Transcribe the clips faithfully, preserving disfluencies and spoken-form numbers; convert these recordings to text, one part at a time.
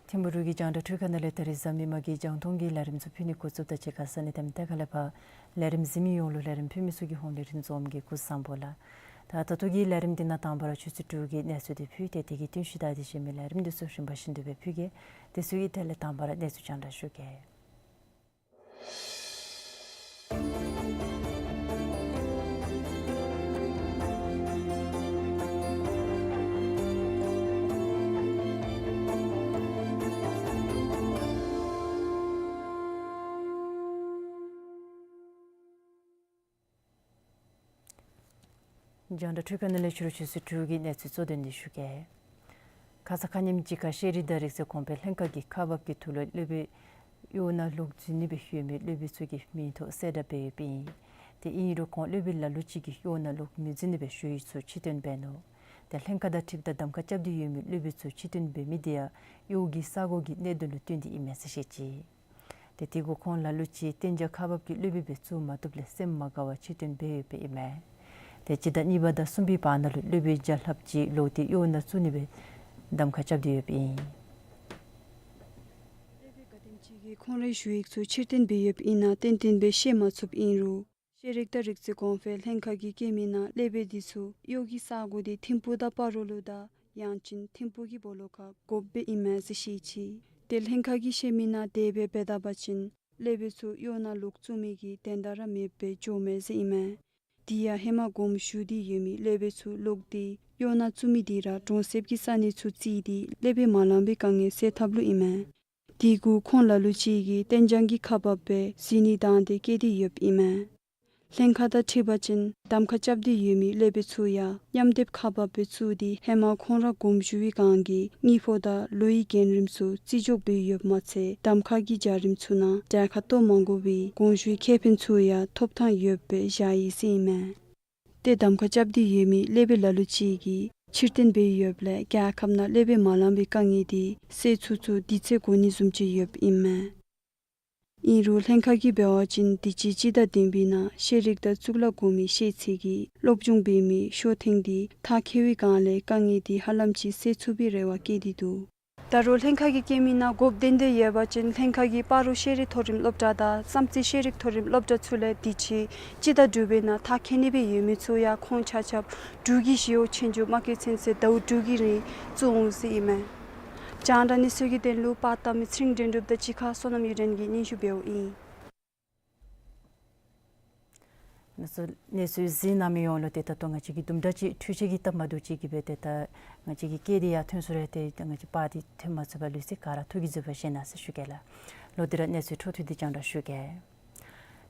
ཐིམ་ཕུ་འབྲུག་གི་རྒྱང་བསྒྲགས་འཕྲུལ་ཁང་ནང་ལས་ད་རིས་གཟའ་མིག་དམར་གྱི་རྒྱང་མཐོང་གི་ལས་རིམ་ཚུ་ཕུལ་ནི་འགོ་བཙུགསཔ་ད་གཅིག་ཁར་ས་གནས་དང་མི་སྡེ་ཁག་ལས་ཕར་ལས་རིམ་གཟིགས་མི་ཡོངས་ལུ་ལས་རིམ་ཕུལ་མི་ཚུ་གི་ཧོངས་ལས་རིན་འཛོམས་ཀྱིས་སྐུ་གཟུགས་བཟང་པོ་ལགས། ད་ད་ལྟོ་གི་ལས་རིམ་འདི་ནང་དང་པ་ར་ཆུ་ཚོད་དྲུག་གི་གནས་ཚུལ་འདི་ཕུལ་ཏེ་དེ་གི་རྟིང་ཤུལ་ད་དེ་གཞན་མི་ལས་རིམ་འདི་ཚུ་རིམ་པ་བཞིན་དུ་སྦེ་ཕུལ་གེ། དེ་ཚུ་གི་གྲས་ལས་དང་པ་ར་གནས་ཚུལ་རྒྱང་བསྒྲགས་ཞུ་གེ། རྒྱང་བསྒྲགས་འཕྲུལ་ཁང་ནང་ལས་ཕྱི་རུ་ཆུ་ཚོད་དྲུག་གི་གནས་ཚུལ་གཙོ་དོན་འདི་ཞུ་གེ། ཁ་ཙ་ཁ་ཉིནམ་གཅིག་ཁར་ཤེས་རིག་དང་རིག་རྩལ་གོང་འཕེལ་ལྷན་ཁག་གིས་ཁག་འབགཔ་གི་ཐོག་ལུ་སློབ་དཔོན་གཡོག་ནང་ལོག་འཛུལ་ནི་སྦེ་ཡོད་མི་སློབ་དཔོན་ཚུ་གི་མིང་ཐོ་གསལ་བསྒྲགས་འབད་ཡོདཔ་ཨིན། ཏེ་ཨིན་རུང་ཁོང་སློབ་དཔོན་ལ་ལུ་ཅིག་གིས་གཡོག་ནང་ལོག་མི་འཛུལ་ནི་སྦེ་ཞུ་ཡིག་ཚུ་ཕྱིར་བཏོན་འབད་ནུག། ཏེ་ལྷན་ཁག་དང་འཁྲིལཝ་ད་གདམ་ཁ་རྐྱབ་སྟེ་ཡོད་མི་སློབ་དཔོན་ཚུ་ཕྱིར་བཏོན་འབད་མི་འདི་ཡང་གཡོག་གི་ས་གོ་གི་གནད་དོན་ལུ་བསྟུན་ཏེ་ཨིན་མས་ཟེར་བཤད་ཅི། ཏེ་དེ་གུ་ཁོང་ལ་ལུ་ཅིག་གཏན་འཇགས་ཁག་འབགཔ་གི་སློབ་དཔོན་སྦེ་བཙུགས་མ་བཏུབ་ལས་སེམས་མ་དགའ་བར་ཕྱིར་བཏོན་འབད་ཡོདཔ་ཨིན་མས། ཏེ་སྤྱི་ཟླ་གཉིས་པ་དང་གསུམ་པའི་བར་ན་ལུ་སློབ་དཔོན་བརྒྱ་ལྷགཔ་ཅིག་ལོག་སྟེ་གཡོག་ནང་བཙུགས་ནི་སྦེ་གདམ་ཁ་རྐྱབ་སྟེ་ཡོདཔ་ཨིན། སློབ་དཔོན་ག་དེམ་ཅིག་གིས་ཁོང་རའི་ཞུ་ཡིག་ཚུ་ཕྱིར་བཏོན་འབད་ཡོདཔ་ཨིན་ན་ཏན་ཏན་སྦེ་ཤེས་མ་ཚུགསཔ་ཨིན་རུང་ཤེས་རིག་དང་རིག་རྩལ་གོང་འཕེལ་ལྷན་ཁག་གིས་བཀོད་མི་ནང་སློབ་དཔོན་འདི་ཚུ་གཡོག་གི་ས་གོ་འདི་ཐིམ་ཕུ་དང་སྤ་རོ་ལུ་དང་ཡང་ཅིན་ཐིམ་ཕུ་གི་སྦོ་ལོགས་ཁར་དགོཔ་སྦེ་ཨིན་མས་ཟེར་བཤད་ཅི། ཏེ་ལྷན་ཁག་གིས་བཤད་མི་ནང་དེ་སྦེ་འབད་ད་པ་ཅིན་སློབ་དཔོན་ཚུ་གཡོག་ནང་ལོག་བཙུགས་མི་གི་དོན་དག་ར་མེདཔ་སྦེ་འགྱོཝ་མས་ཟེར་ཨིན་མས། དེ་ཡང་ཧེ་མ་དགོངསམ་ཞུ་སྟེ་ཡོད་མི་སློབ་དཔོན་ཚུ་ལོག་སྟེ་གཡོག་ནང་བཙུགས་མི་འདི་ར་གྲོང་གསེབ་ཀྱི་ས་གནས་ཚུ་བརྩིས་ཏེ་སློབ་དཔོན་མ་ལང་པའི་དཀའ་ངལ་སེལ་ཐབས་ལུ་ཨིན་མས། དེ་གུ་ཁོང་ལ་ལུ་ཅིག་གིས་གཏན་འཇགས་ཀྱི་ཁག་འབགཔ་སྦེ་འཛུལ་ནི་དང་དེ་བཀལ་ཏེ་ཡོདཔ་ཨིན་མས། ལྷན་ཁག་དང་འཁྲིལ་བ་ཅིན་གདམ་ཁ་རྐྱབ་སྟེ་ཡོད་མི་སློབ་དཔོན་ཚུ་ཡང་མཉམ་སྡེབ་ཁག་འབགཔ་སྦེ་བཙུགས་ཏེ་ཧེ་མ་ཁོང་ར་དགོངསམ་ཞུ་བའི་སྒང་གི་དངུལ་ཕོགས་དང་ལོ་ཡི་འགན་རིམ་ཚུ་བརྩི་འཇོག་འབད་ཡོདཔ་མ་ཚད་གདམ་ཁ་གི་བྱ་རིམ་ཚུ་ནང་གྲལ་ཁར་གཏོགས་མ་དགོ་པའི་དགོངས་ཞུའི་ཁེ་ཕན་ཚུ་ཡང་ཐོབ་ཐངས་ཡོདཔ་སྦེ་བཞག་ཡི་ཟེར་ཨིན་མས། ཏེ་གདམ་ཁ་རྐྱབ་སྟེ་ཡོད་མི་སློབ་དཔོན་ལ་ལུ་ཅིག་གིས་ཕྱིར་བཏོན་འབད་ཡོདཔ་ལས་རྒྱལ་ཁབ་ནང་སློབ་དཔོན་མ་ལང་པའི་དཀའ་ངལ་འདི་སེལ་ཚུགས་ཚུགས་དུས་ཚོད་འགོར་ནི་བཟུམ་ཅིག་ཡོདཔ་ཨིན་མས། ཨིན་རུང་ལྷན་ཁག་གིས་འབད་བ་ཅིན་དུས་ཅི་སྤྱི་ཟླ་བདུན་པའི་ནང་ཤེས་རིག་དང་གཙུག་ལག་གོང་མའི་ཤེས་ཚད་ཀྱི་སློབ་སྦྱོང་འབད་མི་ཤོག་ཐེངས་འདི་མཐར་འཁྱོལ་བའི་སྒང་ལས་དཀའ་ངལ་འདི་ཧ་ལམ་ཅིག་སེལ་ཚུགས་པའི་རེ་བ་བསྐྱེད་དེ་འདུག། ད་རུང་ལྷན་ཁག་གིས་བཀོད་མི་ནང་དགོཔ་ཏན་ཏན་ཡོད་པ་ཅིན་ལྷན་ཁག་གིས་སྤ་རོ་ཤེས་རིག་མཐོ་རིམ་སློབ་གྲྭ་དང་བསམ་རྩེ་ཤེས་རིག་མཐོ་རིམ་སློབ་གྲྭ་ཚུ་ལས་དུས་ཅི་སྤྱི་ཟླ་དྲུག་པའི་ནང་མཐར་འཁྱོལ་ནི་སྦེ་ཡོད་མི་ཚུ་ཡང་ཁོང་ཆ་ཁྱབ་འབྲུག་གི་ཞི་གཡོག་ཆོས་རྒྱུགས་མ་རྐྱེན་ཚུན་ཚོད་ཟླཝ་དྲུག་གི་རིང་བཙུགས་འོང་ཟེར་ཨིན་མས། རྒྱང་བསྒྲགས་གནས་ཚུལ་གྱི་དོན་ལུ་པར་བཏབ་མི་ཚེ་རིང་དོན་གྲུབ་དང་གཅིག་ཁར་བསོད་ནམས་གཡུ་སྒྲོན་གྱིས་སྙན་ཞུ་འབདཝ་ཨིན། གནས་ཚུལ་གནས་ཚུལ་གཟིགས་གནང་མི་ཡོངས་ལུ་ཏེ་ད་ལྟོ་ང་བཅས་ཀྱིས་དུམ་གྲ་ཅིག་འཕྲུལ་ཆས་ཀྱི་སྟབས་མ་བདེཝ་ཅིག་གིས་སྦེ་ཏེ་ད་ང་བཅས་ཀྱི་སྐད་འདི་ཡར་ཐོན་སོང་རུང་ཏེ་ད་ང་བཅས་པར་འདི་ཐོན་མ་ཚུགས་པར་ལུས་ཅི། ག་ར་ཐུགས་ཀྱིས་བཟོད་པ་བཞེས་གནང་ཟེར་ཞུ་གེ་ལགས། ལོག་སྟེ་ར་གནས་ཚུལ་འཕྲོ་མཐུད་དེ་རྒྱང་བསྒྲགས་ཞུ་གེ།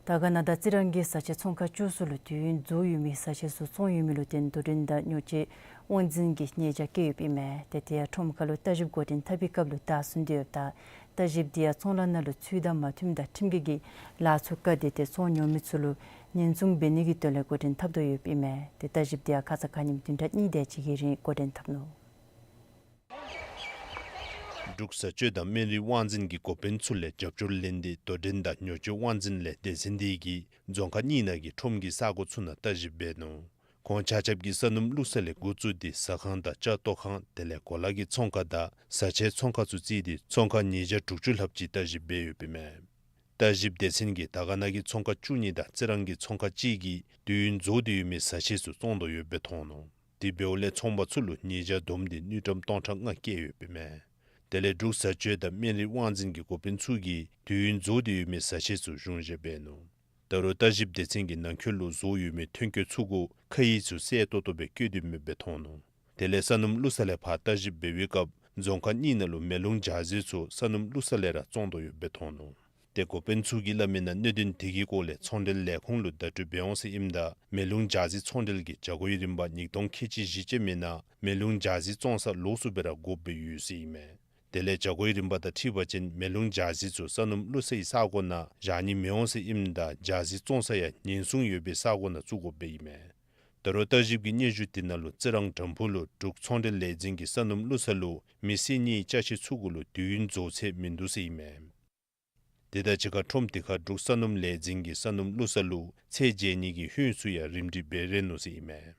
དར་དཀར་ན་དར་རྩི་རང་གི་བཟའ་ཆས་ཚོང་ཁང་བཅུ་གསུམ་ལུ་དུས་ཡུན་རྫོགས་ཡོད་མི་བཟའ་ཆས་ཚུ་བཙོང་ཡོད་མི་ལུ་བརྟེན་དོ་འགྲན་དང་ཉོ་སྤྱོད་དབང་འཛིན་གྱིས་ཉེས་བྱ་བཀལ་ཡོདཔ་ཨིན་མས། ཏེ་དེ་ཡང་ཁྲོམ་ཁ་ལུ་ལྟ་ཞིབ་འགོ་འདྲེན་འཐབ་པའི་སྐབས་ལུ་བདའ་ཟུན་ཏེ་ཡོདཔ་ད་ ལྟ་བཞིཔ་འདི་ཡང་ཚོང་ལཱ་ནང་ལུ་ཚུད་དང་མ་ཚུདཔ་དང་ཁྲིམས་འགལ་གྱི་ལཱ་ཚུ་བཀག་སྟེ་ཏེ་ཚོང་ཉོ་མི་ཚུ་ལུ་ཉེན་སྲུང་འབད་ནི་གི་དོན་ལས་འགོ་འདྲེན་འཐབ་དོ་ཡོདཔ་ཨིན་མས། ཏེ་ལྟ་བཞིཔ་འདི་ཡང་ཁ་ཙ་ཁ་ཉིནམ་བདུན་ཕྲག་གཉིས་དེ་ཅིག་གི་རིང་འགོ་འདྲེན་འཐབ་ནུག། འབྲུག་བཟའ་སྤྱོད་དང་སྨན་རིགས་དབང་འཛིན་གྱི་འགོ་དཔོན་ཚུ་ལས་རྒྱབ་སྐྱོར་ལེན་ཏེ་དོ་འགྲན་དང་ཉོ་སྤྱོད་དབང་འཛིན་ལས་སྡེ་ཚན་འདི་གིས་རྫོང་ཁག་གཉིས་ནང་གི་ཁྲོམ་གྱི་ས་གོ་ཚུ་ནང་ལྟ་བཞིཔ་འབད་ནུག། ཁོང་ཆ་ཁྱབ་ཀྱིས་ས་སྣུམ་བླུག་ས་ལས་འགོ་བཙུགས་ཏེ་ཟ་ཁང་དང་ལྕགས་བཏོག་ཁང་དེ་ལས་གོ་ལ་གི་ཚོང་ཁང་དང་བཟའ་ཆས་ཚོང་ཁང་ཚུ་བརྩིས་ཏེ་ཚོང་ཁང་ཉིས་བརྒྱ་དྲུག་ཅུ་ལྷགཔ་ཅིག་ལྟ་བཞིཔ་འབད་ཡོདཔ་ཨིན་མས། ལྟ་བཞིཔ་སྡེ་ཚན་གྱིས་དར་དཀར་ན་གི་ཚོང་ཁང་བཅུ་གཉིས་དང་རྩི་རང་གི་ཚོང་ཁང་གཅིག་གིས་དུས་ཡུན་རྫོགས་ཏེ་ཡོད་མི་བཟའ་ཆས་ཚུ་བཙོང་དོ་ཡོདཔ་སྦེ་མཐོང་ནུག། དེ་འབདཝ་ལས་ཚོང་པ་ཚུ་ལུ་ཉེས་བྱ་བསྡོམས་ཏེ་དངུལ་ཀྲམ་སྟོང་ཕྲག་ལྔ་བཀལ་ཡོདཔ་ཨིན་མས། དེ་ལས་འབྲུག་བཟའ་སྤྱོད་དང་སྨན་རིགས་དབང་འཛིན་གྱི་འགོ་དཔོན་ཚུ་གིས་དུས་ཡུན་རྫོགས་ཏེ་ཡོད་མི་བཟའ་ཆས་ཚུ་གཞུང་བཞེས་འབད་ནུག། ད་རུང་ལྟ་བཞིཔ་སྡེ་ཚན་གྱིས་ནང་འཁོད་ལུ་བཟོ་ཡོད་མི་ཐོན་སྐྱེད་ཚུ་གུ་ཁ་ཡིག་ཚུ་གསལ་ཏོག་ཏོ་སྦེ་བཀོད་དེ་མེདཔ་སྦེ་མཐོང་ནུག། དེ་ལས་ས་སྣུམ་བླུག་ས་ལས་ཕར་ལྟ་བཞིཔ་འབད་བའི་སྐབས་རྫོང་ཁག་གཉིས་ནང་ལུ་མེ་རླུང་འཇའ་ཟེར་ཚུ་ས་སྣུམ་བླུག་ས་ལས་ར་བཙོང་དོ་ཡོདཔ་སྦེ་མཐོང་ནུག། ཏེ་འགོ་དཔོན་ཚུ་གིས་སླབ་མིའི་ནང་གནད་དོན་དེ་གི་སྐོར་ལས་ཚོང་འབྲེལ་ལས་ཁུངས་ལུ་བརྡ་སྤྲོད་འབད་འོང་ཟེར་ཨིནམ་ད་མེ་རླུང་འཇའ་ཟེར་ཚོང་འབྲེལ་གྱི་བྱ་སྒོའི་རིམ་པ་ཉིས་སྟོང་ཁལ་གཅིག་བཞི་ཅན་མའི་ནང་མེ་རླུང་འཇའ་ཟེར་བཙོང་ས་ལོགས་སུ་སྦེ་ར་དགོཔ་སྦེ་ཡོད་ཟེར་ཨིན་མས། དེ་ལས་བྱ་སྒོའི་རིམ་པ་དང་འཁྲིལ་བ་ཅིན་མེ་རླུང་འཇའ་ཟེར་ཚུ་ས་སྣུམ་བླུག་སའི་ས་གོ་ནང་བཞག་ནི་མི་འོང་ཟེར་ཨིནམ་ད་འཇའ་ཟེར་བཙོང་ས་ཡང་ཉེན་སྲུང་ཡོད་པའི་ས་གོ་ནང་བཙུགས་དགོཔ་སྦེ་ཨིན་མས། ད་རུང་ལྟ་བཞིཔ་གི་སྙན་ཞུ་དེ་ནང་ལུ་རྩི་རང་དྲམ་ཕུག་ལུ་འབྲུག་ཚོང་འབྲེལ་ལས་འཛིན་གྱིས་ས་སྣུམ་བླུག་ས་ལུ་མི་བསད་ནིའི་ཅ་ཆས་ཚུ་གུ་ལུ་དུས་ཡུན་རྫོགས་ཚད་མིན་འདུག་ཟེར་ཨིན་མས། དེ་དང་གཅིག་ཁར་ཁྲོམ་དེ་ཁར་འབྲུག་ས་སྣུམ་ལས་འཛིན་གྱིས་ས་སྣུམ་བླུག་ས་ལུ་ཚད་འཇལ་ནི་གི་ཧོད་ཚུ་ཡང་རིམ་སྒྲིག་འབད་རན་ནུག་ཟེར་ཨིན་མས།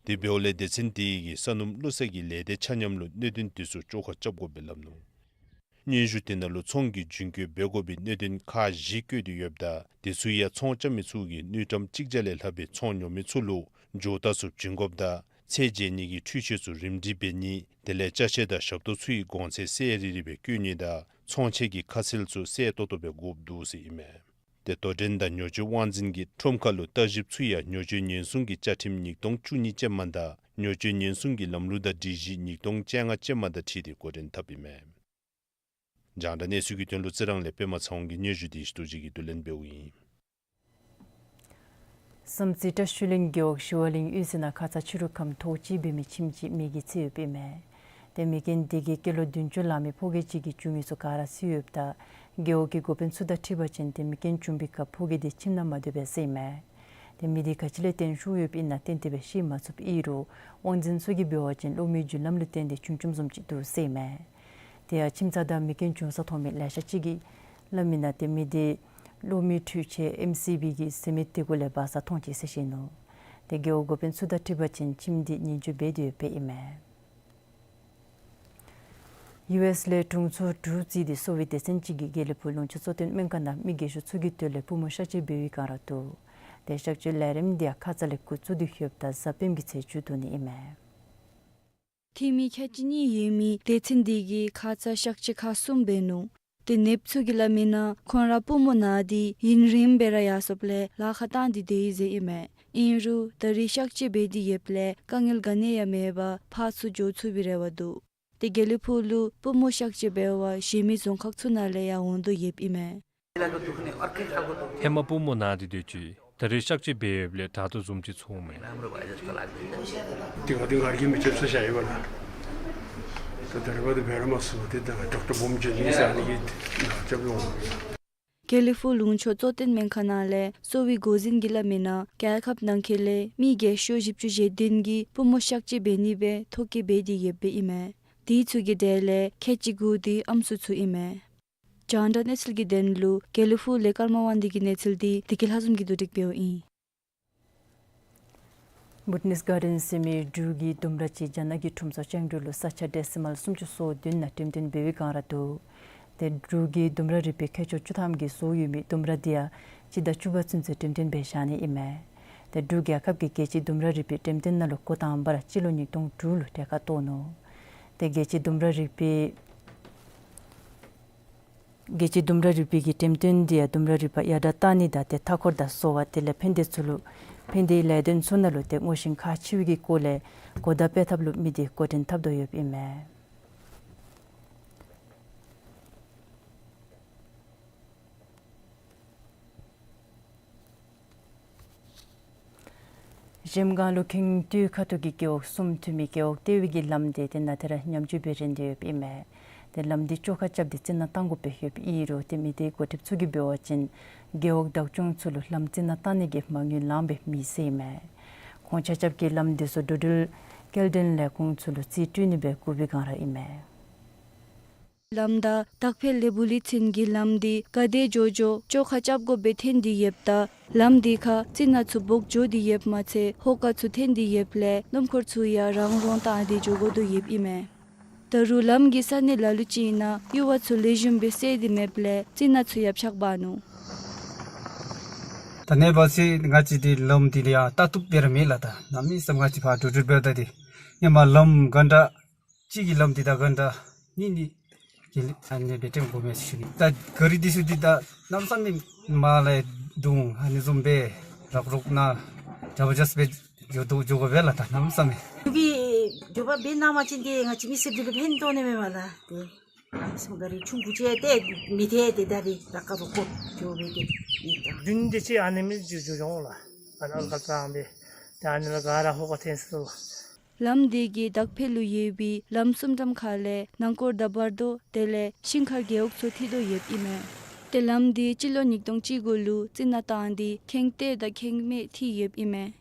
དེ་འབདཝ་ལས་སྡེ་ཚན་དེ་གིས་ས་སྣུམ་བླུག་ས་གི་ལས་སྡེ་ཆ་མཉམ་ལུ་གནད་དོན་དེ་ཚུ་བཅོ་ཁ་རྐྱབ་དགོཔ་སྦེ་སླབ་ནུག། སྙན་ཞུ་དེ་ནང་ལུ་ཚོང་གི་རྒྱུན་སྐྱོང་འབད་དགོ་པའི་གནད་དོན་ཁག་བཞི་བཀོད་དེ་ཡོདཔ་ད་དེ་ཚུ་ཡང་ཚོང་རྐྱབ་མི་ཚུ་གིས་དངུལ་ཀྲམ་གཅིག་བརྒྱ་ལས་ལྷག་པའི་ཚོང་ཉོ་མི་ཚུ་ལུ་འཇོག་རྟགས་ཚུ་བྱིན་དགོཔ་དང་ཚད་འཇལ་ནི་གི་འཕྲུལ་ཆས་ཚུ་རིམ་སྒྲིག་འབད་ནི་དེ་ལས་ཅ་ཆས་དང་ཞབས་ཏོག་ཚུ་གི་གོང་ཚད་གསལ་རི་རི་སྦེ་བཀོད་ནི་དང་ཚོང་ཆས་ཀྱི་ཁ་གསལ་ཚུ་གསལ་ཏོག་ཏོ་སྦེ་དགོཔ་འདུག་ཟེར་ཨིན་མས། ཏེ་དོ་འགྲན་དང་ཉོ་སྤྱོད་དབང་འཛིན་གྱིས་ཁྲོམ་ཁ་ལུ་ལྟ་བཞིཔ་ཚུ་ཡང་ཉོ་སྤྱོད་ཉེན་སྲུང་གི་བཅའ་ཁྲིམས་ཉིས་སྟོང་བཅུ་གཉིས་ཅན་མ་དང་ཉོ་སྤྱོད་ཉེན་སྲུང་གི་ལམ་ལུགས་དང་སྒྲིག་གཞི་ཉིས་སྟོང་བཅོ་ལྔ་ཅན་མ་དང་འཁྲིལ་ཏེ་འགོ་འདྲེན་འཐབ་ཨིན་མས། རྒྱང་བསྒྲགས་གནས་ཚུལ་གྱི་དོན་ལུ་རྩི་རང་ལས་པདྨ་ཚེ་དབང་གི་སྙན་ཞུ་དེ་ཞུ་དོ་ཅིག་གིས་བསྡུ་ལེན་འབདཝ་ཨིན། བསམ་རྩེ་བཀྲ་ཤིས་གླིང་རྒེད་འོག་ཞི་བ་གླིང་གཡུས་ཚན་ནང་ཁ་ཙ་ཕྱི་རུ་ཁམས་ཐོག་གཅིག་འབད་མི་ཁྱིམ་ཅིག་མེ་གིས་ཚིག་ཡོདཔ་ཨིན་མས། ཏེ་མེ་རྐྱེན་དེ་གིས་སྐྱེས་ལོ་བདུན་ཅུ་ལང་མི་ཕོ་སྐྱེས་ཅིག་གི་རྒྱུ་དངོས་ཚུ་ག་ར་ཚིག་ཡོདཔ་ད་རྒེད་འོག་གི་འགོ་དཔོན་ཚུ་དང་འཁྲིལ་བ་ཅིན་ཏེ་མེ་རྐྱེན་བྱུང་པའི་སྐབས་ཕོ་སྐྱེས་དེ་ཁྱིམ་ནང་མ་སྡོདཔ་ཟེར་ཨིན་མས། ཏེ་མེ་དེ་ག་ཅི་ལས་བརྟེན་ཤོར་ཡོདཔ་ཨིན་ན་ཏན་ཏན་སྦེ་ཤེས་མ་ཚུགསཔ་ཨིན་རུང་དབང་འཛིན་ཚུ་གིས་འབད་བ་ཅིན་གློག་མེའི་རྒྱུ་ལམ་ལུ་བརྟེན་ཏེ་བྱུང་བྱུངམ་བཟུམ་ཅིག་འདུག་ཟེར་ཨིན་མས། དེ་ཡང་ཁྱིམ་ཚང་དང་མེ་རྐྱེན་བྱུང་ས་མཐོང་མི་ལེ་ཤ་ཅིག་གིས་སླབ་མིའི་ནང་ཏེ་མེ་དེ་གློག་མེའི་འཕྲུལ་ཆས་ཨེམ་སི་བི་གི་ཟེར་མི་དེ་གུ་ལས་འབར་ས་མཐོང་ཅི་ཟེར་བཤད་ནུག། ཏེ་རྒེད་འོག་འགོ་དཔོན་ཚུ་དང་འཁྲིལ་བ་ཅིན་ཁྱིམ་དེ་ཉེན་བཅོལ་འབད་དེ་ཡོདཔ་ཨིན་མས། ཡུ་ཨེསི་ལས་དྲུང་འཚོ་དྲུག་བརྩིས་ཏེ་གསོ་བའི་སྡེ་ཚན་ཅིག་གིས་དགེ་ལེགས་ཕུག་ལུང་ཕྱོགས་གཙོ་བསྟེན་སྨན་ཁང་ནང་མི་རྒས་ཤོས་ཚུ་གི་དོན་ལས་པུས་མོ་གཤག་བཅོས་འབད་བའི་བསྒང་ར་འདུག། ཏེ་གཤག་བཅོས་ལས་རིམ་དེ་ཡང་ཁ་ཙ་ལས་འགོ་བཙུགས་ཏེ་ཡོདཔ་ད་གཟའ་སྤེནམ་གྱི་ཚེས་བཅུ་དྲུག་ནི་ཨིན་མས། འཐུས་མི་ཁལ་གཅིག་གཉིས་ཡོད་མི་སྡེ་ཚན་དེ་གིས་ཁ་ཙ་གཤག་བཅོས་ཁག་གསུམ་འབད་ནུག། ཏེ་ནདཔ་ཚུ་གིས་སླབ་མིའི་ནང་ཁོང་ར་པུས་མོ་ན་སྟེ་ཡུན་རིངམོ་སྦེ་ར་ཡར་སོངམ་ལས་ལཱ་ཁག་བཏང་སྟེ་སྡོད་ཡི་ཟེར་ཨིན་མས། ཨིན་རུང་ད་རིས་གཤག་བཅོས་འབད་དེ་ཡོདཔ་ལས་དཀའ་ངལ་ག་ནི་ཡང་མེད་པར་ཕར་ཚུར་འགྱོ་ཚུགས་པའི་རེ་བ་འདུག། ཏེ་དགེ་ལེགས་ཕུག་ལུ་པུས་མོ་གཤག་བཅོས་འབད་བར་གཞན་མི་རྫོང་ཁག་ཚུ་ནང་ལས་ཡང་འོང་དོ་ཡོདཔ་ཨིན་མས། ཧེ་མ་པུས་མོ་ན་སྟེ་སྡོད་ཅི། ད་རིས་གཤག་བཅོས་འབད་ཡོདཔ་ལས་དྲག་དོ་བཟུམ་ཅིག་ཚོརཝ་མས། དེ་ག་དེ་ང་ར་གིས་མི་ཆབ་ས་བཞག་ཡོད་པ་ལགས། ད་ད་རིས་བར་དུ་འབད་ར་མ་ཚུགས། ཏེ་ད་ཌོག་ཊར་འབུམ་ཅན་ནི་ཟེར་ཨ་ནི་གིས་ནཱ་རྐྱབ་ལོང་། དགེ་ལེགས་ཕུག་ལུང་ཕྱོགས་གཙོ་བསྟེན་སྨན་ཁང་ནང་ལས་གསོ་བའི་འགོ་འཛིན་གྱིས་སླབ་མིའི་ནང་རྒྱལ་ཁབ་ནང་འཁོད་ལས་མི་རྒས་ཤོས་བཞི་བཅུ་ཞེ་བདུན་གྱིས་པུས་མོ་གཤག་བཅོས་འབད་ནི་སྦེ་ཐོ་བཀོད་འབད་དེ་ཡོདཔ་ཨིན་མས། དེ་ཚུ་གི་གྲས་ལས་ཁལ་གཅིག་དགུ་དེ་ཨམ་སྲུ་ཚུ་ཨིན་མས། རྒྱང་བསྒྲགས་གནས་ཚུལ་གྱི་དོན་ལུ་དགེ་ལེགས་ཕུག་ལས་ཀརྨ་དབང་འདུས་ཀྱི་གནས་ཚུལ་དེ་བདེ་སྐྱིད་ལྷ་འཛོམས་ཀྱིས་བསྡུ་སྒྲིག་འབདཝ་ཨིན། བུ་ཊི་ནིས་གཱར་ཌེན་ཟེར་མི་འབྲུག་གི་ལྡུམ་ར་ཅིག་རྒྱ་ནག་གི་ཁྲོམ་ཚོགས་ལྕང་འབྲུག་ལུ་ས་ཆ་ཌེ་སི་མལ་སུམ་ཅུ་སོ་བདུན་ནང་འགྲེམས་སྟོན་འབད་བའི་བསྒང་ར་འདུག། ཏེ་འབྲུག་གི་ལྡུམ་ར་རིག་པའི་མཁས་མཆོག་བཅུ་ཐམ་གྱིས་བཟོ་ཡོད་མི་ལྡུམ་ར་དེ་ཡང་སྤྱི་ཟླ་བཅུ་པ་ཚུན་ཚོད་འགྲེམས་སྟོན་འབད་བཞག་ནི་ཨིན་མས། ཏེ་འབྲུག་རྒྱལ་ཁབ་ཀྱི་རྒྱལ་སྤྱིའི་ལྡུམ་ར་རིག་པའི་འགྲེམས་སྟོན་ནང་ལུ་འགོ་དང་པ་ར་སྤྱི་ལོ་ཉིས་སྟོང་དྲུག་ལུ་གྲལ་ཁར་གཏོགས་ནུག། ཏེ་རྒྱལ་སྤྱིའི་ལྡུམ་ར་རིག་པའི་རྒྱལ་སྤྱིའི་ལྡུམ་ར་རིག་པའི་གི་འགྲེམས་སྟོན་འདི་ཡང་ལྡུམ་ར་རིག་པ་ཡར་དྲག་གཏང་ནི་དང་ཏེ་མཐའ་འཁོར་དང་བཟོ་བ་དེ་ལས་ཕན་བདེ་ཚུ་ལུ་ཕན་བདེའི་ལས་དོན་ཚུ་ནང་ལུ་ཏེ་བསྔོ་ཤིང་ཁག་ཆེ་བའི་གི་སྐོར་ལས་གོ་བརྡ་སྤེལ་ཐབས་ལུ་མི་དེ་འགོ་འདྲེན་འཐབ་དོ་ཡོདཔ་ཨིན་མས། གཞལམ་སྒང་ལུ་ཁེངས་སྟོད་ཁ་ཐུག་གི་རྒེད་འོག་གསུམ་འཐུས་མི་རྒེད་འོག་ལྟེ་བའི་གི་ལམ་དེ་ཏེ་ནཱ་ཏེ་ར་ཉམས་བཅོས་འབད་རན་ཏེ་ཡོདཔ་ཨིན་མས། ཏེ་ ལམ་འདི་བཅོ་ཁ་རྐྱབ་སྟེ་རྩི་ནག་བཏང་དགོཔ་སྦེ་ཡོདཔ་ཨིན་རུང་ཏེ་མི་སྡེ་འགོ་ཁྲིདཔ་ཚུ་གིས་འབད་བ་ཅིན་རྒེད་འོག་བདག་སྐྱོང་ཚུ་ལུ་ལམ་རྩི་ནག་བཏང་ནི་གི་མ་དངུལ་ལངམ་སྦེ་མེད་ཟེར་ཨིན་མས། ཁོང་ཆ་ཁྱབ་ཀྱིས་ལམ་འདི་ཚུ་འགྲོ་འགྲུལ་སྐྱེལ་འདྲེན་ལས་ཁུངས་ཚུ་ལུ་རྩིས་སྤྲོད་ནི་སྦེ་བཀོད་པའི་སྒང་ར་ཨིན་མས། ལམ་བདའ་དག་ཕེ་ལས་བུ་ལི་ཚན་གྱི་ལམ་འདི་ག་དེ་མགྱོགས་མགྱོགས་བཅོ་ཁ་རྐྱབ་དགོཔ་སྦེ་འཐོན་ཏེ་ཡོདཔ་ད་ལམ་འདི་ཁར་རྩི་ནག་ཚུ་སྦོག་འགྱོ་སྟེ་ཡོདཔ་མ་ཚད་ཧོ་ཀ་ཚུ་འཐོན་ཏེ་ཡོདཔ་ལས་སྣུམ་འཁོར་ཚུ་ཡང་རང་རོང་བཏང་སྟེ་འགྱོ་དགོ་དོ་ཡོདཔ་ཨིན་མས། ད་རུང་ལམ་གྱི་ས་གནས་ལ་ལུ་ཅིག་ཨིན་ན་གཡུར་བ་ཚུ་ལེགས་ཤོམ་སྦེ་བསལ་ཏེ་མེདཔ་ལས་རྩི་ནག་ཚུ་ཡང་ཕྱགས་འབག་ནུག། ད་ནཱ་འབད་ཟེར་ང་བཅས་འདི་ལམ་འདི་ལུ་ཡང་ལྟ་བཏུབ་སྦེ་ར་མེད་ལགས། ད་གནམ་མེད་ས་མེད་ང་བཅས་ཕར་འགྲོ་འགྲུལ་འབདཝ་ད་འདི་ཧེ་མ་ལམ་ག་འདྲ་གཅིག་གི་ལམ་འདི་དང་ག་འདྲ་གཉིས་གཉིས་ཀྱི་ཨ་ནི་སྦེ་སྟོན་དགོ་མས་ཟེར་ཞུ་ནི། ད་ག་རི་འདི་ཚུ་འདི་ད་གནམ་མེད་ས་མེད་མར་ལས་རྡུང་ཨ་ནི་བཟུམ་སྦེ་རག་རོག་ནང་ཇ་བ་ཇཱས་སྦེ་འགྱོ་དོ་འགྱོ་དགོ་པས་ལགས། ད་གནམ་མེད་ས་མེད་འགྱོ་བའི་འགྱོ་བ་འབད་གནང་བ་ཅིན་ཏེ་ང་བཅས་མི་སེར་འདི་ལུ་ཕན་ཐོགས་ནི་མས་པ་ལགས། ཏེ་ཨ་ནི་བཟུམ་ག་རི་ཆུང་ཀུ་ཅིག་ཏེ་མི་ཐེག་ཏེ་ད་རིས་རག་རོག་ཁར་འགྱོ་སྦེ་ཏེ་ཨིན་ད། བདུན་དེ་ཅིག་ཨ་ནི་མི་འགྱོ་འགྱོ་འོང་ལགས། ཨ་ནི་ཨ་ཀ་ཙང་སྦེ་ཏེ་ཨ་ནི་ལུ་ག་ར་ཧོ་ཀ་འཐོན་སོ། ལམ་འདི་གིས་དག་ཕེ་ལུ་ཡོད་པའི་ལམ་གསུམ་འགྲམ་ཁ་ལས་ནང་སྐོར་དང་བར་དོ་དེ་ལས་ཤིང་མཁར་རྒེད་འོག་ཚུ་འཐུས་དོ་ཡོདཔ་ཨིན་མས། ཏེ་ལམ་འདི་སྤྱི་ལོ་ཉིས་སྟོང་བཅུ་དགུ་ལུ་རྩི་ནག་བཏང་སྟེ་ཁེངས་ཏེ་དང་ཁེངས་མེད་འཐུས་ཡོདཔ་ཨིན་མས།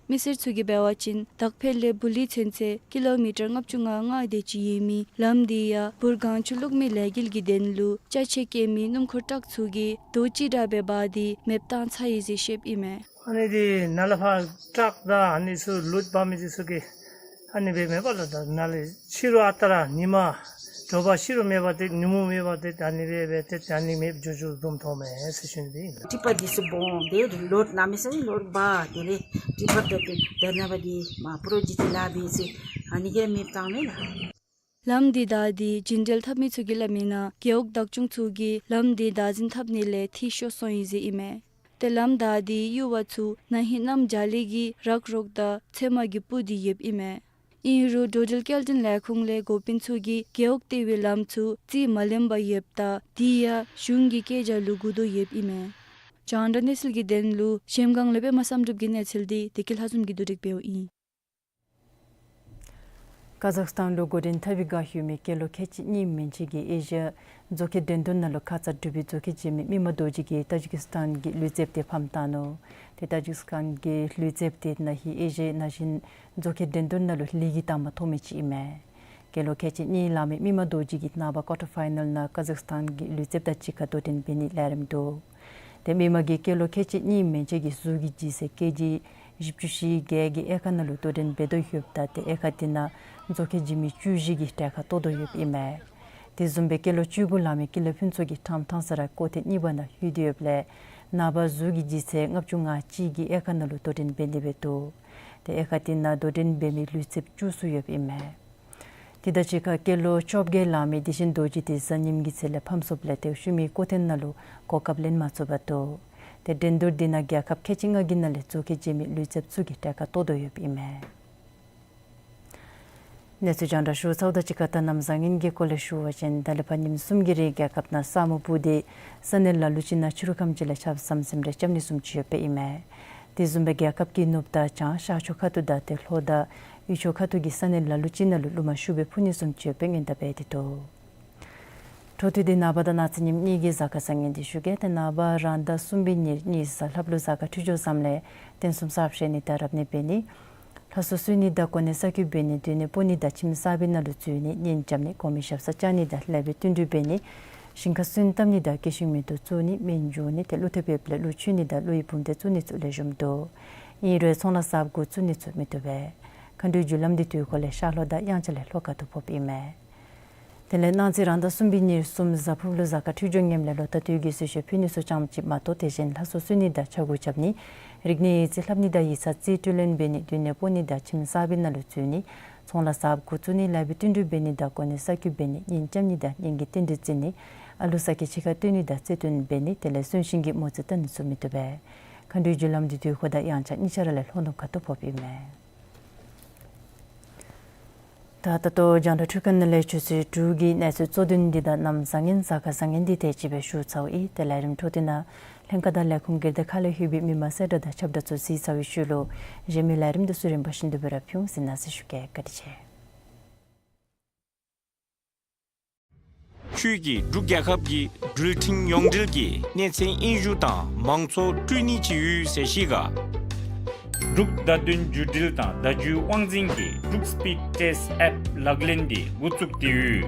མི་སེར་ཚུ་གིས་འབད་བ་ཅིན་དག་ཕེ་ལས་བུ་ལི་ཚན་ཚུན་ཀི་ལོ་མི་ཊར་ལྔ་བཅུ་ང་ལྔ་དེ་ཅིག་ཡོད་མི་ལམ་འདི་ཡང་འབུར་གང་ཆུ་བླུག་མི་ལས་འགུལ་གྱི་དོན་ལུ་ཅ་ཆས་བཀལ་མི་སྣུམ་འཁོར་ཊག་ཚུ་གིས་རྡོ་ཅིག་དྲག་སྦེ་འབག་སྟེ་མེདཔ་བཏང་ཚར་ཡི་ཟེར་བཤདཔ་ཨིན་མས། ཨ་ནི་འདི་ནཱ་ལས་ཕར་ཊག་དང་ཨ་ནི་ཚུ་ལུད་འབག་མི་འདི་ཚུ་གིས་ཨ་ནི་སྦེ་མེད་པ་ལགས། ད་ནཱ་ལས་ཕྱི་རུ་ཨ་རྟག་ར་ཉིན་མ་དྲོ་པ་ཕྱི་རུ་མེད་པ་ཏེ་ཉིན་མོ་མེད་པ་ཏེ་ཨ་ནི་སྦེ་སྦེ་ཏེ་ཨ་ནི་མེདཔ་འགྱོ་འགྱོཝ་བཟུམ་མཐོངམ་མས་ཟེར་ཞུ་ནི་འདི་ཨིན་ལགས། ཊི་པར་འདི་ཚུ་སྦོམ་སྦེ་ལོཌ་གནམ་མེད་ས་མེད་ལོཌ་འབག་དེ་ལས་ཊི་པར་དང་ཏེ་ད་ནཱ་འབད་འདི་མ་པྲོ་ཇེཀཊ་ལཱ་འབད་ཚེ་ཨ་ནི་གིས་མེདཔ་བཏངམ་མས་ལགས། ལམ་འདི་བདའ་སྟེ་རྒྱུན་འགྲུལ་འཐབ་མི་ཚུ་གིས་སླབ་མིའི་ནང་རྒེད་འོག་བདག་སྐྱོང་ཚུ་གིས་ལམ་འདི་བདག་འཛིན་འཐབ་ནི་ལས་འཐུས་ཤོར་སོང་ཡི་ཟེར་ཨིན་མས། ཏེ་ལམ་བདའ་སྟེ་གཡུར་བ་ཚུ་ན་ཧིང་གནམ་བྱཱར་ལས་ཀྱི་རག་རོག་དང་ཚོད་མ་གིས་སྤུར་ཏེ་ཡོདཔ་ཨིན་མས། ཨིན་རུང་འགྲོ་འགྲུལ་སྐྱེལ་འདྲེན་ལས་ཁུངས་ལས་འགོ་དཔོན་ཚུ་གིས་རྒེད་འོག་ལྟེ་བའི་ལམ་ཚུ་རྩིས་མ་ལེན་པར་ཡོདཔ་ད་འདི་ཡང་གཞུང་གི་བཀོད་རྒྱ་ལུ་བསྒུག་དོ་ཡོདཔ་ཨིན་མས། རྒྱང་བསྒྲགས་གནས་ཚུལ་གྱི་དོན་ལུ་གཞལམ་སྒང་ལས་པདྨ་བསམ་གྲུབ་ཀྱི་གནས་ཚུལ་འདི་བདེ་སྐྱིད་ལྷ་འཛོམས་ཀྱིས་བསྡུ་སྒྲིག་འབདཝ་ཨིན། ཀ་ཛག་སི་ཐན་ལུ་འགོ་འདྲེན་འཐབ་པའི་བསྒང་ཡོད་མི་སྐྱེས་ལོ་ཁལ་གཅིག་གཉིས་མན་ཆད་ཀྱི་ཨེ་ཤི་ཡ་མཛོག་ཁའི་འགྲན་བསྡུར་ནང་ལུ་ཁ་ཙ་གྲུབ་པའི་མཛོག་ཁ་འཇལ་མི་མི་མང་རྡོ་རྗེ་གིས་ཏ་ཇི་ཀི་སི་ཐན་གྱི་ལུས་རྩལཔ་དེ་ཕམ་བཏང་ནུག། ཏེ་ཏ་ཇི་ཀི་སི་ཐན་གྱི་ལུས་རྩལཔ་དེ་ན་ཧིང་ཨེ་ཤི་ཡའི་ན་གཞོན་མཛོག་ཁའི་འགྲན་བསྡུར་ནང་ལུ་ལིག་གི་དང་པ་ཐོབ་མི་ཅིག་ཨིན་མས། སྐྱེས་ལོ་ཁལ་གཅིག་གཉིས་ལང་མི་མི་མང་རྡོ་རྗེ་གིས་ནངས་པ་ཀོར་ཊར་ཕའི་ནཱལ་ནང་ཀ་ཛག་སི་ཐན་གྱི་ལུས་རྩལཔ་དང་གཅིག་ཁར་དོ་འགྲན་འབད་ནིའི་ལས་རིམ་འདུག། ཏེ་མི་མང་གིས་སྐྱེས་ལོ་ཁལ་གཅིག་གཉིས་མན་ཆད་ཀྱི་གཟུགས་ཀྱི་ལྗིད་ཚད་ཀེ་ཇི་བཞི་བཅུ་ཞེ་བརྒྱད་ཀྱི་དབྱེ་ཁག་ནང་ལུ་དོ་འགྲན་འབད་དོ་ཡོདཔ་ད་ཏེ་དབྱེ་ཁག་དེ་ནང་མཛོག་ཁ་འཇལ་མི་བཅུ་བཞི་གིས་གྲལ་ཁར་གཏོགས་དོ་ཡོདཔ་ཨིན་མས། དེ་བཟུམ་སྦེ་སྐྱེས་ལོ་བཅུ་དགུ་ལང་མི་སྐྱེས་ལོ་ཕུན་ཚོགས་ཀྱིས་ཕྲང་ཕྲང་ས་ར་ཀོ་ཐེངས་གཉིས་པ་ནང་ལྷོད་དེ་ཡོདཔ་ལས་ནངས་པ་གཟུགས་ཀྱི་ལྗིད་ཚད་ལྔ་བཅུ་ང་གཅིག་གི་དབྱེ་ཁག་ནང་ལུ་དོ་འགྲན་འབད་ནི་སྦེ་འདུག། ཏེ་དབྱེ་ཁག་དེ་ནང་དོ་འགྲན་འབད་མི་ལུས་རྩལཔ་བཅུ་གསུམ་ཡོདཔ་ཨིན་མས། དེ་དང་གཅིག་ཁར་སྐྱེས་ལོ་བཅོ་བརྒྱད་ལང་མི་བདེ་ཆེན་རྡོ་རྗེ་དེ་གཟའ་ཉིམ་གྱི་ཚེ་ལས་ཕམ་སོངམ་ལས་ཏེ་ཤུལ་མའི་ཀོ་ཐེངས་ནང་ལུ་གོ་སྐབས་ལེན་མ་ཚུགས་པར་འདུག། ཏེ་འགྲན་བསྡུར་དེ་ནང་རྒྱལ་ཁབ་ཁལ་གཅིག་ལྔ་གི་ནང་ལས་མཛོག་ཁ་འཇལ་མི་ལུས་རྩལཔ་ཚུ་གིས་གྲལ་ཁར་གཏོགས་དོ་ཡོདཔ་ཨིན་མས། གནས་ཚུལ་རྒྱང་བསྒྲགས་ཞུ་ཚརཝ་དང་གཅིག་ཁར་ད་གནམ་བཟང་ངན་གྱི་སྐོར་ལས་ཞུ་བ་ཅིན་ད་ལས་ཕར་ཉིནམ་གསུམ་གྱི་རིང་རྒྱལ་ཁབ་ནང་ས་སྨུག་སྤུབས་ཏེ་ས་གནས་ལ་ལུ་ཅིག་ནང་ཕྱི་རུ་ཁམས་ཅིག་ལས་ཆརཔ་ཟམ་ཟིམ་རེ་རྐྱབ་ནི་བཟུམ་ཅིག་ཡོདཔ་ཨིན་མས། དེ་བཟུམ་སྦེ་རྒྱལ་ཁབ་ཀྱི་ནུབ་དང་བྱང་ཤར་ཕྱོགས་ཁ་ཐུག་དང་ཏེ་ལྷོ་དང་དབུས་ཕྱོགས་ཁ་ཐུག་གི་ས་གནས་ལ་ལུ་ཅིག་ནང་ལུ་རླུང་མ་ཤུགས་སྦེ་འཕུ་ནི་བཟུམ་ཅིག་ཡོདཔ་སྦེ་སྔོན་བརྡ་འབད་དེ་འདུག། འཕྲོ་མཐུད་དེ་ནངས་པ་དང་གནངས་ཚེ་ཉིནམ་གཉིས་ཀྱི་གཟའ་སྐར་བཟང་ངན་འདི་ཞུ་གེ། ཏེ་ནངས་པ་རང་ཟླ་གསུམ་པའི་ཉེར་གཉིས་གཟའ་ལྷགཔ་ལུ་གཟའ་སྐར་འཕྲོད་སྦྱོར་བཟངམ་ལས་རྟེན་གསུམ་གསརཔ་བཞེངས་ནི་དང་རབ་གནས་འབད་ནི། ལྷ་གསོལ་གསོལ་ནི་དང་གོ་གནས་གསར་བསྐོ་འབད་ནི། སྡོད་གནས་སྤོ་ནི་དང་ཁྱིམ་གསར་པའི་ནང་ལུ་འཛུལ་ནི། གཉེན་རྐྱབ་ནི་གོང་མའི་ཞབས་སར་བཅར་ནི་དང་ལེགས་པའི་བསྟུན་གྲོས་འབད་ནི། ཞིང་ཁར་སོན་བཏབ་ནི་དང་སྐྱེ་ཤིང་མེ་ཏོག་བཙུགས་ནི་སྨན་བྱུང་ནི་ཏེ་ཀླུ་ཐེབས་ཡོདཔ་ལས་ཀླུ་མཆོད་ནི་དང་ཀླུ་ཡི་བུམ་སྡེ་བཙུགས་ནི་ཚུ་ལེགས་ཤོམ་འདུག། ཨིན་རུང་ཚོང་ལཱ་གསརཔ་འགོ་བཙུགས་ནི་ཚུ་མི་བཏུབ་པས། མཁའ་འགྲོའི་རྒྱུ་ལམ་འདི་དུས་འཁོར་ལས་ཤར་ལྷོ་དང་དབྱངས་འཆར་ལས་ལྷོ་ཁ་ཐུག་ཕོགཔ་ཨིན་མས། དེ་ལས་གནངས་ཚེ་རང་ཟླ་གསུམ་པའི་ཉེར་གསུམ་གཟའ་ཕུརཔ་ལུ་གཟའ་སྐར་འཕྲོད་སྦྱོར་ངནམ་ལས་ལོ་ཟླ་དུས་ཀྱི་གསོལ་མཆོད་ཕུལ་ནི་ཚུ་ཙམ་ཅིག་མ་གཏོགས་དེ་བཞིན་ལྷ་གསོལ་གསོལ་ནི་དང་ཕྱག་འགུགས་རྐྱབ་ནི། རིག་གནས་ཡིག་རྩིས་ལྷབ་ནི་དང་ཡིག་ཚང་རྩིས་སྤྲོད་ལེན་འབད་ནི། སྡོད་གནས་སྤོ་ནི་དང་ཁྱིམ་གསར་པའི་ནང་ལུ་འཛུལ་ནི། ཚོང་ལཱ་གསརཔ་འགོ་བཙུགས་ནི། ལེགས་པའི་བསྟུན་གྲོས་འབད་ནི་དང་གོ་གནས་གསར་བསྐོ་འབད་ནི། གཉེན་རྐྱབ་ནི་དང་གཉེན་གྱི་རྟེན་འབྲེལ་བརྩི་ནི། ཨ་ལུ་ས་སྐྱེས་ཕྱི་ཁར་སྟོན་ནི་དང་རྩེ་སྟོན་འབད་ནི། དེ་ལས་གསོན་གཤིན་གྱི་མོ་རྩིས་བལྟ་ནི་ཚུ་མི་བཏུབ་པས། མཁའ་འགྲོའི་རྒྱུ་ལམ་འདི་དུས་འཁོར་དང་དབྱངས་འཆར་གཉིས་ཆ་ར་ལས་ལྷོ་ནུབ་ཁ་ཐུག་ཕོགཔ་ཨིན་མས། ད་ད་ལྟོ་རྒྱང་བསྒྲགས་འཕྲུལ་ཁང་ནང་ལས་ཆུ་ཚོད་དྲུག་གི་གནས་ཚུལ་གཙོ་དོན་འདི་དང་གནམ་བཟང་ངན་གཟའ་སྐར་བཟང་ངན་འདི་དེ་ཅིག་སྦེ་ཞུ་ཚརཝ་ཨིན། ཏེ་ལས་རིམ་འཕྲོ་མཐུད་ནང་ལྷན་ཁག་དང་ལས་ཁུངས་སྒེར་སྡེ་ཁག་ལས་ལྷོད་པའི་མི་མང་གསལ་བསྒྲགས་དང་ཁྱབ་བསྒྲགས་ཚུ་གཟིགས་ཚར་བའི་ཤུལ་ལུ་གཞན་མི་ལས་རིམ་འདི་ཚུ་རིམ་པ་བཞིན་དུ་སྦེ་ར་ཕུལ་འོང་ཟེར་གནང་ཟེར་ཞུ་གེ། བཀའ་དྲིན་ཆེ། ཁྱོད་ཀྱིས་འབྲུག་རྒྱལ་ཁབ་ཀྱི་འགྲུལ་འཕྲིན་ཡོངས་འབྲེལ་གྱི་གནས་ཚད་དབྱིངས་ཞུགས་དང་མང་གཙོ་སྤྲོད་ནི་ཅིག་ཡོད་ཟེར་ཤེས་ག། འབྲུག་བརྡ་དོན་བརྒྱུད་འབྲེལ་དང་བརྡ་བརྒྱུད་དབང་འཛིན་གྱིས་འབྲུག་སི་པིཌ་ཊེསཊ་ཨེཔ་ལག་ལེན་འདི་འགོ་བཙུགས་ཏེ་ཡོད།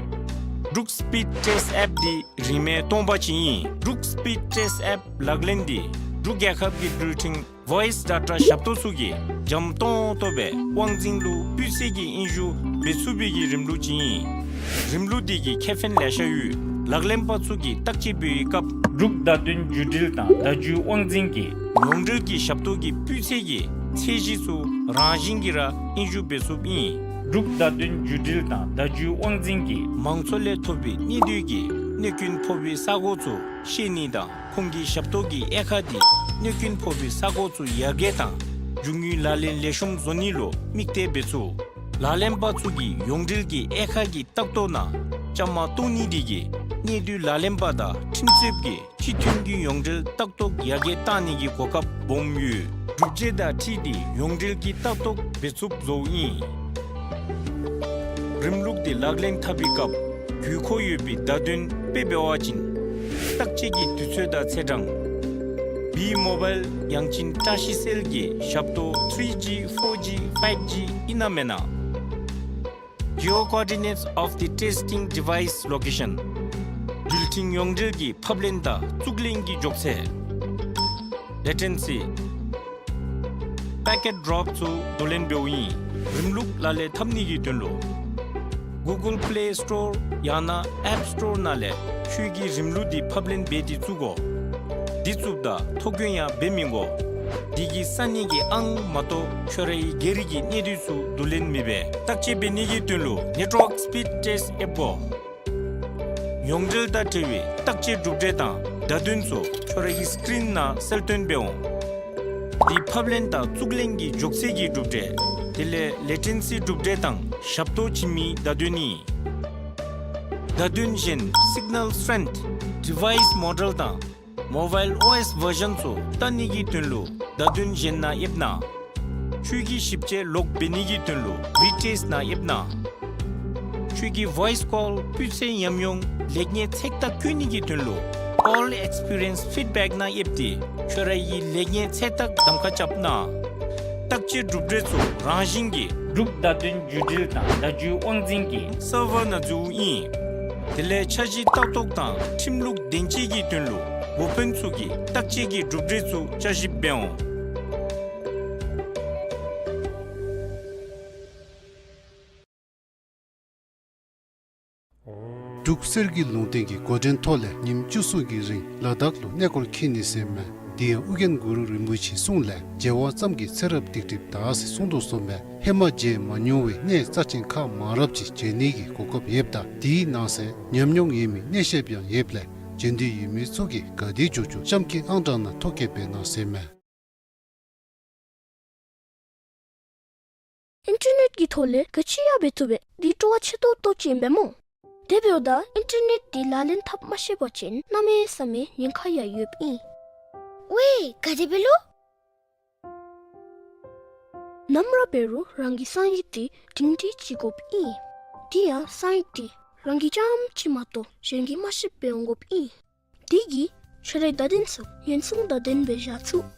འབྲུག་སི་པིཌ་ཊེསཊ་ཨེཔ་འདི་རིན་མེད་སྟོང་པ་ཅིག་ཨིན། འབྲུག་སི་པིཌ་ཊེསཊ་ཨེཔ་ལག་ལེན་འདི་འབྲུག་རྒྱལ་ཁབ་ཀྱི་འགྲུལ་འཕྲིན་ཝོའིསི་ཌེ་ཊ་ཞབས་ཏོག་ཚུ་གིས་འཇམ་ཏོང་ཏོ་སྦེ་དབང་འཛིན་ལུ་སྤུས་ཚད་ཀྱི་དབྱིངས་ཞུགས་འབད་ཚུགས་པའི་གི་རིམ་ལུགས་ཅིག་ཨིན། རིམ་ལུགས་འདི་གི་ཁེ་ཕན་ལེ་ཤ་ཡོད། ལག་ལེན་པ་ཚུ་གིས་བརྟག་དཔྱད་འབད་བའི་སྐབས་འབྲུག་བརྡ་དོན་བརྒྱུད་འབྲེལ་དང་བརྡ་བརྒྱུད་དབང་འཛིན་གྱིས་ཡོངས་འབྲེལ་གྱི་ཞབས་ཏོག་གི་སྤུས་ཚད་ཀྱི་ཚད་གཞི་ཚུ་རང་བཞིན་གྱིས་ར་དབྱིངས་ཞུགས་འབད་ཚུགསཔ་ཨིན། འབྲུག་བརྡ་དོན་བརྒྱུད་འབྲེལ་དང་བརྡ་བརྒྱུད་དབང་འཛིན་གྱིས་མང་ཚོགས་ལས་ཐོབ་པའི་གནད་དོན་གྱི་གནོད་སྐྱོན་ཕོག་པའི་ས་གོ་ཚུ་ཤེས་ནི་དང་ཁོང་གི་ཞབས་ཏོག་གི་དབྱེ་ཁག་འདི་གནོད་སྐྱོན་ཕོག་པའི་ས་གོ་ཚུ་ཡར་རྒྱས་དང་རྒྱུ་དངོས་ལག་ལེན་ལེགས་ཤོམ་བཟོ་ནི་ལུ་དམིགས་གཏད་འབད་ཚུགས། ལག་ལེན་པ་ཚུ་གིས་ཡོངས་འབྲེལ་གྱི་དབྱེ་ཁག་གི་ལྟ་རྟོག་ནང་བཅའ་མར་གཏོགས་ནི་འདི་གིས་གནས་སྡུད་ལག་ལེན་པ་དང་ཁྲིམས་རྩོདཔ་གིས་སྤྱི་མཐུན་གྱི་ཡོངས་འབྲེལ་ལྟ་རྟོག་ཡར་རྒྱས་གཏང་ནི་གི་གོ་སྐབས་སྦོམ་ཡོད། གྲུབ་འབྲས་དང་འཁྲིལ་ཏེ་ཡོངས་འབྲེལ་གྱི་ལྟ་རྟོག་འབད་ཚུགསཔ་བཟོཝ་ཨིན། རིམ་ལུགས་འདི་ལག་ལེན་འཐབ་པའི་སྐབས་དགོས་མཁོ་ཡོད་པའི་བརྡ་དོན་དཔེ་འབད་བ་ཅིན་བརྟག་དཔྱད་ཀྱི་དུས་ཚོད་དང་ཚེས་གྲངས། བི་མོ་བཱའིལ་ཡང་ཅིན་བཀྲ་ཤིས་སེལ་གྱི་ཞབས་ཏོག་ཐི་རི་ཇི་ཕོར་ཇི་ཕའིབ་ཇི་ཨིན་ན་མེན་ན། Geo coordinates of the testing device location། འགྲུལ་འཕྲིན་ཡོངས་འབྲེལ་གྱི་ཕབ་ལེན་དང་བཙུགས་ལེན་གྱི་མགྱོགས་ཚད། Latency། Packet drop ཚུ་བསྡུ་ལེན་འབདཝ་ཨིན། རིམ་ལུགས་ལག་ལེན་འཐབ་ནི་གི་དོན་ལུ་Google Play Store ཡང་ན་App Store ནང་ལས་ཁྱོད་ཀྱིས་རིམ་ལུགས་འདི་ཕབ་ལེན་འབད་དེ་བཙུགས་དགོ། འདི་བཙུགསཔ་ད་ཐོ་བཀོད་ཡང་འབད་མི་དགོ། འདི་གིས་ས་གནས་ཀྱི་ཨང་མ་གཏོགས་ཁྱོད་རའི་སྒེར་གྱི་གནས་སྡུད་ཚུ་བསྡུ་ལེན་མི་འབད། བརྟག་དཔྱད་འབད་ནི་གི་དོན་ལུ་Network Speed Test ཨེབ་དགོ། ཡོངས་འབྲེལ་དང་འབྲེལ་བའི་བརྟག་དཔྱད་གྲུབ་འབྲས་དང་བརྡ་དོན་ཚུ་ཁྱོད་རའི་སི་ཀྲིན་ནང་གསལ་སྟོན་འབད་འོང་། འདི་ཕབ་ལེན་དང་བཙུགས་ལེན་གྱི་མགྱོགས་ཚད་ཀྱི་གྲུབ་འབྲས། དེ་ལས་ལེ་ཊེན་སི་གྲུབ་འབྲས་དང་ཞབས་ཏོག་བྱིན་མིའི་བརྡ་དོན་ཨིན། བརྡ་དོན་གཞན་སིག་ནཱལ་སི་ཊེན་ཐི། ཌི་ཝའིསི་མོ་ཌེལ་དང་མོ་བཱའིལ་ཨོ་ཨེསི་བར་ཞཱན་ཚུ་བལྟ་ནི་གི་དོན་ལུ་བརྡ་དོན་གཞན་ནང་ཨེབ་གནང་། ཁྱོད་ཀྱིས་ཞིབ་དཔྱད་ལོག་འབད་ནི་གི་དོན་ལུ་བི་ཊེསཊ་ནང་ཨེབ་གནང་། ཁྱོད་ཀྱི་ཝོའིསི་ཀོལ་སྤུས་ཚད་ཉམས་མྱོང་ལེགས་ཉེས་ཚད་བརྟག་བཀོད་ནི་གི་དོན་ལུ་Call Experience Feedback ནང་ཨེབ་སྟེ་ཁྱོད་རའི་ལེགས་ཉེས་ཚད་བརྟག་གདམ་ཁ་རྐྱབ་གནང་། བརྟག་དཔྱད་གྲུབ་འབྲས་ཚུ་རང་བཞིན་གྱིས་འབྲུག་བརྡ་དོན་བརྒྱུད་འབྲེལ་དང་བརྡ་བརྒྱུད་དབང་འཛིན་གྱི་སར་ཝར་ནང་འཛུལཝ་ཨིན། དེ་ལས་འཆར་གཞི་ལྟ་རྟོག་དང་ཁྲིམས་ལུགས་བདེན་དཔྱད་ཀྱི་དོན་ལུ་འགོ་དཔོན་ཚུ་གིས་བརྟག་དཔྱད་ཀྱི་གྲུབ་འབྲས་ཚུ་བསྐྱར་ཞིབ་འབད་འོང་། འབྲུག་གསེར་གྱི་ལུང་བསྟན་གྱི་འགོ་འདྲེན་ཐོག་ལས་ཉིནམ་བཅུ་གསུམ་གྱི་རིང་ལ་དྭགས་ལུ་གནས་སྐོར་འཁྱིད་ནི་ཟེར་མས། དེ་ཡང་ཨོ་རྒྱན་གུ་རུ་རིན་པོ་ཆེའི་གསུང་ལས་མཇལ་བ་ཙམ་གྱིས་ཚེ་རབས་སྡིག་སྒྲིབ་དག་ཟེར་གསུངས་དོ་གསུངས་མས། ཧེ་མ་མཇལ་མ་མྱོང་བའི་གནས་རྩ་ཆེན་ཁག་མང་རབས་ཅིག་མཇལ་ནི་གི་གོ་སྐབས་ཡོདཔ་ད་དེའི་ནང་གསེས་ཉམས་མྱོང་ཡོད་མི་གནས་བཤདཔ་ཡང་ཡོདཔ་ལས་མཇལ་འདོད་ཡོད་མི་ཚུ་གིས་ག་དེ་མགྱོགས་མགྱོགས་གཤམ་གྱི་ཨང་གྲངས་ནང་ཐོ་བཀོད་འབད་གནང་ཟེར་མས། ཨིན་ཊར་ནེཊ་ཀྱི་ཐོག་ལས་ག་ཅི་ཡང་འབད་བཏུབ་པས། འདི་སྤྲོ་བ་ཆེ་ཏོག་ཏོ་ཅིག་ཨིན་པས་སྨོ། དེ་འབདཝ་ད་ཨིན་ཊར་ནེཊ་འདི་ལག་ལེན་འཐབ་མ་ཤེས་པ་ཅིན་གནམ་མེད་ས་མེད་ཉེན་ཁ་ཡང་ཡོདཔ་ཨིན། ཝའེ་ག་དེ་སྦེ་ལོ། ནམ་ར་འབད་རུང་རང་གི་གསང་ཡིག་འདི་སྒྲིང་སྒྲིང་ཅིག་དགོཔ་ཨིན། དེ་ཡང་གསང་ཡིག་འདི་རང་གིས་རྐྱངམ་གཅིག་མ་གཏོགས་གཞན་གྱིས་མ་ཤེསཔ་སྦེ་འོང་དགོཔ་ཨིན། དེ་གིས་ཁྱོད་རའི་བརྡ་དོན་ཚུ་ཉེན་སྲུང་དང་ལྡནམ་སྦེ་བཞག་ཚུགས།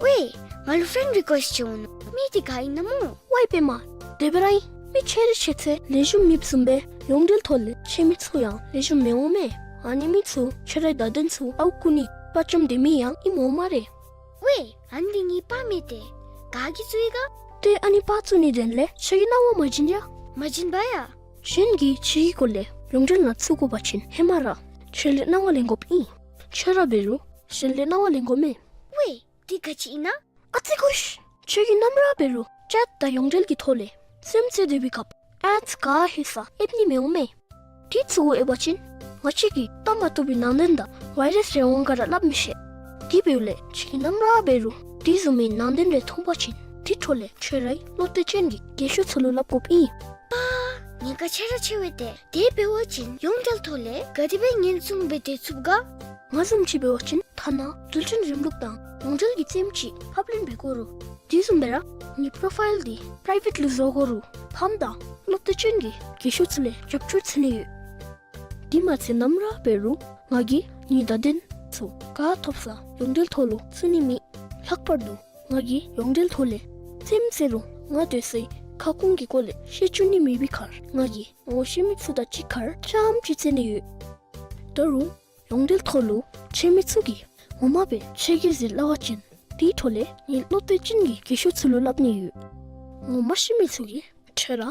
ཝའེ་ང་ལུ་ཕེརེནཌ་རི་ཀུའེསཊ་ཅིག་འོང་ནུག། མི་འདི་ག་ཨིན་ན་སྨོ། ཝའེ་པདྨ། དེ་སྦེ་ར་ཨིན། མི་ཆེ་རི་ཆེ་ཚད་ལེགས་ཤོམ་མེདཔ་བཟུམ་སྦེ་ཡོངས་འབྲེལ་ཐོག་ལས་ཆེ་མི་ཚུ་ཡང་ལེགས་ཤོམ་མི་འོང་མས། ཨ་ནི་མི་ཚུ་ཁྱོད་རའི་བརྡ་དོན་ཚུ་ཨརཝ་རྐུ་ནི་དཔའ་བཅམ་སྡོད་མི་ཡང་ཨིནམ་འོང་སྨ་རེ། ཝའེ་ཨ་ནི་འདི་ངེའི་པར་མས་ཏེ། ག་གིས་བཙུགས་ཡི་ག། ཏེ་ཨ་ནི་པར་བཙུགས་ནིའི་དོན་ལས་ཁྱོད་ཀྱིས་གནང་བ་མ་བྱིན་ཡ། མ་བྱིན་པ་ཡ། གཞན་གྱིས་ཁྱོད་ཀྱི་སྐོར་ལས་ཡོངས་འབྲེལ་ནང་བཙུགས་དགོ་པ་ཅིན་ཧེ་མ་ར་ཁྱོད་ལས་གནང་བ་ལེན་དགོཔ་ཨིན། ཁྱོད་ར་འབད་རུང་གཞན་ལས་གནང་བ་ལེན་དགོ་མས། ཝའེ་འདི་ག་ཅི་ཨིན་ན། ཨ་ཙི་ཀུ་ཤི། ཁྱོད་ཀྱིས་ནམ་ར་འབད་རུང་ཅེཊ་དང་ཡོངས་འབྲེལ་གྱི་ཐོག་ལས་སེམས་ཅན་སྡོད་པའི་སྐབས་ཨེཌས་ག་ཧེ་ས་ཨེབ་ནི་མི་འོང་མས། དེ་ཚུ་གུ་ཨེབ་པ་ཅིན་ང་བཅས་ཀྱིས་བལྟ་མ་བཏུབ་པའི་ནང་དོན་དང་ཝའི་རཱསི་རེ་འོང་ག་ར་སླབ་མི་ཤེས། དེ་འབདཝ་ལས་ཁྱོད་ཀྱིས་ནམ་ར་འབད་རུང་དེ་བཟུམ་མའི་ནང་དོན་རེ་མཐོང་པ་ཅིན་དེ་འཕྲོ་ལས་ཁྱོད་རའི་བློ་གཏད་ཅན་གྱི་རྒས་ཤོས་ཚུ་ལུ་སླབ་དགོཔ་ཨིན། ཨ་ཉེན་ཁ་ཆེ་ར་ཆེ་བས་ཏེ། དེ་འབད་བ་ཅིན་ཡོངས་འབྲེལ་ཐོག་ལས་ག་དེ་སྦེ་ཉེན་སྲུང་འབད་དེ་ཚུགས་ག། ང་བཟུམ་ཅིག་འབད་བ་ཅིན་ཐ་ན་འགྲུལ་འཕྲིན་རིམ་ལུགས་དང་ཡོངས་འབྲེལ་གྱི་རྩེདམོ་ཅིག་ཕབ་ལེན་འབད་དགོ་རུང་དེ་བཟུམ་སྦེ་ར་ངེའི་པོརོ་ཕའིལ་འདི་པི་རའི་ཝེཊ་ལུ་བཟོ་དགོ་རུང་ཕམ་དང་བློ་གཏད་ཅན་གྱི་རྒས་ཤོས་ཚུ་ལས་རྒྱབ་སྐྱོར་འཚོལ་ནི་ཡོད། དེ་མ་ཚད་ནམ་ར་འབད་རུང་ང་གིས་ངེའི་བརྡ་དོན་ཚུ་ག་ཐོབ་ས་ཡོངས་འབྲེལ་ཐོག་ལུ་བཙུགས་ནི་མེད། ལྷག་པར་དུ་ང་གིས་ཡོངས་འབྲེལ་ཐོག་ལས་རྩེདམོ་རྩེ་རུང་ང་སྡོད་སའི་ཁ་སྐོང་གི་སྐོར་ལས་བཤད་བཅུག་ནི་མེད་པའི་ཁར་ང་གིས་ངོ་ཤེས་མི་ཚུ་དང་གཅིག་ཁར་རྐྱངམ་ཅིག་རྩེ་ནི་ཡོད། ད་རུང་ཡོངས་འབྲེལ་ཐོག་ལུ་ཆེ་མི་ཚུ་གིས་ངོ་མ་སྦེ་ཆོས་གོས་ཟེར་སླབ་པ་ཅིན་དེའི་ཐོག་ལས་ངེའི་བློ་གཏད་ཅན་གྱི་རྒས་ཤོས་ཚུ་ལུ་སླབ་ནི་ཡོད། ངོ་མ་ཤེས་མི་ཚུ་གིས་ཁྱོད་ར་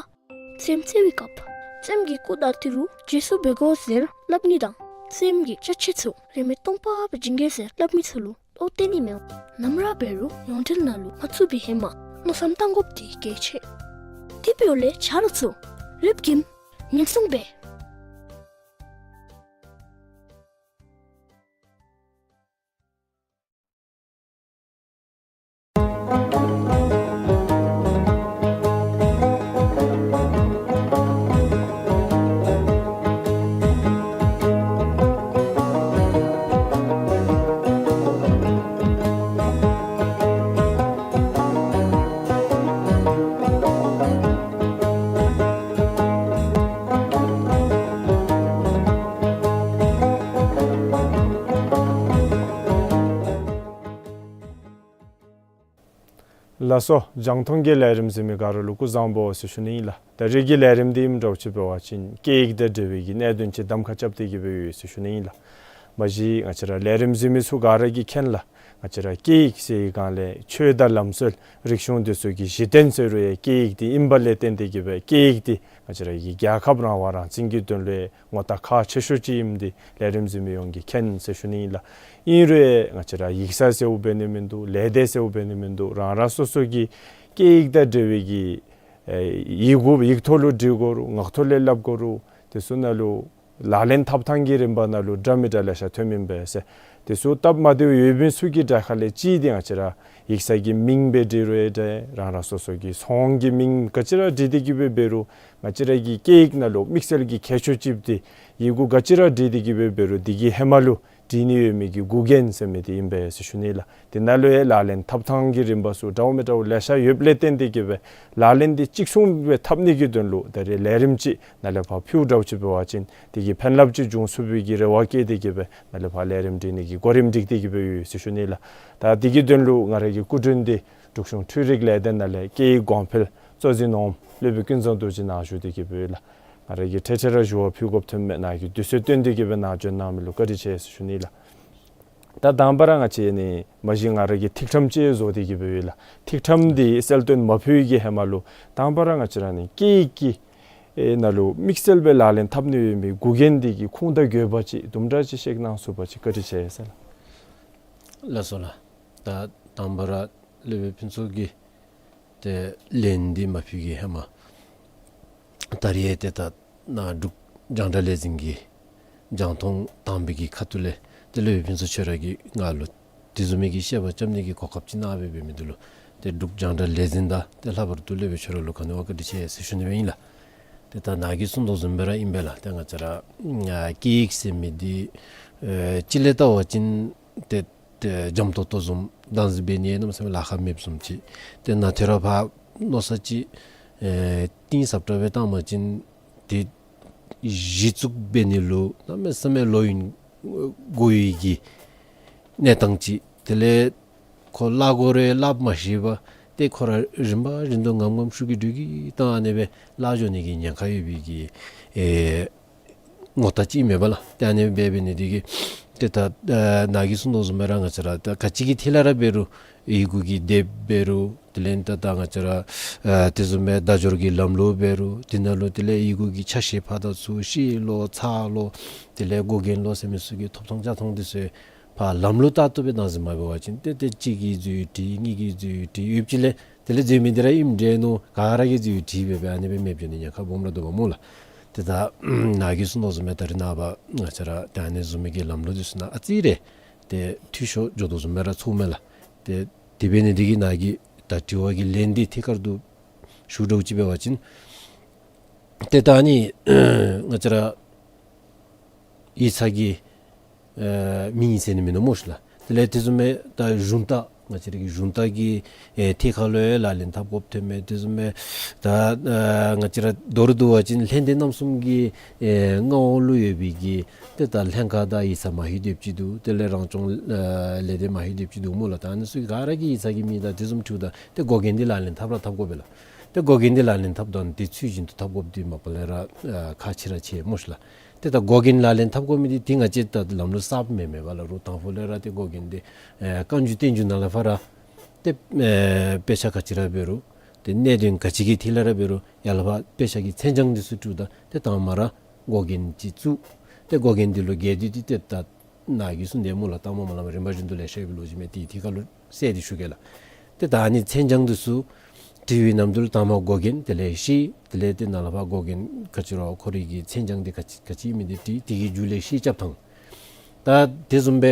རྩེདམོ་རྩེ་བའི་སྐབས་རྩེདམོ་གི་སྐུ་དང་ཏི་རུ་བརྗེ་སོར་འབད་དགོ་ཟེར་སླབ་ནི་དང་རྩེདམོ་གི་ཅ་ཆས་ཚུ་རིན་མེད་སྟོང་པ་སྦེ་བྱིན་གེ་ཟེར་སླབ་མི་ཚུ་ལུ་བློ་གཏད་ནི་མེད། ནམ་ར་འབད་རུང་ཡོངས་འབྲེལ་ནང་ལུ་མ་བཙུགས་པའི་ཧེ་མ་མནོ་བསམ་བཏང་དགོཔ་འདི་གལ་ཆེ། དེ་འབདཝ་ལས་ཆ་རོགས་ཚུ་ལེགས་ཤོམ་ཉན་སྲུང་འབད། ལགས་སོ། རྒྱང་མཐོང་གི་ལས་རིམ་གཟིགས་མི་ག་ར་ལུ་སྐུ་གཟུགས་བཟང་པོ་ཟེར་ཞུ་ནི་ཨིན་ལགས། ད་རེས་ཀྱི་ལས་རིམ་འདི་ཨིནམ་འདྲཝ་ཅིག་འབད་བ་ཅིན་སྐད་ཡིག་དང་འབྲེལ་བའི་གི་གནད་དོན་ཅིག་གདམ་ཁ་རྐྱབ་སྟེ་གི་སྦེ་ཡོད་ཟེར་ཞུ་ནི་ཨིན་ལགས། མ་གཞི་ང་བཅས་ར་ལས་རིམ་གཟིགས་མི་ཚུ་ག་ར་གིས་མཁྱེན་ལགས། ང་བཅས་ར་སྐད་ཡིག་ཟེར་བའི་སྒང་ལས་ཆོས་དང་ལམ་སྲོལ་རིག་གཞུང་འདི་ཚུ་གི་གཞི་རྟེན་ཟེར་རུང་ཡང་སྐད་ཡིག་འདི་ཨིནམ་ལས་བརྟེན་ཏེ་གི་སྦེ་སྐད་ཡིག་འདི་ང་བཅས་ར་གི་རྒྱལ་ཁབ་རང་དབང་རང་བཙན་གྱི་དོན་ལུ་ངོ་རྟགས་ཁག་ཆེ་ཤོས་ཅིག་ཨིནམ་འདི་ལས་རིམ་གཟིགས་མི་ཡོངས་ཀྱིས་མཁྱེན་ཟེར་ཞུ་ནི་ཨིན་ལགས། ཨིན་རུང་ང་བཅས་ར་ཡིག་ཚང་ཟེརཝ་འབད་ནི་མིན་འདུག། ལས་སྡེ་ཟེརཝ་འབད་ནི་མིན་འདུག། རང་རང་སོ་སོ་གི་སྐད་ཡིག་དང་འབྲེལ་བའི་གི་ཨེ་ཡི་གུ་ཡིག་ཐོག་ལུ་འབྲི་དགོ་རུང་ངག་ཐོག་ལས་སླབ་དགོ་རུང་དེ་ཚུ་ནང་ལུ་ལག་ལེན་འཐབ་ཐངས་ཀྱི་རིམ་པ་ནང་ལུ་འདྲ་མི་འདྲ་ལེ་ཤ་ཐོནམ་ཨིན་པས་ཟེར། དེ་ཚུ་སྟབས་མ་བདེཝ་ཡོད་མི་ཚུ་གི་གྲས་ཁ་ལས་གཅིག་འདི་ང་བཅས་ར་ཡིག་ཚང་གི་མིང་སྦེ་འབྲི་རུང་ཡང་འདྲ། རང་རང་སོ་སོ་གི་ཚོང་གི་མིང་ག་ཅི་ར་འབྲི་སྟེ་གི་སྦེ་འབད་རུང་ང་བཅས་ར་གི་སྐད་ཡིག་ནང་ལུ་དམིགས་བསལ་གྱི་ཁྱད་ཆོས་ཅིག་འདི་ཡི་གུ་ག་ཅི་ར་འབྲི་སྟེ་གི་སྦེ་འབད་རུང་འདི་གི་ཧེ་མ་ལུ་འབྲི་ནི་ཡོད་མི་གི་འགོག་རྐྱེན་ཟེར་མི་འདི་ཨིན་པས་ཟེར་ཞུ་ནི་ལགས། དེ་ནང་ལུ་ཡང་ལག་ལེན་འཐབ་ཐངས་ཀྱི་རིམ་པ་ཚུ་འདྲཝ་མི་འདྲཝ་ལེ་ཤ་ཡོདཔ་ལས་བརྟེན་ཏེ་གི་སྦེ་ལག་ལེན་འདི་གཅིག་མཚུངས་སྦེ་འཐབ་ནི་གི་དོན་ལུ་ད་རེས་ལས་རིམ་ཅིག་ནཱ་ལས་ཕར་ཕུལཝ་འདྲཝ་ཅིག་འབད་བ་ཅིན་དེ་གི་ཕན་རླབས་ཅིག་འབྱུང་ཚུགས་པའི་གི་རེ་བ་བསྐྱེད་དེ་གི་སྦེ་ནཱ་ལས་ཕར་ལས་རིམ་སྒྲིག་ནི་གི་གོ་རིམ་སྒྲིག་སྟེ་གི་སྦེ་ཡོད་ཟེར་ཞུ་ནི་ལགས། ད་དེ་གི་དོན་ལུ་ང་ར་གི་སྐུ་མགྲོན་འདི་འབྲུག་གཞུང་འཕྲུལ་རིག་ལས་སྡེ་ནང་ལས་སྐད་ཡིག་གོང་འཕེལ་གཙོ་འཛིན་འོགམ་སློབ་དཔོན་ཀུན་བཟང་རྡོ་རྗེ་ནཱ་བཞུགས་ཏེ་གི་སྦེ་ཡོད་ལགས། ང་ར་གིས་ཐེངས་ཐེངས་ར་ཞུ་བ་ཕུལ་དགོཔ་ཐོནམ་མས། ནཱ་གིས་དུས་ཚོད་བཏོན་ཏེ་གི་སྦེ་ནཱ་བྱོན་གནང་མི་ལུ་བཀའ་དྲིན་ཆེ་ཟེར་ཞུ་ནི་ལགས། ད་དང་པ་ར་ང་བཅས་ནི་མ་གཞི་ང་ར་གིས་ཐིག་ཕྲེང་ཅིག་བཟོ་སྟེ་གི་སྦེ་ཡོད་ལགས། ཐིག་ཕྲེང་འདི་གསལ་སྟོན་མ་ཕུལ་གྱི་ཧེ་མ་ལུ་དང་པ་ར་ང་བཅས་ར་ནི་སྐད་ཡིག་གི་ཨེ་ནང་ལུ་དམིགས་བསལ་སྦེ་ལག་ལེན་འཐབ་ནི་ཡོད་མི་འགོག་རྐྱེན་འདི་གི་ཁུངས་དང་དགོས་པ་ཅིག་དུམ་གྲ་ཅིག་བཤད་གནང་ཚུགས་པ་ཅིན་བཀའ་དྲིན་ཆེ་ཟེར་ལགས། ལགས་སོ་ལགས། ད་དང་པ་ར་སློབ་དཔོན་ཕུན་ཚོགས་ཀྱིས་ཏེ་ལན་འདི་མ་ཕུལ་གྱི་ཧེ་མ་ད་རེས་ཏེ་ད་ནཱ་འབྲུག་རྒྱང་བསྒྲགས་ལས་འཛིན་གྱི་རྒྱང་མཐོང་དང་པའི་གི་ཁ་ཐུག་ལས་ཏེ་སློབ་དཔོན་ཕུན་ཚོགས་ཁྱོད་ར་གིས་ང་ལུ་དེ་བཟུམ་མའི་གི་བཤད་པ་རྐྱབ་ནི་གི་གོ་སྐབས་ཅིག་གནང་སྦེ་འབད་མི་འདི་ལུ་ཏེ་འབྲུག་རྒྱང་བསྒྲགས་ལས་འཛིན་དང་ཏེ་ལྷག་པར་དུ་སློབ་དཔོན་ཁྱོད་ར་ལུ་ག་ནི་བ་བཀའ་དྲིན་ཆེ་ཟེར་ཞུ་ནི་སྦེ་ཨིན་ལགས། ཏེ་ད་ནཱ་གིས་གསུང་དོ་བཟུམ་སྦེ་ར་ཨིན་པས་ལགས། ཏེ་ང་བཅས་ར་ཨ་སྐད་ཡིག་ཟེར་མི་འདི་ཨེ་གཅིག་ལས་བལྟ་བ་ཅིན་ཏེ་ཏེ་འཇམ་ཏོང་ཏོ་བཟུམ་བདག་འཛིན་འབད་ནི་གནམ་མེད་ས་མེད་ལཱ་ཁག་མེདཔ་བཟུམ་ཅིག། ཏེ་ནཱ་ཏེ་ར་ཕར་མནོ་བསམ་ཅིག་ཨེ་གཏིང་ཟབ་དྲགས་སྦེ་བཏང་བ་ཅིན་ཏེ་གཞི་བཙུགས་འབད་ནི་ལུ་གནམ་མེད་ས་མེད་ལོ་ཡུན་འགོར་བའི་གི་གནས་སྟངས་ཅིག། དེ་ལས་ཁོ་སླབ་དགོ་རུང་སླབ་མ་ཤེས་པར་ཏེ་ཁོ་ར་རིམ་པ་བཞིན་དུ་ངམ་ངམ་ཤུགས་ཀྱིས་འགྲུལ་གྱིས་བཏང་ཨ་ནི་སྦེ་སླབ་འགྱོ་ནི་གི་ཉེན་ཁ་ཡོད་པའི་གི་ཨེ་ངོ་རྟགས་ཅིག་མེན་པ་ལགས། ཏེ་ཨ་ནི་འབད་འབད་ནི་འདི་གིས་ཏེ་ད་ཨ་ནཱ་གིས་གསུང་དོ་བཟུམ་སྦེ་ར་ང་བཅས་ར་ད་ག་ཅི་གི་ཐད་ལས་ར་འབད་རུང་ཡི་གུ་གི་དེབ་འབད་རུང་དེ་ལས་ད་ད་ང་བཅས་ར་ཨ་དེ་བཟུམ་སྦེ་བརྡ་སྦྱོར་གྱི་ལམ་ལུགས་འབད་རུང་དེ་ནང་ལུ་དེ་ལས་ཡི་གུ་གི་ཆ་ཤས་ཕར་དང་ཚུར་ཤེས་ལོ་ཚ་ལོ་དེ་ལས་འགོག་རྐྱེན་ལོ་ཟེར་མི་ཚུ་གི་ཐོབ་ཐང་བཅའ་ཐང་འདི་ཚུ་ཕར་ལམ་ལུགས་ལྟར་དུ་སྦེ་བདག་འཛིན་མ་འབད་བ་ཅིན་ཏེ་གཅིག་གིས་འཛོལ་བྲིས་གཉིས་ཀྱིས་འཛོལ་བྲིས་ཡོདཔ་ཅིག་ལས་དེ་ལས་འཛོལ་མི་འདི་ར་ཨིནམ་འདྲས་མནོ་ག་ར་གིས་འཛོལ་བྲིས་འབད་འབད་ཨ་ནི་སྦེ་མེདཔ་འགྱོ་ནི་ཉེན་ཁ་སྦོམ་ར་འདུག་པ་སྨོ་ལགས། ཏེ་ད་ནཱ་གིས་གསུང་དོ་བཟུམ་སྦེ་ད་རེས་ནངས་པ་ང་བཅས་ར་ད་ཨ་ནི་བཟུམ་མའི་གི་ལམ་ལུགས་འདི་ཚུ་ནང་ཨ་ཙི་རེ་ཏེ་འཐུས་ཤོར་འགྱོ་དོ་བཟུམ་སྦེ་ར་ཚོརཝ་མས་ལགས། ཏེ་དེ་འབད་ནི་འདི་གིས་ནཱ་གིས་ད་དྲི་བ་གི་ལན་འདི་ཐད་ཀར་དུ་ཞུ་འདྲཝ་ཅིག་འབད་བ་ཅིན་ཏེ་ད་ཨ་ནི་ང་བཅས་ར་ཡིག་ཚང་གི་ཨེ་མིང་ཟེར་ནི་མིན་ནུག་སྨོ་ཤིག་ལགས། དེ་ལས་དེ་བཟུམ་སྦེ་ད་གཞུང་རྟ་ ང་བཅས་ར་གི་གཞུང་དག་གི་ཨེ་ཐད་ཁར་ལུ་ཡང་ལག་ལེན་འཐབ་དགོཔ་ཐོནམ་མས། དེ་བཟུམ་སྦེ་ད་ཨ་ང་བཅས་ར་མདོར་བསྡུ་བ་ཅིན་ལྷན་སྡེ་རྣམ་གསུམ་གྱི་ཨེ་མངའ་འོག་ལུ་ཡོད་པའི་གི་ཏེ་ད་ལྷན་ཁག་དང་ཡིག་ཚང་མ་ཧེ་སྡེབ་ཅིག་འདུག། དེ་ལས་རང་སྐྱོང་ཨ་ལས་སྡེ་མ་ཧེ་སྡེབ་ཅིག་འདུག་སྨོ་ལགས། ད་ཨ་ནི་ཚུ་ག་ར་གི་ཡིག་ཚང་གི་མིང་དང་དེ་བཟུམ་འཁྲིལཝ་ད་ཏེ་འགོག་འགན་འདི་ལག་ལེན་འཐབ་ར་འཐབ་དགོ་པས་ལགས། ཏེ་འགོག་འགན་འདི་ལག་ལེན་འཐབ་དོ་ན་ཏེ་ཚུལ་བཞིན་དུ་འཐབ་དགོཔ་འདི་མ་པ་ལས་ར་ཨ་ཁག་ཆེ་ར་ཆེ་སྨོ་ཤིག་ལགས། ཏེ་ད་འགོག་འགན་ལག་ལེན་འཐབ་དགོ་མི་འདི་ཏེ་ང་བཅས་ད་ལམ་ལུགས་གསརཔ་མེན་མེན་པ་ལགས། རོགས་དང་ཕུ་ལས་ར་ཏེ་འགོག་འགན་འདི་ཨེ་བཀའ་འགྱུར་བསྟན་འགྱུར་ནང་ལས་ཕར་ར་ཏེ་ཨེ་དཔེ་ཆ་ག་ཅི་ར་འབད་རུང་ཏེ་གནད་དོན་ག་ཅི་གི་ཐད་ལས་ར་འབད་རུང་ཡར་ལས་ཕར་དཔེ་ཆ་གི་མཚན་བྱང་འདི་ཚུ་བྲིཝ་ད་ཏེ་དང་པ་ར་འགོག་འགན་ཅིག་བཙུགས། ཏེ་འགོག་འགན་འདི་ལུ་འགལ་འདི་འདི་ཏེ་ད་ནཱ་གིས་གསུངས་དེ་སྨོ་ལགས། ལྟག་མ་མ་ལངམ་རིམ་པ་བཞིན་དུ་ལེ་ཤ་ཡོདཔ་ལོ་ཅིག་མས། ཏེ་དེ་ཁར་ལུ་གསལ་ཏེ་ཞུ་གེ་ལགས། ཏེ་ད་ཨ་ནི་མཚན་བྱང་འདི་ཚུ་བྲི་བའི་ནམ་དུས་ལུ་དང་པ་འགོག་འགན་དེ་ལས་ཤེས། དེ་ལས་ཏེ་ནཱ་ལས་ཕར་འགོག་འགན་ག་ཅི་ར་ཁོ་རའི་གི་མཚན་བྱང་འདི་ག་ཅི་ག་ཅི་ཨིན་མི་འདི་བྲི། དེ་གི་མཇུག་ལས་ཤེས་རྐྱབ་ཐངས། ད་དེ་བཟུམ་སྦེ་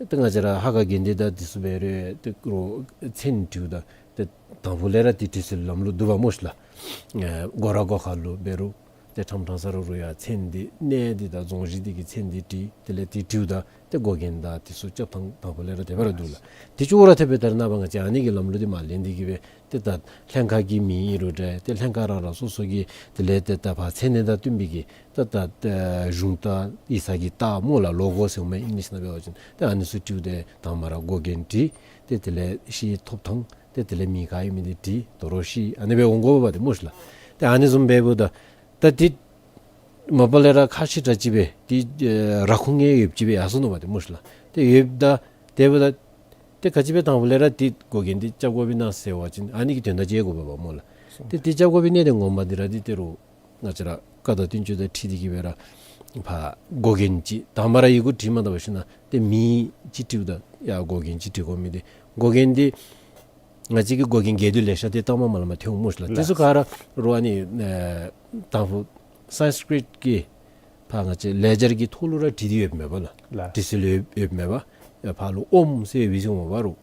ཏེ་ང་བཅས་ར་ཧ་ག་འགན་འདི་དང་དེ་ཚུ་འབད་རུང་ཏེ་རོགས་མཚན་བྲིཝ་ད་ཏེ་དང་ཕུ་ལས་ར་ཏེ་བྲི་སྲོལ་ལམ་ལུགས་འདུག་པ་སྨོ་ཤིག་ལགས། ཨེ་སྒོ་ར་སྒོ་ཁ་ལུ་འབད་རུང་ཏེ་ཁྲམ་ཁྲང་ས་ར་རུ་ཡང་མཚན་འདི་གནས་འདི་དང་རྫོང་གཞི་འདི་གི་མཚན་འདི་བྲི། དེ་ལས་ཏེ་བྲིཝ་ད་ཏེ་འགོག་འགན་དང་དེ་ཚུ་རྐྱབ་ཐངས་དང་ཕུ་ལས་ར་དེ་སྦེ་ར་འདུག་ལགས། དེ་ཅོག་ར་འཐདཔ་སྦེ་ད་རེས་ནངས་པ་ང་བཅས་ཨ་ནི་གི་ལམ་ལུགས་འདི་མ་ལེན་ཏེ་གི་སྦེ་ཏེ་ད་ལྷན་ཁག་གི་མིང་ཨིན་རུང་འདྲ་ཏེ་ལྷན་ཁག་རང་རང་སོ་སོ་གི་དེ་ལས་ཏེ་ད་ཕར་མཚན་གནས་དང་བསྟུན་པའི་གི་ཏེ་ད་ཨེ་གཞུང་རྟ་ཡིག་ཚང་གི་རྟགས་སྨོ་ལགས། ལོ་གོ་ཟེར་མི་ཨིང་ལིཤ་ནང་འབད་བ་ཅིན་ཏེ་ཨ་ནི་ཚུ་བྲིཝ་ད་དང་པ་ར་འགོག་འགན་བྲི། ཏེ་དེ་ལས་ཤེས་ཐོབ་ཐངས། ཏེ་དེ་ལས་མིང་ག་ཨིན་མི་འདི་བྲི། དོ་རུང་ཤེས། ཨ་ནི་སྦེ་འོང་དགོཔ་འདི་སྨོ་ཤིག་ལགས། ཏེ་ཨ་ནི་བཟུམ་འབདཝ་ད་ད་འདི་མ་པ་ལས་ར་ཁག་ཆེ་དྲགས་ཅིག་སྦེ་འདི་ཨེ་ར་ཁུངས་ཡོདཔ་ཅིག་སྦེ་ཡར་སོ་ནུག་པ་འདི་སྨོ་ཤིག་ལགས། ཏེ་ཡོདཔ་ད་དེ་འབདཝ་ད་ཏེ་ག་ཅི་སྦེ་དང་ཕུ་ལས་ར་འདི་འགོག་འགན་འདི་རྐྱབ་དགོཔ་ཨིན་ན་ཟེར་བ་ཅིན་ཨ་ནི་གི་དོན་དག་མཇལ་དགོ་པས་པ་སྨོ་ལགས། ཏེ་འདི་རྐྱབ་དགོ་པའི་གནད་དོན་ངོ་མ་འདི་ར་འདི་ཏེ་རོགས་ང་བཅས་ར་བཀའ་དང་བསྟན་བཅོས་དང་འཁྲིལ་ཏེ་གི་སྦེ་ར་ཕར་འགོག་འགན་ཅིག་དང་པ་ར་ཡི་གུ་བྲིས་མ་ད་པ་ཞིན་ན་ཏེ་མིང་ཅིག་བྲིཝ་ད་ཡར་འགོག་འགན་ཅིག་བྲི་དགོ་མི་འདི་འགོག་འགན་འདི་ང་བཅས་ཀྱི་འགོག་འགན་འགལ་འདུ་ལེ་ཤ་འདི་ལྟག་མ་མ་ལངམ་ཐོན་འོང་སྨོ་ཤིག་ལགས། དེ་ཚུ་ག་ར་རོགས་ཨ་ནི་ཨེ་དང་ཕུ་སཾསྐྲྀཏ་གི་ཕར་ང་བཅས་ལེ་ཇར་གྱི་ཐོག་ལུ་ར་བྲིས་ཏེ་ཡོདཔ་མས་པ་ལགས། ལགས། བྲི་སྲོལ་ཡོད་ཡོདཔ་མས་པ། ཡར་ཕར་ལུ་ཨོམ་ཟེར་བའི་ཟེར་འོང་པ་རོགས།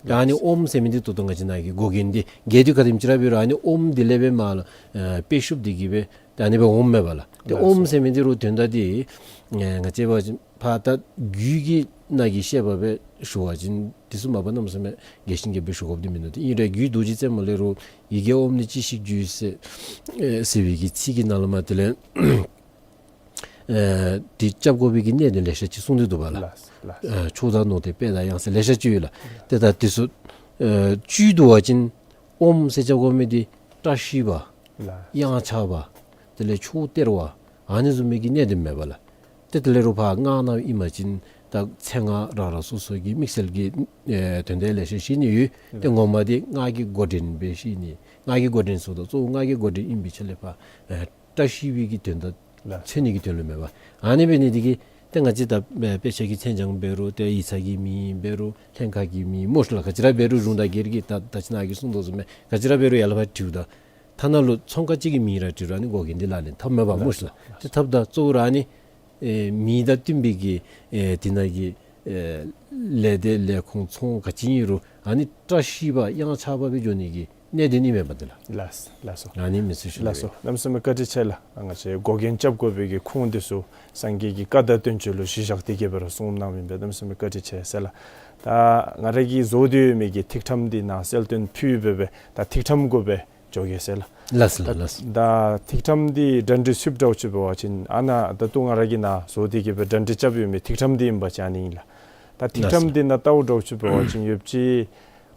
ད་ཨ་ནི་ཨོམ་ཟེར་མི་འདི་ད་ལྟོ་ང་བཅས་ནཱ་གི་འགོག་འགན་འདི་འགལ་འདུ་ག་དེམ་ཅིག་ར་འབད་རུང་ཨ་ནི་ཨོམ་འདི་ལས་སྦེ་མར་ལུ་ཨེ་དཔེ་ཤུབས་འདི་གིས་སྦེ་ད་ཨ་ནི་སྦེ་འོངམ་མས་པ་ལགས། ཏེ་ལགས་ཨོམ་སོ། ཟེར་མི་འདི་རོགས་དོན་དག་འདི་ཨེ་ང་བཅས་འབད་བ་ཅིན་ཕར་ད་རྒྱུད་ཀྱི་ནང་གི་བཤད་པ་སྦེ་ཞུ་བ་ཅིན་འདི་ཚུ་མ་པ་གནམ་མེད་ས་མེད་རྒྱས་ཤིང་རྒྱསཔ་སྦེ་ཞུ་དགོཔ་འདི་མིན་འདུག། ཏེ་ཨིན་རུང་རྒྱུད་རྡོ་རྗེ་རྩེ་མོ་ལས་རོགས་ཡི་གེ་ཨོམ་ནི་ཅི་ཞིག་རྒྱུད་ཟེར་ཨེ་ཟེར་བའི་གི་ཚིག་གི་ནང་ལུ་མར་དེ་ལས་ཨེ་འདི་རྐྱབ་དགོ་པའི་གི་གནད་དོན་ལེ་ཤ་ཅིག་གསུངས་ཏེ་འདུག་པ་ལགས། ལགས་ལགས། ཨེ་ཕྱོགས་དང་ནོར་དེ་དཔེ་དང་དབྱངས་ཟེར་ལེ་ཤ་ཅིག་ཡོད་ལགས། ཏེ་ད་འདི་ཚུ་ཨེ་བཅུད་བསྡུ་བ་ཅིན་ཨོམ་ཟེར་རྐྱབ་དགོ་མི་འདི་བཀྲ་ཤིས་པ་ལགས། གཡང་ཆགས་པ་དེ་ལས་ཕྱོགས་སྟེར་བ་ཨ་ནི་བཟུམ་མའི་གི་གནད་དོན་མས་པ་ལགས། ཏེ་དེ་ལས་རོགས་ཕར་སྔགས་ནང་ཨིན་པ་ཅིན་ད་མཚན་སྔགས་རང་རང་སོ་སོ་གི་དམིགས་བསལ་གྱི་ཨེ་དོན་དག་ལེ་ཤ་བཤད་ནི་ཡོད། ཏེ་ངོ་མ་འདི་སྔགས་ཀྱི་འགོ་འདྲེན་སྦེ་བཤད་ནི། སྔགས་ཀྱི་འགོ་འདྲེན་ཟེརཝ་ད་གཙོ་བོ་སྔགས་ཀྱི་འགོ་འདྲེན་ཨིན་པའི་ཆ་ལས་ཕར་ཨེ་བཀྲ་ཤིས་པའི་གི་དོན་དག་ལགས། མཚོན་ནི་གི་དོན་ལུ་མས་པ། ཨ་ནི་འབད་ནི་འདི་གིས་ཏེ་ང་བཅས་ད་ཨེ་དཔེ་ཆ་གི་མཚན་བྱང་འབད་རུང་ཏེ་ཡིག་ཚང་གི་མིང་འབད་རུང་ལྷན་ཁག་གི་མིང་སྨོ་ཤིག་ལགས། ག་ཅི་ར་འབད་རུང་གཞུང་དང་སྒེར་གྱི་ད་ད་ཅི་ནཱ་གིས་གསུངས་དོ་བཟུམ་སྦེ་ག་ཅི་ར་འབད་རུང་ཡར་ལས་ཕར་བྲིཝ་ད་ཐ་ན་ལུ་ཚོང་ཁང་ཅིག་གི་མིང་ར་བྲིས་རུང་ཨ་ནི་འགོག་འགན་འདི་ལག་ལེན་འཐབ་མས་པ་སྨོ་ཤིག་ལགས། ཏེ་འཐབ་ད་གཙོ་བོ་ར་ཨ་ནི་ཨེ་མིང་དང་བསྟུན་པའི་གི་ཨེ་དེ་ནང་གི་ཨེ་ལས་སྡེ་ལས་ཁུངས་ཚོང་ག་ཅི་ཨིན་རུང་ཨ་ནི་བཀྲ་ཤིས་པ་གཡང་ཆགས་པ་སྦེ་འགྱོ་ནི་གི་གནད་དོན་ཨིན་མས་པ་འདི་ལགས། ལགས་ལགས་སོ། ཨ་ནི་མི་སྲིད་ཞུ་ལགས་སོ། གནམ་མེད་ས་མེད་བཀའ་དྲིན་ཆེ་ལགས། ང་བཅས་འགོག་འགན་རྐྱབ་དགོ་པའི་གི་ཁུངས་འདི་ཚུ་སངས་རྒྱས་ཀྱི་བཀའ་དང་བསྟན་བཅོས་ལུ་གཞི་བཞག་སྟེ་གི་སྦེ་ར་གསུངས་གནངམ་ཨིན་པས། གནམ་མེད་ས་མེད་བཀའ་དྲིན་ཆེ་ཟེར་ལགས། ད་ང་ར་གིས་བཟོ་སྟེ་ཡོད་མི་གི་ཐིག་ཕྲེང་འདི་ནཱ་གསལ་སྟོན་ཕུལ་སྦེ་སྦེ་ད་ཐིག་ཕྲེང་གུ་སྦེ་འགྱོ་གེ་ཟེར་ལགས། ལགས་སོ་ལགས། ལགས་སོ། ད་ཐིག་ཕྲེང་འདི་གྲ་སྒྲིག་ཚུགསཔ་འདྲཝ་ཅིག་འབད་བ་ཅིན་ཨ་ནཱ་ད་ལྟོ་ང་ར་གིས་ནཱ་བཟོ་སྟེ་གི་སྦེ་གྲ་སྒྲིག་རྐྱབ་ཡོད་མི་ཐིག་ཕྲེང་འདི་ཨིན་པ་ཅིན་ཨ་ནི་ཨིན་ལགས། ད་ཐིག་ལགས་ཕྲེང་སོ། འདི་ནང་ལྟཝ་འདྲཝ་ཅིག་འབད་བ་ཅིན་ཡོདཔ་ཅིག་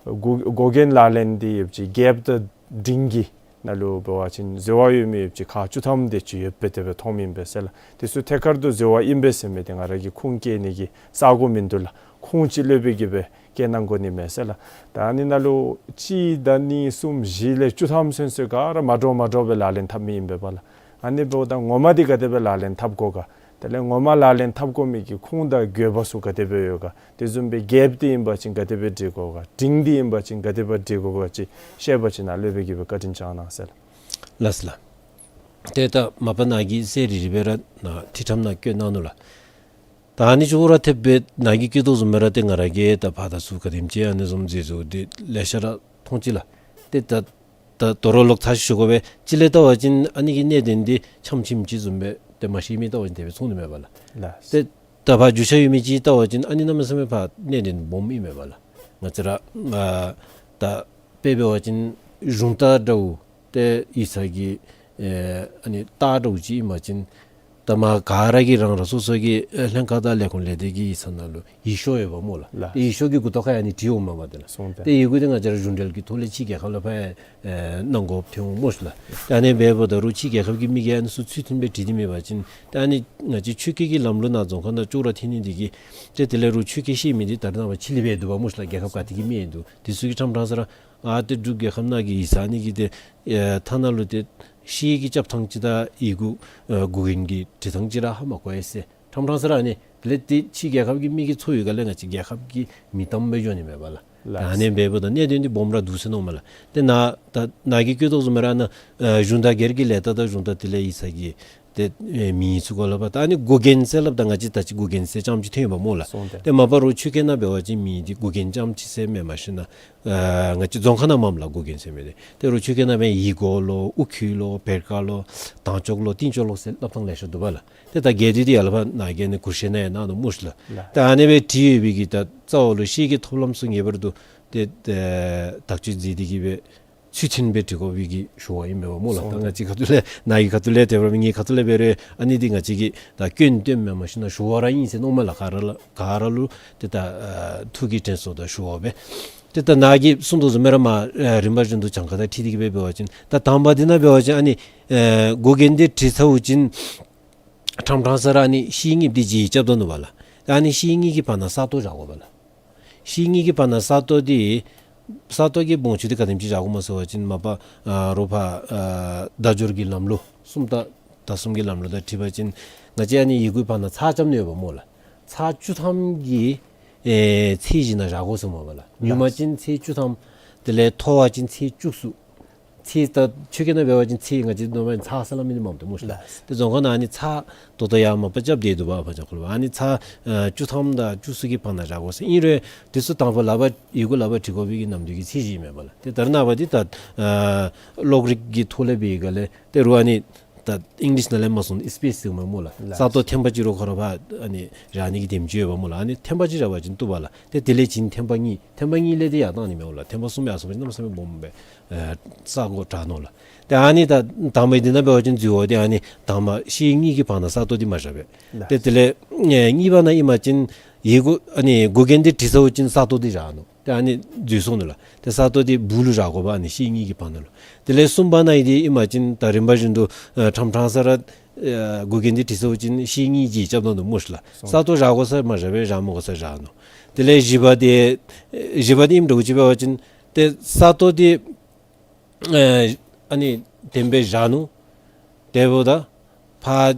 འགོག་འགོག་འགན་ལག་ལེན་འདི་ཡོདཔ་ཅིག་གེབ་དང་འབྲིང་གི་ནང་ལུ་འབད་བ་ཅིན་འཛོལ་བ་ཡོད་མི་ཡོདཔ་ཅིག་ཁག་བཅུ་ཐམ་དེ་ཅིག་ཡོདཔ་སྦེ་དེ་སྦེ་མཐོངམ་ཨིན་པས་ཟེར་ལགས། དེ་ཚུ་ཐད་ཀར་དུ་འཛོལ་བ་ཨིན་པས་ཟེར་མི་འདི་ང་ར་གིས་ཁུངས་བཀལ་ནི་གི་ས་སྒོ་མིན་འདུག་ལགས། ཁུངས་ཅིག་ལྷོད་པའི་གི་སྦེ་བཀལ་གནང་དགོ་ནི་མས་ཟེར་ལགས། ད་ཨ་ནི་ནང་ལུ་གཅིག་དང་གཉིས་གསུམ་བཞི་ལས་བཅུ་ཐམ་ཚུན་ཚོད་ག་ར་མ་འདྲཝ་མ་འདྲཝ་སྦེ་ལག་ལེན་འཐབ་མི་ཨིན་པས་པ་ལགས། ཨ་ནི་འབདཝ་ད་ངོ་མ་འདི་ག་དེ་སྦེ་ལག་ལེན་འཐབ་དགོ་ག། དེ་ལས་ངོ་མ་ལག་ལེན་འཐབ་དགོ་མི་གི་ཁུངས་དང་དགོས་པ་ཚུ་ག་དེ་སྦེ་ཡོད་ག། དེ་བཟུམ་སྦེ་གེབ་འདི་ཨིན་པ་ཅིན་ག་དེ་སྦེ་སྒྲིག་དགོ་ག། འབྲིང་འདི་ཨིན་པ་ཅིན་ག་དེ་སྦེ་སྒྲིག་དགོ་ག་ཅིག་བཤད་པ་ཅིན་ནཱ་ལྷོད་པའི་གི་སྦེ་བཀའ་དྲིན་བསྐྱང་གནང་ཟེར་ལགས། ལགས་སོ་ལགས། ཏེ་ད་མ་པ་ནཱ་གིས་གསལ་རི་རི་སྦེ་ར་ནཱ་ཐིག་ཕྲེང་ནང་བཀོད་གནང་ནུག་ལགས། ད་ཨ་ནི་ཅོག་ར་འཐདཔ་སྦེ་ནཱ་གིས་བཀོད་དོ་བཟུམ་སྦེ་ར་ཏེ་ང་ར་གིས་ད་ཕར་དང་ཚུར་ག་དེམ་ཅིག་ཨ་ནི་བཟུམ་མཛད་བཟོ་འདི་ལེ་ཤ་ར་མཐོང་ཅི་ལགས། ཏེ་ད་ད་དོ་རུང་ལོག་ཐ་ཞུ་དགོ་པས། གཅིག་ལས་བལྟ་བ་ཅིན་ཨ་ནི་གི་གནད་དོན་འདི་ཆམ་ཆིམ་ཅིག་བཟུམ་སྦེ་ཏེ་མ་ཤེས་མི་བལྟ་བ་ཅིན་དེ་སྦེ་མཐོང་ནི་མས་པ་ལགས། ལགས། ཏེ་ད་ཕར་རྒྱུས་ཆ་ཡོད་མི་ཅིག་བལྟ་བ་ཅིན་ཨ་ནི་གནམ་མེད་ས་མེད་ཕར་གནད་དོན་སྦོམ་ཨིན་མས་པ་ལགས། ང་བཅས་ར་ཨ་ད་དཔེ་འབད་བ་ཅིན་གཞུང་རྟ་འདྲཝ་ཏེ་ཡིག་ཚང་གི་ཨེ་ཨ་ནི་རྟ་འདྲཝ་ཅིག་ཨིན་པ་ཅིན་ད་མ་ག་ར་གིས་རང་རང་སོ་སོ་གི་ཨེ་ལྷན་ཁག་དང་ལས་ཁུངས་ལས་སྡེ་གི་ཡིག་ཚང་ནང་ལུ་ཡིག་ཤོག་ཡོདཔ་སྨོ་ལགས། ལགས། ཏེ་ཡིག་ཤོག་གི་མགུ་ཏོ་ཁར་ཡང་ཨ་ནི་བྲིས་འོངམ་མས་པ། ཏེ་ལགས། སོང་སྟེ། ཏེ་ཡི་གུ་འདི་ང་བཅས་ར་གཞུང་འབྲེལ་གྱི་ཐོག་ལས་ཕྱི་རྒྱལ་ཁབ་ལུ་ཕར་ཨེ་གནང་དགོཔ་ཐོན་འོང་སྨོ་ལགས། ཏེ་ཨ་ནི་འབདཝ་ད་རུང་ཕྱི་རྒྱལ་ཁབ་ཀྱི་མི་གིས་ཨ་ནི་ཚུ་ཚུལ་མཐུན་སྦེ་བྲིས་ཏེ་མེད་པ་ཅིན་ཏེ་ཨ་ནི་ང་བཅས་ཆོས་སྐད་ཀྱི་ལམ་ལུགས་ནང་རྫོང་ཁ་ནང་ཅོག་ར་འཐད་ནི་འདི་གིས་ཏེ་དེ་ལས་རུང་ཆོས་སྐད་ཤེས་མི་འདི་ད་རེས་ནངས་པ་ཕྱི་གླིང་སྦེ་འདུག་པ་སྨོ་ལགས། རྒྱལ་ཁབ་ག་ཏེ་གི་མི་ཡང་འདུག། དེ་ཚུ་གིས་ཕྲང་ཕྲང་ས་ར་ཨ་ཏེ་འབྲུག་རྒྱལ་ཁབ་ནང་གི་ཡིག་ཚང་ཨ་ནི་གི་ཏེ་ཨེ་ཐ་ན་ལུ་ཏེ་ཤེལ་གྱི་རྐྱབ་ཐངས་ཅིག་དང་ཡི་གུ་ཨེ་མགུ་རྒྱན་གྱི་བྲི་ཐངས་ཅིག་ར་ཧ་མ་གོ་ཡི་ཟེར། ཕྲང་ཕྲང་ས་ར་ཨ་ནི་དེ་ལས་ཏེ་ཕྱི་རྒྱལ་ཁབ་ཀྱི་མི་གིས་ཚོར་ཡོད་ག་ལས་ང་བཅས་རྒྱལ་ཁབ་ཀྱི་མི་དམ་སྦེ་འགྱོ་ནི་མས་པ་ལགས། ལགས། ད་ཨ་ནི་འབདཝ་ད་གནད་དོན་འདི་སྦོམ་ར་འདུག་ཟེར་མནོཝ་མས་ལགས། ཏེ་ནཱ་ད་ནཱ་གིས་བཀོད་དོ་བཟུམ་སྦེ་ར་ནཱ་ཨེ་གཞུང་དང་སྒེར་གྱི་ལས་རྟགས་དང་གཞུང་རྟ་དེ་ལས་ཡིག་ཚང་གི་ཏེ་ཨེ་མིང་ཚུ་གོ་ལགས་པ། ད་ཨ་ནི་མགུ་རྒྱན་ཟེར་སླབ་ད་ང་བཅས་ད་ཅི་མགུ་རྒྱན་ཟེར་རྐྱངམ་ཅིག་ཐོན་ཡོདཔ་སྨོ་ལགས། སོང་སྟེ། ཏེ་མ་པ་རོགས་ཆོས་སྐད་ནང་འབད་བ་ཅིན་མིང་འདི་མགུ་རྒྱན་རྐྱངམ་ཅིག་ཟེར་མས། མ་གཞི་ནཱ་ཨ་ང་བཅས་རྫོང་ཁ་ནང་མས་ལགས་མགུ་རྒྱན་ཟེར་མི་འདི། ཏེ་རོགས་ཆོས་སྐད་ནང་འབད་ཡི་གོ་ལོ་ཨུ་ཁུ་ལོ་བེར་ཀ་ལོ་དང་ཅོག་ལོ་ཏིང་ཅོག་ལོ་ཟེར་སླབ་ཐངས་ལེ་ཤ་འདུག་པ་ལགས། ཏེ་ད་གལ་ཏེ་འདི་ཡར་ལས་ཕར་ནཱ་གིས་ཨ་ནི་གུར་ཤེས་ནང་ཡང་གནང་ནུག་སྨོ་ལགས། ལགས། ད་ཨ་ནི་སྦེ་བྲིས་ཡོད་པའི་གི་ད་རྩ་བ་ལུ་ཤེལ་གྱི་ཐོབ་ལམ་ཚུ་ངེས་པར་དུ་ཏེ་ཨེ་དག་བཅོས་མཛད་དེ་གི་སྦེ་ཚུལ་མཐུན་སྦེ་བྲི་དགོ་པའི་གི་ཞུ་བ་ཨིན་པས་པ་སྨོ་ལགས། ད་ང་བཅས་ཁ་ཐུག་ལས་ནཱ་གི་ཁ་ཐུག་ལས་དེ་འབད་རུང་ངེའི་ཁ་ཐུག་ལས་འབད་རུང་ཨ་ནི་འདི་ང་བཅས་ཀྱིས་ད་སྐྱོན་སྟོནམ་མས། མ་གཞི་ནཱ་ཞུ་བ་ར་ཨིན་ཟེར་མནོཝ་མས་ལགས། ག་ར་ལུ་ག་ར་ལུ་ཏེ་ད་ཨ་ཐུགས་ཀྱི་དྲན་གསོ་དང་ཞུ་བ་སྦེ། ཏེ་ད་ནཱ་གིས་གསུངས་དོ་བཟུམ་སྦེ་ར་མར་ཨ་རིམ་པ་བཞིན་དུ་གྱངས་ཁ་དང་འཁྲིལ་ཏེ་གི་སྦེ་འབད་བ་ཅིན་ད་དང་པ་འདི་ནང་འབད་བ་ཅིན་ཨ་ནི་ཨེ་མགུ་རྒྱན་འདི་བྲིས་ཚརཝ་ཅིག་ཕྲང་ཕྲང་ས་ར་ཨ་ནི་ཤེལ་གཉིས་འདི་བརྗེ་རྐྱབ་ད་ནུག་པ་ལགས། ད་ཨ་ནི་ཤེལ་གཉིས་ཀྱི་བར་ན་ས་སྟོང་བཞག་དགོ་པ་ལགས། ཤེལ་གཉིས་ཀྱི་བར་ན་ས་སྟོང་འདི་ས་སྟོང་གི་སྦོམ་ཆུང་འདི་ག་དེམ་ཅིག་བཞག་དགོཔ་སྨོ་ཟེར་བ་ཅིན་མ་པ་ཨ་རོགས་ཕར་ཨ་བརྡ་སྦྱོར་གྱི་ལམ་ལུགས་སུམ་རྟགས་དང་གསུམ་གྱི་ལམ་ལུགས་དང་འཁྲིལ་བ་ཅིན་ང་བཅས་ཨ་ནི་ཡི་གུའི་བར་ན་ཚེག་རྐྱབ་ནི་ཡོདཔ་སྨོ་ལགས། ཚེག་བཅུ་ཐམ་གྱི་ཨེ་ཚད་གཞི་ནང་བཞག་དགོ་ཟེར་མས་པ་ལགས། ཉུང་མ་ཅིན་ཚད་བཅུ་ཐམ། དེ་ལས་མཐོ་བ་ཅིན་ཚད་བཅུ་གསུམ། ཚེག་ད་ཆོས་སྐད་ནང་འབད་བ་ཅིན་ཚེག་ང་བཅས་ནོར་མ་ཚེག་ཟེར་སླབ་མི་འདི་མངམ་འདུག་སྨོ་ལགས། ལགས། ཏེ་རྫོང་ཁ་ནང་ཨ་ནི་ཚེག་ད་ལྟོ་ཡང་མ་པ་རྐྱབ་སྟེ་འདུག་པ། ཕར་ཅང་ཁོ་ལུ་ཨ་ནི་ཚེག་ཨ་བཅུ་ཐམ་དང་བཅུ་གསུམ་གྱི་བར་ན་བཞག་དགོ་ཟེར། ཨིན་རུང་དེ་ཚུ་དང་པ་ལག་པར་ཡི་གུ་ལག་པར་བྲི་དགོ་པའི་གི་ནམ་དུས་ཀྱི་ཚད་གཞི་མས་པ་ལགས། ཏེ་ད་རེས་ནངས་པ་འདི་ད་ཨ་གློག་རིག་གི་ཐོག་ལས་འབད་བའི་སྒང་ལས་ཏེ་རོགས་ཨ་ནི་ད་ཨིང་ལིཤ་ནང་ལས་མར་སོང་སི་པེསི་ཟེར་མས་སྨོ་ལགས། ལགས། ས་སྟོང་ཐེངས་པ་གཅིག་རོགས་ཁོ་ར་ཕར་ཨ་ནི་བཞག་ནི་གི་དེམ་ཅིག་ཡོདཔ་སྨོ་ལགས། ཨ་ནི་ཐེངས་པ་གཅིག་བཞག་པ་ཅིན་བཏུབ་པ་ལགས། ཏེ་དེ་ལས་བྱིན་ཐེངས་པ་གཉིས། ཐེངས་པ་གཉིས་ལས་ཏེ་ཡར་བཏང་ནི་མས་པ་ལགས། ཐེངས་པ་གསུམ་ཡར་སོང་པ་ཅིན་གནམ་མེད་ས་མེད་སྦོམ་སྦེ་ཨེ་ས་སྒོ་དྲག་ནུག་ལགས། ཏེ་ཨ་ནི་ད་དང་པའི་འདི་ནང་འབད་བ་ཅིན་འཛོལ་བ་འདི་ཨ་ནི་དང་པ་ཤེལ་གཉིས་ཀྱི་བར་ན་ས་སྟོང་འདི་མ་བཞག་པས། ལགས། ཏེ་དེ་ལས་ཨེ་གཉིས་པ་ནང་ཨིན་པ་ཅིན་ཡི་གུ་ཨ་ནི་མགུ་རྒྱན་འདི་བྲིས་ཚརཝ་ཅིག་ས་སྟོང་འདི་བཞག་ནུག། ཏེ་ཨ་ནི་འཛོལ་སོང་ནུག་ལགས། ཏེ་ས་སྟོང་འདི་སྦུག་ལུ་བཞག་དགོ་པ། ཨ་ནི་ཤེལ་གཉིས་ཀྱི་བར་ན་ལུ། དེ་ལས་གསུམ་པ་ནང་ཨིན་འདི་ཨིན་པ་ཅིན་ད་རིམ་པ་བཞིན་དུ་ཨ་ཕྲང་ཕྲང་ས་ར་ཨ་མགུ་རྒྱན་འདི་བྲིས་ཚརཝ་ཅིག་ཤེལ་གཉིས་བརྗེ་རྐྱབ་ད་ནུག་སྨོ་ལགས། སོང་། ས་སྟོང་བཞག་དགོ་ས་མ་བཞག་པས། བཞག་མི་དགོ་ས་བཞག་ནུག། དེ་ལས་བཞི་པ་འདི་ཨ་བཞི་པ་འདི་ཨིནམ་འདྲཝ་ཅིག་འབད་བ་ཅིན་ཏེ་ས་སྟོང་འདི་ཨེ་ཨ་ནི་བདེན་པའི་བཞག་ནུག། དེ་འབདཝ་ད་ཕར་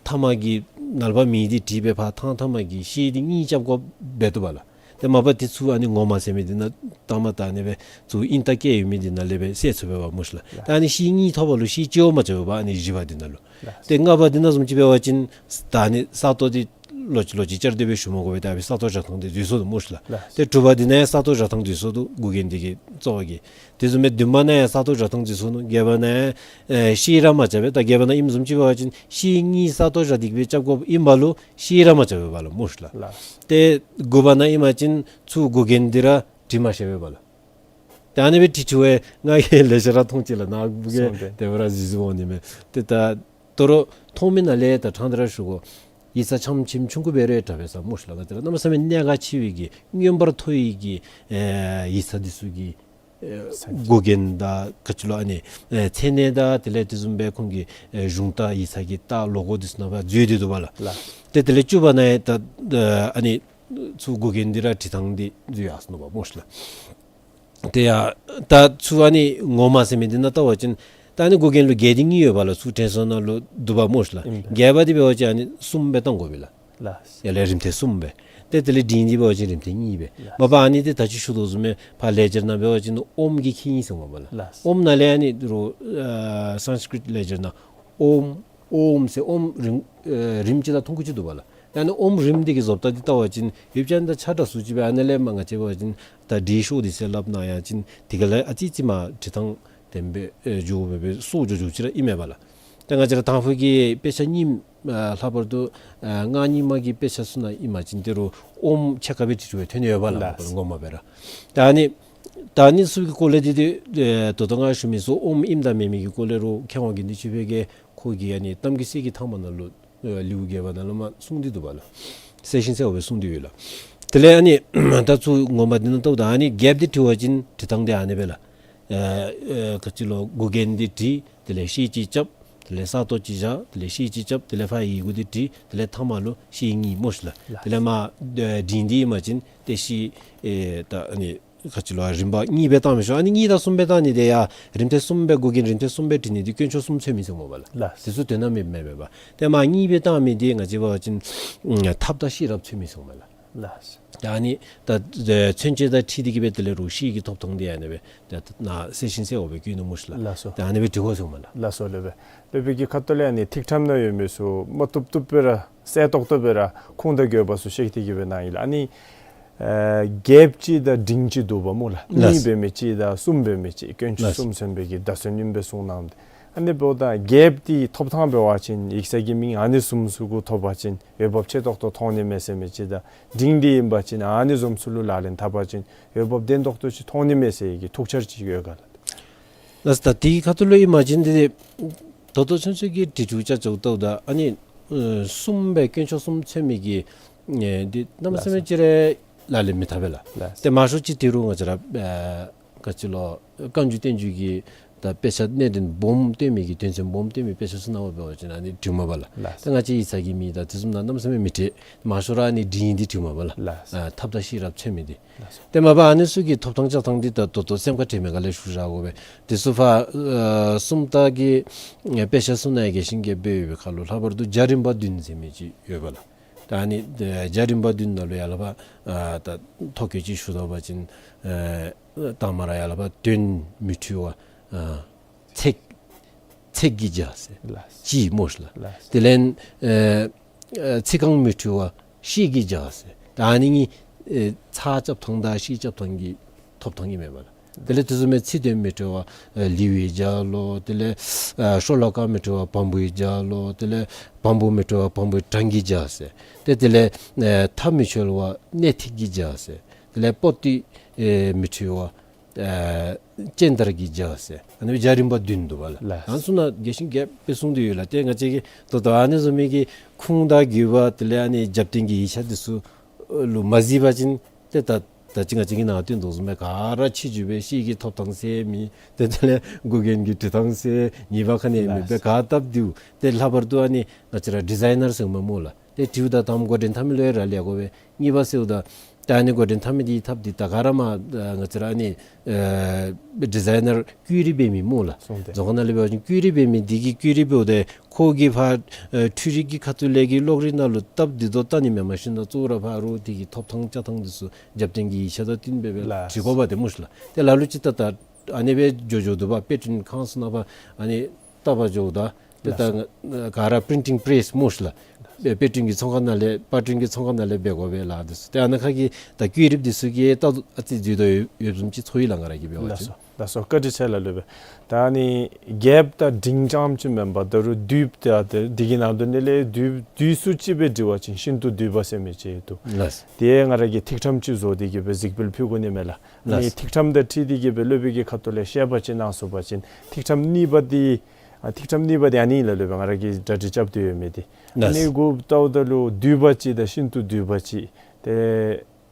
མཐའ་མ་གི་ནཱ་ལས་ཕར་མིང་འདི་བྲིས་སྦེ་ཕར་ཐང་མཐའ་མ་གི་ཤེལ་འདི་གཉིས་རྐྱབ་དགོཔ་འབད་བཏུབ་པ་ལགས། ཏེ་མ་པ་འདི་ཚུ་ཨ་ནི་ངོ་མ་ཟེར་མི་འདི་ནང་ད་མ་ད་ཨ་ནི་སྦེ་ཚུར་ཨིན་རྟགས་བཀལ་ཡོད་མི་འདི་ནང་ལས་སྦེ་ཤེས་ཚུགས་པས་པ་སྨོ་ལགས། ལགས། ད་ཨ་ནི་ཤེལ་གཉིས་ཐོབ་པ་ལུ་ཤེལ་གཅིག་བ་མ་རྐྱབ་པས་པ། ཨ་ནི་བཞི་པ་འདི་ནང་ལུ། ལགས། ཏེ་ལྔ་པ་འདི་ནང་བཟུམ་ཅིག་འབད་བ་ཅིན་ད་ཨ་ནི་ས་སྟོང་འདི་ལོག་ཅི་ལོག་ཅི་བཅར་ཏེ་སྦེ་ཞུ་མ་དགོ་པས། ད་ཨ་ནི་ས་སྟོང་བཞག་ཐངས་འདི་འཛོལ་སོང་ནུག་སྨོ་ལགས། ལགས། ཏེ་དྲུག་པ་འདི་ནང་ཡང་ས་སྟོང་བཞག་ཐངས་འཛོལ་སོང་ནུག། མགུ་རྒྱན་འདི་གི་གཙོ་བོ་གི། དེ་བཟུམ་སྦེ་བདུན་པ་ནང་ཡང་ས་སྟོང་བཞག་ཐངས་འཛོལ་སོང་ནུག། བརྒྱད་པ་ནང་ཡང་ཨེ་ཤེལ་ར་མ་རྐྱབ་པས། ད་བརྒྱད་པ་ནང་ཨིནམ་བཟུམ་ཅིག་འབད་བ་ཅིན་ཤེལ་གཉིས་ས་སྟོང་བཞག་སྟེ་གི་སྦེ་རྐྱབ་དགོཔ་ཨིན་པ་ལུ་ཤེལ་ར་མ་རྐྱབ་པས་པ་ལགས་སྨོ་ལགས། ལགས། ཏེ་དགུ་པ་ནང་ཨིན་པ་ཅིན་ཚུར་མགུ་རྒྱན་འདི་ར་བྲི་མ་ཤེས་པས་པ་ལགས། ད་ཨ་ནི་སྦེ་བྲིས་བྲིསཝ་ང་གིས་ལེ་ཤ་ར་མཐོང་ཅི་ལགས། ནཱ་བུ་གིས་སོང་སྟེ་དེ་སྦེ་ར་གཟིགས་གཟིགསཔ་འོང་ནི་མས། ཏེ་ད་དོ་རུང་མཐོང་མི་ནང་ལས་ད་ཕྲང་སྟེ་ར་ཞུ་དགོ། ཡིག་ཚང་ཆམ་ཆིམ་ཆུང་ཀུ་འབད་རུང་དྲག་པས་ཟེར་སྨོ་ལགས། ང་བཅས་ར་གནམ་མེད་ས་མེད་གནད་འགག་ཆེ་བའི་གི་མངོན་པར་མཐོ་བའི་གི་ཨེ་ཡིག་ཚང་འདི་ཚུ་གི་ཨེ་མགུ་རྒྱན་དང་ག་ཅི་ལོ་ཨ་ནི་ཨེ་མཚན་གནས་དང་དེ་ལས་དེ་བཟུམ་སྦེ་ཁོང་གི་ཨེ་གཞུང་རྟ་ཡིག་ཚང་གི་རྟ་ལོ་གོ་འདི་ཚུ་ནང་ཕར་འཛུལ་ཏེ་འདུག་པ་ལགས། ལགས། ཏེ་དེ་ལས་བཅུ་པ་ནང་ཡང་ད་ཨ་ནི་ཚུར་མགུ་རྒྱན་འདི་ར་བྲི་ཐངས་འདི་འཛོལ་ཡར་སོང་ནུག་པ་སྨོ་ལགས། དེ་ཡང་ད་ཚུར་ཨ་ནི་ངོ་མ་ཟེར་མི་འདི་ནང་བལྟ་བ་ཅིན་ད་ཨ་ནི་མགུ་རྒྱན་ལུ་བརྒྱད་དེ་གཉིས་ཡོད་པ་ལགས། ཚུར་དྲན་གསོ་ནང་ལུ་འདུག་པ་སྨོ་ལགས། ཨིན་པས། བརྒྱད་པ་འདི་འབད་བ་ཅིན་ཨ་ནི་གསུམ་སྦེ་བཏང་དགོ་པས་ལགས། ལགས། ཡར་ལས་རིམ་ཐེངས་གསུམ་སྦེ། ཏེ་དེ་ལས་འབྲིང་འདི་འབད་བ་ཅིན་རིམ་ཐེངས་གཉིས་སྦེ། ལགས། མ་པ་ཨ་ནི་འདི་ད་ཅི་ཞུ་དོ་བཟུམ་སྦེ་ཕར་ལེགས་སྦྱར་ནང་འབད་བ་ཅིན་ཨོམ་གྱིས་ཁེངས་ཡི་ཟེར་སྨོ་པ་ལགས། ལགས། ཨོམ་ནང་ལས་ཨ་ནི་རོགས་ཨ་སཾསྐྲྀཏ་ལེགས་སྦྱར་ནང་ཨོམ་ཨོམ་ཟེར་ཨོམ་རིམ་ཨེ་རིམ་གཅིག་དང་ཐུང་ཀུ་ཅིག་འདུག་པ་ལགས། ད་ཨ་ནི་ཨོམ་རིམ་འདི་གི་བཟོ་ལྟ་འདི་བལྟ་བ་ཅིན་ཡུལ་ཅན་དང་ཆ་འདྲ་སུ་ཅིག་སྦེ། ཨ་ནི་ལས་མར་ང་བཅས་འབད་བ་ཅིན་ད་འབྲི་ཤོག་འདི་ཟེར་སླབ་ནི་ཡང་ཅིན་དེ་ག་ལས་ཨ་ཙི་ཙི་མར་འབྲི་ཐངས་དེ་སྦེ་ཨེ་འགྱོ་སྦེ་སྦེ་སོར་འགྱོ་འགྱོཝ་ཅིག་ར་ཨིན་མས་པ་ལགས། ད་ང་བཅས་ར་དང་ཕུ་གི་དཔེ་ཆ་རྙིངམ་ཨ་ལྷག་པར་དུ་ཨ་སྔགས་རྙིང་མ་གི་དཔེ་ཆ་ཚུ་ནང་ཨིན་པ་ཅིན་དེ་རུ་ཨོམ་ཕྱེད་ཀ་སྦེ་བྲི་བྲིཝ་ཐོན་ཡོདཔ་ལགས། ལགས། ངོ་མ་སྦེ་ར། ད་ཨ་ནི་ད་ཨ་ནི་ཚུ་གི་སྐོར་ལས་འདི་ཏེ་ཨེ་ད་ལྟོ་ང་ཞུ་མི་ཚུ་ཨོམ་ཨིནམ་དང་མེན་མི་གི་སྐོར་ལས་རུང་མཁས་དབང་དགེ་འདུན་ཆོས་འཕེལ་གྱིས་ཁོ་གི་ཨ་ནི་གཏམ་རྒྱུད་གསེར་གྱི་ཐང་པ་ནང་ལུ་ཨེ་ལེའུ་བརྒྱད་པ་ནང་ལུ་མར་གསུངས་ཏེ་འདུག་པ་ལགས། གསལ་ཞིང་གསལ་བ་སྦེ་གསུངས་ཏེ་ཡོད་ལགས། དེ་ལས་ཨ་ནི་ད་ཚུར་ངོ་མ་འདི་ནང་ལྟཝ་ད་ཨ་ནི་རྒྱསཔ་འདི་བྲི་བ་ཅིན་བྲི་ཐངས་འདི་ཨ་ནི་སྦེ་ལགས། ཨེ་ཨེ་ག་ཅི་ལོ་མགུ་རྒྱན་འདི་བྲི། དེ་ལས་ཤེལ་གཅིག་རྐྱབ། དེ་ལས་ས་སྟོང་གཅིག་བཞག། དེ་ལས་ཤེལ་གཅིག་རྐྱབ། དེ་ལས་ཕར་ཡི་གུ་འདི་བྲི། དེ་ལས་ཐ་མ་ལུ་ཤེལ་གཉིས་སྨོ་ཤི་ལགས། ལགས། དེ་ལས་མར་ཨེ་འབྲིང་འདི་ཨིན་པ་ཅིན་ཏེ་ཤེལ་ཨེ་ད་ཨ་ནི་ག་ཅི་ལོ་རིམ་པ་གཉིས་སྦེ་བཏང་མི་ཆོག། ཨ་ནི་གཉིས་དང་གསུམ་སྦེ་བཏང་ནི་འདི་ཡང་རིམ་ཐེངས་གསུམ་སྦེ་མགུ་རྒྱན་རིམ་ཐེངས་གསུམ་སྦེ་བྲི་ནི་འདི་དཀོན་མཆོག་གསུམ་མཚོན་མི་ཚུགས་སྨོ་པ་ལགས། ལགས། དེ་ཚུ་དོན་དག་མེདཔ་མས་པ། ཏེ་མར་གཉིས་སྦེ་བཏང་མི་འདི་ང་བཅས་འབད་བ་ཅིན་ཨ་ཐབས་དང་ཤེས་རབ་མཚོན་མི་ཚུགས་སྨོ་ལགས། ལགས། ད་ཨ་ནི་ད་ཨེ་མཚོན་བྱེད་དང་འཁྲིལ་ཏེ་གི་སྦེ་དེ་ལས་རུང་ཤེལ་གྱི་ཐོབ་ཐང་འདི་ཨ་ནི་སྦེ་ད་ནཱ་གསལ་ཞིང་གསལ་བ་སྦེ་བཀོད་ནུག་སྨོ་ཤི་ལགས། ལགས་སོ། ད་ཨ་ནི་སྦེ་འབྲི་དགོ་ཟེརཝ་མས་ལགས། ལགས་སོ་ལགས་སྦེ། ལགས་སྦེ་གི་ཁ་ཐུག་ལས་ཨ་ནི་ཐིག་ཕྲེང་ནང་ཡོད་མི་ཚུ་མ་བཏུབ་བཏུབ་སྦེ་ར་གསལ་ཏོག་ཏོ་སྦེ་ར་ཁུངས་དང་དགོས་པ་ཚུ་བཤད་དེ་གི་སྦེ་གནང་ཡི་ལགས། ཨ་ནི་ཨེ་རྒསཔ་ཅིག་དང་འབྲིང་ཅིག་འདུག་པ་སྨོ་ལགས། ལགས། གཉིས་འབད་མི་ཅིག་དང་གསུམ་འབད་མི་ཅིག་དཀོན་མཆོག་གསུམ་མཚོན་པའི་གི་བརྡ་མཚོན་ཨིནམ་སྦེ་གསུངས་གནངམ་ད། ཨ་ནི་འབདཝ་ད་རྒསཔ་འདི་ཐོབ་ཐངས་འབད་བ་ཅིན་ཡིག་ཚང་གི་མིང་ཨ་ནི་བཟུམ་ཚུ་གུ་ཐོབ་པ་ཅིན་འོས་འབབ་ཆེ་ཏོག་ཏོ་མཐོང་ནི་མས་ཟེར་མི་ཅིག་དང་འབྲིང་འདི་ཨིན་པ་ཅིན་ཨ་ནི་བཟུམ་ཚུ་ལུ་ལག་ལེན་འཐབ་པ་ཅིན་འོས་འབབ་ལྡན་ཏོག་ཏོ་ཅིག་མཐོང་ནི་མས་ཟེར་གྱི་ཐུགས་འཆར་ཅིག་ཡོད་ག་ལགས། ལགས། ད་དེའི་ཁ་ཐུག་ལུ་ཨིན་པ་ཅིན་འདི་ད་ལྟོ་ཚུན་ཚོད་ཀྱི་བྲིས་འཕྲུལ་ཅ་ཅོག་ལྟཝ་ད་ཨ་ནི་ཨེ་གསུམ་སྦེ་དཀོན་མཆོག་གསུམ་མཚོན་མི་གི་ཨེ་འདི་གནམ་མེད་ས་མེད་ཅིག་ར་ལག་ལེན་མི་འཐབ་པས་ལགས། ལགས། ཏེ་མང་ཤོས་ཅིག་དེ་རུ་ང་བཅས་ར་ཨེ་ག་ཅི་ལོ་བཀའ་འགྱུར་བསྟན་འགྱུར་གྱི་ད་དཔེ་ཆ་གནད་དོན་སྦོམ་སྟོན་མི་གི་དོན་ཚན་སྦོམ་སྟོན་མི་དཔེ་ཆ་ཚུ་ནང་འབད་བ་ཅིན་ཨ་ནི་བྲིཝ་མས་པ་ལགས། ལགས། ཏེ་ང་བཅས་ཡིག་ཚང་གི་མིང་དང་དེ་བཟུམ་ནང་གནམ་མེད་ས་མེད་མི་བྲི། མང་ཤོས་ར་ཨ་ནི་འབྲིང་འདི་བྲིཝ་མས་པ་ལགས། ལགས། ཨ་ཐབས་དང་ཤེས་རབ་མཚོན་མི་འདི། ལགས་སོ། ཏེ་མ་པ་ཨ་ནི་ཚུ་གི་ཐོབ་ཐང་བཅའ་ཐངས་འདི་ད་ད་ལྟོ་སེམས་ཁར་དྲན་མི་ག་ལས་ཞུ་བཞག་དགོ་པས། དེ་ཚུ་ཕར་ཨ་སུམ་རྟགས་ཀྱི་ཨེ་དཔེ་ཆ་ཚུ་ནང་ཡང་རྒྱས་ཤིང་རྒྱསཔ་སྦེ་ཡོད་པའི་ཁར་ལུ་ལྷག་པར་དུ་རྒྱ་རིམ་པ་བདུན་ཟེར་མི་ཅིག་ཡོད་པ་ལགས། ད་ཨ་ནི་ཨེ་རྒྱ་རིམ་པ་བདུན་ནང་ལུ་ཡར་ལས་ཕར་ཨ་ད་ཐོ་བཀོད་ཅིག་ཞུ་དོ་བ་ཅིན་ཨེ་དང་པ་ར་ཡར་ལས་ཕར་དོན་མི་འཁྲུལ་བ་ཨ་ཚེགས་ཚེགས་ཀྱིས་བྱ་ཟེར། ལགས། ཅིག་སྨོ་ཤི་ལགས། ལགས། དེ་ལས་ཨེ་ཨེ་ཚིག་རྐང་མི་འཁྲུལ་བ་ཤེལ་གྱིས་བྱ་ཟེར། ད་ཨ་ནི་གཉིས་ཨེ་ཚགས་རྐྱབ་ཐངས་དང་ཤེལ་རྐྱབ་ཐངས་ཀྱི་ཐོབ་ཐང་ཨིན་མས་པ་ལགས། དེ་ལས་དེ་བཟུམ་མའི་ཚིག་དོན་མི་འཁྲུལ་བ་ཨེ་ལེའུ་ཡིས་བྱ་ལོ། དེ་ལས་ཨེ་ཤོ་ལོ་ཀ་མི་འཁྲུལ་བ་བམ་པོ་ཡིས་བྱ་ལོ། དེ་ལས་བམ་པོ་མི་འཁྲུལ་བ་བམ་པོའི་གྲངས་ཀྱིས་བྱ་ཟེར། ཏེ་དེ་ལས་ཨེ་མཐའ་མི་འཁྱོལ་བ་སྣེ་ཐིག་གིས་བྱ་ཟེར། དེ་ལས་པོ་ཏི་ཨེ་མི་འཁྲུལ་བ་ཨེ་སྤྱན་དར་གྱིས་བྱ་ཟེར། ཨ་ནི་རྒྱ་རིམ་པ་བདུན་འདུག་པ་ལགས། ལགས། ཨ་ནི་ཚུ་ནང་རྒྱས་ཤིང་རྒྱསཔ་སྦེ་གསུངས་ཏེ་ཡོད་ལགས། ཏེ་ང་བཅས་ཀྱིས་ད་ལྟོ་ཨ་ནི་བཟུམ་མའི་གི་ཁུངས་དང་དགོས་པ་དེ་ལས་ཨ་ནི་རྒྱབ་རྟེན་གྱི་ཡིག་ཆ་འདི་ཚུ་ལུ་མ་གཟིགས་པ་ཅིན་ཏེ་ད་ད་ཅི་ང་བཅས་ཀྱིས་ནཱ་སྟོན་དོ་བཟུམ་སྦེ་ག་ར་ཕྱི་འགྱུར་སྦེ་ཤེལ་གྱི་ཐོབ་ཐངས་ཟེར་མི་ཏེ་དེ་ལས་མགུ་རྒྱན་གྱི་བྲི་ཐངས་ཟེར་ངེས་པ་ག་ནི་ཡང་མེད་པར་ག་བཏབ་སྟེ་ཏེ་ལྷག་པར་དུ་ཨ་ནི་ང་བཅས་ར་ཌི་ཛའི་ནར་ཟེར་མི་སྨོ་ལགས། ཏེ་བྲིཝ་ད་དང་པ་འགོ་འདྲེན་འཐབ་མི་ལུ་ཡང་རག་ལས་དགོ་པས། གཉིས་པ་ཟེརཝ་ད་ད་ཨ་ནི་འགོ་འདྲེན་འཐབ་མི་འདི་ཐབས་འདི་ད་ག་ར་མར་ཨ་ང་བཅས་ར་ཨ་ནི་ཨེ་ཌི་ཛའི་ནར་བཀོད་རིས་འབད་མི་སྨོ་ལགས། སོང་སྟེ། རྫོང་ཁ་ནང་ལས་འབད་བ་ཅིན་བཀོད་རིས་འབད་མི་འདི་གིས་བཀོད་རིས་འབདཝ་ད་ཁོ་གིས་ཕར་ཨེ་འཕྲུལ་རིག་གི་ཁ་ཐུག་ལས་ཀྱི་གློག་རིག་ནང་ལུ་སྟབས་བདེ་ཏོག་ཏོ་བལྟ་ནི་མེན། མ་གཞི་ནཱ་གཙོ་བོ་ར་ཕར་རོགས་འདི་གི་ཐོབ་ཐང་བཅའ་ཐངས་འདི་ཚུ་རྒྱབ་རྟེན་གྱི་ཡིག་ཆ་དང་བསྟུན་སྦེ་སྦེ་ལགས། བྲི་དགོ་པ་ཏེ་སྨོ་ཤི་ལགས། ཏེ་ལ་ལུ་ཅིག་ད་ད་ཨ་ནི་སྦེ་འགྱོ་འགྱོ་འདུག་པ། དཔེ་སྐྲུན་ཁང་ཚུ་ནང་ཕར་ཨ་ནི་བལྟ་བར་འགྱོཝ་ད་ཏེ་ད་ལགས། ག་ར་པི་རིན་ཊིང་པེ་རེསི་སྨོ་ཤི་ལགས། དཔེ་སྐྲུན་གྱི་ཚོང་ཁང་ནང་ལས་པར་སྐྲུན་གྱི་ཚོང་ཁང་ནང་ལས་འབད་དགོ་པས་ལགས། འདི་ཚུ་ཏེ་ཨ་ནཱ་ཁ་གི་ད་བཀོད་རིས་འདི་ཚུ་གིས་ད་ཨ་ཙི་འཛོལ་དོ་ཡོདཔ་བཟུམ་ཅིག་ཚོར་ཡི་ལགས་ང་ར་གིས་འབད་བ་ཅིན། ལགས་སོ། ལགས་སོ། བཀའ་དྲིན་ཆེ་ལགས་ལུ་སྦེ། ད་ཨ་ནི་རྒསཔ་དང་འབྲིང་རྐྱངམ་ཅིག་མེན་པར་ད་རུང་བསྡུས་ད་དེ་འདི་གི་ནང་དོན་འདི་ལས་བསྡུས་བསྡུས་སུ་ཅིག་སྦེ་འབྲི་བ་ཅིན་ཤིན་ཏུ་བསྡུས་པ་ཟེར་མི་ཅིག་འདུག། ལགས། དེ་ང་ར་གིས་ཐིག་ཕྲེང་ཅིག་བཟོ་སྟེ་གི་སྦེ་གཟིགས་འབུལ་ཕུལ་དགོ་ནི་མས་ལགས། ཨ་ནི་ལགས། ཐིག་ཕྲེང་དང་འཁྲིལ་ཏེ་གི་སྦེ་སློབ་དཔོན་གྱི་ཁ་ཐུག་ལས་བཤད་པ་ཅིན་གནང་ཚུགས་པ་ཅིན་ཐིག་ཕྲེང་གཉིས་པ་འདི་ཨ་ཐིག་ཕྲེང་གཉིས་པ་འདི་ཨ་ནི་ཨིན་ལགས་ལུ་སྦེ་ང་ར་གིས་གྲ་སྒྲིག་རྐྱབ་སྟེ་ཡོད་མི་འདི། ཨ་ལགས། ནི་གུ་ལྟཝ་ད་ལུ་བསྡུས་པ་ཅིག་དང་ཤིན་ཏུ་བསྡུས་པ་ཅིག་ཏེ་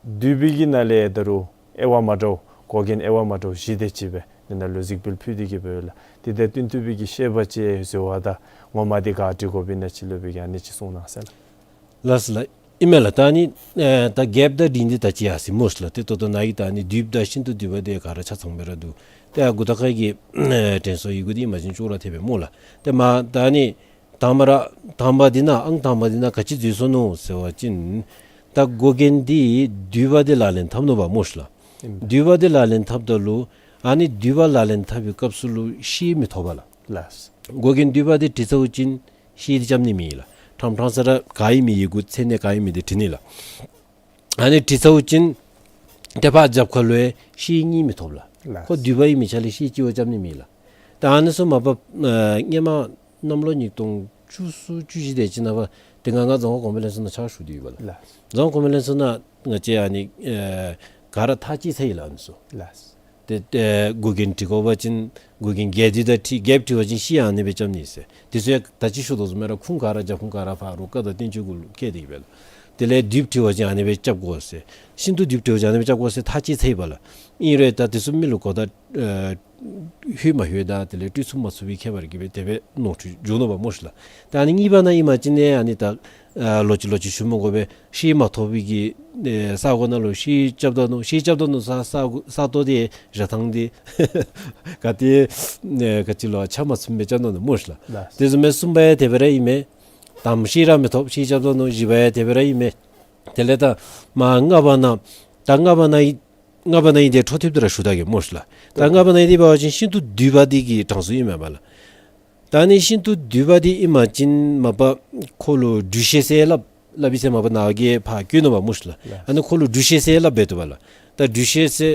བསྡུས་པའི་གི་ནང་ལས་ད་རུང་དབྱེ་བ་མ་འདྲཝ་མགུ་རྒྱན་དབྱེ་བ་མ་འདྲཝ་བཞི་དེ་ཅིག་སྦེ་འདི་ནང་ལུ་གཟིགས་འབུལ་ཕུལ་ཏེ་གི་སྦེ་ཡོད་ལགས། དེ་དང་བསྟུན་ཐུབ་པའི་གི་བཤད་པ་ཅིག་ཟེརཝ་ད་ངོ་མ་འདི་ག་འབྲི་དགོཔ་ཨིན་ན་ཅིག་སློབ་དཔོན་གྱིས་ཨ་ནི་ཅིག་གསུང་གནང་ཟེར་ལགས། ལགས་སོ་ལགས། ཨིན་མས་ལགས། ད་ཨ་ནི་ཨེ་ད་རྒསཔ་དང་འབྲིང་འདི་ད་ཅི་ཡར་སོ་ཡི་སྨོ་ཤི་ལགས། ཏེ་ད་ལྟོ་ནཱ་གི་ད་ཨ་ནི་བསྡུས་པ་དང་ཤིན་ཏུ་བསྡུས་པ་འདི་ག་ར་ཆ་ཚང་སྦེ་ར་འདུག། ཏེ་ཨ་མགུ་ཐོག་ཁ་གི་ཨེ་དྲན་གསོ་ཡི་གུ་འདི་ཨིན་པ་ཅིན་ཅོག་ར་འཐད་པས་སྨོ་ལགས། ཏེ་མ་ད་ཨ་ནི་དང་པ་ར་དང་པ་འདི་ནང་ཨང་དང་པ་འདི་ནང་ག་ཅི་འཛོལ་སོ་ནུག་ཟེར་བ་ཅིན་ད་མགུ་རྒྱན་འདི་བསྡུས་པ་འདི་ལག་ལེན་འཐབ་ནུག་པ་སྨོ་ཤི་ལགས། ཨིན། བསྡུས་པ་འདི་ལག་ལེན་འཐབ་ད་ལུ་ཨ་ནི་བསྡུས་པ་ལག་ལེན་འཐབ་པའི་སྐབས་སུ་ལུ་ཤེལ་མི་ཐོབ་པས་ལགས། ལགས། མགུ་རྒྱན་བསྡུས་པ་འདི་བྲི་ཚརཝ་ཅིན་ཤེལ་འདི་རྐྱབ་ནི་མེད་ལགས། ཕྲང་ཕྲང་ས་ར་ག་ཨིན་མི་ཡི་གུ་མཚན་གནས་ག་ཨིན་མི་འདི་བྲི་ནི་ལགས། ཨ་ནི་བྲི་ཚརཝ་ཅིན་ཏེ་ཕར་རྒྱབ་ཁ་ལུ་ཡང་ཤེལ་གཉིས་མི་ཐོབ་ལགས། ལགས། ཁོ་བསྡུས་པ་ཨིན་མི་ཆ་ལས་ཤེལ་གཅིག་བ་རྐྱབ་ནི་མེད་ལགས། ད་ཨ་ནི་ཚུ་མ་པ་ཨེ་སྔོན་མ་ གནམ་ལོ་ཉིས་སྟོང་བཅུ་གསུམ་བཅུ་བཞི་དེ་ཅིག་ནང་པ་དེ་སྒང་ང་རྫོང་ཁ་གོང་འཕེལ་ལྷན་ཚོགས་ནང་ཕྱག་ཞུ་དོ་ཡོདཔ་ལགས། ལགས། རྫོང་ཁ་གོང་འཕེལ་ལྷན་ཚོགས་ནང་ང་བཅས་ཨ་ནི་ཨེ་ག་ར་ཐག་བཅད་ཚར་ཡི་ལགས་ཨ་ནི་ཚུ། ལགས། ཏེ་ཨེ་འགོག་རྐྱེན་འབྲི་དགོ་པ་ཅིན་འགོག་རྐྱེན་བརྒྱད་འདི་དང་འཁྲིལ་བརྒྱད་འབྲི་བ་ཅིན་ཤེལ་ཡང་ཨ་ནི་སྦེ་རྐྱབ་ནི་ཟེར། དེ་ཚུ་ཡང་ད་ཅི་ཞུ་དོ་བཟུམ་སྦེ་ར་ཁུངས་ག་ར་རྒྱབ་ཁུངས་ག་ར་ཕར་རོགས་ཀ་དང་བསྟན་བཅོས་གུ་ལུ་བཀལ་ཏེ་ཡོདཔ་ལགས། དེ་ལས་བསྡུས་འབྲི་བ་ཅིན་ཨ་ནི་སྦེ་རྐྱབ་དགོ་ཟེར། ཤིན་ཏུ་བསྡུས་འབྲི་བ་ཅིན་ཨ་ནི་སྦེ་རྐྱབ་དགོ་ཟེར་ཐག་བཅད་ཚར་ཡི་པ་ལགས། ཨིན་རུང་ད་དེ་ཚུ་མི་ལུ་གོ་བརྡ་ཨེ་ལྷོད་མ་ལྷོད་དང་དེ་ལས་སྤྲོད་ཚུགས་མ་ཚུགས་པའི་ཁྱད་པར་གྱིས་སྦེ་དེ་སྦེ་ནོར་འཁྲུལ་འབྱུང་ནུག་པ་སྨོ་ཤི་ལགས། ད་ཨ་ནི་གཉིས་པ་ནང་ཨིན་པ་ཅིན་ཨ་ནི་ད་ཨ་ལོག་ཅི་ལོག་ཅི་ཞུ་མི་དགོ་པས། ཤེལ་མ་ཐོབ་པའི་གི་ཨེ་ས་གོ་ནང་ལུ་ཤེལ་རྐྱབ་ད་ནུག། ཤེལ་རྐྱབ་ད་ནུག་ས་ས་ས་སྟོང་དེ་ར་ཐང་དེ་ག་ཏེ་ཨེ་ག་ཅི་ལོ་ཆ་མ་ཚུམ་སྦེ་རྐྱབ་ད་ནུག་སྨོ་ཤི་ལགས། ལགས། དེ་བཟུམ་སྦེ་གསུམ་པ་ཡང་དེ་སྦེ་ར་ཨིན་མས། དམ་ཤེལ་ར་མི་ཐོབ། ཤེལ་རྐྱབ་ད་ནུག། བཞི་པ་ཡང་དེ་སྦེ་ར་ཨིན་མས། དེ་ལས་ད་མ་ལྔ་པ་ནང་ད་ལྔ་པ་ནང་ལྔ་པ་ནང་ཨིན་དེ་འཕྲོ་མཐུད་དེ་ར་ཞུ་ད་གེ་སྨོ་ཤི་ལགས། ད་ལྔ་པ་ནང་ཨིན་དེ་འབད་བ་ཅིན་ཤིན་ཏུ་བསྡུས་པ་འདི་གི་གྲངས་སུ་ཨིན་མས་པ་ལགས། ད་ཨ་ནི་ཤིན་ཏུ་བསྡུས་པ་འདི་ཨིན་པ་ཅིན་མ་པ་ཁོ་ལུ་སྦྲུལ་ཤེལ་ཟེར་སླབ་སླབ་ཨིན་ཟེར་མ་པ་ནཱ་གིས་ཕར་བཀོད་ནུག་པ་སྨོ་ཤི་ལགས། ལགས། ཨ་ནི་ཁོ་ལུ་སྦྲུལ་ཤེལ་ཟེར་སླབ་སྦེ་འདུག་པ་ལགས། ད་སྦྲུལ་ཤེལ་ཟེར་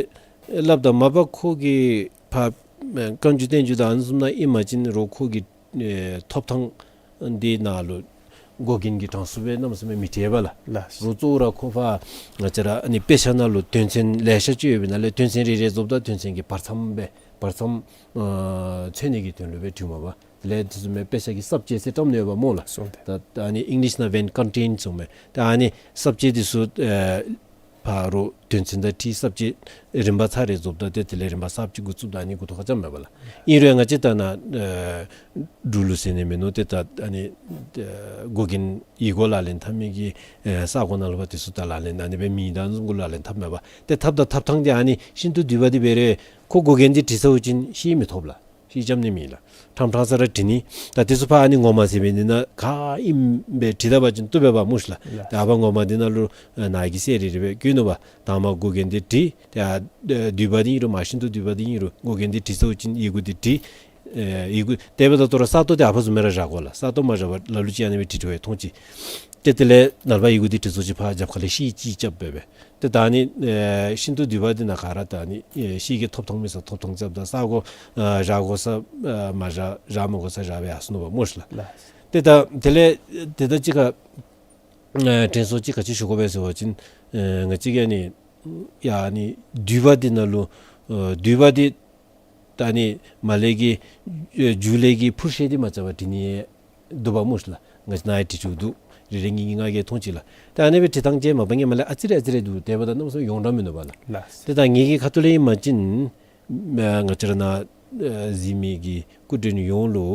སླབ་ད་མ་པ་ཁོ་གི་ཕར་ཨེ་བཀའ་འགྱུར་བསྟན་འགྱུར་དང་ཨ་ནི་བཟུམ་ནང་ཨིན་པ་ཅིན་རོགས་ཁོ་གི་ཨེ་ཐོབ་ཐང་འདི་ནང་ལུ་འགོག་རྐྱེན་གྱི་གྲངས་སུ་སྦེ་གནམ་མེད་ས་མེད་མི་བྲིཝ་ལགས། ལགས། རོགས་གཙོ་བོ་ར་ཁོ་ཕར་ང་བཅས་ར་ཨ་ནི་དཔེ་ཆ་ནང་ལུ་དོན་ཚན་ལེ་ཤ་ཅིག་ཡོད་པའི་ནང་ལས་དོན་ཚན་རེ་རེ་རྫོགསཔ་ད་དོན་ཚན་གྱི་བར་མཚམས་སྦེ་བར་མཚམས་ཨ་མཚོན་ནི་གི་དོན་ལུ་སྦེ་བྲིཝ་མས་པ། དེ་ལས་དེ་བཟུམ་མའི་དཔེ་ཆ་གི་ས་བཅད་ཟེར་བཀྲམ་ནི་ཡོདཔ་སྨོ་ལགས། སོང་སྟེ། ད་ད་ཨ་ནི་ཨིང་ལིཤ་ནང་when contained གསུངམ་མས། ད་ཨ་ནི་ས་བཅད་འདི་ཚུ་ཨེ་ཕར་རོགས་དོན་ཚན་དང་འཁྲིལ་ས་བཅད་རིམ་པ་ཚར་རེ་རྫོགསཔ་ད་ཏེ་དེ་ལས་རིམ་པ་གསརཔ་ཅིག་འགོ་བཙུགསཔ་ད་ཨ་ནི་འགོ་ཐོག་ཁར་རྐྱབ་མས་པ་ལགས། ཨིན་རུང་ང་བཅས་ད་ནཱ་ཨེ་འབྲུག་ལུ་ཟེར་ནི་མིན་ནུག། ཏེ་ད་ཨ་ནི་ཨེ་འགོག་རྐྱེན་ཡིག་གུ་ལག་ལེན་འཐབ་མི་གི་ཨེ་ས་གོ་ནང་ལུ་འབད་དེ་ཚུ་ད་ལག་ལེན་ཨ་ནི་སྦེ་མེད། ད་ཨ་ནི་བཟུམ་གུ་ལག་ལེན་འཐབ་མས་པ། ཏེ་འཐབ་ད་འཐབ་ཐངས་འདི་ཨ་ནི་ཤིན་ཏུ་བསྡུས་པ་འདི་འབད་རུང་ཁོ་འགོག་རྐྱེན་འདི་བྲིས་ཚརཝ་ཅིག་ཤེལ་མི་ཐོབ་ལགས། ཤེལ་རྐྱབ་ནི་མེད་ལགས། ཕྲང་ཕྲང་ས་ར་བྲི་ནི། ད་དེ་ཚུ་ཕར་ཨ་ནི་ངོ་མ་ཟེར་མི་འདི་ནང་ག་ཨིནམ་སྦེ་བྲི་ད་པ་ཅིན་བཏུབ་པས་པ་སྨོ་ཤི་ལགས། ལགས། ད་ཨ་ཕར་ངོ་མ་འདི་ནང་ལུ་ཨེ་ནཱ་གིས་གསལ་རི་རི་སྦེ་བཀོད་ནུག་པ། དང་པ་འགོག་རྐྱེན་འདི་བྲི། ཏེ་ཨ་བསྡུས་པ་འདི་ཨིན་རུང་མ་ཤིན་ཏུ་བསྡུས་པ་འདི་ཨིན་རུང་འགོག་རྐྱེན་འདི་བྲིས་ཚརཝ་ཅིག་ཡི་གུ་འདི་བྲི། ཨེ་ཡི་གུ་དེ་འབདཝ་ད་ད་རུང་ས་སྟོང་འདི་ཨ་ཕར་བཟུམ་སྦེ་ར་བཞག་དགོ་ལགས། ས་སྟོང་མ་བཞག་པར་ལ་ལུ་ཅིག་ཨ་ནི་སྦེ་བྲིས་བྲིསཝ་ཡང་མཐོང་ཅི། ཏེ་དེ་ལས་ནངས་པ་ཡི་གུ་འདི་བྲིས་ཚརཝ་ཅིག་ཕར་རྒྱབ་ཁ་ལས་ཤེལ་ཅིག་རྐྱབ་སྦེ་སྦེ། ཏེ་ད་ཨ་ནི་ཨེ་ཤིན་ཏུ་བསྡུས་པ་འདི་ནང་ག་ར་ད་ཨ་ནི་ཨེ་ཤེལ་གྱི་ཐོབ་ཐངས་མེད་ས་ཐོབ་ཐངས་རྐྱབ་ད་ས་གོ་ཨ་བཞག་དགོ་ས་ཨ་མ་བཞག་བཞག་མི་དགོ་ས་བཞག་སྦེ་ཡར་སོང་ནུག་པ་སྨོ་ཤི་ལགས། ལགས། ཏེ་ད་དེ་ལས་དེ་ད་ཅིག་ཁར་ཨེ་དྲན་གསོ་ཅིག་ག་ཅི་ཞུ་དགོ་པས་ཟེར་བ་ཅིན་ཨེ་ང་བཅས་ཀྱིས་ཨ་ནི་ཡ་ཨ་ནི་བསྡུས་པ་འདི་ནང་ལུ་ཨེ་བསྡུས་པ་འདི་ད་ཨ་ནི་མར་ལས་ཀྱི་ཨེ་མཇུག་ལས་ཀྱི་འཕུར་ཤེལ་འདི་མ་རྐྱབ་པར་བྲི་ནི་འདུག་པ་སྨོ་ཤི་ལགས། ང་བཅས་ནཱ་ཡང་བྲི་བཅུག་འདུག། རེ་རེ་གཉིས་གཉིས་ང་གིས་མཐོང་ཅི་ལགས། ད་ཨ་ནི་སྦེ་བྲི་ཐངས་ཅིག་མ་པ་ཧེ་མ་ལས་ཨ་ཙི་རེ་ཨ་ཙི་རེ་འདུག། དེ་འབདཝ་ད་གནམ་མེད་ས་མེད་ཡོངས་གྲགས་མིན་ནུག་པ་ལགས། ལགས། ཏེ་ད་ངེ་གི་ཁ་ཐུག་ལས་ཨིན་པ་ཅིན་ཨེ་ང་བཅས་ར་ནཱ་ཨེ་གཟིགས་མི་གི་སྐུ་མགྲོན་ཡོངས་ལུ་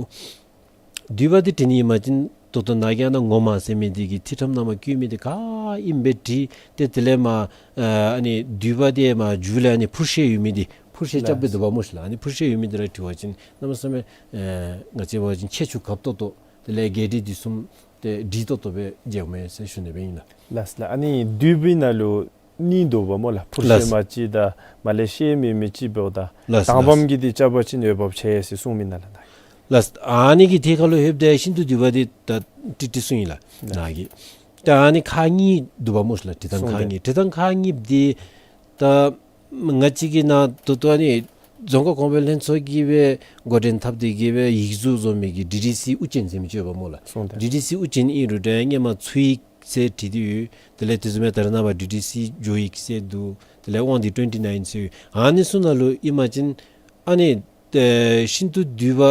བསྡུས་པ་འདི་བྲི་ནི་ཨིན་པ་ཅིན་ད་ལྟོ་ནཱ་གིས་ཨ་ནཱ་ངོ་མ་ཟེར་མི་འདི་གི་ཐིག་ཁྲམ་ནང་མར་བཀོད་མི་འདི་ག་ཨིནམ་སྦེ་བྲི། ཏེ་དེ་ལས་མར་ཨ་ཨ་ནི་བསྡུས་པ་འདི་མར་མཇུག་ལས་ཨ་ནི་འཕུར་ཤེལ་ཡོད་མི་འདི་འཕུར་ཤེལ་རྐྱབ་སྦེ་འདུག་པ་སྨོ་ཤི་ལགས། ཨ་ནི་འཕུར་ཤེལ་ཡོད་མི་འདི་ར་བྲི་བ་ཅིན་གནམ་མེད་ས་མེད་ཨེ་ང་བཅས་འབད་བ་ཅིན་ཁྱད་ཆོས་གབ་ཏོག་ཏོ་དེ་ལས་རྒྱས་འབྲིང་བསྡུས་གསུམ་ཏེ་འགྲིག་ཏོག་ཏོ་སྦེ་མཇལཝ་མས་ཟེར་ཞུ་ནི་སྦེ་ཨིན་ལགས། ལགས་ལགས། ཨ་ནི་བསྡུས་པའི་ནང་ལུ་གཉིས་འདུག་པ་སྨོ་ལགས། འཕུར་ཤེལ་ལགས། མ་ཅིག་དང་མར་ལས་ཤེལ་མེད་མི་ཅིག་འབདཝ་ད། ལགས། དང་པམ་གྱི་འདི་རྐྱབ་པ་ཅིན་འོས་འབབ་ཆེ་ཟེར་གསུངས་མི་ནང་ལགས། ལགས། ཨ་ནི་གི་ཐད་ཁར་ལུ་ལྷོདཔ་ད་ཤིན་ཏུ་བསྡུས་པ་འདི་ད་ཏིག་ཏིག་གསུངས་ཡི་ལགས། ལགས། ནཱ་གིས། ད་ཨ་ནི་ཁག་གཉིས་འདུག་པ་སྨོ་ཤི་ལགས། བྲི་ཐངས་གསུངས་ཏེ། ཁག་གཉིས། བྲི་ཐངས་ཁག་གཉིས་འདི་ད་ང་བཅས་ཀྱིས་ནཱ་ད་ལྟོ་ཨ་ནི་རྫོང་ཁ་གོང་འཕེལ་ལྷན་ཚོགས་ཀྱིས་སྦེ་འགོ་འདྲེན་འཐབ་སྟེ་གིས་སྦེ་ཡིག་གཟུགས་བཟོ་མི་གི་ཌི་ཌི་སི་དབུ་ཅན་ཟེར་མི་ཅིག་ཡོདཔ་སྨོ་ལགས། གསུངས་ཏེ། ཌི་ཌི་སི་དབུ་ཅན་ཨིན་རུང་ད་སྔོན་མ་ཚུ་ཡིག་ཟེར་བྲིས་ཏེ་ཡོད། དེ་ལས་དེ་བཟུམ་མའི་ད་རེས་ནངས་པ་ཌི་ཌི་སི་ཇོ་ཡིག་ཟེར་འདུག། དེ་ལས་དབང་འདུས་ཊུ་ཝེན་ཊི་ནའིན་ཟེར་ཡོད། ཨ་ནི་ཚུ་ནང་ལུ་ཨིན་པ་ཅིན་ཨ་ནི་ཨེ་ཤིན་ཏུ་བསྡུས་པ་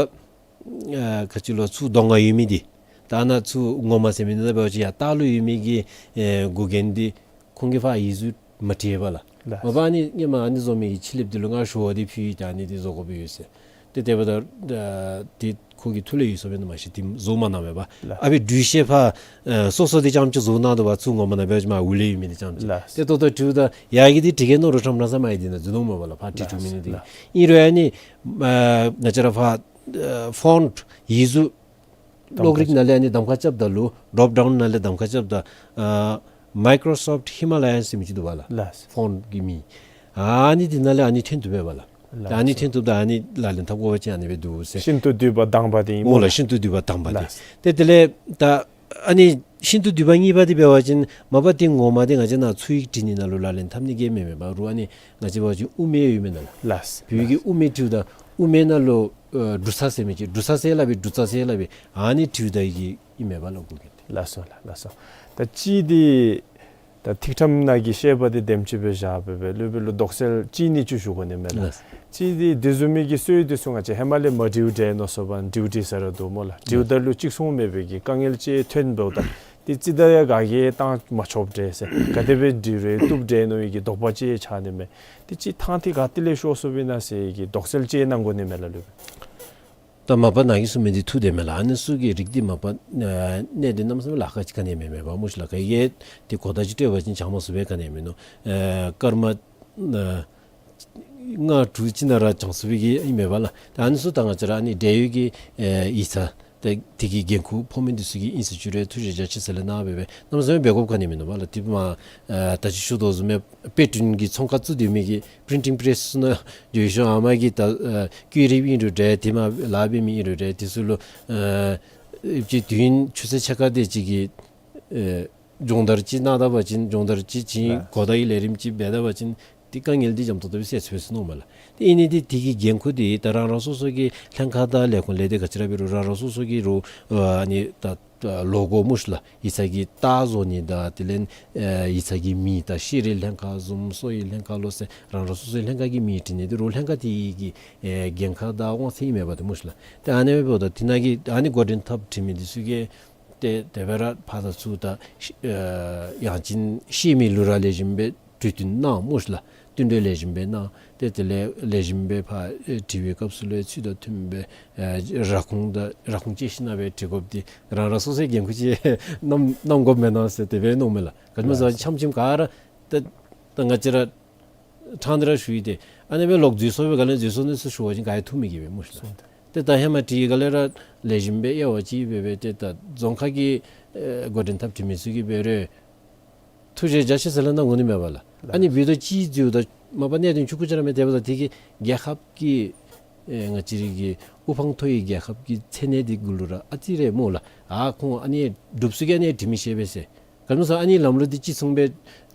ཨ་ག་ཅི་ལོ་ཚུར་གདོང་ཁར་ཡོད་མི་འདི་ད་ནཱ་ཚུར་ངོ་མ་ཟེར་མི་འདི་ནང་འབད་བ་ཅིན་ཡར་ལྟག་ལུ་ཡོད་མི་གི་ཨེ་འགོག་རྐྱེན་འདི་ཁོང་གིས་ཕར་ཡིག་གཟུགས་མ་བྲིས་པ་ལགས། ལགས། མ་པ་ཨ་ནི་སྔོན་མ་ཨ་ནི་བཟོ་མི་གི་ཕྱེ་ལེབ་འདི་ལུ་ང་ཞུ་བ་འདི་ཕུལ་ཡི། ད་ཨ་ནི་འདི་བཟོ་དགོཔ་ཡོད་ཟེར། ཏེ་དེ་འབདཝ་ད་ཨ་འདི་ཁོ་གི་ཐུགས་ལས་ཡོལ་སོང་པས་ན་མ་ཤེས། འདི་བཟོ་མ་གནང་མས་པ། ལགས། ཨ་ཕི་སྦྲུལ་ཤེལ་ཕར་ཨེ་སོ་སོ་འདི་རྐྱངམ་ཅིག་བཟོ་གནང་དོ་བ། ཚུར་ངོ་མ་ནང་འབད་བ་ཅིན་མར་འོག་ལས་ཡོད་མི་འདི་རྐྱངམ་ཅིག། ལགས། ཏེ་ད་ལྟོ་འབྲིཝ་ད་ཡར་གྱི་འདི་འབྲི་གེ་མནོ་རུང་ཕྲང་ཕྲང་ས་མར་ཡར་འདི་ནང་འཛུལ་འོང་མས་པ་ལགས། ཕར་བྲིས་བཅུག་མི་ནང་འདི། ལགས། ཨིན་རུང་ཨ་ནི་ཨ་ང་བཅས་ར་ཕར་ཨེ་ཕོནཊ་ཡིག་གཟུགས་གློག་རིག་ནང་ལས་ཨ་ནི་གདམ་ཁ་རྐྱབ་ད་ལུ་ཌོབ་ཌའུན་ནང་ལས་གདམ་ཁ་རྐྱབ་ད་ཨ་མའི་ཀོརོ་སོཕཊ་ཧི་མ་ལ་ཡཱན་ཟེར་མི་ཅིག་འདུག་པ་ལགས། ལགས། ཕོནཊ་གི་མིང་། ཨ་ནི་འདི་ནང་ལས་ཨ་ནི་ཐོན་བཏུབ་པས་པ་ལགས། ལགས། ད་ཨ་ནི་ཐོན་བཏུབ་ད་ཨ་ནི་ལག་ལེན་འཐབ་དགོ་པ་ཅིན་ཨ་ནི་སྦེ་འདུག་ཟེར། ཤིན་ཏུ་བསྡུས་པ་དང་པ་འདི་ཨིན་སྨོ་ལགས། ལགས། ཤིན་ཏུ་བསྡུས་པ་དང་པ་འདི། ལགས། ཏེ་དེ་ལས་ད་ཨ་ནི་ཤིན་ཏུ་བསྡུས་པ་གཉིས་པ་འདི་འབད་བ་ཅིན་མ་པ་འདི་ངོ་མ་འདི་ང་བཅས་ནཱ་ཚུ་ཡིག་བྲི་ནི་ནང་ལུ་ལག་ལེན་འཐབ་ནི་གི་མེན་མས་པ། རུང་ཨ་ནི་ང་བཅས་འབད་བ་ཅིན་དབུ་མེད་ཡོད་མི་ནང་ལགས། ལགས། བོད་ཀྱི་དབུ་མེད་བྲིཝ་ད་དབུ་མེད་ནང་ལུ་ ཨ་འབྲུ་ཚ་ཟེར་མི་ཅིག་འབྲུ་ཚ་ཟེར་སླབ་པའི་འབྲུ་ཚ་ཟེར་སླབ་པའི་ཨ་ནི་འབྲུ་ཚ་གི་ཨིན་མས་པ་ལགས་གོ་གི། ལགས་སོ་ལགས། ལགས་སོ། ད་གཅིག་འདི་ད་ཐིག་ཕྲེང་ནང་གི་བཤད་པ་འདི་དེམ་ཅིག་སྦེ་བཞག་སྦེ་སྦེ་ལུ་སྦེ་ལུ་དོགས་སེལ་གཅིག་གཉིས་ཅིག་ཞུ་དགོ་ནི་མས་ལགས། ལགས། གཅིག་འདི་དེ་བཟུམ་མའི་གི་སྲོལ་འདི་ཚུ་ང་བཅས་ཧེ་མ་ལས་མ་འདྲཝ་འདྲས་མནོ་སོ་བ་འདྲཝ་འདྲས་ས་ར་འདུག་སྨོ་ལགས། འདྲཝ་ད་ལུ་གཅིག་མཚུངས་མེད་པའི་གི་དཀའ་ངལ་ཅིག་ཐོན་འབདཝ་ད་འདི་རྩིས་ད་ཡང་ག་གིས་བཏང་མ་ཆོགཔ་འདྲས་ཟེར་ག་དེ་སྦེ་འདྲི་རུང་བཏུབ་འདྲས་མནོ་བའི་གི་དོགས་པ་ཅིག་ཆགས་ནི་མས། འདི་ཅིག་ཐང་འདི་ག་ཏེ་ལས་ཤོར་སོ་བའི་ན་ཟེར་གི་དོགས་སེལ་ཅིག་གནང་དགོ་ནི་མས་ལགས་ལུ་སྦེ། ད་མ་པ་ནཱ་གིས་གསུངས་མི་འདི་ཐུགས་བདེན་མས་ལགས། ཨ་ནི་ཚུ་གི་རིགས་འདི་མ་པ་ཨ་གནད་དོན་གནམ་མེད་ས་མེད་ལཱ་ཁག་ཅིག་ག་ནི་མེད་མས་པ་སྨོ་ཤི་ལགས། ག་གིས་འདི་གོ་བརྡ་ཅིག་སྤྲོད་པ་ཅིན་བྱང་མ་ཚུགས་པའི་ག་ནི་མིན་ནུག། ཨ་སྐར་མ་ཨ་ལྔ་དྲུག་ཅིག་ནང་ར་བྱང་ཚུགས་པའི་གི་ཨིན་མས་པ་ལགས། ད་ཨ་ནི་ཚུ་ད་ང་བཅས་ར་ཨ་ནི་འབྲེལ་ཡོད་ཀྱི་ཨ་ཡིག་ཚང་ད་དེ་གི་འགན་ཁུར་ཕོག་མི་འདི་ཚུ་གིས་ཨིན་ཟེར་ཞུ་རུང་ཐུགས་རྗེ་རྒྱ་ཆེ་ཟེར་ལས་གནང་སྦེ་སྦེ་གནམ་མེད་ས་མེད་འབད་དགོཔ་ག་ནི་མིན་ནུག་པ་ལགས། དེ་མ་ཨ་ད་ཅི་ཞུ་དོ་བཟུམ་སྦེ་དཔེ་སྐྲུན་གྱི་ཚོང་ཁང་བཙུགས་སྡོད་མི་གི་པི་རིན་ཊིང་པེ་རེསི་ཚུ་ནང་འགྱོ་ཞིནམ་ཨ་མ་གི་ད་ཨ་བཀོད་རིམ་ཨིན་རུང་འདྲ་དེ་མ་ལཱ་འབད་མི་ཨིན་རུང་འདྲ་དེ་ཚུ་ལུ་ཨ་ཅིག་དུས་ཡུན་ཆུ་ཚོད་ཕྱེད་ཀ་དེ་ཅིག་གི་ཨ་སྦྱོང་བརྡར་ཅིག་གནང་ད་པ་ཅིན་སྦྱོང་བརྡར་ཅིག་ཅིག་ལགས། གོ་བརྡ་གི་ལས་རིམ་ཅིག་འབད་ད་པ་ཅིན་དེ་དཀའ་ངལ་འདི་འཇམ་ཏོག་ཏོ་སྦེ་སེལ་ཚུགས་ཟེར་མནོཝ་མས་ལགས། དེ་ཨིན་ནི་འདི་དེ་གི་འགན་ཁུར་འདི་ད་རང་རང་སོ་སོ་གི་ལྷན་ཁག་དང་ལས་ཁུངས་ལས་སྡེ་ག་ཅི་ར་འབད་རུང་རང་རང་སོ་སོ་གི་རུ་ཨ་ནི་ད་ལོ་གོ་སྨོ་ཤི་ལགས། ཡིག་ཚང་གི་རྟགས་བཟོ་ནི་དང་དེ་ལས་ཨ་ཡིག་ཚང་གི་མིང་དང་ཤེས་རིག་ལྷན་ཁག་བཟུམ་གསོ་བའི་ལྷན་ཁག་ལོ་ཟེར་རང་རང་སོ་སོའི་ལྷན་ཁག་གི་མིང་བྲིས་ནི་འདི་རུ་ལྷན་ཁག་དེ་གི་ཨ་འགན་ཁག་དང་དབང་ཚད་ཨིན་མས་པ་དེ་སྨོ་ཤི་ལགས། ཏེ་ཨ་ནི་འབདཝ་ད་དེ་ནང་གི་ཨ་ནི་འགོ་འདྲེན་འཐབ་བྲིས་མི་འདི་ཚུ་གིས་ཏེ་དེ་སྦེ་ར་ཕར་དང་ཚུར་ད་ཨ་ཡང་ཅིན་ཤེས་མི་ལུ་ར་ལེགས་ཤོམ་སྦེ་གྲོས་བསྟུན་གནང་སྨོ་ཤི་ལགས། བསྟུན་གྲོས་ལེགས་ཤོམ་སྦེ་གནང་། ཏེ་དེ་ལས་ལེགས་ཤོམ་སྦེ་ཕར་ཨེ་དྲི་བའི་སྐབས་སུ་ལུ་ཚུལ་དང་མཐུནམ་སྦེ་ཨེ་ར་ཁུངས་དང་ར་ཁུངས་བཅད་ཞིནམ་སྦེ་དྲི་དགོཔ་འདི་རང་རང་སོ་སོའི་འགན་ཁུར་ཅིག་གནང་གནང་དགོཔ་མེན་ན་ཟེར་དེ་སྦེ་མནོཝ་མས་ལགས། ག་ཅི་སྨོ་ཟེར་བ་ཅིན་ཆམ་ཆིམ་ག་ར་ཏེ་ད་ང་བཅས་ར་ཕྲང་སྟེ་ར་ཞུ་ཡི། ཏེ་ཨ་ནི་སྦེ་ལོག་འཛོལ་སོང་པའི་སྒང་ལས་འཛོལ་སོང་ནི་ཚུ་ཞུ་བ་ཅིན་ག་ཡང་ཐུགས་མི་དགྱེས་པས་སྨོ་ཤི་ལགས། ཏེ་ད་ཧེ་མ་དྲིས་སྒང་ལས་ར་ལེགས་ཤོམ་སྦེ་དབྱེ་བ་ཅིག་འབད་སྦེ་ཏེ་ད་རྫོང་ཁག་གི་ཨེ་འགོ་འདྲེན་འཐབ་བྲིས་མི་ཚུ་གིས་འབད་རུང་ཐུགས་རྗེ་རྒྱ་ཆེ་ཟེར་ལས་གནང་དགོ་ནི་མས་པ་ལགས། ཨ་ནི་འབདཝ་ད་ཅིག་འཛོལཝ་ད་མ་པ་གནད་དོན་ཆུང་ཀུ་ཅིག་ར་མེན། དེ་འབདཝ་ད་དེ་གིས་རྒྱལ་ཁབ་ཀྱི་ཨེ་ང་བཅས་རའི་གི་དབུ་འཕང་མཐོ་བའི་རྒྱལ་ཁབ་ཀྱི་མཚན་གནས་འདི་གུ་ལུ་ར་ཨ་ཙི་རེ་སྨོ་ལགས། ཨ་ཁོང་ཨ་ནི་སྒྲུབ་ས་གི་ཨ་ནི་དྲི་མི་ཤེས་པས་ཟེར། ག་ཅི་སྨོ་ཟེར་བ་ཅིན་ཨ་ནི་ལམ་ལུགས་འདི་གཅིག་མཚུངས་སྦེ་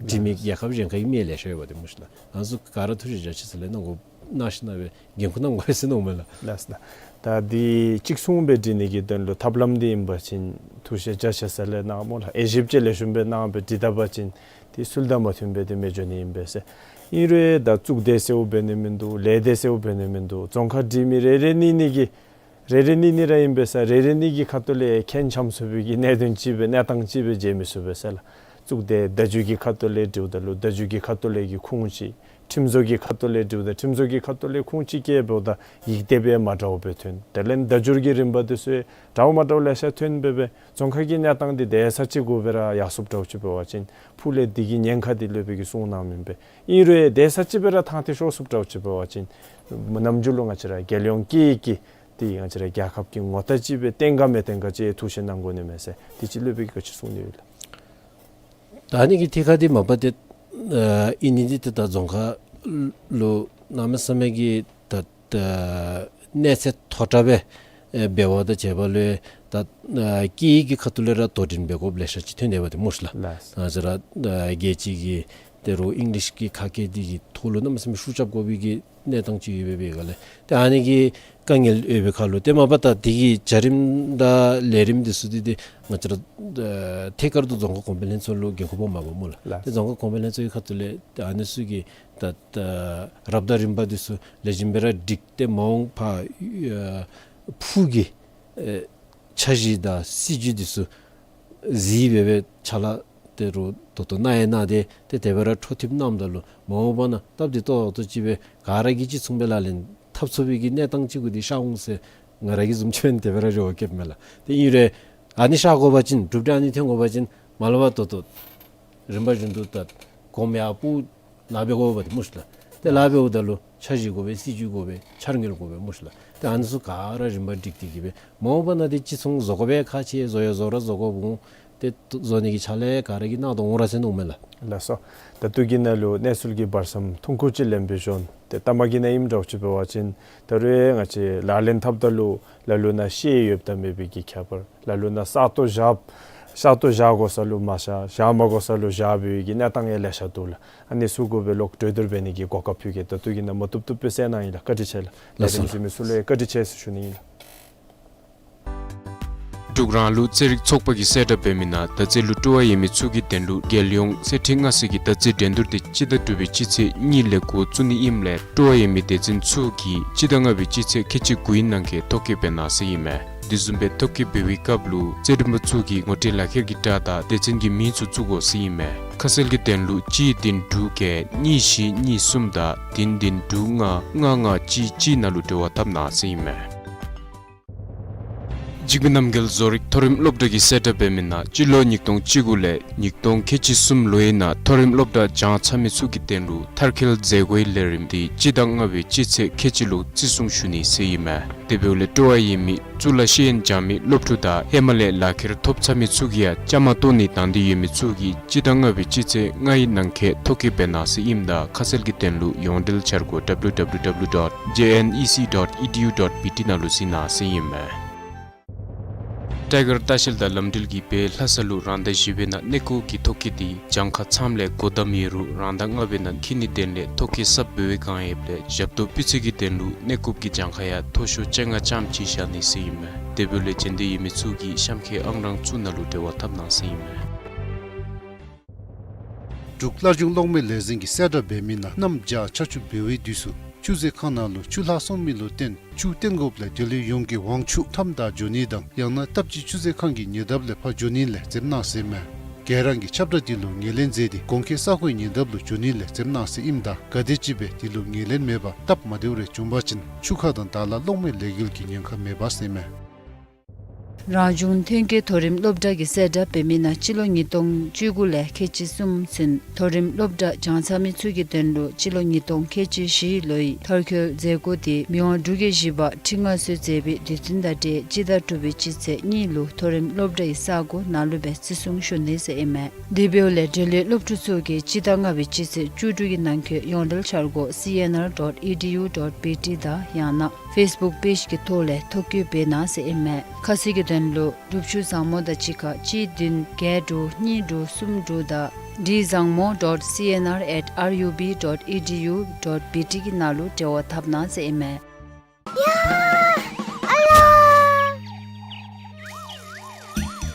དྲི་མི་རྒྱལ་ཁབ་གཞན་ཁ་གི་མི་ལེ་ཤ་ཡོད་པ་དེ་སྨོ་ཤི་ལགས། ང་ཚུ་ག་ར་ཐུགས་རྗེ་རྒྱ་ཆེ་ཟེར་ལས་གནང་དགོ་གནང་ཞིནམ་སྦེ་འགན་ཁུར་གནང་དགོ་ཟེར་མནོཝ་མས་ལགས། ལགས་སོ་ལགས། ད་འདི་གཅིག་མཚུངས་སྦེ་འབྲི་ནི་གི་དོན་ལུ་ཐབས་ལམ་འདི་ཨིན་པ་ཅིན་ཐུགས་རྗེ་རྒྱ་ཆེ་ཟེར་ལས་གནང་སྨོ་ལགས། དབྱེ་ཞིབ་ཅིག་ལེགས་ཤོམ་སྦེ་གནང་སྦེ་འབྲི་ད་པ་ཅིན་འདི་ཚུལ་དང་མ་མཐུནམ་སྦེ་འདི་མི་འགྱོ་ནི་ཨིན་པས་ཟེར། ཨིན་རུང་ད་གཙུག་སྡེ་ཟེརཝ་འབད་ནི་མིན་འདུག། ལས་སྡེ་ཟེརཝ་འབད་ནི་མིན་འདུག། རྫོང་ཁག་འབྲི་མི་རེ་རེ་གཉིས་གཉིས་ཀྱིས་རེ་རེ་གཉིས་གཉིས་ར་ཨིན་པས་ཟེར་རེ་རེ་གཉིས་ཀྱི་ཁ་ཐུག་ལས་ཁྱད་འཆམ་ཚུགས་པའི་གི་གནད་དོན་ཅིག་སྦེ་གནས་སྟངས་ཅིག་སྦེ་མཇལ་མི་ཚུགས་པས་ཟེར་ལགས། གཙུག་སྡེ་བརྡ་བརྒྱུད་ཀྱི་ཁ་ཐུག་ལས་འབྲིཝ་ད་ལུ་བརྡ་བརྒྱུད་ཀྱི་ཁ་ཐུག་ལས་ཀྱི་ཁུངས་ཅིག། ཁྲིམས་བཟོ་གི་ཁ་ཐུག་ལས་འབྲིཝ་ད་ཁྲིམས་བཟོ་གི་ཁ་ཐུག་ལས་ཁུངས་ཅིག་བཀལཝ་ད་ཡིག་དེབ་ཡང་མ་འདྲཝ་སྦེ་ཐོན། དེ་ལས་བརྡ་སྦྱོར་གྱི་རིམ་པ་འདི་ཚུ་འདྲཝ་མ་འདྲཝ་ལེ་ཤ་ཐོན་སྦེ་སྦེ་རྫོང་ཁག་གི་གནས་སྟངས་འདི་དེ་ས་ཅིག་གུ་སྦེ་ར་ཡར་སོངམ་འདྲཝ་ཅིག་འབད་བ་ཅིན་ཕུགས་ལས་འདི་གི་ཉེན་ཁ་འདི་ལུ་སྦེ་གི་གསུངས་གནངམ་ཨིན་པས། ཨིན་རུང་དེ་ས་ཅིག་སྦེ་ར་ཐང་འདི་ཤོར་སོངམ་འདྲཝ་ཅིག་འབད་བ་ཅིན་ནམ་རྒྱུན་ལུ་ང་བཅས་ར་རྒྱལ་ཡོངས་སྐད་ཡིག་གི་འདི་ང་བཅས་ར་རྒྱལ་ཁབ་ཀྱི་ངོ་རྟགས་ཅིག་སྦེ་བརྟན་ག་མི་བརྟན་ག་ཅིག་ཐུགས་ཞིབ་གནང་དགོ་ནི་མས་ཟེར་འདི་ཅིག་ལུ་སྦེ་གི་ག་ཅི་གསུང་ནི་ཡོད་ལགས། ད་ཨ་ནི་གི་ཐད་ཁར་འདི་མ་པ་ཏེ་ཨ་ཨིན་ནི་འདི་ཏེ་ད་རྫོང་ཁག་ལུ་གནམ་མེད་ས་མེད་ཀྱི་ད་ད་གནས་ཚད་མཐོ་དྲགས་སྦེ་ཨེ་འབད་བ་དང་བཅས་པ་ལུ་ད་ཨ་སྐད་ཡིག་གི་ཁ་ཐུག་ལས་ར་དོ་འགྲན་འབད་དགོཔ་ལེ་ཤ་ཅིག་ཐོན་ཏེ་འབད་དེ་སྨོ་ཤི་ལགས། ལགས། ང་བཅས་ར་ཨ་རྒྱལ་སྤྱི་གི་ཏེ་རུང་ཨིང་ལིཤ་གི་ཁ་སྐད་འདི་གི་ཐོག་ལུ་གནམ་མེད་ས་མེད་ཤུགས་རྐྱབ་དགོ་པའི་གི་གནས་སྟངས་ཅིག་ཡོད་པའི་སྒང་ལས་ཏེ་ཨ་ནི་གི་དཀའ་ངལ་ཡོད་པའི་ཁར་ལུ་ཏེ་མ་པ་ད་འདི་གི་བྱ་རིམ་དང་ལས་རིམ་འདི་ཚུ་འདི་ཏེ་ང་བཅས་ར་ཨ་ཐད་ཀར་དུ་རྫོང་ཁག་གོང་འཕེལ་ལྷན་ཚོགས་ལུ་འགན་ཁུར་ཕོགཔ་མས་པ་སྨོ་ལགས། ལགས། ཏེ་རྫོང་ཁག་གོང་འཕེལ་ལྷན་ཚོགས་ཀྱི་ཁ་ཐུག་ལས་ཏེ་ཨ་ནི་ཚུ་གི་ད་ད་རབ་དང་རིམ་པ་འདི་ཚུ་ལེགས་ཤོམ་སྦེ་ར་སྒྲིག་སྟེ་མ་འོངས་པར་ཨ་ཕུགས་ཀྱི་ཨེ་འཆར་གཞི་དང་སྲིད་བྱུས་འདི་ཚུ་གཟིགས་སྦེ་སྦེ་ཕྱག་ལཱ་ཏེ་རུང་ད་ལྟོ་གནང་ཡང་གནང་སྟེ་ཏེ་དེ་སྦེ་ར་འཕྲོ་མཐུད་གནངམ་ད་ལུ་མ་འོངས་པ་ན་སྟབས་བདེ་ཏོག་ཏོ་ཅིག་སྦེ་ག་ར་གིས་གཅིག་མཚུངས་སྦེ་ལག་ལེན་འཐབ་ཚུགས་པའི་གི་གནས་སྟངས་ཅིག་གུ་འདི་ཤར་འོང་ཟེར་ང་ར་གིས་བཟུམ་ཅིག་འབད་ན་དེ་སྦེ་ར་རེ་བ་བསྐྱེདཔ་མས་ལགས། ཏེ་ཨིན་རུང་ཨ་ནི་ཤར་དགོ་པ་ཅིན་གྲུབ་འབྲས་ཨ་ནི་ཐོན་དགོ་པ་ཅིན་མ་ལས་ཕར་ད་ལྟོ་རིམ་པ་བཞིན་དུ་ད་གོངམ་ཡར་སྤུ་ལཱ་འབད་དགོཔ་འདི་སྨོ་ཤི་ལགས། ཏེ་ལཱ་འབདཝ་ད་ལུ་འཆར་གཞི་དགོ་པས། སྲིད་བྱུས་དགོ་པས། འཆར་དངུལ་དགོ་པས་སྨོ་ཤི་ལགས། ཏེ་ཨ་ནི་ཚུ་ག་ར་རིམ་པ་སྒྲིག་སྟེ་གི་སྦེ་མ་འོངས་པ་ན་ཏེ་གཅིག་མཚུངས་བཟོ་དགོ་པའི་ཁག་ཆེ། བཟོ་ཡང་བཟོ་ར་བཟོ་དགོཔ་འོང་། ཏེ་བཟོ་ནི་གི་ཕྱག་ལཱ་ག་ར་གིས་གནང་དོ་འོང་ར་ཟེར་མནོཝ་མས་ལགས། ལགས་སོ། ད་ལྟོ་གི་ནང་ལུ་གནས་ཚུལ་གྱི་བར་མཚམས་ཐུང་ཀུ་ཅིག་ལེན་པའི་ཞོར་ཏེ་ལྟ་མ་གི་ནང་ཨིནམ་འདྲཝ་ཅིག་འབད་བ་ཅིན་ད་རུང་ང་བཅས་ལག་ལེན་འཐབ་ད་ལུ་ལ་ལུ་ན་ཤེས་ཡོདཔ་དང་མེད་པའི་གི་ཁྱད་པར། ལ་ལུ་ན་ས་སྟོང་བཞག་ ཤ་སྟག་བཞག་དགོ་ས་ལུ་མ་བཞག། བཞག་མ་དགོ་ས་ལུ་བཞག་པའི་གི་གནས་སྟངས་ཡང་ལེ་ཤ་འདུག་ལགས། ཨ་ནི་ཚུ་གུ་སྦེ་ལོག་གྲོས་བསྡུར་འབད་ནི་གི་གོ་སྐབས་ཕུལ་གེ། ད་ལྟོ་གི་ནང་མ་བཏུབ་བཏུབ་སྦེ་སེལ་གནང་ཡི་ལགས། བཀའ་དྲིན་ཆེ་ལགས། ལས་རིམ་གཟིགས་མི་ཚུ་ལུ་ཡང་བཀའ་དྲིན་ཆེ་ཟེར་ཞུ་ནི་ཨིན་ལགས། འབྲུག་རང་ལུགས་རྩེད་རིགས་ཚོགས་པ་གིས་གསལ་བསྒྲགས་འབད་མི་ནང་ད་རྩེད་ལུ་སྤྲོ་བ་ཡོད་མི་ཚུ་གི་དོན་ལུ་རྒྱལ་ཡོངས་རྩེད་འགྲན་ལྔ་སེ་གི་ད་རྩེད་འགྲན་བསྡུར་དེ་སྤྱི་ཟླ་དྲུག་པའི་སྤྱི་ཚེས་གཉིས་ལས་འགོ་བཙུགས་ནི་ཨིནམ་ལས་སྤྲོ་བ་ཡོད་མི་སྡེ་ཚན་ཚུ་གིས་སྤྱི་ཟླ་ལྔ་པའི་སྤྱི་ཚེས་ཁལ་གཅིག་དགུའི་ནང་འཁོད་ཐོ་བཀོད་འབད་གནང་ཟེར་ཨིན་མས། དེ་བཟུམ་སྦེ་ཐོ་བཀོད་འབད་བའི་སྐབས་ལུ་རྩེད་འགྲན་པ་ཚུ་གིས་ངོ་སྤྲོད་ལག་ཁྱེར་གྱི་སྒྲ་དང་སྡེ་ཚན་གྱི་མིང་ཚུ་བཙུགས་དགོ་ཟེར་ཨིན་མས། ཁ་གསལ་གྱི་དོན་ལུ་གཅིག་བདུན་དྲུག་བརྒྱད་གཉིས་བཞི་གཉིས་གསུམ་དང་བདུན་བདུན་དྲུག་ལྔ་ལྔ་ལྔ་གཅིག་གཅིག་ནང་ལུ་འབྲེལ་བ་འཐབ་གནང་ཟེར་ཨིན་མས། འཇིགས་མེད་རྣམ་རྒྱལ་བཟོ་རིག་མཐོ་རིམ་སློབ་གྲྭ་གིས་གསལ་བསྒྲགས་འབད་མི་ནང་སྤྱི་ལོ་ཉིས་སྟོང་བཅུ་དགུ་ལས་ཉིས་སྟོང་ཁལ་གཅིག་གསུམ་ལོའི་ནང་མཐོ་རིམ་སློབ་གྲྭ་སྦྱང་ཚར་མི་ཚུ་གི་དོན་ལུ་མཐར་འཁྱོལ་མཛད་སྒོའི་ལས་རིམ་དེ་སྤྱི་ཟླ་ལྔ་པའི་སྤྱི་ཚེས་ཁལ་གཅིག་ལུ་བརྩི་སྲུང་ཞུ་ནི་ཟེར་ཨིན་མས། དེ་འབདཝ་ལས་སྤྲོ་བ་ཡོད་མི་གཙུག་ལག་ཤེས་ཡོན་སྦྱང་མི་སློབ་ཕྲུག་དང་ཧེ་མ་ལས་ལག་ཁྱེར་ཐོབ་ཚར་མི་ཚུ་གིས་ཡང་བཅའ་མར་གཏོགས་ནི་དང་འདོད་ཡོད་མི་ཚུ་གིས་སྤྱི་ཟླ་ལྔ་པའི་སྤྱི་ཚེས་ལྔའི་ནང་འཁོད་ཐོ་བཀོད་འབད་གནང་ཟེར་ཨིནམ་ད་ཁ་གསལ་གྱི་དོན་ལུ་ཡོངས་འབྲེལ་འཆར་སྒོ་W W W dot J N E C dot E D U dot B T ནང་ལུ་གཟིགས་གནང་ཟེར་ཨིན་མས། ཊའི་གར་ལྟ་བཤལ་དང་ལམ་འགྲུལ་གྱིས་བོད་ལྷ་ས་ལུ་རང་ཟླ་བཞི་པའི་ནང་གནས་སྐོར་གྱི་ཐོ་བཀོད་དེ་གྱངས་ཁ་ཚངམ་ལས་སྒོ་བསྡམས་ཡོད་རུང་རང་ཟླ་ལྔ་པའི་ནང་འཁྱོལ་ནིའི་དོན་ལས་ཐོ་བཀོད་གསརཔ་འབད་བའི་བསྒང་ཡོདཔ་ལས་ཞབས་ཏོག་སྤུས་ཚད་ཀྱི་དོན་ལུ་གནས་སྐོར་གྱི་གྱངས་ཁ་ཡང་མཐོ་ཤོས་བཅོ་ལྔ་ཙམ་ཅིག་བཞག་ནི་ཟེར་ཨིན་མས། དེ་འབདཝ་ལས་འབྱོན་འདོད་ཡོད་མི་ཚུ་གིས་གཤམ་འཁོད་ཨང་གྲངས་ཚུ་ནང་ལུ་འབྲེལ་བ་འཐབ་གནང་ཟེར་ཨིན་མས། འབྲུག་སླར་འབྱུང་གློག་མེ་ལས་འཛིན་གྱིས་གསལ་བསྒྲགས་འབད་མི་ནང་གནམ་བྱཱར་ཆར་ཆུ་འབེལ་བའི་དུས་སུ་ཆུ་མཛོད་ཁང་ནང་ལུ་ཆུ་ལྷག་སོང་མི་ལུ་བརྟེན་ཆུ་བཏོན་དགོཔ་ལས་དེ་ལུ་ཡོངས་ཀྱི་དབང་ཆུ་མཐའམ་བདའ་འགྱོ་ནི་དང་ཡང་ན་སྟབས་གཅིག་ཆུ་མཛོད་ཁང་གི་ཉེ་འདབས་ལས་ཕར་འགྱོ་ནི་ལས་འཛེམ་གནང་ཟེར་ཨིན་མས། ག་ར་གིས་ཁྱབ་བསྒྲགས་དེ་ལུ་ངོས་ལེན་མཛད་དེ་གོང་འཁོད་ས་གོའི་ཉེ་འདབས་ལུ་འགྱོ་ནི་ལས་འཛེམ་གནང་ཟེར་ཨིནམ་ད་ག་དེམ་ཅིག་སྦེ་དེ་ལུ་ངོས་ལེན་མེད་པར་སྟབས་མ་བདེཝ་རེ་བྱུང་བ་ཅིན་ཆུ་ཁ་དང་བདའ་སླ་གློག་མེ་ལས་འགུལ་གྱི་ཉེན་ཁ་མེདཔ་ཟེར་ཨིན་མས། རང་བྱུང་ཐོན་སྐྱེད་མཐོ་རིམ་སློབ་གྲྭ་གིས་གསལ་བསྒྲགས་འབད་མི་ནང་སྤྱི་ལོ་ཉིས་སྟོང་བཅུ་དགུ་ལས་ཁལ་གཅིག་གསུམ་ཚུན་མཐོ་རིམ་སློབ་གྲྭ་སྦྱང་ཚར་མི་ཚུ་གི་དོན་ལུ་སྤྱི་ལོ་ཉིས་སྟོང་ཁལ་གཅིག་བཞི་ལོའི་མཐར་འཁྱོལ་མཛད་སྒོ་དེ་མི་དབང་འབྲུག་རྒྱལ་བཞི་པ་ཁྲི་མངའ་གསོལ་མཛད་པའི་དུས་སྟོན་དང་འབྲེལ་སྤྱི་ཟླ་དྲུག་པའི་སྤྱི་ཚེས་གཉིས་ལུ་མཐོ་རིམ་སློབ་གྲྭའི་ས་གོ་ནང་ལུ་སྦེ་བརྩི་སྲུང་ཞུ་ནི་ཟེར་ཨིན་མས། དེ་འབདཝ་ལས་འབྲེལ་ཡོད་སློབ་ཕྲུག་ཚུ་གིས་སྤྱི་ཟླ་ལྔ་པའི་སྤྱི་ཚེས་བཅུ་དྲུག་གི་ནང་འཁོད་ཡོངས་འབྲེལ་འཆར་སྒོ་C N R dot E D U dot B T དང་ཡང་ན་Facebook page གི་ཐོག་ལས་ཐོ་བཀོད་འབད་གནང་ཟེར་ཨིན་མས། ཁ་གསལ་གྱི་དོན་ལུ་སྒྲུབ་ཞུ་བཟང་མོ་དང་གཅིག་ཁར་གཅིག་བདུན་བརྒྱད་དྲུག་གཉིས་དྲུག་གསུམ་དྲུག་དང་D Zangmo dot C N R at R U B dot E D U dot B T གི་ནང་ལུ་འབྲེལ་བ་འཐབ་གནང་ཟེར་ཨིན་མས། ཡ། ཨ་ལ།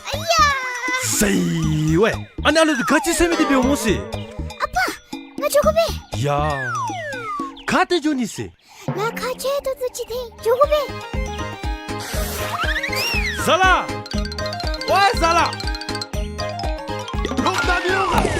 ཨ་ཡ། ཟེར་ཝའི། ཨ་ནི་ཨ་ལུ་འདི་ག་ཅི་ཟེར་མི་འདི་འབདཝ་སྨོ་ཟེར། ཨ་པ། ང་འགྱོ་དགོ་པས། ཡ། ག་ཏེ་འགྱོ་ནི་ཟེར། ལཱ་ཁག་ཆེ་ཏོག་ཏོ་ཅིག་འདི་འགྱོ་དགོ་པས། ཟ་ལ། ཝའི་ཟ་ལ། ལོག་ད་མི་འོང་ག། ཧ།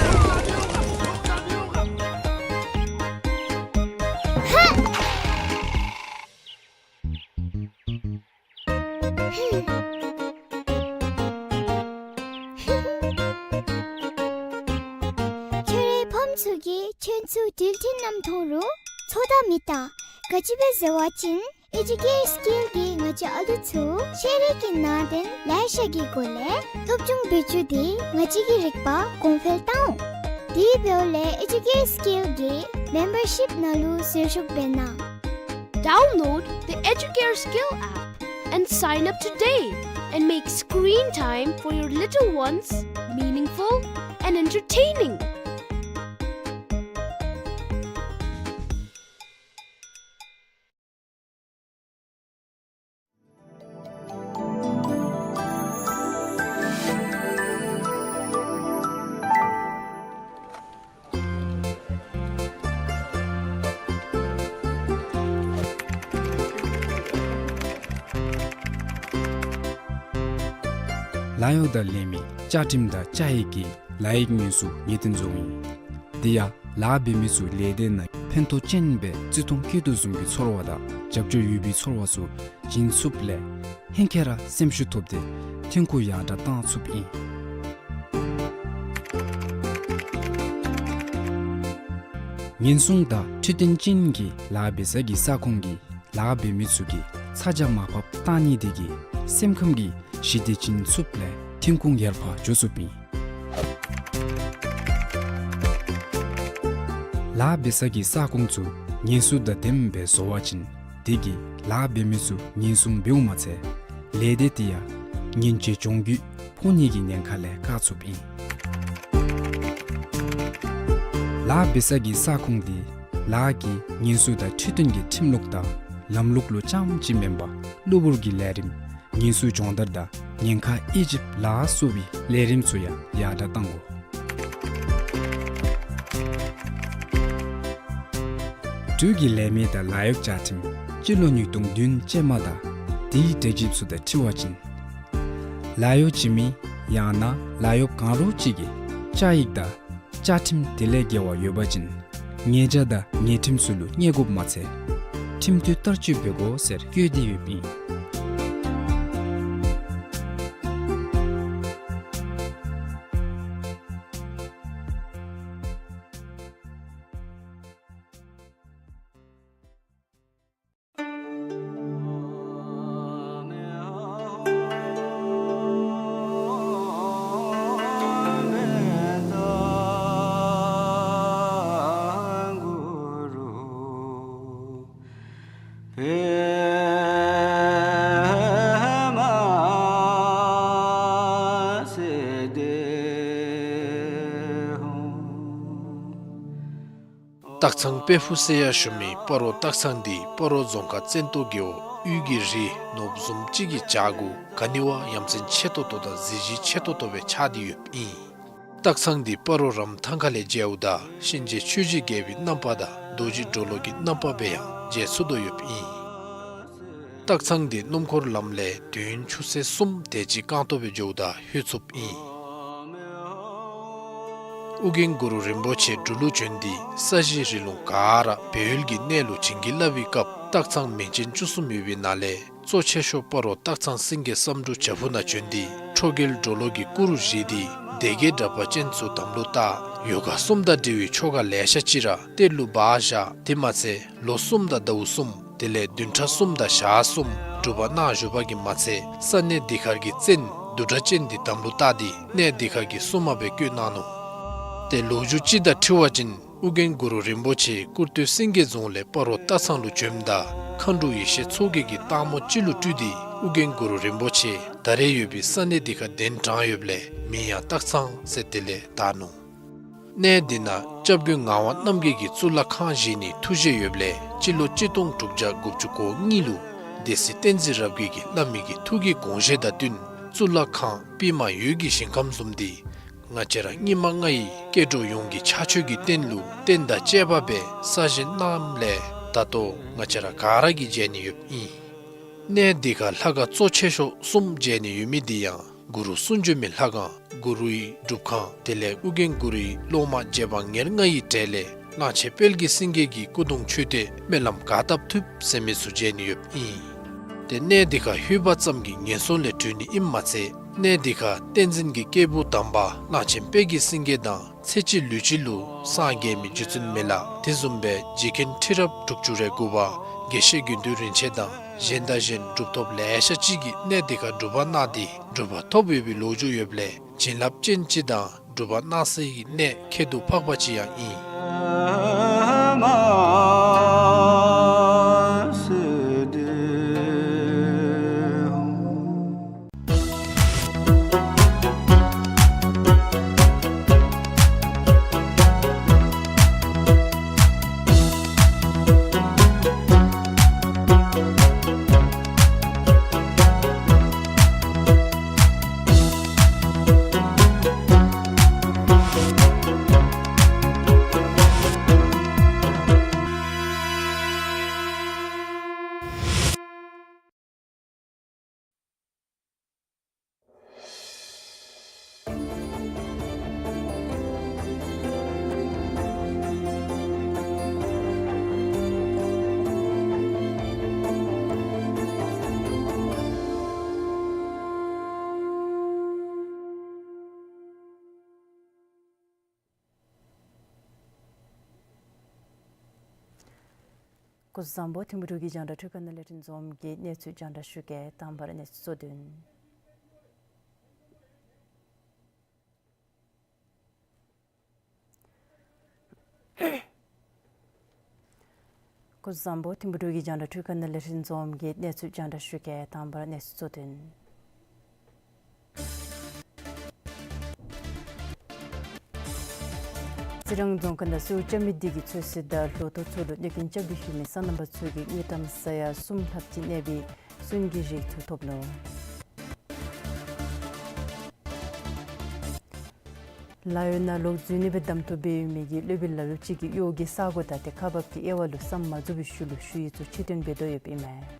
ཁྱོད་རའི་ཕམ་ཚུ་གིས་ཁྱོད་ཚུ་འགྲུལ་འཕྲིན་ནང་མཐོང་རུང་ཚོར་དང་མི་བལྟ། ག་ཅི་སྦེ་ཟེར་བ་ཅིན་ཨེ་ཇུ་ཀེར་སི་ཀེལ་གྱིས་ང་བཅས་ཨ་ལུ་ཚུ་ཤེས་རིག་གི་ནང་དོན་ལེ་ཤ་གི་སྒོ་ལས་སློབ་སྦྱོང་འབད་བཅུག་སྟེ་ང་བཅས་ཀྱི་རིག་པ་གོང་འཕེལ་བཏང་འོང་། དེ་འབདཝ་ལས་ཨེ་ཇུ་ཀེར་སི་ཀེལ་གྱི་མེམ་བར་ཤིཔ་ནང་ལུ་ཟུར་ཞུགས་འབད་གནང་། Download the Educare Skill app and sign up today and make screen time for your little ones meaningful and entertaining. ལཱ་གཡོག་དང་ལས་མི་བཅའ་ཁྲིམས་དང་བཅའ་ཡིག་གི་ལཱ་ཡིག་ཉེས་འཛུགས་ངེས་གཏན་བཟོཝ་ཨིན། དེ་ཡང་ལཱ་འབད་མི་ཚུ་ལས་སྡེ་ནང་ཕན་ཐོགས་ཅན་སྦེ་བརྩི་མཐོང་བསྐྱེད་དོ་བཟུམ་གྱི་ཚོར་བ་དང་རྒྱབ་སྐྱོར་ཡོད་པའི་ཚོར་བ་ཚུ་བྱིན་ཚུགསཔ་ལས་ཧེང་སྐལ་ར་སེམས་ཤུགས་ཐོབ་སྟེ་ཐོན་ཁུངས་ཡར་དྲག་བཏང་ཚུགསཔ་ཨིན། ཉེན་སྲུང་དང་འཕྲོད་བསྟེན་ཅན་གྱི་ལཱ་འབད་ས་གི་ས་ཁོངས་ཀྱི་ལཱ་འབད་མི་ཚུ་གིས་ཚ་གྱང་མར་ཕབ་བཏང་ནི་དེ་གིས་སེམས་ཁམས་ཀྱི་ཞི་བདེ་བྱིན་ཚུགསཔ་ལས་ཐོན་ཁུངས་ཡར་ཕར་འགྱོ་ཚུགསཔ་ཨིན། ལཱ་འབད་ས་གི་ས་ཁོངས་ཚུ་ཉེན་སྲུང་དང་ལྡནམ་སྦེ་བཟོ་བ་ཅིན་དེ་གིས་ལཱ་འབད་མི་ཚུ་ཉེན་སྲུང་འབདཝ་མ་ཚད་ལས་སྡེ་དེ་ཡང་ཉེན་བཅོལ་གྱོང་གུད་ ཕོ་ཉ་གི་ཉེན་ཁ་ལས་བཀག་ཚུགསཔ་ཨིན། ལཱ་འབད་ས་གི་ས་ཁོངས་འདི་ལཱ་གི་ཉེན་སྲུང་དང་འཁྲིལ་དོན་གྱི་ཁྲིམས་ལུགས་དང་ལམ་ལུགས་ལུ་རྐྱངམ་ཅིག་མེན་པར་གློ་བུར་གྱི་ལས་རིམ་ཉེན་སྲུང་སྦྱོང་བརྡར་དང་ཉེན་ཁ་དབྱེ་ཞིབ་ལ་སོགས་པའི་ལས་རིམ་ཚུ་ཡང་ཡར་དྲག་གཏང་དགོ། འབྲུག་གི་ལས་མི་དང་ལཱ་གཡོག་བཅའ་ཁྲིམས་སྤྱི་ལོ་ཉིས་སྟོང་བདུན་ཅན་མ་དང་དེའི་འབྲེལ་ཞིབ་ཚུ་དང་འཁྲིལ་བ་ཅིན། ལཱ་གཡོག་བྱིན་མི་ཡང་ན་ལཱ་གཡོགཔ་གང་རུང་ཅིག་གིས་བཅའ་ཡིག་དང་བཅའ་ཁྲིམས་དེ་ལས་འགལ་བ་ཡོད་པ་ཅིན་ཉེས་བྱ་དང་ཉེས་ཁྲིམས་ཚུ་ལུ་བརྙས་དགོཔ་མ་ཚད་ཁྲིམས་མཐུན་བསྟར་སྤྱོད་འབད་དགོ་ཟེར་བཀོད་དེ་ཡོདཔ་ཨིན། སྟག་ཚང་དཔལ་ཕུག་ཟེར་ཡང་ཞུ་མི་སྤ་རོ་སྟག་ཚང་འདི་སྤ་རོ་རྫོང་ཁག་བཙན་ཏོ་རྒེད་འོག་དབུས་ཀྱི་རི་ནོར་བུ་བཟུམ་ཅིག་གི་བྱག་གུ་ག་ནི་བ་ཡ་མཚན་ཆེ་ཏོག་ཏོ་དང་གཟི་བརྗིད་ཆེ་ཏོག་ཏོ་སྦེ་ཆགས་ཏེ་ཡོདཔ་ཨིན། སྟག་ཚང་འདི་སྤ་རོ་རམ་ཐང་ཁ་ལས་མཇལཝ་ད་གཤིན་རྗེ་ཆོས་ཀྱི་རྒྱལ་པོའི་རྣམ་པ་དང་རྡོ་རྗེ་གྲོ་ལོད་ཀྱི་རྣམ་པ་སྦེ་ཡང་མཇལ་ཚུགས་དོ་ཡོདཔ་ཨིན། སྟག་ཚང་འདི་སྣུམ་འཁོར་ལམ་ལས་དུས་ཡུན་ཆུ་ཚོད་གསུམ་དེ་ཅིག་རྐང་སྟོང་སྦེ་འགྱོཝ་ད་ལྷོད་ཚུགསཔ་ཨིན། ཨོ་རྒྱན་གུ་རུ་རིན་པོ་ཆེ་འབྲུག་ལུ་བྱོན་ཏེ་ས་གཞི་རི་ལུང་ག་ར་སྦས་ཡུལ་གྱི་གནས་ལུ་བྱིན་གྱིས་བརླབས་པའི་སྐབས་སྟག་ཚང་མིང་ཅན་བཅུ་གསུམ་ཡོད་པའི་ནང་ལས་གཙོ་ཆེ་ཤོས་སྤ་རོ་སྟག་ཚང་སེང་གེ་བསམ་འགྲུབ་བྱག་ཕུག་ནང་བྱོན་ཏེ་ཁྲོ་རྒྱལ་གྲོ་ལོད་ཀྱི་སྐུ་རུ་བཞེངས་ཏེ་སྡེ་བརྒྱད་དྲེགས་པ་ཅན་ཚུ་དམ་ལུ་བཏགས། ཡོ་ག་གསུམ་དང་འབྲེལ་བའི་ཆོ་ག་ལེ་ཤ་ཅིག་ར་གཏེར་ལུ་སྦ་བཞག། དེ་མ་ཚད་ལོ་གསུམ་དང་ཟླཝ་གསུམ་དེ་ལས་བདུན་ཕྲག་གསུམ་དང་ཞག་གསུམ་སྒྲུབ་པ་གནང་བཞུགས་པ་གིས་མ་ཚད་ས་གནས་འདི་ཁར་གྱི་བཙན་བདུད་དྲེགས་ཅན་འདི་དམ་ལུ་བཏགས་ཏེ་གནས་འདི་ཁར་གྱི་སྲུང་མ་སྦེ་བསྐོས་གནང་ནུག། ཏེ་ལོ་རྒྱུས་ཅིག་དང་འཁྲིལ་བ་ཅིན་ཨོ་རྒྱན་གུ་རུ་རིན་པོ་ཆེ་ཀུར་སྟོད་སེང་གེ་རྫོང་ལས་སྤ་རོ་སྟག་ཚང་ལུ་བྱོནམ་ད་མཁའ་འགྲོ་ཡེ་ཤེས་མཚོ་རྒྱལ་གྱིས་སྟག་མོ་ཅིག་ལུ་སྤྲུལ་ཏེ་ཨོ་རྒྱན་གུ་རུ་རིན་པོ་ཆེ་ད་རེས་ཡོད་པའི་ས་གནས་འདི་ཁར་གདན་དྲངས་ཡོདཔ་ལས་མིང་ཡང་སྟག་ཚང་ཟེར་དེ་ལས་བཏགས་ནུག། གནས་འདི་ནང་སྐྱབས་མགོན་ངག་དབང་རྣམ་རྒྱལ་གྱིས་གཙུག་ལག་ཁང་བཞེངས་ནིའི་ཐུགས་བཞེད་ཡོདཔ་ལས་སྤྱི་ལོ་གཅིག་སྟོང་དྲུག་བརྒྱ་དགུ་བཅུ་གོ་གཉིས་ལུ་སྡེ་སྲིད་བསྟན་འཛིན་རབ་རྒྱས་ཀྱིས་བླ་མའི་གི་ཐུགས་ཀྱི་དགོངས་བཞེད་དང་བསྟུན་གཙུག་ལག་ཁང་པདྨ་འོད་ཀྱི་ཞིང་ཁམས་བཟུམ་འདི་ང་བཅས་ར་སྙིགས་མ་ལྔ་ཡི་སྐྱེ་འགྲོ་ཡོངས་ཀྱི་ཕྱག་མཆོད་ཀྱི་རྟེན་ལུ་རྟེན་དང་བཅས་པ་སྦེ་གསར་བཞེངས་གནངམ་ལས་ད་ལྟོ་ང་བཅས་ར་ག་ར་གིས་མཇལ་ནི་ཡོདཔ་ཨིན། གནས་འདི་ཁར་ལྷ་ཁང་གཙོ་ཆེ་ཤོས་གསུམ་མཇལ་ནི་ཡོད་མི་འདི་ཡང་གུ་རུ་གསུང་བྱོན་མའི་ལྷ་ཁང་གུ་རུའི་སྒྲུབ་ཁང་དེ་ལས་ཨོ་རྒྱན་གུ་རུའི་སློབ་མ་རྗེ་འབངས་ཉེར་ལྔ་ཡི་གྲས་ལས་གླང་ཆེན་དཔལ་གྱི་སེང་གེ་གི་སྐུ་གདུང་མཆོད་རྟེན་སྨོན་ལམ་ག་བཏབ་ཐུབ་ཟེར་མི་ཚུ་མཇལ་ནི་ཡོདཔ་ཨིན། ཏེ་གནས་འདི་ཁར་ལྷོད་པ་ཙམ་གྱིས་ངན་སོང་ལས་གྲོལ་ནི་ཨིནམ་མ་ཚད་གནས་འདི་ཁར་བསྟན་འཛིན་གྱི་སྐྱེས་བུ་དམ་པ་གླང་ཆེན་དཔལ་གྱི་སེང་གེ་དང་ཚེ་གཅིག་ལུས་གཅིག་ལུ་སངས་རྒྱས་མི་རྗེ་བཙུན་མི་ལ་དེ་བཟུམ་སྦེ་རྗེ་མཁན་ཁྲི་རབས་དྲུག་ཅུ་རེ་དགུ་པ་དགེ་བཤེས་དགེ་འདུན་རིན་ཆེན་དང་གཞན་དང་གཞན་གྲུབ་ཐོབ་ལེ་ཤ་ཅིག་གིས་གནས་འདི་ཁར་སྒྲུབ་པ་གནང་སྟེ་གྲུབ་པ་ཐོབ་ཡོད་པའི་ལོ་རྒྱུས་ཡོདཔ་ལས་བྱིན་རླབས་ཅན་ཅིག་དང་སྒྲུབ་པ་གནང་སའི་གནས་ཁྱད་དུ་འཕགས་པ་ཅིག་ཡང་ཨིན། སྐུ་གཟུགས་བཟང་པོ། ཐིམ་ཕུ་འབྲུག་གི་རྒྱང་བསྒྲགས་འཕྲུལ་ཁང་ནང་ལས་རིན་འཛོམས་ཀྱིས་གནས་ཚུལ་རྒྱང་བསྒྲགས་ཞུ་གེ། དང་པ་ར་གནས་ཚུལ་གཙོ་དོན། སྐུ་གཟུགས་བཟང་པོ། ཐིམ་ཕུ་འབྲུག་གི་རྒྱང་བསྒྲགས་འཕྲུལ་ཁང་ནང་ལས་རིན་འཛོམས་ཀྱིས་གནས་ཚུལ་རྒྱང་བསྒྲགས་ཞུ་གེ། དང་པ་ར་གནས་ཚུལ་གཙོ་དོན། རྩི་རང་རྫོང་ཁག་ནང་གསོལཝ་རྐྱབ་མི་འདི་གིས་ཚོད་བསྲེ་དང་ལོ་ཐོག་ཚུ་ལུ་གནོད་སྐྱོན་རྐྱབ་སྟེ་ཡོད་མི་སོ་ནམ་པ་ཚུ་གིས་དངུལ་ཀྲམ་ས་ཡ་གསུམ་ལྷགཔ་ཅིག་གནས་པའི་སོན་གྱི་རིགས་ཚུ་ཐོབ་ནུག། ལཱ་གཡོག་ནང་ལོག་འཛུལ་ནི་སྦེ་གདམ་འཐུ་འབད་ཡོད་མི་གི་སློབ་དཔོན་ལཱ་གཡོག་ཅིག་གིས་གཡོག་གི་ས་གོ་དང་ཏེ་ཁག་འབག་གི་དབྱེ་བ་ལུ་བསམ་མ་རྫོགས་པའི་ཤུལ་ལུ་ཞུ་ཡིག་ཚུ་ཕྱིར་བཏོན་འབད་དོ་ཡོདཔ་ཨིན་མས།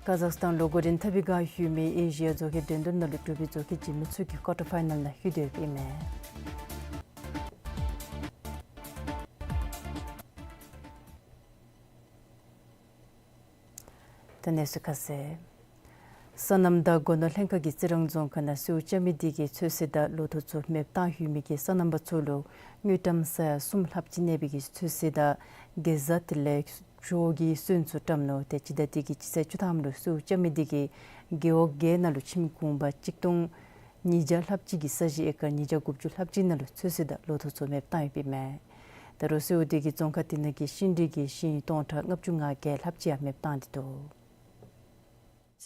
ཀ་ཟག་སི་ཐན་ལུ་འགོ་འདྲེན་འཐབ་པའི་བསྒང་ཡོད་མི་ཨེ་ཤི་ཡ་རྫོང་ཁའི་དོན་དོན་ནང་ལུ་གྲུབ་པའི་རྫོང་ཁའི་འཇིགས་མེད་ཚོགས་ཀྱི་ཀོར་ཊར་ཕའི་ནལ་ནང་ལྷོད་དེ་ཡོདཔ་ཨིན་མས། ད་གནས་ཚུལ་ཁ་གསལ། སོ་ནམ་དང་སྒོ་ནོར་ལྷན་ཁག་གིས་རྩི་རང་རྫོང་ཁག་ནང་གསོལཝ་རྐྱབ་མི་འདི་གིས་ཚོད་བསྲེ་དང་ལོ་ཐོག་ཚུ་མེདཔ་བཏང་ཡོད་མི་གི་སོ་ནམ་པ་ཚུ་ལུ་དངུལ་ཀྲམ་ས་ཡ་གསུམ་ལྷགཔ་ཅིག་གནས་པའི་གི་ཚོད་བསྲེ་དང་གེ་ཛ་དེ་ལས་བྱོ་གི་སོན་ཚུ་བཀྲམ་ནུག། ཏེ་སྤྱི་ཟླ་འདི་གི་སྤྱི་ཚེས་བཅུ་ཐམ་ལུ་གསོལཝ་རྐྱབ་མི་འདི་གིས་རྒེད་འོག་བརྒྱད་ནང་ལུ་ཁྱིམ་གུང་པ་གཅིག་སྟོང་ཉིས་བརྒྱ་ལྷགཔ་ཅིག་གི་ས་གཞི་ཨེ་ཀར་ཉིས་བརྒྱ་དགུ་བཅུ་ལྷགཔ་ཅིག་ནང་ལུ་ཚོད་བསྲེ་དང་ལོ་ཐོག་ཚུ་མེདཔ་བཏང་ཡོདཔ་ཨིན་མས། ད་རུང་གསོལཝ་འདི་གིས་རྫོང་ཁག་འདི་ནང་གི་ཤིང་འབྲས་ཀྱི་ཤིང་སྟོང་ཕྲག་ལྔ་བཅུ་ང་བརྒྱད་ལྷགཔ་ཅིག་ཡང་མེདཔ་བཏང་སྟེ་འདུག།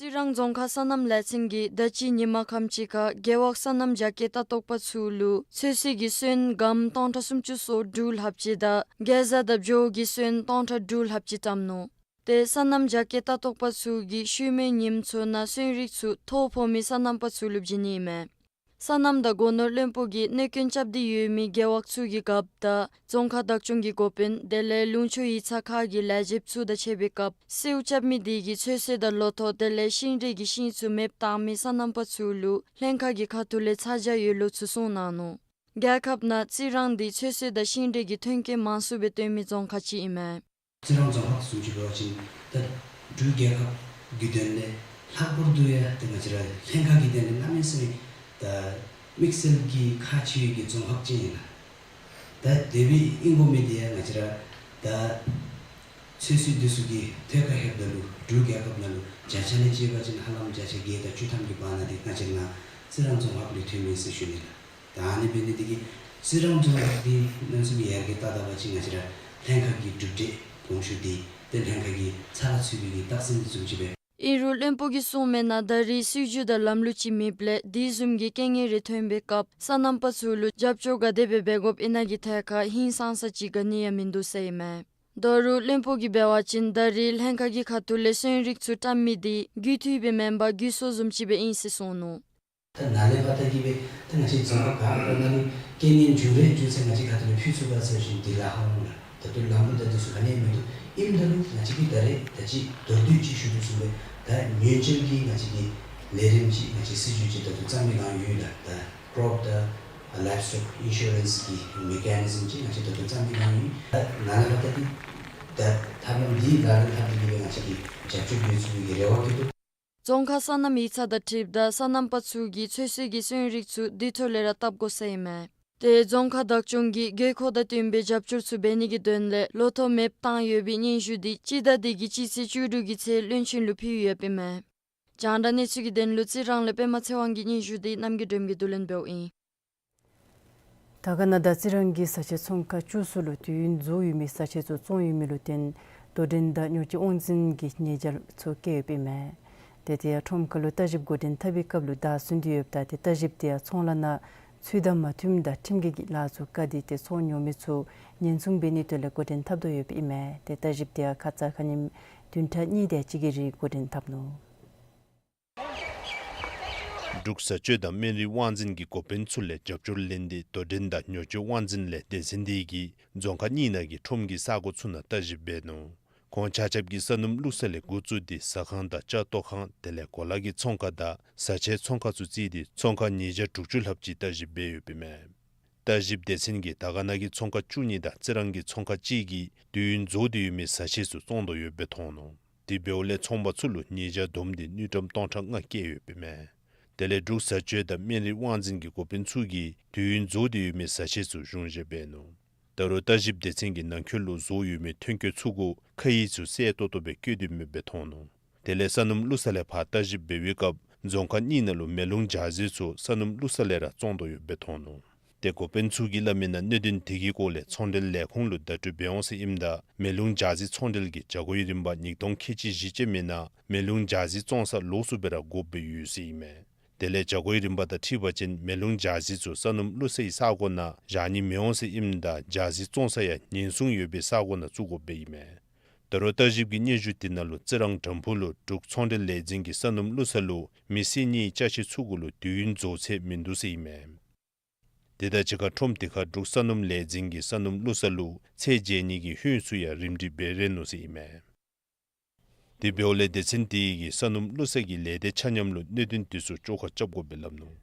རྩི་རང་རྫོང་ཁག་སོ་ནམ་ལས་ཚན་གྱིས་ད་ཅི་ཉིན་མ་ཁམས་ཅིག་ཁར་རྒེད་འོག་སོ་ནམ་རྒྱ་སྐྱེད་ལྟ་རྟོག་པ་ཚུ་ལུ་ཚོད་བསྲེ་གི་སོན་སྒམ་སྟོང་ཕྲག་སུམ་ཅུ་སོ་དྲུག་ལྷགཔ་ཅིག་དང་གེ་ཛ་དང་བྱོ་གི་སོན་སྟོང་ཕྲག་དྲུག་ལྷགཔ་ཅིག་བཀྲམ་ནུག། ཏེ་སོ་ནམ་རྒྱ་སྐྱེད་ལྟ་རྟོག་པ་ཚུ་གིས་ཤུལ་མའི་ཉིནམ་ཚུ་ནང་སོན་རིགས་ཚུ་ཐོ་ཕོག་མི་སོ་ནམ་པ་ཚུ་ལུ་བྱིན་ནི་ཨིན་མས། སོ་ནམ་དང་སྒོ་ནོར་བློན་པོ་གིས་གནོད་སྐྱོན་རྐྱབ་སྟེ་ཡོད་མི་རྒེད་འོག་ཚུ་གི་རྒཔོ་དང་རྫོང་ཁག་བདག་སྐྱོང་གི་འགོ་དཔོན་དེ་ལས་ལུང་ཕྱོགས་ཡིག་ཚང་ཁག་གི་ལས་བྱེདཔ་ཚུ་དང་ཕྱད་པའི་སྐབས་གསོལཝ་རྐྱབ་མི་འདི་གིས་ཚོད་བསྲེ་དང་ལོ་ཐོག་དེ་ལས་ཤིང་འབྲས་ཀྱི་ཤིང་ཚུ་མེདཔ་བཏང་མི་སོ་ནམ་པ་ཚུ་ལུ་ལྷན་ཁག་གི་ཁ་ཐུག་ལས་ཚ་གྱང་ཡོད་ལུགས་ཚུ་གསུངས་གནང་ནུག། རྒྱལ་ཁབ་ནང་རྩི་རང་འདི་ཚོད་བསྲེ་དང་ཤིང་འབྲས་ཀྱི་ཐོན་སྐྱེད་མང་སུ་སྦེ་བཏོན་མི་རྫོང་ཁག་ཅིག་ཨིན་མས། རྩི་རང་རྫོང་ཁག་བཟུམ་ཅིག་འབད་བ་ཅིན་ད་འབྲུག་རྒྱལ་ཁབ་ཀྱི་དོན་ལས་ལྷག་པར་དུ་ཡང་ཏེ་ང་བཅས་ར་ལྷན་ཁག་གི་དོན་ལས་གནམ་མེད་ས་མེད་ད་དམིགས་བསལ་གྱི་ཁག་ཆེ་བའི་གི་རྫོང་ཁག་ཅིག་ཨིན་ལགས། ད་དེ་སྦེ་ཨིན་དགོ་མི་འདི་ཡང་ང་བཅས་ར་ད་ཚོད་བསྲེ་འདི་ཚུ་གི་ཐད་ཁར་ལྷོདཔ་ད་ལུ་འབྲུག་རྒྱལ་ཁབ་ནང་ལུ་བརྒྱ་ཆ་ལས་བཅད་པ་ཅིན་ཧ་ལམ་བརྒྱ་ཆ་བརྒྱད་དང་བཅུ་ཐམ་གྱི་བར་ན་འདི་ང་བཅས་ནཱ་རྩི་རང་རྫོང་ཁག་ལུ་ཐོནམ་ཨིན་ཟེར་ཞུ་ནི་ལགས། ད་ཨ་ནི་འབད་ནི་འདི་གིས་རྩི་རང་རྫོང་ཁག་འདི་མནོ་བསམ་ཡར་རྒྱས་བཏང་ད་པ་ཅིན་ང་བཅས་ར་ལྷན་ཁག་གི་གྲུབ་འབྲས་དགོངས་ཞུ་འདི་ཏེ་ལྷན་ཁག་གི་ཚབ་ལུ་ཚུད་པའི་གི་རྟགས་མཚན་འདི་བཟུམ་ཅིག་སྦེ། ཨིན་རུང་བློན་པོ་གིས་གསུངས་མི་ནང་ད་རེས་སྲིད་བྱུས་དང་ལམ་ལུགས་ཅིག་མེདཔ་ལས་དེ་བཟུམ་གྱི་རྐྱེན་ངན་རེ་ཐོན་པའི་སྐབས་སོ་ནམ་པ་ཚུ་ལུ་རྒྱབ་སྐྱོར་ག་དེ་སྦེ་འབད་དགོཔ་ཨིན་ན་གི་ཐད་ཁར་ཧིང་སངས་ས་ཅིག་ག་ནི་ཡང་མིན་འདུག་ཟེར་ཨིན་མས། ད་རུང་བློན་པོ་གིས་འབད་བ་ཅིན་ད་རེས་ལྷན་ཁག་གི་ཁ་ཐུག་ལས་སོན་རིགས་ཚུ་བཀྲམ་མི་འདི་རྒུད་འཐུས་སྦེ་མེན་པར་རྒུད་སོ་བཟུམ་ཅིག་སྦེ་ཨིན་ཟེར་གསུངས་ནུག། ད་ནཱ་ལས་ཕར་ད་གིས་སྦེ་ད་ང་བཅས་རྫོང་ཁག་ག་ར་ནང་ལུ་རྐྱེན་ངན་བྱུང་རེ་བྱུང་ཚེ་ང་བཅས་ཁ་ཐུག་ལས་ཕུལ་ཚུགས་ག་ཟེར་བ་ཅིན་འདི་ལཱ་ཁག་འོང་ལགས། ད་ལྟོ་ལམ་ལུགས་དང་འདི་ཚུ་ག་ནི་ཡང་མིན་འདུག། ཨིནམ་ད་ལུ་ང་བཅས་ཀྱིས་ད་རེས་ད་ཅི་མདོར་བསྡུས་ཅིག་ཞུ་དོ་བཟུམ་སྦེ་ད་ཉེན་བཅོལ་གྱི་ང་བཅས་ཀྱི་ལས་རིམ་ཅིག་ང་བཅས་སྲིད་བྱུས་ཅིག་ད་ལྟོ་བརྩམ་མི་གང་ཡོད་ལགས། ད་crop དང་livestock insurance གི་mechanism ཅིག་ང་བཅས་ད་ལྟོ་བརྩམ་མི་གང་ཡོད། ད་ནཱ་ལས་ཕར་ད་འདི་ད་ཐབས་ལམ་འདི་ལག་ལེན་འཐབ་སྟེ་གིས་སྦེ་ང་བཅས་ཀྱིས་རྒྱབ་སྐྱོར་འབད་ཚུགས་པའི་གི་རེ་བ་བསྐྱེད་དོ། རྫོང་ཁག་སོ་ནམ་ཡིག་ཚང་དང་འཁྲིལཝ་ད་སོ་ནམ་པ་ཚུ་གིས་ཚོད་བསྲེ་གི་སོན་རིགས་ཚུ་དེ་ཐོག་ལས་ར་བཏབ་དགོ་ཟེར་ཨིན་མས། ཏེ་རྫོང་ཁག་བདག་སྐྱོང་གིས་དགོས་མཁོ་དང་བསྟུན་པའི་རྒྱབ་སྐྱོར་ཚུ་འབད་ནི་གི་དོན་ལས་ལོ་ཐོག་མེདཔ་བཏང་ཡོད་པའི་སྙན་ཞུ་འདི་སྤྱི་ཟླ་འདི་གི་སྤྱི་ཚེས་བཅུ་དྲུག་གི་ཚེ་བློན་ཆེན་ལུ་ཕུལ་ཡོདཔ་ཨིན་མས། རྒྱང་བསྒྲགས་གནས་ཚུལ་གྱི་དོན་ལུ་རྩི་རང་ལས་པདྨ་ཚེ་དབང་གི་སྙན་ཞུ་འདི་རྣམ་རྒྱལ་སྒྲོལམ་གིས་བསྡུ་ལེན་འབདཝ་ཨིན། དར་དཀར་ན་དང་རྩི་རང་གི་ས་ཆ་ཚོང་ཁང་བཅུ་གསུམ་ལུ་དུས་ཡུན་རྫོགས་ཡོད་མི་ས་ཆ་ཚུ་བཙོང་ཡོད་མི་ལུ་བརྟེན་དོ་འགྲན་དང་ཉོ་སྤྱོད་དབང་འཛིན་གྱི་ཉེས་བྱ་ཚུ་བཀལ་ཡོདཔ་ཨིན་མས། ཏེ་དེ་ཡང་ཁྲོམ་ཁ་ལུ་བརྟག་ཞིབ་འགོ་འདྲེན་འཐབ་པའི་སྐབས་ལུ་བདའ་ཟུན་ཏེ་ཡོདཔ་ད་ཏེ་བརྟག་ཞིབ་དེ་ཡང་ཚོང་ལཱ་ནང་ཚུད་དང་མ་ཚུདཔ་དང་ཁྲིམས་འགལ་གྱི་ལཱ་ཚུ་བཀག་སྟེ་ཏེ་ཚོང་ཉོ་མི་ཚུ་ཉེན་སྲུང་འབད་ནིའི་དོན་ལས་འགོ་འདྲེན་འཐབ་དོ་ཡོདཔ་ཨིན་མས། ཏེ་བརྟག་ཞིབ་དེ་ཡང་ཁ་ཙ་ཁ་ཉིནམ་བདུན་ཕྲག་གཉིས་དེ་ཅིག་གི་རིང་འགོ་འདྲེན་འཐབ་ནུག། འབྲུག་བཟའ་སྤྱོད་དང་སྨན་རིགས་དབང་འཛིན་གྱི་འགོ་དཔོན་ཚུ་ལས་རྒྱབ་སྐྱོར་ལེན་ཏེ་དོ་འགྲན་དང་ཉོ་སྤྱོད་དབང་འཛིན་ལས་སྡེ་ཚན་འདི་གིས་རྫོང་ཁག་གཉིས་ནང་གི་ཁྲོམ་གྱི་ས་གོ་ཚུ་ནང་བརྟག་ཞིབ་འབད་ནུག། ཁོང་ཆ་ཁྱབ་ཀྱིས་ས་སྣུམ་བླུགས་ས་ལས་འགོ་བཙུགས་ཏེ་ཟ་ཁང་དང་ལྕགས་ཏོག་ཁང་དེ་ལས་གོ་ལ་གི་ཚོང་ཁང་དང་བཟའ་ཆས་ཚོང་ཁང་ཚུ་བརྩིས་ཏེ་ཚོང་ཁང་ཉིས་བརྒྱ་དྲུག་ཅུ་ལྷགཔ་ཅིག་བརྟག་ཞིབ་འབད་ཡོདཔ་ཨིན་མས། བརྟག་ཞིབ་སྡེ་ཚན་གྱིས་དར་དཀར་ན་གི་ཚོང་ཁང་བཅུ་གཉིས་དང་རྩི་རང་གི་ཚོང་ཁང་གཅིག་གིས་དུས་ཡུན་རྫོགས་ཏེ་ཡོད་མི་བཟའ་ཆས་ཚུ་བཙོང་དོ་ཡོདཔ་སྦེ་མཐོང་ནུག། དེ་འབདཝ་ལས་ཚོང་པ་ཚུ་ལུ་ཉེས་བྱ་བསྡོམས་ཏེ་དངུལ་ཀྲམ་སྟོང་ཕྲག་ལྔ་བཀལ་ཡོདཔ་ཨིན་མས། དེ་ལས་འབྲུག་བཟའ་སྤྱོད་དང་སྨན་རིགས་དབང་འཛིན་གྱི་འགོ་དཔོན་ཚུ་གིས་དུས་ཡུན་རྫོགས་ཏེ་ཡོད་མི་བཟའ་ཆས་ཚུ་གཞུང་བཞེས་འབད་ནུག། ད་རུང་བརྟག་ཞིབ་སྡེ་ཚན་གྱིས་ནང་འཁོད་ལུ་བཟོ་ཡོད་མི་ཐོན་སྐྱེད་ཚུ་གུ་ཁ་ཡིག་ཚུ་གསལ་ཏོག་ཏོ་སྦེ་བཀོད་དེ་མེདཔ་སྦེ་མཐོང་ནུག། དེ་ལས་ས་སྣུམ་བླུགས་ས་ལས་ཕར་བརྟག་ཞིབ་འབད་བའི་སྐབས་རྫོང་ཁག་གཉིས་ནང་ལུ་མེ་རླུང་ཇ་རྫི་ཚུ་ས་སྣུམ་བླུགས་ས་ལས་ར་བཙོང་དོ་ཡོདཔ་སྦེ་མཐོང་ནུག། ཏེ་འགོ་དཔོན་ཚུ་གིས་སླབ་མི་ནང་གནད་དོན་དེ་གི་སྐོར་ལས་ཚོང་འབྲེལ་ལས་ཁུངས་ལུ་བརྡ་སྤྲོད་འབད་འོང་ཟེར་ཨིནམ་ད་མེ་རླུང་ཇ་རྫི་ཚོང་འབྲེལ་གྱི་བྱ་སྒོའི་རིམ་པ་ཉིས་སྟོང་ཁལ་གཅིག་བཞི་ཅན་མའི་ནང་མེ་རླུང་ཇ་རྫི་བཙོང་ས་ལོགས་སུ་སྦེ་ར་དགོཔ་སྦེ་ཡོད་ཟེར་ཨིན་མས། དེ་ལས་བྱ་སྒོའི་རིམ་པ་དང་འཁྲིལ་བ་ཅིན་མེ་རླུང་འཇའ་ཟེར་ཚུ་ས་སྣུམ་བླུག་སའི་ས་གོ་ནང་བཞག་ནི་མི་འོང་ཟེར་ཨིནམ་ད་འཇའ་ཟེར་བཙོང་ས་ཡང་ཉེན་སྲུང་ཡོད་པའི་ས་གོ་ནང་བཙུགས་དགོཔ་སྦེ་ཨིན་མས། ད་རུང་བརྟག་ཞིབ་ཀྱི་སྙན་ཞུ་དེ་ནང་ལུ་རྩི་རང་དྲམ་ཕུག་ལུ་འབྲུག་ཚོང་འབྲེལ་ལས་འཛིན་གྱིས་ས་སྣུམ་བླུག་ས་ལུ་མི་སེར་གཉིས་ཅ་ཆས་ཚུ་གུ་ལུ་དུས་ཡུན་རྫོགས་ཚད་མིན་འདུག་ཟེར་ཨིན་མས། དེ་དང་གཅིག་ཁར་ཁྲོམ་དེ་ཁར་འབྲུག་ས་སྣུམ་ལས་འཛིན་གྱིས་ས་སྣུམ་བླུག་ས་ལུ་ཚད་འཇལ་ནི་གི་ཧོད་ཚུ་ཡང་རིམ་འགྲིག་འབད་རན་ནུག་ཟེར་ཨིན་མས། དེ་འབདཝ་ལས་སྡེ་ཚན་དེ་གིས་ས་སྣུམ་བླུག་ས་གི་ལས་སྡེ་ཆ་མཉམ་ལུ་གནད་དོན་དེ་ཚུ་བཅོ་ཁ་རྐྱབ་དགོ་པའི་སླབ་ནུག།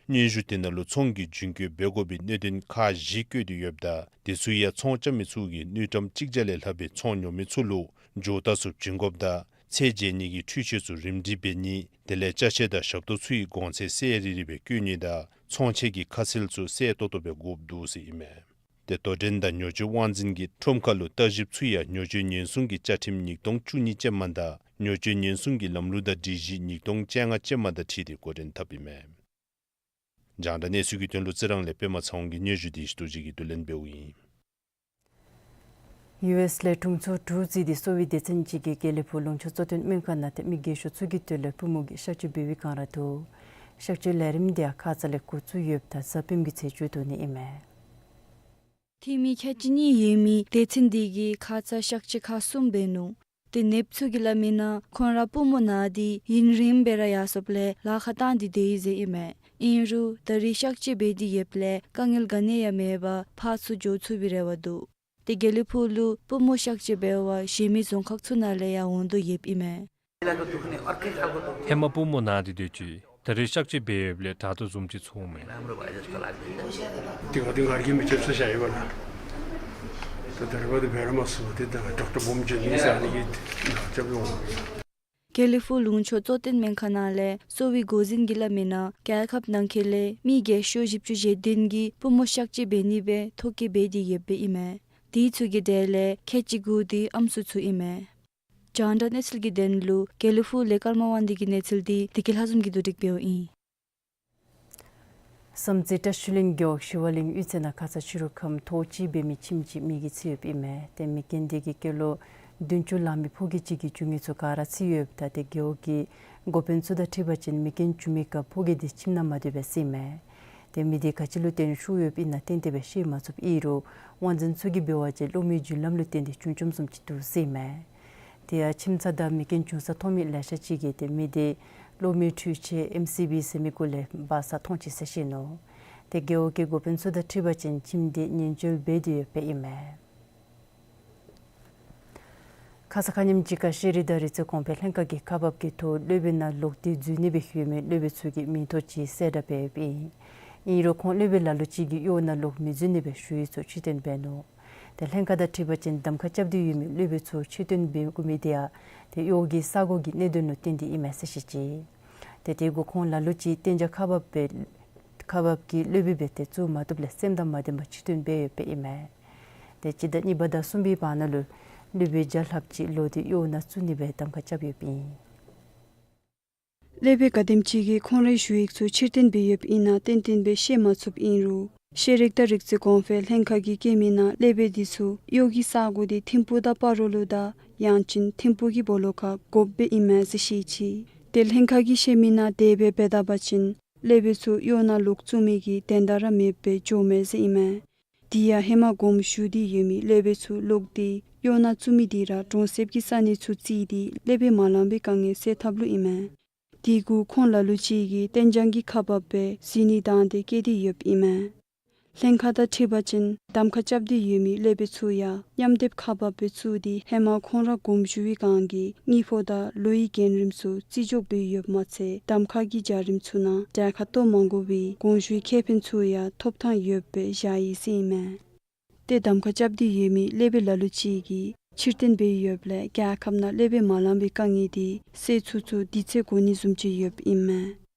སྙན་ཞུ་དེ་ནང་ལུ་ཚོང་གི་རྒྱུན་སྐྱོང་འབད་དགོ་པའི་གནད་དོན་ཁག་བཞི་བཀོད་དེ་ཡོདཔ་ད་དེ་ཚུ་ཡང་ཚོང་རྐྱབ་མི་ཚུ་གིས་དངུལ་ཀྲམ་གཅིག་བརྒྱ་ལས་ལྷག་པའི་ཚོང་ཉོ་མི་ཚུ་ལུ་ཇོ་བདག་ཚུ་བྱིན་དགོཔ་དང་ཚད་འཇལ་ནི་གི་འཕྲུལ་ཆས་ཚུ་རིམ་འགྲིག་འབད་ནི་དེ་ལས་ཅ་ཆས་དང་ཞབས་ཏོག་ཚུ་གི་གོང་ཚད་གསལ་རི་རི་སྦེ་བཀོད་ནི་དང་ཚོང་ཆས་ཀྱི་ཁ་གསལ་ཚུ་གསལ་ཏོག་ཏོ་སྦེ་དགོཔ་འདུག་ཟེར་ཨིན་མས། དེ་དོ་འགྲན་དང་ཉོ་སྤྱོད་དབང་འཛིན་གྱིས་ཁྲོམ་ཁར་ལུ་བརྟག་ཞིབ་ཚུ་ཡང་ཉོ་སྤྱོད་ཉེན་སྲུང་གི་བཅའ་ཁྲིམས་ཉིས་སྟོང་བཅུ་གཉིས་ཅན་མ་དང་ཉོ་སྤྱོད་ཉེན་སྲུང་གི་ལམ་ལུགས་དང་སྒྲིག་གཞི་ཉིས་སྟོང་བཅོ་ལྔ་ཅན་མ་དང་འཁྲིལ་ཏེ་འགོ་འདྲེན་འཐབ་ཨིན་མས། རྒྱང་བསྒྲགས་གནས་ཚུལ་གྱི་དོན་ལུ་རྩི་རང་ལས་པདྨ་ཚེ་དབང་གི་སྙན་ཞུ་དེ་ཡེ་ཤེས་རྡོ་རྗེ་གིས་བསྡུ་ལེན་འབདཝ་ཨིན། ཡུ་ཨེསི་ལས་དྲུང་འཚོ་དྲུག་བརྩིས་ཏེ་གསོ་བའི་སྡེ་ཚན་ཅིག་གིས་དགེ་ལེགས་ཕུག་ལུང་ཕྱོགས་གཙོ་བསྟེན་སྨན་ཁང་ནང་ཏེ་མི་རྒས་ཤོས་ཚུ་གི་དོན་ལས་པུས་མོ་གི་གཤག་བཅོས་འབད་བའི་བསྒང་ར་འདུག། གཤག་བཅོས་ལས་རིམ་དེ་ཡང་ཁ་ཙ་ལས་འགོ་བཙུགས་ཡོདཔ་ད་གཟའ་སྤེནམ་གྱི་ཚེས་བཅུ་དྲུག་ནི་ཨིན་མས། འཐུས་མི་ཁལ་གཅིག་གཉིས་ཡོད་མི་སྡེ་ཚན་དེ་གིས་ཁ་ཙ་གཤག་བཅོས་ཁག་གསུམ་འབད་ནུག། ཏེ་ནདཔ་ཚུ་གིས་སླབ་མིའི་ནང་ཁོང་ར་པུས་མོ་ན་སྟེ་ཡུན་རིངམོ་སྦེ་ར་ཡར་སོངམ་ལས་ལཱ་ཁག་བཏང་སྟེ་སྡོད་ཡི་ཟེར་ཨིན་མས། ཨིན་རུང་ད་རེས་གཤག་བཅོས་འབད་དེ་ཡོདཔ་ལས་དཀའ་ངལ་ག་ནི་ཡང་མེད་པར་ཕར་ཚུར་འགྱོ་ཚུགས་པའི་རེ་བ་འདུག། ཏེ་དགེ་ལེགས་ཕུག་ལུ་པུས་མོ་གཤག་བཅོས་འབད་བར་གཞན་མི་རྫོང་ཁག་ཚུ་ནང་ལས་ཡང་འོང་དོ་ཡོདཔ་ཨིན་མས། ཧེ་མ་པུས་མོ་ན་སྟེ་སྡོད་ཅི། ད་རེས་གཤག་བཅོས་འབད་ཡོདཔ་ལས་དྲག་དོ་བཟུམ་ཅིག་ཚོརཝ་མས། དེ་ག་དེ་ང་ར་གིས་མི་ཆབ་ས་ཞུ་ཡི་བ་ལགས། ད་ད་རེས་བར་དུ་འབད་ར་མ་ཚུགས། ཏེ་ད་ཌོག་ཊར་འབུམ་ཅན་ཨིན་ཟེར་ཨ་ནི་གིས་ནཱ་རྐྱབ་ཡོད། དགེ་ལེགས་ཕུག་ལུང་ཕྱོགས་གཙོ་བསྟེན་སྨན་ཁང་ནང་ལས་གསོ་བའི་འགོ་འཛིན་གྱིས་སླབ་མིའི་ནང་རྒྱལ་ཁབ་ནང་འཁོད་ལས་མི་རྒས་ཤོས་བཞི་བཅུ་ཞེ་བདུན་གྱིས་པུས་མོ་གཤག་བཅོས་འབད་ནི་སྦེ་ཐོ་བཀོད་འབད་དེ་ཡོདཔ་ཨིན་མས། དེ་ཚུ་གི་གྲས་ལས་ཁལ་གཅིག་དགུ་དེ་ཨམ་སྲུ་ཚུ་ཨིན་མས། རྒྱང་བསྒྲགས་གནས་ཚུལ་གྱི་དོན་ལུ་དགེ་ལེགས་ཕུག་ལས་ཀརྨ་དབང་འདུས་ཀྱི་གནས་ཚུལ་དེ་བདེ་སྐྱིད་ལྷ་འཛོམས་ཀྱིས་བསྡུ་སྒྲིག་འབདཝ་ཨིན། བསམ་རྩེ་བཀྲ་ཤིས་གླིང་རྒེད་འོག་ཞི་བ་གླིང་གཡུས་ཚན་ནང་ཁ་ཙ་ཕྱི་རུ་ཁམས་ཐོག་གཅིག་འབད་མི་ཁྱིམ་ཅིག་མེ་གིས་འཚིག་ཡོདཔ་ཨིན་མས། ཏེ་མེ་རྐྱེན་དེ་གིས་སྐྱེས་ལོ་བདུན་ཅུ་ལང་མི་ཕོ་སྐྱེས་ཅིག་གི་རྒྱུ་དངོས་ཚུ་ག་ར་འཚིག་ཡོདཔ་ད་ཏེ་རྒེད་འོག་གི་འགོ་དཔོན་ཚུ་དང་འཁྲིལ་བ་ཅིན་མེ་རྐྱེན་བྱུང་མི་སྐབས་ཕོ་སྐྱེས་དེ་ཁྱིམ་ནང་མ་སྡོད་པར་བསད་མས། ཏེ་མེ་དེ་ག་ཅི་ལུ་བརྟེན་ཤོར་ཡོདཔ་ཨིན་ན་ཏན་ཏན་སྦེ་ཤེས་མ་ཚུགས། ཨིན་རུང་དབང་འཛིན་ཚུ་གིས་འབད་བ་ཅིན་གློག་མེའི་རྒྱུ་ལམ་ལུ་བརྟེན་ཏེ་བྱུང་བྱུངམ་བཟུམ་ཅིག་འདུག་ཟེར་མས། དེ་ཡང་ཁྱིམ་ཚང་དང་མེ་རྐྱེན་བྱུང་ས་མཐོང་མི་ལེ་ཤ་ཅིག་གིས་ཏེ་མེ་དེ་གློག་མེའི་འཕྲུལ་ཆས་ཨེམ་སི་བི་ཟེར་མི་གུ་ལས་འབར་ས་མཐོང་ཅི་ཟེར་བཤད་ནུག། ཏེ་རྒེད་འོག་གི་འགོ་དཔོན་ཚུ་དང་འཁྲིལ་བ་ཅིན་ཁྱིམ་དེ་ཉེན་བཅོལ་འབད་དེ་ཡོདཔ་ཨིན་མས། ཁ་ཙ་ཁ་ཉིནམ་ཅིག་ཁར་ཤེས་རིག་དང་རིག་རྩལ་གོང་འཕེལ་ལྷན་ཁག་གིས་ཁག་འབག་གི་ཐོག་སློབ་དཔོན་ནང་ལོག་སྟེ་འཛུལ་ནི་སྦེ་ཡོད་མི་སློབ་དཔོན་ཚུ་གི་མིང་ཐོ་ཅིག་གསལ་བསྒྲགས་འབད་ཡོདཔ་ཨིན། ཨིན་རུང་ཁོང་སློབ་དཔོན་ལ་ལུ་ཅིག་གིས་གཡོག་ནང་ལོག་མི་འཛུལ་ནི་སྦེ་ཞུ་ཡིག་ཚུ་ཕྱིར་བཏོན་འབད་ནུག། ཏེ་ལྷན་ཁག་དང་འཁྲིལ་བ་ཅིན་གདམ་ཁ་རྐྱབ་སྟེ་ཡོད་མི་སློབ་དཔོན་ཚུ་ཕྱིར་བཏོན་འབད་དགོ་མི་དེ་ཡང་ཏེ་གཡོག་གི་ས་གོ་གི་གནད་དོན་ལུ་བརྟེན་ཏེ་ཨིན་མས་ཟེར་བཤད་ཅི། ཏེ་དེ་གུ་ཁོང་ལ་ལུ་ཅིག་གཏན་འཇགས་ཁག་འབག་སྦེ་ཁག་འབག་གི་སློབ་དཔོན་སྦེ་ཏེ་བཙུགས་མ་བཏུབ་ལས་སེམས་དང་མ་ལྡན་པར་ཕྱིར་བཏོན་འབད་ཡོདཔ་ཨིན་མས། ཏེ་སྤྱི་ཟླ་གཉིས་པ་དང་གསུམ་པའི་བར་ན་ལུ་སློབ་དཔོན་བརྒྱ་ལྷགཔ་ཅིག་ལོག་སྟེ་གཡོག་ནང་བཙུགས་ནི་སྦེ་གདམ་ཁ་རྐྱབ་ཡོདཔ་ཨིན། སློབ་དཔོན་ག་དེམ་ཅིག་གིས་ཁོང་རའི་ཞུ་ཡིག་ཚུ་ཕྱིར་བཏོན་འབད་ཡོདཔ་ཨིན་ན་ཏན་ཏན་སྦེ་ཤེས་མ་ཚུགསཔ་ཨིན་རུང་ཤེས་རིག་དང་རིག་རྩལ་གོང་འཕེལ་ལྷན་ཁག་གིས་བཀོད་མིའི་ནང་སློབ་དཔོན་དེ་ཚུ་གཡོག་གི་ས་གོ་དེ་ཐིམ་ཕུག་དང་སྤ་རོ་ལུ་དང་ཡང་ཅིན་ཐིམ་ཕུག་གི་སྦོ་ལོགས་ཁར་དགོཔ་སྦེ་ཨིན་མས་ཟེར་བཤད་ཅི། ཏེ་ལྷན་ཁག་གིས་བཤད་མིའི་ནང་དེ་སྦེ་འབད་ད་པ་ཅིན་སློབ་དཔོན་ཚུ་གཡོག་ནང་ལོག་བཙུགས་མི་གི་དོན་དག་ར་མེདཔ་སྦེ་འགྱོཝ་མས་ཟེར་ཨིན་མས། དེ་ཡང་ཧེ་མ་དགོངསམ་ཞུ་སྟེ་ཡོད་མི་སློབ་དཔོན་ཚུ་ལོག་སྟེ་གཡོག་ནང་བཙུགས་མི་དེ་ར་གྲོང་གསེབ་ཀྱི་ས་གནས་ཚུ་བརྩིས་ཏེ་སློབ་དཔོན་མ་ལང་པའི་དཀའ་ངལ་སེལ་ཐབས་ལུ་ཨིན་མས། དེ་གུ་ཁོང་ལ་ལུ་ཅིག་གིས་གཏན་འཇགས་ཀྱི་ཁག་འབག་སྦེ་འཛུལ་ནི་དང་དེ་བཀོད་དེ་ཡོདཔ་ཨིན་མས། ལྷན་ཁག་དང་འཁྲིལ་བ་ཅིན་གདམ་ཁ་རྐྱབ་སྟེ་ཡོད་མི་སློབ་དཔོན་ཚུ་ཡང་མཉམ་སྡེབ་ཁག་འབག་སྦེ་བཙུགས་ཏེ་ཧེ་མ་ཁོང་ར་དགོངསམ་ཞུ་བའི་བསྒང་གི་དངུལ་ཕོགས་དང་ལོའི་འགན་རིམ་ཚུ་བརྩི་འཇོག་འབད་ཡོདཔ་མ་ཚད་གདམ་ཁ་གི་བྱ་རིམ་ཚུ་ནང་གྲལ་ཁར་གཏོགས་མ་དགོ་པའི་དགོངས་ཞུའི་ཁེ་ཕན་ཚུ་ཡང་ཐོབ་ཐང་ཡོདཔ་སྦེ་བཞག་ཡི་ཟེར་ཨིན་མས། ཏེ་གདམ་ཁ་རྐྱབ་སྟེ་ཡོད་མི་སློབ་དཔོན་ལ་ལུ་ཅིག་གིས་ཕྱིར་བཏོན་འབད་ཡོདཔ་ལས་རྒྱལ་ཁབ་ནང་སློབ་དཔོན་མ་ལང་པའི་དཀའ་ངལ་དེ་སེལ་ཚུགས་ཚུགས་དུས་ཚོད་འགོར་ནི་བཟུམ་ཅིག་ཡོདཔ་ཨིན་མས།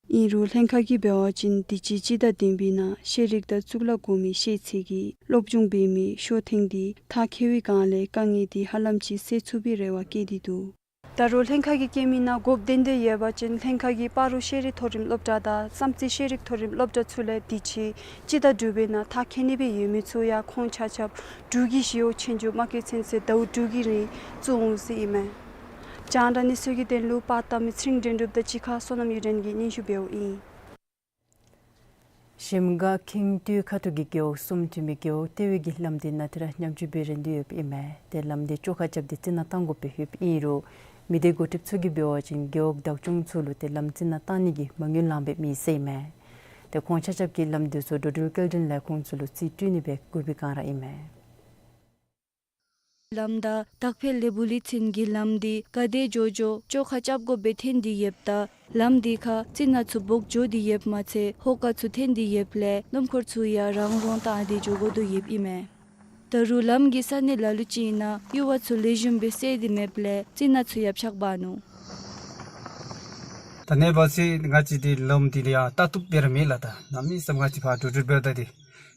ཨིན་རུང་ལྷན་ཁག་གིས་འབད་བ་ཅིན་དུས་ཅི་སྤྱི་ཟླ་བདུན་པའི་ནང་ཤེས་རིག་དང་གཙུག་ལག་གོང་མའི་ཤེས་ཚད་ཀྱི་སློབ་སྦྱོང་འབད་མི་ཤོ་ཐེངས་དེ་མཐར་འཁྱོལ་བའི་བསྒང་ལས་དཀའ་ངལ་དེ་ཧ་ལམ་ཅིག་སེལ་ཚུགས་པའི་རེ་བ་བསྐྱེད་དེ་འདུག། ད་རུང་ལྷན་ཁག་གིས་བཀོད་མིའི་ནང་དགོཔ་ཏན་ཏན་ཡོད་པ་ཅིན་ལྷན་ཁག་གིས་སྤ་རོ་ཤེས་རིག་མཐོ་རིམ་སློབ་གྲྭ་དང་བསམ་རྩེ་ཤེས་རིག་མཐོ་རིམ་སློབ་གྲྭ་ཚུ་ལས་དུས་ཅི་སྤྱི་ཟླ་དྲུག་པའི་ནང་མཐར་འཁྱོལ་ནི་སྦེ་ཡོད་མི་ཚུ་ཡང་ཁོང་ཆ་ཁྱབ་འབྲུག་གི་ཞི་གཡོག་ཆོས་རྒྱུགས་མ་རྐྱེན་ཚུན་ཚོད་ཟླཝ་དྲུག་གི་རིང་བཙུགས་འོང་ཟེར་ཨིན་མས། རྒྱང་བསྒྲགས་གནས་ཚུལ་གྱི་དོན་ལུ་པར་བཏབ་མི་ཚེ་རིང་དོན་གྲུབ་དང་གཅིག་ཁར་བསོད་ནམས་གཡུ་སྒྲོན་གྱིས་སྙན་ཞུ་འབདཝ་ཨིན། གཞལམ་སྒང་ཁེངས་སྟོད་ཁ་ཐུག་གི་རྒེད་འོག་གསུམ་འཐུས་མི་རྒེད་འོག་ལྟེ་བའི་གི་ལམ་འདི་ནང་ཏེ་ར་ཉམས་བཅོས་འབད་རན་དོ་ཡོདཔ་ཨིན་མས། ཏེ་ལམ་འདི་བཅོ་ཁ་རྐྱབ་སྟེ་རྩི་ནག་བཏང་དགོཔ་སྦེ་ཡོདཔ་ཨིན་རུང་མི་སྡེ་འགོ་ཁྲིདཔ་ཚུ་གིས་འབད་བ་ཅིན་རྒེད་འོག་བདག་སྐྱོང་ཚུ་ལུ་ཏེ་ལམ་རྩི་ནག་བཏང་ནི་གི་མ་དངུལ་ལང་འབདཝ་མེད་ཟེར་ཨིན་མས། ཏེ་ཁོང་ཆ་ཁྱབ་ཀྱིས་ལམ་འདི་ཚུ་འགྲོ་འགྲུལ་སྐྱེལ་འདྲེན་ལས་ཁུངས་ཚུ་ལུ་རྩིས་སྤྲོད་ནི་སྦེ་བསྐུལ་བའི་བསྒང་ར་ཨིན་མས། ལམ་བདའ་དག་ཕེ་ལས་བུ་ལི་ཚན་གྱི་ལམ་འདི་ག་དེ་འགྱོ་འགྱོ་བཅོ་ཁ་རྐྱབ་དགོཔ་སྦེ་འཐོན་ཏེ་ཡོདཔ་ད་ལམ་འདི་ཁར་རྩི་ནག་ཚུ་སྦོག་འགྱོ་སྟེ་ཡོདཔ་མ་ཚད་ཧོ་ཀ་ཚུ་འཐོན་ཏེ་ཡོདཔ་ལས་སྣུམ་འཁོར་ཚུ་ཡང་རང་རོང་བཏང་སྟེ་འགྱོ་དགོ་དོ་ཡོདཔ་ཨིན་མས། ད་རུང་ལམ་གྱི་ས་གནས་ལ་ལུ་ཅིག་ནང་གཡུར་བ་ཚུ་ལེགས་ཤོམ་སྦེ་བསལ་ཏེ་མེདཔ་ལས་རྩི་ནག་ཚུ་ཡང་ཕྱགས་འབག་ནུག། ད་ནཱ་འབད་ཟེར་ང་བཅས་འདི་ལམ་འདི་ལས་ཡང་ལྟ་བཏུབ་སྦེ་ར་མེད་ལགས། ད་གནམ་མེད་ས་མེད་ང་བཅས་ཕར་འགྲོ་འགྲུལ་འབདཝ་ད་འདི་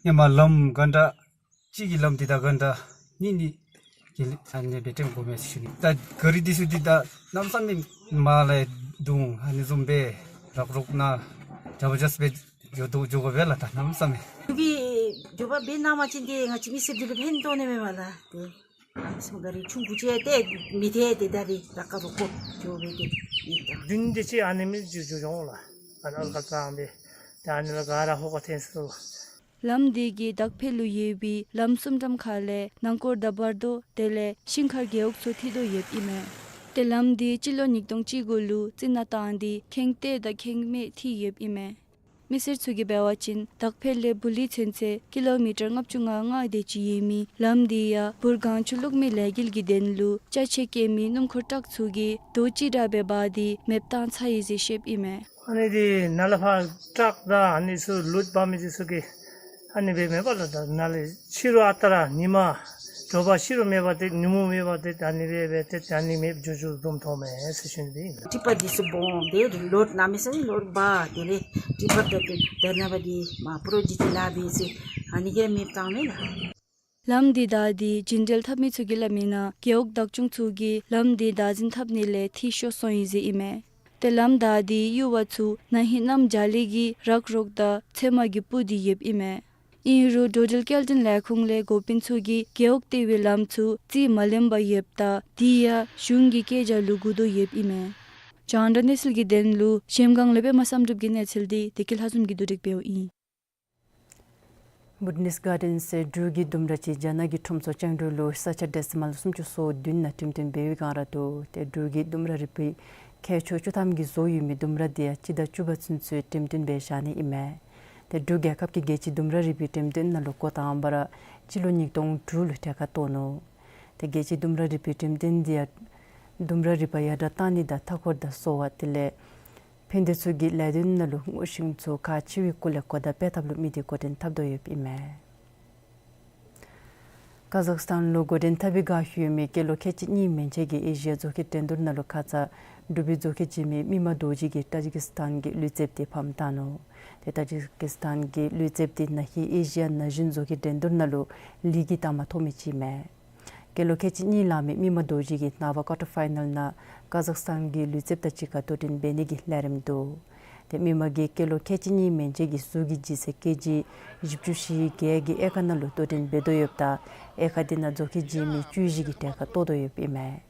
ཧེ་མ་ལམ་ག་འདྲ་གཅིག་གི་ལམ་འདི་དང་ག་འདྲ་གཉིས་གཉིས་ཀྱི་ཨ་ནི་སྦེ་སྟོན་དགོ་མས་ཟེར་ཞུ་ནི། ད་ག་རི་འདི་ཚུ་འདི་ད་གནམ་མེད་ས་མེད་མར་ལས་རྡུང་ཨ་ནི་བཟུམ་སྦེ་རག་རོག་ནང་ཇ་བ་ཇས་སྦེ་འགྱོ་དོ་འགྱོ་དགོ་པས་ལགས། ད་གནམ་མེད་ས་མེད་འགྱོ་བ་འབད་ནི་མ་ཚད་འདི་ང་བཅས་མི་སེར་འདི་ལུ་ཕན་ཐོགས་ནི་མས་པ་ལགས། ཏེ་སུམ་ག་རི་ཆུང་ཀུ་ཅིག་ཏེ་མི་ཐེག་ཏེ་ད་རེས་ད་ག་རོག་ཀོ་འགྱོ་བས་ཏེ་ཨིན་ད། བདུན་དེ་ཅིག་ཨ་ནི་མི་འགྱོ་འགྱོ་འོང་ལགས། ཨ་ནཱ་ཨོལ་ཀ་བཏང་སྦེ་ད་ཨ་ནི་ལས་ག་ར་ཧོ་ཀ་འཐོན་སོ། ལམ་འདི་གིས་དག་ཕེ་ལུ་ཡོད་པའི་ལམ་གསུམ་འགྲམ་ཁ་ལས་ནང་སྐོར་དང་བར་དོ་དེ་ལས་ཤིང་མཁར་རྒེད་འོག་ཚུ་འཐུས་དོ་ཡོདཔ་ཨིན་མས། ཏེ་ལམ་འདི་སྤྱི་ལོ་ཉིས་སྟོང་བཅུ་དགུ་ལུ་རྩི་ནག་བཏང་སྟེ་ཁེངས་སྟོད་དང་ཁེངས་སྨད་འཐུས་ཡོདཔ་ཨིན་མས། མི་སེར་ཚུ་གིས་འབད་བ་ཅིན་དག་ཕེ་ལས་བུ་ལི་ཚན་ཚུན་ཀི་ལོ་མི་ཊར་ལྔ་བཅུ་ང་ལྔ་དེ་ཅིག་ཡོད་མི་ལམ་འདི་ཡང་འབུར་གངས་ཆུ་བླུག་མི་ལས་འགུལ་གྱི་དོན་ལུ་ཅ་ཆས་སྐྱེལ་མི་སྣུམ་འཁོར་ཊཱག་ཚུ་གིས་རྡོ་ཅིག་དྲག་སྦེ་འབག་སྟེ་མེདཔ་བཏང་ཚར་ཡི་ཟེར་བཤདཔ་ཨིན་མས། ཨ་ནི་འདི་ནཱ་ལས་ཕར་ཊཱག་དང་ཨ་ནི་ཚུ་ལུད་འབག་མི་འདི་ཚུ་གིས་ཨ་ནི་སྦེ་མེད་པ་ལགས། ད་ནཱ་ལས་ཕྱི་རུ་ཨ་རྟག་ར་ཉིན་མ་དྲོ་པ་ཕྱི་རུ་མེད་པ་ཏེ་ཉིན་མོ་མེད་པ་ཏེ་ཨ་ནི་སྦེ་སྦེ་ཏེ་ཨ་ནི་མེདཔ་འགྱོ་འགྱོ་བཟུམ་མཐོང་མས་ཟེར་ཞུ་ནི་ཨིན། ཊི་པར་འདི་ཚུ་སྦོམ་སྦེ་ལོཌ་གནམ་མེད་ས་མེད་ལོཌ་འབག་དེ་ལས་ཊི་པར་ད་ཏེ་ད་ནཱ་འབད་འདི་མ་པྲོ་ཇེཀཊ་ལཱ་འབད་ཚེ་ཨ་ནི་གིས་མེདཔ་བཏང་མས་ལགས། ལམ་འདི་བདའ་སྟེ་རྒྱུན་འགྲུལ་འཐབ་མི་ཚུ་གིས་སླབ་མི་ནང་རྒེད་འོག་བདག་སྐྱོང་ཚུ་གིས་ལམ་འདི་བདག་འཛིན་འཐབ་ནི་ལས་འཐུས་ཤོར་སོང་ཡི་ཟེར་ཨིན་མས། ཏེ་ལམ་བདའ་སྟེ་གཡུར་བ་ཚུ་ན་ཧིང་གནམ་བྱཱར་ལས་ཀྱི་རག་རོག་དང་ཚོད་མ་གིས་སྤུར་ཏེ་ཡོདཔ་ཨིན་མས། ཨིན་རུང་འགྲོ་འགྲུལ་སྐྱེལ་འདྲེན་ལས་ཁུངས་ལས་འགོ་དཔོན་ཚུ་གིས་རྒེད་འོག་ལྟེ་བའི་ལམ་ཚུ་རྩིས་མ་ལེན་པར་ཡོདཔ་ད་དེ་ཡང་གཞུང་གི་བཀོད་རྒྱ་ལུ་བསྒུག་དོ་ཡོདཔ་ཨིན་མས། རྒྱང་བསྒྲགས་གནས་ཚུལ་གྱི་དོན་ལུ་གཞལམ་སྒང་ལས་པདྨ་བསམ་གྲུབ་ཀྱི་གནས་ཚུལ་འདི་བདེ་སྐྱིད་ལྷ་འཛོམས་ཀྱིས་བསྡུ་སྒྲིག་འབདཝ་ཨིན། བུ་ཌི་ནིསི་གཱར་ཌེནསི་འབྲུག་གི་ལྡུམ་ར་ཅིག་རྒྱ་ནག་གི་ཁྲོམ་ཚོགས་རྒྱང་བསྒྲགས་ལུ་ས་ཆ་ཌེ་སི་མཱལ་སུམ་ཅུ་སོ་བདུན་ནང་འགྲེམས་སྟོན་འབད་བའི་བསྒང་ར་འདུག། ཏེ་འབྲུག་གི་ལྡུམ་ར་རིག་པའི་མཁས་མཆོག་བཅུ་ཐམ་གྱིས་བཟོ་ཡོད་མི་ལྡུམ་ར་འདི་ཡང་སྤྱི་ཟླ་བཅུ་པ་ཚུན་ཚོད་འགྲེམས་སྟོན་འབད་བཞག་ནི་ཨིན་མས། ཏེ་འབྲུག་རྒྱལ་ཁབ་ཀྱི་རྒྱལ་སྤྱིའི་ལྡུམ་ར་རིག་པའི་འགྲེམས་སྟོན་ནང་ལུ་འགོ་དང་པ་ར་སྤྱི་ལོ་ཉིས་སྟོང་དྲུག་ལུ་གྲལ་ཁར་གཏོགས་ནུག། ཏེ་རྒྱལ་སྤྱིའི་ལྡུམ་ར་རིག་པའི་འགྲེམས་སྟོན་འདི་ཡང་ལྡུམ་ར་རིག་པ་ཡར་དྲག་གཏང་ནི་དང་མཐའ་འཁོར་དང་གསོ་བ་དེ་ལས་ཕན་བདེ་ཚུ་གི་ལས་དོན་ནང་ལུ་དངོས་ཤིང་ཚུ་ཁག་ཆེ་བའི་སྐོར་ལས་གོ་བརྡ་སྤེལ་ཐབས་ལུ་དམིགས་ཏེ་འགོ་འདྲེན་འཐབ་དོ་ཡོདཔ་ཨིན་མས། ཀ་ཟག་སི་ཐན་ལུ་འགོ་འདྲེན་འཐབ་པའི་བསྒང་ལྷོད་མི་སྐྱེས་ལོ་ཁལ་གཅིག་གཉིས་མན་ཆད་ཀྱིས་ཨེ་ཤི་ཡ་མཛོག་ཁའི་འགྲན་བསྡུར་ནང་ལུ་ཁ་ཙ་འབྲུག་པའི་མཛོག་ཁ་འཇིགས་མི་མི་མང་རྡོ་རྗེ་གིས་ཏ་ཇི་ཀི་སི་ཐན་གྱི་ལུས་རྩལཔ་དེ་ཕམ་བཏང་ནུག། ཏེ་ཏ་ཇི་ཀི་སི་ཐན་གྱི་ལུས་རྩལཔ་དེ་ན་ཧིང་ཨེ་ཤི་ཡ་ན་གཞོན་མཛོག་ཁའི་འགྲན་བསྡུར་ནང་ལུ་ལིའི་གི་རྟགས་མ་ཐོབ་མི་ཅིག་མས། སྐྱེས་ལོ་ཁལ་གཅིག་གཉིས་ལང་མི་མི་མང་རྡོ་རྗེ་གིས་ནངས་པ་ཀོར་ཊར་ཕའི་ནཱལ་ནང་ཀ་ཟག་སི་ཐན་གྱི་ལུས་རྩལཔ་དང་གཅིག་ཁར་དོ་འགྲན་འབད་ནི་གི་ལས་རིམ་འདུག། ཏེ་མི་མང་གིས་སྐྱེས་ལོ་ཁལ་གཅིག་གཉིས་མན་ཆད་ཀྱི་གཟུགས་ཀྱི་ལྗིད་ཚད་ཀེ་ཇི་བཞི་བཅུ་ཞེ་བརྒྱད་ཀྱི་དབྱེ་ཁག་ནང་ལུ་དོ་འགྲན་འབད་དོ་ཡོདཔ་ད་དབྱེ་ཁག་དེ་ནང་མཛོག་ཁ་འཇིགས་མི་བཅུ་བཞི་གི་གྲལ་ཁར་གཏོགས་དོ་ཡོདཔ་ཨིན་མས།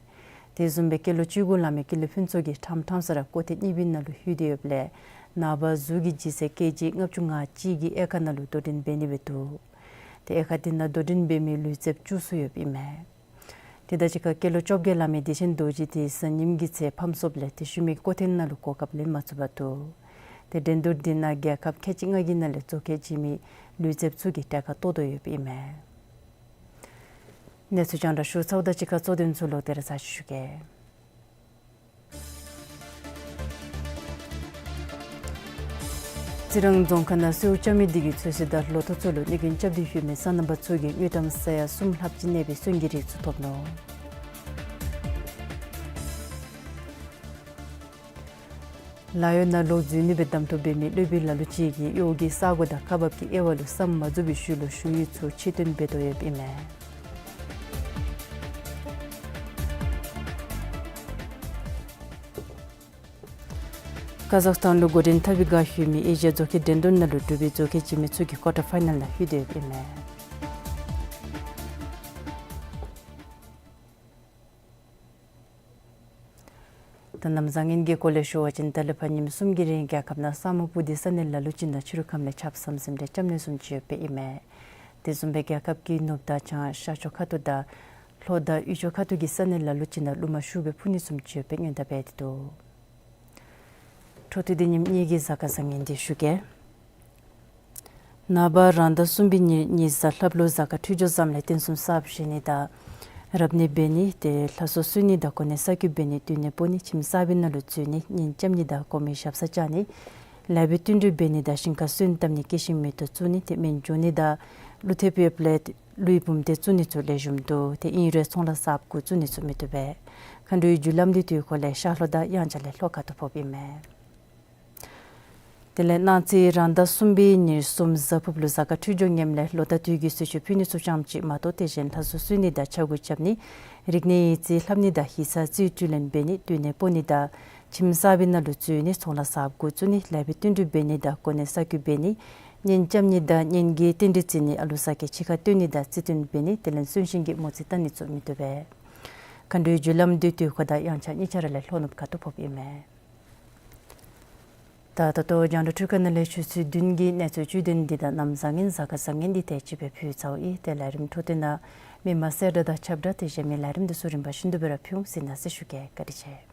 དེ་བཟུམ་སྦེ་སྐྱེས་ལོ་བཅུ་དགུ་ལང་མི་སྐྱེས་ལོ་ཕུན་ཚོགས་ཀྱིས་ཕྲང་ཕྲང་ས་ར་ཀོ་ཐེངས་གཉིས་པའི་ནང་ལུ་ལྷོད་དེ་ཡོདཔ་ལས་ནངས་པ་གཟུགས་ཀྱི་ལྗིད་ཚད་ཀེ་ཇི་ལྔ་བཅུ་ང་གཅིག་གི་དབྱེ་ཁག་ནང་ལུ་དོ་འགྲན་འབད་ནི་སྦེ་འདུག། ཏེ་དབྱེ་ཁག་དེ་ནང་དོ་འགྲན་འབད་མི་ལུས་རྩལཔ་བཅུ་གསུམ་ཡོདཔ་ཨིན་མས། དེ་དང་གཅིག་ཁར་སྐྱེས་ལོ་བཅོ་བརྒྱད་ལང་མི་བདེ་ཆེན་རྡོ་རྗེ་དེ་གཟའ་ཉིམ་གྱི་ཚེ་ཕམ་སོཔ་ལས་ཏེ་ཤུལ་མའི་ཀོ་ཐེངས་ནང་ལུ་གོ་སྐབས་ལེན་མ་ཚུགས་པར་འདུག། ཏེ་འགྲན་བསྡུར་དེ་ནང་རྒྱལ་ཁབ་ཁལ་གཅིག་ལྔ་གི་ནང་ལས་མཛོག་ཁ་འཇིགས་མི་ལུས་རྩལཔ་ཚུ་གིས་གྲལ་ཁར་གཏོགས་དོ་ཡོདཔ་ཨིན་མས། གནས་ཚུལ་རྒྱང་བསྒྲགས་ཞུ་ཚརཝ་དང་གཅིག་ཁར་གཙོ་དོན་ཚུ་ལོག་སྟེ་ར་ཚར་ཅིག་ཞུ་གེ། རྩི་རང་རྫོང་ཁག་ནང་སེརཝ་རྐྱབ་མི་དེ་གིས་ཚོད་བསྲེ་དང་ལོ་ཐོག་ཚུ་ལུ་གནོད་སྐྱོན་རྐྱབ་སྟེ་ཡོད་མི་སོ་ནམ་པ་ཚུ་གིས་དངུལ་ཀྲམ་ས་ཡ་གསུམ་ལྷགཔ་ཅིག་གནས་པའི་སོན་གྱི་རིགས་ཚུ་ཐོབ་ནུག། ལཱ་གཡོག་ནང་ལོག་འཛུལ་ནི་སྦེ་གདམ་འཐུ་འབད་མི་སློབ་དཔོན་ལ་ལུ་ཅིག་གིས་གཡོག་གི་ས་གོ་དང་ཁག་འབག་གི་དབྱེ་བ་ལུ་བསམ་མ་རྫོགས་པའི་ཤུལ་ལུ་གཞུང་གཡོག་ཚུ་ཕྱིར་བཏོན་འབད་དོ་ཡོདཔ་ཨིན་མས། ཀ་ཟག་སི་ཐན་ལུ་འགོ་འདྲེན་འཐབ་པའི་བསྒང་ལྷོད་མི་ཨེ་ཤི་ཡ་མཛོག་ཁའི་འགྲན་བསྡུར་ནང་ལུ་འབྲུག་པའི་མཛོག་ཁ་འཇིགས་མི་ཚུ་གིས་ཀོར་ཊར་ཕའི་ནཱལ་ནང་ལྷོད་དེ་ཡོདཔ་ཨིན་མས། ད་གནམ་བཟང་ངན་གྱི་སྐོར་ལས་ཞུ་བ་ཅིན་ད་ལས་ཕར་ཉིནམ་གསུམ་གྱི་རིང་རྒྱལ་ཁབ་ནང་ས་སྨུག་སྤུབས་ཏེ་ས་གནས་ལ་ལུ་ཅིག་ནང་ཕྱི་རུ་ཁམས་ལས་ཆརཔ་ཟམ་ཟིམ་རེ་རྐྱབ་ནི་བཟུམ་ཅིག་ཡོདཔ་ཨིན་མས། དེ་བཟུམ་སྦེ་རྒྱལ་ཁབ་ཀྱི་ནུབ་དང་བྱང་ཤར་ཕྱོགས་ཁ་ཐུག་དང་ལྷོ་དང་དབུས་ཕྱོགས་ཁ་ཐུག་གི་ས་གནས་ལ་ལུ་ཅིག་ནང་རླུང་མ་ཤུགས་སྦེ་འཕུ་ནི་བཟུམ་ཅིག་ཡོདཔ་སྦེ་སྔོན་བརྡ་འབད་དེ་འདུག། འཕྲོ་མཐུད་དེ་ཉིནམ་གཉིས་ཀྱི་གཟའ་སྐར་བཟང་ངན་འདི་ཞུ་གེ། ནངས་པ་རང་ཟླ་གསུམ་པའི་ཉེར་གཉིས་གཟའ་ལྷགཔ་ལུ་གཟའ་སྐར་འཕྲོད་སྦྱོར་བཟངམ་ལས་རྟེན་གསུམ་གསརཔ་བཞེངས་ནི་དང་རབ་གནས་འབད་ནི་ཏེ་ལྷ་གསོལ་གསོལ་ནི་དང་གོ་གནས་གསར་བསྐོ་འབད་ནི་སྡོད་གནས་སྤོ་ནི་ཁྱིམ་གསར་པའི་ནང་ལུ་འཛུལ་ནི་གཉེན་རྐྱབ་ནི་དང་གོང་མའི་ཞབས་སར་བཅར་ནི་ལེགས་པའི་བསྟུན་གྲོས་འབད་ནི་དང་ཞིང་ཁར་སོན་བཏབ་ནི་སྐྱེད་ཤིང་མེ་ཏོག་བཙུགས་ནི་ཏེ་སྨན་སྦྱོར་ནི་དང་ཀླུ་ཐེབས་ཡོདཔ་ལས་ཀླུའི་བུམ་སྡེ་བཙུགས་ནི་ཚུ་ལེགས་ཤོམ་འདུག། ཏེ་ཨིན་རུང་ཚོང་ལཱ་གསརཔ་འགོ་བཙུགས་ནི་ཚུ་མི་བཏུབ་པས། མཁའ་འགྲོའི་རྒྱུ་ལམ་འདི་དུས་འཁོར་ལས་ཤར་ལྷོ་དང་དབྱངས་འཆར་ལས་ལྷོ་ཁ་ཐུག་ཕོགཔ་ཨིན་མས། དེ་ལས་གནངས་ཚེ་རང་ཟླ་གསུམ་པའི་ཉེར་གསུམ་གཟའ་ཕུརཔ་ལུ་གཟའ་སྐར་འཕྲོད་སྦྱོར་ངནམ་ལས་ལོ་ཟླ་དུས་ཀྱི་གསོལ་མཆོད་ཕུལ་ནི་ཚུ་ཙམ་ཅིག་མ་གཏོགས་ཏེ་གཞན་ལྷ་གསོལ་གསོལ་ནི་དང་ཕྱག་འབུལ་རྐྱབ་ནི་རིག་གནས་ཡིག་རྩིས་ལྷབ་ནི་དང་ཧི་ས་རྩིས་དྲུག་ལེན་འབད་ནི་སྡོད་གནས་སྤོ་ནི་དང་ཁྱིམ་གསར་པའི་ནང་ལུ་འཛུལ་ནི་ཚོང་ལཱ་གསརཔ་འགོ་བཙུགས་ནི་ལེགས་པའི་བསྟུན་གྲོས་འབད་ནི་དང་གོ་གནས་གསར་བསྐོ་འབད་ནི་གཉེན་རྐྱབ་ནི་དང་གཉེན་གྱི་རྟེན་འབྲེལ་བརྩི་ནི་ཨ་ལུ་ས་སྐྱ་ཕྱི་ཁར་བཏོན་ནི་དང་རྩིས་སྟོན་འབད་ནི་དེ་ལས་གསོན་གཤིན་གྱི་མོ་རྩིས་བཏང་ནི་ཚུ་མི་བཏུབ་པས། མཁའ་འགྲོའི་རྒྱུ་ལམ་འདི་དུས་འཁོར་དང་དབྱངས་འཆར་གཉིས་ཆ་ར་ལས་ལྷོ་ནུབ་ཁ་ཐུག་ཕོགཔ་ཨིན་མས། ད་ད་ལྟོ་རྒྱང་བསྒྲགས་འཕྲུལ་ཁང་ནང་ལས་ཆུ་ཚོད་བདུན་གྱི་གནས་ཚུལ་བཅུད་དོན་འདི་དང་གནམ་བཟང་ངན་གཟའ་སྐར་བཟང་ངན་འདི་དེ་ཅིག་སྦེ་ཕུལ་ཚརཝ་ཨིན། ཏེ་ལས་རིམ་འཕྲོ་མཐུད་ནང་མི་མང་གསལ་བསྒྲགས་དང་ཁྱབ་བསྒྲགས་དེ་བཞིན་མི་ལས་རིམ་འདི་ཚུ་རིམ་པ་བཞིན་དུ་སྦེ་ར་ཕུལ་འོང་ཟེར་མནོ་ཟེར་ཞུ་གེ། བཀའ་དྲིན་ཆེ།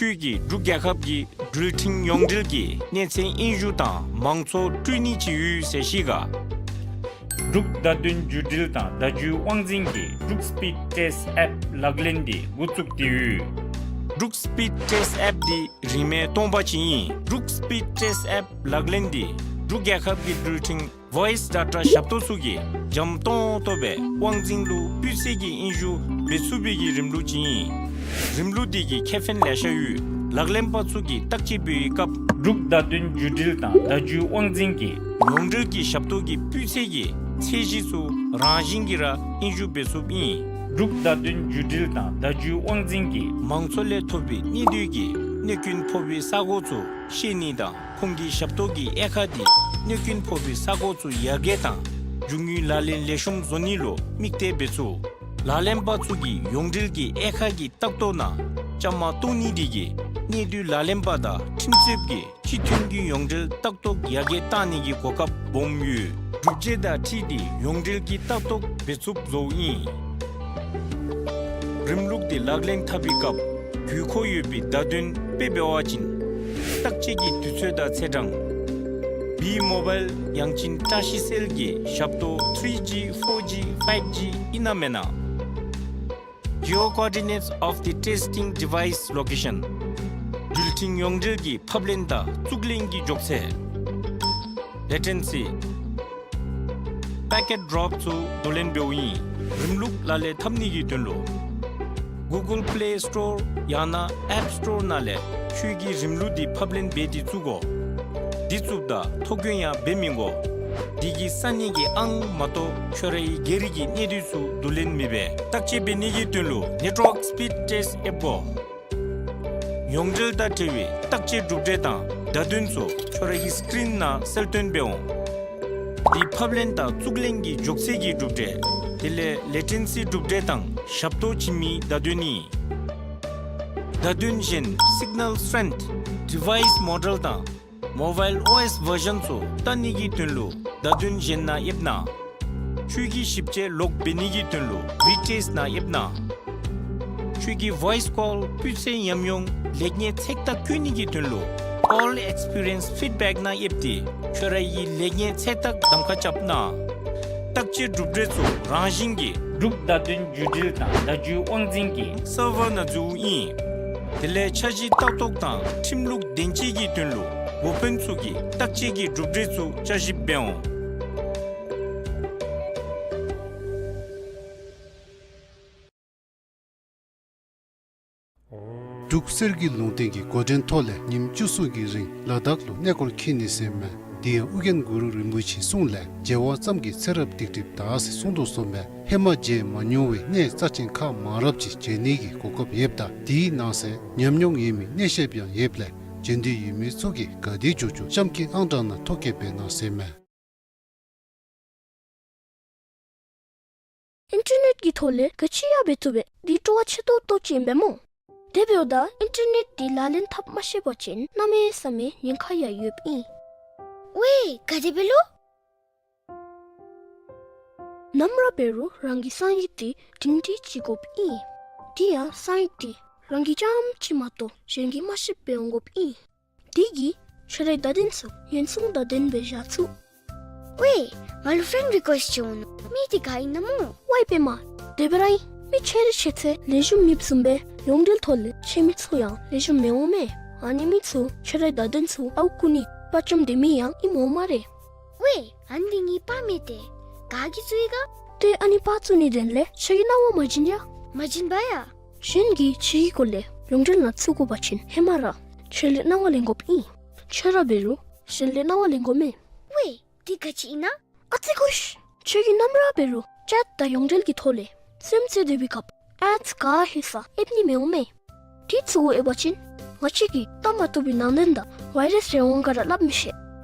ཁྱོད་ཀྱིས་འབྲུག་རྒྱལ་ཁབ་ཀྱི་འགྲུལ་འཕྲིན་ཡོངས་འབྲེལ་གྱི་གནས་ཚད་དབྱིན་ཞུ་དང་མང་གཙོ་སྤྲོད་ནི་ཅིག་ཡོད་ཟེར་ཞུ་གེ། འབྲུག་བརྡ་དོན་བརྒྱུད་འབྲེལ་དང་བརྡ་བརྒྱུད་དབང་འཛིན་གྱིས་འབྲུག་སི་པིཌ་ཊེསཊ་ཨེཔ་ལག་ལེན་འདི་འགོ་བཙུགས་ཏེ་ཡོད། འབྲུག་སི་པིཌ་ཊེསཊ་ཨེཔ་འདི་རིན་མེད་སྟོང་པ་ཅིག་ཨིན། འབྲུག་སི་པིཌ་ཊེསཊ་ཨེཔ་ལག་ལེན་འདི་འབྲུག་རྒྱལ་ཁབ་ཀྱི་འགྲུལ་འཕྲིན་ཝོའིསི་ཌེ་ཊ་ཞབས་ཏོག་ཚུ་གིས་འཇམ་ཏོང་ཏོ་སྦེ་དབང་འཛིན་ལུ་སྤུས་ཚད་ཀྱི་དབྱིན་ཞུ་འབད་ཚུགས་པའི་གི་རིམ་ལུགས་ཅིག་ཨིན། རིམ་ལུགས་འདི་གི་ཁེ་ཕན་ལེ་ཤ་ཡོད། ལག་ལེན་པ་ཚུ་གིས་བརྟག་དཔྱད་འབད་བའི་སྐབས་འབྲུག་བརྡ་དོན་བརྒྱུད་འབྲེལ་དང་བརྡ་བརྒྱུད་དབང་འཛིན་གྱི་ཡོངས་འབྲེལ་གྱི་ཞབས་ཏོག་གི་སྤུས་ཚད་ཀྱི་ཚད་གཞི་ཚུ་རང་བཞིན་གྱིས་ར་དབྱིན་ཞུ་འབད་ཚུགསཔ་ཨིན། འབྲུག་བརྡ་དོན་བརྒྱུད་འབྲེལ་དང་བརྡ་བརྒྱུད་དབང་འཛིན་གྱིས་མང་ཚོགས་ལས་ཐོབ་པའི་གནས་སྡུད་ཀྱི་གནོད་སྐྱོན་ཕོག་པའི་ས་གོ་ཚུ་ཤེས་ནི་དང་ཁོང་གི་ཞབས་ཏོག་གི་དབྱེ་ཁག་འདི་གནོད་སྐྱོན་ཕོག་པའི་ས་གོ་ཚུ་ཡར་རྒྱས་དང་རྒྱུ་དངོས་ལག་ལེན་ལེགས་ཤོམ་བཟོ་ནི་ལུ་དམིགས་གཏད་འབད་ཚུགས། ལག་ལེན་པ་ཚུ་གིས་ཡོངས་འབྲེལ་གྱི་དབྱེ་ཁག་གི་ལྟ་རྟོག་ནང་བཅའ་མར་གཏོགས་ནི་འདི་གིས་གནས་སྡུད་ལག་ལེན་པ་དང་ཁྲིམས་རྩོདཔ་གི་སྤྱི་མཐུན་གྱི་ཡོངས་འབྲེལ་ལྟ་རྟོག་ཡར་རྒྱས་གཏང་ནི་གི་གོ་སྐབས་སྦོམ་ཡོད། སྒྲུབ་བྱེད་དང་འཁྲིལ་ཏེ་ཡོངས་འབྲེལ་གྱི་ལྟ་རྟོག་འབད་ཚུགསཔ་བཟོཝ་ཨིན། རིམ་ལུགས་འདི་ལག་ལེན་འཐབ་པའི་སྐབས་དགོས་མཁོ་ཡོད་པའི་བརྡ་དོན་དཔེ་འབད་བ་ཅིན་བརྟག་དཔྱད་ཀྱི་དུས་ཚོད་དང་ཚེས་གྲངས། བི་མོ་བཱའིལ་ཡང་ཅིན་བཀྲ་ཤིས་སེལ་གྱི་ཞབས་ཏོག་ཐི་རི་ཇི་ཕོར་ཇི་ཕའིབ་ཇི་ཨིན་ན་མེན་ན། Geo coordinates of the testing device location། འགྲུལ་འཕྲིན་ཡོངས་འབྲེལ་གྱི་ཕབ་ལེན་དང་བཙུགས་ལེན་གྱི་མགྱོགས་ཚད། ལེ་ཊེན་སི། པེ་ཀེཊ་ཌོརོབ་ཚུ་བསྡུ་ལེན་འབདཝ་ཨིན། རིམ་ལུགས་ལག་ལེན་འཐབ་ནི་གི་དོན་ལུ་གུ་གཱལ་པེ་ལེ་སི་ཊོར་ཡང་ན་ཨེཔ་སི་ཊོར་ནང་ལས་ཁྱོད་ཀྱིས་རིམ་ལུགས་འདི་ཕབ་ལེན་འབད་དེ་བཙུགས་དགོ། འདི་བཙུགསཔ་ད་ཐོ་བཀོད་ཡང་འབད་མི་དགོ། འདི་གི་ས་གནས་ཀྱི་ཨང་མ་གཏོགས་ཁྱོད་རའི་སྒེར་གྱི་གནས་སྡུད་ཚུ་བསྡུ་ལེན་མི་འབད། བརྟག་དཔྱད་འབད་ནི་གི་དོན་ལུ་ནེཊ་ཝརཀ་སི་པིཌ་ཊེསཊ་ཨེཔ་དགོ། ཡོངས་འབྲེལ་དང་འབྲེལ་བའི་བརྟག་དཔྱད་གྲུབ་འབྲས་དང་བརྡ་དོན་ཚུ་ཁྱོད་རའི་སི་ཀིརིན་ནང་གསལ་སྟོན་འབད་འོང་། འདི་ཕབ་ལེན་དང་བཙུགས་ལེན་གྱི་མགྱོགས་ཚད་ཀྱི་གྲུབ་འབྲས། དེ་ལས་ལེ་ཊེན་སི་གྲུབ་འབྲས་དང་ཞབས་ཏོག་བྱིན་མིའི་བརྡ་དོན་ཨིན། བརྡ་དོན་གཞན་སིག་ནཱལ་སི་ཊེན་ཐི་ཌི་ཝའིསི་མོ་ཌེལ་དང་མོ་བཱའིལ་ཨོ་ཨེསི་བར་ཞཱན་ཚུ་བལྟ་ནི་གི་དོན་ལུ་བརྡ་དོན་གཞན་ནང་ཡོདཔ་ན། ཁྱོད་ཀྱི་ཞིབ་དཔྱད་ལོག་འབད་ནི་གི་དོན་ལུ་རི་ཊེསཊ་ནང་ཡོདཔ་ན། ཁྱོད་ཀྱི་ཝའིསི་ཀོལ་སྤུས་ཚད་ཉམས་མྱོང་ལེགས་ཉེས་ཚེག་བརྟག་བཀོད་ནི་གི་དོན་ལུ་ All Experience Feedback ནང་ཡེབ་སྟེ་ཁྱོད་རའི་ལེགས་ཉེས་ཚེ་ཐག་གདམ་ཁ་རྐྱབ་གནང་། བརྟག་དཔྱད་གྲུབ་འབྲས་ཚུ་རང་བཞིན་གྱིས་འབྲུག་བརྡ་དོན་བརྒྱུད་འབྲེལ་དང་བརྡ་བརྒྱུད་དབང་འཛིན་གྱི་སར་ཝར་ནང་འཛུལཝ་ཨིན། དེ་ལས་འཆར་གཞི་ལྟ་རྟོག་དང་ཁྲིམས་ལུགས་བདེན་དཔྱད་ཀྱི་དོན་ལུ་འགོ་དཔོན་ཚུ་གིས་བརྟག་དཔྱད་ཀྱི་གྲུབ་འབྲས་ཚུ་བསྐྱར་ཞིབ་འབད་འོང་། འབྲུག་གསེར་གྱི་ལུང་བསྟན་གྱི་འགོ་འདྲེན་ཐོག་ལས་ཉིནམ་བཅུ་གསུམ་གྱི་རིང་ལ་དྭགས་ལུ་གནས་སྐོར་འཁྱིད་ནི་ཟེར་མས། དེ་ཡང་ཨོ་རྒྱན་གུ་རུ་རིན་པོ་ཆེའི་གསུང་ལས་མཇལ་བ་ཙམ་གྱིས་ཚེ་རབས་སྡིག་སྒྲིབ་དག་ཟེར་གསུངས་དོ་གསུངས་མས། ཧེ་མ་མཇལ་མ་མྱོང་བའི་གནས་རྩ་ཆེན་ཁག་མང་རབས་ཅིག་མཇལ་ནི་གི་གོ་སྐབས་ཡོདཔ་ད་དེའི་ནང་གསེས་ཉམས་མྱོང་ཡོད་མི་གནས་བཤདཔ་ཡང་ཡོདཔ་ལས་མཇལ་འདོད་ཡོད་མི་ཚུ་གིས་ག་དེ་མགྱོགས་མགྱོགས་གཤམ་གྱི་ཨང་གྲངས་ནང་ཐོ་བཀོད་འབད་གནང་ཟེར་མས། ཨིན་ཊར་ནེཊ་ཀྱི་ཐོག་ལས་ག་ཅི་ཡང་འབད་བཏུབ་པས། འདི་སྤྲོ་བ་ཆེ་ཏོག་ཏོ་ཅིག་ཨིན་པས་སྨོ། དེ་འབདཝ་ད་ཨིན་ཊར་ནེཊ་འདི་ལག་ལེན་འཐབ་མ་ཤེས་པ་ཅིན་གནམ་མེད་ས་མེད་ཉེན་ཁ་ཡང་ཡོདཔ་ཨིན། ཝའེ་ག་དེ་སྦེ་ལོ། ནམ་ར་འབད་རུང་རང་གི་གསང་ཡིག་འདི་སྒྲིང་སྒྲི་ཅིག་དགོཔ་ཨིན། དེ་ཡང་གསང་ཡིག་འདི་རང་གིས་རྐྱངམ་གཅིག་མ་གཏོགས་གཞན་གྱིས་མ་ཤེསཔ་སྦེ་འོང་དགོཔ་ཨིན། དེ་གིས་ཁྱོད་རའི་བརྡ་དོན་ཚུ་ཉེན་སྲུང་བརྡ་དོན་སྦེ་བཞག་ཚུགས། ཝའེ་ང་ལུ་ཕྲེནཌ་རི་ཀུ་ཨེསཊ་ཅིག་འོང་ནུག། མི་འདི་ག་ཨིན་ན་སྨོ། ཝའེ་པདྨ། དེ་སྦེ་ར་ཨིན། མི་ཆེ་རི་ཆེ་ཚད་ལེགས་ཤོམ་མེདཔ་བཟུམ་སྦེ་ཡོངས་འབྲེལ་ཐོག་ལས་ཆེ་མི་ཚུ་ཡང་ལེགས་ཤོམ་མི་འོང་མས། ཨ་ནི་མི་ཚུ་ཁྱོད་རའི་བརྡ་དོན་ཚུ་ཨརཝ་རྐུ་ནི་དཔའ་བཅམ་སྡོད་མི་ཡང་ཨིནམ་འོང་སྨ་རེ། ཝའེ་ཨ་ནི་འདི་ངེའི་པར་མས་ཏེ། ག་གིས་བཙུགས་ཡི་ག། ཏེ་ཨ་ནི་པར་བཙུགས་ནིའི་དོན་ལས་ཁྱོད་ཀྱིས་གནང་བ་མ་བྱིན་ཡ། མ་བྱིན་པ་ཡ། གཞན་གྱིས་ཁྱོད་ཀྱི་སྐོར་ལས་ཡོངས་འབྲེལ་ནང་བཙུགས་དགོ་པ་ཅིན་ཧེ་མ་ར་ཁྱོད་ལས་གནང་བ་ལེན་དགོཔ་ཨིན། ཁྱོད་ར་འབད་རུང་གཞན་ལས་གནང་བ་ལེན་དགོ་མས། ཝའེ་འདི་ག་ཅི་ཨིན་ན། ཨ་ཙི་ཀུ་ཤ། ཁྱོད་ཀྱིས་ནམ་ར་འབད་རུང་ཅེཊ་དང་ཡོངས་འབྲེལ་གྱི་ཐོག་ལས་རྩེདམོ་རྩེ་སྡོད་པའི་སྐབས་ཨེཌས་ག་ཧེ་ས་ཨེབ་ནི་མི་འོང་མས། དེ་ཚུ་གུ་ཨེབ་པ་ཅིན་ང་བཅས་ཀྱིས་བལྟ་མ་བཏུབ་པའི་ནང་དོན་དང་ཝའི་རཱསི་རེ་འོང་ག་ར་སླབ་མི་ཤེས།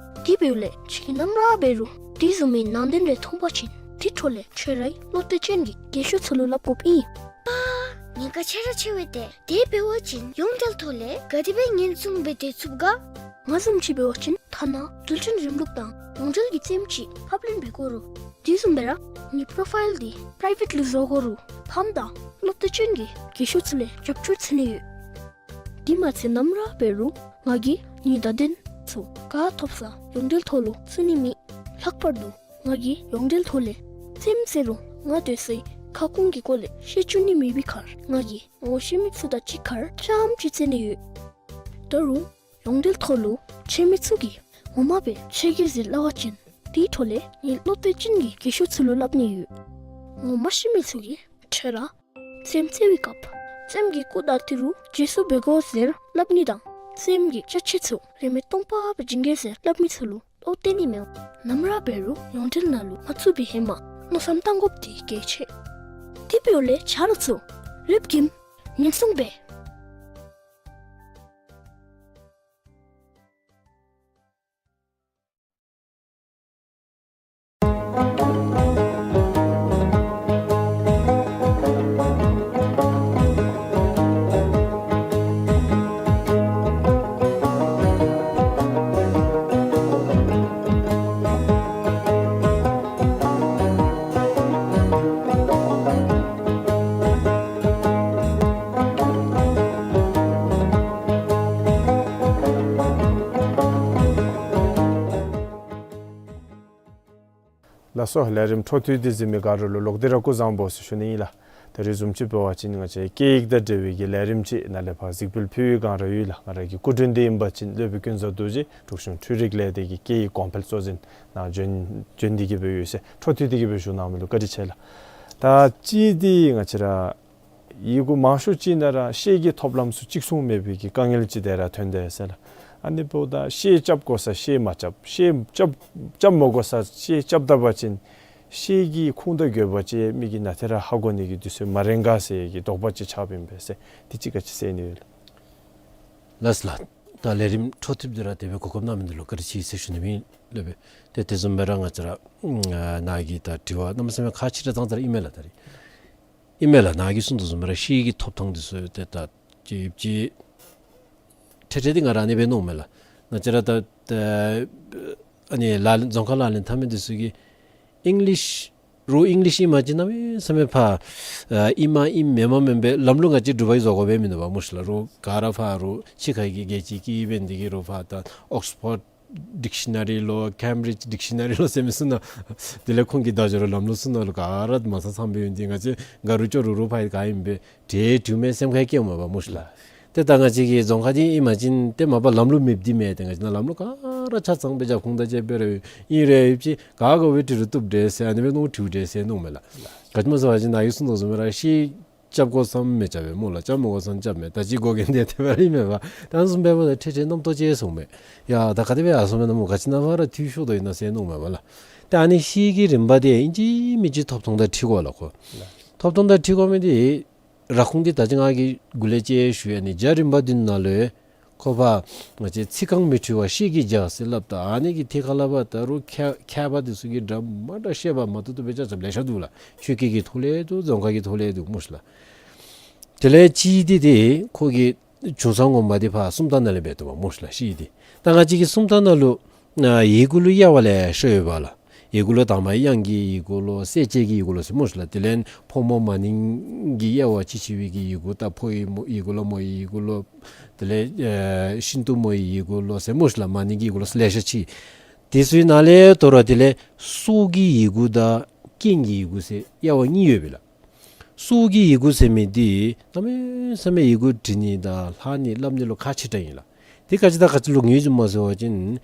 དེ་འབདཝ་ལས་ཁྱོད་ཀྱིས་ནམ་ར་འབད་རུང་དེ་བཟུམ་མའི་ནང་དོན་རེ་མཐོང་པ་ཅིན་དེ་འཕྲོ་ལས་ཁྱོད་རའི་བློ་གཏད་ཅན་གྱི་རྒན་ཤོས་ཚུ་ལུ་སླབ་དགོཔ་ཨིན། པ། ཉེན་ཁ་ཆེ་ར་ཆེ་བས་ཏེ། དེ་འབད་བ་ཅིན་ཡོངས་འབྲེལ་ཐོག་ལས་ག་དེ་སྦེ་ཉེན་སྲུང་འབད་སྡོད་ཚུགས་ག། ང་བཟུམ་ཅིག་འབད་བ་ཅིན་ཐ་ན་རྡུལ་ཕྲན་རིམ་ལུགས་དང་ཡོངས་འབྲེལ་གྱི་རྩེདམོ་ཅིག་ཕབ་ལེན་འབད་དགོ་རུང་དེ་བཟུམ་སྦེ་ར་ངེའི་པོརོ་ཕའིལ་འདི་པི་རའི་ཝེཊ་ལུ་བཟོ་དགོ་རུང་ཕམ་དང་བློ་གཏད་ཅན་གྱི་རྒན་ཤོས་ཚུ་ལས་རྒྱབ་སྐྱོར་འཚོལ་ནི་ཡོད། དེ་མ་ཚད་ནམ་ར་འབད་རུང་ང་གིས་ངེའི་བརྡ་དོན་ཚུ་ག་ཐོབ་ས་ཡོངས་འབྲེལ་ཐོག་ལུ་བཙུགས་ནི་མེད། ལྷག་པར་དུ་ང་གིས་ཡོངས་འབྲེལ་ཐོག་ལས་རྩེདམོ་རྩེ་རུང་ང་སྡོད་སའི་ཁ་སྐོང་གི་སྐོར་ལས་བཤད་བཅུག་ནི་མེད་པའི་ཁར་ང་གིས་ངོ་ཤེས་མི་ཚུ་དང་གཅིག་ཁར་རྐྱངམ་ཅིག་རྩེ་ནི་ཡོད། ད་རུང་ཡོངས་འབྲེལ་ཐོག་ལུ་ཆེ་མི་ཚུ་གིས་ངོ་མ་སྦེ་ཆེ་གེ་ཟེར་སླབ་པ་ཅིན་དེ་འཕྲོ་ལས་ངེའི་བློ་གཏད་ཅན་གྱི་རྒན་ཤོས་ཚུ་ལུ་སླབ་ནི་ཡོད། ངོ་མ་ཤེས་མི་ཚུ་གིས་ཁྱོད་ར་རྩེདམོ་རྩེ་བའི་སྐབས་རྩེདམོ་གི་སྐུ་དང་ཏི་རུ་རྗེས་སུ་འབད་དགོ་ཟེར་སླབ་ནི་དང་རྩེདམོ་གི་ཅ་ཆས་ཚུ་རིན་མེད་སྟོང་པ་སྦེ་བྱིན་གེ་ཟེར་སླབ་མི་ཚུ་ལུ་བློ་གཏད་ནི་མི་འོང་། ནམ་ར་འབད་རུང་ཡོངས་འབྲེལ་ནང་ལུ་མ་བཙུགས་པའི་ཧེ་མ་མནོ་བསམ་བཏང་དགོཔ་འདི་གལ་ཆེ། དེ་འབདཝ་ལས་ཆ་རོགས་ཚུ་རེབ་ཀྱིས་ཉེན་སྲུང་འབད། ལགས་སོ། ལས་རིམ་འཕྲོ་མཐུད་དེ་གཟིགས་མི་ག་ར་ལུ་ལོག་སྟེ་ར་སྐུ་གཟུགས་བཟང་པོ་ཟེར་ཞུ་ནི་ཨིན་ལགས། ད་རིས་བཟུམ་ཅིག་འབད་བ་ཅིན་ང་བཅས་སྐད་ཡིག་དང་འབྲེལ་བའི་གི་ལས་རིམ་ཅིག་ནཱ་ལས་ཕར་གཟིགས་འབུལ་ཕུལ་བའི་སྒང་ར་ཡོད་ལགས། ང་ར་གི་སྐུ་མགྲོན་འདི་ཨིན་པ་ཅིན་སློབ་དཔོན་ཀུན་བཟང་རྡོ་རྗེ་འབྲུག་གཞུང་འཕྲུལ་རིག་ལས་སྡེ་གི་སྐད་ཡིག་གོང་འཕེལ་གཙོ་འཛིན་ནཱ་བྱོན་བྱོན་ཏེ་གི་སྦེ་ཡོད་ཟེར་འཕྲོ་མཐུད་དེ་གི་སྦེ་ཞུ་གནང་མི་ལུ་བཀའ་དྲིན་ཆེ་ལགས། ད་ཅི་འདི་ང་བཅས་ར་ཡི་གུ་མང་ཤོས་ཅིག་ནང་ར་ཤེལ་གྱི་ཐོབ་ལམ་ཚུ་གཅིག་མཚུངས་མེད་པའི་གི་དཀའ་ངལ་ཅིག་དེ་ར་ཐོན་དེས་ཟེར་ལགས། ཨ་ནི་འབདཝ་ད་ཤེལ་རྐྱབ་དགོ་ས་ཤེལ་མ་རྐྱབ། ཤེལ་རྐྱབ་རྐྱབ་མ་དགོ་ས་ཤེལ་རྐྱབ་ད་པ་ཅིན་ཤེལ་གྱི་ཁུངས་དང་དགོས་པ་ཅིག་མི་གིས་ནཱ་ཏེ་ར་ཧ་གོ་ནི་གི་དུས་ཚོད་མ་རན་ག་ཟེར་གྱི་དོགས་པ་ཅིག་ཆགསཔ་ཨིན་པས་ཟེར་འདི་ཅིག་ག་ཅི་ཟེར་ནི་ཡོད་ལགས། ལགས་ལགས། ད་ལས་རིམ་འཕྲོ་མཐུད་དེ་ར་དེ་སྦེ་གོ་སྐབས་གནང་མི་འདི་ལུ་བཀའ་དྲིན་ཆེ་ཟེར་ཞུ་ནི་ཨིན་ལགས། ཏེ་དེ་བཟུམ་སྦེ་ར་ང་བཅས་ར་ནཱ་གི་ད་དྲི་བ་གནམ་མེད་ས་མེད་ཁག་ཆེ་དྲགས་ཙང་ཙ་ར་ཨིན་མས་ལགས། ད་རིས་ཨིན་མས་ལགས། ནཱ་གིས་གསུངས་དོ་བཟུམ་སྦེ་ར་ཤེལ་གྱི་ཐོབ་ཐང་འདི་ཚུ་ཏེ་ད་ཅིག་ཅིག་ཁྲལ་ཁྲལ་འདི་ང་ར་ཨ་ནི་སྦེ་མནོཝ་མས་ལགས། ང་བཅས་ར་ད་ད་ཨ་ནི་ལག་ལེན་རྫོང་ཁ་ལག་ལེན་འཐབ་མི་འདི་ཚུ་གིས་ཨིང་ལིཤ་ རོགས་ཨིང་ལིཤ་ཨིནམ་ཅིན་གནམ་མེད་ས་མེད་ཕར་ཨ་ཨིནམ་ཨིནམ་མེནམ་མེན་པར་ལམ་ལུགས་ང་བཅས་འབྲུག་པའི་བཟོ་དགོ་པས་མིན་འདུག་པ་སྨོ་ཤིག་ལགས། རོགས་ག་ར་ཕར་རོགས་ཕྱི་ཁ་གི་རྒྱལ་སྤྱིའི་སྐད་འབད་ནི་དེ་གིས་རོགས་ཕར་ད་ཨོགསི་ཕོཌ་ཌིག་ཤི་ན་རི་ལོ་ཀེམ་བི་རིཇ་ཌིག་ཤི་ན་རི་ལོ་ཟེར་མི་ཚུ་ནང་དེ་ལས་ཁོང་གི་བརྡ་སྦྱོར་ལམ་ལུགས་ཚུ་ནང་ལུ་ག་ར་མ་ཚང་ཚངམ་སྦེ་ཡོད་ནི་དེ་ང་བཅས་དགའ་རུང་སྐྱོ་རུང་རོགས་ཕར་ག་ཨིནམ་སྦེ་འབྲེལ་འདྲིས་མས་སེམས་ཁར་བསྐྱེདཔ་མས་པ་སྨོ་ཤིག་ལགས། ཏེ་ད་ང་བཅས་ཀྱི་རྫོང་ཁག་འདི་ཨིན་པ་ཅིན་ཏེ་མ་པ་ལམ་ལུགས་མེདཔ་འདི་མེན། ཏེ་ང་བཅས་ནང་ལམ་ལུགས་ག་ར་ཆ་ཚང་སྦེ་རྒྱབ་ཁུངས་དང་བཅས་སྦེ་ར་ཨིན་རུང་ཡང་ཅིག་ག་ག་སྦེ་འབྲི་རུང་བཏུབ་འདྲས་ཟེར་ཨ་ནི་སྦེ་མནོ་དྲིཝ་འདྲས་ཟེར་མནོཝ་མས་ལགས། ག་ཅི་སྨོ་ཟེར་བ་ཅིན་ནཱ་གིས་གསུངས་དོ་བཟུམ་སྦེ་ར་ཤེལ་རྐྱབ་དགོ་བསམ་མི་རྐྱབ་པས་སྨོ་ལགས། རྐྱབ་མི་དགོ་བསམ་རྐྱབ་མས། ད་ཅི་འགོག་རྐྱེན་འདི་དེ་སྦེ་ར་ཨིན་མས་པ། ད་ཨ་ནི་བཟུམ་འབདཝ་ད་ཁྲེ་ཁྲེ་རྣམ་རྟོག་སྐྱེ་སོང་མས། ཡ་ད་ག་དེ་སྦེ་ཡར་སོང་མས་ན་སྨོ། ག་ཅི་ནང་ཕར་ར་འཐུས་ཤོར་དོ་ཨིན་ན་ཟེར་མནོཝ་མས་པ་ལགས། ཏེ་ཨ་ནི་ཤེལ་གྱི་རིམ་པ་འདི་ཨིན་ཅི་མིན་ཅི་ཐོབ་ཐང་དང་འཁྲིལ་དགོ་ལགས་ཁོ། ཐོབ་ཐང་དང་འཁྲིལ་དགོ་མི་འདི་ར་ཁུངས་འདི་ད་ཅི་ང་གིས་འགོ་ལས་ཅིག་ཞུ་ཡི། ཨ་ནི་རྒྱ་རིམ་པ་འདི་ནང་ལུ་ཁོ་པ་ང་བཅས་ཚིག་རྐང་མི་འཁྲུལ་བ་ཤེལ་གྱི་རྒྱ་ཟེར་སླབ་ད་ཨ་ནི་གི་ཐད་ཁར་ལས་ཕར་ད་རུང་མཁས་མཁས་པ་འདི་ཚུ་གིས་འདྲ་མ་འདྲ་བཤད་པ་མ་བཏུབ་བཏུབ་སྦེ་རྐྱབ་རྐྱབཔ་ལེ་ཤ་འདུག་ལགས། ཆོས་སྐད་ཀྱི་ཐོག་ལས་འདུག། རྫོང་ཁ་གི་ཐོག་ལས་འདུག་སྨོ་ཤིག་ལགས། དེ་ལས་གཅིག་འདི་ཏེ་ཁོ་གི་བྱུང་ས་ངོ་མ་འདི་ཕར་སུམ་རྟགས་ནང་ལས་འབད་དོ་བ་སྨོ་ཤིག་ལགས། ཤེལ་འདི་ད་ང་བཅས་ཀྱི་སུམ་རྟགས་ནང་ལུ་ཨ་ཡི་གུ་ལུ་དབྱེ་བ་ལེ་ཤ་ཡོད་པ་ལགས། ཡི་གུ་ལུ་དང་པ་དབྱངས་ཀྱི་ཡི་གུ་ལོ་གསལ་བྱེད་ཀྱི་ཡི་གུ་ལོ་ཟེར་སྨོ་ཤིག་ལགས། དེ་ལས་ཕོ་མོ་མ་ནིང་གི་དབྱེ་བ་ཅིག་ཕྱེ་བའི་གི་ཡི་གུ། ད་ཕོ་ཡི་མོ་ཡི་གུ་ལོ་མོ་ཡི་ཡི་གུ་ལོ། དེ་ལས་ཨེ་ཤིན་ཏུ་མོ་ཡི་ཡི་གུ་ལོ་ཟེར་སྨོ་ཤིག་ལགས། མ་ནིང་གི་ཡི་གུ་ལོ་ལེ་ཤ་ཅིག། དེ་ཚུ་ནང་ལས་དོ་རུང་དེ་ལས་སྲོག་གི་ཡི་གུ་དང་རྐྱེན་གྱི་ཡི་གུ་ཟེར་དབྱེ་བ་གཉིས་ཡོད་པས་ལགས། སྲོག་གི་ཡི་གུ་ཟེར་མི་འདི་གནམ་མེད་ས་མེད་ཡི་གུ་འབྲི་ནི་དང་ལྷག་ནི་སླབ་ནི་ལུ་ཁག་ཆེ་དྲགས་ཨིན་ལགས། དེ་ག་ཅི་དང་ག་ཅི་ལུ་ངོས་འཛིན་མས་ཟེར་བ་ཅིན་ང་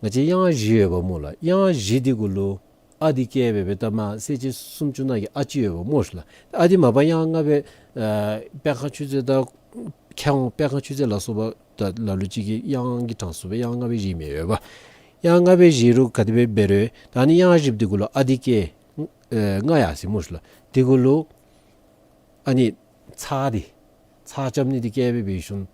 བཅས་དབྱངས་བཞི་ཡོད་པ་སྨོ་ལགས། དབྱངས་བཞི་འདི་གུ་ལུ་ཨ་འདི་བཀལ་སྦེ་སྦེ་ད་མར་གསལ་བྱེད་སུམ་ཅུ་ནང་གི་ཨ་ཅིག་ཡོད་པ་སྨོ་ཤིག་ལགས། ཨ་འདི་མ་པ་དབྱངས་ལྔ་སྦེ་ཨ་དཔེ་ཁང་ཆུ་ཚོད་དང་མཁས་དབང་དཔེ་ཁང་ཆུ་ཚོད་ལ་སོགས་པ་ད་ལ་ལུ་ཅིག་གིས་དབྱངས་ཀྱི་གྲངས་སུ་སྦེ་དབྱངས་ལྔ་སྦེ་བཞེས་མི་ཡོད་པ། དབྱངས་ལྔ་སྦེ་བཞེས་རུང་ག་དེ་སྦེ་འབད་རུང་ད་ཨ་ནི་དབྱངས་བཞི་འདི་གུ་ལུ་ཨ་འདི་བཀལ་ཨེ་ལྔ་ཡར་སོ་ཡི་སྨོ་ཤིག་ལགས། དེ་གུ་ལུ་ཨ་ནི་ཚེག་འདི་ཚེག་རྐྱབ་ནི་འདི་བཀལ་སྦེ་འབད་ཞིནམ་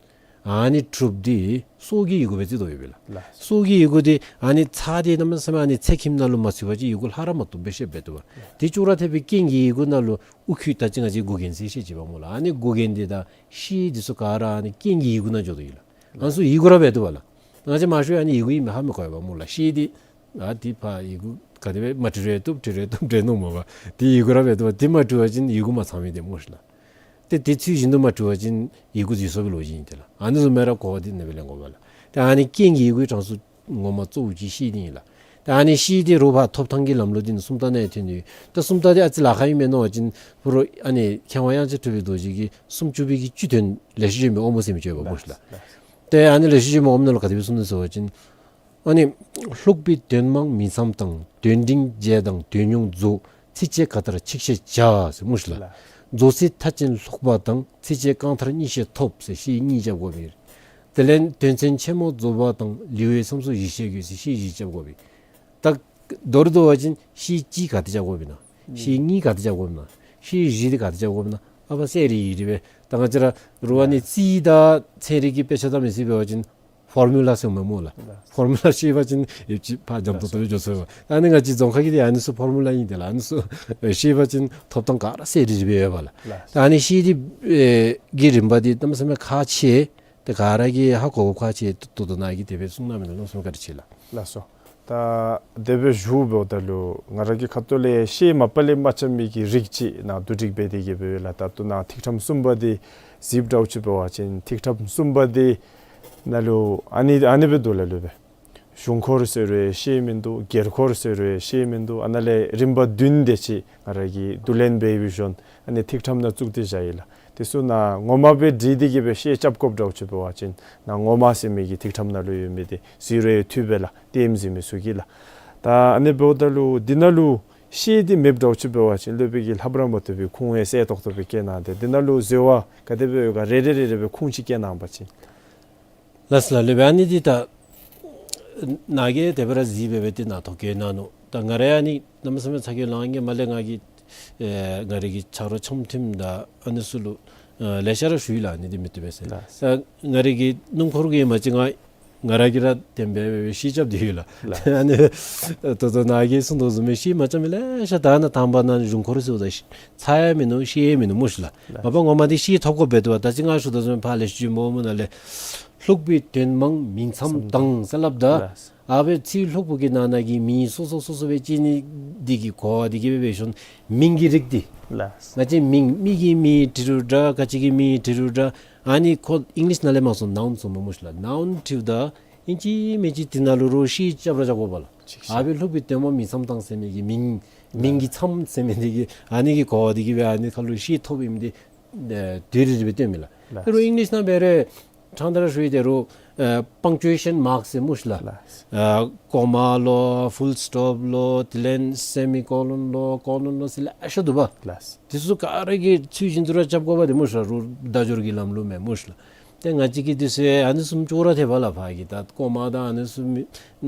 ཨ་ནི་དྲུག་འདི་སྲོག་གི་ཡི་གུ་སྦེ་བརྩི་དོ་ཡོད་པས་ལགས། ལགས། སྲོག་གི་ཡི་གུ་འདི་ཨ་ནི་ཚེག་འདི་གནམ་མེད་ས་མེད་ཨ་ནི་ཚེག་ཁྱིམ་ནང་ལུ་མ་ཚུད་པ་ཅིན་ཡི་གུ་ལྷག་ར་མ་བཏུབ་སྦེ་ཤེས་འབད་དོ་བ། དེ་ཅོག་ར་འཐདཔ་སྦེ་རྐྱེན་གྱི་ཡི་གུ་ནང་ལུ་དབུ་ཁྱུད་ད་ཅི་ང་བཅས་མགུ་རྒྱན་ཟེར་བཤད་ཅི་པ་སྨོ་ལགས། ཨ་ནི་མགུ་རྒྱན་འདི་དང་ཤེལ་འདི་ཚུ་ག་ར་ཨ་ནི་རྐྱེན་གྱི་ཡི་གུ་ནང་འགྱོ་དོ་ཡོད་ལགས། ཨ་ནི་ཚུ་ཡི་གུ་ར་འབད་དོ་བ་ལགས། ང་བཅས་མང་ཤོས་ཨ་ནི་ཡི་གུ་ཨིནམ་ཧ་མི་གོ་བས་པ་སྨོ་ལགས། ཤེལ་འདི་ཨ་འདི་ཕར་ཡི་གུ་ག་དེ་སྦེ་མ་བྲི་རུང་བཏུབ་བྲི་རུང་བཏུབ་འདྲས་མནོཝ་མས་པ། དེ་ཡི་གུ་ར་འབད་དོ་བ། དེ་མ་བྲི་བ་ཅིན་ཡི་གུ་མ་ཚང་མི་འདི་སྨོ་ཤིག་ལགས། ཏེ་དེ་ཚུལ་བཞིན་དུ་མ་བྲི་བ་ཅིན་ཡི་གུ་འཛོལ་སོང་བའི་ལོ་རྒྱུས་ཨིན་ཏེ་ལགས། ཨ་ནི་བཟུམ་སྦེ་ར་གོ་བ་འདི་ཨ་ནི་སྦེ་ལེན་དགོ་པས་ལགས། ཏེ་ཨ་ནི་རྐྱེན་གྱི་ཡི་གུའི་གྲངས་སུ་ངོ་མ་གཙོ་བོ་ཅིག་ཤེལ་འདི་ཨིན་ལགས། ཏེ་ཨ་ནི་ཤེལ་འདི་རོགས་ཕར་ཐོབ་ཐང་གི་ལམ་ལུགས་འདི་ནི་སུམ་རྟགས་ནང་ཐོན་ནི། ཏེ་སུམ་རྟགས་འདི་ཨ་ཙི་ལཱ་ཁག་ཨིན་མས་མནོ་བ་ཅིན་ཕུ་རོ་ཨ་ནི་མཁས་དབང་དབྱངས་ཅན་གྲུབ་པའི་རྡོ་རྗེ་གིས་སུམ་ཅུ་པའི་གི་བཅུ་དོན་ལེགས་བཤད་ལྗོན་པའི་དབང་པོ་ཟེར་མི་ཅིག་ཡོད་པ་སྨོ་ཤིག་ལགས། ཏེ་ཨ་ནི་ལེགས་བཤད་ལྗོན་པའི་དབང་པོ་ནང་ལུ་ག་དེ་སྦེ་གསུངས་ནུག་ཟེར་བ་ཅིན་ཨ་ནི་ལྷུག་པའི་དོན་མང་མིང་མཚམས་དང་། དོན་འབྲིང་རྒྱས་དང་དོན་ཉུང་རྫོགས། ཚིགས་བཅད་ག་མཐར་ཆིག་ཤད་བྱ་ཟེར་སྨོ་ཤིག་ལགས། ལགས། རྫོགས་ཚིག་མཐའ་ཅན་ལྷུག་པ་དང་། ཚིགས་བཅད་རྐང་མཐར་གཉིས་ཤད་ཐོབ་ཟེར་ཤེལ་གཉིས་རྐྱབ་དགོ་པས། དེ་ལས་དོན་ཚན་ཆེན་མོ་རྫོགས་པ་དང་། ལེའུའི་མཚམས་སུ་བཞི་ཤད་དགོས་ཟེར་ཤེལ་བཞི་རྐྱབ་དགོ་པས། ད་མདོར་བསྡུ་བ་ཅིན་ཤེལ་གཅིག་ག་དེ་རྐྱབ་དགོ་པས་ན། ཤེལ་གཉིས་ག་དེ་རྐྱབ་དགོ་པས་ན། ཤེལ་བཞི་འདི་ག་དེ་རྐྱབ་དགོ་པས་ན། ཨ་ཕར་གསལ་རི་རི་སྦེ་ད་ང་བཅས་ར་རོགས་ཨ་ནི་རྩིས་དང་ཚན་རིག་གི་དཔེ་ཆ་དང་མི་སྲིད་འབད་བ་ཅིན་ཕོར་མུ་ལ་ཟེར་མས་སྨོ་ལགས། ལགས། ཕོར་མུ་ལ་ཤེས་པ་ཅིན་ཡོད་ཅིག་ཕར་འཇམ་ཏོང་ཏོ་སྦེ་འགྱོ་ཚུགས་པས། ཨ་ནི་ང་བཅས་རྫོང་ཁ་གི་འདི་ཨ་ནི་ཚུ་ཕོར་མུ་ལ་ཨིན་ཏེ་ལགས། ཨ་ནི་ཚུ་ཤེས་པ་ཅིན་ཐོབ་ཐང་ག་ར་གསལ་རི་རི་སྦེ་ཡོད་པས་ལགས། ལགས། ད་ཨ་ནི་ཤེལ་འདི་ཨེ་གི་རིམ་པ་འདི་གནམ་མེད་ས་མེད་ཁག་ཆེ། ཏེ་ག་ར་གིས་ཧ་གོ་དགོཔ་ཁག་ཆེ། ད་ལྟོ་ནཱ་གིས་དེ་སྦེ་གསུངས་གནང་མི་ལུ་གནམ་མེད་ས་མེད་བཀའ་དྲིན་ཆེ་ལགས། ལགས་སོ། ད་དེ་སྦེ་ཞུཝ་ད་ལུ་ང་ར་གི་ཁ་ཐུག་ལས་ཤེལ་མ་པ་ལས་མ་རྐྱབ་མི་གི་རིགས་ཅིག་ནཱ་བསྡུ་སྒྲིག་འབད་དེ་གི་སྦེ་ཡོད་ལགས། ད་ལྟོ་ནཱ་ཐིག་ཕྲེང་གསུམ་པ་འདི་གཟིགསཔ་འདྲཝ་ཅིག་འབད་བ་ཅིན་ཐིག་ཕྲེང་གསུམ་པ་འདི་ནང་ལུ་ཨ་ནི་ཨ་ནི་སྦེ་འདུག་ལགས། ལུ་སྦེ་གཞུང་འཁོར་ཟེར་རུང་ཤེལ་མིན་འདུག། སྒེར་འཁོར་ཟེར་རུང་ཤེལ་མིན་འདུག། ཨ་ནཱ་ལས་རིམ་པ་བདུན་དེ་ཅིག་ང་ར་གིས་བསྡུ་ལེན་འབད་བའི་ཤུལ་ཨ་ནི་ཐིག་ཕྲེང་ནང་བཙུགས་ཏེ་བཞག་ཡི་ལགས། དེ་ཚུ་ནང་ངོ་མ་སྦེ་བྲིས་ཏེ་གི་སྦེ་ཤེལ་རྐྱབ་དགོཔ་འདྲཝ་ཅིག་འབད་བ་ཅིན་ནཱ་ངོ་མ་ཟེར་མི་གི་ཐིག་ཕྲེང་ནང་ལུ་ཡོད་མི་འདི་གཟིགས་རུང་འཐུས་པས་ལགས། ལྟདམོ་གཟིགས་མི་ཚུ་གིས་ལགས། ད་ཨ་ནི་འབདཝ་ད་ལུ་འདི་ནང་ལུ་ཤེལ་འདི་མེདཔ་འདྲཝ་ཅིག་འབད་བ་ཅིན་སློབ་དཔོན་གྱིས་ལྷབ་ར་མ་བཏུབ་པའི་ཁུངས་ཡང་གསལ་ཏོག་ཏོ་སྦེ་བཀལ་གནང་སྟེ་འདི་ནང་ལུ་འཛོལ་བ་ག་དེ་སྦེ་ཡོད་ག་རེ་རེ་རེ་རེ་སྦེ་ཁུངས་ཅིག་བཀལ་གནང་པ་ཅིན། ལགས་སོ་ལགས། ལུ་སྦེ་ཨ་ནི་འདི་ད་ནཱ་གིས་དེ་སྦེ་ར་གཟིགས་སྦེ་སྦེ་ཏེ་ནཱ་ཐོ་བཀོད་གནང་ནུག། ད་ང་ར་ཡང་ཨ་ནི་གནམ་མེད་ས་མེད་ཚ་གྱང་ལང་ཡི། མར་ལས་ང་གིས་ཨེ་ང་རའི་གི་ཆ་རོགས་འཆམ་མཐུན་དང་ཨ་ནི་ཚུ་ལུ་ཨེ་ལེ་ཤ་ར་ཞུ་ཡི་ལགས། ཨ་ནི་འདི་མི་བཏུབ་པས་ཟེར། ལགས། ད་ང་རའི་གི་སྣུམ་འཁོར་གྱི་མ་གཞི་ང་ང་ར་གིས་ར་དེ་སྦེ་སྦེ་ཤེལ་རྐྱབ་སྟེ་ཡོད་ལགས། ལགས། ཨ་ནི་ད་ལྟོ་ནཱ་གིས་གསུངས་དོ་བཟུམ་སྦེ་ཤེལ་མ་རྐྱབ་མི་ལེ་ཤ་ད་ནཱ་དང་པ་ནཱ་གཞུང་འཁོར་ཟེརཝ་ད་ཚ་ཡང་མིན་ནུག། ཤེལ་ཡང་མིན་ནུག་སྨོ་ཤིག་ལགས། ལགས། མ་པ་ངོ་མ་འདི་ཤེལ་ཐོབ་དགོཔ་འབད་དོ་བ། ད་ཅི་ང་ཞུ་དོ་བཟུམ་ཕར་ལེགས་བཤད་ལྗོན་པ་ནང་ལས་ལྷུག་པའི་དོན་མང་མིང་མཚམས་དང་ཟེར་སླབ་ད། ལགས། ཨ་སྦེ་ཚིག་ལྷུག་པོ་གི་ནང་ན་གི་མིང་སོ་སོ་སོ་སོ་སྦེ་བརྩི་ནི་འདི་གིས་གོ་བ་འདི་གིས་སྦེ་འབད་ཞིནམ་མིང་གི་རིགས་འདི། ལགས། ང་བཅས་མིང་མི་གི་མིང་འབྲི་རུང་འདྲ་ག་ཅི་གི་མིང་འབྲི་རུང་འདྲ། ཨ་ནི་ཁོ་ཨིང་ལིཤ་ནང་ལས་མར་སོང་ནའུན་ཟེར་མི་སྨོ་ཤིག་ལགས། ནའུན་འབྲིཝ་ད་ཨིན་ཅི་མིན་ཅི་འདི་ནང་ལུ་རོགས་ཤེས་རྐྱབ་ར་རྐྱབ་དགོ་པས་ལགས། ཅིག་ཤེས། ཨ་སྦེ་ལྷུག་པའི་དོན་སྨོ་མིང་མཚམས་བཏང་ཟེར་མི་གི་མིང་མིང་གི་མཚམས་ཟེར་མི་འདི་གིས་ཨ་ནི་གི་གོ་བ་འདི་གིས་སྦེ་ཨ་ནི་ཁ་ལུ་ཤེས་ཐོབ་ཨིནམ་འདི་ཨེ་དེ་རེ་རེ་སྦེ་སྟོནམ་མས་ལགས། ལགས། དེ་རུང་ཨིང་ལིཤ་ནང་འབད་རུང་ཕྲང་སྟེ་ར་ཞུ་ཡི། དེ་རུང་ཨེ་པང་ཅུ་ཨེ་ཤཱན་མཱརཀ་ཟེར་སྨོ་ཤིག་ལགས། ལགས། ཨེ་ཀོ་མ་ལོ་ཕུལ་སི་ཊོབ་ལོ་དེ་ལས་སེ་མི་ཀོ་ལོན་ལོ་ཀོ་ལོན་ལོ་ཟེར་ལེ་ཤ་འདུག་པ། ལགས། དེ་ཚུ་ག་ར་གིས་ཚུལ་བཞིན་དུ་ར་རྐྱབ་དགོ་པས་དེ་སྨོ་ཤིག་ལགས། རུང་བརྡ་སྦྱོར་གྱི་ལམ་ལུགས་མས་སྨོ་ཤིག་ལགས། ཏེ་ང་བཅས་ཀྱིས་དེ་ཚུ་ཨ་ནི་བཟུམ་ཅོག་ར་འཐདཔ་ལགས། ཕར་གྱི་ད་ཀོ་མ་དང་ཨ་ནི་བཟུམ་མི་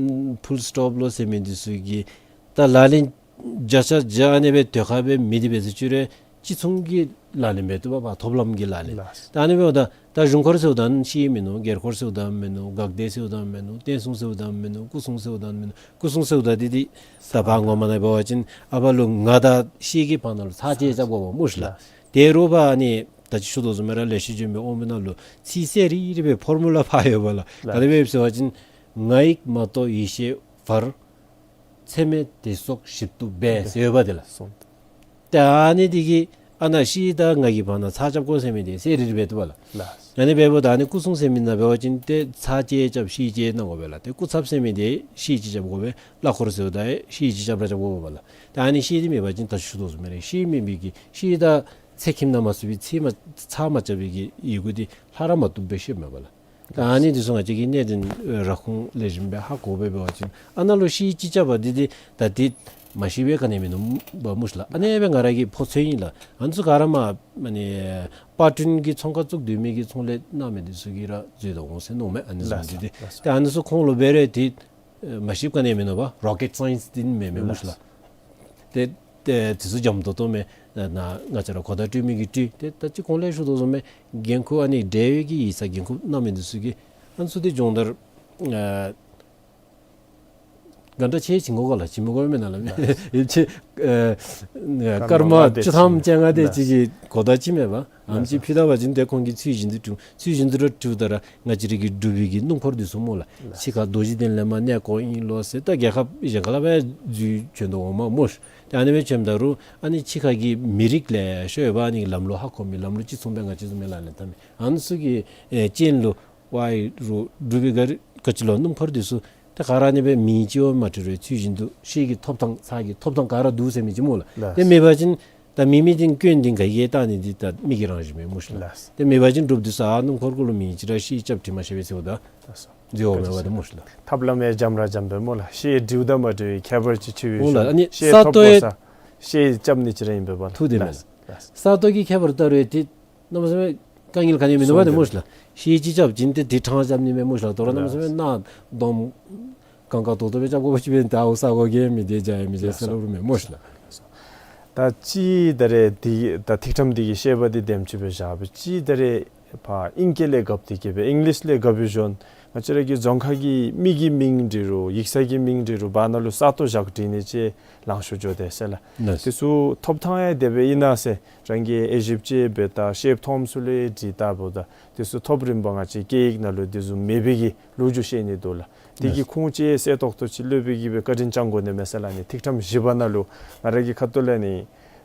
ཕུལ་སི་ཊོབ་ལོ་ཟེར་མི་དེ་ཚུ་གི་ད་ལག་ལེན་བརྒྱ་ཆ་བརྒྱ་ཨ་ནི་སྦེ་དེ་ཁར་སྦེ་མེད་དེ་འབད་ཟེར་ཅི་རུང་ཅིག་མཚུངས་ཀྱི་ལག་ལེན་འབད་བཏུབ་པས། ཐོབ་ལམ་གྱི་ལག་ལེན། ལགས། ད་ཨ་ནི་འབདཝ་ད་ད་གཞུང་འཁོར་ཟེརཝ་ད་ནི་ཤེས་མིན་ནུག། སྒེར་འཁོར་ཟེརཝ་ད་མིན་ནུག། འགག་སྡེ་ཟེརཝ་ད་མིན་ནུག། བསྟན་སྲུང་ཟེརཝ་ད་མིན་ནུག། སྐུ་སྲུང་ཟེརཝ་ད་མིན་ནུག། སྐུ་སྲུང་ཟེརཝ་ད་འདི་འདི་ད་ཕར་ངོ་མ་ནང་འབད་བ་ཅིན་ཨ་ཕར་ལུ་ང་དང་ཤེས་ཀྱི་བར་ན་ལུ་ཚ་བཅད་རྐྱབ་དགོ་པས་སྨོ་ཤིག་ལགས། ལགས། དེ་རུང་ཕར་ཨ་ནི་ད་ཅི་ཞུ་དོ་བཟུམ་སྦེ་ར་ལེགས་བཤད་ལྗོན་པའི་དབང་པོ་ནང་ལུ་ཚིག་གསལ་རི་རི་སྦེ་ཕོར་མུ་ལ་ཕར་ཡོད་པས་ལགས། ལགས། ག་དེ་སྦེ་ཟེར་བ་ཅིན་ང་ཡིག་མ་གཏོགས་ཡེ་ཤེས་བར། ཚད་མེད་བདེ་སོགས་ཞིབ་ཏུ་འབད་ཟེར་ཡོད་པ་དེ་ལགས། སོང་། ཏེ་ཨ་ནི་འདི་གིས་ཨ་ནཱ་ཤེས་དང་ང་གི་བར་ན་ཚ་རྐྱབ་དགོ་ཟེར་མི་འདི་གསལ་རི་རི་སྦེ་འདུག་པ་ལགས། ལགས། ཨ་ནི་འབདཝ་ད་ཨ་ནི་སྐུ་སྲུང་ཟེར་མི་ནང་འབད་བ་ཅིན་ཏེ་ཚ་བཅད་རྐྱབ་ཤེས་བཅད་གནང་དགོ་པས་ལགས། ཏེ་སྐུ་ཚབ་ཟེར་མི་འདི་ཤེས་བཅད་རྐྱབ་དགོ་པས། གླ་འཁོར་ཟེརཝ་ད་ཡང་ཤེས་བཅད་རྐྱབ་ར་རྐྱབ་དགོ་པས་ལགས། ཏེ་ཨ་ནི་ཤེས་འདི་མེད་པ་ཅིན་ད་ཞུ་དོ་བཟུམ་སྦེ་ར་ཤེས་མེད་པའི་གི་ཤེས་དང་ཚེག་ཁྱིམ་ནང་མ་ཚུད་པའི་ཚེག་མ་ཚ་མ་རྐྱབ་པའི་གི་ཡི་གུ་འདི་ལྷག་ར་མ་བཏུབ་སྦེ་ཤེསཔ་མས་པ་ལགས། ད་ཨ་ནི་འདི་ཚུ་ང་བཅས་ཀྱིས་གནད་དོན་ར་ཁུངས་ལེགས་ཤོམ་སྦེ་ཧ་གོ་སྦེ་འབད་བ་ཅིན་ཨ་ནཱ་ལུ་ཤེས་ཅིག་རྐྱབ་པ་འདི་འདི་ད་འདི་མ་ཤེས་པའི་ག་ནི་མིན་ནུག་པ་སྨོ་ཤིག་ལགས། ཨ་ནི་སྦེ་ང་ར་གིས་ཕོ་ཚོད་ཨིན་ལགས། ཨ་ནི་ཚུ་ག་ར་མ་ཨ་ནི་པར་སྐྲུན་གྱི་ཚོང་ཁང་བཙུགས་སྡོད་མི་གི་ཚོང་ལས་གནང་མི་འདི་ཚུ་གིས་ར་འཛོལ་དོ་འོང་ཟེར་མནོཝ་མས། ཨ་ནི་བཟུམ་ལགས་འདི་འདི་ལགས། ད་ཨ་ནི་ཚུ་ཁོང་ལུ་འབད་རུང་འདི་མ་ཤེསཔ་ག་ནི་མིན་ནུག་པ། རོ་ཀེཊ་སའིནསི་འདི་མེན་མས་སྨོ་ཤིག་ལགས། ཏེ་ཏེ་དེ་ཚུ་འཇམ་ཏོང་ཏོ་མས། ན་ང་བཅས་ར་གོ་བརྡ་སྤྲོད་མི་གིས་སྤྲོད། ཏེ་ད་ཅི་གོང་ལས་ཞུ་དོ་བཟུམ་སྦེ་འགན་ཁུར་ཨ་ནི་འབྲེལ་ཡོད་ཀྱི་ཡིག་ཚང་འགན་ཁུར་གནང་མི་འདི་ཚུ་གིས་ཨ་ནི་ཚུ་འདི་སྦྱོང་བརྡར་ཨ་ག་འདྲ་ཅིག་བྱིན་དགོ་ག་ལགས། བྱིན་མི་དགོ་མེན་ན་ལགས། ཨེ་ཅིག་ཨ་སྐར་མ་བཅུ་ཐམ་བཅོ་ལྔ་དེ་ཅིག་གི་གོ་བརྡ་ཅིག་མེན་པ། ཨམ་ཅིག་ཕུལ་ད་པ་ཅིན་ཏེ་ཁོང་གིས་ཚུལ་བཞིན་དུ་སྒྲུབ། ཚུལ་བཞིན་དུ་ར་སྒྲུབ་ད་ར་ང་བཅས་ར་གི་སྒྲུབ་པའི་གི་སྣུམ་འཁོར་འདི་ཚུ་སྨོ་ལགས། ཕྱི་ཁར་རྡོ་རྗེ་གདན་ལས་མར་གནས་སྐོར་ཨིན་ལོ་ཟེར་ད་རྒྱལ་ཁབ་གཞན་ཁ་ལས་འབད་འཛུལ་བྱོན་དོ་འོང་མས་སྨོ་ཤིག། ཏེ་ཨ་ནི་སྦེ་བྱོནམ་ད་རུང་ཨ་ནི་ཕྱི་ཁ་གི་མི་རིགས་ལེ་ཤ་ཡོད་པ། ཨ་ནི་ལམ་ལུགས་ཧ་གོ་མི་ལམ་ལུགས་ཅིག་མཚུངས་པའི་ང་བཅས་བཟུམ་སྦེ་ལག་ལེན་འཐབ་མི་ཨ་ནི་ཚུ་གི་ཨེ་རྐྱེན་ལུ་ཝའི་རུ་སྒྲུབ་པའི་ག་ར་ག་ཅི་ལོ་སྣུམ་འཁོར་འདི་ཚུ་ཏེ་ག་ར་ཨ་ནི་སྦེ་མིང་ཅིག་ཡང་མ་བྲི་རུང་ཚུལ་བཞིན་དུ་ཤེས་ཀྱི་ཐོབ་ཐང་ཚ་གྱང་ཐོབ་ཐང་ག་ར་འདུག་ཟེར་མི་ཅིག་སྨོ་ལགས། ལགས། ཏེ་མེད་པ་ཅིན་ད་མི་མི་འདི་སྐྱོན་འདི་ག་གིས་བལྟ་ནི་འདི་ད་མི་གི་རང་བཞིན་མས་སྨོ་ཤིག་ལགས། ལགས། ཏེ་མེད་པ་ཅིན་སྒྲུབ་འདི་ཚུ་ཨ་སྣུམ་འཁོར་གུ་ལུ་མིང་ཅིག་ར་ཤེས་རྐྱབ་བྲི་མ་ཤེས་པས་ཟེརཝ་ད་ལགས་སོ། འཛོལ་འོང་མས་པ་ཏེ་སྨོ་ཤིག་ལགས། ཐབས་ལམ་ཡང་འཇམ་ར་འཇམ་པས་སྨོ་ལགས། ཤེས་འབྲིཝ་དང་མ་འབྲིཝ་ཁྱད་པར་ཅིག་ཆོད་པའི་འོང་ལགས། ཤོག། ཨ་ནི་ཤེས་ས་ཐོབ་ཏོ་ཡང་དགོ་ས་ཤེས་རྐྱབ་ནི་ཅིག་ར་ཨིན་པས་པ་ལགས། ཐུགས་བདེ་མས་ལགས། ལགས། ལགས། ས་ཐོབ་ཀྱི་ཁྱད་པར་ལྟ་རུང་ཏེ་གནམ་མེད་ས་མེད་དཀའ་ངལ་ག་ནི་མིན་ནུག་པ་ཏེ་སྨོ་ཤིག་ལགས། ཤེས་ཅིག་རྐྱབ་ཅིན་ཏེ་འདི་ཕྲང་རྐྱབ་ནི་མས་སྨོ་ཤིག་ལགས། དོ་རུང་གནམ་མེད་ས་མེད་ནང་སྡོམ་གང་ག་དོ་དོ་སྦེ་རྐྱབ་དགོ་པ་ཅིན་འབད་ད་འོ་ས་གོ་གེ་མི་དེ་བྱ་ཡི་མི་དེ་ཟེར་སླབ་རུང་མེད་སྨོ་ཤིག་ལགས། ད་ཅི་ད་རེས་འདི་ད་ཐིག་ཕྲེང་འདི་གི་བཤད་པ་འདི་དེམ་ཅིག་སྦེ་བཞག་པ་ཅིན་ད་རེས་ཕར་ཨིང་སྐད་ལས་བཀབ་སྟེ་གི་སྦེ་ཨིང་ལིཤ་ལས་བཀབ་པའི་གཞུང་ང་བཅས་ར་གི་རྫོང་ཁ་གི་མི་གི་མིང་འབྲི་རུང་ཡིག་ཚང་གི་མིང་འབྲི་རུང་བར་ན་ལུ་ས་སྟོང་བཞག་བྲིས་ནི་ཅིག་ལང་ཤོར་འགྱོ་དེས་ཟེར་ལགས། ལགས། དེ་ཚུ་ཐོབ་ཐང་ཡང་དེ་སྦེ་ཨིན་ན་ཟེར་རང་གིས་དབྱེ་ཞིབ་ཅིག་འབད་ད་ཤེསཔ་མཐོངམ་ཚུ་ལུ་ཡང་དྲིས་ད་འབདཝ་ད་དེ་ཚུ་ཐོབ་རིམ་པ་ང་བཅས་སྐད་ཡིག་ནང་ལུ་དེ་བཟུམ་མེད་པའི་གི་ལོ་རྒྱུས་བཤད་ནི་འདུག་ལགས། དེ་གི་ལགས། ཁུངས་ཅིག་གསལ་ཏོག་ཏོ་ཅིག་སློབ་དཔོན་གྱིས་སྦེ་བཀའ་དྲིན་བསྐྱང་དགོ་ནི་མས་ཟེར་ལགས། ཨ་ནི་ཐིག་ཕྲེང་བཞི་པ་ནང་ལུ་ང་ར་གི་ཁ་ཐུག་ལས་ནི་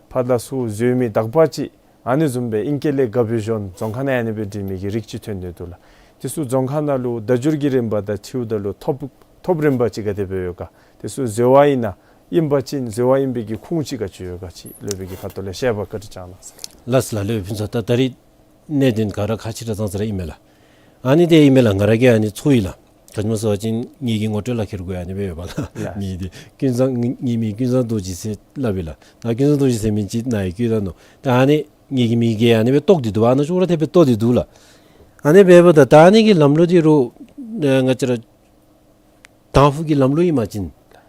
ཕར་ལས་ཚུར་འཛོལ་མི་དག་པ་ཅིག་ཨ་ནི་བཟུམ་སྦེ་ཨིང་སྐད་ལས་བཀབ་པའི་གཞུང་རྫོང་ཁ་ནང་ཨ་ནི་སྦེ་འབྲི་མི་གི་རིགས་ཅིག་ཐོན་ནི་འདུག་ལགས། དེ་ཚུ་རྫོང་ཁ་ནང་ལུ་བརྡ་སྦྱོར་གྱི་རིམ་པ་དང་འཁྲིལཝ་ད་ལུ་ཐོབ་ཐོབ་རིམ་པ་ཅིག་ག་དེ་སྦེ་ཡོད་ག། དེ་ཚུ་འཛོལ་བ་ཨིན་ན་ཨིན་པ་ཅིན་འཛོལ་བ་ཨིན་པའི་གི་ཁུངས་ཅིག་ག་ཅི་ཡོད་ག་ཅིག་སློབ་དཔོན་གྱི་ཁ་ཐུག་ལས་བཤད་པ་བཀའ་དྲིན་བསྐྱང་གནང་ཟེར། ལགས་སོ་ལགས། སློབ་དཔོན་ཕུན་ཚོགས། ད་ད་རིས་གནད་དོན་ག་ར་ཁག་ཆེ་དྲགས་ཙང་ཙ་ར་ཨིན་མས་ལགས། ཨ་ནི་དེ་ཨིན་མས་ལགས། ང་ར་གིས་ཨ་ནི་ཚོར་ཡི་ལགས། ག་ཅི་སྨོ་ཟེར་བ་ཅིན་ངེ་གི་ངོ་སྤྲོད་ལག་ཁྱེར་གུ་ཡང་ཨ་ནི་སྦེ་ཡོད་པ་ལགས། ལགས། ངེ་འདི་ཀུན་བཟང་ངེ་ངེ་མིང་ཀུན་བཟང་རྡོ་རྗེ་ཟེར་སླབ་ཨིན་ལགས། ད་ཀུན་བཟང་རྡོ་རྗེ་ཟེར་མིང་ཅིག་ནཱ་ཡང་བཀོད་ད་ནུག། ད་ཨ་ནི་ངེ་གི་མིང་གིས་ཨ་ནི་སྦེ་བཏོག་སྟེ་འདུག་པ། ཨ་ནི་ཅོག་ར་འཐདཔ་སྦེ་བཏོག་སྟེ་འདུག་ལགས། ཨ་ནི་འབདཝ་ད་ད་ཨ་ནི་གི་ལམ་ལུགས་འདི་རུང་ང་བཅས་ར་དང་ཕུ་གི་ལམ་ལུགས་ཨིན་པ་ཅིན་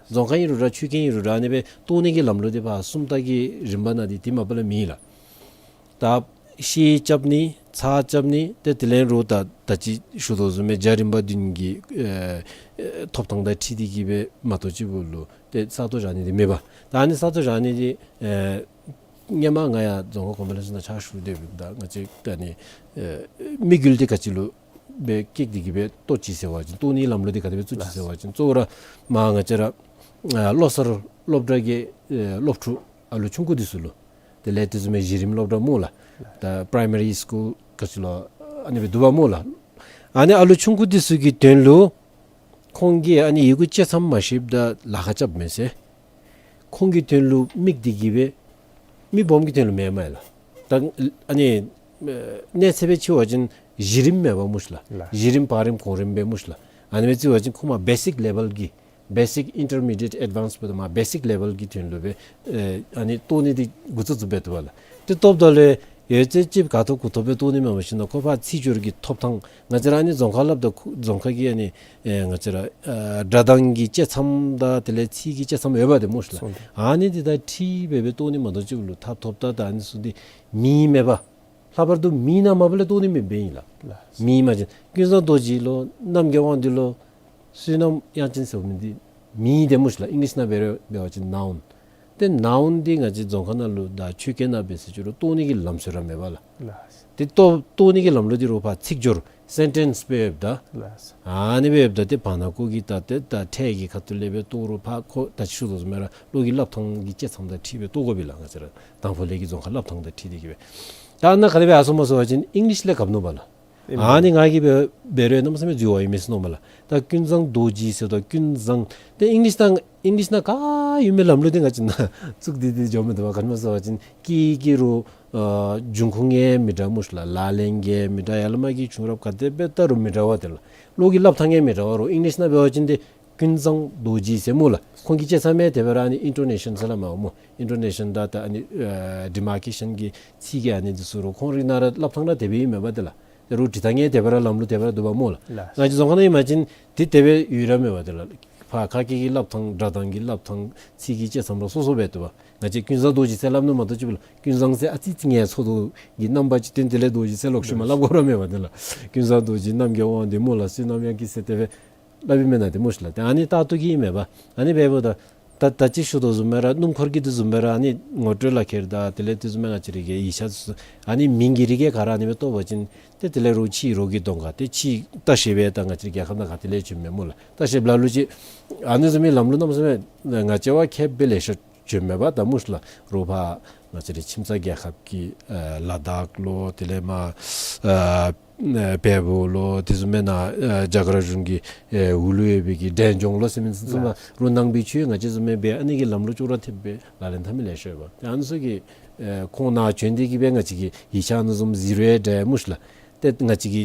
རྫོང་ཁ་ཨིན་རུང་ར་ཆོས་ཁང་ཨིན་རུང་ར་ཨ་ནི་སྦེ་བཏོག་ནི་གི་ལམ་ལུགས་འདི་ཕར་སུམ་རྟགས་ཀྱི་རིམ་པ་ནང་འདི་དེ་མ་པ་ལས་མེད་ལགས། ད་ཤེས་རྐྱབ་ནི་ཚ་རྐྱབ་ནི་ཏེ་དེ་ལས་རུང་ད་ད་ཅི་ཞུ་དོ་བཟུམ་སྦེ་བརྒྱ་རིམ་པ་བདུན་གྱི་ཨེ་ཨེ་ཐོབ་ཐང་དང་འཁྲིལ་ཏེ་གི་སྦེ་མ་གཏོགས་ཅིག་པོ་ལུ་ཏེ་ས་སྟོང་བཞག་ནི་འདི་མེད་པ། ད་ཨ་ནི་ས་སྟོང་བཞག་ནི་འདི་ཨེ་སྔོན་མ་ང་ཡང་རྫོང་ཁ་གོང་མ་ལས་ཚུར་ནཱ་ཕྱག་ཞུ་སྡོདཔ་ད་ང་བཅས་ད་ཨ་ནི་ཨེ་དམིགས་ཡུལ་འདི་ག་ཅི་ལུ་ སྦེ་བཀལ་ཏེ་གི་སྦེ་བཏོག་ཅི་ཟེར་བ་ཅིན་བཏོག་ནིའི་ལམ་ལུགས་འདི་ག་དེ་སྦེ་བཙུགས་ཅི་ཟེར་བ་ཅིན་གཙོ་བོ་ར་མར་ང་བཅས་ར་ཨ་བློ་གསར་སློབ་གྲྭ་གི་ཨེ་སློབ་ཕྲུག་ཨ་ལུ་ཆུང་ཀུ་འདི་ཚུ་ལུ་དེ་ལས་དེ་བཟུམ་མའི་གཞི་རིམ་སློབ་གྲྭ་སྨོ་ལགས། ད་པ་རའི་མ་རི་སི་ཀུལ་ག་ཅི་ལོ་ཨ་ནི་སྦེ་འདུག་པ་སྨོ་ལགས། ཨ་ནི་ཨ་ལུ་ཆུང་ཀུ་འདི་ཚུ་གི་དོན་ལུ་ཁོང་གིས་ཨ་ནི་ཡི་གུ་གཅིག་ཙམ་མ་ཤེསཔ་ད་ལཱ་ཁག་རྐྱབ་མས་ཟེར། ཁོང་གི་དོན་ལུ་དམིགས་ཏེ་གི་སྦེ་མི་སྦོམ་གྱི་དོན་ལུ་མེན་མས་ལགས། ད་ཨ་ནི་ཨ་གནས་ཚད་སྦེ་ཕྱེ་བ་ཅིན་གཞི་རིམ་མེན་པ་སྨོ་ཤིག་ལགས། ལགས། གཞི་རིམ་བར་རིམ་གོང་རིམ་སྦེ་སྨོ་ཤིག་ལགས། ཨ་ནི་སྦེ་བརྩི་བ་ཅིན་ཁོ་མར་བེ་སིཀ་ལེ་བཱལ་གྱི་བེ་སིཀ་ཨིན་ཊར་མི་ཌི་ཡེཊ་ཨེཌ་ཝཱནསི་འབདཝ་ད་མར་བེ་སིཀ་ལེ་བཱལ་གྱི་དོན་ལུ་སྦེ་ཨ་ནི་བཏོག་ནི་འདི་འགོ་བཙུགས་བཙུགསཔ་འབད་དོ་བ་ལགས། དེ་བཏོགཔ་ད་ལུ་ཡོད་ཚད་ཅིག་ག་ཐོབ་གུ་ཐོབ་སྦེ་བཏོག་ནི་མེན་པར་ཞིན་ན་ཁོ་ཕར་ཚིག་སྦྱོར་གྱི་ཐོབ་ཐང་ང་བཅས་ར་ཨ་ནི་རྫོང་ཁ་སླབ་ད་ཁོ་རྫོང་ཁ་གི་ཨ་ནི་ཨེ་ང་བཅས་ར་ཨ་སྒྲ་གདངས་ཀྱི་བཅད་མཚམས་དང་དེ་ལས་ཚིག་གི་བཅད་མཚམས་ཡོདཔ་འདི་སྨོ་ཤིག་ལགས། སོང་སྟེ། ཨ་ནི་འདི་དང་འཁྲིལ་སྦེ་སྦེ་བཏོག་ནི་མ་གཏོགས་ཅིག་ལུ་ཐབས་ཐོབ་ད་ད་ཨ་ནི་ཚུ་འདི་མིང་མེད་པ། ལྷག་པར་དུ་མིང་ནང་མ་པ་ལས་བཏོག་ནི་མེདཔ་ཨིན་ལགས། ལགས། མིང་མ་ཅིན་ཀུན་བཟང་རྡོ་རྗེ་ལོ་རྣམ་རྒྱལ་དབང་འདུས་ལོ་བསོད་ནམས་དབྱངས་ཅན་ཟེར་མི་འདི་མིང་འདི་སྨོ་ཤིག་ལགས། ཨིང་ལིཤ་ནང་འབད་རུང་འབད་བ་ཅིན་ནའུན། ཏེ་ནའུན་འདི་ང་བཅས་རྫོང་ཁ་ནང་ལུ་དང་ཆོས་སྐད་ནང་འབད་ཟེར་ཅི་རུང་བཏོག་ནི་གི་ལམ་སྲོལ་ར་མེད་པ་ལགས། ལགས། ཏེ་བཏོག་བཏོག་ནི་གི་ལམ་ལུགས་འདི་རུང་ཕར་ཚིག་སྦྱོར་སེན་ཊེནསི་སྦེ་ཡོདཔ་ད། ལགས། ཨ་ནི་སྦེ་ཡོདཔ་ད་ཏེ་བར་ན་ཀོ་གི་ད་ཏེ་ད་ཕྲད་ཀྱི་ཁ་ཐུག་ལས་སྦེ་བཏོག་རུང་ཕར་ཁོ་ད་ཅི་ཞུ་དོ་བཟུམ་སྦེ་ར་བློ་གི་སླབ་ཐངས་ཀྱི་བཅད་མཚམས་དང་འཁྲིལ་སྦེ་བཏོག་དགོ་པས་ལགས། ང་བཅས་ར་དང་ཕུ་ལས་ཀྱི་རྫོང་ཁ་སླབ་ཐངས་དང་འཁྲིལ་ཏེ་གི་སྦེ། ད་ཨ་ནཱ་ག་དེ་སྦེ་ཨ་སོང་སྨོ་ཟེར་བ་ཅིན་ཨིང་ལིཤ་ལས་གབ་ནུག་པ་ལགས། ཨིན། ཨ་ནི་ང་གིས་འབད་འབད་རུང་གནམ་མེད་ས་མེད་འཛོལ་བ་ཨིན་མས་ཟེར་མནོཝ་མས་ལགས། ད་ཀུན་བཟང་རྡོ་རྗེ་ཟེརཝ་ད་ཀུན་བཟང་ཏེ་ཨིང་ལིཤ་ནང་ཨིང་ལིཤ་ནང་ག་ཡོད་མི་ལམ་ལུགས་འདི་ང་བཅས་ནང་བཙུགས་ཏེ་འདི་འགྱོ་མི་འདུག་པ། ག་ཅི་སྨོ་ཟེར་བ་ཅིན་སྐད་ཀྱི་རུང་ཨ་འབྱུང་ཁུངས་ཡང་མི་འདྲ་སྨོ་ཤིག་ལགས། ལག་ལེན་གྱི་མི་འདྲ། ཡར་ལས་མར་གྱི་བྱུང་རབས་ག་དེ་སྦེ་བལྟ་རུང་མི་འདྲ་བ་དེ་ལགས། བློ་གི་སླབ་ཐངས་ཡང་མི་འདྲ་བ་རུང་ཨིང་ལིཤ་ནང་འབད་བ་ཅིན་ཏེ་ཀུན་བཟང་རྡོ་རྗེ་ཟེར་སྨོ་ལགས། ཁོང་གི་བཅད་མཚམས་ཡང་དེ་སྦེ་ར་ཨ་ནི་ཨིན་ཊོ་ནེ་ཤཱན་ཟེར་སླབ་མས་སྨོ། ཨིན་ཊོ་ནེ་ཤཱན་དང་ད་ཨ་ནི་ཨ་ཌི་མར་ཀེ་ཤཱན་གྱི་ཚིག་གི་ཨ་ནི་འདི་ཚུ་རུང་ཁོང་རའི་ནང་ར་སླབ་ཐངས་ར་དེ་སྦེ་ཨིན་མས་པ་དེ་ལགས། རུང་འབྲི་ཐངས་ཡང་དེ་སྦེ་ར་ལམ་ལུགས་དེ་སྦེ་ར་འདུག་པ་སྨོ་ལགས། ལགས། ང་བཅས་རྫོང་ཁ་ནང་ཨིན་པ་ཅིན་དེ་དེ་སྦེ་ཡོད་ར་མེད་པ་དེ་ལགས། ཕར་ཁ་སྐད་ཀྱི་སླབ་ཐངས་སྒྲ་གདངས་ཀྱི་སླབ་ཐངས་ཚིག་གི་བཅད་མཚམས་ར་སོ་སོ་སྦེ་འདུག་པ། ང་བཅས་ཀུན་བཟང་རྡོ་རྗེ་ཟེར་སླབ་ནི་མ་གཏོགས་ཅིག་ལུ་ཀུན་བཟང་ཟེར་ཨ་ཙི་ཅིག་ངལ་འཚོ་དོ་གི་རྣམ་པ་ཅིག་སྟོན། དེ་ལས་རྡོ་རྗེ་ཟེར་ལོག་ཤུལ་མ་སླབ་དགོ་ར་མེད་པ་དེ་ལགས། ཀུན་བཟང་རྡོ་རྗེ་རྣམ་རྒྱལ་དབང་འདུས་སྨོ་ལགས། བསོད་ནམས་དབྱངས་སྐྱིད་ཟེར་དེ་སྦེ་སླབ་ཨིན་མེན་ན་དེ་སྨོ་ཤིག་ལགས། ཏེ་ཨ་ནི་ལྟར་དུ་གི་ཨིན་མས་པ། ཨ་ནི་འབདཝ་ད་ད་ད་ཅི་ཞུ་དོ་བཟུམ་སྦེ་ར་སྣུམ་འཁོར་གྱི་དེ་བཟུམ་སྦེ་ར་ཨ་ནི་ངོ་སྤྲོད་ལག་ཁྱེར་དང་དེ་ལས་དེ་བཟུམ་སྦེ་ང་བཅས་རའི་གི་ཡིག་ཆ་ཚུ་ཨ་ནི་མིང་གི་རིགས་ག་ར་ཨ་ནི་སྦེ་བཏོག་པ་ཅིན་ཏེ་དེ་ལས་རོགས་ཕྱིའི་རོགས་ཀྱི་གདོང་ཁར་ཏེ་ཕྱིའི་ལྟ་བཤལཔ་ཡང་ད་ང་བཅས་རའི་རྒྱལ་ཁབ་ནང་ག་ཏེ་ལས་བྱོནམ་མས་སྨོ་ལགས། ལྟ་བཤལཔ་ལ་ལུ་ཅིག་ཨ་ནི་བཟུམ་མའི་ལམ་ལུགས་གནམ་མེད་ས་མེད་ང་བཅས་བ་མཁསཔ་སྦེ་ལེ་ཤ་བྱོནམ་མས་པ་ད་སྨོ་ཤིག་ལགས། རོགས་ཕར་ང་བཅས་རའི་ཁྱིམ་ཚང་རྒྱལ་ཁབ་ཀྱི་ཨ་ལ་དྭགས་ལོ་དེ་ལས་མར་ཨ་ཨ་བལ་པོ་ལོ་དེ་བཟུམ་མའི་ནང་ཨ་རྒྱ་གར་གཞུང་གི་ཨེ་འོག་ལུ་ཡོད་པའི་གི་འབྲས་ལྗོངས་ལོ་ཟེར་མི་ཚུ་ཚུ་ལགས། ནང་རོགས་ནང་པའི་ཆོས་ང་བཅས་བཟུམ་མའི་སྦེ་ཨ་ནི་གི་ལམ་ལུགས་ཅོག་ར་འཐདཔ་སྦེ་ལག་ལེན་འཐབ་མི་ལེ་ཤ་ཡོད་པ། ཏེ་ཨ་ནི་ཚུ་གིས་ཨེ་ཁོང་ནཱ་བྱོན་ཏེ་གི་སྦེ་ང་བཅས་ཀྱི་ཡིག་ཆ་ཨ་ནི་བཟུམ་གཟིགས་རུང་ཡང་འདྲ་སྨོ་ཤིག་ལགས། ཏེ་ང་བཅས་ཀྱི་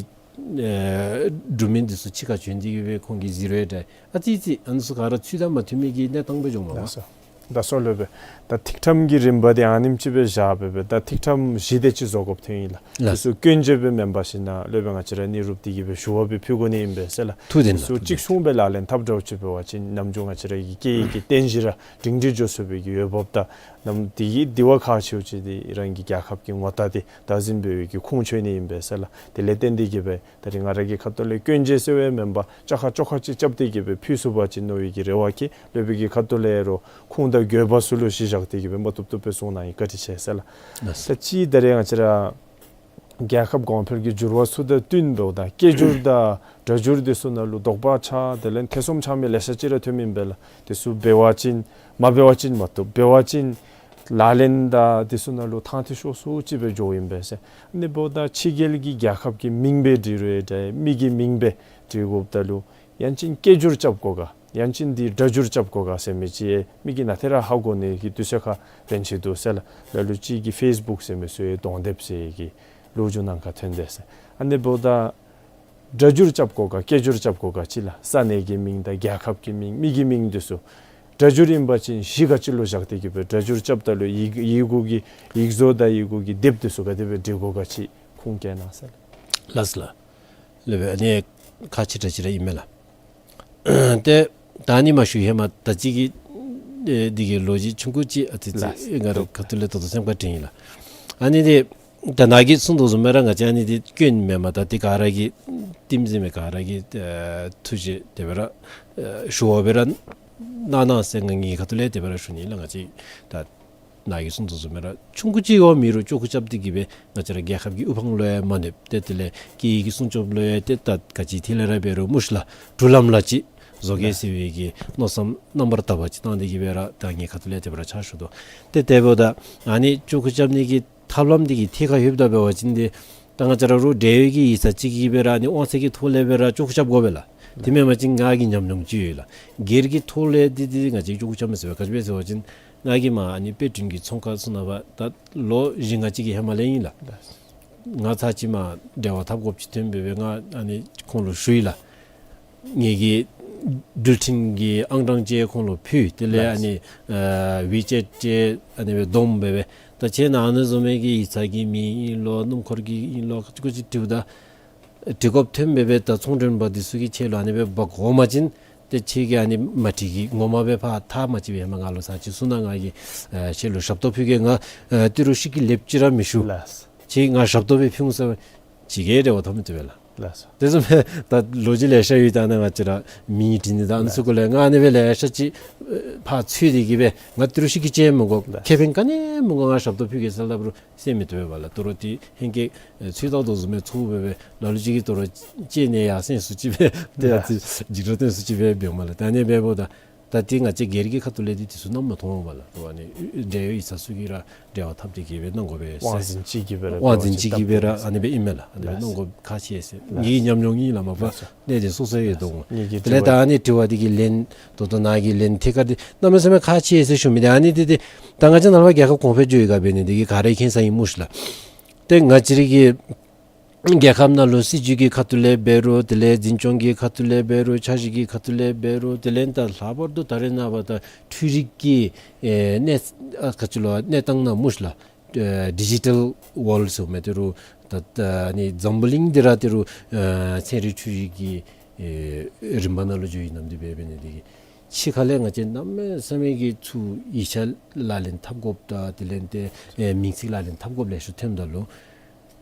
ཨེ་འབྲུག་མི་འདི་ཚུ་ཕྱི་ཁར་བྱོན་ཏེ་གི་སྦེ་ཁོང་གིས་གཟིགས་རུང་ཡང་འདྲ། ཨ་ཙི་ཙི་ཨ་ནི་ཚུ་ག་ར་ཚུལ་དང་མ་མཐུན་མི་གི་གནས་སྟངས་སྦེ་བྱུངམ་མས་པ། ལགས་སོ། ད་སོ་ལོ་སྦེ་ད་ཐིག་ཕྲེང་གི་རིམ་པ་འདི་ཨ་ནེམ་ཅིག་སྦེ་བཞག་སྦེ་སྦེ་ད་ཐིག་ཕྲེང་བཞི་དེ་ཅིག་བཟོ་དགོཔ་ཐོན་ཡི་ལགས། ལགས། དེ་ཚུ་སྐྱོན་བརྗོད་སྦེ་མེན་པར་ཞིན་ན་ལོ་སྦེ་ང་བཅས་ར་གནས་རུབ་སྟེ་གི་སྦེ་ཞུ་བ་སྦེ་ཕུལ་དགོ་ནི་ཨིན་པས་ཟེར་ལགས། ཐུགས་བདེན་ལགས། དེ་ཚུ་ཐུགས་བདེན། གཅིག་མཚུངས་སྦེ་ལག་ལེན་འཐབ་འདྲཝ་ཅིག་འབད་བ་ཅིན་ནམ་རྒྱུན་ང་བཅས་ར་གི་སྐད་ཡིག་གི་རྟེན་གཞི་ར་སྒྲིང་སྒྲི་འགྱོ་ཚུགས་པའི་གི་འོས་འབབ་དང་ནམ་དེ་གི་དེ་བ་ཁག་ཆེཝ་ཅིག་འདི་རང་གི་རྒྱལ་ཁབ་ཀྱི་ངོ་རྟགས་འདི་བདག་འཛིན་འབད་བའི་གི་ཁུངས་འཁྱོལ་ནི་ཨིན་པས་ཟེར་ལགས། དེ་ལས་བརྟེན་ཏེ་གི་སྦེ་ད་རིས་ང་ར་གི་ཁ་ཐུག་ལས་སྐྱོན་བརྗོད་ཟེར་བའི་མེན་པར་བཅའ་ཁ་བཅོ་ཁ་ཅིག་རྐྱབ་སྟེ་གི་སྦེ་ཕུལ་ཚུགས་པ་ཅིན་མནོ་བའི་གི་རེ་བ་བསྐྱེད། ལོ་སྦེ་གི་ཁ་ཐུག་ལས་རོགས་ཁུངས་དང་དགོས་པ་ཚུ་ལུ་གཞི་བཞག་སྟེ་གི་སྦེ་མ་བཏུབ་བཏུབ་སྦེ་གསུང་གནང་ཡི། བཀའ་དྲིན་ཆེ་ཟེར་ལགས། ལགས་སོ། ད་ཅི་ད་རིས་ང་བཅས་ར་རྒྱལ་ཁབ་གོང་འཕེལ་གྱི་འགྱུར་བ་ཚུ་དང་བསྟུན་འབདཝ་ད་སྐད་སྒྱུར་དང་སྒྲ་སྒྱུར་དེ་ཚུ་ནང་ལུ་དོགས་པ་ཆགས་དེ་ལས་ཐེ་ཚོམ་ཆགས་མི་ལེ་ཤ་ཅིག་ར་ཐོན་མི་ཨིན་པས་ལགས། དེ་ཚུ་འབད་བ་ཅིན་མ་འབད་བ་ཅིན་མ་བཏུབ། འབད་བ་ཅིན་ལག་ལེན་དང་དེ་ཚུ་ནང་ལུ་ཐང་ཐི་ཤོར་སུ་ཅིག་སྦེ་འགྱོཝ་ཨིན་པས་ཟེར། ཨ་ནི་འབདཝ་ད་ཕྱི་རྒྱལ་གྱི་རྒྱལ་ཁབ་ཀྱི་མིང་སྦེ་འབྲི་རུང་ཡང་འདྲ་མི་གི་མིང་སྦེ་འབྲི་དགོཔ་ད་ལུ་ཡང་ཅིན་སྐད་སྒྱུར་རྐྱབ་དགོ་ག་ཡང་ཅིན་འདི་སྒྲ་སྒྱུར་རྐྱབ་དགོ་ག་ཟེར་མི་ཅིག་མི་གིས་ནཱ་ཏེ་ར་ཧ་གོ་ནི་གི་དུས་ཚོད་ཁར་འབད་ཅི་འདུག་ཟེར་ལགས། ལ་ལུ་ཅིག་གིས་ཕེསི་བུཀ་ཟེར་མི་ཚུ་ཡང་གདོང་དེབ་ཟེར་གི་ལོ་རྒྱུས་ནང་ཁར་ཐོན་དེས་ཟེར། ཨ་ནི་འབདཝ་ད་སྒྲ་སྒྱུར་རྐྱབ་དགོ་ག་སྐད་སྒྱུར་རྐྱབ་དགོ་ག་ཅིག་ལགས། ས་གནས་ཀྱི་མིང་དང་རྒྱལ་ཁབ་ཀྱི་མིང་མི་གི་མིང་དེ་ཚུ་སྒྲ་སྒྱུར་ཨིན་པ་ཅིན་གཞི་ག་ཅི་ལུ་བཞག་སྟེ་གི་སྦེ་སྒྲ་སྒྱུར་རྐྱབ་ད་ལུ་ཡི་ཡི་གུ་གི་ཡིག་བཟོ་དང་ཡི་གུ་གི་དེབ་དེ་ཚུ་ག་དེ་སྦེ་འབྲི་དགོ་ག་ཅིག་ཁུངས་བཀལ་གནང་ཟེར་ལགས། ལགས་སོ་ལགས། ལགས་སྦེ་ཨ་ནི་ཁག་ཆེ་དྲགས་ཅིག་ར་ཨིན་མས་ལགས། ཏེ་ད་ཨ་ནི་མ་ཞུ་ཧེ་མ་ད་ཅི་གི་ཨེ་འདི་གི་ལོ་རྒྱུས་ཆུང་ཀུ་ཅིག་ཨ་ཙི་ཙི་ལགས་ང་རའི་ཁ་ཐུག་ལས་ད་ལྟོ་སེམས་ཁར་དྲན་ཡི་ལགས། ཨ་ནི་འདི་ད་ནཱ་གིས་གསུངས་དོ་བཟུམ་སྦེ་ར་ང་བཅས་ཨ་ནི་འདི་སྐྱོན་མེན་མས། ད་འདི་ག་ར་གིས་ལྟདམོ་གཟིགས་མི་ག་ར་གིས་ཨེ་ཐུགས་རྗེ་དེ་སྦེ་ར་ཨེ་ཞུ་བ་སྦེ་ར་གནང་གནང་ཟེར་ང་གི་ཁ་ཐུག་ལས་དེ་སྦེ་ར་ཞུ་ནི་ལགས། ང་བཅས་ད་ ནཱ་གིས་གསུངས་དོ་བཟུམ་སྦེ་ར་ཆུང་ཀུ་ཅིག་ཡོད་མི་རུང་ཅོག་ཁུ་རྐྱབ་སྟེ་གི་སྦེ་ང་བཅས་ར་རྒྱལ་ཁབ་ཀྱི་དབུ་འཕང་ལུ་ཡང་མ་གནོདཔ་ཏེ་དེ་ལས་སྐད་ཡིག་གི་སྲུང་སྐྱོབ་ལུ་ཡང་ཏེ་ད་ག་ཅི་ཐད་ལས་ར་འབད་རུང་མུ་ཤི་ལགས་འགྲུལ་ལམ་ལ་ཅིག་བཟོ་གེ་ཟེར་བའི་གི་མནོ་བསམ་རྣམ་པར་དག་པ་ཅིག་བཏང་སྟེ་གི་སྦེ་ར་ད་ངེའི་ཁ་ཐུག་ལས་དེ་སྦེ་ར་ཕྱག་ཞུ་དོ། ཏེ་དེ་འབདཝ་ད་ཨ་ནི་ཅོག་ཁུ་རྐྱབ་ནི་གི་ཐབས་ལམ་འདི་གི་ཐད་ཁར་ལྷོདཔ་ད་འབད་བ་ཅིན་འདི་ད་ང་བཅས་ར་རུང་འབྲེལ་ཡོད་ཀྱི་ཡིག་ཚང་ཅིག་གིས་སྦེ་ར་ཨ་ནི་དབང་ཚད་ཀྱི་ཐོག་ལས་སྦེ་ར་ཅོག་ཁུ་རྐྱབ་དགོ་པས་ལགས། དེ་མེན་པ་ཅིན་ང་གི་ཉམས་མྱོང་ཅིག་ཡོད་ལགས། སྒེར་གྱི་ཐོག་ལས་འདི་འདི་ང་བཅས་ཅོག་ཁུ་རྐྱབ་མི་ཚུགས་པས། ག་ཅི་སྦེ་ཟེར་བ་ཅིན་ང་གིས་མར་ཨ་ནི་དཔེ་སྐྲུན་གྱི་ཚོང་ཁང་ཚུ་ནང་ཕར་ད་ལོ་བཞི་ལྔ་ཅིག་གི་ཧེ་མ་ལས་ཨིན་ལགས། ང་ཚར་ཅིག་མར་འབྲེལ་བ་འཐབ་དགོཔ་ཅིག་ཐོན་སྦེ་སྦེ་ང་ཨ་ནི་ཁོང་ལུ་ཞུ་ཡི་ལགས། ངེ་གི་འགྲུལ་འཕྲིན་གྱི་ཨང་གྲངས་ཅིག་ཁོང་ལུ་ཕུལ། དེ་ལས་ཨ་ནི་ཨ་ཝི་ཅེཊ་ཅིག་ཨ་ནི་སྦེ་བསྡོམས་སྦེ་སྦེ་ད་ཁྱེད་ནཱ་ཨ་ནི་བཟུམ་མའི་གི་ཡིག་ཚང་གི་མིང་ཨིན་ལོ་སྣུམ་འཁོར་གྱི་ཨིན་ལོ་ག་ཅི་ག་ཅི་དྲིཝ་ད་དྲི་དགོཔ་ཐོན་སྦེ་སྦེ་ད་ཚོང་མགྲོན་པ་འདི་ཚུ་གིས་ཁྱེད་ལུ་ཨ་ནི་སྦེ་འབག་འོང་པ་ཅིན་ཏེ་ཁྱེད་ཀྱིས་ཨ་ནི་མ་འགྲིག་གི་ངོ་མ་སྦེ་ཕར་ཐག་མ་བཅད་པའི་ཧེ་མ་ང་ལུ་ཚར་ཅིག་གསུང་གནང་། ང་གིས་ཨ་ཁྱེད་ལུ་ཞབས་ཏོག་ཕུལ་གེ། ང་ཨ་ཏི་རུ་ཤི་གི་ལེབ་ཅིག་ར་མི་ཞུ། ལགས། ཁྱེད་ང་ཞབས་ཏོག་སྦེ་ཕུལ་འོང་ཟེར་བ་ཅིག་གིས་འབྲེལ་བ་འཐབ་མི་བཏུབ་པས་ལགས། ལགས་སོ། དེ་བཟུམ་སྦེ་ད་ལོ་རྒྱུས་ལེ་ཤ་ཡོད། ད་ནཱ་ང་བཅས་ར་མིང་བྲིས་ནི་ད་ཨ་ནི་ཚུ་གུ་ལས་ང་ཨ་ནི་སྦེ་ལེ་ཤ་ཅིག་ཕར་འཚོལ་ཏེ་གི་སྦེ་ང་ཏི་རུ་ཤི་གི་ཅིག་མི་དགོ། ལགས། ཁེ་ཕན་ག་ནི་མི་དགོ། ང་ཞབས་ཏོག་ཕུལ་གེ་ཟེར་སླབ་རུང་ཟེར་མི་བཏུབ་པས་ལགས། དོ་རུང་ཏེ་ཧེང་སྐལ་ཚུ་ད་དོ་བཟུམ་སྦེ་ཚུ་སྦེ་སྦེ་ལ་ལུ་ཅིག་གིས་དོ་རུང་ཅིག་ནི་ཡར་སེང་སུ་ཅིག་སྦེ་ཏེ་ཡར་ཅིག་འཇིགས་སྐྲག་སྟོན་སུ་ཅིག་སྦེ་འབདཝ་མས་ལགས། ད་ཨ་ནི་སྦེ་འབདཝ་ད་ད་ཏེ་ང་བཅས་སྒེར་གྱི་ཁ་ཐུག་ལས་ཏེ་དེ་ཚུ་གནམ་མེད་མཐོང་བ་ལགས། ཨ་ནི་འབྲེལ་ཡོད་ཡིག་ཚང་ཚུ་གིས་ར་འབྲེལ་བ་འཐབ་སྟེ་གི་སྦེ་གནང་དགོ་པས་ཟེར། དབང་འཛིན་ཅིག་གིས་སྦེ་ར་དབང་འཛིན་ཅིག་གིས་སྦེ་ར་ཨ་ནི་སྦེ་ཨིན་མས་ལགས། ཨ་ནི་སྦེ་གནང་དགོ་ཁག་ཆེ་ཟེར། ངེ་གི་ཉམས་མྱོང་ཨིན་ལགས། མ་པ་ལགས་སོ། གནས་དེ་སོ་སོ་ཡོད་དོ་འོང་། ངེ་གི་དེ་ལས་ད་ཨ་ནི་དྲི་བ་འདི་གི་ལན་ད་ལྟོ་ནཱ་གི་ལན་ཐད་ཀར་འདི་གནམ་མེད་ས་མེད་ཁག་ཆེ་ཟེར་ཞུ་མི་འདི་ཨ་ནི་འདི་འདི་ད་ང་བཅས་ནཱ་ལས་ཕར་རྒྱལ་ཁབ་གོང་འཕེལ་འགྱོ་ཡི་ག་འབད་ནི་འདི་གིས་ག་ར་མཁྱེན་ས་ཨིན་སྨོ་ཤི་ལགས། ཏེ་ང་བཅས་ར་གི་རྒྱལ་ཁབ་ནང་ལུ་སྲིད་བྱུས་ཀྱི་ཁ་ཐུག་ལས་འབད་རུང་དེ་ལས་འཛིན་སྐྱོང་གི་ཁ་ཐུག་ལས་འབད་རུང་འཆར་གཞི་གི་ཁ་ཐུག་ལས་འབད་རུང་དེ་ལས་ད་ལྷག་པར་དུ་ད་རེས་ནངས་པ་ད་འཕྲུལ་རིག་གི་ཨེ་གནས་ཨ་ག་ཅི་ལོ་གནས་སྟངས་ནང་སྨོ་ཤི་ལགས། ཨེ་ཌི་ཇི་ཊལ་ཝཱལཌ་ཟེར་མི་དེ་རུ་ད་ད་ཨ་ནི་འཛམ་བུ་གླིང་འདི་ར་དེ་རུ་ཨེ་ཚན་རིག་འཕྲུལ་རིག་གི་ཨེ་རིམ་པ་ནང་ལུ་འགྱོ་ཡི་ནམ་འདི་འབད་འབད་ནི་འདི་གིས་ཕྱི་ཁ་ལས་ང་བཅས་གནམ་མེད་ས་མེད་ཀྱི་ཚུ་ཡིག་ཆ་ལག་ལེན་འཐབ་དགོཔ་དང་དེ་ལས་ཏེ་ཨེ་མིང་ཚིག་ལག་ལེན་འཐབ་དགོཔ་ལེ་ཤ་ཐོནམ་ད་ལུ་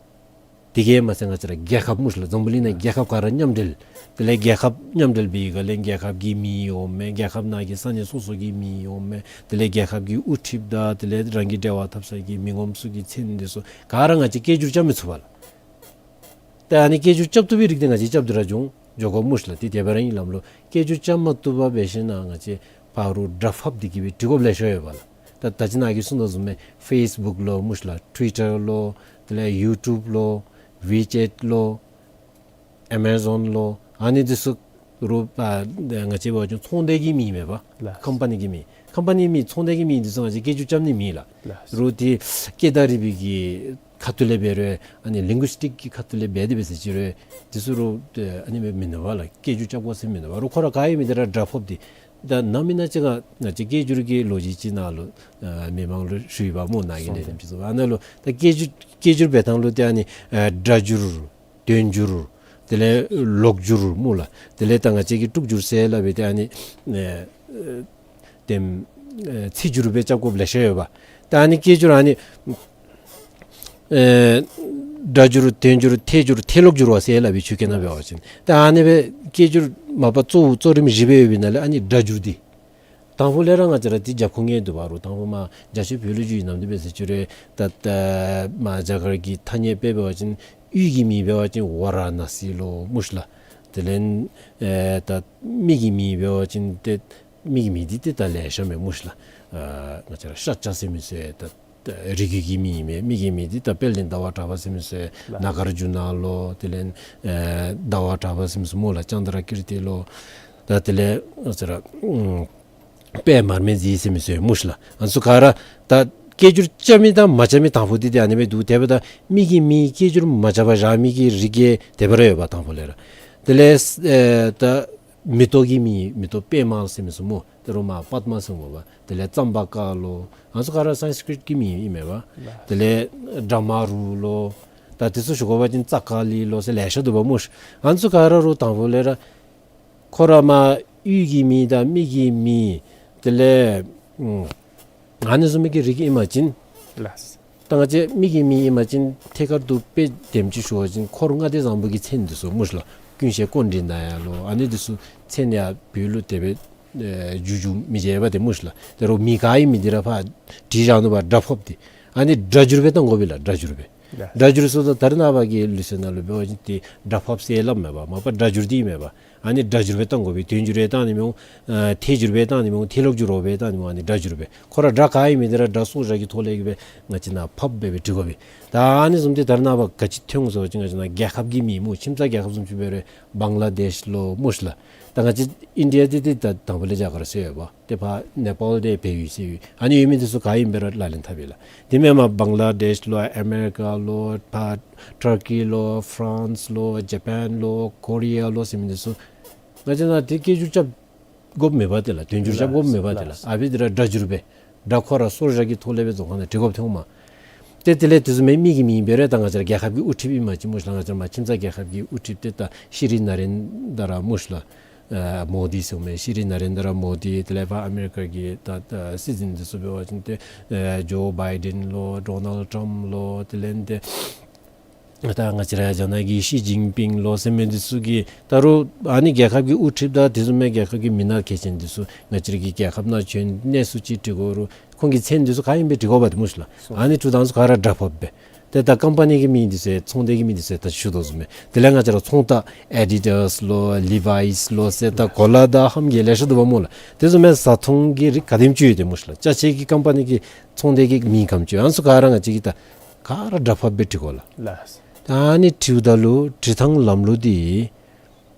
དེ་གིས་མ་ཚད་ང་བཅས་ར་རྒྱལ་ཁབ་སྨོ་ཤི་ལགས། འཛམ་བུ་གླིང་ནང་རྒྱལ་ཁབ་ག་ར་མཉམ་འབྲེལ། དེ་ལས་རྒྱལ་ཁབ་མཉམ་འབྲེལ་འབད་བའི་སྒང་ལས་རྒྱལ་ཁབ་ཀྱི་མིང་འོང་མས། རྒྱལ་ཁབ་ནང་གི་ས་གནས་སོ་སོ་གི་མིང་འོང་མས། དེ་ལས་རྒྱལ་ཁབ་ཀྱི་དབུ་ཁྲིདཔ་དང་དེ་ལས་རང་གི་འབྲེལ་བ་འཐབ་ས་གི་མི་ངོམ་ཚུ་གི་མཚན་འདི་ཚུ་ག་ར་ང་བཅས་སྐད་སྒྱུར་རྐྱབ་མི་ཚུགས་པས་ལགས། ད་ཨ་ནི་སྐད་སྒྱུར་རྐྱབ་བཏུབ་པའི་རིགས་འདི་ང་བཅས་རྐྱབ་སྟེ་ར་འགྱོ་འགྱོ་དགོ་སྨོ་ཤི་ལགས། ཏེ་དེ་སྦེ་ར་ཨིན་ལགས་ལོ། སྐད་སྒྱུར་རྐྱབ་མ་བཏུབ་པར་འབད་ཞིན་ན་ང་བཅས་ཕར་རུ་ཌྲོཔ་ཨའུཊ་འདི་གིས་སྦེ་འགྲིག་དགོཔ་ལེ་ཤ་ཡོད་པས་ལགས། ད་ད་ཅི་ནཱ་གིས་གསུངས་དོ་བཟུམ་སྦེ་ཕེསི་བུཀ་ལོ་སྨོ་ཤི་ལགས། ཊུ་ཝི་ཊར་ལོ། དེ་ལས་ཡུ་ཊུབ་ལོ། ཝི་ཅེཊ་ལོ། ཨེ་མ་ཟོན་ལོ། ཨ་ནི་འདི་ཚུ་རུ་ཨ་ང་བཅས་འབད་བ་ཅིན་ཚོང་སྡེ་གི་མིང་མས་པ། ལགས། ཀམ་པ་ནི་གི་མིང་། ཀམ་པ་ནི་མིང་ཚོང་སྡེ་གི་མིང་འདི་ཚུ་ང་བཅས་སྐད་སྒྱུར་རྐྱབ་ནི་མེད་ལགས། ལགས། རུ་ཏེ་སྐད་དང་རིག་པའི་གི་ཁ་ཐུག་ལས་འབད་རུང་ཨ་ནི་ལིང་གུ་སི་ཊིཀ་གི་ཁ་ཐུག་ལས་འབད་དེ་འབད་ཟེར་ཅི་རུང་འདི་ཚུ་རུ་ཨ་ནི་མེན་མེན་ན་པ་ལགས། སྐད་སྒྱུར་རྐྱབ་དགོ་ཟེར་མེན་ན་པ། རུ་ཁོ་ར་ག་ཨིན་མི་འདི་ར་ཌྲོཔ་ཨའུཊ་འདི། ད་ནམ་ཨིན་ན་ཅིག་ང་ང་བཅས་སྐད་སྒྱུར་གྱི་ལོ་རྒྱུས་ཅིག་ནཱ་ལུ་ཨ་མི་མང་ལུ་ཞུ་ཡི་པ་སྨོ། ནཱ་གི་ལས་རིམ་ཅིག་སོང་། ཨ་ནཱ་ལུ་ད་སྐད་སྒྱུར་སྐད་སྒྱུར་འབད་ཐངས་ལུ་ཏེ་ཨ་ནི་ཨ་སྒྲ་སྒྱུར། དོན་སྒྱུར། དེ་ལས་ལོག་སྒྱུར་སྨོ་ལགས། དེ་ལས་ད་ང་བཅས་ཀྱིས་དཀྲུག་སྒྱུར་ཟེར་སླབ་པའི་ཏེ་ཨ་ནི་ཨེ་ཨེ་དེམ་ཨེ་ཚིག་སྒྱུར་སྦེ་རྐྱབ་དགོཔ་ལེ་ཤ་ཡོད་པ། ད་ཨ་ནི་སྐད་སྒྱུར་ཨ་ནི་ཨེ་སྒྲ་སྒྱུར་དོན་སྒྱུར་ཐད་སྒྱུར་ཐད་ལོག་སྒྱུར་བ་ཟེར་སླབ་པའི་ཆོས་སྐད་ནང་འབད་བ་ཅིན། ད་ཨ་ནི་སྦེ་སྐད་སྒྱུར་མ་པ་གཙོ་བོ་གཙོ་རིམ་བཞི་སྦེ་ཡོད་པའི་ནང་ལས་ཨ་ནི་སྒྲ་སྒྱུར་འདི། དང་ཕུ་ལས་ར་ང་བཅས་ར་འདི་རྒྱབ་ཁུངས་ངེས་འདུག་པ། རུ་དང་ཕུ་མར་རྒྱ་ཆེ་བོད་ལུ་འགྱོ་ཡི་ནམ་འདི་འབད་ཟེར་ཅི་རུང་ད་ད་མར་རྒྱ་གར་གྱི་ཐ་སྙད་དཔེ་འབད་བ་ཅིན་ཡུལ་གྱི་མིང་འབད་བ་ཅིན་ཝ་ར་ཎ་སི་ལོ་སྨོ་ཤི་ལགས། དེ་ལས་ཨེ་ད་མི་གི་མིང་འབད་བ་ཅིན་ཏེ་མི་གི་མིང་འདི་ཏེ་ད་ལེ་ཤ་མས་སྨོ་ཤི་ལགས། ཨ་ང་བཅས་ར་ཤཱཀྱ་ཟེར་མི་ཚུ་ད་རིགས་རྒྱུད་ཀྱི་མིང་མས། མི་གི་མིང་འདི་ད་དཔལ་ལྡན་ཟླ་བ་གྲགས་པ་ཟེར་མི་ཚུ་ལགས། ནཱ་གཱར་ཇུ་ན་ལོ། དེ་ལས་ཨེ་ཟླ་བ་གྲགས་པ་ཟེར་མི་ཚུ་སྨོ་ལགས། ཙནྡྲ་ཀིརྟི་ལོ། ད་དེ་ལས་ང་བཅས་ར་ཨུམ་པདྨ་རིག་འཛིན་ཟེར་མི་ཚུ་སྨོ་ཤི་ལགས། ཨ་ནི་ཚུ་ག་ར་ད་སྐད་སྒྱུར་རྐྱབ་མི་དང་མ་རྐྱབ་མི་དང་ཕུ་འདི་ཏེ་ཨ་ནི་སྦེ་འདུག། དེ་འབདཝ་ད་མི་གི་མིང་སྐད་སྒྱུར་མ་རྐྱབ་པར་བཞག་མི་གི་རིགས་ཀྱི་དེ་སྦེ་ར་ཡོད་པ་དང་ཕུ་ལས་ར། དེ་ལས་ཨེ་ད་མེ་ཏོག་གི་མིང་མེ་ཏོག་པདྨ་ཟེར་མི་ཚུ་སྨོ། ད་རུང་མར་པདྨ་ཟེར་སྨོ་པ། དེ་ལས་ཙམ་བ་ཀ་ལོ། ཨ་ནི་ཚུ་ག་ར་སཾསྐྲྀཏ་གི་མིང་ཨིན་མས་པ། དེ་ལས་བྲཧྨ་རུ་ལོ། ད་དེ་ཚུ་ཞུ་དགོ་པ་ཅིན་ཙཀ་ལི་ལོ་ཟེར་ལེ་ཤ་འདུག་པ་སྨོ་ཤི། ཨ་ནི་ཚུ་ག་ར་རུ་དང་ཕུ་ལས་ར་ཁོ་ར་མར་ཡུལ་གྱི་མིང་དང་མི་གི་མིང་དེ་ལས་ཨུམ་ཨ་ནི་བཟུམ་མའི་གི་རིགས་ཨིན་པ་ཅིན་ལགས། ད་ང་བཅས་མི་གི་མིང་ཨིན་པ་ཅིན་ཐད་ཀར་དུ་དཔེ་དེམ་ཅིག་ཞུ་བ་ཅིན་འཁོར་ལྔ་སྡེ་བཟང་པོ་གི་མཚན་འདི་ཚུ་སྨོ་ཤི་ལགས། ཀུན་ཤེས་ཀཽཎྜི་ནྱ་ལོ། ཨ་ནི་འདི་ཚུ་མཚན་ཡང་བོད་ལུ་དེ་སྦེ་ ཨེ་འགྱུར་འགྱུར་མི་བྱེད་པ་དེ་སྨོ་ཤི་ལགས། དོ་རུང་མིང་ག་ཨིན་མི་འདི་ར་ཕར་བྲིས་བཞག་ནུག་པ། སྒྲ་ཕབ་དེ་ཨ་ནི་སྒྲ་སྒྱུར་སྦེ་བཏང་དགོ་པས་ལགས། སྒྲ་སྒྱུར་སྦེ། ཡ། སྒྲ་སྒྱུར་ཟེརཝ་ད་ད་རེས་ནངས་པ་གི་ལུགས་སྲོལ་ནང་ལུ་འབད་བ་ཅིན་ཏེ་སྒྲ་ཕབ་ཟེར་སླབ་མས་པ། མ་པ་སྒྲ་སྒྱུར་འདི་མས་པ། ཨ་ནི་སྒྲ་སྒྱུར་སྦེ་བཏང་དགོ་པས། དོན་སྒྱུར་སྦེ་བཏང་ནི་མི་འོང་། ཨ་ཐད་སྒྱུར་སྦེ་བཏང་ནི་མི་འོང་། ཐད་ལོག་སྒྱུར་རོ་སྦེ་བཏང་ནི་མི་འོང་། ཨ་ནི་སྒྲ་སྒྱུར་སྦེ། ཁོ་ར་སྒྲ་ག་ཨིན་མི་འདི་ར་སྒྲ་སོར་བཞག་གི་ཐོག་ལས་ཀྱི་སྦེ་ང་བཅས་ནང་ཕབ་སྦེ་སྦེ་འབྲི་དགོ་པས། ད་ཨ་ནི་བཟུམ་འདི་ད་རེས་ནངས་པ་ག་ཅི་ཐོན་འོང་ཟེར་བ་ཅིན་ང་བཅས་ནང་རྒྱལ་ཁབ་ཀྱི་མིང་སྨོ། ཁྱིམ་ཚང་རྒྱལ་ཁབ་བཟུམ་ཅིག་འབད་རུང་བང་ལ་དེཤ་ལོ་སྨོ་ཤི་ལགས། ད་ང་བཅས་ཨིན་ཌི་ཡ་འདི་འདི་ད་དང་པ་ལས་རྒྱ་གར་ཟེར་ཡོད་པ། ཏེ་ཕར་ནེ་པཱལ་འདི་བལ་ཡུལ་ཟེར་ཡོད། ཨ་ནི་ཡོད་མི་འདི་ཚུ་ག་ཨིན་འབད་རུང་ལག་ལེན་འཐབ་ཡི་ལགས། དེ་མེན་པར་བང་ལ་དེཤ་ལོ་ཨ་མེ་རི་ཀ་ལོ་ཕར་ཊར་ཀི་ལོ་ཕ་རན་སི་ལོ་ཇ་པཱན་ལོ་ཀོ་རི་ཡ་ལོ་ཟེར་མི་འདི་ཚུ་ང་བཅས་ནང་འདི་སྐད་སྒྱུར་རྐྱབ་དགོཔ་མེད་པ་དེ་ལགས། དོན་སྒྱུར་རྐྱབ་དགོཔ་མེད་པ་དེ་ལགས། ལགས། ཨ་ཕི་འདི་ར་སྒྲ་སྒྱུར་སྦེ་སྒྲ་ཁོ་ར་སོར་བཞག་གི་ཐོག་ལས་སྦེ་རྫོང་ཁ་ནང་འབྲི་དགོཔ་ཐོན་འོང་མས། ཏེ་དེ་ལས་དེ་བཟུམ་མའི་མི་གི་མིང་འབད་རུང་ད་ང་བཅས་ར་རྒྱལ་ཁབ་ཀྱི་དབུ་ཁྲིདཔ་ཨིན་མས་ཅི་སྨོ་ཤི་ལགས། ང་བཅས་ར་མར་ཁྱིམ་ཚང་རྒྱལ་ཁབ་ཀྱི་དབུ་ཁྲིདཔ་འདི་ད་ཤྲི་ནཱ་རེནྡྲ་སྨོ་ཤི་ལགས། ཨ་མོ་དི་ཟེར་མི་ཤྲི་ནཱ་རེནྡྲ་མོ་དི། དེ་ལས་ཕར་ཨ་མེ་རི་ཀ་གི་ད་ད་སྲིད་འཛིན་འདི་ཚུ་འབད་བ་ཅིན་ཏེ་ཨེ་ཇོ་བའི་ཌེན་ལོ་ཌོ་ནལཌ་ཊམཔ་ལོ། དེ་ལས་ཏེ་ད་ང་བཅས་ར་རྒྱ་ནག་གི་ཞི་ཅིན་ཕིང་ལོ་ཟེར་མི་འདི་ཚུ་གི་ད་རུང་ཨ་ནི་རྒྱལ་ཁབ་ཀྱི་དབུ་ཁྲིདཔ་དང་དེ་བཟུམ་མའི་རྒྱལ་ཁབ་ཀྱི་མི་སྣ་གལ་ཆེན་འདི་ཚུ་ང་བཅས་ར་གི་རྒྱལ་ཁབ་ནང་བྱོན་གནས་ཚུལ་ཅིག་འབྲི་དགོ་རུང་ཁོང་གི་མཚན་འདི་ཚུ་ག་ཨིན་སྦེ་འབྲི་དགོ་པ་དེ་སྨོ་ཤི་ལགས། ཨ་ནི་འབྲི་དོ་བཟུམ་ག་ར་སྒྲ་ཕབ་སྦེ། ཏེ་ད་ཀམ་པ་ནི་གི་མིང་འདི་ཚུ་ཚོང་སྡེ་གི་མིང་འདི་ཚུ་ད་ཞུ་དོ་བཟུམ་སྦེ། དེ་ལས་ང་བཅས་ར་ཚོང་རྟགས་ཨེ་ཌི་ཌཱས་ལོ་ལི་ཝའིས་ལོ་ཟེར་ད་གོ་ལ་དང་ལྷམ་གྱི་ལེ་ཤ་འདུག་པ་སྨོ་ལགས། དེ་བཟུམ་མའི་བཟའ་འཐུང་གི་རིགས་ག་དེམ་ཅིག་ཡོད་དེ་སྨོ་ཤི་ལགས། ཅ་ཆས་ཀྱི་ཀམ་པ་ནི་གི་ཚོང་སྡེ་གི་མིང་ག་དེམ་ཅིག་ཡོད། ཨ་ནི་ཚུ་ག་ར་ང་བཅས་ཀྱིས་ད་ག་ར་སྒྲ་ཕབ་སྦེ་འབྲི་དགོ་ལགས། ལགས། ད་ཨ་ནི་འབྲིཝ་ད་ལུ་འབྲི་ཐངས་ལམ་ལུགས་འདི་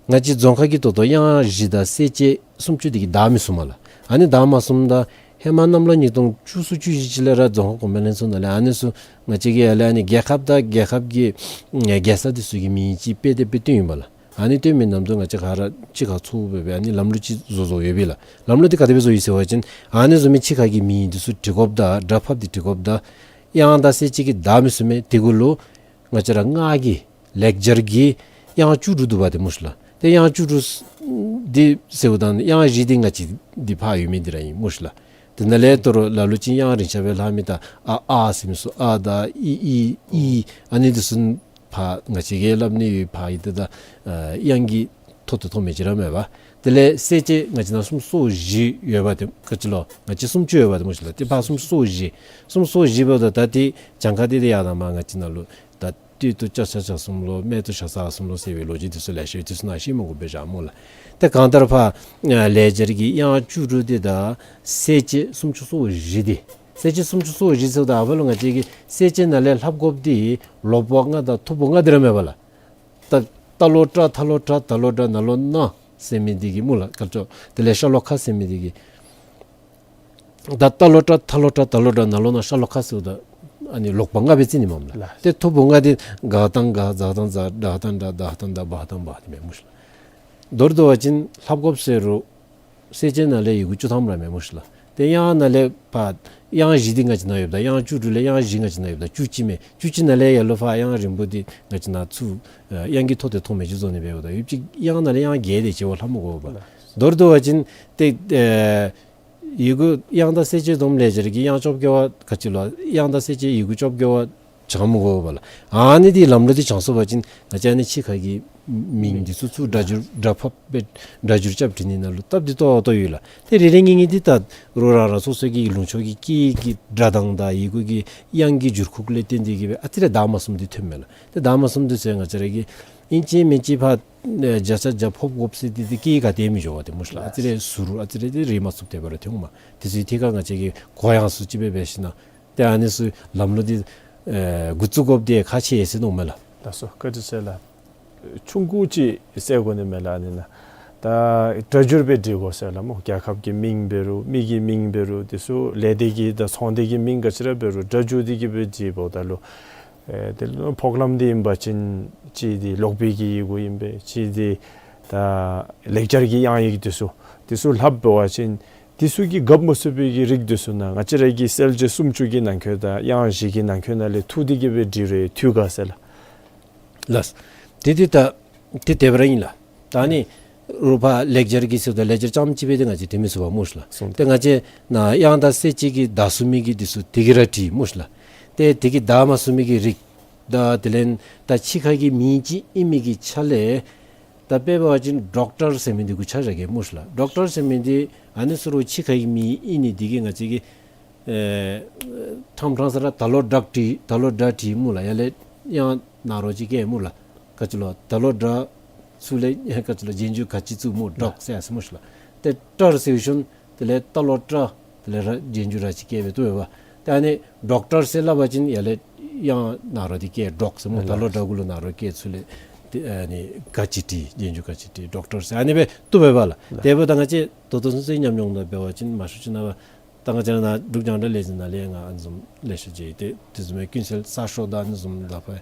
ང་བཅས་རྫོང་ཁ་གི་ད་ལྟོ་དབྱངས་བཞི་དང་གསལ་བྱེད་སུམ་ཅུ་འདི་གིས་བདའ་མི་ཚུགས་མས་ལགས། ཨ་ནི་བདའ་མ་ཚུགསཔ་ད་ཧེ་མ་གནམ་ལོ་ཉིས་སྟོང་བཅུ་གསུམ་བཅུ་བཞི་ཅིག་ལས་ར་རྫོང་ཁ་གོང་འཕེལ་ལྷན་ཚོགས་ནང་ལས་ཨ་ནི་ཚུ་ང་བཅས་ཀྱིས་ཡར་ལས་ཨ་ནི་རྒྱལ་ཁབ་དང་རྒྱལ་ཁབ་ཀྱི་ཨ་རྒྱལ་ས་འདི་ཚུ་གི་མིང་ཅིག་དཔེ་དེ་སྦེ་བཏོན་ཡི་པ་ལགས། ཨ་ནི་བཏོན་མི་ནམ་དུ་ང་བཅས་ག་ར་གཅིག་ཁར་ཚོགས་སྦེ་སྦེ་ཨ་ནི་ལམ་ལུགས་ཅིག་བཟོ་བཟོཝ་ཡོད་པས་ལགས། ལམ་ལུགས་འདི་ག་དེ་སྦེ་བཟོ་ཡི་ཟེར་བ་ཅིན་ཨ་ནི་བཟོ་མི་གཅིག་ཁར་གྱི་མིང་འདི་ཚུ་འབྲི་དགོཔ་དང་སྒྲ་ཕབ་སྟེ་འབྲི་དགོཔ་དང་དབྱངས་དང་གསལ་བྱེད་ཀྱིས་བདའ་མི་ཚུགས་མས། དེ་གུ་ལུ་ང་བཅས་ར་སྔགས་ཀྱི་ལེགས་སྦྱར་གྱི་དབྱངས་བཅུ་དྲུག་འདུག་པ་དེ་སྨོ་ཤི་ལགས། ཏེ་དབྱངས་བཅུ་དྲུག་འདི་ཟེརཝ་ད་དབྱངས་བཞི་འདི་ང་བཅས་འདི་ཕར་ཡོད་མི་འདི་ར་ཨིན་སྨོ་ཤི་ལགས། དེ་ནང་ལས་ད་རུང་ལ་ལུ་ཅིག་དབྱངས་རིང་ཤ་སྦེ་ལྷག་མི་ད་ཨ་ཨ་ཟེར་མི་ཚུ་ཨ་དང་ཨི་ཨི་ཨི་ཨ་ནི་འདི་ཚུ་ཕར་ང་བཅས་ཀྱིས་སླབ་ནི་ཡོད། ཕར་ཡི་ད་ད་ཨ་དབྱངས་ཀྱི་ཐོག་ཏུ་ཐོགས་མི་ཅིག་ར་མེད་པ། དེ་ལས་གསལ་བྱེད་ང་བཅས་ནང་སུམ་ཅུ་སོ་བཞི་ཡོད་པ་དེ་ག་ཅི་ལོ། ང་བཅས་སུམ་ཅུ་ཡོད་པ་དེ་སྨོ་ཤི་ལགས། ཏེ་ཕར་སུམ་ཅུ་སོ་བཞི་སུམ་ཅུ་སོ་བཞི་འབདཝ་ད་ད་ཏེ་གྱངས་ཁ་འདི་ཏེ་ཡར་དང་མར་ང་བཅས་ནང་ལུ་ད་སྟོད་དུ་ཅ་ཆ་ཇ་གསུམ་ལོ། སྨད་དུ་ཞ་ཟ་གསུམ་ལོ་ཟེར་བའི་ལོ་རྒྱུས་འདི་ཚུ་ལེ་ཤ་ཡོད། འདི་ཚུ་ནང་བཤད་མི་དགོ་པས་བཞག་སྨོ་ལགས། ཏེ་གང་ལྟར་ཕར་ཨ་ལེགས་སྦྱར་གྱི་དབྱངས་བཅུ་དྲུག་འདི་དང་གསལ་བྱེད་སུམ་ཅུ་སོ་བཞི་འདི། གསལ་བྱེད་སུམ་ཅུ་སོ་བཞི་ཟེརཝ་ད་ཨ་ཕར་ལུ་ང་བཅས་ཀྱིས་གསལ་བྱེད་ནང་ལས་ལྷབ་དགོཔ་འདི་ལོག་པ་ལྔ་དང་ཐུག་པ་ལྔ་འདི་ར་མེད་པ་ལགས། ད་ཏ་ལོ་ཏྲ་ཐ་ལོ་ཏྲ་ད་ལོ་ཏྲ་ན་ལོ་ན་ཟེར་མི་འདི་གི་སྨོ་ལགས། ག་ཅི་ལོ། དེ་ལས་ཤ་ལོ་ཁ་ཟེར་མི་འདི་གི་ད་ཏ་ལོ་ཏྲ་ཐ་ལོ་ཏྲ་ད་ལོ་ཏྲ་ན་ལོ་ན་ཤ་ལོ་ཁ་ཟེརཝ་ད་ཨ་ནི་ལོག་པ་ལྔ་སྦེ་རྩི་ནི་མས་ལགས། ལགས། ཏེ་ཐུག་པ་ལྔ་འདི་ག་དང་ག་ཛ་དང་ཛ་ཌ་དང་ཌ་དྷ་དང་དྷ་བ་དང་བྷ་འདི་མས་སྨོ་ཤི་ལགས། མདོར་བསྡུ་བ་ཅིན་ལྷབ་དགོཔ་ཟེར་རུང་གསལ་བྱེད་ནང་ལས་ཡི་གུ་བཅུ་ཐམ་ར་མས་སྨོ་ཤི་ལགས། ཏེ་དབྱངས་ནང་ལས་ཕར་དབྱངས་བཞི་འདི་ང་བཅས་ནང་ཡོདཔ་ད་དབྱངས་བཅུ་དྲུག་ལས་དབྱངས་བཞི་ང་བཅས་ནང་ཡོདཔ་ད་བཅུ་གཅིག་མས། བཅུ་གཅིག་ནང་ལས་ཡར་ལུ་ཕར་དབྱངས་རིང་པོ་འདི་ང་བཅས་ནང་ཚུར་ཨ་དབྱངས་ཀྱི་ཐོག་ཏུ་ཐོགས་མི་ཅིག་བཟོ་ནི་འབདཝ་ད་ཡོད་ཅིག་དབྱངས་ནང་ལས་དབྱངས་བརྒྱད་དེ་ཅིག་ལྷབ་མི་དགོ་པས། མདོར་བསྡུ་བ་ཅིན་ཏེ་ཨེ་ཡི་གུ་དབྱངས་དང་གསལ་བྱེད་བསྡོམས་ལེགས་སྦྱར་གྱི་དབྱངས་བཅོ་བརྒྱད་པ་ག་ཅི་ལོ། དབྱངས་དང་གསལ་བྱེད་ཡི་གུ་བཅོ་བརྒྱད་པ་བྱང་མི་དགོ་པས་ལགས། ཨ་ནི་འདི་ལམ་ལུགས་འདི་བྱང་སོང་པ་ཅིན་ང་བཅས་ཨ་ནི་གཅིག་ཁར་གྱི་མིང་འདི་ཚུ་ཚུར་སྒྲ་སྒྱུར་སྒྲ་ཕབ་སྦེ་སྒྲ་སྒྱུར་རྐྱབ་འབྲི་ནི་ནང་ལུ་སྟབས་བདེ་ཏོག་ཏོ་ཡོད་ལགས། ཏེ་རེ་རེ་གཉིས་གཉིས་འདི་ད་རུང་རང་རང་སོ་སོ་གི་ལུང་ཕྱོགས་ཀྱི་སྐད་ཀྱི་སྒྲ་གདངས་དང་ཡི་གུ་གི་དབྱངས་ཀྱི་འགྱུར་ཁུག་ལས་བརྟེན་ཏེ་གིས་སྦེ་ཨ་ཙི་རེ་བདའ་མ་ཚུགསཔ་འདི་ཐོནམ་མས་ལགས། ཏེ་བདའ་མ་ཚུགསཔ་འདི་ཚུ་ང་བཅས་ར་གིས་ཨིན་ཅི་མིན་ཅི་ཕར་ཨེ་བརྒྱ་ཆ་བརྒྱ་ཕབ་དགོཔ་ཟེར་འདི་འདི་སྐད་ག་དེ་མི་འགྱོ་བ་དེ་སྨོ་ཤི་ལགས། ཨ་ཙི་རེ་ཟུར་ཨ་ཙི་རེ་རེ་རེ་མ་ཚུགསཔ་དེ་སྦེ་ར་ཐོན་འོང་མས། དེ་ཚུ་ཐད་ཁར་ང་བཅས་ཀྱིས་གོ་ཡངས་སུ་ཅིག་སྦེ་འབད་ཞིན་ན་ཏེ་ཨ་ནི་ཚུ་ལམ་ལུགས་འདི་ཨེ་འགོ་བཙུགས་དགོཔ་འདི་ཁག་ཆེ་ཟེར་མནོཝ་མས་ལགས། ལགས་སོ། བཀའ་དྲིན་ཆེ་ལགས། ཆུང་ཀུ་ཅིག་ཟེར་དགོ་ནི་མས་ལགས། ཨ་ནི་ནང་ད་སྒྲ་སྒྱུར་སྦེ་འབྲི་དགོ་ཟེར་ལགས་སྨོ། རྒྱལ་ཁབ་ཀྱི་མིང་འབད་རུང་མི་གི་མིང་འབད་རུང་དེ་ཚུ་ལས་སྡེ་གི་དང་ཚོང་སྡེ་གི་མིང་ག་ཅི་ར་འབད་རུང་སྒྲ་སྒྱུར་འདི་གིས་སྦེ་འབྲི་འབདཝ་ད་ལུ་ཨེ་དེ་ལུ་ཕོག་ལམ་འདི་ཨིན་པ་ཅིན་གཅིག་འདི་ལོག་པའི་གི་ཡི་གུ་ཨིན་པས། གཅིག་འདི་ད་ལེགས་སྦྱར་གྱི་དབྱངས་ཡིག་དེ་ཚུ་དེ་ཚུ་ལྷབ་འབད་བ་ཅིན་དེ་ཚུ་གིས་རྒཔོ་མ་ཚུགས་པའི་གི་རིགས་དེ་ཚུ་ནང་ང་བཅས་ར་གི་གསལ་བྱེད་སུམ་ཅུ་གི་ནང་འཁོད་དང་དབྱངས་བཞི་གི་ནང་འཁོད་ནང་ལས་ཐུག་སྟེ་གིས་སྦེ་འབྲི་རུང་འཐུས་དགའ་ཟེར་ལགས། ལགས། དེ་འདི་ད་དེ་དེ་སྦེ་ར་ཨིན་ལགས། ད་ཨ་ནི་རུང་ཕར་ལེགས་སྦྱར་གྱི་ཟེརཝ་ད་ལེགས་སྦྱར་རྐྱངམ་ཅིག་སྦེ་འདི་ང་བཅས་འབྲི་མི་ཚུགས་པས་སྨོ་ཤི་ལགས། སོང་། ཏེ་ང་བཅས་ནཱ་དབྱངས་དང་གསལ་བྱེད་ཀྱིས་བདའ་ཚུགས་མི་གི་འདི་ཚུ་དེ་གིས་ར་འབྲི་སྨོ་ཤི་ལགས། ཏེ་དེ་གིས་བདའ་མ་ཚུགས་མི་གི་རིགས་དང་དེ་ལས་ད་གཅིག་ཁར་གྱི་མིང་ཅིག་ཨིན་མི་གི་ཆ་ལས་ ད་དཔེ་འབད་བ་ཅིན་ཌོག་ཊར་ཟེར་མི་འདི་གུ་ཆ་བཞག་གེ་སྨོ་ཤིག་ལགས། ཌོག་ཊར་ཟེར་མི་འདི་ཨ་ནི་ཚུ་ར་ཕྱི་ཁའི་མིང་ཨིན་ནི་འདི་གིས་ང་བཅས་ཀྱིས་ཨེ་ཕྲང་ཕྲང་ས་ར་ད་ལོག་ཌག་ཊི་ད་ལོག་ཌག་ཊི་སྨོ་ལགས། ཡར་ལས་ཡང་ན་རོ་ཅིག་བཀལ་སྨོ་ལགས། ག་ཅི་ལོ་ད་ལོག་ཌག་ཚུར་ལས་ཡང་ག་ཅི་ལོ་རྗེས་འཇུག་ག་ཅི་བཙུགས་སྨོ་ཌོག་ཟེར་ཡ་ཟེར་སྨོ་ཤིག་ལགས། ཏེ་ཊར་ཟེར་ཞིནམ་དེ་ལས་ད་ལོག་ཊར་དེ་ལས་ར་རྗེས་འཇུག་ར་ཅིག་བཀལ་སྦེ་བཏུབ་པས། ད་ཨ་ནི་ཌོག་ཊར་ཟེར་སླབ་པ་ཅིན་ཡར་ལས་ཡང་ན་རོ་འདི་བཀལ་ཌོག་ཟེར་སྨོ། ད་ལོག་ཌག་གུ་ལུ་ན་རོ་བཀལ་ཚུར་ལས་ཏེ་ཨ་ནི་ག་ཅི་ཊི་རྗེས་འཇུག་ག་ཅི་ཊི་ཌོག་ཊར་ཟེར་ཨ་ནི་སྦེ་བཏུབ་པས་ལགས། དེ་འབདཝ་ད་ང་བཅས་ད་ལྟོ་ཚུན་ཚོད་ཉམས་མྱོང་ནང་འབད་བ་ཅིན་མང་ཤོས་ཅིག་ནང་ད་ང་བཅས་ར་ནཱ་འབྲུག་རྒྱང་བསྒྲགས་ལས་འཛིན་ནང་ལས་ཡང་ང་ཨ་ནི་བཟུམ་ལེ་ཤ་མཇལ་ཡི། ཏེ་དེ་བཟུམ་མའི་ཀུན་གསལ་གསར་ཤོག་དང་ཨ་ནི་བཟུམ་ད་ཕར་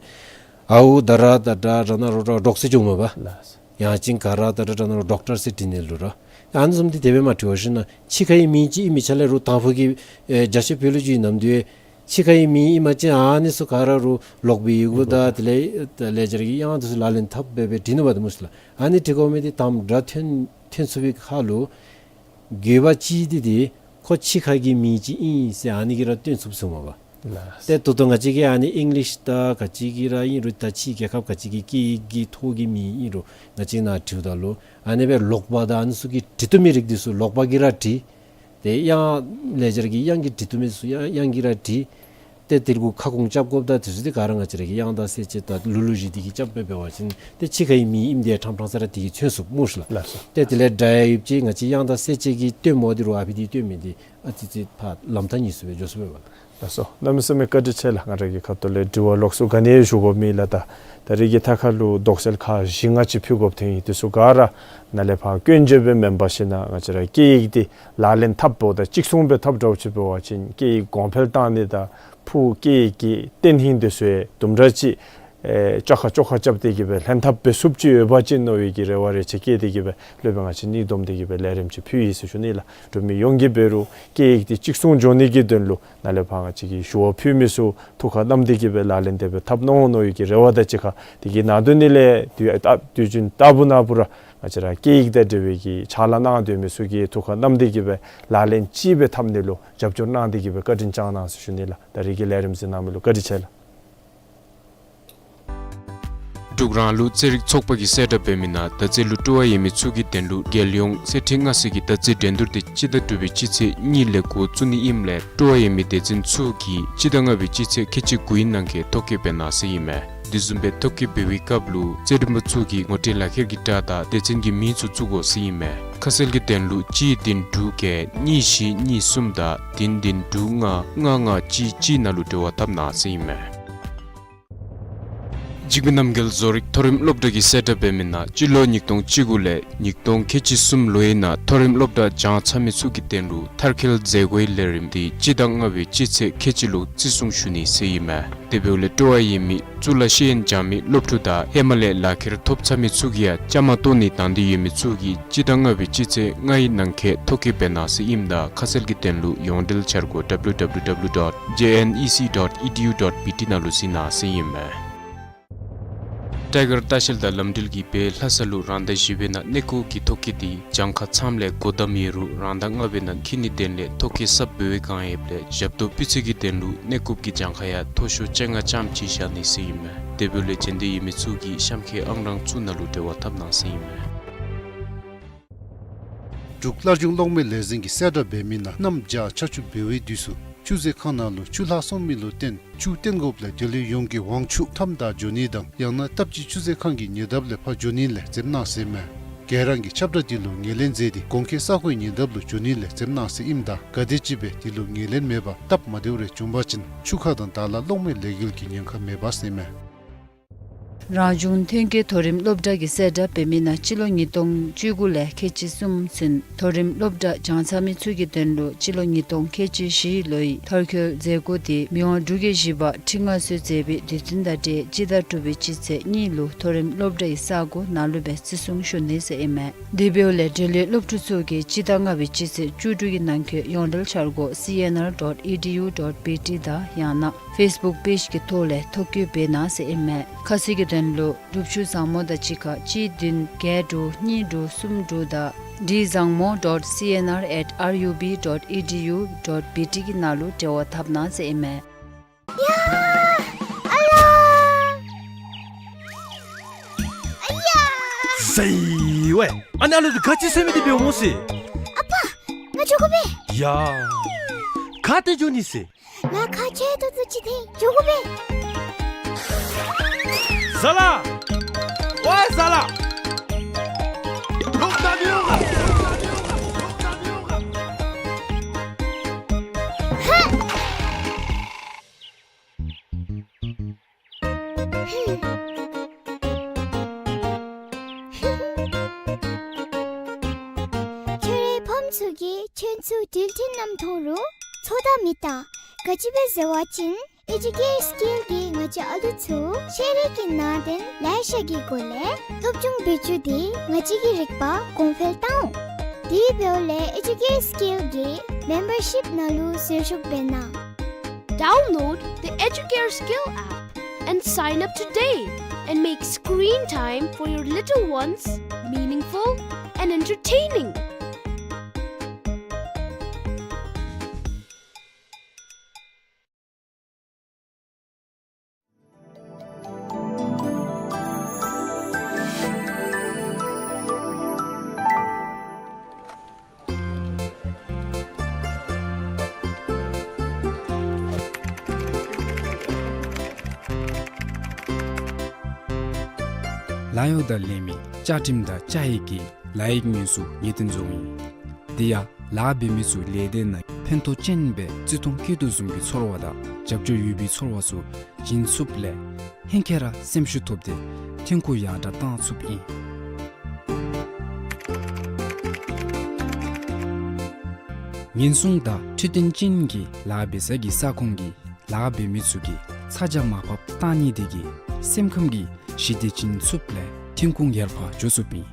ཨའུ་ད་ར་ད་ཌ་ར་ན་རོ་ཌོག་ཟེར་འགྱོཝ་མས་པ། ལགས། ཡང་ཅིན་ག་ར་ད་ར་ད་ན་རོ་ཌོག་ཊར་ཟེར་བྲིས་ནི་ལུ་ར། ཨ་ནི་བཟུམ་འདི་དེ་སྦེ་མ་བྲི་བར་ཞིནམ་ཕྱི་ཁའི་མིང་ཅིག་ཨིན་མི་ཆ་ལས་ར་དང་ཕུ་གི་ཨེ་རྒྱ་ཆེ་བོད་ལུ་ཅིག་ནམ་དུས་ཕྱི་ཁའི་མིང་ཨིན་པ་ཅིན་ཨ་ནི་ཚུ་ག་ར་ར་ལོག་པའི་ཡི་གུ་དང་དེ་ལས་ལེགས་སྦྱར་གྱི་དབྱངས་དེ་ཚུ་ལག་ལེན་འཐབ་སྦེ་སྦེ་བྲིས་ནུག་པ་དེ་སྨོ་ཤིག་ལགས། ཨ་ནི་བྲི་དགོ་མི་འདི་དང་སྒྲ་ཐོན་ཐོན་ཚུགས་པའི་ཁར་ལུ་དགོས་པ་ཅིག་འདི་འདི་ཁོ་ཕྱི་ཁ་གི་མིང་ཅིག་ཨིན་ཟེར་ཨ་ནི་གིས་ར་སྟོན་ཚུགས་ཟེརཝ་མས་པ། ལགས། ཏེ་ད་ལྟོ་ང་བཅས་ཀྱིས་ཨ་ནི་ཨིང་ལིཤ་དང་ག་ཅི་གིས་ར་ཨིན་རུང་ད་ཕྱིའི་རྒྱལ་ཁབ་ག་ཅི་གི་སྐད་ཡིག་གི་ཐོག་གི་མིང་ཨིན་རུང་ང་བཅས་ནཱ་བྲིཝ་ད་ལུ་ཨ་ནི་སྦེ་ལོག་པ་དང་ཨ་ནི་ཚུ་གིས་བྲི་བཏུབ་མི་རིགས་འདི་ཚུ་ལོག་པ་གིས་ར་བྲི། ཏེ་དབྱངས་ལེགས་སྦྱར་གྱི་དབྱངས་ཀྱིས་བྲི་བཏུབ་མི་ཚུ་དབྱངས་དབྱངས་ཀྱིས་ར་བྲི། ཏེ་དེ་གུ་ཁ་སྐོང་རྐྱབ་དགོཔ་དང་དེ་ཚུ་འདི་ག་ར་ང་བཅས་ར་གིས་དབྱངས་དང་གསལ་བྱེད་དང་ལུགས་ལུགས་བཞི་འདི་གིས་རྐྱབ་སྦེ་འབད་བ་ཅིན་ཏེ་ཕྱི་ཁའི་མིང་ཨིནམ་འདི་ཕྲང་ཕྲང་ས་ར་དེ་གིས་མཚོན་ཚུགས་སྨོ་ཤིག་ལགས། ལགས་སོ། ཏེ་དེ་ལས་སྒྲ་ཡང་ཡོདཔ་ཅིག་ང་བཅས་དབྱངས་དང་གསལ་བྱེད་ཀྱིས་སྟོནམ་འདི་ར་ཨ་ཕི་འདི་སྟོན་མི་འདི་ཨ་ཙི་ཙི་ཕར་ལམ་ཐག་ཉེ་སུ་སྦེ་འགྱོ་ཚུགས་པས་པ། ལགས་སོ། གནམ་མེད་ས་མེད་བཀའ་དྲིན་ཆེ་ལགས། ང་ར་གི་ཁ་ཐུག་ལས་དྲི་བ་ལོགས་སུ་ག་ནི་ཡང་ཞུ་དགོཔ་མེད་ལགས། ད་ད་རེས་ཀྱི་ཐད་ཁར་ལུ་དོགས་སེལ་ཁག་བཞི་ལྔ་ཅིག་ཕུལ་དགོཔ་ཐོན་ཡི། དེ་ཚུ་ག་ར་ནཱ་ལས་ཕར་སྐྱོན་བརྗོད་སྦེ་མེན་པར་ཞིན་ན་ང་བཅས་ར་སྐད་ཡིག་འདི་ལག་ལེན་འཐབ་འབདཝ་ད་གཅིག་མཚུངས་སྦེ་འཐབ་འདྲཝ་ཅིག་འབད་བ་ཅིན་སྐད་ཡིག་གོང་འཕེལ་བཏང་ནི་དང་ཕུགས་སྐད་ཡིག་གི་བརྟན་ལྷིང་འདི་ཚུ་ཡང་དུམ་གྲ་ཅིག་ཨེ་བཅོ་ཁ་བཅོ་ཁ་རྐྱབ་སྟེ་གི་སྦེ་ལྷན་ཐབས་འབད་ཚུགསཔ་ཅིག་ཡོད་པ་ཅིན་མནོ་བའི་གི་རེ་བ་རེ་ཆེ་བསྐྱེད་དེ་གི་སྦེ་སློབ་དཔོན་ང་བཅས་གཉིས་བསྡོམས་ཏེ་གི་སྦེ་ལས་རིམ་ཅིག་ཕུལ་ཡི་ཟེར་ཞུ་ནི་ལགས། འབྲུག་མི་ཡོངས་ཀྱིས་འབད་རུང་སྐད་ཡིག་འདི་གཅིག་མཚུངས་འགྱོ་ནི་གི་དོན་ལུ་ནཱ་ལས་ཕར་ང་བཅས་ཀྱི་ཞུ་བ་ཕུལ་མི་ཚུ་ཐུགས་ཁར་བསྣམས་ཏེ་གི་སྦེ་ལག་ལེན་འཐབ་སྦེ་འཐབ་གནང་འོང་མནོ་བའི་གི་རེ་བ་དང་གཅིག་ཁར་དེ་གི་ནང་དོན་ནི་ལས་དུས་ཨ་དུས་རྒྱུན་ལྟ་བུ་ན་བུ་ར་ང་བཅས་ར་སྐད་ཡིག་དང་འབྲེལ་བའི་གི་ཕྱག་ལཱ་གནང་སྡོད་མི་ཚུ་གིས་ཐུགས་ཁར་བསྣམས་ཏེ་གི་སྦེ་ལག་ལེན་ཅིག་སྦེ་འཐབ་ནི་ལུ་རྒྱབ་སྐྱོར་གནང་སྟེ་གི་སྦེ་བཀའ་དྲིན་བསྐྱང་གནང་ཟེར་ཞུ་ནི་ལགས། ད་རེས་ཀྱི་ལས་རིམ་གཟིགས་གནང་མི་ལུ་བཀའ་དྲིན་ཆེ་ལགས། འབྲུག་རང་ལུགས་རྩེད་རིགས་ཚོགས་པ་གིས་གསལ་བསྒྲགས་འབད་མི་ནང་མདའ་རྩེད་ལུ་སྤྲོ་བ་ཡོད་མི་ཚུ་གི་དོན་ལུ་རྒྱལ་ཡོངས་རྩེད་འགྲན་ལྔ་སེ་གི་མདའ་རྩེད་འགྲན་བསྡུར་འདི་སྤྱི་ཟླ་དྲུག་པའི་སྤྱི་ཚེས་གཉིས་ལས་འགོ་བཙུགས་ནི་ཨིནམ་ལས་སྤྲོ་བ་ཡོད་མི་སྡེ་ཚན་ཚུ་གིས་སྤྱི་ཟླ་ལྔ་པའི་སྤྱི་ཚེས་ཁལ་གཅིག་དགུའི་ནང་འཁོད་ཐོ་བཀོད་འབད་གནང་ཟེར་ཨིན་མས། དེ་བཟུམ་སྦེ་ཐོ་བཀོད་འབད་བའི་སྐབས་ལུ་རྩེད་འགྲན་པ་ཚུ་གིས་ངོ་སྤྲོད་ལག་ཁྱེར་གྱི་སྒྲ་དང་སྡེ་ཚན་གྱི་མིང་ཚུ་བཙུགས་དགོ་ཟེར་ཨིན་མས། ཁ་གསལ་གྱི་དོན་ལུ་གཅིག་བདུན་དྲུག་བརྒྱད་གཉིས་བཞི་གཉིས་གསུམ་དང་བདུན་བདུན་དྲུག་ལྔ་ལྔ་ལྔ་གཅིག་གཅིག་ནང་ལུ་འབྲེལ་བ་འཐབ་གནང་ཟེར་ཨིན་མས། འཇིགས་མེད་རྣམ་རྒྱལ་བཟོ་རིག་མཐོ་རིམ་སློབ་གྲྭ་གིས་གསལ་བསྒྲགས་འབད་མི་ནང་སྤྱི་ལོ་ཉིས་སྟོང་བཅུ་དགུ་ལས་ཉིས་སྟོང་ཁལ་གཅིག་གསུམ་ལོའི་ནང་མཐོ་རིམ་སློབ་གྲྭ་སྦྱང་ཚར་མི་ཚུ་གི་དོན་ལུ་མཐར་འཁྱོལ་མཛད་སྒོའི་ལས་རིམ་འདི་སྤྱི་ཟླ་ལྔ་པའི་སྤྱི་ཚེས་ཁལ་གཅིག་ལུ་བརྩི་སྲུང་ཞུ་ནི་ཟེར་ཨིན་མས། དེ་འབདཝ་ལས་སྤྲོ་བ་ཡོད་མི་གཙུག་ལག་ཤེས་ཡོན་སྦྱང་མི་སློབ་ཕྲུག་དང་ཧེ་མ་ལས་ལག་ཁྱེར་ཐོབ་ཚར་མི་ཚུ་གིས་ཡང་བཅའ་མར་གཏོགས་ནི་དང་འདོད་ཡོད་མི་ཚུ་གིས་སྤྱི་ཟླ་ལྔ་པའི་སྤྱི་ཚེས་ལྔའི་ནང་འཁོད་ཐོ་བཀོད་འབད་གནང་ཟེར་ཨིནམ་ད་ཁ་གསལ་གྱི་དོན་ལུ་ཡོངས་འབྲེལ་འཆར་སྒོ་W W W dot J N E C dot E D U dot B T ནང་ལུ་གཟིགས་གནང་ཟེར་ཨིན་མས། ཊའི་གར་ལྟ་བཤལ་དང་ལམ་འགྲུལ་གྱིས་བོད་ལྷ་ས་ལུ་རང་ཟླ་བཞི་པའི་ནང་གནས་སྐོར་གྱི་ཐོ་བཀོད་འདི་གྱངས་ཁ་ཚངམ་ལས་སྒོ་བསྡམས་ཡོད་རུང་རང་ཟླ་ལྔ་པའི་ནང་འཁོད་ནི་དོན་ལས་ཐོ་བཀོད་གསརཔ་འབད་བའི་བསྒང་ཡོདཔ་ལས་ཞབས་ཏོག་སྤུས་ཚད་ཀྱི་དོན་ལུ་གནས་སྐོར་གྱི་གྱངས་ཁ་ཡང་མཐོ་ཤོས་བཅོ་ལྔ་ཙམ་ཅིག་བཞག་ནི་ཟེར་ཨིན་མས། དེ་འབདཝ་ལས་འབྱོན་འདོད་ཡོད་མི་ཚུ་གིས་གཤམ་འཁོད་ཨང་གྲངས་ཚུ་ནང་ལུ་འབྲེལ་བ་འཐབ་གནང་ཟེར་ཨིན་མས། འབྲུག་སླར་འབྱུང་གློག་མེ་ལས་འཛིན་གྱིས་གསལ་བསྒྲགས་འབད་མི་ནང་གནམ་བྱཱར་ཆར་ཆུ་འབེལ་བའི་དུས་སུ་ཆུ་མཛོད་ཁང་ནང་ལུ་ཆུ་ལྷག་སོང་མི་ལུ་བརྟེན་ཆུ་བཏོན་དགོཔ་ལས་འབྲེལ་ཡོད་ཡོངས་ཀྱིས་དབང་ཆུ་མཐའམ་བདའ་འགྱོ་ནི་དང་ཡང་ན་སྟབས་གཅིག་ཆུ་མཛོད་ཁང་གི་ཉེ་འདབས་ལས་ཕར་འགྱོ་ནི་ལས་འཛེམ་གནང་ཟེར་ཨིན་མས། ག་ར་གིས་ཁྱབ་བསྒྲགས་འདི་ལུ་ངོས་ལེན་མཛད་དེ་གོང་འཁོད་ས་གོའི་ཉེ་འདབས་ལུ་འགྱོ་ནི་ལས་འཛེམ་གནང་ཟེར་ཨིནམ་ད་ག་དེམ་ཅིག་སྦེ་འདི་ལུ་ངོས་ལེན་མེད་པར་སྟབས་མ་བདེཝ་རེ་བྱུང་པ་ཅིན་ཆུ་ཁ་དང་དྭགས་ལྷ་གློག་མེ་ལས་འགུལ་གྱི་ཉེན་ཁ་མེད་པ་ཟེར་ཨིན་མས། རང་བྱུང་ཐོན་སྐྱེད་མཐོ་རིམ་སློབ་གྲྭ་གིས་གསལ་བསྒྲགས་འབད་མི་ནང་སྤྱི་ལོ་ཉིས་སྟོང་བཅུ་དགུ་ལས་ཁལ་གཅིག་གསུམ་ཚུན་མཐོ་རིམ་སློབ་གྲྭ་སྦྱང་ཚར་མི་ཚུ་གི་དོན་ལུ་སྤྱི་ལོ་ཉིས་སྟོང་ཁལ་གཅིག་བཞི་ལོའི་མཐར་འཁྱོལ་མཛད་སྒོ་འདི་མི་དབང་འབྲུག་རྒྱལ་བཞི་པ་ཁྲི་མངའ་གསོལ་མཛད་པའི་དུས་ཚོད་དང་འབྲེལ་སྤྱི་ཟླ་དྲུག་པའི་སྤྱི་ཚེས་གཉིས་ལུ་མཐོ་རིམ་སློབ་གྲྭའི་ས་གོ་ནང་ལུ་སྦེ་བརྩི་སྲུང་ཞུ་ནི་ཟེར་ཨིན་མས། དེ་འབདཝ་ལས་འབྲེལ་ཡོད་སློབ་ཕྲུག་ཚུ་གིས་སྤྱི་ཟླ་ལྔ་པའི་སྤྱི་ཚེས་བཅུ་དྲུག་གི་ནང་འཁོད་ཡོངས་འབྲེལ་འཆར་སྒོ་C N R dot E D U dot B T དང་ཡང་ན་ཕེསི་བུཀ་པེཇ་གྱི་ཐོག་ལས་ཐོ་བཀོད་འབད་གནང་ཟེར་ཨིན་མས། ཁ་གསལ་གྱི་དོན་ལུ་སྒྲུབ་ཞུ་བཟང་མོ་དང་གཅིག་ཁར་གཅིག་བདུན་བརྒྱད་དྲུག་གཉིས་དྲུག་གསུམ་དྲུག་དང་D བཟང་མོ་dot C N R at R U B dot E D U dot B T གི་ནང་ལུ་འབྲེལ་བ་འཐབ་གནང་ཟེར་ཨིན་མས། ཡ། ཨ་ཡ། ཨ་ཡ། ཙི་ཝེ། ཨ་ནཱ་ལུ་ག་ཅི་ཟེར་མི་འདི་འབདཝ་སྨོ་ཟེར། ཨ་པ། ང་འགྱོ་དགོ་པས། ཡ། ག་ཏེ་འགྱོ་ནི་ཟེར། ང་ཁ་ཆེ་ཏོག་ཏོ་ཅིག་འཐེན་འགྱོ་དགོ་པས། ཟ་ལ། ཝའི་ཟ་ལ། ཧ། ཁྱོད་རའི་ཕམ་ཚུ་གིས་ཁྱོད་ཚུ་འགྲུལ་འཕྲིན་ནང་མཐོང་རུང་ཚོད་ལྟ་མི་བཏང་། ག་ཅི་སྦེ་ཟེར་བ་ཅིན་ཨེ་ཇུ་ཀེར་སི་ཀེལ་གྱིས་ང་བཅས་ཨ་ལུ་ཚུ་ཤེས་རིག་གི་ནང་དོན་ལེ་ཤ་གི་སྒོ་ལས་སློབ་སྦྱོང་འབད་བཅུག་སྟེ་ང་བཅས་ཀྱི་རིག་པ་གོང་འཕེལ་བཏང་འོང་། དེ་འབདཝ་ལས་ཨེ་ཇུ་ཀེར་སི་ཀེལ་གྱི་མེམ་བར་ཤིཔ་ནང་ལུ་ཟུར་ཞུགས་འབད་གནང་། Download the Educare Skill app and sign up today and make screen time for your little ones meaningful and entertaining. ལཱ་གཡོག་དང་ལས་མི་བཅའ་ཁྲིམས་དང་བཅའ་ཡིག་གི་ལཱ་ཡིག་ཉེན་སྲུང་ངེས་གཏན་བཟོཝ་ཨིན། དེ་ཡང་ལཱ་འབད་མི་ཚུ་ལས་སྡེ་ནང་ཕན་ཐོགས་ཅན་སྦེ་བརྩི་མཐོང་བསྐྱེད་དོ་བཟུམ་གྱི་ཚོར་བ་དང་རྒྱབ་སྐྱོར་ཡོད་པའི་ཚོར་བ་ཚུ་བྱིན་ཚུགསཔ་ལས་ཧེང་སྐལ་ར་སེམས་ཤུགས་ཐོབ་སྟེ་ཐོན་ཁུངས་ཡར་དྲགས་བཏང་ཚུགསཔ་ཨིན། ཉེན་སྲུང་དང་འཕྲོད་བསྟེན་ཅན་གྱི་ལཱ་འབད་ས་གི་ས་ཁོངས་ཀྱི་ལཱ་འབད་མི་ཚུ་གིས་ཚ་གྱང་མར་ཕབ་བཏང་ནི་དེ་གིས་སེམས་ཁམས་ཀྱི་ཞི་བདེ་བྱིན་ཚུགསཔ་ལས་ཐོན་ཁུངས་ཡར་འཕར་འགྱོ་ཚུགསཔ་ཨིན།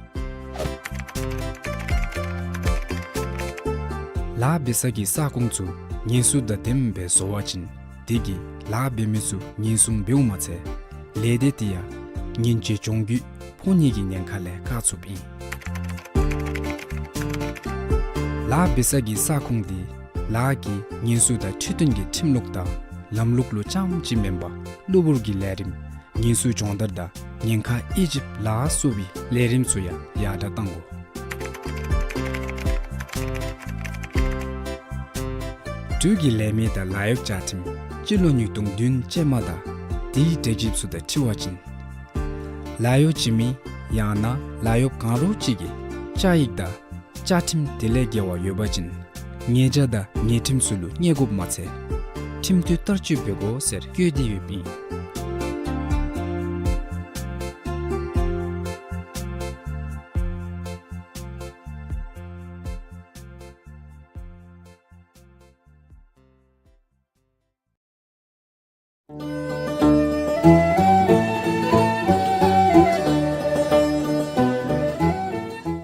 ལཱ་འབད་ས་གི་ས་ཁོངས་ཚུ་ཉེན་སྲུང་དང་ལྡནམ་སྦེ་བཟོ་བ་ཅིན་དེ་གིས་ལཱ་འབད་མི་ཚུ་ཉེན་སྲུང་འབདཝ་མ་ཚད་ལས་སྡེ་དེ་ཡང་ཉེན་བཅོལ་གྱོང་གུད་ཕོག་ནི་གི་ཉེན་ཁ་ལས་བཀག་ཚུགསཔ་ཨིན། ལཱ་འབད་ས་གི་ས་ཁོངས་དེ་ལཱ་གི་ཉེན་སྲུང་དང་འཕྲོད་བསྟེན་གྱི་ཁྲིམས་ལུགས་དང་ལམ་ལུགས་ལུ་རྐྱངམ་ཅིག་མེན་པར་གློ་བུར་གྱི་ལས་རིམ་ཉེན་སྲུང་སྦྱོང་བརྡར་དང་ཉེན་ཁ་དབྱེ་ཞིབ་ལ་སོགས་པའི་ལས་རིམ་ཚུ་ཡང་ཡར་དྲགས་བཏང་དགོ། འབྲུག་གི་ལས་མི་དང་ལཱ་གཡོག་བཅའ་ཁྲིམས་སྤྱི་ལོ་ཉིས་སྟོང་བདུན་ཅན་མ་དང་དེའི་འབྲེལ་ཞིབ་ཚུ་དང་འཁྲིལ་བ་ཅིན། ལཱ་གཡོག་བྱིན་མི་ཡང་ན་ལཱ་གཡོག་གང་རུང་ཅིག་གིས་བཅའ་ཡིག་དང་བཅའ་ཁྲིམས་དེ་ལས་འགལ་བ་ཡོད་པ་ཅིན་ཉེས་བྱ་དང་ཉེས་ཁྲིམས་ཚུ་ལུ་བརྙས་དགོཔ་མ་ཚད་ཁྲིམས་མཐུན་བསྟར་སྤྱོད་འབད་དགོ་ཟེར་བཀོད་དེ་ཡོདཔ་ཨིན།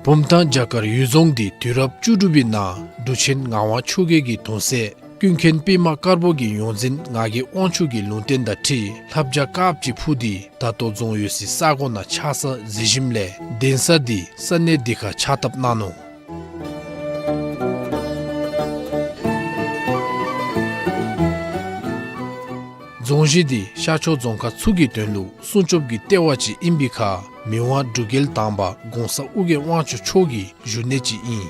བུམ་ཐང་བྱ་དཀར་གཡུལ་རྫོང་འདི་དུས་རབས་བཅུ་དྲུག་པའི་ནང་འབྲུག་ཆེན་ངག་དབང་ཆོས་རྒྱལ་གྱི་གདུང་སྲས་ཀུན་མཁྱེན་པདྨ་དཀར་པོ་གི་ཡོངས་འཛིན་ངག་གི་དབང་ཕྱུག་གི་ལུང་བསྟན་དང་འཁྲིལ་ལྷ་བྱ་དཀརཔོ་ཅིག་འཕུར་ཏེ་ད་ལྟོ་རྫོང་ཡོད་སའི་ས་གོ་ནང་ཆགས་ས་གཟིགས་ཞིནམ་ལས་གདན་ས་འདི་ས་གནས་འདི་ཁར་ཕྱག་བཏབ་གནང་ནུག། རྫོང་གཞི་འདི་ཤར་ཕྱོགས་རྫོང་ཁག་ཚུ་གི་དོན་ལུ་སྲུང་སྐྱོབ་ཀྱི་ལྟེ་བ་ཅིག་ཨིན་པའི་ཁར་མི་དབང་འབྲུག་རྒྱལ་དང་པ་གོང་ས་ཨོ་རྒྱན་དབང་ཕྱུག་མཆོག་གི་བཞུགས་གནས་ཅིག་ཨིན།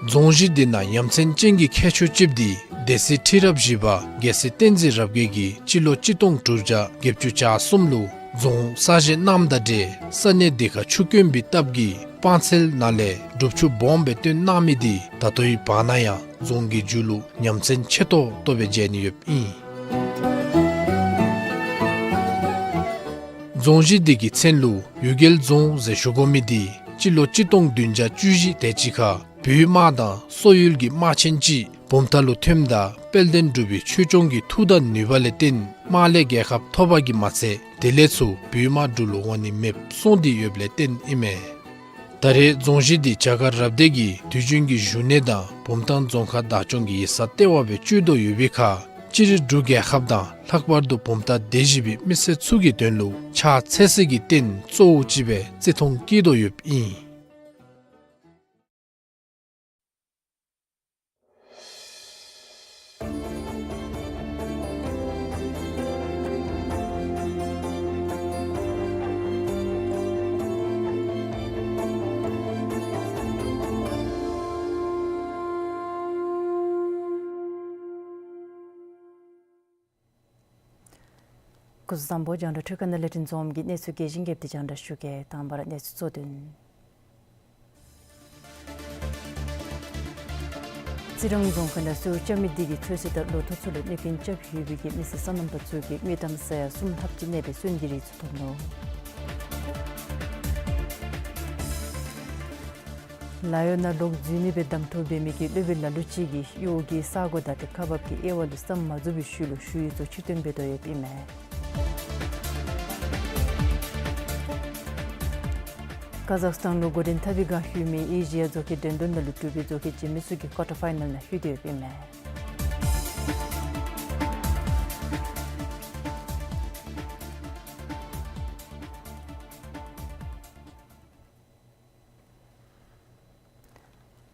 རྫོང་གཞི་འདི་ནང་ཡ་མཚན་ཅན་གྱི་ཁྱད་ཆོས་ཅིག་འདི་སྡེ་སྲིད་ཁྲི་རབས་བཞི་པ་རྒྱལ་སྲས་བསྟན་འཛིན་རབ་རྒྱས་ཀྱིས་སྤྱི་ལོ་གཅིག་སྟོང་དྲུག་བརྒྱ་བརྒྱད་ཅུ་གྱ་གསུམ་ལུ་རྫོང་གསར་བཞེངས་གནངམ་དང་འབྲེལ་ས་གནས་འདི་ཁར་ཆུ་དཀོན་པའི་སྟབས་ཀྱིས་སྤང་ཚལ་ནང་ལས་སྒྲུབ་ཆུ་སྦོམ་སྦེ་བཏོན་གནང་མི་འདི་ད་ལྟོའི་བར་ན་ཡང་རྫོང་གི་མཇུག་ལུ་ཉམས་ཚན་ཆེ་ཏོག་ཏོ་སྦེ་མཇལ་ནི་ཡོདཔ་ཨིན། རྫོང་གཞི་འདི་གི་མཚན་ལུ་གཡུལ་རྒྱལ་རྫོང་ཟེར་ཞུ་དགོ་མི་འདི་སྤྱི་ལོ་གཅིག་སྟོང་བདུན་བརྒྱ་བཅུ་བཞི་དེ་ཅིག་ཁར་བོད་དམག་དང་སོག་ཡུལ་གྱི་དམག་ཆེན་ཅིག་བུམ་ཐང་ལུ་ཐོནམ་ད་དཔལ་ལྡན་འབྲུག་པའི་ཆོས་སྐྱོང་གི་མཐུ་དང་ནུས་པ་ལས་བརྟེན་དམག་ལས་རྒྱལ་ཁ་ཐོབ་པ་གིས་མ་ཚད་དེ་ལས་ཚུར་བོད་དམག་འབྲུག་ལུ་འོང་ནི་མེདཔ་སོང་སྟེ་ཡོདཔ་ལས་བརྟེན་ཨིན་མས། ད་རེས་རྫོང་གཞི་འདི་བྱ་དཀར་རབ་སྡེ་གི་དུས་རྒྱུན་གྱི་བཞུགས་གནས་དང་བུམ་ཐང་རྫོང་ཁག་བདག་སྐྱོང་གི་ཡིག་ཚང་ལྟེ་བ་སྦེ་སྤྱོད་དོ་ཡོད་པའི་ཁར་སྤྱིར་འབྲུག་རྒྱལ་ཁབ་དང་ལྷག་པར་དུ་བུམ་ཐང་སྡེ་བཞི་པའི་མི་སེར་ཚུ་གི་དོན་ལུ་ཕྱག་འཚལ་སའི་རྟེན་གཙོ་བོ་ཅིག་སྦེ་བརྩི་མཐོང་བསྐྱེད་དོ་ཡོདཔ་ཨིན། སྐུ་གཟུགས་བཟང་པོ། རྒྱང་བསྒྲགས་འཕྲུལ་ཁང་ནང་ལས་རིན་འཛོམས་ཀྱིས་གནས་ཚུལ་རྒྱས་ཤིང་རྒྱསཔ་དེ་རྒྱང་བསྒྲགས་ཞུ་གེ། དང་པ་ར་གནས་ཚུལ་གཙོ་དོན། རྩི་རང་རྫོང་ཁག་ནང་གསོལཝ་རྐྱབ་མི་དེ་གིས་ཚོད་བསྲེ་དང་ལོ་ཐོག་ཚུ་ལུ་གནོད་སྐྱོན་རྐྱབ་ཡོད་པའི་གི་མི་སེར་སོ་ནམ་པ་ཚུ་གིས་དངུལ་ཀྲམ་ས་ཡ་གསུམ་ལྷགཔ་ཅིག་གནས་པའི་གསོན་གྱི་རིགས་ཚུ་ཐོབ་ནུག། ལཱ་གཡོག་ནང་ལོག་འཛུལ་ནི་སྦེ་གདམ་འཐུ་འབད་མི་གི་སློབ་དཔོན་ལ་ལུ་ཅིག་གིས་གཡོག་གི་ས་གོ་དང་དེ་ཁག་འབགཔ་གི་དབྱེ་བ་ལུ་བསམ་མ་རྫོགས་པའི་ཤུལ་ལུ་ཞུ་ཡིག་ཚུ་ཕྱིར་བཏོན་འབད་དོ་ཡོདཔ་ཨིན་མས། ཀ་ཟག་སི་ཐན་ལུ་འགོ་འདྲེན་འཐབ་པའི་བསྒང་ལྷོད་མི་ཨེ་ཤི་ཡ་རྫོང་ཁའི་འགྲན་བསྡུར་ནང་ལུ་གྲུབ་པའི་རྫོང་ཁའི་འཇིགས་མེད་ཚུ་གི་ཀོར་ཊར་ཕའི་ནཱལ་ནང་ལྷོད་དེ་ཡོདཔ་ཨིན་མས།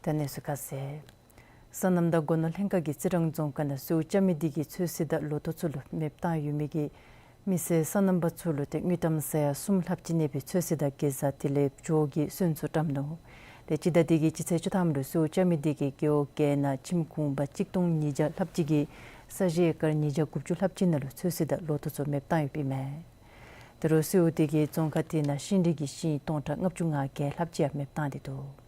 ད་གནས་ཚུལ་ཁ་གསལ། སོ་ནམ་དང་སྒོ་ནོར་ལྷན་ཁག་གིས་རྩི་རང་རྫོང་ཁག་ནང་གསོལཝ་རྐྱབ་མི་དེ་གིས་ཚོད་བསྲེ་དང་ལོ་ཐོག་ཚུ་ལུ་མེདཔ་བཏང་ཡོད་མི་གི་མི་སེར་སོ་ནམ་པ་ཚུ་ལུ་ཏེ་དངུལ་ཀྲམ་ས་ཡ་གསུམ་ལྷགཔ་ཅིག་གནས་པའི་ཚོད་བསྲེ་དང་གེ་ཛ་དེ་ལས་བྱོག་གི་སོན་ཚུ་བཀྲམ་ནུག། ཏེ་སྤྱི་ཟླ་འདི་གི་སྤྱི་ཚེས་བཅུ་ཐམ་ལུ་གསོལཝ་རྐྱབ་མི་དེ་གིས་རྒེད་འོག་བརྒྱད་ནང་ཁྱིམ་གུང་པ་གཅིག་སྟོང་ཉིས་བརྒྱ་ལྷགཔ་ཅིག་གི་ས་གཞི་ཨེ་ཀར་ཉིས་བརྒྱ་དགུ་བཅུ་ལྷགཔ་ཅིག་ནང་ལུ་ཚོད་བསྲེ་དང་ལོ་ཐོག་ཚུ་མེདཔ་བཏང་ཡོདཔ་ཨིན་མས། ད་རུང་གསོལཝ་དེ་གིས་རྫོང་ཁག་དེ་ནང་ཤིང་འབྲས་ཀྱི་ཤིང་སྟོང་ཕྲག་ལྔ་བཅུ་ང་བརྒྱད་ལྷགཔ་ཅིག་ཡང་མེདཔ་བཏང་སྟེ་འདུག།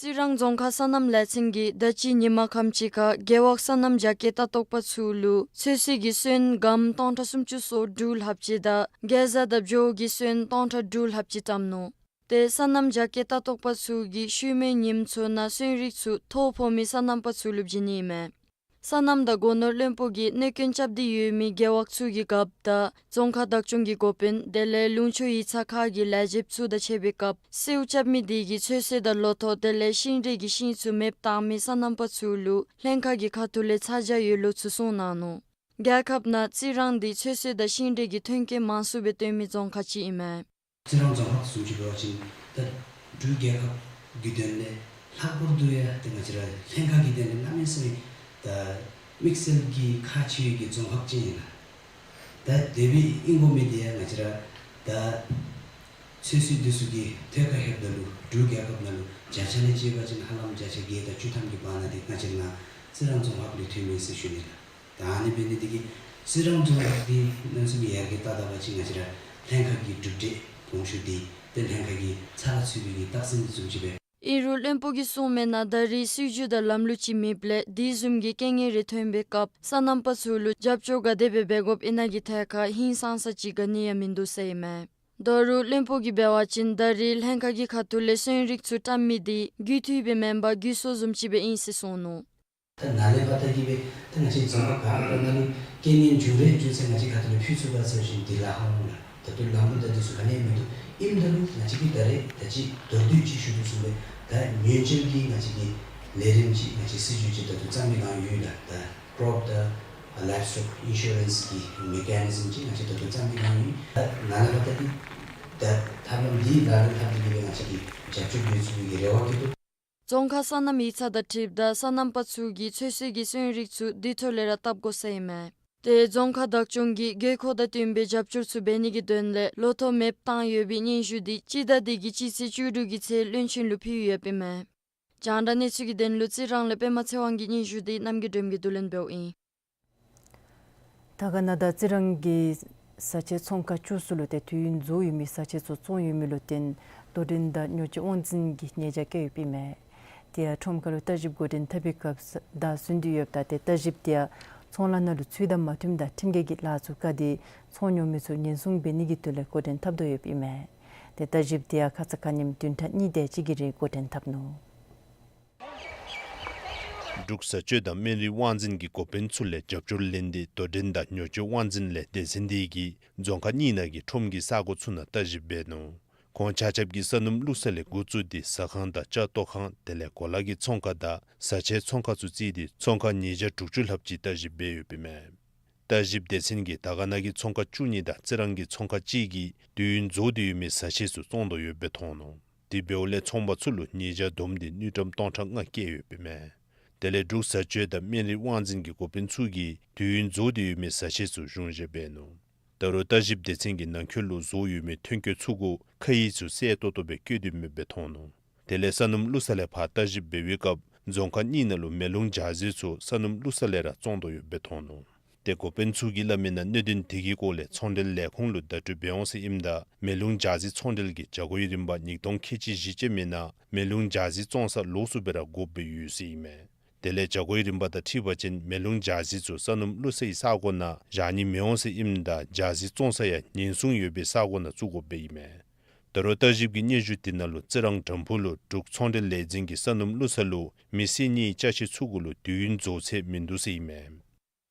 རྩི་རང་རྫོང་ཁག་སོ་ནམ་ལས་ཚན་གྱིས་ད་ཅི་ཉིན་མ་ཁམས་ཅིག་ཁར་རྒེད་འོག་སོ་ནམ་རྒྱ་སྐྱེད་ལྟ་རྟོག་པ་ཚུ་ལུ་ཚོད་བསྲེ་གི་སོན་སྒམ་སྟོང་ཕྲག་སུམ་ཅུ་སོ་དྲུག་ལྷགཔ་ཅིག་དང་གེ་ཛ་དང་བྱོག་གི་སོན་སྟོང་ཕྲག་དྲུག་ལྷགཔ་ཅིག་བཀྲམ་ནུག། ཏེ་སོ་ནམ་རྒྱ་སྐྱེད་ལྟ་རྟོག་པ་ཚུ་གིས་ཤུལ་མའི་ཉིནམ་ཚུ་ནང་སོན་རིགས་ཚུ་ཐོ་ཕོག་མི་སོ་ནམ་པ་ཚུ་ལུ་བྱིན་ནི་ཨིན་མས། སོ་ནམ་དང་སྒོ་ནོར་བློན་པོ་གིས་གནོད་སྐྱོན་རྐྱབ་སྟེ་ཡོད་མི་རྒེད་འོག་ཚུ་གི་རྒཔོ་དང་རྫོང་ཁག་བདག་སྐྱོང་གི་འགོ་དཔོན་དེ་ལས་ལུང་ཕྱོགས་ཡིག་ཚང་ཁག་གི་ལས་བྱེདཔ་ཚུ་དང་ཕྱད་པའི་སྐབས་གསོལཝ་རྐྱབ་མི་དེ་གིས་ཚོད་བསྲེ་དང་ལོ་ཐོག་དེ་ལས་ཤིང་འབྲས་ཀྱི་ཤིང་ཚུ་མེདཔ་བཏང་མི་སོ་ནམ་པ་ཚུ་ལུ་ལྷན་ཁག་གི་ཁ་ཐུག་ལས་ཚ་གྱང་ཡོད་ལུགས་ཚུ་གསུངས་གནང་ནུག། རྒྱལ་ཁབ་ནང་རྩི་རང་འདི་ཚོད་བསྲེ་དང་ཤིང་འབྲས་ཀྱི་ཐོན་སྐྱེད་མང་སུ་སྦེ་བཏོན་མི་རྫོང་ཁག་ཅིག་ཨིན་མས། རྩི་རང་རྫོང་ཁག་བཟུམ་ཅིག་འབད་བ་ཅིན་ད་འབྲུག་རྒྱལ་ཁབ་ཀྱི་དོན་ལས་ལྷག་པར་དུ་ཡང་ཏེ་ང་བཅས་ར་ལྷན་ཁག་གི་དོན་ལས་གནམ་མེད་ས་མེད་ད་དམིགས་བསལ་གྱི་ཁག་ཆེ་བའི་གི་རྫོང་ཁག་ཅིག་ཨིན་ལགས། ད་དེ་སྦེ་ཨིན་དགོ་མི་དེ་ཡང་ང་བཅས་ར་ད་ཚོད་བསྲེ་འདི་ཚུ་གི་ཐོག་ཁར་ལྷོདཔ་ད་ལུ་འབྲུག་རྒྱལ་ཁབ་ནང་ལུ་བརྒྱ་ཆ་ལས་བཅད་པ་ཅིན་ཧ་ལམ་བརྒྱ་ཆ་བརྒྱད་དང་བཅུ་ཐམ་གྱི་བར་ན་དེ་ང་བཅས་ར་ནཱ་རྩི་རང་རྫོང་ཁག་ལུ་ཐོནམ་ཨིན་ཟེར་ཞུ་ནི་ལགས། ད་ཨ་ནི་འབད་ནི་དེ་གིས་རྩི་རང་རྫོང་ཁག་འདི་མནོ་བསམ་ཡར་རྒྱས་བཏང་ད་པ་ཅིན་ང་བཅས་ར་ལྷན་ཁག་གི་གྲུབ་འབྲས་གོང་ཞུ་འདི་ཏེ་ལྷན་ཁག་གི་ཚ་ལ་ཚུད་པའི་གི་རྟགས་མཚན་བཟུམ་ཅིག་སྦེ། ཨིན་རུང་བློན་པོ་གིས་གསུངས་མི་ནང་ད་རེས་སྲིད་བྱུས་དང་ལམ་ལུགས་ཅིག་མེདཔ་ལས་དེ་བཟུམ་གྱི་རྐྱེན་ངན་རེ་ཐོན་པའི་སྐབས་སོ་ནམ་པ་ཚུ་ལུ་རྒྱབ་སྐྱོར་ག་དེ་སྦེ་འབད་དགོཔ་ཨིན་ན་གི་ཐད་ཁར་ཧིང་སངས་ས་ཅིག་ག་ནི་ཡང་མིན་འདུག་ཟེར་ཨིན་མས། ད་རུང་བློན་པོ་གིས་འབད་བ་ཅིན་ད་རེས་ལྷན་ཁག་གི་ཁ་ཐུག་ལས་སོན་རིགས་ཚུ་བཀྲམ་མི་དེ་རྒུད་འཐུས་སྦེ་མེན་པར་རྒུད་སོ་བཟུམ་ཅིག་སྦེ་ཨིན་ཟེར་གསུངས་ནུག། ད་ནཱ་ལས་ཕར་ད་གིས་སྦེ་ད་ང་བཅས་རྫོང་ཁག་ག་ར་ནང་ལུ་རྐྱེན་ངན་བྱུང་རེ་བྱུང་ཚེ་ང་བཅས་ཁ་ཐུག་ལས་ཕུལ་ཚུགས་ག་ཟེར་བ་ཅིན་འདི་ལཱ་ཁག་འོང་ལགས། ད་ལྟོ་ལམ་ལུགས་ད་འདི་ཚུ་ག་ནི་ཡང་མིན་འདུག། ཨིནམ་ད་ལུ་ང་བཅས་ཀྱིས་ད་རེས་ད་ཅི་མདོར་བསྡུས་ཅིག་ཞུ་དོ་བཟུམ་སྦེ་ད་ཉེན་བཅོལ་གྱི་ང་བཅས་ཀྱི་ལས་རིམ་ཅིག་ང་བཅས་སྲིད་བྱུས་ཅིག་ད་ལྟོ་བརྩམས་མི་གང་ཡོད་ལགས། ད་ཀྲོབ་དང་ལའིབ་སི་ཊོག་ཨིན་ཤུ་རེནསི་གི་མེ་ཀ་ནི་ཛམ་ཅིག་ང་བཅས་ད་ལྟོ་བརྩམས་མི་གང་ཡོད། ད་ནཱ་ལས་ཕར་ད་འདི་ད་ཐབས་ལམ་འདི་ལག་ལེན་འཐབ་སྟེ་གིས་སྦེ་ང་བཅས་ཀྱིས་རྒྱབ་སྐྱོར་འབད་ཚུགས་པའི་གི་རེ་བ་བསྐྱེད་དོ། རྫོང་ཁག་སོ་ནམ་ཡིག་ཚང་དང་འཁྲིལཝ་ད་སོ་ནམ་པ་ཚུ་གིས་ཚོད་བསྲེ་གི་སོན་རིགས་ཚུ་དེ་ཐོག་ལས་ར་བཏབ་དགོ་ཟེར་ཨིན་མས། ཏེ་རྫོང་ཁག་བདག་སྐྱོང་གིས་དགོས་མཁོ་དང་བསྟུན་པའི་རྒྱབ་སྐྱོར་ཚུ་འབད་ནི་གི་དོན་ལས་ལོ་ཐོག་མེདཔ་བཏང་ཡོད་པའི་སྙན་ཞུ་དེ་སྤྱི་ཟླ་འདི་གི་སྤྱི་ཚེས་བཅུ་དྲུག་གི་ཚེ་བློན་ཆེན་ལུ་ཕུལ་ཡོདཔ་ཨིན་མས། རྒྱང་བསྒྲགས་གནས་ཚུལ་གྱི་དོན་ལུ་རྩི་རང་ལས་པདྨ་ཚེ་དབང་གི་སྙན་ཞུ་དེ་རྣམ་རྒྱལ་སྒྲོལམ་གྱིས་བསྡུ་ལེན་འབདཝ་ཨིན། དར་དཀར་ན་དང་རྩི་རང་གི་ས་ཆའི་ཚོང་ཁང་བཅུ་གསུམ་ལུ་ཏེ་དུས་ཡུན་རྫོགས་ཡོད་མི་ས་ཆ་ཚུ་བཙོང་ཡོད་མི་ལུ་བརྟེན་དོ་འགྲན་དང་ཉོ་སྤྱོད་དབང་འཛིན་གྱིས་ཉེས་བྱ་བཀལ་ཡོདཔ་ཨིན་མས། དེ་ཡང་ཁྲོམ་ཁ་ལུ་བརྟག་ཞིབ་འགོ་འདྲེན་འཐབ་པའི་སྐབས་བདའ་ཟུན་ཏེ་ཡོདཔ་ད་ཏེ་བརྟག་ཞིབ་དེ་ཡང་ཚོང་ལཱ་ནང་ལུ་ཚུད་དང་མ་མཐུནམ་དང་ཁྲིམས་འགལ་གྱི་ལཱ་ཚུ་བཀག་སྟེ་ཚོང་ཉོ་མི་ཚུ་ཉེན་སྲུང་འབད་ནི་གི་དོན་ལས་འགོ་འདྲེན་འཐབ་དོ་ཡོདཔ་ཨིན་མས། ཏེ་བརྟག་ཞིབ་དེ་ཡང་ཁ་ཙ་ཁ་ཉིནམ་བདུན་ཕྲག་གཉིས་དེ་ཅིག་གི་རིང་འགོ་འདྲེན་འཐབ་ནུག། འབྲུག་བཟའ་སྤྱོད་དང་སྨན་རིགས་དབང་འཛིན་གྱི་འགོ་དཔོན་ཚུ་ལས་རྒྱབ་སྐྱོར་ལེན་ཏེ་དོ་འགྲན་དང་ཉོ་སྤྱོད་དབང་འཛིན་ལས་སྡེ་ཚན་དེ་གིས་རྫོང་ཁག་གཉིས་ནང་གི་ཁྲོམ་གྱི་ས་གོ་ཚུ་ནང་བརྟག་ཞིབ་འབད་ནུག། ཁོང་ཆ་ཁྱབ་ཀྱིས་ས་སྣུམ་བླུགས་ས་ལས་འགོ་བཙུགས་ཏེ་ཟ་ཁང་དང་ལྕགས་བཏོག་ཁང་དེ་ལས་གོ་ལ་གི་ཚོང་ཁང་དང་བཟའ་ཆས་ཚོང་ཁང་ཚུ་བརྩིས་ཏེ་ཚོང་ཁང་ཉིས་བརྒྱ་དྲུག་ཅུ་ལྷགཔ་ཅིག་བརྟག་ཞིབ་འབད་ཡོདཔ་ཨིན་མས། བརྟག་ཞིབ་སྡེ་ཚན་གྱིས་དར་དཀར་ན་གི་ཚོང་ཁང་བཅུ་གཉིས་དང་རྩི་རང་གི་ཚོང་ཁང་གཅིག་གིས་དུས་ཡུན་རྫོགས་ཏེ་ཡོད་མི་བཟའ་ཆས་ཚུ་བཙོང་དོ་ཡོདཔ་སྦེ་མཐོང་ནུག། དེ་འབདཝ་ལས་ཚོང་པ་ཚུ་ལུ་ཉེས་བྱ་བསྡོམས་ཏེ་དངུལ་ཀྲམ་སྟོང་ཕྲག་ལྔ་བཀལ་ཡོདཔ་ཨིན་མས། དེ་ལས་འབྲུག་བཟའ་སྤྱོད་དང་སྨན་རིགས་དབང་འཛིན་གྱི་འགོ་དཔོན་ཚུ་གིས་དུས་ཡུན་རྫོགས་ཏེ་ཡོད་མི་བཟའ་ཆས་ཚུ་གཞུང་བཞེས་འབད་ནུག། ད་རུང་བརྟག་ཞིབ་སྡེ་ཚན་གྱིས་ནང་འཁོད་ལུ་བཟོ་ཡོད་མི་ཐོན་སྐྱེད་ཚུ་གུ་ཁ་ཡིག་ཚུ་གསལ་ཏོག་ཏོ་སྦེ་བཀོད་དེ་མེདཔ་སྦེ་མཐོང་ནུག། དེ་ལས་ས་སྣུམ་བླུགས་ས་ལས་ཕར་བརྟག་ཞིབ་འབད་བའི་སྐབས་རྫོང་ཁག་གཉིས་ནང་ལུ་མེ་རླུང་འཇའ་ཟེར་ཚུ་ས་སྣུམ་བླུགས་ས་ལས་ར་བཙོང་དོ་ཡོདཔ་སྦེ་མཐོང་ནུག། ཏེ་འགོ་དཔོན་ཚུ་གིས་སླབ་མི་ནང་གནད་དོན་དེ་གི་སྐོར་ལས་ཚོང་འབྲེལ་ལས་ཁུངས་ལུ་བརྡ་སྤྲོད་འབད་འོང་ཟེར་ཨིནམ་ད་མེ་ལུང་ཇ་རྫི་ཚོང་འབྲེལ་གྱི་བྱ་སྒོའི་རིམ་པ་ཉིས་སྟོང་ཁལ་གཅིག་བཞི་ཅན་མའི་ནང་མེ་ལུང་ཇ་རྫི་བཙོང་ས་ལོགས་སུ་སྦེ་ར་དགོཔ་སྦེ་ཡོད་ཟེར་ཨིན་མས། དེ་ལས་བྱ་སྒོའི་རིམ་པ་དང་འཁྲིལ་བ་ཅིན་མེ་ལུང་ཇ་རྫི་ཚུ་ས་སྣུམ་བླུག་སའི་ས་གོ་ནང་བཞག་ནི་མི་འོང་ཟེར་ཨིནམ་ད་ཇ་རྫི་བཙོང་ས་ཡང་ཉེན་སྲུང་ཡོད་པའི་ས་གོ་ནང་བཙུགས་དགོཔ་སྦེ་ཨིན་མས། ད་རུང་བརྟག་ཞིབ་ཀྱི་སྙན་ཞུ་དེ་ནང་ལུ་རྩི་རང་དྲམ་ཕུག་ལུ་འབྲུག་ཚོང་འབྲེལ་ལས་འཛིན་གྱིས་ས་སྣུམ་བླུག་ས་ལུ་མི་སེར་གཉིས་ཅ་ཆས་ཚུ་གུ་ལུ་དུས་ཡུན་རྫོགས་ཚད་མིན་འདུག་ཟེར་ཨིན་མས།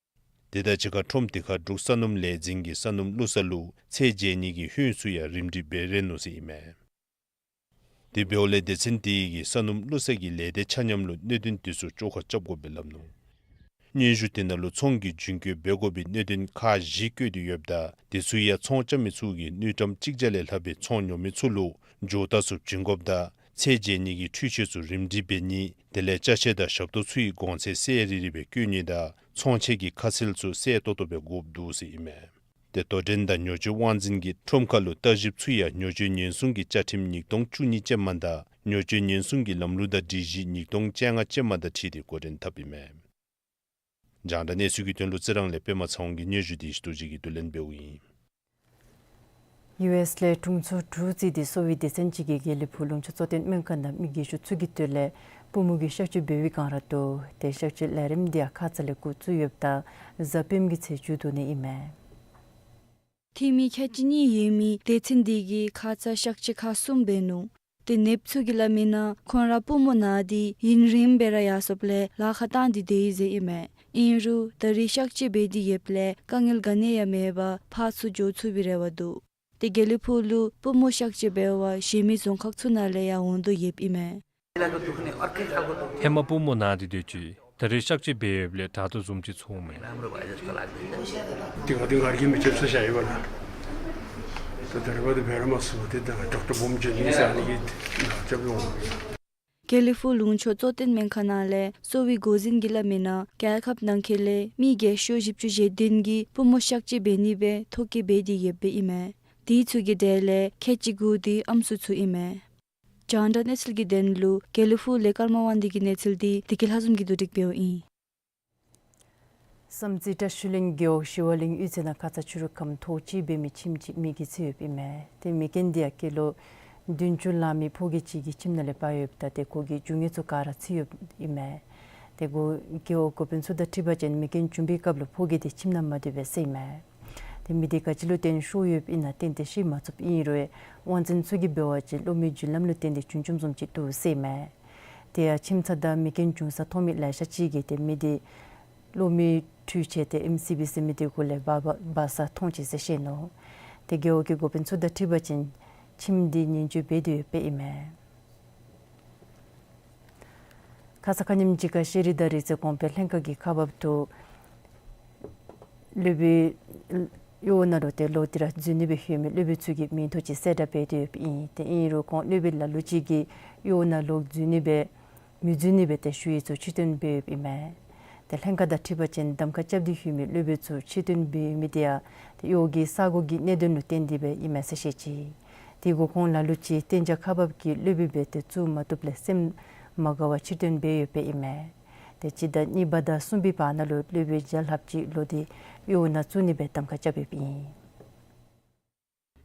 དེ་དང་གཅིག་ཁར་ཁྲོམ་དེ་ཁར་འབྲུག་ས་སྣུམ་ལས་འཛིན་གྱིས་ས་སྣུམ་བླུག་ས་ལུ་ཚད་འཇལ་ནི་གི་ཧོད་ཚུ་ཡང་རིམ་སྒྲིག་འབད་རན་ནུག་ཟེར་ཨིན་མས། དེ་འབདཝ་ལས་སྡེ་ཚན་དེ་གིས་ས་སྣུམ་བླུག་ས་གི་ལས་སྡེ་ཆ་མཉམ་ལུ་གནད་དོན་དེ་ཚུ་བཅོ་ཁ་རྐྱབ་དགོ་པའི་ལམ་ལུགས། སྙན་ཞུ་དེ་ནང་ལུ་ཚོང་གི་རྒྱུན་སྐྱོང་འབད་དགོ་པའི་གནད་དོན་ཁག་བཞི་བཀོད་དེ་ཡོདཔ་ད་དེ་ཚུ་ཡང་ཚོང་རྐྱབ་མི་ཚུ་གིས་དངུལ་ཀྲམ་གཅིག་བརྒྱ་ལས་ལྷག་པའི་ཚོང་ཉོ་མི་ཚུ་ལུ་འགྱོ་རྟགས་ཚུ་བྱིན་དགོཔ་དང་ཚད་འཇལ་ནི་གི་འཕྲུལ་ཆས་ཚུ་རིམ་སྒྲིག་འབད་ནི་དེ་ལས་ཅ་ཆས་དང་ཞབས་ཏོག་ཚུ་གི་གོང་ཚད་གསལ་རི་རི་སྦེ་བཀོད་ནི་དང་ཚོང་ཆས་ཀྱི་ཁ་གསལ་ཚུ་གསལ་ཏོག་ཏོ་སྦེ་དགོཔ་འདུག་ཟེར་ཨིན་མས། ཏེ་དོ་འགྲན་དང་ཉོ་སྤྱོད་དབང་འཛིན་གྱིས་ཁྲོམ་ཁ་ལུ་བརྟག་ཞིབ་ཚུ་ཡང་ཉོ་སྤྱོད་ཉེན་སྲུང་གི་བཅའ་ཁྲིམས་ཉིས་སྟོང་བཅུ་གཉིས་ཅན་མ་དང་ཉོ་སྤྱོད་ཉེན་སྲུང་གི་ལམ་ལུགས་དང་སྒྲིག་གཞི་ཉིས་སྟོང་བཅོ་ལྔ་ཅན་མ་དང་འཁྲིལ་ཏེ་འགོ་འདྲེན་འཐབ་ཨིན་མས། རྒྱང་བསྒྲགས་གནས་ཚུལ་གྱི་དོན་ལུ་རྩི་རང་ལས་པདྨ་ཚེ་དབང་གིས་སྙན་ཞུ་དེ་ཡེ་ཤེས་རྡོ་རྗེ་གིས་བསྡུ་ལེན་འབདཝ་ཨིན། ཡུ་ཨེསི་ལས་དྲུང་འཚོ་དྲུག་བརྩིས་ཏེ་གསོ་བའི་སྡེ་ཚན་ཅིག་གིས་དགེ་ལེགས་ཕུག་ལུང་ཕྱོགས་གཙོ་བསྟེན་སྨན་ཁང་ནང་མི་རྒས་ཤོས་ཚུ་གི་དོན་ལས་པུས་མོ་གི་གཤག་བཅོས་འབད་བའི་བསྒང་ར་འདུག། ཏེ་གཤག་བཅོས་ལས་རིམ་དེ་ཡང་ཁ་ཙ་ལས་འགོ་བཙུགས་ཡོདཔ་ད་གཟའ་སྤེནམ་གི་ཚེས་བཅུ་དྲུག་ནང་ཨིན་མས། འཐུས་མི་ཁལ་གཅིག་གཉིས་ཡོད་མི་སྡེ་ཚན་དེ་གིས་ཁ་ཙ་གཤག་བཅོས་ཁག་གསུམ་འབད་ནུག། ཏེ་ནདཔ་ཚུ་གིས་སླབ་མི་ནང་ཁོང་ར་པུས་མོ་ན་སྟེ་ཡུན་རིངམོ་སྦེ་ར་ཡར་སོངམ་ལས་ལཱ་ཁག་བཏང་སྟེ་སྡོད་ཡི་ཟེར་ཨིན་མས། ཨིན་རུང་ད་རིས་གཤག་བཅོས་འབད་དེ་ཡོདཔ་ལས་དཀའ་ངལ་ག་ནི་ཡང་མེད་པར་ཕར་ཚུར་འགྱོ་ཚུགས་པའི་རེ་བ་འདུག། ཏེ་དགེ་ལེགས་ཕུག་ལུ་པུས་མོ་གཤག་བཅོས་འབད་བར་གཞན་མི་རྫོང་ཁག་ཚུ་ནང་ལས་ཡང་འོང་དོ་ཡོདཔ་ཨིན་མས། ཧེ་མ་པུས་མོ་ན་སྟེ་སྡོད་ཅི། ད་རིས་གཤག་བཅོས་འབད་ཡོདཔ་ལས་དྲག་དོ་བཟུམ་ཅིག་ཚོརཝ་མས། དེ་ག་དེ་ང་ར་གིས་མི་ཆོད་ས་ཞུ་ཡི་བ་ལགས། ད་ད་རེས་བར་དུ་འབད་ར་མ་ཚུགས་པས། ཏེ་ད་ཌོག་ཊར་སྦོམ་ཅིག་ཨིན་ཟེར་ཨ་ནི་གིས་ནཱ་རྐྱབ་འོང་། དགེ་ལེགས་ཕུག་ལུང་ཕྱོགས་གཙོ་བསྟེན་སྨན་ཁང་ནང་ལས་གསོ་བའི་འགོ་འཛིན་གྱིས་སླབ་མི་ནང་རྒྱལ་ཁབ་ནང་འཁོད་ལས་མི་རྒས་ཤོས་བཞི་བཅུ་ཞེ་བདུན་གྱིས་པུས་མོ་གཤག་བཅོས་འབད་ནི་སྦེ་ཐོ་བཀོད་འབད་དེ་ཡོདཔ་ཨིན་མས། དེ་ཚུ་གི་གྲས་ལས་ཁལ་གཅིག་དགུ་དེ་ཨམ་སྲུ་ཚུ་ཨིན་མས། རྒྱང་བསྒྲགས་གནས་ཚུལ་གྱི་དོན་ལུ་དགེ་ལེགས་ཕུག་ལས་ཀརྨ་དབང་འདུས་ཀྱི་གནས་ཚུལ་དེ་བདེ་སྐྱིད་ལྷ་འཛོམས་ཀྱིས་བསྡུ་སྒྲིག་འབདཝ་ཨིན། བསམ་རྩེ་བཀྲ་ཤིས་གླིང་རྒེད་འོག་ཞི་བ་གླིང་གཡུས་ཚན་ནང་ཁ་ཙ་ཕྱི་རུ་ཁམས་ཐོག་གཅིག་འབད་མི་ཁྱིམ་ཅིག་མེ་གིས་འཚིག་ཡོདཔ་ཨིན་མས། ཏེ་མེ་རྐྱེན་དེ་ཡང་སྐྱེས་ལོ་བདུན་ཅུ་ལང་མི་ཕོ་རྒས་ཅིག་གིས་ཁྱིམ་ནང་ལས་འབག་ཡོདཔ་ད་ཏེ་ཁོ་གི་རྒྱུ་དངོས་ཚུ་ག་ར་འཚིག་ཡོདཔ་ཨིན་མས། ཏེ་འགོ་རྒེད་འོག་འགོ་དཔོན་ཚུ་དང་འཁྲིལ་བ་ཅིན་མེ་རྐྱེན་བྱུང་པའི་སྐབས་ལུ་ཕོ་རྒས་དེ་ཁྱིམ་ནང་མ་སྡོད་པས་ཟེར་ཨིན་མས། ཏེ་མེ་དེ་ག་ཅི་ལུ་བརྟེན་ཤོར་ཡོདཔ་ཨིན་ན་ཏན་ཏན་ཤེས་མ་ཚུགསཔ་ཨིན་རུང་དབང་འཛིན་ཚུ་གིས་འབད་བ་ཅིན་གློག་མེའི་རྒྱུ་ལམ་ལུ་བརྟེན་ཏེ་བྱུང་བྱུངམ་བཟུམ་ཅིག་འདུག་ཟེར་ཨིན་མས། དེ་ཡང་ཁྱིམ་ཚང་དང་མེ་རྐྱེན་བྱུང་ས་མཐོང་མི་ལེ་ཤ་ཅིག་གིས་ཏེ་མེ་དེ་གློག་མེའི་འཕྲུལ་ཆས་ཏེ་ཨེམ་སི་བི་ཟེར་མི་དེ་གུ་ལས་འབག་འབག་འབག་ས་མཐོང་ཅི་ཟེར་བཤད་ནུག། ཏེ་རྒེད་འོག་གི་འགོ་དཔོན་ཚུ་དང་འཁྲིལ་བ་ཅིན་ཁྱིམ་དེ་ཉེན་བཅོལ་འབད་དེ་ཡོདཔ་ཨིན་མས། ཁ་ཙ་ཁ་ཉིནམ་གཅིག་ཁར་ཤེས་རིག་དང་རིག་རྩལ་གོང་འཕེལ་ལྷན་ཁག་གི་ཁག་འབགཔ་ཚུ་སློབ་དཔོན་གཡོག་ནང་ལུ་ཏེ་ལོག་སྟེ་ར་འཛུལ་ནི་སྦེ་ཡོད་མི་སློབ་དཔོན་ཚུ་གི་མིང་ཐོ་ཅིག་གསལ་བསྒྲགས་འབད་དེ་ཡོདཔ་ཨིན། ཏེ་ཨིན་རུང་ཁོང་སློབ་དཔོན་ལ་ལུ་ཅིག་གིས་གཡོག་ནང་ལོག་འཛུལ་ནི་སྦེ་མི་འཛུལ་ནི་སྦེ་ཏེ་ཞུ་ཡིག་ཚུ་ཕྱིར་བཏོན་འབད་ཡོདཔ་ཨིན་མས། ཏེ་ལྷན་ཁག་དང་འཁྲིལ་བ་ཅིན་གདམ་ཁ་རྐྱབ་སྟེ་ཡོད་མི་སློབ་དཔོན་ཚུ་ཕྱིར་བཏོན་འབད་ཡོད་མི་དེ་ཡང་ཏེ་གཡོག་གི་ས་གོ་གི་གནད་དོན་ལུ་བརྟེན་ཏེ་སྦེ་ཨིན་མས་ཟེར་བཤད་ཅི། དེ་གུ་ཁོང་ལ་ལུ་ཅིག་གཏན་འཇགས་ཁག་འབགཔ་གིས་སློབ་དཔོན་སྦེ་ཏེ་བཙུགས་མ་བཏུབ་ལས་སེམས་མ་དགའ་བར་ཕྱིར་བཏོན་འབད་ཡོདཔ་ཨིན་མས། ཏེ་སྤྱི་ཟླ་གཉིས་པ་དང་གསུམ་པའི་བར་ན་ལུ་སློབ་དཔོན་བརྒྱ་ལྷགཔ་ཅིག་ལོག་སྟེ་གཡོག་ནང་བཙུགས་ནི་སྦེ་གདམ་ཁ་རྐྱབ་ཡོདཔ་ཨིན།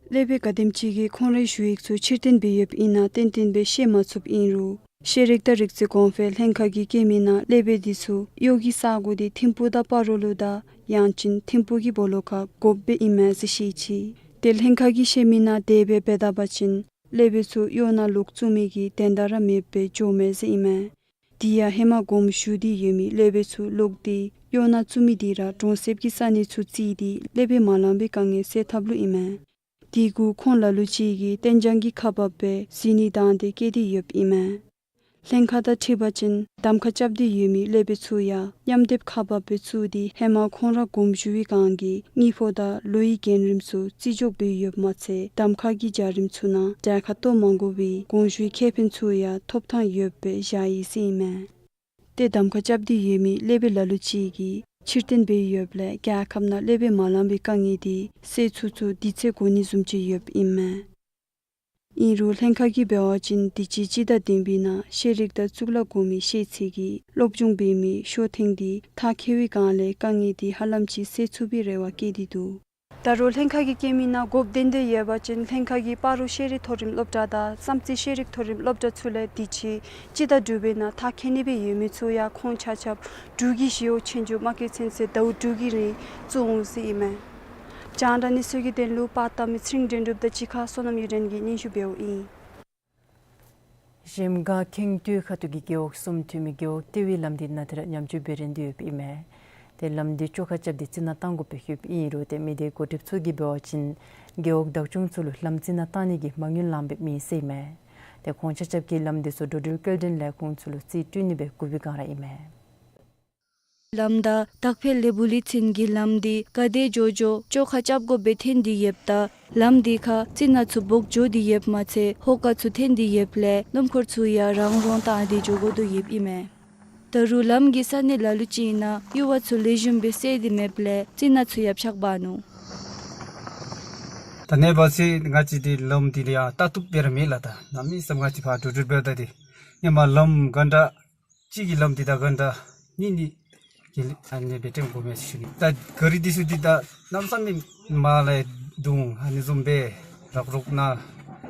སློབ་དཔོན་ག་དེམ་ཅིག་གིས་ཁོང་རའི་ཞུ་ཡིག་ཚུ་ཕྱིར་བཏོན་འབད་ཡོདཔ་ཨིན་ན་ཏན་ཏན་སྦེ་ཤེས་མ་ཚུགསཔ་ཨིན་རུང་ཤེས་རིག་དང་རིག་རྩལ་གོང་འཕེལ་ལྷན་ཁག་གིས་བཀོད་མི་ནང་སློབ་དཔོན་དེ་ཚུ་གཡོག་གི་ས་གོ་དེ་ཐིམ་ཕུག་དང་སྤ་རོ་ལུ་དང་ཡང་ཅིན་ཐིམ་ཕུག་གི་སྦོ་ལོགས་ཁར་དགོཔ་སྦེ་ཨིན་མས་ཟེར་བཤད་ཅི། ཏེ་ལྷན་ཁག་གིས་བཤད་མི་ནང་དེ་སྦེ་འབད་ད་པ་ཅིན་སློབ་དཔོན་ཚུ་གཡོག་ནང་ལོག་བཙུགས་མི་གི་དོན་དག་ར་མེདཔ་སྦེ་འགྱོཝ་མས་ཟེར་ཨིན་མས། དེ་ཡང་ཧེ་མ་དགོངསམ་ཞུ་སྟེ་ཡོད་མི་སློབ་དཔོན་ཚུ་ལོག་སྟེ་གཡོག་ནང་བཙུགས་མི་དེ་ར་གྲོང་གསེབ་ཀྱི་ས་གནས་ཚུ་བརྩིས་ཏེ་སློབ་དཔོན་མ་ལང་པའི་དཀའ་ངལ་སེལ་ཐབས་ལུ་ཨིན་མས། དེ་གུ་ཁོང་ལ་ལུ་ཅིག་གིས་གཏན་འཇགས་ཀྱི་ཁག་འབགཔ་སྦེ་ཟིན་ནི་དང་དེ་བཀལ་ཏེ་ཡོདཔ་ཨིན་མས། ལྷན་ཁག་དང་འཁྲིལ་བ་ཅིན་གདམ་ཁ་རྐྱབ་སྟེ་ཡོད་མི་སློབ་དཔོན་ཚུ་ཡང་མཉམ་སྡེབ་ཁག་འབགཔ་སྦེ་བཙུགས་ཏེ་ཧེ་མ་ཁོང་ར་དགོངསམ་ཞུ་བའི་བསྒང་གི་དངུལ་ཕོགས་དང་ལོའི་འགན་རིམ་ཚུ་བརྩི་འཇོག་འབད་ཡོདཔ་མ་ཚད་གདམ་ཁ་གི་བྱ་རིམ་ཚུ་ནང་གྲལ་ཁར་གཏོགས་མ་དགོ་པའི་དགོངས་ཞུའི་ཁེ་ཕན་ཚུ་ཡང་ཐོབ་ཐང་ཡོདཔ་སྦེ་བཞག་ཡི་ཟེར་ཨིན་མས། ཏེ་གདམ་ཁ་རྐྱབ་སྟེ་ཡོད་མི་སློབ་དཔོན་ལ་ལུ་ཅིག་གིས་ཕྱིར་བཏོན་འབད་ཡོདཔ་ལས་རྒྱལ་ཁབ་ནང་སློབ་དཔོན་མ་ལང་པའི་དཀའ་ངལ་དེ་སེལ་ཚུགས་ཚུགས་དུས་ཚོད་འགོར་ནི་བཟུམ་ཅིག་ཡོདཔ་ཨིན་མས། ཨིན་རུང་ལྷན་ཁག་གིས་འབད་བ་ཅིན་དུས་ཅི་སྤྱི་ཟླ་བདུན་པའི་ནང་ཤེས་རིག་དང་གཙུག་ལག་གོང་མའི་ཤེས་ཚད་ཀྱི་སློབ་སྦྱོང་འབད་མི་ཤོ་ཐེངས་འདི་མཐར་འཁྱོལ་བའི་སྒང་ལས་དཀའ་ངལ་འདི་ཧ་ལམ་ཅིག་སེལ་ཚུགས་པའི་རེ་བ་བསྐྱེད་དེ་འདུག། ད་རུང་ལྷན་ཁག་གིས་བཀོད་མི་ནང་དགོཔ་བདེན་བདེན་ཡོད་པ་ཅིན་ལྷན་ཁག་གིས་སྤ་རོ་ཤེས་རིག་མཐོ་རིམ་སློབ་གྲྭ་དང་བསམ་རྩེ་ཤེས་རིག་མཐོ་རིམ་སློབ་གྲྭ་ཚུ་ལས་དུས་ཅི་སྤྱི་ཟླ་དྲུག་པའི་ནང་མཐར་འཁྱོལ་ནི་སྦེ་ཡོད་མི་ཚུ་ཡང་ཁོང་ཆ་ཁྱབ་འབྲུག་གི་ཞི་གཡོག་ཆོས་རྒྱུགས་མ་རྐྱབ་ཚུན་ཚོད་ཟླཝ་དྲུག་གི་རིང་བཙུགས་འོང་ཟེར་ཨིན་མས། རྒྱང་བསྒྲགས་གནས་ཚུལ་གྱི་དོན་ལུ་པར་བཏབ་མི་ཚེ་རིང་དོན་གྲུབ་དང་གཅིག་ཁར་བསོད་ནམས་གཡུ་སྒྲོན་གྱིས་སྙན་ཞུ་འབདཝ་ཨིན། གཞལམ་སྒང་ཁེངས་སྟོད་ཁ་ཐུག་གི་རྒེད་འོག་གསུམ་འཐུས་མི་རྒེད་འོག་ལྟེ་བའི་ལམ་འདི་ནང་ཏེ་ར་ཉམས་བཅོས་འབད་རན་དོ་ཡོདཔ་ཨིན་མས། ཏེ་ལམ་འདི་བཅོ་ཁ་རྐྱབ་སྟེ་རྩི་ནག་བཏང་དགོཔ་སྦེ་ཞུཝ་ཨིན་རུང་ཏེ་མི་སྡེ་འགོ་ཁྲིདཔ་ཚུ་གིས་འབད་བ་ཅིན་རྒེད་འོག་བདག་སྐྱོང་ཚུ་ལུ་ལམ་རྩི་ནག་བཏང་ནི་གི་མ་དངུལ་ལངམ་སྦེ་མེད་ཟེར་ཨིན་མས། ཏེ་ཁོང་ཆ་ཁྱབ་ཀྱིས་ལམ་འདི་ཚུ་འགྲོ་འགྲུལ་སྐྱེལ་འདྲེན་ལས་ཁུངས་ཚུ་ལུ་རྩིས་སྤྲོད་ནི་སྦེ་བསྐུལ་བའི་སྒང་ར་ཨིན་མས། ལམ་བདའ་དག་ཕེ་ལས་སྦུག་ལི་ཚུན་གྱི་ལམ་འདི་ག་དེ་མགྱོགས་མགྱོགས་བཅོ་ཁ་རྐྱབ་དགོཔ་སྦེ་ཐོན་ཏེ་ཡོདཔ་ད་ལམ་འདི་ཁར་རྩི་ནག་ཚུ་སྦོག་འགྱོ་སྟེ་ཡོདཔ་མ་ཚད་ཧོ་ཀ་ཚུ་ཐོན་ཏེ་ཡོདཔ་ལས་སྣུམ་འཁོར་ཚུ་ཡང་རང་རོང་བཏང་སྟེ་འགྱོ་དགོ་དོ་ཡོདཔ་ཨིན་མས། ད་རུང་ལམ་གྱི་ས་གནས་ལ་ལུ་ཅིག་ནང་གཡུར་བ་ཚུ་ལེགས་ཤོམ་སྦེ་བསལ་ཏེ་མེདཔ་ལས་རྩི་ནག་ཚུ་ཡང་ཕྱགས་འབག་ནུག། ད་ནཱ་འབད་ཚེ་ང་བཅས་འདི་ལམ་འདི་ལུ་ཡང་ལྟ་བཏུབ་སྦེ་ར་མེད་ལགས། ད་གནམ་མེད་ས་མེད་ང་བཅས་ཕར་འགྲོ་འགྲུལ་འབདཝ་ད་འདི་ཧེ་མ་ལམ་ག་འདྲ་གཅིག་གི་ལམ་འདི་དང་ག་འདྲ་གཉིས་གཉིས་ཀྱི་ཨ་ནི་སྦེ་སྟོན་དགོ་མས་ཟེར་ཞུ་ནི། ད་ག་རི་འདི་ཚུ་འདི་ད་གནམ་མེད་ས་མེད་མར་ལས་རྡུང་ཨ་ནི་བཟུམ་སྦེ་རག་རོག་ནང་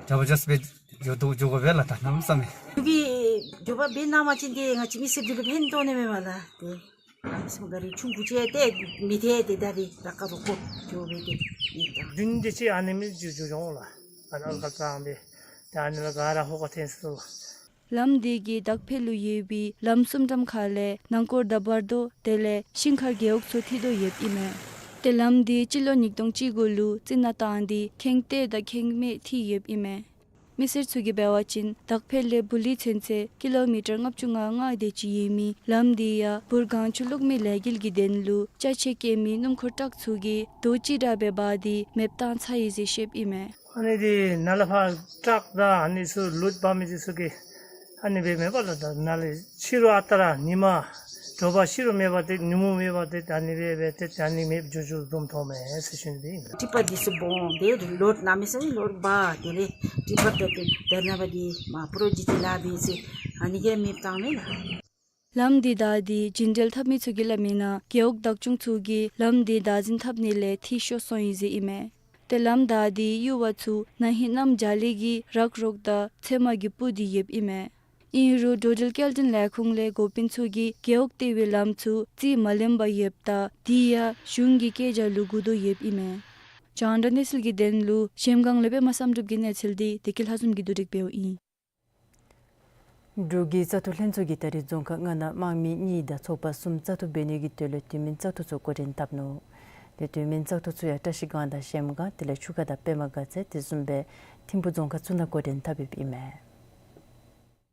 ཇ་བ་ཇ་སྦེ་འགྱོ་དོ་འགྱོ་དགོ་པས་ལགས། ད་གནམ་མེད་ས་མེད་འགྱོ་བ་འབད་ནི་མ་ཚད་འདི་ང་བཅས་མི་སེར་འདི་ལུ་ཕན་ཐོགས་ནི་མས་པ་ལགས། ཏེ་གནམ་མེད་ས་མེད་ག་རི་ཆུང་ཀུ་ཅིག་ཏེ་མི་ཐེག་ཏེ་ད་འདི་རག་རོག་འགྱོ་སྦེ་ཏེ་མི་ད་རིང་འདི་ཅིག་ཨ་ནི་མི་འགྱོ་འགྱོ་འོང་ལགས། ཨ་ནི་ཨ་ལ་ཀ་ཙང་སྦེ་ད་ཨ་ནི་ལགས་ག་ར་ཧོ་ཀ་ཐོན་སོ། ལམ་འདི་གིས་དག་ཕེ་ལུ་ཡོད་པའི་ལམ་གསུམ་འགྲམ་ཁ་ལས་ནང་སྐོར་དང་བར་དོ་དེ་ལས་ཤིང་མཁར་རྒེད་འོག་ཚུ་འཐུས་དོ་ཡོདཔ་ཨིན་མས། ཏེ་ལམ་འདི་སྤྱི་ལོ་ཉིས་སྟོང་བཅུ་དགུ་ལུ་རྩི་ནག་བཏང་སྟེ་ཁེངས་སྟོད་དང་ཁེངས་སྨད་འཐུས་ཡོདཔ་ཨིན་མས། མི་སེར་ཚུ་གིས་འབད་བ་ཅིན་དག་ཕེ་ལས་སྦུག་ལི་ཚུན་ཚོད་ཀི་ལོ་མི་ཊར་ལྔ་བཅུ་ང་ལྔ་དེ་ཅིག་ཡོད་མི་ལམ་འདི་ཡང་འབུར་གངས་ཆུ་བླུག་མི་ལས་འགུལ་གྱི་དོན་ལུ་ཅ་ཆས་སྐྱེལ་མི་སྣུམ་འཁོར་ཊཱག་ཚུ་གིས་རྡོ་ཅིག་དྲག་སྦེ་འབག་སྟེ་མེདཔ་བཏང་ཚར་ཡི་ཟེར་བཤདཔ་ཨིན་མས། ཨ་ནི་འདི་ནཱ་ལས་ཕར་ཊཱག་དང་ཨ་ནི་ཚུ་ལུད་འབག་མི་འདི་ཚུ་གིས་ཨ་ནི་སྦེ་མེད་པ་ལགས། ད་ནཱ་ལས་ཕྱི་རུ་ཨ་རྟག་ར་ཉིམ་དྲོ་པ་ཕྱི་རུ་མེད་པ་ཏེ་ཉིན་མོ་མེད་པ་ཏེ་ཨ་ནི་སྦེ་སྦེ་ཏེ་ཨ་ནི་མེདཔ་འགྱོ་འགྱོ་བཟུམ་མཐོངམ་མས་ཟེར་ཞུ་ནི་འདི་ཨིན། ཊི་པར་འདི་ཚུ་སྦོམ་སྦེ་ལོཌ་གནམ་མེད་ས་མེད་ལོཌ་འབག་དེ་ལས་ཊི་པར་དེ་དེ་དེ་ནང་འབག་སྟེ་མར་པྲོ་ཇེཀཊ་ལཱ་འབད་ཚེ་ཨ་ནི་གིས་མེདཔ་བཏངམ་མས་ལགས། ལམ་འདི་བདའ་སྟེ་རྒྱུན་འགྲུལ་འཐབ་མི་ཚུ་གིས་སླབ་མིའི་ནང་རྒེད་འོག་བདག་སྐྱོང་ཚུ་གིས་ལམ་འདི་བདག་འཛིན་འཐབ་ནི་ལས་འཐུས་ཤོར་སོང་ཡི་ཟེར་ཨིན་མས། ཏེ་ལམ་བདའ་སྟེ་གཡུར་བ་ཚུ་ན་ཧིང་གནམ་བྱཱར་ལས་ཀྱི་རག་རོག་དང་ཚལ་མ་གིས་སྤུར་ཏེ་ཡོདཔ་ཨིན་མས། ཨིན་རུང་འགྲོ་འགྲུལ་སྐྱེལ་འདྲེན་ལས་ཁུངས་ལས་འགོ་དཔོན་ཚུ་གིས་རྒེད་འོག་ལྟེ་བའི་ལམ་ཚུ་རྩིས་མ་ལེན་པར་ཡོདཔ་ད་དེ་ཡང་གཞུང་གི་བཀོད་རྒྱ་ལུ་བསྒུག་དོ་ཡོདཔ་ཨིན་མས། རྒྱང་བསྒྲགས་གནས་ཚུལ་གྱི་དོན་ལུ་གཞལམ་སྒང་ལས་པདྨ་བསམ་གྲུབ་ཀྱི་གནས་ཚུལ་འདི་བདེ་སྐྱིད་ལྷ་འཛོམས་ཀྱིས་བསྡུ་སྒྲིག་འབདཝ་ཨིན། འབྲུག་གི་བཙག་འཐུ་ལྷན་ཚོགས་ཀྱིས་ད་རིས་རྫོང་ཁག་ལྔ་ནང་དམངས་མི་གཉིས་དང་ཚོགས་པ་གསུམ་བཙག་འཐུ་འབད་ནི་གི་དོན་ལུ་དུས་མིན་བཙག་འཐུ་ཚུ་འགོ་འདྲེན་འཐབ་ནུག། ཏེ་དུས་མིན་བཙག་འཐུ་ཚུ་ཡང་བཀྲ་ཤིས་སྒང་དང་གཞལམ་སྒང་དེ་ལས་ཆུ་ཁ་དང་པདྨ་དགའ་ཚལ་དེ་བཟུམ་སྦེ་ཐིམ་ཕུ་རྫོང་ཁག་ཚུ་ནང་འགོ་འདྲེན་འཐབ་ཡོདཔ་ཨིན་མས།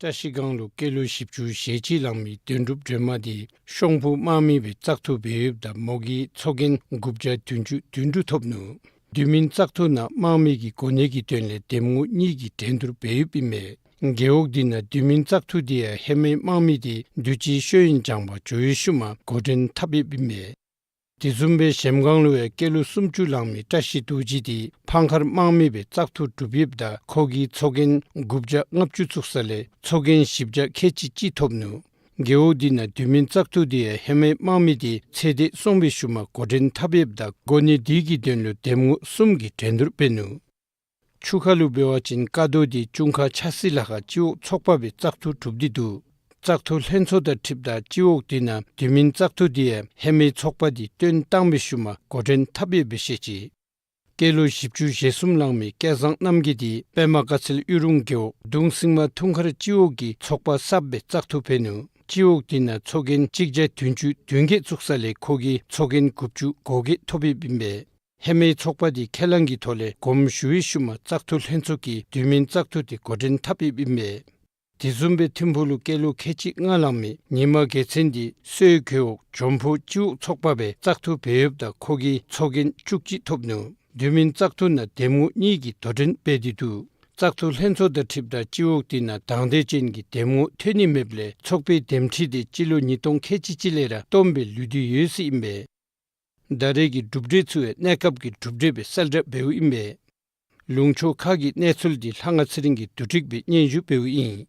བཀྲ་ཤིས་སྒང་ལུ་སྐྱེས་ལོ་བཞི་བཅུ་ཞེ་གཅིག་ལང་མི་དོན་གྲུབ་སྒྲོལ་མ་འདི་ཤོང་ཕུ་དམངས་མི་སྦེ་བཙག་འཐུ་འབད་ཡོདཔ་ད་མོ་གིས་ཚོགས་རྒྱན་དགུ་བརྒྱ་བདུན་ཅུ་དོན་དྲུག་ཐོབ་ནུག། དུས་མིན་བཙག་འཐུ་ནང་དམངས་མི་གི་གོ་གནས་ཀྱི་དོན་ལས་འདེམས་ངོ་གཉིས་ཀྱིས་འགྲན་བསྡུར་འབད་ཡོདཔ་ཨིན་མས། རྒེད་འོག་འདི་ནང་དུས་མིན་བཙག་འཐུ་འདི་ཡང་ཧེ་མའི་དམངས་མི་འདི་དུས་ཅི་ཤོ་ཡོན་སྦྱང་པར་འགྱོ་བའི་ཤུལ་མ་འགོ་འདྲེན་འཐབ་ཡོདཔ་ཨིན་མས། དེ་བཟུམ་སྦེ་གཞལམ་སྒང་ལུ་ཡང་སྐྱེས་ལོ་སུམ་ཅུ་ལང་མི་བཀྲ་ཤིས་རྡོ་རྗེ་འདི་ཕང་མཁར་དམངས་མི་སྦེ་བཙག་འཐུ་གྲུབ་ཡོདཔ་ད་ཁོ་གིས་ཚོགས་རྒྱན་དགུ་བརྒྱ་ལྔ་བཅུ་བཙུགས་ས་ལས་ཚོགས་རྒྱན་བཞི་བརྒྱ་ཁལ་གཅིག་གཅིག་ཐོབ་ནུག། རྒེད་འོག་འདི་ནང་དུས་མིན་བཙག་འཐུ་འདི་ཡང་ཧེ་མའི་དམངས་མི་འདི་ཚེ་འདས་སོང་བའི་ཤུལ་མ་འགོ་འདྲེན་འཐབ་ཡོདཔ་ད་གོ་གནས་འདི་གི་དོན་ལུ་འདེམས་ངོ་གསུམ་གྱིས་འགྲན་བསྡུར་འབད་ནུག། ཆུ་ཁ་ལུ་འབད་བ་ཅིན་ཀ་རྡོ་འདི་ཅུང་ཁ་ཆ་སི་ལ་ཁ་སྤྱི་འོག་ཚོགས་པ་སྦེ་བཙག་འཐུ་གྲུབ་སྟེ་འདུག། བཙག་འཐུ་ལྷན་ཚོགས་དང་འཁྲིལཝ་ད་སྤྱི་འོག་འདི་ནང་དུས་མིན་བཙག་འཐུ་འདི་ཡང་ཧེ་མའི་ཚོགས་པ་འདི་བཏོན་བཏངམ་སྦེ་ཤུལ་མ་འགོ་འདྲེན་འཐབ་ཡོདཔ་སྦེ་བཤད་ཅི། སྐྱེས་ལོ་བཞི་བཅུ་ཞེ་གསུམ་ལང་མི་སྐལ་བཟང་རྣམ་རྒྱལ་འདི་པདྨ་དགའ་ཚལ་གཡུ་རུང་རྒེད་འོག་གདུང་སྲིང་མ་ཐུང་མཁར་སྤྱི་འོག་གི་ཚོགས་པ་གསརཔ་སྦེ་བཙག་འཐུ་འབད་ནུག། སྤྱི་འོག་འདི་ནང་ཚོགས་རྒྱན་གཅིག་བརྒྱ་བདུན་ཅུ་དོན་བརྒྱད་བཙུགས་ས་ལས་ཁོ་གིས་ཚོགས་རྒྱན་དགུ་བཅུ་གོ་བརྒྱད་ཐོབ་ཡོདཔ་ཨིན་པས། ཧེ་མའི་ཚོགས་པ་འདི་ཁས་བླངས་ཀྱི་ཐོག་ལས་དགོངསམ་ཞུ་བའི་ཤུལ་མ་བཙག་འཐུ་ལྷན་ཚོགས་ཀྱིས་དུས་མིན་བཙག་འཐུ་འདི་འགོ་འདྲེན་འཐབ་ཡོདཔ་ཨིན་པས། དེ་བཟུམ་སྦེ་ཐིམ་ཕུ་ལུ་སྐྱེས་ལོ་ཁལ་གཅིག་ལྔ་ལང་མི་ཉི་མ་རྒྱལ་མཚན་འདི་སོའི་རྒེད་འོག་འཇོམས་ཕུག་སྤྱི་འོག་ཚོགས་པ་སྦེ་བཙག་འཐུ་འབད་ཡོདཔ་ད་ཁོ་གིས་ཚོགས་རྒྱན་བཅུ་གཅིག་ཐོབ་ནུག། དུས་མིན་བཙག་འཐུ་ནང་འདེམས་ངོ་གཉིས་ཀྱིས་དོ་འགྲན་འབད་དེ་འདུག། བཙག་འཐུ་ལྷན་ཚོགས་དང་འཁྲིལཝ་ད་སྤྱི་འོག་འདི་ནང་དང་འདོད་ཅན་གྱི་འདེམས་ངོ་ཐོན་ནི་མེདཔ་ལས་ཚོགས་པའི་འདེམས་ཁྲི་འདི་སྤྱི་ལོ་ཉིས་སྟོང་ཁལ་གཅིག་གཅིག་ལས་ར་སྟོངམ་སྦེ་ལུས་ཏེ་ཡོད་ཟེར་ཨིན་པས། ད་རེས་ཀྱི་གྲུབ་འབྲས་ཚུ་ཡང་གནས་སྐབས་ཀྱི་གྲུབ་འབྲས་སྦེ་གསལ་བསྒྲགས་འབདཝ་ཨིན་པས། ལུང་ཕྱོགས་ཁག་གི་གནས་ཚུལ་འདི་ལྷ་དབང་ཚེ་རིང་གིས་བསྡུ་སྒྲིག་འབད་སྙན་ཞུ་འབདཝ་ཨིན།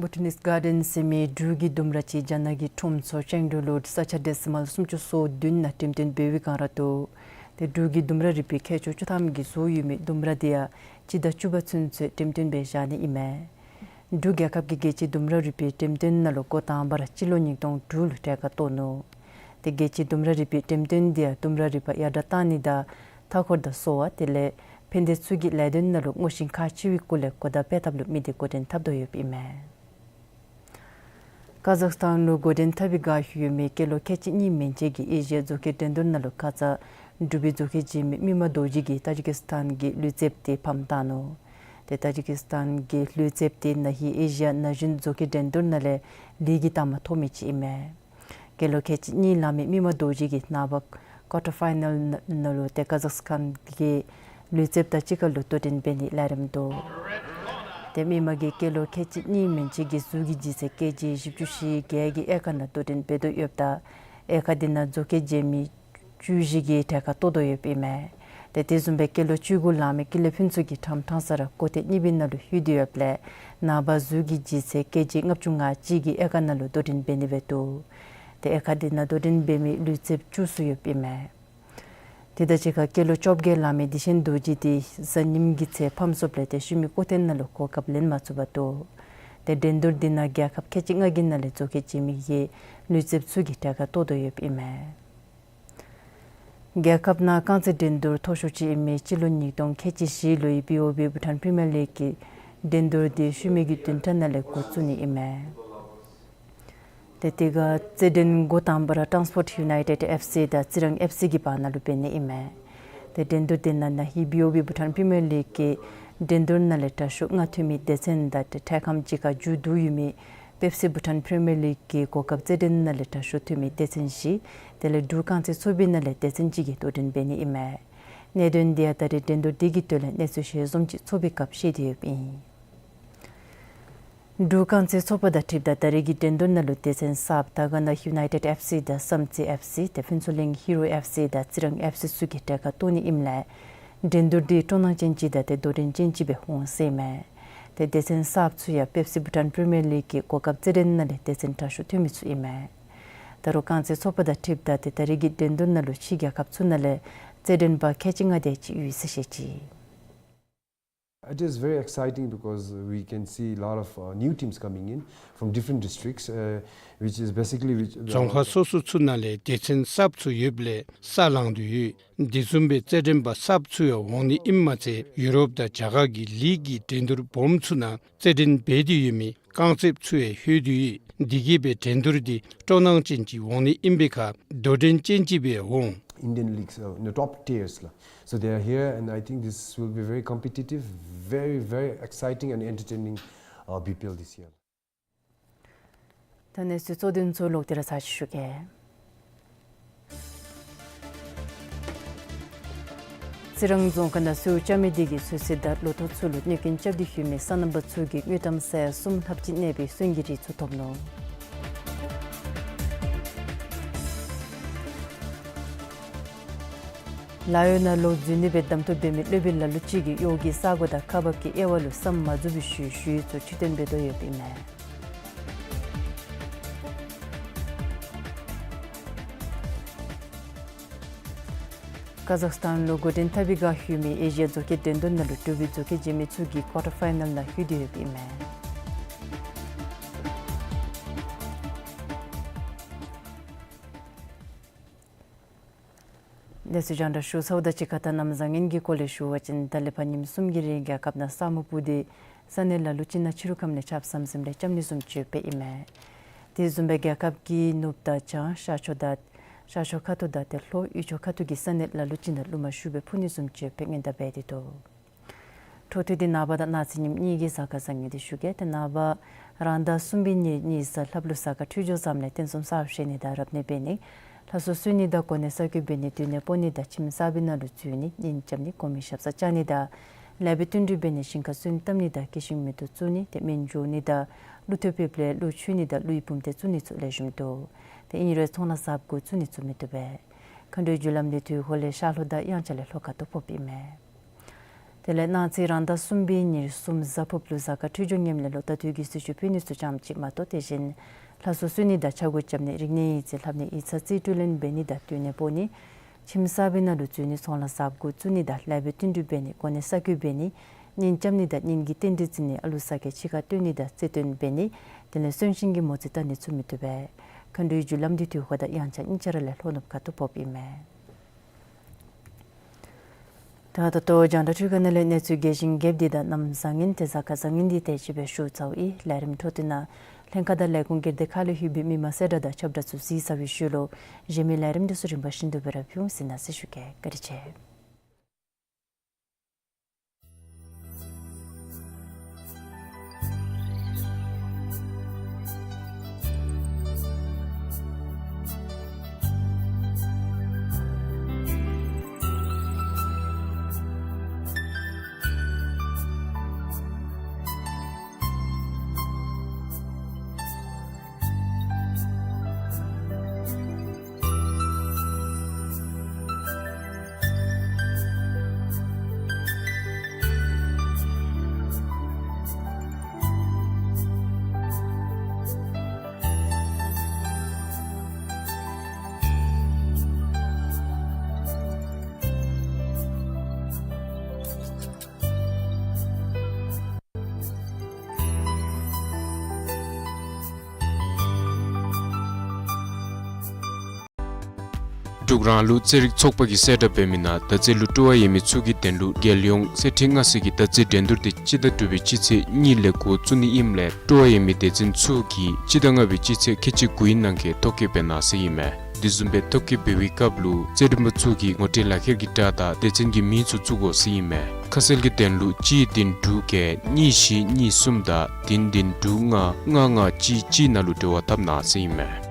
Botanic Garden ཟེར་མི་འབྲུག་གི་ལྡུམ་ར་ཅིག་རྒྱ་ནག་གི་ཁྲོམ་ཚོགས་ཅང་ཀྲོའུ་ལུ་ས་ཆ་ཌེ་སི་མཱལ་སུམ་ཅུ་སོ་བདུན་ནང་འགྲེམས་སྟོན་འབད་བའི་སྒང་ར་འདུག། ཏེ་འབྲུག་གི་ལྡུམ་ར་རིག་པའི་མཁས་མཆོག་བཅུ་ཐམ་གྱིས་བཟོ་ཡོད་མི་ལྡུམ་ར་འདི་ཡང་སྤྱི་ཟླ་བཅུ་པ་ཚུན་ཚོད་འགྲེམས་སྟོན་འབད་བཞག་ནི་ཨིན་མས། འབྲུག་རྒྱལ་ཁབ་ཀྱི་རྒྱལ་སྤྱིའི་ལྡུམ་ར་རིག་པའི་འགྲེམས་སྟོན་ནང་ལུ་འགོ་དང་པ་ར་སྤྱི་ལོ་ཉིས་སྟོང་དྲུག་ལུ་གྲལ་ཁར་གཏོགས་ནུག། ཏེ་རྒྱལ་སྤྱིའི་ལྡུམ་ར་རིག་པའི་འགྲེམས་སྟོན་འདི་ཡང་ལྡུམ་ར་རིག་པ་ཡར་དྲག་གཏང་ནི་དང་མཐའ་འཁོར་དང་གསོ་བ་དེ་ལས་ཕན་བདེ་ཚུ་གི་ལས་དོན་ནང་ལུ་དངོས་ཤིང་ཁག་ཆེ་བའི་སྐོར་ལས་གོ་བརྡ་སྤེལ་ཐབས་ལུ་དམིགས་ཏེ་འགོ་འདྲེན་འཐབ་དོ་ཡོདཔ་ཨིན་མས། ཀ་ཛག་སི་ཐཱན་ལུ་འགོ་འདྲེན་འཐབ་པའི་སྒང་ཡོད་མི་སྐྱེས་ལོ་ཁལ་གཅིག་གཉིས་མན་ཆད་ཀྱི་ཨེ་ཤི་ཡ་མཛོག་ཁའི་འགྲན་བསྡུར་ནང་ལུ་ཁ་ཙ་འབྲུག་པའི་མཛོག་ཁ་འཇལ་མི་མི་དམར་རྡོ་རྗེ་གིས་ཏཱ་ཇི་ཀི་སི་ཐཱན་གྱི་ལུས་རྩལཔ་དེ་ཕམ་བཏང་ནུག། ཏེ་ཏཱ་ཇི་ཀི་སི་ཐཱན་གྱི་ལུས་རྩལཔ་དེ་ན་ཧིང་ཨེ་ཤི་ཡ་ན་གཞོན་མཛོག་ཁའི་འགྲན་བསྡུར་ནང་ལས་ལིའི་གི་རྟགས་མ་ཐོབ་མི་ཅིག་ཨིན་མས། སྐྱེས་ལོ་ཁལ་གཅིག་གཉིས་ལང་མི་མི་དམར་རྡོ་རྗེ་གིས་ནངས་པ་ཀོར་ཊར་ཕའི་ནཱལ་ནང་ལུ་ཏེ་ཀ་ཛག་སི་ཐཱན་གྱི་ལུས་རྩལཔ་དང་གཅིག་ཁར་ལུ་དོ་འགྲན་འབད་ནི་ལས་རིམ་འདུག། ཏེ་མི་མ་གི་སྐྱེས་ལོ་ཁལ་གཅིག་གཉིས་མན་ཆད་ཀྱི་གཟུགས་ཀྱི་ལྗིད་ཚད་ཀེ་ཇི་བཞི་བཅུ་ཞེ་བརྒྱད་ཀྱི་དབྱེ་ཁག་ནང་དོ་འགྲན་འབད་དོ་ཡོདཔ་ད་དབྱེ་ཁག་འདི་ནང་མཛོག་ཁ་འཇལ་མི་བཅུ་བཞི་གིས་གྲལ་ཁར་གཏོགས་དོ་ཡོདཔ་ཨིན་མས། ཏེ་དེ་བཟུམ་སྦེ་སྐྱེས་ལོ་བཅུ་དགུ་ལང་མི་ཀུན་ལེགས་ཕུན་ཚོགས་ཀྱིས་ཕྲང་ཕྲང་ས་ར་སྐོར་ཐེངས་གཉིས་པའི་ནང་ལུ་ལྷོད་དེ་ཡོདཔ་ལས་ནངས་པ་གཟུགས་ཀྱི་ལྗིད་ཚད་ཀེ་ཇི་ལྔ་བཅུ་ང་གཅིག་གི་དབྱེ་ཁག་ནང་ལུ་དོ་འགྲན་འབད་ནི་སྦེ་འདུག། ཏེ་དབྱེ་ཁག་འདི་ནང་དོ་འགྲན་འབད་མི་ལུས་རྩལཔ་བཅུ་ཚུ་ཡོདཔ་ཨིན་མས། དེ་དང་གཅིག་ཁར་སྐྱེས་ལོ་བཅོ་བརྒྱད་ལང་མི་བདེ་ཆེན་རྡོ་རྗེ་དེ་གཟའ་ཉིམ་གྱི་ཚེ་ཕམ་སོངམ་ལས་ཏེ་ཤུལ་མའི་སྐོར་ཐེངས་ནང་ལུ་གོ་སྐབས་ལེན་མ་ཚུགས་པར་འདུག། ཏེ་འགྲན་བསྡུར་འདི་ནང་རྒྱལ་ཁབ་ཁལ་གཅིག་ལྔ་གི་ནང་ལས་མཛོག་ཁ་འཇལ་མི་གི་ལུས་རྩལཔ་ཚུ་གིས་གྲལ་ཁར་གཏོགས་དོ་ཡོདཔ་ཨིན་མས། རྒྱལ་ཁབ་ནང་རྐང་རྩེད་འགྲན་བསྡུར་མཐོ་ཤོས་ཅིག་ཨིན་མི་སྤྱི་ལོ་ཉིས་སྟོང་ཁལ་གཅིག་བཞི་ལོའི་བི་ཨོ་བི་བྷུ་ཊཱན་པི་རི་མི་ཡར་ལིག་གི་འགྲན་བསྡུར་འདི་ཤུལ་མའི་གི་བདུན་ཕྲག་ནང་ལས་འགོ་བཙུགས་ནི་ཨིན་མས། ཏེ་དེ་ཁར་རྩེད་འགྲན་འགོ་དང་པ་ར་ཊཱན་སི་པོརཊ་ཡུ་ནའི་ཊེཌ་ཨེཕ་སི་དང་རྩི་རང་ཨེཕ་སི་གི་བར་ན་ལུ་འབད་ནི་ཨིན་མས། ཏེ་འགྲན་བསྡུར་དེ་ནང་ན་ཧིང་བི་ཨོ་བི་བྷུ་ཊཱན་པི་རི་མི་ཡར་ལིག་གི་འགྲན་བསྡུར་ནང་ལས་དྲག་ཤོས་ལྔ་ཐོན་མི་སྡེ་ཚན་དང་ཏེ་འཕྲལ་ཁམས་ཅིག་ཁར་མཇུག་བསྡུ་ཡོད་མི་པེབ་སི་བྷུ་ཊཱན་པི་རི་མི་ཡར་ལིག་གི་གོ་སྐབས་རྩེད་འགྲན་ནང་ལས་དྲག་ཤོས་ཐོན་མི་སྡེ་ཚན་བཞི་དེ་ལས་འབྲུག་རྐང་རྩེད་ཚོགས་པའི་ནང་ལས་སྡེ་ཚན་གཅིག་གིས་དོ་འགྲན་འབད་ནི་ཨིན་མས། གནད་དོན་འདི་ཡང་ད་རེས་འགྲན་བསྡུར་འདི་གི་དོན་ལས་གནས་ཚུལ་ཞལ་འཛོམས་ཅིག་ཚོགས་པའི་སྐབས་བཤད་དེ་ཡོདཔ་ཨིན། འབྲུག་རྐང་རྩེད་ཚོགས་པ་དང་འཁྲིལཝ་ད་ད་རེས་ཀྱི་འགྲན་བསྡུར་ནང་ལུ་སྡེ་ཚན་གསརཔ་དར་དཀར་ན་ཡུ་ནའི་ཊེཌ་ཨེཕ་སི་དང་བསམ་རྩེ་ཨེཕ་སི་ཏེ་ཕུན་ཚོགས་གླིང་ཧི་རོ་ཨེཕ་སི་དང་རྩི་རང་ཨེཕ་སི་ཚུ་གིས་གྲལ་ཁར་གཏོགས་ནི་ཨིནམ་ལས་འགྲན་བསྡུར་འདི་སྤྲོ་སྣང་ཅན་ཅིག་དང་ཏེ་དོ་འགྲན་ཅན་ཅིག་སྦེ་འོང་ཟེར་ཨིན་མས། ཏེ་སྡེ་ཚན་གསརཔ་ཚུ་ཡང་པེབ་སི་བྷུ་ཊཱན་པི་རི་མི་ཡར་ལིག་གི་གོ་སྐབས་རྩེད་འགྲན་ནང་ལས་སྡེ་ཚན་དྲག་ཤོས་ཐོན་མི་ཚུ་ཨིན་མས། ད་རུང་རྐང་རྩེད་ཚོགས་པ་དང་འཁྲིལཝ་ད་ཏེ་ད་རེས་ཀྱི་འགྲན་བསྡུར་ནང་ལུ་ཕྱི་རྒྱལ་ཁབ་ཚུ་ནང་ལས་རྩེད་འགྲན་པ་ཁལ་གཅིག་ལྔ་དེ་ཅིག་ཡོད་ཟེར་བཤད་ཅི། It is very exciting because we can see a lot of, uh, new teams coming in from different districts, uh, which is basically which, uh, རྫོང་ཁག་སོ་སོ་ཚུ་ནང་ལས་སྡེ་ཚན་གསརཔ་ཚུ་ཡོདཔ་ལས་ས་ལང་དོ་ཡོད། དེ་བཟུམ་སྦེ་རྩེད་འགྲན་པ་གསརཔ་ཚུ་ཡང་འོང་ནི་ཨིནམ་མ་ཚད་ཡུ་རོབ་དང་རྒྱ་གར་གྱི་ལིག་གི་འགྲན་བསྡུར་སྦོམ་ཚུ་ནང་རྩེད་འགྲན་འབད་དེ་ཡོད་མི་རྐང་རྩེདཔ་ཚུ་ཡང་ལྷོད་དེ་ཡོད། དེ་གིས་སྦེ་འགྲན་བསྡུར་འདི་སྤྲོ་སྣང་ཅན་ཅིག་འོང་ནི་ཨིན་པའི་ཁར་དོ་འགྲན་ཅན་ཅིག་སྦེ་འོང་། Indian leagues, uh, in the top tiers la. So they are here, and I think this will be very competitive, very, very exciting and entertaining, uh, B P L this year. ད་གནས་ཚུལ་གཙོ་དོན་ཚུ་ལོག་སྟེ་ར་ཚར་ཅིག་ཞུ་གེ། རྩི་རང་རྫོང་ཁག་ནང་སེརཝ་རྐྱབ་མི་དེ་གིས་ཚོད་བསྲེ་དང་ལོ་ཐོག་ཚུ་ལུ་གནོད་སྐྱོན་རྐྱབ་སྟེ་ཡོད་མི་སོ་ནམ་པ་ཚུ་གི་དངུལ་ཀྲམ་ས་ཡ་གསུམ་ལྷགཔ་ཅིག་གནས་པའི་སོན་གྱི་རིགས་ཚུ་ཐོབ་ནུག། ལཱ་གཡོག་ནང་ལོག་འཛུལ་ནི་སྦེ་གདམ་འཐུ་འབད་མི་སློབ་དཔོན་ལ་ལུ་ཅིག་གིས་གཡོག་གི་ས་གོ་དང་ཁག་འབག་གི་དབྱེ་བ་ལུ་བསམ་མ་རྫོགས་པའི་ཤུལ་ཞུ་ཡིག་ཚུ་ཕྱིར་བཏོན་འབད་དོ་ཡོདཔ་ཨིན་མས། ཀ་ཛག་སི་ཐཱན་ལུ་འགོ་འདྲེན་འཐབ་པའི་སྒང་ཡོད་མི་ཨེ་ཤི་ཡ་མཛོག་ཁའི་འགྲན་བསྡུར་ནང་ལུ་འབྲུག་པའི་མཛོག་ཁ་འཇལ་མི་ཚུ་གིས་ཀོར་ཊར་ཕའི་ནཱལ་ནང་ལྷོད་དེ་ཡོདཔ་ཨིན་མས། གནས་ཚུལ་རྒྱང་བསྒྲགས་ཞུ་ཚརཝ་དང་གཅིག་ཁར་ད་གནམ་བཟང་ངན་གྱི་སྐོར་ལས་ཞུ་བ་ཅིན་ད་ལས་ཕར་ཉིནམ་གསུམ་གྱི་རིང་རྒྱལ་ཁབ་ནང་ས་སྨུག་སྤུབས་ཏེ་ས་གནས་ལ་ལུ་ཅིག་ནང་ཕྱི་རུ་ཁམས་ལས་ཆརཔ་ཟམ་ཟིམ་རེ་རྐྱབ་ནི་བཟུམ་ཅིག་ཡོདཔ་ཨིན་མས། དེ་བཟུམ་སྦེ་རྒྱལ་ཁབ་ཀྱི་ནུབ་དང་བྱང་ཤར་ཕྱོགས་དང་ཤར་ཕྱོགས་ཁ་ཐུག་དང་ཏེ་ལྷོ་དབུས་ཕྱོགས་ཁ་ཐུག་གི་ས་གནས་ལ་ལུ་ཅིག་ནང་རླུང་མ་ཤུགས་སྦེ་འཕུ་ནི་བཟུམ་ཅིག་ཡོདཔ་སྔོན་བརྡ་འབད་དེ་འདུག། འཕྲོ་མཐུད་དེ་ནངས་པ་དང་གནངས་ཚེ་ཉིནམ་གཉིས་ཀྱི་གཟའ་སྐར་བཟང་ངན་འདི་ཞུ་གེ། ཏེ་ནངས་པ་རང་ཟླ་གསུམ་པའི་ཉིནམ་གཉིས་གཟའ་ལྷགཔ་ལུ་གཟའ་སྐར་འཕྲོད་སྦྱོར་བཟངམ་ལས་རྟེན་གསུམ་གསརཔ་བཞེངས་ནི་དང་རབ་གནས་འབད་ནི། ལྷ་གསོལ་གསོལ་ནི་དང་གོ་གནས་གསར་བསྐོ་འབད་ནི། དུས་གནས་སྤོ་ནི་དང་ཁྱིམ་གསར་པའི་ནང་ལུ་འཛུལ་ནི། གཉེན་རྐྱབ་ནི། གོང་མའི་ཞབས་སར་བཅར་ནི་དང་ལེགས་པའི་བསྟུན་གྲོས་འབད་ནི། ཞིང་ཁར་སོན་བཏབ་ནི་དང་སྐྱེ་ཤིང་མེ་ཏོག་བཙུགས་ནི། ཏེ་སྨན་སྦྱོར་ནི་དང་ཀླུ་ཐེབས་འབདཝ་ལས་ཀླུ་མཆོད་ནི་དང་ཀླུའི་བུམ་ཐེབས་བཙུགས་ནི་ཚུ་ལེགས་ཤོམ་འདུག། ཏེ་ཨིན་རུང་ཚོང་ལཱ་གསརཔ་འགོ་བཙུགས་ནི་ཚུ་མི་བཏུབ་པས། མཁའ་འགྲོའི་རྒྱུ་ལམ་འདི་དུས་འཁོར་ལས་ཤར་ལྷོ་དང་དབྱངས་འཆར་ལས་ལྷོ་ཁ་ཐུག་ཕོགཔ་ཨིན་མས། དེ་ལས་གནངས་ཚེ་རང་ཟླ་གསུམ་པའི་ཉེར་གསུམ་གཟའ་ཕུར་བུ་ལུ་གཟའ་སྐར་འཕྲོད་སྦྱོར་ངནམ་ལས་ལོག་ད་དུས་ཀྱི་གསོལ་མཆོད་ཕུལ་ནི་ཚུ་ཙམ་ཅིག་མ་གཏོགས། དེ་བཞིན་ལྷ་གསོལ་གསོལ་ནི་དང་ཕྱག་འགུགས་རྐྱབ་ནི། རིག་གནས་ཡིག་རྩིས་ལྷབ་ནི། ཡིག་ཚང་རྩིས་སྤྲོད་ལེན་འབད་ནི་དང་སྡོད་གནས་སྤོ་ནི། ཁྱིམ་གསར་པའི་ནང་ལུ་འཛུལ་ནི། ཚོང་ལཱ་གཟབ་དགོ་བཙུགས་ནི་དང་ལེགས་པའི་བསྟུན་གྲོས་འབད་ནི། གོ་གནས་གསར་བསྐོ་འབད་ནི། གཉེན་རྐྱབ་ནི་དང་གཉེན་གྱི་རྟེན་འབྲེལ་བརྩི་ནི། ཨ་ལུ་ས་སྐྱ་ཕྱི་ཁར་སྟོན་ནི་དང་རྩིས་སྟོན་འབད་ནི། དེ་ལས་གསོན་གཤིན་གྱི་མོ་རྩིས་བལྟ་ནི་ཚུ་མི་བཏུབ་པས། མཁའ་འགྲོའི་རྒྱུ་ལམ་འདི་དུས་འཁོར་དང་དབྱངས་འཆར་གཉིས་ཆ་ར་ལས་ལྷོ་ནུབ་ཁ་ཐུག་ཕོགཔ་ཨིན་མས། ད་ད་ལྟོ་རྒྱང་བསྒྲགས་འཕྲུལ་ཁང་ནང་ལས་གནས་ཚུལ་རྒྱས་ཤིང་རྒྱསཔ་འདི་དང་གནམ་བཟང་ངན་དེ་གཟའ་སྐར་བཟང་ངན་འདི་དེ་ཅིག་སྦེ་ཞུ་ཚརཝ་ཨིན། ལས་རིམ་འཕྲོ་མཐུད་ནང་ལྷན་ཁག་དང་ལས་ཁུངས་སྒེར་སྡེ་ཁག་ལུ་ལྷོད་པའི་མི་མང་གསལ་བསྒྲགས་དང་ཁྱབ་བསྒྲགས་ཚུ་གཟིགས་ཚར་བའི་ཤུལ་ལུ་གཞན་མི་ལས་རིམ་འདི་ཚུ་རིམ་པ་བཞིན་དུ་སྦེ་ར་ཕུལ་འོང་ཟེར་མནོ་ཞིནམ་ལས་བཀའ་དྲིན་ཆེ། འབྲུག་རང་ལུགས་རྩེད་རིགས་ཚོགས་པ་གིས་གསལ་བསྒྲགས་འབད་མི་ནང་ད་རྩེད་ལུ་སྤྲོ་བ་ཡོད་མི་ཚུ་གི་དོན་ལུ་རྒྱལ་ཡོངས་རྩེད་འགྲན་སྔ་ས་གི་ད་རྩེད་འགྲན་བསྡུར་འདི་སྤྱི་ཟླ་དྲུག་པའི་སྤྱི་ཚེས་གཉིས་ལས་འགོ་བཙུགས་ནི་ཨིནམ་ལས་སྤྲོ་བ་ཡོད་མི་སྡེ་ཚན་ཚུ་གིས་སྤྱི་ཟླ་ལྔ་པའི་སྤྱི་ཚེས་ཁལ་གཅིག་དགུའི་ནང་འཁོད་ཐོ་བཀོད་འབད་གནང་ཟེར་ཨིན་མས། དེ་བཟུམ་སྦེ་ཐོ་བཀོད་འབད་བའི་སྐབས་ལུ་རྩེད་འགྲན་པ་ཚུ་གིས་ངོ་སྤྲོད་ལག་ཁྱེར་གྱི་སྒྲ་དང་སྡེ་ཚན་གྱི་མིང་ཚུ་བཙུགས་དགོ་ཟེར་ཨིན་མས། ཁ་གསལ་གྱི་དོན་ལུ་གཅིག་བདུན་དྲུག་བརྒྱད་གཉིས་བཞི་གཉིས་གསུམ་དང་བདུན་བདུན་དྲུག་ལྔ་ལྔ་ལྔ་གཅིག་གཅིག་ནང་ལུ་འབྲེལ་བ་འཐབ་གནང་ཟེར་ཨིན་མས།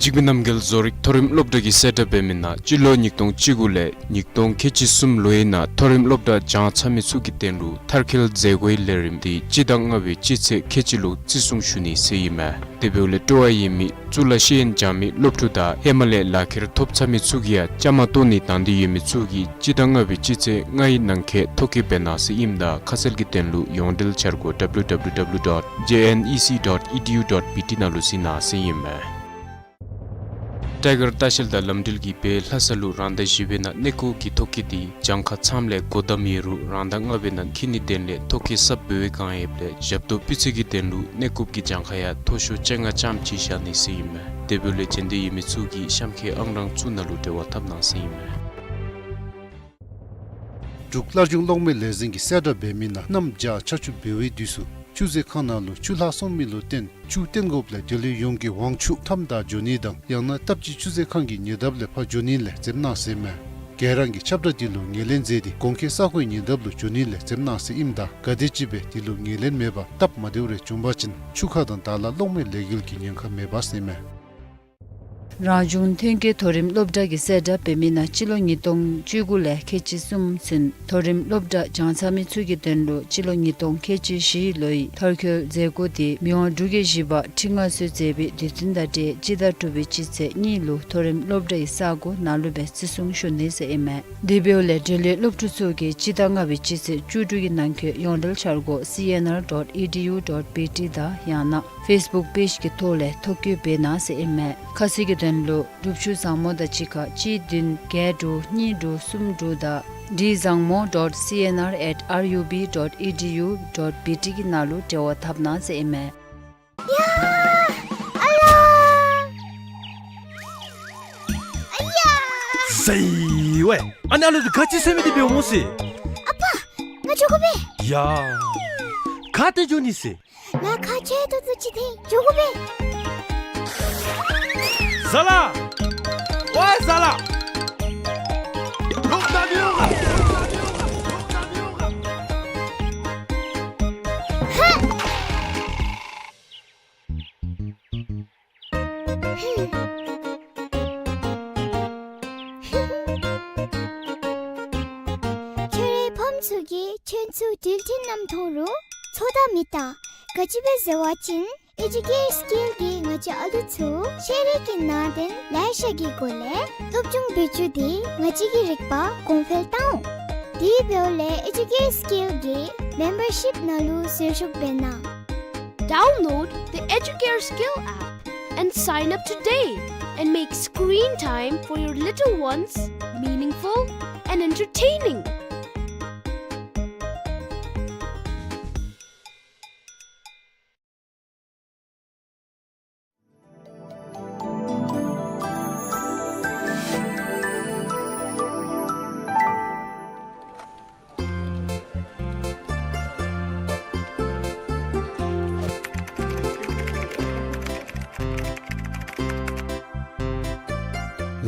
འཇིགས་མེད་རྣམ་རྒྱལ་བཟོ་རིག་མཐོ་རིམ་སློབ་གྲྭ་གིས་གསལ་བསྒྲགས་འབད་མི་ནང་སྤྱི་ལོ་ཉིས་སྟོང་བཅུ་དགུ་ལས་ཉིས་སྟོང་ཁལ་གཅིག་གསུམ་ལོའི་ནང་མཐོ་རིམ་སློབ་གྲྭ་སྦྱང་ཚར་མི་ཚུ་གི་དོན་ལུ་མཐར་འཁྱོལ་མཛད་སྒོའི་ལས་རིམ་འདི་སྤྱི་ཟླ་ལྔ་པའི་སྤྱི་ཚེས་ཁལ་གཅིག་ལུ་བརྩི་སྲུང་ཞུ་ནི་ཟེར་ཨིན་མས། དེ་འབདཝ་ལས་སྤྲོ་བ་ཡོད་མི་གཙུག་ལག་ཤེས་ཡོན་སྦྱང་མི་སློབ་ཕྲུག་དང་ཧེ་མ་ལས་ལག་ཁྱེར་ཐོབ་ཚར་མི་ཚུ་གིས་ཡང་བཅའ་མར་གཏོགས་ནི་དང་འདོད་ཡོད་མི་ཚུ་གིས་སྤྱི་ཟླ་ལྔ་པའི་སྤྱི་ཚེས་ལྔའི་ནང་འཁོད་ཐོ་བཀོད་འབད་གནང་ཟེར་ཨིནམ་ད་ཁ་གསལ་གྱི་དོན་ལུ་ཡོངས་འབྲེལ་འཆར་སྒོ་W W W dot J N E C dot E D U dot B T ནང་ལུ་གཟིགས་གནང་ཟེར་ཨིན་མས། ཊའི་གར་ལྟ་བཤལ་དང་ལམ་འགྲུལ་གྱིས་སྦེ་ལྷ་ས་ལུ་རང་ཟླ་བཞི་པའི་ནང་གནས་སྐོར་གྱི་ཐོ་བཀོད་འདི་གྱངས་ཁ་ཚངམ་ལས་གོ་བརྡ་མེད་རུང་རང་ཟླ་ལྔ་པའི་ནང་འཁོད་ནི་དོན་ལས་ཐོ་བཀོད་གསརཔ་འབད་བའི་བསྒང་ཡོདཔ་ལས་ཞབས་ཏོག་སྤུས་ཚད་ཀྱི་དོན་ལུ་གནས་སྐོར་གྱི་གྱངས་ཁ་ཡང་མཐོ་ཤོས་བཅོ་ལྔ་ཙམ་ཅིག་བཞག་ནི་ཟེར་ཨིན་མས། དེ་འབདཝ་ལས་འབྱོན་འདོད་ཡོད་མི་ཚུ་གིས་གཤམ་འཁོད་ཨང་གྲངས་ཚུ་ནང་ལུ་འབྲེལ་བ་འཐབ་གནང་ཟེར་ཨིན་མས། འབྲུག་སླར་འབྱུང་གློག་མེ་ལས་འཛིན་གྱིས་གསལ་བསྒྲགས་འབད་མི་ནང་གནམ་བྱཱར་ཆར་ཆུ་འབེལ་བའི་དུས་སུ་ཆུ་མཛོད་ཁང་ནང་ལུ་ཆུ་ལྷག་སོང་མི་ལུ་བརྟེན་ཆུ་བཏོན་དགོཔ་ལས་འབྲེལ་ཡོད་ཡོངས་ཀྱིས་དབང་ཆུ་མཐའམ་བདའ་འགྱོ་ནི་དང་ཡང་ན་སྟབས་གཅིག་ཆུ་མཛོད་ཁང་གི་ཉེ་འདབས་ལས་ཕར་འགྱོ་ནི་ལས་འཛེམ་གནང་ཟེར་ཨིན་མས། ག་ར་གིས་ཁྱབ་བསྒྲགས་འདི་ལུ་ངོས་ལེན་མཛད་དེ་གོང་འཁོད་ས་གོའི་ཉེ་འདབས་ལུ་འགྱོ་ནི་ལས་འཛེམ་གནང་ཟེར་ཨིནམ་ད་ག་དེམ་ཅིག་སྦེ་འདི་ལུ་ངོས་ལེན་མེད་པར་སྟབས་མ་བདེཝ་རེ་བྱུང་པ་ཅིན་ཆུ་ཁ་དང་དྭགས་ལྷ་གློག་མེ་ལས་འགུལ་གྱིས་ཉེན་ཁ་མེད་པ་ཟེར་ཨིན་མས། རང་བྱུང་ཐོན་སྐྱེད་མཐོ་རིམ་སློབ་གྲྭ་གིས་གསལ་བསྒྲགས་འབད་མི་ནང་སྤྱི་ལོ་ཉིས་སྟོང་བཅུ་དགུ་ལས་ཁལ་གཅིག་གསུམ་ཚུན་མཐོ་རིམ་སློབ་གྲྭ་སྦྱང་ཚར་མི་ཚུ་གི་དོན་ལུ་སྤྱི་ལོ་ཉིས་སྟོང་ཁལ་གཅིག་བཞི་ལོའི་མཐར་འཁྱོལ་མཛད་སྒོ་འདི་མི་དབང་འབྲུག་རྒྱལ་བཞི་པ་ཁྲི་མངའ་གསོལ་མཛད་པའི་དུས་སྟོན་དང་འབྲེལ་སྤྱི་ཟླ་དྲུག་པའི་སྤྱི་ཚེས་གཉིས་ལུ་མཐོ་རིམ་སློབ་གྲྭའི་ས་གོ་ནང་ལུ་སྦེ་བརྩི་སྲུང་ཞུ་ནི་ཟེར་ཨིན་མས། དེ་འབདཝ་ལས་འབྲེལ་ཡོད་སློབ་ཕྲུག་ཚུ་གིས་སྤྱི་ཟླ་ལྔ་པའི་སྤྱི་ཚེས་བཅུ་དྲུག་གི་ནང་འཁོད་ཡོངས་འབྲེལ་འཆར་སྒོ་C N R dot E D U dot B T དང་ཡང་ན་ཕེསི་བུཀ་པེཇ་གི་ཐོག་ལས་ཐོ་བཀོད་འབད་གནང་ཟེར་ཨིན་མས། ཁ་གསལ་གྱི་དོན་ལུ་སྒྲུབ་ཆུ་བཟང་མོ་དང་གཅིག་ཁར་གཅིག་བདུན་བརྒྱད་དྲུག་གཉིས་དྲུག་གསུམ་དྲུག་དང་D བཟང་མོ་dot C N R at R U B dot E D U dot B T གི་ནང་ལུ་འབྲེལ་བ་འཐབ་གནང་ཟེར་ཨིན་མས། ཡ། ཨ་ལ། ཨ་ཡ། ཟེར་ཝའི། ཨ་ནི་ཨ་ལུ་འདི་ག་ཅི་ཟེར་མི་འདི་འབདཝ་སྨོ་ཟེར། ཨ་པ། ང་འགྱོ་དགོ་པས། ཡ། ག་ཏེ་འགྱོ་ནི་ཟེར། ང་ཁ་ཆེ་ཏོག་ཏོ་ཅིག་འཐེན་འགྱོ་དགོ་པས། ཟ་ལ། ཝའི་ཟ་ལ། ཧ། ཁྱོད་རའི་ཕམ་ཚུ་གིས་ཁྱོད་ཚུ་འགྲུལ་འཕྲིན་ནང་མཐོང་རུང་ཚོད་ལྟ་མི་བཏང་། ག་ཅི་སྦེ་ཟེར་བ་ཅིན་ཨེ་ཇུ་ཀེཊ་སི་ཀིལ་གྱི་ ང་བཅས་ཨ་ལུ་ཚུ་ཤེས་རིག་གི་ནང་དོན་ལེ་ཤ་གི་སྒོ་ལས་སློབ་སྦྱོང་འབད་བཅུག་སྟེ་ང་བཅས་ཀྱི་རིག་པ་གོང་འཕེལ་བཏང་འོང་། དེ་འབདཝ་ལས་ཨེ་ཌུ་ཀེར་སི་ཀིལ་གྱི་མེམ་བར་ཤིཔ་ནང་ལུ་ཟུར་ཞུགས་འབད་གནང་། Download the Educare Skill app and sign up today and make screen time for your little ones meaningful and entertaining.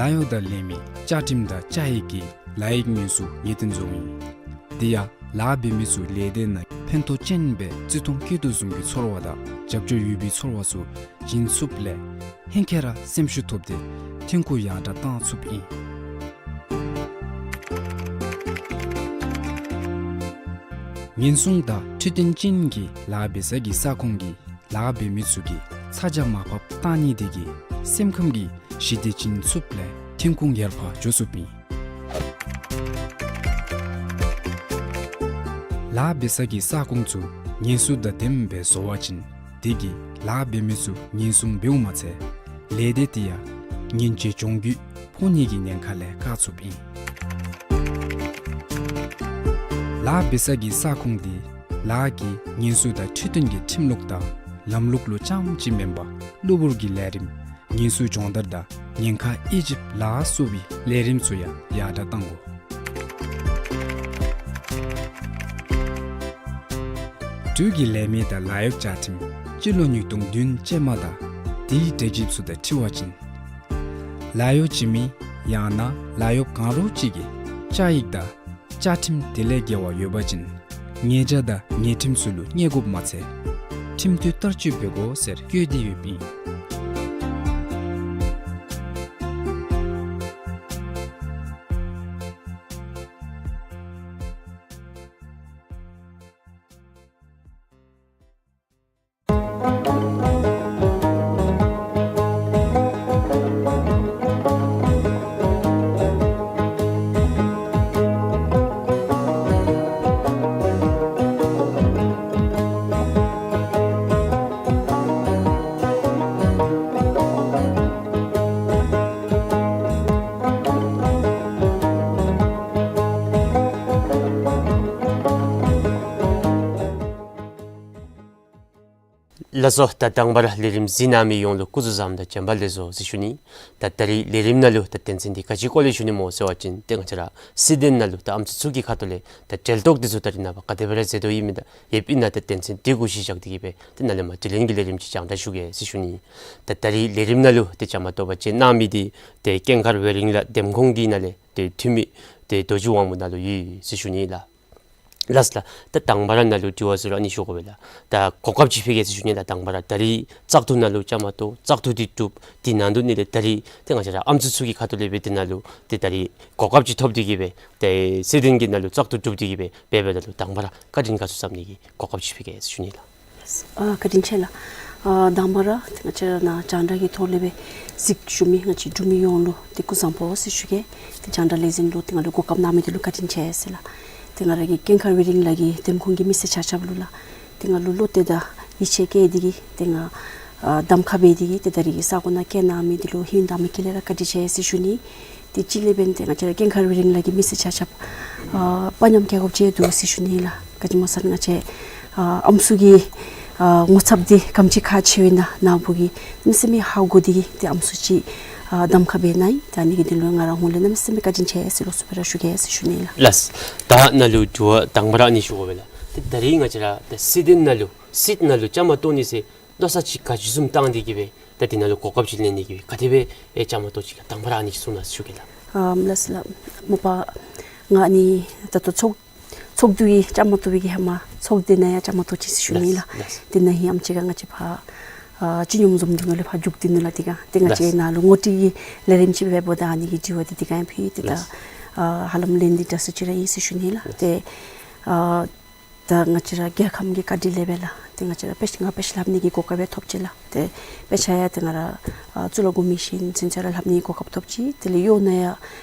ལཱ་གཡོག་དང་ལས་མི་བཅའ་ཁྲིམས་དང་བཅའ་ཡིག་གི་ལཱ་ཡིག་ངོས་སུ་ངེས་བསྟན་བཟོཝ་ཨིན། དེ་ཡང་ལཱ་འབད་མི་ཚུ་ལས་སྡེ་ནང་ཕན་ཐོགས་ཅན་སྦེ་བརྩི་མཐོང་བསྐྱེད་དོ་བཟུམ་གྱི་ཚོར་བ་དང་རྒྱབ་སྐྱོར་ཡོད་པའི་ཚོར་བ་ཚུ་བྱིན་ཚུགསཔ་ལས་ཧེང་སྐལ་ར་སེམས་ཤུགས་ཐོབ་སྟེ་ཐོན་ཁུངས་ཡར་དྲག་བཏང་ཚུགསཔ་ཨིན། ཉེན་སྲུང་དང་འཕྲོད་བསྟེན་ཅན་གྱི་ལཱ་འབད་ས་གི་ས་ཁོངས་ཀྱི་ལཱ་འབད་མི་ཚུ་གིས་ཚ་གྱང་མར་ཕབ་བཏང་ནི་དེ་གིས་སེམས་ཁམས་ཀྱི་ཞི་བདེ་བྱིན་ཚུགསཔ་ལས་ཐོན་ཁུངས་ཡར་འཕར་འགྱོ་ཚུགསཔ་ཨིན། ལཱ་འབད་ས་གི་ས་ཁོངས་ཚུ་ངལ་གསོ་དང་ལྡནམ་སྦེ་བཟོ་བ་ཅིན་དེ་གིས་ལཱ་འབད་མི་ཚུ་ཉེན་སྲུང་འབདཝ་མ་ཚད་ལས་སྡེ་དེ་ཡང་ཉེན་བཅོལ་གྱོང་གུད་ཕོག་ནི་གི་ཉེན་ཁ་ལས་བཀག་ཚུགསཔ་ཨིན། ལཱ་འབད་ས་གི་ས་ཁོངས་དེ་ལཱ་གི་ཉེན་སྲུང་དང་འཕྲོད་བསྟེན་གྱི་ཁྲིམས་ལུགས་དང་ལམ་ལུགས་ལུ་རྐྱངམ་ཅིག་མེན་པར་གློ་བུར་གྱི་ལས་རིམ་ཉེན་སྲུང་སྦྱོང་བརྡར་དང་ཉེན་ཁ་དབྱེ་ཞིབ་ལ་སོགས་པའི་ལས་རིམ་ཚུ་ཡང་ཡར་དྲག་བཏང་དགོ། འབྲུག་གི་ལས་མི་དང་ལཱ་གཡོག་བཅའ་ཁྲིམས་སྤྱི་ལོ་ཉིས་སྟོང་བདུན་ཅན་མ་དང་དེའི་འབྲེལ་ཞིབ་ཚུ་དང་འཁྲིལ་བ་ཅིན། ལཱ་གཡོག་བྱིན་མི་ཡང་ན་ལཱ་གཡོག་གང་རུང་ཅིག་གིས་བཅའ་ཡིག་དང་བཅའ་ཁྲིམས་དེ་ལས་འགལ་བ་ཡོད་པ་ཅིན་ཉེས་བྱ་དང་ཉེས་ཁྲིམས་ཚུ་ལུ་བརྙས་དགོཔ་མ་ཚད་ཁྲིམས་མཐུན་བསྟར་སྤྱོད་འབད་དགོ་ཟེར་བཀོད་དེ་ཡོདཔ་ཨིན། ལགས་སོ། ད་དང་པ་ར་ལས་རིམ་གཟིགས་གནང་མི་ཡོངས་ལུ་སྐུ་གཟུགས་བཟང་དང་བྱོན་པ་ལེགས་སོ་ཟེར་ཞུ་ནི། ད་ད་རིས་ལས་རིམ་ནང་ལུ་ད་དོན་ཚན་འདི་ག་ཅི་སྐོར་ལས་ཞུ་ནི་སྨོ་ཟེར་བ་ཅིན་ཏེ་ང་བཅས་ར་སྲིད་དོན་ནང་ལུ་ད་ཨམ་སྲུ་ཚུ་གི་ཁ་ཐུག་ལས་ད་འབྲེལ་གཏོགས་འདི་ཚུ་ད་རིས་ནངས་པ་ག་དེ་སྦེ་ར་མཛད་དོ་ཡོདཔ་ཨིན་ན་ཡོདཔ་ཨིན་ན་ད་དོན་ཚན་འདི་གུ་གཞི་བཞག་སྟེ་གིས་སྦེ་ཏེ་ནཱ་ལས་མར་དྲི་ལན་གྱི་ལས་རིམ་ཅིག་རྒྱང་བསྒྲགས་ཞུ་གེ་ཟེར་ཞུ་ནི། ད་ད་རིས་ལས་རིམ་ནང་ལུ་ཏེ་བཅའ་མར་གཏོགས་པ་ཅིན་གནང་མི་འདི་ཏེ་ཀེང་མཁར་ཝེ་རིང་ལགས་འདེམས་ཁོངས་ཀྱི་ནང་ལས་ཏེ་འཐུས་མི་ཏེ་རྡོ་རྗེ་དབང་མོ་ནཱ་ལུ་ཡོད་ཟེར་ཞུ་ནི་ལགས། ལགས་ལགས། ད་དང་པ་ར་ནཱ་ལུ་དྲི་བ་ཟེར་རུང་ཨ་ནི་ཞུ་དགོ་པས་ལགས། ད་གོ་སྐབས་ཅིག་ཕུལ་གེ་ཟེར་ཞུ་ནི་ལགས། དང་པ་ར་ད་རིས་བཙག་འཐུ་ནང་ལུ་བཅའ་མར་གཏོགས་བཙག་འཐུ་འདི་གྲུབ། དེ་ནང་དུ་ནི་ལས་ད་རིས་ཏེ་ང་བཅས་ར་ཨམ་སྲུ་ཚུ་གི་ཁ་ཐུག་ལས་སྦེ་དེ་ནང་ལུ་ཏེ་ད་རིས་གོ་སྐབས་ཅིག་ཐོབ་སྟེ་གིས་སྦེ་ཏེ་སྲིད་དོན་གྱི་ནང་ལུ་བཙག་འཐུ་གྲུབ་སྟེ་གིས་སྦེ་འབད་འབདཝ་ད་ལུ་དང་པ་ར་བཀའ་དྲིན་དགའ་ཚོར་བསམ་ནི་གི་གོ་སྐབས་ཅིག་ཕུལ་གེ་ཟེར་ཞུ་ནི་ལགས། ཨ་བཀའ་དྲིན་ཆེ་ལགས། ཨ་དང་པ་ར་ཏེ་ང་བཅས་ར་ནཱ་རྒྱང་བསྒྲགས་ཀྱི་ཐོག་ལས་སྦེ་གཟིགས་བཞུགས་མི་ང་བཅས་འབྲུག་མི་ཡོངས་ལུ་ཏེ་སྐུ་གཟུགས་བཟང་པོ་ཟེར་ཞུ་གེ། ཏེ་རྒྱང་བསྒྲགས་ལས་འཛིན་ལུ་ཏེ་ང་ལུ་གོ་སྐབས་གནང་མི་འདི་ལུ་བཀའ་དྲིན་ཆེ་ཟེར་ལགས། ཏེ་ང་ར་གི་ཀེང་མཁར་ཝེ་རིང་ལགས་ཀྱི་འདེམས་ཁོངས་ཀྱི་མི་སེར་ཆ་ཁྱབ་ལུ་ལགས། ཏེ་ང་ལུ་བློ་གཏད་དང་ཡིད་ཆེས་བསྐྱེད་དེ་གིས་ཏེ་ང་ཨ་གདམ་ཁ་འབད་དེ་གིས་ཏེ་ད་རིས་ཀྱི་ས་གོ་ནང་བསྐྱལ་གནང་མི་འདི་ལུ་ཧིང་དང་མི་དཀྱིལ་ལས་ར་བཀའ་དྲིན་ཆེ་ཟེར་ཞུ་ནི། ཏེ་གཅིག་ལས་འབདན་ཏེ་ང་བཅས་ར་ཀེང་མཁར་ཝེ་རིང་ལགས་ཀྱི་མི་སེར་ཆ་ཁྱབ་ཨ་དཔའ་ཉམས་བསྐྱེད་དགོཔ་ཅིག་འདུག་ཟེར་ཞུ་ནི་ལགས། ག་ཅི་སྨོ་ཟེར་ན་ང་བཅས་ཨ་ཨམ་སྲུ་གི་ཨ་ངོ་ཚབ་འདི་ག་དེམ་ཅིག་ཁག་ཆེཝ་ཨིན་ན་ནཱ་བུ་གིས་གནམ་མེད་ས་མེད་ཧ་གོ་སྟེ་གིས་ཏེ་ཨམ་སྲུ་ཅིག་ཨ་གདམ་ཁ་འབད་གནང་ཡི། ད་ཨ་ནི་གི་དོན་ལུ་ང་ར་ཧོངས་ལས་གནམ་མེད་ས་མེད་བཀའ་དྲིན་ཆེ་ཟེར་ལོགས་སུ་སྦེ་ར་ཞུ་གེ་ཟེར་ཞུ་ནི་ལགས། ལགས། ད་ནཱ་ལུ་དྲི་བ་དང་པ་ར་ཨ་ནི་ཞུ་དགོ་པས་ལགས། ཏེ་ད་རིས་ང་བཅས་ར་ཏེ་སྲིད་དོན་ནང་ལུ་སྲིད་ནང་ལུ་བཅའ་མར་གཏོགས་ནི་ཟེར་བློ་རྩ་ཅིག་ག་ཅི་བཟུམ་བཏང་སྟེ་གིས་སྦེ་ད་འདི་ནང་ལུ་གོ་སྐབས་ཅིག་ལེན་ནི་གིས་སྦེ་ག་དེ་སྦེ་ཨེ་བཅའ་མར་གཏོགས་ཅི་ག་དང་པ་ར་ཨ་ནི་ཅིག་གསུང་གནང་ཟེར་ཞུ་གེ་ལགས། ཨམ་ལགས་སོ་ལགས། མ་པ་ང་ཨ་ནི་ད་ལྟོ་ཚོགས་ཚོགས་འདུ་གི་བཅའ་མར་གཏོགས་པའི་གི་ཧེ་མ་ཚོགས་སྡེ་ནང་ཡང་བཅའ་མར་གཏོགས་ཅི་ཟེར་ཞུ་ནི་ལགས། ལགས། དེ་ནང་ཧེ་ཨམ་ཅིག་ཁར་ང་བཅས་ཕར་ཨ་སྤྱི་སྙོམས་འཛོམས་འདུ་ནང་ལུ་ཕར་འཛུལ་ཏེ་ནུག་ལགས། དེ་སྒང་ཏེ་ང་བཅས་ནཱ་ལུ་ངོ་སྤྲོད་ཀྱི་ལས་རིམ་ཅིག་འབདཝ་ད་ཨ་ནི་གི་དྲི་བ་འདི་དེ་སྒང་ཕུལ་ཏེ་ད་ལགས། ཨ་ཧ་ལམ་ལན་འདི་འདྲ་སུ་ཅིག་ར་ཨིན་ཟེར་ཞུ་ནི་ལགས། ལགས། ཏེ་ཨ་ ད་ང་བཅས་ར་རྒྱལ་ཁམས་ཀྱི་བཀའ་དྲིན་ལས་སྦེ་ལགས། ཏེ་ང་བཅས་ར་དཔེ་ཆ་ང་དཔེ་ཆ་ལྷབ་ནི་གི་གོ་སྐབས་ཡང་ཐོབ་ཅི་ལགས། ཏེ་དཔེ་ཆ་ཡང་ཏེ་ང་ར་ཨ་གཙུག་ལག་སྒོར་མོ་བཞིན་ཚུན་ཚོད་ར་ལྷབ་ནི་གི་གོ་སྐབས་ཐོབ་ཅི། དེ་ལས་གཡོག་ནང་ཡང་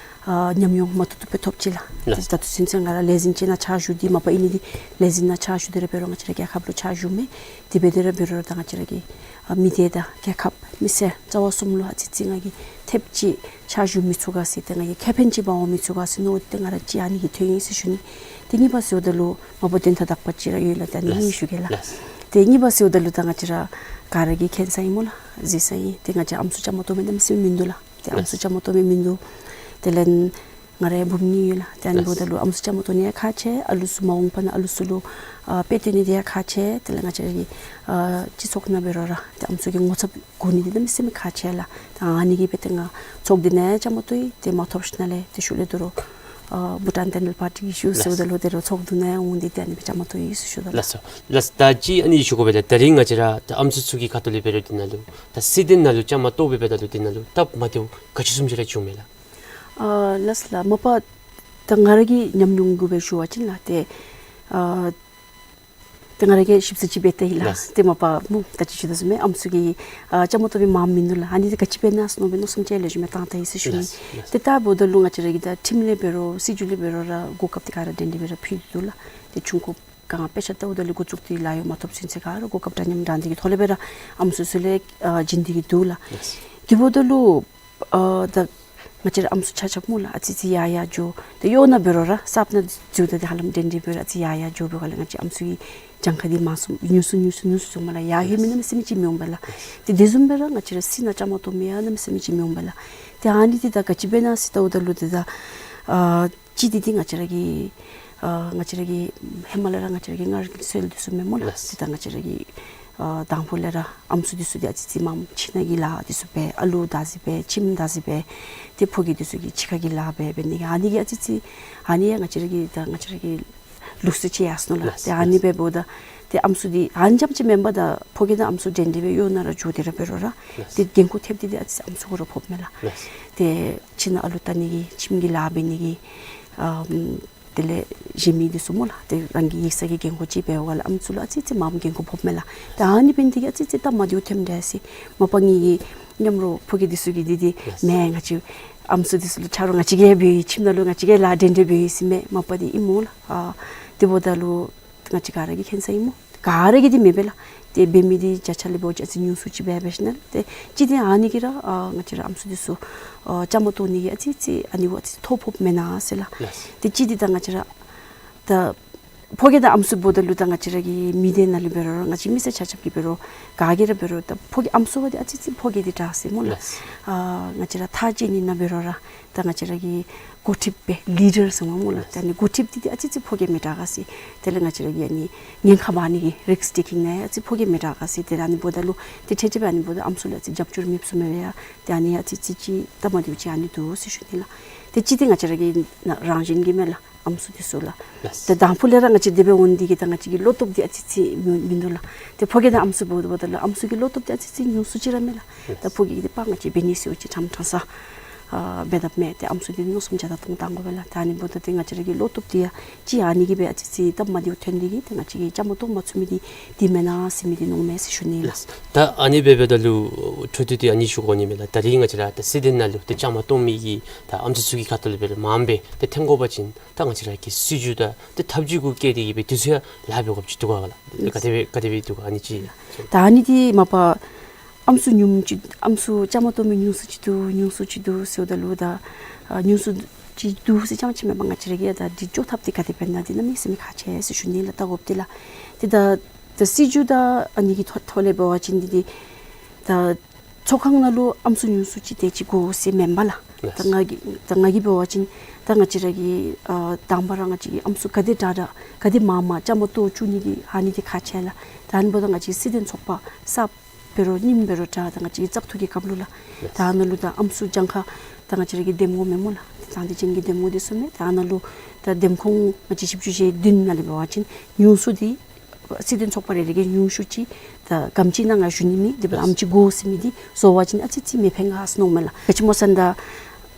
ཨ་ཉམས་མྱོང་མ་ཐུབ་ཐུབ་སྦེ་ཐོབ་ཅི་ལགས། ལགས། ཏེ་ད་ལྟོ་ཚུན་ཚོད་ང་ར་ལས་འཛིན་ཅིག་ནང་ཕྱག་ཞུ་སྟེ་མ་པ་ཨིན་ནི་འདི་ལས་འཛིན་ནང་ཕྱག་ཞུ་སྟེ་ར་འབད་རུང་ང་བཅས་ར་རྒྱལ་ཁབ་ལུ་ཕྱག་ཞུཝ་མས། དེ་འབད་དེ་ར་འབད་རུང་ད་ང་བཅས་ར་གི་ཨ་མི་སྡེ་དང་རྒྱལ་ཁབ་མི་སེར་རྩ་བ་གསུམ་ལུ་ཨ་ཙི་ཅིག་ང་གིས་ཐེབས་ཅིག་ཕྱག་ཞུ་མི་ཚུགས་ག་ཟེར་ཏེ་ང་གིས་ཁེ་ཕན་ཅིག་འབག་འོང་མི་ཚུགས་ག་ཟེར་མནོ་སྟེ་ང་ར་ཅིག་ཨ་ནི་གིས་ཐོན་ཡི་ཟེར་ཞུ་ནི། ཏེ་གཉིས་པ་ཟེརཝ་ད་ལུ་མ་པ་དོན་དག་དག་པ་ཅིག་ར་ཡོད་ལགས། ཏེ་ཨ་ནི་ལགས། ཞུ་གེ་ལགས། ལགས། ཏེ་གཉིས་པ་ཟེརཝ་ད་ལུ་ད་ང་བཅས་ར་ག་ར་གིས་མཁྱེན་ས་ཨིན་སྨོ་ལགས། གཟིགས་ས་ཨིན། ཏེ་ང་བཅས་ཨམ་སྲུ་བཅའ་མར་གཏོགས་མི་གནམ་མེད་ས་མེད་མིན་འདུག་ལགས། ཏེ་ཨམ་ལགས། སྲུ་བཅའ་མར་གཏོགས་མི་མིན་འདུག། དེ་ལས་ང་ར་ཡང་བུམོ་གཉིས་ཡོད་ལགས། ཏེ་ཨ་ནི་འབདཝ་ད་ལུ་ཨམ་སྲུ་བཅའ་མར་གཏོགས་ནི་ཡང་ཁག་ཆེ། ཨ་ལུ་ཚུ་མ་འོངས་པ་ན་ཨ་ལུ་ཚུ་ལུ་ཨ་དཔེ་སྟོན་ནི་འདི་ཡང་ཁག་ཆེ། དེ་ལས་ང་བཅས་ར་གི་ཨ་སྤྱི་ཚོགས་ནང་འབད་རུང་ར་ཏེ་ཨམ་སྲུ་གི་ངོ་ཚབ་དགོ་ནི་འདི་གནམ་མེད་ས་མེད་ཁག་ཆེ་ལགས། ད་ཨ་ནི་གིས་སྦེ་ཏེ་ང་ཚོགས་འདུ་ནང་ཡང་བཅའ་མར་གཏོགས་ཡི། ཏེ་མ་ཐོབ་ཞིནམ་ལས་ཏེ་ཤུལ་ལས་དོ་རུང་ཨ་བྷུ་ཊཱན་ཌེན་ཊལ་པར་ཊི་གི་ཞུ་ཟེརཝ་ད་ལུ་དོ་རུང་ཚོགས་འདུ་ནང་ཡང་འོང་སྟེ་ཏེ་ཨ་ནི་སྦེ་བཅའ་མར་གཏོགས་ཡི་ཟེར་ཞུ་དོ་ལགས། ལགས་སོ། ལགས་སོ། ད་ཅི་ཨ་ནི་ཞུ་དགོ་པས་ལགས། ད་རིས་ང་བཅས་ར་ད་ཨམ་སྲུ་ཚུ་གི་ཁ་ཐུག་ལས་འབད་རུང་འདི་ནང་ལུ་ད་སྲིད་དོན་ནང་ལུ་བཅའ་མར་གཏོགས་སྦེ་འབདཝ་ད་ལུ་འདི་ནང་ལུ་སྟབས་མ་བདེཝ་ག་ཅི་བཟུམ་ཅིག་ར་བྱུངམ་མས་ལགས། ཨ་ལགས་སོ་ལགས། མ་པ་ད་ང་ར་གི་ཉམས་མྱོང་གུ་སྦེ་ཞུ་བ་ཅིན་ལགས། ཏེ་ཨ་ཏེ་ང་ར་གིས་ཞིབ་འཚོལ་ཅིག་འབད་དེ་ཡི་ལགས། ལགས། ཏེ་མ་པ་སྨོ་ད་ཅི་ཞུ་དོ་བཟུམ་སྦེ་ཨམ་སྲུ་གི་ཨ་བཅའ་མར་གཏོགས་མི་མངམ་མིན་འདུག་ལགས། ཨ་ནི་འདི་ག་ཅི་འབད་ན་ཟེར་མནོ་སྦེ་མནོ་བསམ་ཅིག་ལེགས་ཤོམ་སྦེ་བཏང་ད་ཡི་ཟེར་ཞུ་ནི། ལགས། ལགས། ཏེ་ད་འབདཝ་ད་ལུ་ང་བཅས་ར་གི་ད་ཁྲིམས་ལས་འབད་རུང་སྲིད་བྱུས་ལས་འབད་རུང་ར་གོ་སྐབས་འདི་ག་ར་འགྲན་འདི་སྦེ་ར་ཕུལ་ཏེ་འདུག་ལགས། ཏེ་ཆུང་ཀུ་ག་དཔེ་ཆ་ལྟཝ་ད་ལས་འགོ་བཙུགས་ཏེ་ལཱ་གཡོག་མ་ཐོབ་ཚུན་ཚོད་ག་ར་གོ་སྐབས་འདྲ་མཉམ་འདྲ་འདི་གི་ཐོག་ལས་འབད་ར་ཨམ་སྲུ་ཚུ་ལས་ཨ་བྱིན་ཏེ་གི་འདུག་ལགས། ལགས། དེ་འབདཝ་ད་ལུ་ཨ་ད་ང་བཅས་ར་ཨམ་སྲུ་ཆ་ཁྱབ་སྨོ་ལགས། ཨ་ཙི་ཙི་ཡར་ཡར་འགྱོ། ཏེ་གཡོག་ནང་འབད་རུང་ར་གསརཔ་ནང་འཛུལཝ་ད་ཏེ་ཧ་ལམ་འགྲན་འདི་སྦེ་ར་ཨ་ཙི་ཡར་ཡར་འགྱོ་བའི་སྒང་ལས་ང་བཅས་ཨམ་སྲུ་གི་གྱངས་ཁ་འདི་མང་སུ་ཉུང་སུ་ཉུང་སུ་ཉུང་སུ་སོང་མས་ལགས། ཡར་ལྷོད་མི་གནམ་མེད་ས་མེད་ཅིག་མི་འོང་པས་ལགས། ཏེ་དེ་བཟུམ་སྦེ་ར་ང་བཅས་ར་སྲིད་ནང་བཅའ་མར་གཏོགས་མི་ཡང་གནམ་མེད་ས་མེད་ཅིག་མི་འོང་པས་ལགས། ཏེ་ཨ་ནི་འདི་ད་ག་ཅི་འབད་ན་ཟེར་ལྟཝ་ད་ལུ་ཏེ་ད་ཨ་གཅིག་འདི་འདི་ང་བཅས་ར་གི་ཨ་ང་བཅས་ར་གི་ཧེ་མ་ལས་ར་ང་བཅས་ར་གི་སྔར་གྱི་སྲོལ་འདི་ཚུ་མས་སྨོ་ལགས། ལགས། ཏེ་ད་ང་བཅས་ར་གི་ཨ་དང་ཕུ་ལས་ར་ཨམ་སྲུ་འདི་ཚུ་འདི་ཨ་ཙི་ཙི་མངམ་ཁྱིམ་ནང་གི་ལཱ་འདི་ཚུ་འབད། ཨ་ལུ་བདག་འཛིན་འབད། ཁྱིམ་བདག་འཛིན་འབད། ཏེ་ཕོ་སྐྱེས་འདི་ཚུ་གི་ཕྱི་ཁ་གི་ལཱ་འབད་འབད་ནི་གི་ཨ་ནི་གི་ཨ་ཙི་ཙི་ཨ་ནི་ཡང་ང་བཅས་ར་གི་ད་ང་བཅས་ར་གི་ལུགས་སྲོལ་ཅིག་ཡར་སོང་ནུག་ལགས། ལགས། ཏེ་ཨ་ནི་འབདཝ་ད་ཏེ་ཨམ་སྲུ་འདི་ཨ་ནི་རྐྱངམ་ཅིག་མེན་པར་ད་ཕོ་སྐྱེས་དང་ཨམ་སྲུ་འགྲན་འདི་སྦེ་གཡོག་ནང་ར་འགྱོ་སྟེ་ར་འབད་རུང་ར་ལགས། ཏེ་འགན་ཁུར་ཐེབས་འདི་འདི་ཨ་ཙི་ཙི་ཨམ་སྲུ་གུ་ར་ཕོགཔ་མས་ལགས། ལགས། ཏེ་ཁྱིམ་ནང་ཨ་ལུ་བལྟ་ནི་གི་ཁྱིམ་གྱི་ལཱ་འབད་ནི་གི་ཨམ་དེ་ལས་གཞན་མི་འདི་ཚུ་སྨོ་ལགས། ཏེ་རང་གི་ཡིག་ཚང་གི་འགན་ཁུར་ཅིག་འབད་བའི་སྒང་ལས་ཨམ་སྲུ་ལུ་ཨ་ཙི་ཙི་མངམ་འགན་ཁུར་ཕོགཔ་མས་ལགས། ཏེ་ཨ་ནི་འབད་ནི་འདི་གིས་ཨ་ཙི་ཙི་སྟབས་མ་བདེཝ་ཐོནམ་འདྲས་ཟེར། མ་པ་ངེ་གི་མཉམ་རོགས་ཕོ་སྐྱེས་འདི་ཚུ་གིས་འདི་འདི་ལགས། མེན་ང་བཅས་ཨམ་སྲུ་འདི་ཚུ་ལུ་ཆ་རོགས་ང་བཅས་ཀྱིས་འབད་ཡི། ཁྱིམ་ནང་ལུ་ང་བཅས་ཀྱིས་ལཱ་འགྲན་འགྲན་འབད་ཡི་ཟེར་མས། མ་པ་འདི་ཨིན་སྨོ་ལགས། ཨ་དེ་འབདཝ་ད་ལུ་ང་བཅས་ག་ར་གིས་མཁྱེན་ས་ཨིན་སྨོ། ག་ར་གིས་འདི་མེན་པས་ལགས། ཏེ་འབད་མི་འདི་བརྒྱ་ཆ་ལས་འབད་བ་ཅིན་ཨ་ཙི་ཉུང་སུ་ཅིག་འབད་འབད་ཞིནམ་ལས་ཏེ་གཅིག་འདི་ཨ་ནི་གིས་ར་ཨ་ང་བཅས་ར་ཨམ་སྲུ་འདི་ཚུ་ཨ་བཅའ་མར་གཏོགས་ནི་གི་ཨ་ཙི་ཙི་ཨ་ནི་གུ་ཨ་ཙི་ཐོ་ཕོགཔ་མེན་ན་ཟེར་ལགས། ལགས། ཏེ་གཅིག་འདི་ད་ང་བཅས་ར་ད་ཕོ་སྐྱེས་དང་ཨམ་སྲུ་འབདཝ་ད་ལུ་ད་ང་བཅས་ར་གི་མི་སྡེ་ནང་ལུ་འབད་རུང་ར་ང་བཅས་མི་སེར་ཆ་ཁྱབ་ཀྱིས་འབད་རུང་ག་གིས་ར་འབད་རུང་ད་ཕོ་སྐྱེས་ཨམ་སྲུ་པ་འདི་ཨ་ཙི་ཙི་ཕོ་སྐྱེས་འདི་དྲག་ཟེར་སྨོ་ལགས། ལགས། ཨ་ང་བཅས་ར་ཐག་བཅད་ནི་ནང་འབད་རུང་ར་ད་ང་བཅས་ར་གི་འགོ་ཁྲིདཔ་སྦེ་ལི་ཌར་ཟེར་སྨོ་ལགས། ལགས། ད་ཨ་ནི་འགོ་ཁྲིདཔ་འདི་འདི་ཨ་ཙི་ཙི་ཕོ་སྐྱེས་མི་དྲག་ག་ཟེར། དེ་ལས་ང་བཅས་ར་གི་ཨ་ནི་ཉེན་ཁ་འབག་ནི་གི་རིསཀ་ཊེ་ཀིང་ནང་ཡང་ཨ་ཙི་ཕོ་སྐྱེས་མི་དྲག་ག་ཟེར། དེ་ལས་ཨ་ནི་འབདཝ་ད་ལུ་ཏེ་ཁྲལ་ཁྲལ་སྦེ་ཨ་ནི་འབདཝ་ད་ཨམ་སྲུ་ལུ་ཨ་ཙི་རྒྱབ་སྐྱོར་མེདཔ་བཟུམ་སྦེ་ཡང་ཏེ་ཨ་ནི་ཨ་ཙི་ཙི་ཅིག་སྟབས་མ་བདེཝ་ཅིག་ཨ་ནི་འདུག་ཟེར་ཞུ་ནི་ལགས། ཏེ་གཅིག་འདི་ང་བཅས་ར་གི་རང་བཞིན་གྱིས་མས་ལགས། ཨམ་སྲུ་འདི་ཚུ་ལགས། ལགས། ཏེ་དང་ཕུ་ལས་ར་ང་བཅས་དེ་སྦེ་འོང་ནི་འདི་གིས་ད་ང་བཅས་ཀྱི་བློ་སྟོབས་འདི་ཨ་ཙི་ཙི་མིན་མིན་འདུག་ལགས། ཏེ་ཕོ་སྐྱེས་དང་ཨམ་སྲུ་འབདཝ་ད་ལུ་ཨམ་སྲུ་གི་བློ་སྟོབས་འདི་ཨ་ཙི་ཙི་ཉུང་སུ་ཅིག་ར་མས་ལགས། ལགས། ད་ཕོ་སྐྱེས་འདི་ཕར་ང་བཅས་འབད་ནི་ཟེར་བ་ཅིན་ཕྲང་ཕྲང་ས་ཨ་འབད་དཔ་མས། ཏེ་ཨམ་སྲུ་འདི་མནོ་བསམ་བརྒྱ་དང་སྟོང་བཏང་དགོ་པས་ལགས། ད་ཨ་ནི་འབདཝ་ད་ཏེ་ང་བཅས་ར་གི་བློ་སྟོབས་འདི་ཡང་ཅིག་ཨ་ནི་གིས་སྦེ་ཨ་ཙི་ཙི་སྟབས་མ་བདེཝ་ཐོན་ནི་འདི་གིས་ཏེ་ང་བཅས་ཀྱིས་བཅའ་མར་གཏོགས་མ་ཚུགས་མི་འདི་འདི་མེན་ན་ཟེར་མི་འདི་མནོཝ་མས་ཟེར་ཞུ་ནི་ལགས། ལགས། ད་ཨ་ནི་སྦེ་འབདཝ་ད་ལུ་འཕྲོ་མཐུད་དེ་ཨ་ནི་ཞུ་དགོ་ནི་མས་ལགས། ད་རིས་ང་བཅས་ར་ད་སྲིད་དོན་ནང་ལུ་ཏེ་བཅའ་མར་གཏོགས་མི་གི་ད་ཨམ་སྲུ་ཚུ་གི་ཁ་ཐུག་ལས་འབད་རུང་མངམ་སྦེ་ཏེ་ཐོན་དགོ་པ་ཅིན་ད་ང་བཅས་ར་གི་སྲིད་བྱུས་དང་ཏེ་ཐབས་བྱུས་གུ་བཀལ་ཏེ་གིས་སྦེ་དུས་ཚོད་ཡང་ལཱ་འབད་དགོཔ་ཅིག་འདུག་ག་ལགས། ག་དེ་སྦེ་ག་དེ་སྦེ་འདུག་ག་ཨ་ནི་ཅིག། ད་ཨ་ནི་འདི་མ་པ་ཨམ་སྲུ་ཉུངམ་ཅིག་ཨམ་སྲུ་བཅའ་མར་གཏོགས་མི་ཉུང་སུ་ཅིག་འདུག་ཉུང་སུ་ཅིག་འདུག་ཟེརཝ་ད་ལུ་ད་ཨ་ཉུང་སུ་ཅིག་འདུག་ཟེར་རྐྱངམ་ཅིག་མེན་པར་ང་བཅས་ར་གིས་ཡང་ད་འདི་འགྱོ་ཐབས་འདི་ག་དེ་འབད་ན་འདི་གནམ་མེད་ས་མེད་ཁག་ཆེ་ཟེར་ཞུ་ནི་ལགས། ད་འོབ་འདི་ལགས། ཏེ་ད་ད་སྲིད་བྱུས་དང་ཨ་ནི་གི་ཐོག་ཐོག་ལས་འབད་བ་ཅིན་འདི་འདི་ད་ཚོགས་ཁང་ནང་ལུ་ཨམ་སྲུ་ཉུང་སུ་ཅིག་དེ་ཅིག་དགོ་ཟེར་མེན་པ་ལགས། ལགས། ད་ང་གིས་ད་ང་གིས་འབད་བ་ཅིན་ད་ང་བཅས་ར་གི་ཨ་དང་པ་ར་ང་བཅས་ཀྱི་ཨམ་སྲུ་ག་དེ་དྲག་དྲག་ག་དེ་མང་མང་བཅའ་མར་གཏོགས་བཅུག་ནི་འདི་ཨ་ནི་འདི་ཁག་ཆེ་ལགས། ད་ཨ་ནི་འབདཝ་ད་ང་བཅས་ཀྱི་སྲིད་དོན་ཚོགས་པ་གསརཔ་འབད་རུང་རྙིངམ་འབད་རུང་དྲག་ད་ང་བཅས་ཀྱི་བཙག་འཐུ་གི་སྐབས་ལུ་ལགས། ད་ཨ་ནཱ་ལུ་ད་ཨམ་སྲུ་གྱངས་ཁ་ད་ང་བཅས་ར་གི་འདེམས་ངོ་མེན་སྨོ་ལགས། ད་དེ་ཅིག་གི་འདེམས་ངོ་འདི་ཚུ་མས། ད་ཨ་ནཱ་ལུ་ད་འདེམས་ཁོངས་ང་བཅས་བཞི་བཅུ་ཞེ་བདུན་ནང་ལས་འབད་བ་ཅིན་ཉུང་སུ་འདི་སྲིད་དོན་ཚོགས་པ་རེ་རེ་གིས་ཉུང་སུ་ཅིག་ད་གམ་ཅིག་ནང་ང་ཞུ་ནི་མེད། དེ་འབདཝ་ད་ཨམ་ཅིག་དགོ་ཟེར་མི་འདི་བཟོ་བ་ཅིན་ཨ་ཙི་ཅིག་མི་ཕན་ག་ཟེར་མནོཝ་མས་ལགས། ག་ཅི་སྨོ་ཟེར་ན་ད་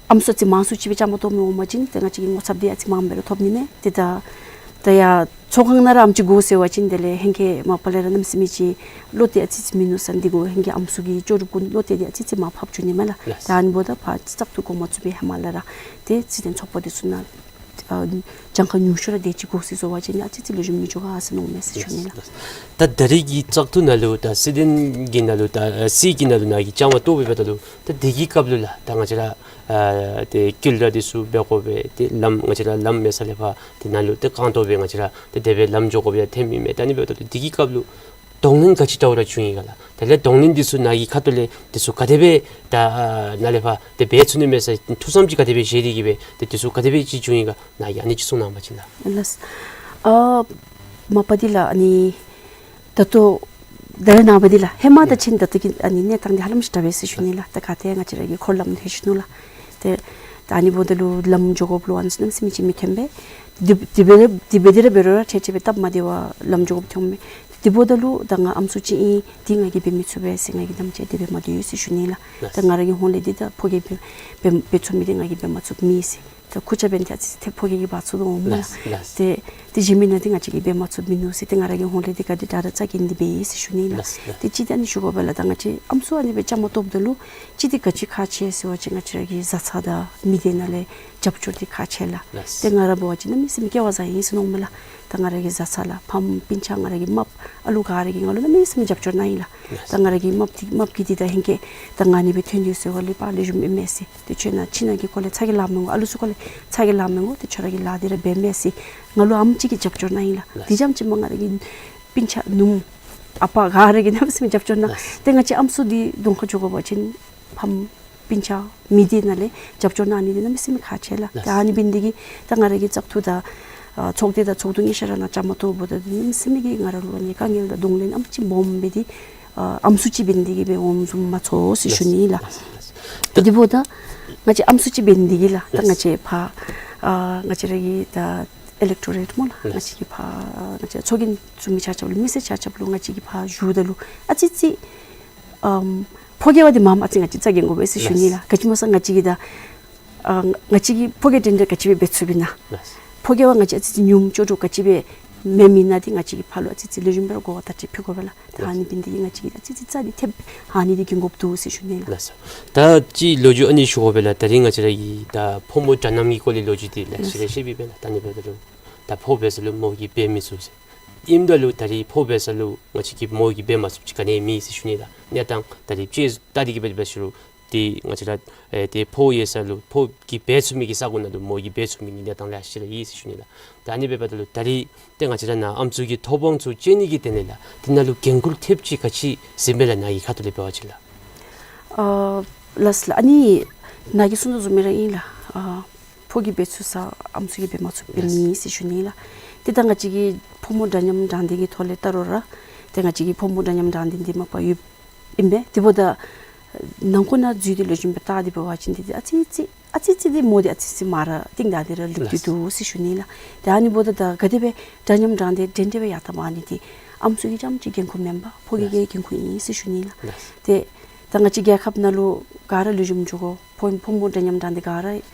ཨམ་སྲུ་ཅིག་མང་སུ་ཅིག་སྦེ་བཅའ་མར་གཏོགས་མི་འོང་པ་ཅིན་ཏེ་ང་བཅས་ཀྱིས་ངོ་ཚབ་འདི་ཨ་ཙི་མངམ་སྦེ་ར་ཐོབ་ནི་མས། ཏེ་ད་ ད་ཡ་ཚོགས་ཁང་ནང་ར་ཨམ་ཅིག་དགོ་ཟེར་བ་ཅིན་དེ་ལས་ཧེང་སྐལ་མ་པ་ལས་ར་གནམ་མེད་ས་མེད་ཅིག་བློ་གཏད་ཨ་ཙི་ཙི་མིན་ནུག་ཟེར། འདི་གུ་ཧེང་སྐལ་ཨམ་སྲུ་གི་ལྕོགས་གྲུབ་གུ་བློ་གཏད་དེ་ཨ་ཙི་ཙི་མར་ཕབ་བཅུག་ནི་མས་ལགས། ལགས། ད་ཨ་ནི་འབདཝ་ད་ཕར་བཙག་འཐུ་འགོ་མ་བཙུགས་པའི་ཧེ་མ་ལས་ར་ཏེ་སྲིད་དོན་ཚོགས་པ་འདི་ཚུ་ནང་ཨ་གྱངས་ཁ་ཉུང་ཤོས་ར་དེ་ཅིག་དགོ་ཟེར་བཟོ་བ་ཅིན་ཨ་ཙི་ཙི་ལེགས་ཤོམ་མི་འགྱོ་ག་ཟེར་མནོཝ་མས་ཟེར་ཞུ་ནི་ལགས། ད་ད་རེས་ཀྱི་བཙག་འཐུ་ནང་ལུ་ད་སྲིད་དོན་གྱི་ནང་ལུ་ད་ཨ་སྲིད་ཀྱི་ནང་ལུ་ནཱ་གིས་བཅའ་མར་གཏོགས་འབདཝ་ད་ལུ་ད་དེ་གི་སྐབས་ལུ་ལགས་ད་ང་བཅས་ར་ཨ་ཏེ་སྐྱིད་ར་འདི་ཚུ་འབད་དགོ་པས། ཏེ་ལམ་ང་བཅས་ར་ལམ་མེད་ས་ལས་ཕར་ཏེ་ནཱ་ལུ་ཏེ་རྐང་སྟོང་སྦེ་ང་བཅས་ར་ཏེ་དེ་སྦེ་ལམ་འགྱོ་དགོཔ་ཡང་ཐོནམ་ཨིན་མས། ད་ཨ་ནི་འབདཝ་ད་ལུ་དེ་གི་སྐབས་ལུ་གདོང་ལེན་ག་ཅི་འདྲཝ་ར་བྱུང་ཡི་ག་ལགས། དེ་ལས་གདོང་ལེན་འདི་ཚུ་ནཱ་གི་ཁ་ཐུག་ལས་འདི་ཚུ་ག་དེ་སྦེ་ད་ཨ་ནཱ་ལས་ཕར་ཏེ་འབད་ཚུགས་ནི་མས་ཟེར་ཐུགས་བསམ་ཅིག་ག་དེ་སྦེ་བཞེས་ཏེ་གིས་སྦེ་ཏེ་འདི་ཚུ་ག་དེ་སྦེ་ཅིག་བྱུང་ཡི་ག་ནཱ་གིས་ཨ་ནི་ཅིག་གསུང་གནང་བ་ཅིན་ལགས། ལགས། ཨ་མ་པ་འདི་ལགས་ཨ་ནི་ད་ལྟོ་ད་རེས་ནངས་པ་འདི་ལགས་ཧེ་མ་དང་ཕྱི་ད་ལྟོ་གི་ཨ་ནི་གནས་སྟངས་འདི་ཧ་ལམ་ཅིག་འདྲ་བས་ཟེར་ཞུ་ནི་ལགས། ད་ག་ཏེ་ང་བཅས་ར་གི་འཁོར་ལམ་ཐོན་ཞུ་ནུག་ལགས། ཏེ་ད་ཨ་ནི་འབདཝ་ད་ལུ་ལམ་འགྱོ་དགོཔ་ལུ་ཨ་ནི་ཚུ་གནམ་མེད་ས་མེད་ཅིག་མི་ཐོན་པས། དེ་དེ་སྦེ་དེ་སྦེ་དེ་ར་འབད་རུང་ར་ཁྲལ་ཁྲལ་སྦེ་སྟབས་མ་བདེ་བར་ལམ་འགྱོ་དགོཔ་ཐོནམ་མས། དེ་འབདཝ་ད་ལུ་ད་ང་ཨམ་སྲུ་ཅིག་ཨིན། འདི་ང་གིས་འབད་མི་ཚུགས་པས་ཟེར་ང་གིས་དམ་བཅའ་དེ་སྦེ་མ་སྡོད་ཟེར་ཞུ་ནི་ལགས། ད་ང་ར་གི་ཧོངས་ལས་འདི་ད་ཕོ་རྒྱས་འབད་འབད་འབད་ཚུགས་མི་འདི་ང་གིས་འབད་མ་ཚུགསཔ་མེད་ཟེར། ད་ཁུར་ཆ་འབད་ནི་ཏེ་ཨ་ཙི་ཏེ་ཕོ་རྒྱས་ཀྱིས་འབག་ཚུགས་དོ་འོང་སྨོ་ལགས། ལགས། ཏེ་ཏེ་གཞན་མི་ནང་འདི་ང་བཅས་ཀྱིས་འབད་མ་ཚུགསཔ་མིན་ནུག་ཟེར། ཏེ་ང་ར་གི་ཧོངས་ལས་འདི་ག་དེ་དྲག་ར་རྩ་འགེངས་ཏེ་འབད་ཡི་ཟེར་ཞུ་ནི་ལགས། ལགས། ལགས། ཏེ་ཅིག་ད་ཨ་ནི་ཞུ་དགོ་པས་ལགས། ད་ང་བཅས་ཨམ་སྲུ་ཨ་ནི་སྦེ་བཅའ་མར་གཏོགསཔ་ད་ལུ་ཅིག་འདི་ག་ཅི་ཁག་ཆེ་ཟེར་བ་ཅིན་ང་བཅས་ར་གི་བཟའ་ཚང་དང་མི་སྡེ་ནང་ལས་རྒྱབ་སྐྱོར་འདི་ཁག་ཆེ་ལགས། ལགས། ཏེ་ང་ར་འབད་བ་ཅིན་གནམ་མེད་ས་མེད་སྐལ་བ་བཟང་ཡི་ཟེར་མནོཝ་མས་ལགས། ད་ང་ར་གི་བཟའ་ཚང་ལགས་ཕམ་སྤུན་ཆ་ང་ར་གི་རྨགཔ་ཨ་ལུ་ག་ར་གིས་ང་ལུ་གནམ་མེད་ས་མེད་རྒྱབ་སྐྱོར་གནང་ཡི་ལགས། ལགས། ད་ང་ར་གི་རྨགཔ་འདི་རྨགཔ་གི་འདི་ད་ཧེང་སྐལ་ད་ང་ཨ་ནི་སྦེ་ཐོན་ཏེ་ཡོད་ཟེར་བ་ལས་ཕར་ལེགས་ཤོམ་ཨིན་མས་ཟེར། ཏེ་ཁྱོད་ནཱ་ཁྱིམ་ནང་གི་སྐོར་ལས་ཚ་གྱང་ལང་མི་དགོ། ཨ་ལུ་ཚུ་སྐོར་ལས་ཚ་གྱང་ལང་མི་དགོ། ཏེ་ཁྱོད་ར་གིས་ལཱ་འདི་ར་འབད་མས་ཟེར་ང་ལུ་ཨམ་ཅིག་གིས་རྒྱབ་སྐྱོར་གནང་ཡི་ལགས། ལགས། དེ་རྐྱངམ་ཅིག་མ་ང་ར་གི་སྤུན་ཆ་ནུམོ་ཨ་པ་ག་ར་གིས་གནམ་མེད་ས་མེད་རྒྱབ་སྐྱོར་གནང་། ལགས། ཏེ་ང་བཅས་ཨམ་སྲུ་འདི་གདོང་ཁར་འགྱོ་དགོ་པ་ཅིན་ཕམ་སྤུན་ཆ་མི་སྡེ་ནང་ལས་རྒྱབ་སྐྱོར་གནང་ནི་འདི་གནམ་མེད་ས་མེད་ཁག་ཆེ་ལགས། ལགས། ད་ཨ་ནི་འབད་ནི་འདི་གིས་ད་ང་ར་གི་བཙག་འཐུ་དང་ཨ་ཚོགས་སྡེ་དང་ཚོགས་འདུ་གཉིས་ཆ་ར་ནང་བཅའ་མར་གཏོགསཔ་ད་གནམ་མེད་ས་མེད་ཀྱི་ང་ར་ལུ་ཨ་ནི་དཀའ་ངལ་དང་གདོང་ལེན་ཨམ་ཅིག་སྦོམ་སྦེ་འདི་ཨ་ཨམ་སྲུ་ཅིག་འབད་ནི་འདི་གིས་སྦེ་འོངམ་བཟུམ་མ་ཚོར་ཟེར་ཞུ་ནི་ལགས། ལགས། ལགས། ད་དེ་འབདཝ་ད་ང་བཅས་ཨམ་སྲུ་ཅིག་འབད་ནི་འདི་གིས་ལགས། ད་ལགས། ང་བཅས་ཕར་ཨ་ང་བཅས་ར་གི་ད་ཨི་ལེག་ཊོ་རེཊ་སྨོ་ལགས། ལགས། ང་བཅས་ཀྱི་ཕར་ང་བཅས་ཚོགས་རྒྱན་བཙུགས་མི་ཆ་ཁྱབ་ལུ་མི་སེར་ཆ་ཁྱབ་ལུ་ང་བཅས་ཀྱིས་ཕར་ཞུཝ་ད་ལུ་ཨ་ཙི་ཙི་ཨམ་ཕོ་རྒྱས་པ་འདི་མངམ་ཨ་ཙི་ང་བཅས་རྩ་འགེངས་དགོ་པས་ཟེར་ཞུ་ནི་ལགས། ལགས། ག་ཅི་སྨོ་ཟེར་ང་བཅས་ཀྱིས་ད་ཨ་ང་བཅས་ཀྱིས་ཕོ་རྒྱས་འདྲན་འདྲ་ག་ཅི་སྦེ་འབད་ཚུགས་པས་ན། ལགས། ཕོ་རྒྱས་པ་ང་བཅས་ཨ་ཙི་ཙི་ཉུངམ་ལྕོགས་གྲུབ་ག་ཅི་སྦེ་མེད་མི་ནང་འདི་ང་བཅས་ཀྱིས་ཕར་ལུ་ཨ་ཙི་ཙི་ལེགས་ཤོམ་སྦེ་ར་གོ་བ་བརྡ་སྤྲོད་ཕུལ་དགོ་པས་ལགས། ད་ཨ་ནི་འབད་ནི་འདི་གིས་ང་བཅས་ཀྱིས་ཨ་ཙི་ཙི་རྩ་འདི་ཐེབས་ཨ་ནི་འདི་འགེངས་དགོཔ་འདུག་ཟེར་ཞུ་ནི་ལགས། ལགས་སོ། ད་ཅིག་ལོ་རྒྱུས་ཨ་ནི་ཞུ་དགོ་པས་ལགས། ད་རིས་ང་བཅས་ར་གི་ད་ཕོ་མོ་འདྲ་མཉམ་གྱི་སྐོར་ལས་ལོ་རྒྱུས་འདི་ལེ་ཤ་རེ་བཤད་པས་ལགས། ད་ཨ་ནི་འབདཝ་ད་ལུ་ད་ཕོ་འབད་ས་ལུ་མོ་གིས་འབད་མི་ཚུགས་ཟེར། ཨིནམ་ད་ལུ་ད་རིས་ཕོ་འབད་ས་ལུ་ང་བཅས་ཀྱིས་མོ་གིས་འབད་མ་ཚུགསཔ་ཅིག་ག་ནི་མེད་ཟེར་ཞུ་ནི་ལགས། གནས་སྟངས་ད་རིས་ཅིག་ད་རིས་ཀྱི་འབད་འབད་ཞུ་རུང་ཏེ་ང་བཅས་ར་ཨེ་ཏེ་ཕོ་ཡོད་ས་ལུ་ཕོ་གིས་འབད་ཚུགས་མི་གི་ས་གོ་ནང་ལུ་མོ་གིས་འབད་ཚུགས་མི་གི་གནས་སྟངས་ལེ་ཤ་ར་ཡོད་ཟེར་ཞུ་ནི་ལགས། ད་ཨ་ནི་འབདཝ་ད་ལུ་ད་རིས་ཏེ་ང་བཅས་ར་ནཱ་ཨམ་སྲུ་གི་ཐོབ་དབང་ཚུ་སྤྱོད་ནི་གི་དོན་ལས་ལགས་དེ་ནང་ལུ་འགན་ཁུར་ཐེབས་ཅིག་ག་ཅི་ཟེར་མས་ལགས། ནཱ་གི་ཁ་ཐུག་ལས་འབད་བ་ཅིན་ལགས། ཨ་ལགས་ལགས། ཨ་ནི་ནཱ་གིས་གསུང་དོ་བཟུམ་སྦེ་ར་ཨིན་ལགས། ཨ་ཕོ་གིས་འབད་ཚུགས་ས་ཨམ་སྲུ་གིས་འབད་མ་ཚུགསཔ་འབད་མི་ཟེར་ཞུ་ནི་ལགས། ཏེ་ད་ང་བཅས་ཀྱི་ཕོ་མོ་འདྲ་མཉམ་དྲང་བདེན་གྱི་ཐོག་ལས་བལྟ་རུང་ར་ཏེ་ང་བཅས་ཀྱི་ཕོ་མོ་འདྲ་མཉམ་དྲང་བདེན་འདི་མ་པ་ཡོདཔ་ཨིན་པས། དེ་འབདཝ་ད་ནང་འཁོད་ནང་འཛུལ་ཏེ་ལེགས་ཤོམ་སྦེ་བལྟ་སྟེ་འབད་བ་ཅིན་འདི་ཨ་ཙི་ཙི་ཨ་ཙི་ཙི་འདི་མོ་འདི་ཨ་ཙི་ཙི་མར་རྟིང་བདའ་སྟེ་ར་ལུས་ཏེ་འདུག་ཟེར་ཞུ་ནི་ལགས། ཏེ་ཨ་ནི་འབདཝ་ད་ག་དེ་སྦེ་འདྲ་མཉམ་དྲང་བདེན་འདྲན་འདྲ་སྦེ་ཡར་བཏངམ་ཨ་ནི་འདི་ཨམ་སྲུ་གི་རྐྱངམ་ཅིག་འགན་ཁུར་མེན་པར་ཕོ་གི་གི་འགན་ཁུར་ཨིན་ཟེར་ཞུ་ནི་ལགས། ཏེ་ད་ང་བཅས་རྒྱལ་ཁབ་ནང་ལུ་ག་ར་ལེགས་ཤོམ་འགྱོ་དགོ། ཕོ་ཕོ་མོ་འདྲ་མཉམ་དྲང་བདེན་ག་ར་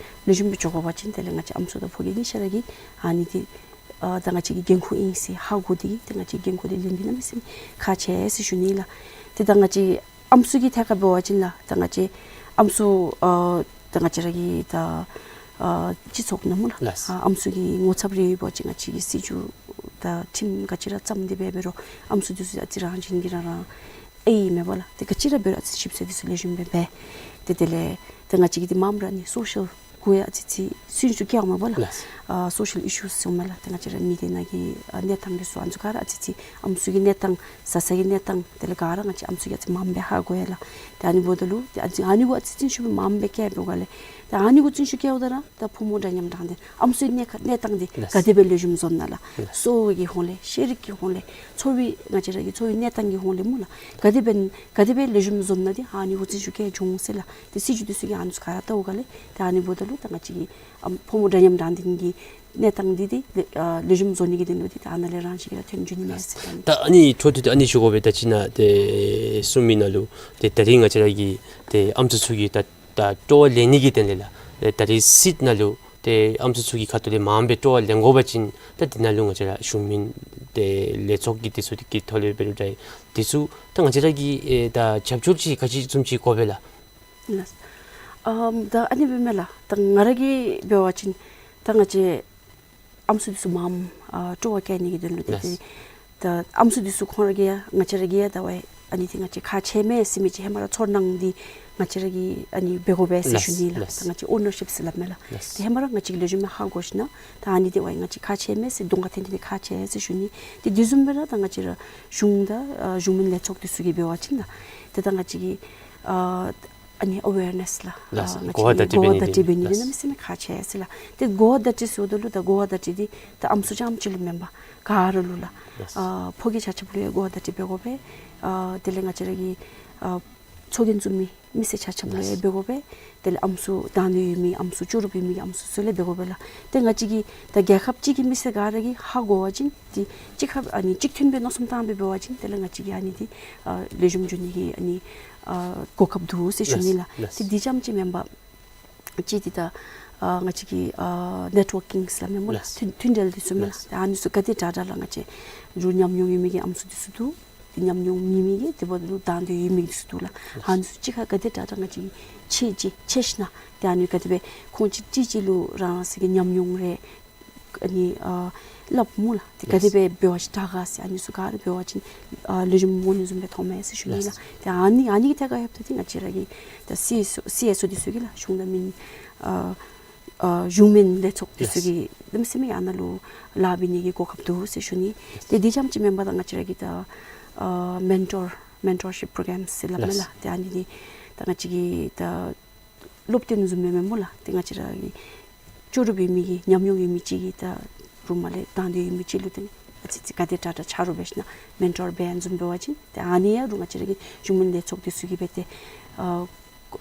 ལེགས་ཤོམ་སྦེ་འགྱོ་དགོ་པ་ཅིན་དེ་ལས་ང་བཅས་ཨམ་སྲུ་དང་ཕོ་གི་གཉིས་ཆ་ར་གིས་ཨ་ནི་འདི་ཨ་ད་ང་བཅས་ཀྱི་འགན་ཁུར་ཨིན་ཟེར་ཧ་གོ་སྟེ་ཏེ་ང་བཅས་འགན་ཁུར་འདི་ལེན་འདི་གནམ་མེད་ས་མེད་ཁག་ཆེ་ཟེར་ཞུ་ནི་ལགས། ཏེ་ད་ང་བཅས་ཨམ་སྲུ་གི་ཐད་ཁར་འབད་བ་ཅིན་ལགས་ད་ང་བཅས་ཨམ་སྲུ་ཨ་ད་ང་བཅས་ར་གི་ད་ཨ་སྤྱི་ཚོགས་ནང་སྨོ་ལགས། ལགས། ཨ་ཨམ་སྲུ་གི་ངོ་ཚབ་རེ་ཡོད་པ་ཅིན་ང་བཅས་ཀྱིས་སྲིད་བྱུས་དང་ཁྲིམས་ག་ཅི་ར་བརྩམས་ཏེ་འབད་འབད་རུང་ཨམ་སྲུ་འདི་ཚུ་ཨ་ཙི་རང་བཞིན་གྱིས་རང་རང་ཨེ་ཡོད་མེན་པ་ལགས། ཏེ་ག་ཅི་ར་འབད་རུང་ཨ་ཙི་ཞིབ་འཚོལ་འདི་ཚུ་ལེགས་ཤོམ་སྦེ་འབད། ཏེ་དེ་ལས་ཏེ་ང་བཅས་ཀྱི་འདི་མངམ་ར་ནི་སོ་ཤལ་གུ་ཡང་ཨ་ཙི་ཙི་སུན་ཤུགས་བསྐྱལཝ་མས་པ་ལགས། ལགས། ཨ་སོ་ཤལ་ཨི་ཤུ་ཟེར་མས་ལགས། ཏེ་ང་བཅས་ར་མི་སྡེ་ནང་གི་ཨ་གནས་སྟངས་འདི་ཚུ་ཨ་ནི་ཚུ་ག་ར་ཨ་ཙི་ཙི་ཨམ་སྲུ་གི་གནས་སྟངས་བཟའ་ཚང་གི་གནས་སྟངས་དེ་ལས་ག་ར་ང་བཅས་ཨམ་སྲུ་གིས་ཨ་ཙི་མངམ་སྦེ་ཧ་གོ་ཡི་ལགས། ཏེ་ཨ་ནི་འབདཝ་ད་ལུ་ཏེ་ཨ་ཙི་ཨ་ནི་གུ་ཨ་ཙི་བརྩོན་ཤུགས་སྦེ་མངམ་སྦེ་བསྐྱལ་བའི་སྒང་ལས་ཏེ་ཨ་ནི་གུ་བརྩོན་ཤུགས་བསྐྱལཝ་ད་ར་ད་ཕོ་མོ་འདྲ་མཉམ་དྲང་བདེན་ཨམ་སྲུའི་གནས་ཁ་གནས་སྟངས་འདི་ལགས། ག་དེ་སྦེ་ལེགས་ཤོམ་བཟོ་ན་ལགས། ལགས། གསོ་བའི་གི་ཧོང་ལས་ཤེས་རིག་གི་ཧོང་ལས་འཚོ་བའི་ང་བཅས་ར་གི་འཚོ་བའི་གནས་སྟངས་ཀྱི་ཧོང་ལས་སྨོ་ལགས། ག་དེ་སྦེ་ག་དེ་སྦེ་ལེགས་ཤོམ་བཟོ་ན་འདི་ཨ་ནི་གུ་བརྩོན་ཤུགས་བསྐྱལ་འགྱོ་འོང་ཟེར་ལགས། ཏེ་སྲིད་བྱུས་འདི་ཚུ་གིས་ཨ་ནི་ཚུ་ག་ར་བལྟཝ་སྒང་ལས་ཏེ་ཨ་ནི་འབདཝ་ད་ལུ་ད་ང་བཅས་ཀྱི་ཨམ་ཕོ་མོ་འདྲ་མཉམ་དྲང་བདེན་གྱི་གནས་སྟངས་འདི་འདི་ལེགས་ཨ་ལེགས་ཤོམ་བཟོ་ནི་གི་དོན་ལུ་འདི་ད་ཨ་ནཱ་ལས་རང་བཞིན་གྱིས་ར་ཐོན་འགྱོ་ནི་མས་ཟེར་ད་ཨ་ནི་ད་ཨ་ནི་འཕྲོ་མཐུད་དེ་ཨ་ནི་ཞུ་དགོ་པས། ད་ཅི་ནཱ་ཏེ་གསུངས་མི་ནང་ལུ་ཏེ་ད་རིས་ང་བཅས་ར་གི་ཏེ་ཨམ་སྲུ་ཚུ་གིས་ད་ད་སྤྲོ་བ་ལེན་ནི་གི་དོན་ལས་ལགས་ད་རིས་སྲིད་ནང་ལུ་ ཏེ་ཨམ་སྲུ་ཚུ་གི་ཁ་ཐུག་ལས་མངམ་སྦེ་སྤྲོ་བ་ལེན་དགོ་པ་ཅིན་ད་འདི་ནང་ལུ་ང་བཅས་ར་གཞུང་མིན་ཏེ་ལས་ཚོགས་ཀྱི་འདི་ཚུ་གི་ཐོག་ལས་འབད་རུང་འདྲ་འདི་ཚུ་ད་ང་བཅས་ར་གིས་ཨེ་ད་རྒྱབ་སྐྱོར་ཅིག་ག་ཅི་བཟུམ་ཅིག་དགོ་པས་ལགས། ལགས། ཨམ་ད་ཨ་ནི་སྦེ་མས་ལགས། ད་ང་ར་གིས་འབད་བ་ཅིན་ད་ང་བཅས་ཨམ་སྲུ་འདི་ཚུ་མངམ་ཨ་སྤྲོ་བ་བསྐྱེད་ནི་གི་དོན་ལུ་ཏེ་ལགས། ཏེ་ད་ཨམ་སྲུ་འདི་ཚུ་ཁོང་ར་གིས་ཡང་ང་བཅས་ར་གིས་ཡང་ད་ཝའི་ཨ་ནི་འདི་ང་བཅས་ཁག་ཆེ་མས་ཟེར་མི་ཅིག་ཧེ་མ་ར་ཚོར་སྣང་འདི་ང་བཅས་ར་གིས་ཨ་ནི་འབད་དགོ་པས་ཟེར་ཞུ་ནི་ལགས། ལགས། ད་ང་བཅས་ཨོ་ནར་ཤིཔ་ཟེར་སླབ་མས་ལགས། ལགས། ཏེ་ཧེ་མ་ར་ང་བཅས་ཀྱིས་ལེགས་ཤོམ་སྦེ་ཧ་གོ་ཞིན་ན་ད་ཨ་ནི་འདི་ཝའི་ང་བཅས་ཁག་ཆེ་མས་ཟེར་གདོང་ཁར་འཐོན་ཏེ་སྦེ་ཁག་ཆེ་ཟེར་ཞུ་ནི། ཏེ་དེ་བཟུམ་སྦེ་ར་ད་ང་བཅས་ར་གཞུང་དང་ཨ་གཞུང་མིན་ལས་ཚོགས་འདི་ཚུ་གིས་འབད་བ་ཅིན་ད་ཏེ་ད་ང་བཅས་ཀྱིས་ཨ་ཨ་ནི་ཨ་ཝེར་ནེསི་ལགས། ལགས། ཨ་ང་གོ་བ་བརྡ་སྤྲོད་འབད་ནི་འདི་གོ་བ་བརྡ་སྤྲོད་འབད་ནི་འདི་ལགས། གནམ་མེད་ས་མེད་ཁག་ཆེ་ཟེར་ལགས། ཏེ་གོ་བ་བརྡ་སྤྲོད་ཟེརཝ་ད་ལུ་ད་གོ་བ་བརྡ་སྤྲོད་འདི་ད་ཨམ་སྲུ་རྐྱངམ་ཅིག་ལུ་མེན་པར་ག་ར་ལུ་ལགས། ལགས། ཨ་ཕོ་སྐྱེས་ཆ་ཁྱབ་ལུ་ཡང་གོ་བ་བརྡ་སྤྲོད་འབད་དགོ་པས། ཨ་དེ་ལས་ང་བཅས་ར་གི་ཨ་ཚོགས་རྒྱན་བཙུགས་མི་མི་སེར་ཆ་ཁྱབ་ལུ་ཡང་ལགས། འབད་དགོ་པས། དེ་ལས་ཨམ་སྲུ་དང་འདོད་ཡོད་མི་ཨམ་སྲུ་ལྕོགས་གྲུབ་ཡོད་མི་གི་ཨམ་སྲུ་ཚུ་ལུ་ཡང་འབད་དགོ་པས་ལགས། ཏེ་ང་བཅས་ཀྱིས་ད་རྒྱལ་ཁབ་གཅིག་གི་མི་སེར་ག་ར་གིས་ཧ་གོ་བ་ཅིན་ཏེ་གཅིག་ཁར་ཨ་ནི་གཅིག་མཐུན་སྦེ་མནོ་བསམ་བཏང་སྦེ་འབད་བ་ཅིན་དེ་ལས་ང་བཅས་ཀྱིས་ཨ་ནི་འདི་ཨ་ལེགས་ཤོམ་འགྱོ་ནི་གི་ཨ་ནི་ཨ་གོ་སྐབས་འདུག་ཟེར་ཞུ་ནི་ལགས། ལགས། ཏེ་འདི་རྐྱངམ་ཅིག་མེན་པར་གཅིག་འདི་ད་ཨ་ང་བཅས་ཀྱི་ཨ་ནེཊ་ཝོར་ཀིང་ཟེར་སླབ་མས་སྨོ་ལགས། ལགས། མཐུན་མཐུན་འབྲེལ་འདི་ཚུ་མས་ལགས། ལགས། ཏེ་ཨ་ནི་ཚུ་ག་དེ་དྲག་དྲག་ལགས་ང་བཅས་རུང་ཉམས་མྱོང་ཡོད་མི་གི་ཨམ་སྲུ་འདི་ཚུ་འདུག། ཏེ་ཉམས་མྱོང་མེད་མི་གི་དེ་འབདཝ་ད་ལུ་དང་འདོད་ཡོད་མི་འདི་ཚུ་འདུག་ལགས། ལགས། ཨ་ནི་ཚུ་གཅིག་ཁར་ག་དེ་དྲག་དྲག་ང་བཅས་ཕྱད་ཅི་ཕྱད་ཞིན་ན་ཏེ་ཨ་ནི་ག་དེ་སྦེ་ཁོང་གཅིག་གཅིག་གཅིག་ལུ་རང་རང་སོའི་གི་ཉམས་མྱོང་རེ་ཨ་ནི་ཨ་སླབ་སྨོ་ལགས། ཏེ་ག་དེ་སྦེ་འབད་བ་ཅིན་དྲག་ག་ཟེར་ཨ་ནི་ཚུ་ག་ར་འབད་བ་ཅིན་ཨ་ལེགས་ཤོམ་འོང་ནི་བཟུམ་སྦེ་མཐོངམ་མས་ཟེར་ཞུ་ནི་ལགས། ལགས། ཏེ་ཨ་ནི་ཨ་ནི་གི་ཐད་ཁར་ཡོདཔ་ད་ཏེ་ང་བཅས་ར་གི་ད་སི་ཨེསི་ཨོ་སི་ཨེསི་ཨོ་འདི་ཚུ་གིས་ལགས་གཞུང་དང་མིན་ཨ་ཨ་གཞུང་མིན་ལས་ཚོགས་འདི་ཚུ་གིས་གནམ་མེད་ས་མེད་ཨ་ནཱ་ལུ་ལཱ་འབད་ནི་གི་གོ་སྐབས་འདུག་ཟེར་ཞུ་ནི། ཏེ་འདི་རྐྱངམ་ཅིག་མེན་པར་ད་ང་བཅས་ར་གི་ད་ཨ་མེན་ཊོར་མེན་ཊོར་ཤིཔ་པྲོ་གརམ་ཟེར་སླབ་མས་ལགས། ལགས། ཏེ་ཨ་ནི་འདི་ད་ང་བཅས་ཀྱི་ད་སློབ་སྟོན་བཟུམ་སྦེ་མས་སྨོ་ལགས། ཏེ་ང་བཅས་ར་གི་ལྕོགས་གྲུབ་ཡོད་མི་གི་ཉམས་མྱོང་ཡོད་མི་ཅིག་གིས་ད་རུང་མ་ལས་དང་འདོད་ཡོད་མི་ཅིག་ལུ་ཏེ་ཨ་ཙི་ཙི་ག་དེ་དྲག་དྲག་ཆ་རོགས་འབད་ཞིན་ན་མེན་ཊོར་འབད་ཡ་བཟུམ་འབད་བ་ཅིན་ཏེ་ཨ་ནི་ཡང་རུང་ང་བཅས་ར་གི་གཞུང་མིན་ལས་ཚོགས་འདི་ཚུ་གིས་འབད་དེ་ཨ་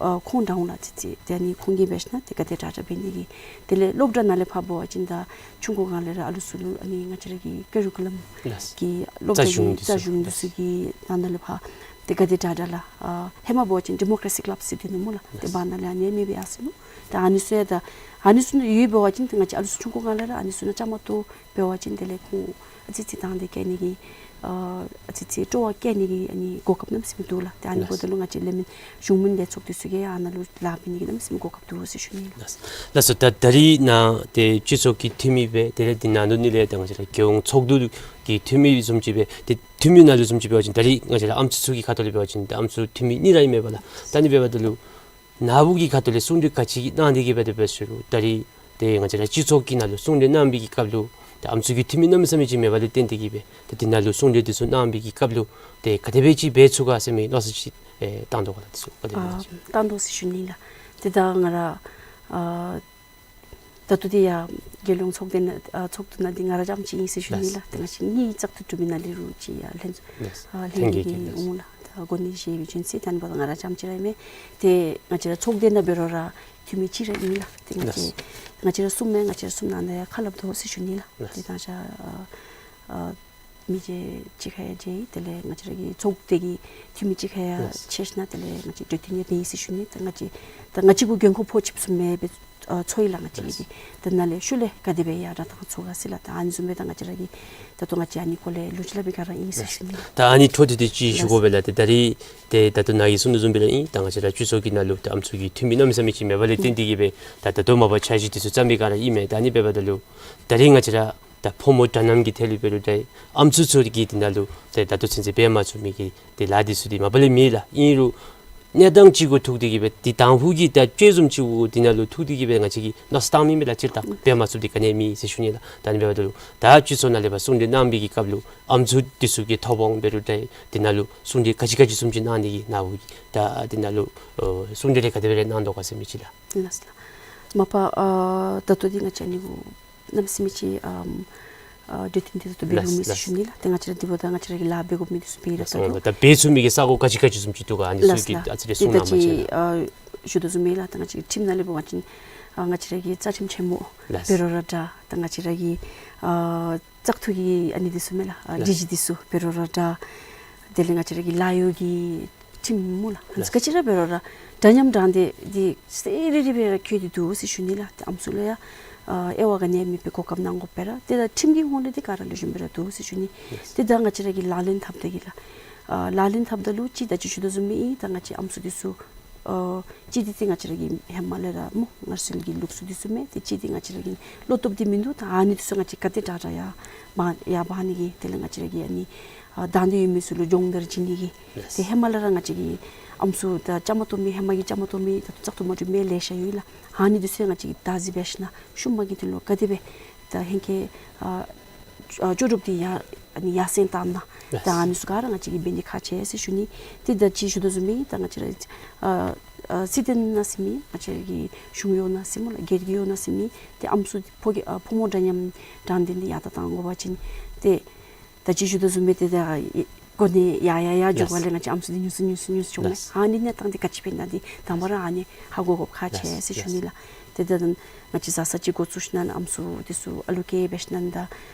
ཨ་ཁོང་འདྲཝ་ལུ་ཨ་ཙི་ཙི་ཏེ་ཨ་ནི་ཁོང་གིས་འབད་ཞིན་ན་ཏེ་ག་དེ་དྲག་དྲག་འབད་ནི་གི། དེ་ལས་སློབ་གྲྭ་ནང་ལས་ཕར་འབད་བ་ཅིན་ད་ཆུང་ཀུ་སྒང་ལས་ར་ཨ་ལུ་ཚུ་ལུ་ཨ་ནི་ང་བཅས་ར་གི་ཀ་རི་ཀུ་ལམ་ལགས། གི་སློབ་གྲྭ་གི་རྩ་གཞུང་འདི་ཚུ་རྩ་གཞུང་འདི་ཚུ་གི་ནང་ན་ལས་ཕར་ཏེ་ག་དེ་དྲག་དྲག་ལགས་ཨ་ཧེ་མ་འབད་བ་ཅིན་ཌི་མོ་ཀྲེ་སི་ཀི་ལབ་ཟེར་སྡོད་ནུག་སྨོ་ལགས། ཏེ་ལགས། བར་ན་ལས་ཨ་ནི་མེདཔ་སྦེ་ཡར་སོ་ནུག། ད་ཨ་ནི་ཚུ་ཡང་ད་ཨ་ནི་ཚུ་ཡོདཔ་འབད་བ་ཅིན་ཏེ་ང་བཅས་ཨ་ལུ་ཚུ་ཆུང་ཀུ་སྒང་ལས་ར་ཨ་ནི་ཚུ་ནང་བཅའ་མར་གཏོགས་འབད་བ་ཅིན་དེ་ལས་ཁོང་ཨ་ཙི་ཙི་དང་འདོད་བསྐྱེད་ནི་གི་ཨ་ཨ་ཙི་ཙི་སྤྲོ་བ་བསྐྱེད་ནི་གི་ཨ་ནི་གོ་སྐབས་གནམ་མེད་ས་མེད་འདུག་ལགས། ཏེ་ཨ་ནི་ལགས། འབདཝ་ད་ལུ་ང་བཅས་ལས་མིན་གཞུང་མིན་ལས་ཚོགས་འདི་ཚུ་གིས་ཨ་ནཱ་ལུ་ལཱ་འབད་ནི་གི་གནམ་མེད་ས་མེད་གོ་སྐབས་འདུག་ཟེར་ཞུ་ནི་ལགས། ལགས། ལགས་སོ། ད་ད་རིས་ནཱ་ཏེ་སྤྱི་ཚོགས་ཀྱི་འཐུས་མི་སྦེ་དེ་ལས་འདི་ནང་ལུ་ནི་ལས་ད་ང་བཅས་ར་རྒྱལ་ཡོངས་ཚོགས་འདུ་གི་འཐུས་མི་བཟུམ་ཅིག་སྦེ་ཏེ་འཐུས་མི་ནང་ལུ་བཟུམ་ཅིག་འབད་བ་ཅིན་ད་རིས་ང་བཅས་ར་ཨམ་སྲུ་ཚུ་གི་ཁ་ཐུག་ལས་འབད་བ་ཅིན་ད་ཨམ་སྲུ་འཐུས་མི་གཉིས་ར་ཨིན་མས་པ་ལགས། ད་ཨ་ནི་འབདཝ་ད་ལུ་ནཱ་བུ་གི་ཁ་ཐུག་ལས་གསུང་གྲོས་ག་ཅི་གནང་སྟེ་གི་སྦེ་དེ་སྦེ་ཞུ་རུང་ད་རིས་ཏེ་ང་བཅས་ར་སྤྱི་ཚོགས་ཀྱི་ནང་ལུ་གསུང་གྲོས་གནང་བའི་གི་སྐབས་ལུ་ཏེ་ཨམ་སྲུ་གི་འཐུས་མི་གནམ་མེད་ས་མེད་ཅིག་མེད་པ་ལས་བརྟེན་ཏེ་གི་སྦེ་ཏེ་འདི་ནང་ལུ་གསུང་གྲོས་འདི་ཚུ་གནང་བའི་གི་སྐབས་ལུ་ཏེ་ག་དེ་སྦེ་ཅིག་འབད་ཚུགས་ག་ཟེར་མི་མནོ་བསམ་ཅིག་ཨེ་བཏང་དོ་ག་ལགས། འདི་ཚུ་ག་དེ་སྦེ་ཨ་ཅིག་བཏང་དོ་ཟེར་ཞུ་ནི་ལགས། ཏེ་ད་ང་ར་ཨ་ད་ལྟོ་འདི་ཡང་རྒྱལ་ཡོངས་ཚོགས་སྡེ་ནང་ཨ་ཚོགས་འདུ་ནང་འདི་ང་ར་རྐྱངམ་ཅིག་ཨིན་ཟེར་ཞུ་ནི་ལགས། ལགས། ཏེ་ང་བཅས་གཉིས་བཙག་འཐུ་གྲུབ་པའི་ནང་ལས་རུང་ཅིག་ཡང་ལྷན་ལགས། ཨ་ལྷན་ལྷན་རྒྱས་རྒྱས་ཀྱི་ཀྱི་ལགས། འོང་ལགས། ད་གོ་གནས་བཞེས་པའི་རྒྱུན་ཚོད་ད་ཨ་ནི་འབདཝ་ད་ང་ར་རྐྱངམ་ཅིག་ར་ཨིན་མས། ཏེ་ང་བཅས་ར་ཚོགས་སྡེ་ནང་འབད་རུང་ར་འཐུས་མི་ཅིག་ར་ཨིན་ལགས། ཏེ་ང་བཅས་ལགས། ང་བཅས་ར་གསུམ་མས། ང་བཅས་ར་གསུམ་ནང་ན་ཡང་ཁ་སླབ་དོ་ཟེར་ཞུ་ནི་ལགས། ལགས། ཏེ་ད་ང་བཅས་ཨ་ཨ་མི་རྗེ་གཅིག་ཁར་ཡང་མཇལ་ཡི། དེ་ལས་ང་བཅས་ར་གི་ཚོགས་སྡེ་གི་འཐུས་མི་གཅིག་ཁར་ཡང་ལགས། མཇལ་ཞིན་ན་དེ་ལས་ང་བཅས་གྲོས་བསྟུན་ཡང་འབད་ཡི་ཟེར་ཞུ་ནི། ད་ང་བཅས་ད་ང་བཅས་གུ་འགན་ཁུར་ཕོག་ཆི་བཟུམ་མས་སྦེ་ཨ་ཚོར་ཡི་ལགས། ང་བཅས་ཀྱིས་ལགས། ད་ནཱ་ལས་ཤུལ་ལས་ག་དེ་སྦེ་ཡར་དྲག་བཏང་ཚུགས་ག་ཟེར་ལགས། ད་ཨ་ནི་བཟུམ་སྦེ་ད་ང་བཅས་ར་གིས་ད་ལྟོ་ང་བཅས་ཨ་ནི་སྐོར་ལས་ལོ་རྒྱུས་སླབ་པའི་སྒང་ར་ཨིན་ཟེར་ཞུ་ནི་ལགས། ད་ཨ་ནི་འཕྲོ་མཐུད་དེ་ཅིག་ཞུ་དགོ་པས་ལགས། ཏེ་ད་རིས་ཏེ་ད་ལྟོ་ནཱ་གིས་གསུངས་དོ་བཟུམ་སྦེ་ར་ཨིན། ད་ང་བཅས་ར་སྤྱི་ཚོགས་ཀྱི་ནང་ལུ་ཏེ་ཨམ་སྲུ་གི་འཐུས་མི་གནམ་མེད་ས་མེད་ཅིག་མེད་པ་ལས་བརྟེན་ཏེ་གི་སྦེ་ད་ད་ལྟོ་མ་པ་འཆར་གཞི་འདི་ཚུ་བརྩམ་པའི་སྒང་ར་ཨིན་མས། ད་ཨ་ནི་འབདཝ་ད་ལུ་ད་རིས་ང་བཅས་ར་ད་ཕོ་མོ་འདྲ་མཉམ་གྱི་ཐད་ལུ་འབད་རུང་ད་ཨམ་སྲུ་ཚུ་གིས་འདི་ནང་ལུ་ཏེ་ད་ལྟོ་ཚུན་ཚོད་འབད་མ་ཚུགས་མི་གི་ཏེ་ལཱ་འདི་ཚུ་འདི་མ་པ་ལས་མེད་ལགས། ཨིན་རུང་གནས་སྟངས་ཅིག་གུ་ཐུག་སྟེ་གི་སྦེ་འདི་དང་ཕུ་གི་ད་སྤྱོད་བཟུམ་ཅིག་གུ་འདི་ནང་ལུ་ཐུག་སྟེ་གི་སྦེ་ང་བཅས་ཀྱིས་མནོ་བསམ་བཏང་མི་མས་ལགས། སྤྱིར་བཏང་འབད་མ་ཚུགསཔ་འདི་ག་ནི་ཡང་མེད་ཟེར་ཞུ་ནི་ལགས། ད་ཨ་ནི་འབདཝ་ད་ལུ་ད་སྤྱི་ཚོགས་ནང་ལས་ཕར་གསུང་གྲོས་གནང་བའི་གི་སྐབས་ལུ་ཨམ་སྲུ་འདི་ཚུ་གི་ཐོབ་དབང་འབད་རུང་ད་འདི་ནང་ལུ་གསུང་གྲོས་ག་ཅི་ག་ཅི་བཟུམ་ཅིག་གནང་ནི་གི་ནཱ་བུ་གིས་ད་འདི་ནང་ལུ་ཨོ་གསུང་གྲོས་ལས་ག་དེ་སྦེ་ར་གནང་དོ་ག་ཟེར་མི་ཅིག་ལགས། ལགས་ལགས། མ་པ་ཨ་ད་ལྟོ་འདི་ང་བཅས་ཨ་ནི་གུ་གནམ་མེད་ས་མེད་ཅིག་ཨམ་ཨ་གྲོས་བསྟུན་འདི་ད་ལྟོ་འབད་ལགས་རུང་མེད་ཟེར་ལགས། ཞུ་ནི་ལགས། ཏེ་ང་བཅས་ར་འདི་འབདཝ་ད་ང་བཅས་ར་གིས་ལཱ་འབད་དགོ་མི་འདི་ཚུ་འབད་ར་ལགས། ད་ལྟོ་ད་འབད་ཚུགས་མི་གི་ས་གོ་ག་ཅི་ག་ཅི་བཟུམ་ཅིག་འདུག་ག་ཨ་ནི་ཚུ་ལགས་གི་ལགས། ཨ་ཙི་རེ་ཏེ་གསུང་གནང་བ་ཅིན་ཅིག་ཨ་ཞུ་དོ་བཟུམ་སྦེ་ལགས། ད་ང་བཅས་ཀྱི་ཁྲིམས་ནང་ལས་འབད་བ་ཅིན་ཨ་ང་བཅས་ར་གི་རྩ་ཁྲིམས་ཆེན་མོ་ལགས། འབད་རུང་ར་འདྲ་ད་ང་བཅས་ར་གི་ཨ་བཙག་འཐུ་གི་ཨ་ནི་འདི་ཚུ་མས་ལགས། ཨ་ལགས། སྒྲིག་གཞི་འདི་ཚུ་འབད་རུང་ར་འདྲ་དེ་ལས་ང་བཅས་ར་གི་ལཱ་གཡོག་གི་ཁྲིམས་སྨོ་ལགས། ལགས། ག་ཅི་ར་འབད་རུང་ར་འདྲ་མཉམ་དྲང་བདེན་འདི་གསལ་རི་རི་སྦེ་ར་བཀོད་དེ་འདུག་ཟེར་ཞུ་ནི་ལགས། ཏེ་ཨམ་སྲུ་ལུ་ཡང་ ཨ་དབྱེ་བ་ག་ནི་ཡང་མེད་པའི་གོ་སྐབས་གནང་དགོ་པས་ར། ཏེ་ད་ཁྲིམས་ཀྱི་ཧོང་ལས་འདི་ག་ར་ལེགས་ཤོམ་སྦེ་ར་འདུག་ཟེར་ཞུ་ནི། ཡེས། ཏེ་ད་ང་བཅས་ར་གིས་ལག་ལེན་འཐབ་ད་གི་ལགས། ཨ་ལག་ལེན་འཐབ་ད་ལུ་ཅིག་ད་ཅི་ཞུ་དོ་བཟུམ་སྦེ་ཨིན། ད་ང་བཅས་ཨམ་སྲུ་འདི་ཚུ་ཨ་གཅིག་འདི་ཏེ་ང་བཅས་ར་གི་ཧེ་མ་ལས་ར་སྨོ་ངར་སེལ་གྱི་ལུགས་སྲོལ་འདི་ཚུ་མས། ཏེ་གཅིག་འདི་ང་བཅས་ར་གི་བློ་སྟོབས་འདི་མིན་འདུག། ད་ཨ་ནི་འདི་ཚུ་ང་བཅས་ག་དེ་དྲག་དྲག་ཡར་མར་ཡར་འཕར་ནི་གི་དེ་ལས་ང་བཅས་ར་གི་ཨ་ནི་ཨ་དང་འདོད་ཡོད་མི་ཚུ་ལུ་སྦྱོང་བརྡར་བྱིན་ནི་གི། ཡེས། ཏེ་ཧེ་མ་ལས་ར་ང་བཅས་ཀྱིས་ཨམ་སྲུ་ད་བཅའ་མར་གཏོགས་མི་ཧེ་མ་གི་བཅའ་མར་གཏོགས་མི་ད་ལྟོ་བཙག་འཐུ་མ་གྲུབ་མི་ལེ་ཤ་ཡོད་ལགས། ཨ་ནི་འདི་ཚུ་ཡང་ང་བཅས་ཀྱིས་བདག་འཛིན་འབད་ཞིན་ན་ཤུལ་མ་གི་དོན་ལུ་ག་དེ་སྦེ་ད་ཧེང་སྐལ་ཨ་ཨ་ལྕོགས་གྲུབ་འདི་ཡར་ཨ་ནི་ཡར་སེང་བཏང་ན། ཡེས། ད་ཨ་ནི་ཚུ་ག་ར་ང་བཅས་ཀྱིས་འབད་ནི་ཁག་ཆེ་ཟེར་ཞུ་ནི། ཏེ་ད་ཅི་ཞུ་དོ་བཟུམ་སྦེ་ད་ང་བཅས་ར་ཨ་ཨ་སྲིད་དོན་ནང་ཟེར་མི་ང་བཅས་ར་གི་གཞུང་གཡོག་ནང་ཟེར་སྨོ་ལགས། སྒེར་གྱི་གཡོག་ནང་ཟེར་མི་ཏེ་ཨམ་སྲུ་ཕོ་སྐྱེས་ཨ་ཕོ་མོ་འདྲ་མཉམ་དྲང་བདེན་འདི་ཡར་དྲག་བཏང་དགོ་པ་ཅིན་ཏེ་ད་ཅི་ཞུ་དོ་བཟུམ་སྦེ་ཏེ་ད་གོ་གནས་ཡར་ཡར་ཡར་འགྱོ་བ་ལས། ཡེས། ང་བཅས་ཨམ་སྲུ་འདི་ཉུང་སུ་ཉུང་སུ་ཉུང་སུ་འགྱོཝ་མས། ཡེས། ཨ་ནི་གནས་སྟངས་འདི་ག་ཅི་འབད་ན་འདི་དང་པ་ར་ཨ་ནི་ཧ་གོ་དགོཔ་ཁག་ཆེ་ཟེར་ཞུ་ནི་ལགས། ཏེ་ད་ང་བཅས་བཟའ་ཚང་ཅིག་འགོ་བཙུགས་ཞིན་ན་ཨམ་སྲུ་འདི་ཚུ་ཨ་ལུ་སྐྱེ་འབད་ཞིན་ན་ད་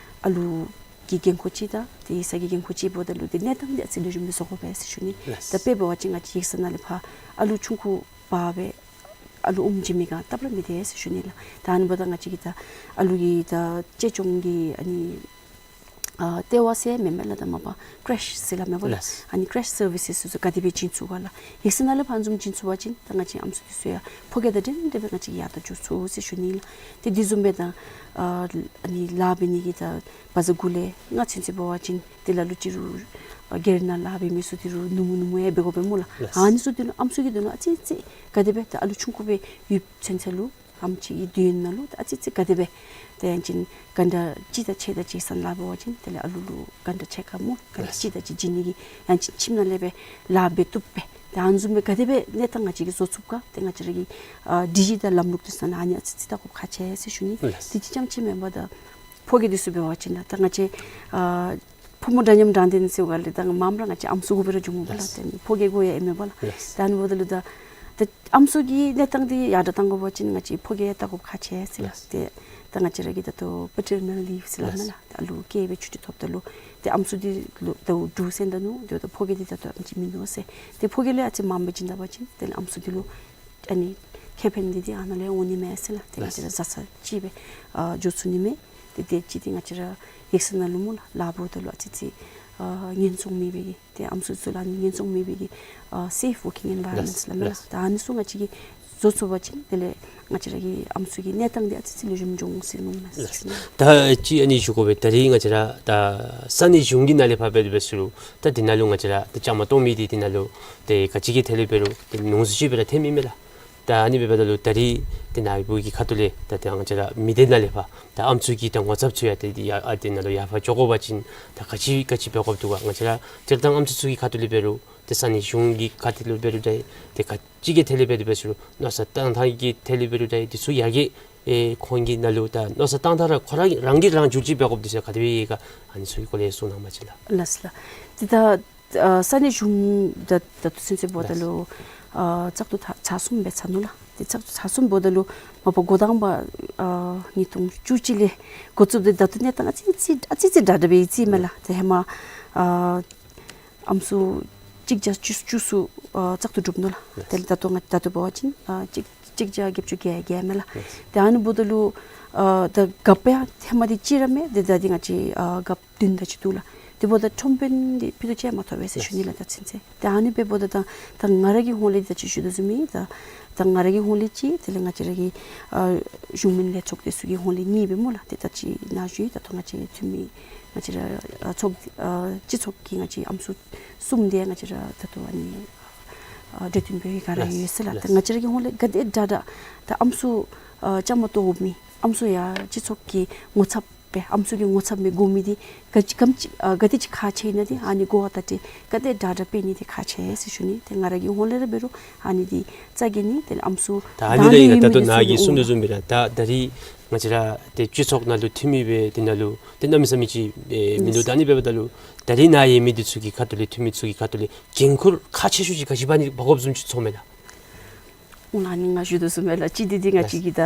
ཨ་ལུ་གི་འགན་ཁུར་ཅིག་དང་ཏེ་ཡིག་ཚང་གི་འགན་ཁུར་ཅིག་འབདཝ་ད་ལུ་ཏེ་གནས་སྟངས་འདི་ཨ་ཙི་ལེགས་ཤོམ་སྦེ་བཟོ་དགོ་པས་ཟེར་ཞུ་ནི། ཡེས། ད་དཔེ་འབད་བ་ཅིན་ང་བཅས་ཡིག་ཚང་ནང་ལས་ཕར་ཨ་ལུ་ཆུང་ཀུ་འབག་སྦེ་ཨ་ལུ་ཨོམ་བྱིན་མི་ག་སྟབས་ར་མི་བདེ་ཟེར་ཞུ་ནི་ལགས། ད་ཨ་ནི་འབདཝ་ད་ང་བཅས་ཀྱིས་ད་ཨ་ལུ་གི་ད་གཅེས་སྐྱོང་གི་ཨ་ནི་ཨ་ལྟེ་བ་ཟེར་མེན་མས་ལགས། ད་མ་པ་ཀྲེཤ་ཟེར་སླབ་མས་པ་ལགས། ལགས། ཨ་ནི་ཀྲེཤ་སར་བི་སེས་ཚུ་ག་དེ་སྦེ་བྱིན་ཚུགས་ག་ལགས། ཡིག་ཚང་ནང་ལས་ཕར་བཟུམ་བྱིན་ཚུགས་པ་ཅིན་ད་ང་བཅས་ཨམ་སྲུ་འདི་ཚུ་ཡང་ཕོ་སྐྱེས་དང་འདྲན་འདྲ་སྦེ་ང་བཅས་ཀྱིས་ཡར་དྲག་འགྱོ་ཚུགས་ཟེར་ཞུ་ནི་ལགས། ཏེ་འདི་བཟུམ་སྦེ་ད་ཨ་ཨ་ནི་ལཱ་འབད་ནི་གི་ད་བ་ཛ་དགུ་ལས་ལྔ་ཚུན་ཚོད་འབད་བ་ཅིན་ཏེ་ལ་ལུ་ཅིག་རུང་ཨ་སྒེར་ནང་ལཱ་འབད་མི་ཚུ་འདི་རུང་ནུབ་མོ་ནུབ་མོ་ཡང་འབད་དགོ་པས་སྨོ་ལགས། ལགས། ཨ་ནི་ཚུ་འདི་ལུ་ཨམ་སྲུ་གི་དོན་ལུ་ཨ་ཙི་ཙི་ག་དེ་སྦེ་ད་ཨ་ལུ་ཆུང་ཀུ་སྦེ་ཡོད་ཚུན་ཚོད་ལུ་ཨམ་ཅིག་གི་དུས་ཡུན་ནང་ལུ་ད་ཨ་ཙི་ཙི་ག་དེ་སྦེ་ཏེ་ཡང་ཅིན་ག་འདྲ་ཅིག་དང་ཕྱད་དེ་ཅིག་སོང་ལཱ་འབད་བ་ཅིན་དེ་ལས་ཨ་ལུ་ལུ་ག་འདྲ་ཕྱད་ག་སྨོ། ག་འདྲ་ཅིག་དང་ཅིག་བྱིན་ནི་གི་ཡང་ཅིན་ཁྱིམ་ནང་ལས་སྦེ་ལཱ་འབད་བཏུབ་པས། ཏེ་ཨ་ནི་བཟུམ་སྦེ་ག་དེ་སྦེ་གནས་སྟངས་ང་བཅས་ཀྱིས་བཟོ་ཚུགས་ག། ཏེ་ང་བཅས་ར་གི་ཨ་སྒྲིག་གཞི་དང་ལམ་ལུགས་འདི་ཚུ་ནང་ཨ་ནི་ཨ་ཙི་ཙི་བལྟ་དགོཔ་ཁག་ཆེ་ཟེར་ཞུ་ནི། ལགས། དེ་ཅིག་རྐྱངམ་ཅིག་མེན་པར་ད་ཕོ་སྐྱེས་འདི་ཚུ་འབད་བ་ཅིན་ད་ད་ང་བཅས་ཨ་ཕོ་མོ་འདྲ་མཉམ་དྲང་བདེན་ཟེར་བ་ལས་ད་མངམ་ར་ང་བཅས་ཨམ་སྲུ་དགོ་པས་ར་འགྱོཝ་མས་པ་ལགས། ལགས། ཏེ་ཕོ་སྐྱེས་དགོ་ཡང་ཨིན་མས་པ་ལགས། ལགས། ད་ཨ་ནི་འབདཝ་ད་ལུ་ད་ད་ཨམ་སྲུ་གི་གནས་སྟངས་འདི་ཡར་དྲག་གཏང་དགོ་པ་ཅིན་ང་བཅས་ཕོ་སྐྱེས་བལྟ་དགོཔ་ཁག་ཆེ་ཟེར་ལགས། ལགས། ཏེ་ད་ང་བཅས་ར་གི་ད་ལྟོ་པེ་ཊར་ནཱལ་ལིབ་ཟེར་སླབ་མས་ལགས། ལགས། ད་ཨ་ལུ་སྐྱེས་སྦེ་ཆུ་ཊི་ཐོབ་ད་ལུ་ཏེ་ཨམ་སྲུ་འདི་ལུ་ད་འབྲུག་སེང་ད་ནུག། ཏེ་ད་ཕོ་སྐྱེས་འདི་ད་ལྟོ་ཨ་ནི་ཅིག་མིན་འདུག་ཟེར། ཏེ་ཕོ་སྐྱེས་ལས་ཨ་ཙི་མངམ་སྦེ་བྱིན་ད་པ་ཅིན་དེ་ལས་ཨམ་སྲུ་འདི་ལུ་ཨ་ནི་ཁེ་ཕན་འདི་འདི་ཨ་ནཱ་ལས་འོང་ནི་མས་ཟེར་ལགས། ཏེ་ང་བཅས་ར་བཟའ་ཚང་གཅིག་སྦེ་ཨ་འགྱོ་ཚུགས་ནི་མས། ཏེ་དེ་ཅིག་འདི་ང་བཅས་ར་ཡིག་ཚང་ནང་ལུ་སྨོ་ལགས་ལཱ་འབདཝ་ད་ལུ་ཨ་ཙི་ཙི་ཨ་ངན་སོང་མེད་པའི་གི་ཏེ་ཨམ་སྲུ་ཚུ་ལུ་ཨ་ནི་ངན་སོང་མེད་པའི་གི་ཨ་སེཕ་ཝར་ཀིང་ཨེན་ཝའི་རོན་མེནཊ་ལགས། ལགས། ད་ཨ་ནི་ཚུ་ང་བཅས་ཀྱིས་བཟོ་ཚུགས་པ་ཅིན་དེ་ལས་ང་བཅས་ར་གི་ཨམ་སྲུ་གི་གནས་སྟངས་འདི་ཨ་ཙི་ཙི་ལེགས་ཤོམ་འགྱོ་འོང་ཟེར་མནོཝ་མས། ལགས། ད་ཅི་ཨ་ནི་ཞུ་དགོ་པས། ད་རིས་ང་བཅས་ར་ད་ས་གནས་གཞུང་གི་ནང་ལས་ཕར་འབད་དེ་འབད་ཟེར་རུང་ད་འདི་ནང་ལུ་ང་བཅས་ར་ད་བཅའ་མར་གཏོགས་མི་འདི་འདི་ནང་ལུ་ཏེ་ག་ཅི་གི་ཐད་ལས་འབད་རུང་ཏེ་ཉུང་སུ་ཅིག་སྦེ་ར་ཐོནམ་ཨིན་མས་ལགས། ད་ཨ་ནི་འབདཝ་ད་ལུ་ད་རིས་ཏེ་ནཱ་གི་ཁ་ཐུག་ལས་ད་ཏེ་ང་བཅས་ར་མི་སྡེ་ནང་ལས་ཕར་ད་ཨམ་སྲུ་གི་ད་ངོ་ཚབ་ཚུ་ཡང་ཏེ་ཡར་ཨ་འདི་ནང་ལུ་ཡར་ཕར་འགྱོ་དགོ་པ་ཅིན་ད་ག་ཅི་ག་ཅི་འབད་དགོཔ་འདུག་ག། ང་བཅས་ར་སྤྱིར་བཏང་ཨམ་སྲུ་ཚུ་གི་ཁ་ཐུག་ལས་འབད་རུང་ཏེ་ས་གནས་གཞུང་གི་ཁ་ཐུག་ལས་འབད་རུང་ད་ཏེ་ག་ཅི་གི་ཐད་ལས་འབད་དེ་འབད་ཟེར་རུང་མནོ་བསམ་བཏང་ཐངས་ཀྱི་ཐད་ལས་འབད་རུང་ད་འདི་ཚུ་ཡར་རྒྱས་ཨེ་ཁོང་གི་ནང་ལུ་ད་མནོ་བསམ་བཏང་ཐངས་ར་ཁོ་ར་རང་གིས་རང་བསྒྱུར་ཅིག་འབད་དགོཔ་འདུག་ཟེར་ག་དེ་སྦེ་ཡོད་ག། ཨ་ནི་ཚུ་གི་སྐོར་ལས་གསུང་གནང་བ་ཅིན་ལགས། ལགས་ལགས། ཏེ་ད་ཨ་ས་གནས་གཞུང་ད་ད་ལྟོ་ཚུན་ཚོད་འབདཝ་ད་ལུ་ཨ་བཙག་འཐུ་ཚར་ཚར་གསུམ་སྦེ་ཚར་ནུག་ལགས། ཏེ་བཙག་འཐུ་ཚར་གསུམ་འབདཝ་ད་ལུ་མ་པ་འགོ་དང་པ་ཨ་ཉིས་སྟོང་བཅུ་གཅིག་ལས་འགོ་བཙུགས་ཏེ་ད་ལྟོ་གནས་སྟངས་ཨ་ཙི་ཙི་ཨ་ཙི་ཙི་དྲག་དྲག་སྦེ་ཨིན་ཅི་མས་ལགས། ཏེ་ཧེ་མ་ཨ་ཨམ་སྲུ་གཅིག་བརྒྱ་བཅུ་བཅུ་ཚུ་ཨ་བཙག་འཐུ་གྲུབ་ནུག་ལགས། ཏེ་ད་ལྟོ་ང་ད་ལྟོ་འབད་བ་ཅིན་ཨ་གཅིག་གཅིག་བརྒྱ་བརྒྱད་ཅུ་གྱ་བརྒྱད་མས་ལགས། ཏེ་ཨ་ནི་འབདཝ་ད་ལུ་ཨ་ད་རྒཔོ་ཡང་ཧེ་མ་འདི་གཅིག་ར་མེད། ཏེ་ད་འདི་ང་བཅས་ཨ་རྒཔོ་བདུན་དེ་ཅིག་འདུག་ལགས། དེ་འབདཝ་ད་ཁྲོམ་དཔོན་འདི་ཕུད་རྡོག་གཅིག་ཡང་མ་ཐོབ་པས་ཟེར་ཞུ་ནི་ལགས་ད་ཚུན་ཚོད། ཏེ་ཨ་ནི་འབདཝ་ད་ད་ད་ང་ར་གི་ཧོངས་ལས་ད་ཅི་ཞུ་དོ་བཟུམ་སྦེ་ད་ད་ང་ར་གི་ཧོངས་ལས་ཅིག་དེ་ལས་ང་བཅས་ར་གི་ཨ་གཞུང་མིན་ལས་ཚོགས་འདི་ཚུ་གི་ཧོངས་ལས་གཉིས་སྦེ་སྨོ་ལགས། ཏེ་ད་ཅི་ནཱ་ཞུ་ཡི་ད་ལྟོ་ང་བཅས་འཐུས་མི་ང་བཅས་ར་ཨ་ཚོགས་ཨ་སྤྱི་ཚོགས་ཀྱི་ང་བཅས་ཨམ་སྲུ་གསུམ་འདི་ང་བཅས་ར་ད་ལྟོ་ཨ་ནི་ཨ་གྲོས་བསྟུན་འབད་ཡི་ག་ར་ཡོད་ཟེར་ལགས། ད་ང་བཅས་ར་གི་ཧོངས་ལས་ག་དེ་དྲག་དྲག་ད་ཨམ་སྲུ་ཨ་བཅའ་མར་གཏོགས་མི་ཨམ་སྲུ་ཡང་སྤྱི་ཚོགས་ཀྱི་ངོ་ཚབ་སྦེ་ཨམ་སྲུ་གི་ངོ་ཚབ་སྦེ་དགོ་མི་འདི་ག་ཅི་གམ་ཅི་ཨ་ག་དེ་ཅིག་ཁག་ཆེ་ཨིན་ན་འདི་ཨ་ནི་གོ་བ་བརྡ་སྤྲོད་ག་དེ་དྲག་དྲག་འབད་ནི་འདི་ཁག་ཆེ་ཟེར་ཞུ་ནི། ཏེ་ང་ར་གི་ཧོངས་ལས་ར་འབད་རུང་ཨ་ནི་འདི་རྩ་འགེངས་ནི་དེ་ལས་ཨམ་སྲུ་ད་ཨ་ནི་ལགས་ཨིན་ན་ད་ལྟོ་ནཱ་གིས་གསུང་དོ་བཟུམ་སྦེ་ར་ད་ད་རིས་ང་བཅས་ར་ཏེ་སྤྱི་ཚོགས་ནང་ལུ་འཐུས་མི་སྦེ་འདི་ནང་ལུ་ཏེ་གནམ་མེད་ས་མེད་ཅིག་ཨེ་མིན་འདུག། ད་ཨ་ནི་འབདཝ་ད་ལུ་ད་རིས་ནཱ་ཡོད་མི་འདི་ཚུ་གི་ཁ་ཐུག་ལས་འཐུས་མི་ཚུ་གི་ཁ་ཐུག་ལས་འགན་ཁུར་ཁག་ཆེ་ཤོས་ཅིག་ག་ཅི་འབག་ནི་འབག་དགོཔ་བཟུམ་ཅིག་ཚོར་མས་ལགས། ཨོ་ཨ་ནི་ང་ཞུ་དོ་བཟུམ་སྦེ་ལགས་ཅིག་འདི་འདི་ང་བཅས་ཀྱིས་ད་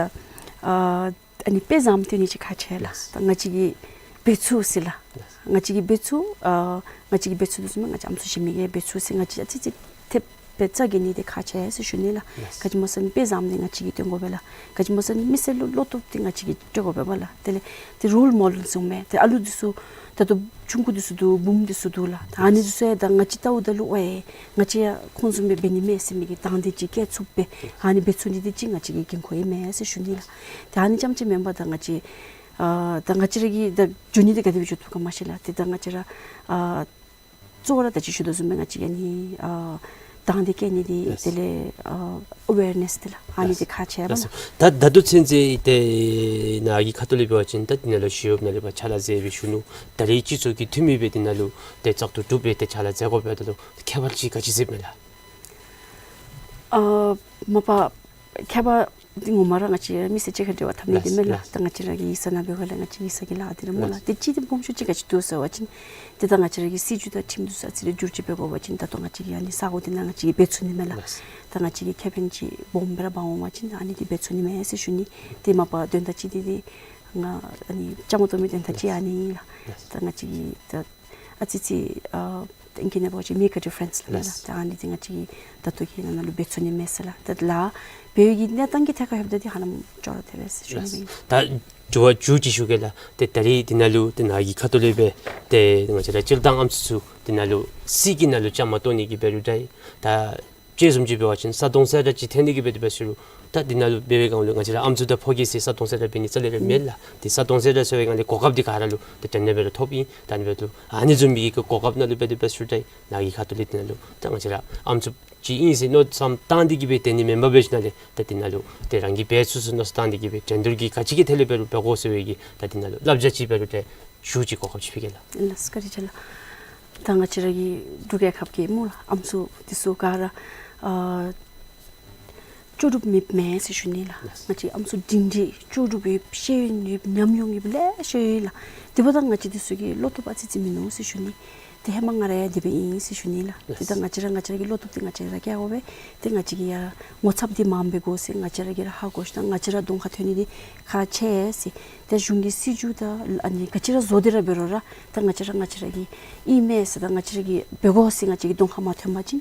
ཨ་ཨ་ནི་དཔེ་བཟང་སྟོན་ནི་ཅིག་ཁག་ཆེ་ལགས། ད་ང་བཅས་ཀྱི་འབད་ཚུགས་ཟེར་ལགས། ང་བཅས་ཀྱི་འབད་ཚུགས་ཨ་ང་བཅས་ཀྱི་འབད་ཚུགས་དོ་བཟུམ་སྦེ་ང་བཅས་ཨམ་སྲུ་གཞན་མི་གིས་འབད་ཚུགས་ཟེར་ང་བཅས་ཨ་ཙི་ཙི་ཐེབས་ དཔེ་རྩ་འགེངས་ནི་འདི་ཁག་ཆེ་ཟེར་ཞུ་ནི་ལགས། ལགས། ག་ཅི་སྨོ་ཟེར་ན་དཔེ་བཟང་འདི་ང་བཅས་ཀྱིས་སྟོན་དགོ་པས་ལགས། ག་ཅི་སྨོ་ཟེར་ན་མི་སེར་ལུ་བློ་སྟོབས་འདི་ང་བཅས་ཀྱིས་སྤྲོད་དགོ་པས་སྨོ་ལགས། དེ་ལས་ཏེ་རོལ་མོ་ཌེལ་བཟུམ་སྦེ་ཏེ་ཨ་ལུ་འདི་ཚུ་ད་ལྟོ་ཆུང་ཀུ་འདི་ཚུ་འདུག་བུམོ་འདི་ཚུ་འདུག་ལགས། ད་ཨ་ནི་འདི་ཚུ་ཡང་ད་ང་བཅས་ལྟཝ་ད་ལུ་ཝའེ་ང་བཅས་ཡང་ཁོང་བཟུམ་སྦེ་འབད་ནི་མས་ཟེར་མི་གི་དང་འདོད་ཅིག་བསྐྱེད་ཚུགསཔ་སྦེ་ཨ་ནི་འབད་ཚུགས་ནི་འདི་ཅིག་ང་བཅས་ཀྱི་འགན་ཁུར་ཨིན་མས་ཟེར་ཞུ་ནི་ལགས། ད་ཨ་ནི་རྐྱངམ་ཅིག་མེན་པར་ད་ང་བཅས་ཨ་ད་ང་བཅས་ར་གི་ད་འགྱོ་ནི་འདི་ག་དེ་སྦེ་འགྱོ་བཏུབ་ག་མ་ཤེས་ལགས། ཏེ་ད་ང་བཅས་ར་ཨ་གཙོ་བོ་ར་ད་ཅི་ཞུ་དོ་བཟུམ་སྦེ་ང་བཅས་ཀྱི་ཨ་ནི་ཨ་དང་འདོད་བསྐྱེད་ནི་འདི། ལགས། དེ་ལས་ཨ་ཨ་ཝེར་ནེསི་འདི་ལགས། ཨ་ནི་འདི་ཁག་ཆེ་བས་ལགས། ལགས། ད་ད་ལྟོ་ཚུན་ཚོད་ཏེ་ནཱ་གི་ཁ་ཐུག་ལས་འབད་བ་ཅིན་ད་འདི་ནང་ལུ་ཞི་གཡོགཔ་ནང་ལས་ཕར་ཕྱག་ལཱ་མཛད་སྦེ་བཞུགས་ནུག། ད་རེས་སྤྱི་ཚོགས་ཀྱི་འཐུས་མི་སྦེ་འདི་ནང་ལུ་ཏེ་བཙག་འཐུ་གྲུབ་སྦེ་ཏེ་ཕྱག་ལཱ་མཛད་དགོཔ་ད་ལུ་ཁྱད་པར་ཅིག་ག་ཅི་གཟིགསཔ་མས་ལགས། ཨ་མ་པ་ཁྱད་པར་འདི་ངོ་མ་ར་ང་བཅས་མི་སེར་གཅིག་ཁར་འབྲེལ་བ་འཐབ་ནི་འདི་མས་ལགས། ལགས། ད་ང་བཅས་ར་གི་ཡིག་ཚང་ནང་འབད་བ་ལས་ང་བཅས་ཡིག་ཚང་གི་ལཱ་འདི་ར་སྨོ་ལགས། ལགས། ཏེ་གཅིག་འདི་སྦོམ་ཤོས་ཅིག་ག་ཅི་འདུག་ཟེར་བ་ཅིན་ཏེ་ད་ང་བཅས་ར་གི་སྲིད་བྱུས་དང་ཁྲིམས་འདི་ཚུ་ཨ་ཙི་རེ་བསྒྱུར་བཅོས་འབད་དགོ་པ་ཅིན་ད་ལྟོ་ང་བཅས་ཀྱི་ཨ་ནི་ས་གོ་འདི་ནང་ང་བཅས་ཀྱིས་འབད་ཚུགས་ནི་མས་ལགས། ལགས། ད་ང་བཅས་ཀྱི་ཁེ་ཕན་ཅིག་སྦོམ་སྦེ་ར་འབག་འོང་བ་ཅིན་ཨ་ནི་འདི་འབད་ཚུགས་ནི་མས་ཟེར་ཞུ་ནི། ཏེ་མ་པ་དོན་དག་ཅིག་འདི་འདི་ང་ཨ་ནི་བཅའ་མར་གཏོགས་མི་དོན་དག་ཅིག་ཨ་ནི་ལགས། ལགས། ད་ང་བཅས་ཀྱིས་ད་ཨ་ཙི་ཙི་ཨ་ཏེ་ཨིང་སྐད་ནང་འབད་བ་ཅིན་make a difference ལགས། ལགས། ད་ཨ་ནི་འདི་ང་བཅས་ཀྱིས་ད་ལྟོ་གི་ནང་ན་ལུ་འབད་ཚུགས་ནི་མས་ཟེར་ལགས། ད་ལཱ་འབད་བའི་གི་གནས་སྟངས་ཀྱི་ཐད་ཁར་ལྷོདཔ་ད་འདི་ཧ་ལམ་ཅོག་ར་འཐད་པས་ཟེར་ཞུ་ནི་ཨིན། ད་དྲི་བ་མཇུག་ཅིག་ཞུ་གེ་ལགས། ཏེ་ད་རེས་འདི་ནང་ལུ་ཏེ་ནཱ་གི་ཁ་ཐུག་ལས་སྦེ་ཏེ་ང་བཅས་ར་སྤྱིར་བཏང་ཨམ་སྲུ་ཚུ་འདི་ནང་ལུ་སྲིད་ཀྱི་ནང་ལུ་བཅའ་མར་གཏོགས་ནི་གི་འབད་རུང་འདྲ་ད་དཔྱེ་བཟུམ་ཅིག་འབད་བ་ཅིན་ས་དོང་ཟེར་ར་ཅིག་འཐེན་ནི་གི་འབད་དེ་འབད་ཟེར་རུང་ད་འདི་ནང་ལུ་འབད་བའི་སྒང་ལུ་ང་བཅས་ར་ཨམ་སྲུ་དང་ཕོ་སྐྱེས་ཟེར་ས་དོང་ཟེར་ར་འབད་ནི་རྩ་ལས་ར་མེད་ལགས། ཏེ་ས་དོང་ཟེར་ར་ཟེར་བའི་སྒང་ལས་གོ་སྐབས་འདི་ག་ར་ལུ་ཏེ་དོན་དག་སྦེ་ར་ཐོབ་ཨིན། ད་ཨ་ནི་འབདཝ་ད་ལུ་ཨ་ནི་བཟུམ་མའི་གི་གོ་སྐབས་ནང་ལུ་འབད་དེ་འབད་ཟེར་རུང་ད་ནཱ་གི་ཁ་ཐུག་ལས་འདི་ནང་ལུ་ད་ང་བཅས་ར་ཨམ་སྲུ་ཅིག་ཨིན་ཟེར་མནོ་བསམ་བཏང་སྟེ་གི་སྦེ་སྡོད་ནི་མེན་པར་སྦེ་ཞིནམ་ལས་ད་འདི་ནང་ལུ་ཏེ་རང་གིས་འབད་ཚུགས་ཚུགས་མནོ་བསམ་བཏང་སྟེ་གི་སྦེ་འགྲན་བསྡུར་གྱི་ག་ཅི་གི་ཐད་ལས་འབད་རུང་འབད་དགོ་ཟེར་བའི་གི་ད་འདི་ནང་ལུ་བསླབ་བྱ་ཅིག་འབད་རུང་ཏེ་ཞུ་ཅིག་གོ་སྐབས་ཅིག་ཕུལ་གེ་ལགས། ལགས་སོ་བཀའ་དྲིན་ཆེ་ལགས། ད་ང་བཅས་ར་གི་འབྲུག་རྒྱལ་ཁབ་ཀྱི་སྨོ་ལགས་ཨམ་སྲུ་འདི་ཚུ་ག་ར་ཨ་ལྕོགས་གྲུབ་མེདཔ་མེན་ཟེར་ཞུ་ནི་ལགས། ལགས། ང་བཅས་ཨམ་སྲུ་སྒྲིང་སྒྲི་ལྕོགས་གྲུབ་ཡོདཔ་ཤེས་ཡོན་ཡོདཔ་ཉམས་མྱོང་ཡོདཔ་ལེ་ཤ་ཡོད་ལགས། དེ་འབདཝ་ད་ང་བཅས་འདི་ཚུ་གི་བློ་སྟོབས་ཨ་ཙི་ཙི་མིན་ནུག་ཟེར་ཞུ་ནི། ཏེ་ཧེ་མ་ང་ར་ཡང་དེ་སྦེ་ཨིན་ཟེར་ཞུ་ནི་ལགས། ལགས། ཏེ་ད་ང་བཅས་ར་ང་བཅས་ར་གི་བློ་སྟོབས་འདི་ང་བཅས་ར་བསྐྱེད་དགོ་པས། ཏེ་ང་བཅས་ཀྱིས་ཡང་ངོ་ཚབ་འདི་མངམ་འབད་དགོ་ཟེར་ང་བཅས་ར་གིས་ར་ཧ་གོ་ཞིནམ་ང་བཅས་ར་གདོང་ཁར་ཐོན་ནི་འདི་ཁག་ཆེ་ཟེར། ཏེ་གཞུང་གི་སྲིད་བྱུས་དང་ཨ་ནི་ག་ཅི་ར་བཟོ་སྟེ་ར་འབད་རུང་ར་ད་ང་བཅས་ར་ང་བཅས་ར་གི་ཨིན་མས་ཟེར་ད་ང་བཅས་ར་གིས་འབད་དགོ་ཟེར་ང་བཅས་ཀྱི་གདོང་ཁར་མ་ཐོན་པ་ཅིན་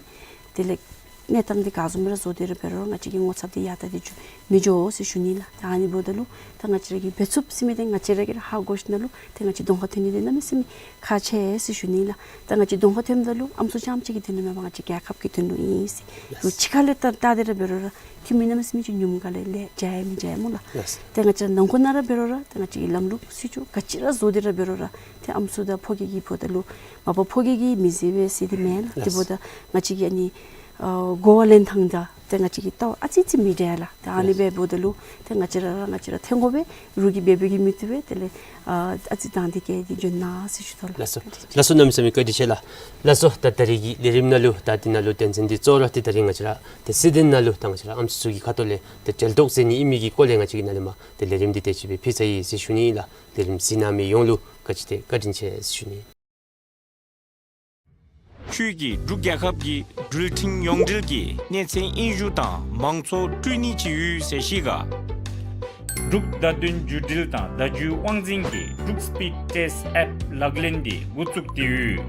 དེ་ལས་གནས་སྟངས་འདི་ག་བཟུམ་ར་བཟོ་སྟེ་ར་འབད་རུང་ར་ང་བཅས་ཀྱི་ངོ་ཚབ་འདི་ཡར་ལྟ་སྟེ་འགྱོ་མི་འགྱོ་ཟེར་ཞུ་ནི་ལགས། ད་ཨ་ནི་འབདཝ་ད་ལུ་ད་ང་བཅས་ར་གིས་འབད་ཚུགསཔ་ཟེར་མི་འདི་ང་བཅས་ར་གིས་ར་ཧ་གོ་ཞིནམ་ལས་ཏེ་ང་བཅས་གདོང་ཁར་ཐོན་ནི་འདི་གནམ་མེད་ས་མེད་ཁག་ཆེ་ཟེར་ཞུ་ནི་ལགས། ད་ང་བཅས་གདོང་ཁར་ཐོནམ་ད་ལུ་ཨམ་སྲུ་རྐྱངམ་ཅིག་གི་དོན་ལུ་མེན་པར་ང་བཅས་རྒྱལ་ཁབ་ཀྱི་དོན་ལུ་ཨིན་ཟེར། ལགས། ལུ་ཕྱི་ཁ་ལས་ལྟ་ལྟ་སྟེ་ར་འབད་རུང་ར་འཐུས་མི་གནམ་མེད་ས་མེད་ཅིག་ཉུངམ་ག་ལས་ལས་བྱ་ཡང་མི་བྱ་ཡང་སྨོ་ལགས། ལགས། ཏེ་ང་བཅས་ར་ནང་འཁོད་ནང་ར་འབད་རུང་ར་ཏེ་ང་བཅས་ཀྱི་ལམ་ལུགས་སྲིད་བྱུས་ག་ཅི་ར་བཟོ་སྟེ་ར་འབད་རུང་ར་ཏེ་ཨམ་སྲུ་དང་ཕོ་སྐྱེས་ཀྱི་འབདཝ་ད་ལུ་མ་པ་ཕོ་སྐྱེས་ཀྱིས་མི་བཟོད་པས་ཟེར་འདི་མེན་ལགས། ལགས། དེ་འབདཝ་ད་ང་བཅས་ཀྱི་ཨ་ནི་ཨ་གོ་བ་ལེན་ཐངས་དང་ཏེ་ང་བཅས་ཀྱི་ལྟ་བ་ཨ་ཙི་ཙི་མི་འདྲ་ལགས། ཏེ་ཨ་ནི་ལགས། འབདཝ་ད་ལུ་ཏེ་ང་བཅས་ར་ར་ང་བཅས་ར་ཐོན་དགོ་པས། རོགས་ཀྱིས་འབད་འབད་གི་མི་བཏུབ་པས། དེ་ལས་ཨ་ཨ་ཙི་དང་འདོད་བསྐྱེད་དེ་འགྱོ་ན་ཟེར་ཞུ་དོ་ལགས། ལགས་སོ། ལགས་སོ། གནམ་མེད་ས་མེད་བཀའ་དྲིན་ཆེ་ལགས། ལགས་སོ། ད་ད་རེས་ཀྱི་ལས་རིམ་ནང་ལུ་ད་འདི་ནང་ལུ་དོན་ཚན་འདི་གཙོ་བོ་ར་ཏེ་ད་རེས་ང་བཅས་ར་ཏེ་སྲིད་དོན་ནང་ལུ་ད་ང་བཅས་ར་ཨམ་སྲུ་ཚུ་གི་ཁ་ཐུག་ལས་ཏེ་འབྲེལ་གཏོགས་མཛད་ནི་ཨིན་མི་གི་སྐོར་ལས་ང་བཅས་ཀྱིས་ནཱ་ལས་མར་ཏེ་ལས་རིམ་འདི་དེ་ཅིག་སྦེ་ཕུལ་ཚར་ཡི་ཟེར་ཞུ་ནི་ཨིན་ལགས། ལས་རིམ་གཟིགས་གནང་མི་ཡོངས་ལུ་བཀའ་དྲིན་ཆེ་བཀའ་དྲིན་ཆེ་ཟེར་ཞུ་ནི། ཁྱོད་ཀྱིས་འབྲུག་རྒྱལ་ཁབ་ཀྱི་འགྲུལ་འཕྲིན་ཡོངས་འབྲེལ་གྱི་གནས་ཚད་དབྱིན་ཞུ་དང་མང་ཚོགས་སྤྲོད་ནི་ཅིག་ཡོད་ཟེར་ཤེས་ག། འབྲུག་བརྡ་དོན་བརྒྱུད་འབྲེལ་དང་བརྡ་བརྒྱུད་དབང་འཛིན་གྱིས་འབྲུག་སི་པིཌ་ཊེསཊ་ཨེཔ་ལག་ལེན་འདི་འགོ་བཙུགས་ཏེ་ཡོད།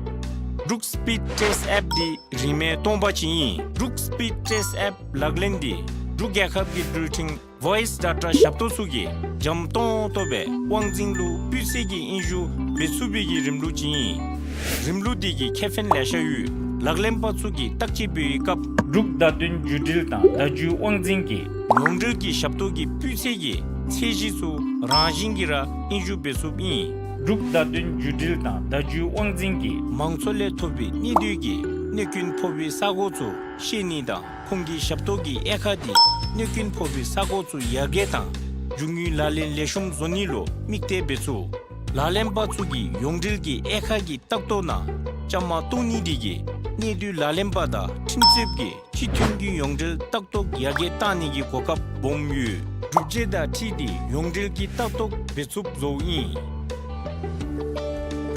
འབྲུག་སི་པིཌ་ཊེསཊ་ཨེཔ་འདི་རིན་མེད་སྟོང་པ་ཅིག་ཨིན། འབྲུག་སི་པིཌ་ཊེསཊ་ཨེཔ་ལག་ལེན་འདི་འབྲུག་རྒྱལ་ཁབ་ཀྱི་འགྲུལ་འཕྲིན་ཝོའིསི་ཌེ་ཊ་ཞབས་ཏོག་ཚུ་གིས་འཇམ་ཏོང་ཏོ་སྦེ་དབང་འཛིན་ལུ་སྤུས་ཚད་ཀྱི་དབྱིན་ཞུ་འབད་ཚུགས་པའི་གི་རིམ་ལུགས་ཅིག་ཨིན། རིམ་ལུགས་འདི་གི་ཁེ་ཕན་ལེ་ཤ་ཡོད། ལག་ལེན་པ་ཚུ་གིས་བརྟག་དཔྱད་འབད་བའི་སྐབས་འབྲུག་བརྡ་དོན་བརྒྱུད་འབྲེལ་དང་བརྡ་བརྒྱུད་དབང་འཛིན་གྱི་ཡོངས་འབྲེལ་གྱི་ཞབས་ཏོག་གི་སྤུས་ཚད་ཀྱི་ཚད་གཞི་ཚུ་རང་བཞིན་གྱིས་ར་དབྱིན་ཞུ་འབད་ཚུགསཔ་ཨིན། འབྲུག་བརྡ་དོན་བརྒྱུད་འབྲེལ་དང་བརྡ་བརྒྱུད་དབང་འཛིན་གྱིས་མང་ཚོགས་ལས་ཐོབ་པའི་གནད་སྡུད་ཀྱི་གནོད་སྐྱོན་ཕོག་པའི་ས་གོ་ཚུ་ཤེས་ནི་དང་ཁོང་གི་ཞབས་ཏོག་གི་དབྱེ་ཁག་འདི་གནོད་སྐྱོན་ཕོག་པའི་ས་གོ་ཚུ་ཡར་རྒྱས་དང་རྒྱུ་དངོས་ལག་ལེན་ལེགས་ཤོམ་བཟོ་ནི་ལུ་དམིགས་གཏད་འབད་ཚུགས། ལག་ལེན་པ་ཚུ་གིས་ཡོངས་འབྲེལ་གྱི་དབྱེ་ཁག་གི་ལྟ་རྟོག་ནང་བཅའ་མར་གཏོགས་ནི་འདི་གིས་གནས་སྡུད་ལག་ལེན་པ་དང་ཁྲིམས་རྩོདཔ་གི་སྤྱི་མཐུན་གྱི་ཡོངས་འབྲེལ་ལྟ་རྟོག་ཡར་རྒྱས་གཏང་ནི་གི་གོ་སྐབས་སྦོམ་ཡོད། སྒྲུབ་བྱེད་དང་འཁྲིལ་ཏེ་ཡོངས་འབྲེལ་གྱི་ལྟ་རྟོག་འབད་ཚུགསཔ་བཟོཝ་ཨིན།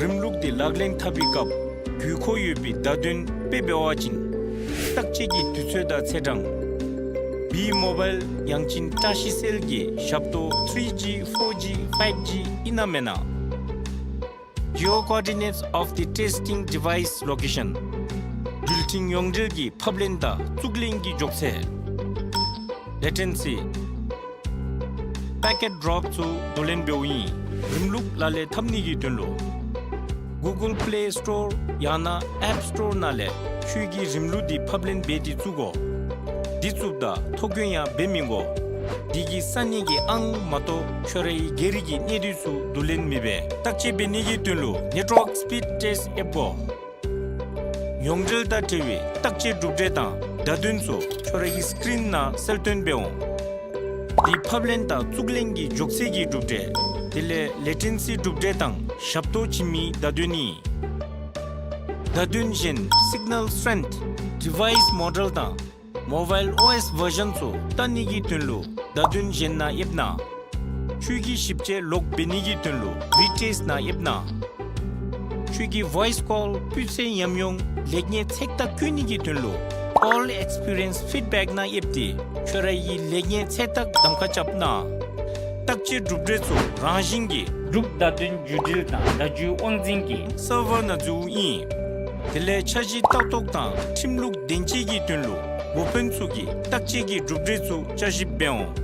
རིམ་ལུགས་འདི་ལག་ལེན་འཐབ་པའི་སྐབས་དགོས་མཁོ་ཡོད་པའི་བརྡ་དོན་དཔེ་འབད་བ་ཅིན་བརྟག་དཔྱད་ཀྱི་དུས་ཚོད་དང་ཚེས་གྲངས། བི་མོ་བཱའིལ་ཡང་ཅིན་བཀྲ་ཤིས་སེལ་གྱི་ཞབས་ཏོག་ཐི་རི་ཇི་ཕོར་ཇི་ཕའིབ་ཇི་ཨིན་ན་མེན་ན། Geo coordinates of the testing device location. འགྲུལ་འཕྲིན་ཡོངས་འབྲེལ་གྱི་ཕབ་ལེན་དང་བཙུགས་ལེན་གྱི་མགྱོགས་ཚད། Latency། Packet Drop ཚུ་བསྡུ་ལེན་འབདཝ་ཨིན། རིམ་ལུགས་ལག་ལེན་འཐབ་ནི་གི་དོན་ལུ་Google Play Store ཡང་ན་App Store ནང་ལས་ཁྱོད་ཀྱི་རིམ་ལུགས་འདི་ཕབ་ལེན་འབད་དེ་བཙུགས་དགོ། འདི་བཙུགསཔ་ད་ཐོ་བཀོད་ཡང་འབད་མི་དགོ། འདི་གིས་ས་གནས་ཀྱི་ཨང་མ་གཏོགས་ཁྱོད་རའི་སྒེར་གྱི་གནས་སྡུད་ཚུ་བསྡུ་ལེན་མི་འབད། བརྟག་དཔྱད་འབད་ནི་གི་དོན་ལུ་Network Speed Test ཨེབ་དགོ། ཡོངས་འབྲེལ་དང་འབྲེལ་བའི་བརྟག་དཔྱད་གྲུབ་འབྲས་དང་བརྡ་དོན་ཚུ་ཁྱོད་རའི་སི་ཀྲིན་ནང་གསལ་སྟོན་འབད་འོང་། འདི་ཕབ་ལེན་དང་བཙུགས་ལེན་གྱི་མགྱོགས་ཚད་ཀྱི་གྲུབ་འབྲས། དེ་ལས་ལེ་ཊེན་སི་གྲུབ་འབྲས་དང་ཞབས་ཏོག་བྱིན་མིའི་བརྡ་དོན་ཨིན། བརྡ་དོན་གཞན་Signal Strength། Device Model དང་Mobile O S version ཚུ་བལྟ་ནི་གི་དོན་ལུ་བརྡ་དོན་གཞན་ནང་ཨེབ་གནང་། ཁྱོད་ཀྱི་ཞིབ་དཔྱད་ལོག་འབད་ནི་གི་དོན་ལུ་Retest ནང་ཨེབ་གནང་། ཁྱོད་ཀྱི་Voice Call སྤུས་ཚད་ཉམས་མྱོང་ལེགས་ཉེས་ཚད་བརྟག་བཀོད་ནི་གི་དོན་ལུ་All Experience Feedback ནང་ཨེབ་སྟེ་ཁྱོད་རའི་ལེགས་ཉེས་ཚད་བརྟག་གདམ་ཁ་རྐྱབ་གནང་། བརྟག་དཔྱད་གྲུབ་འབྲས་ཚུ་རང་བཞིན་གྱིས་འབྲུག་བརྡ་དོན་བརྒྱུད་འབྲེལ་དང་བརྡ་བརྒྱུད་དབང་འཛིན་གྱི་སར་ཝར་ནང་འཛུལཝ་ཨིན། དེ་ལས་འཆར་གཞི་ལྟ་རྟོག་དང་ཁྲིམས་ལུགས་བདེན་དཔྱད་ཀྱི་དོན་ལུ་འགོ་དཔོན་ཚུ་གིས་བརྟག་དཔྱད་ཀྱི་གྲུབ་འབྲས་ཚུ་བསྐྱར་ཞིབ་འབད་འོང་།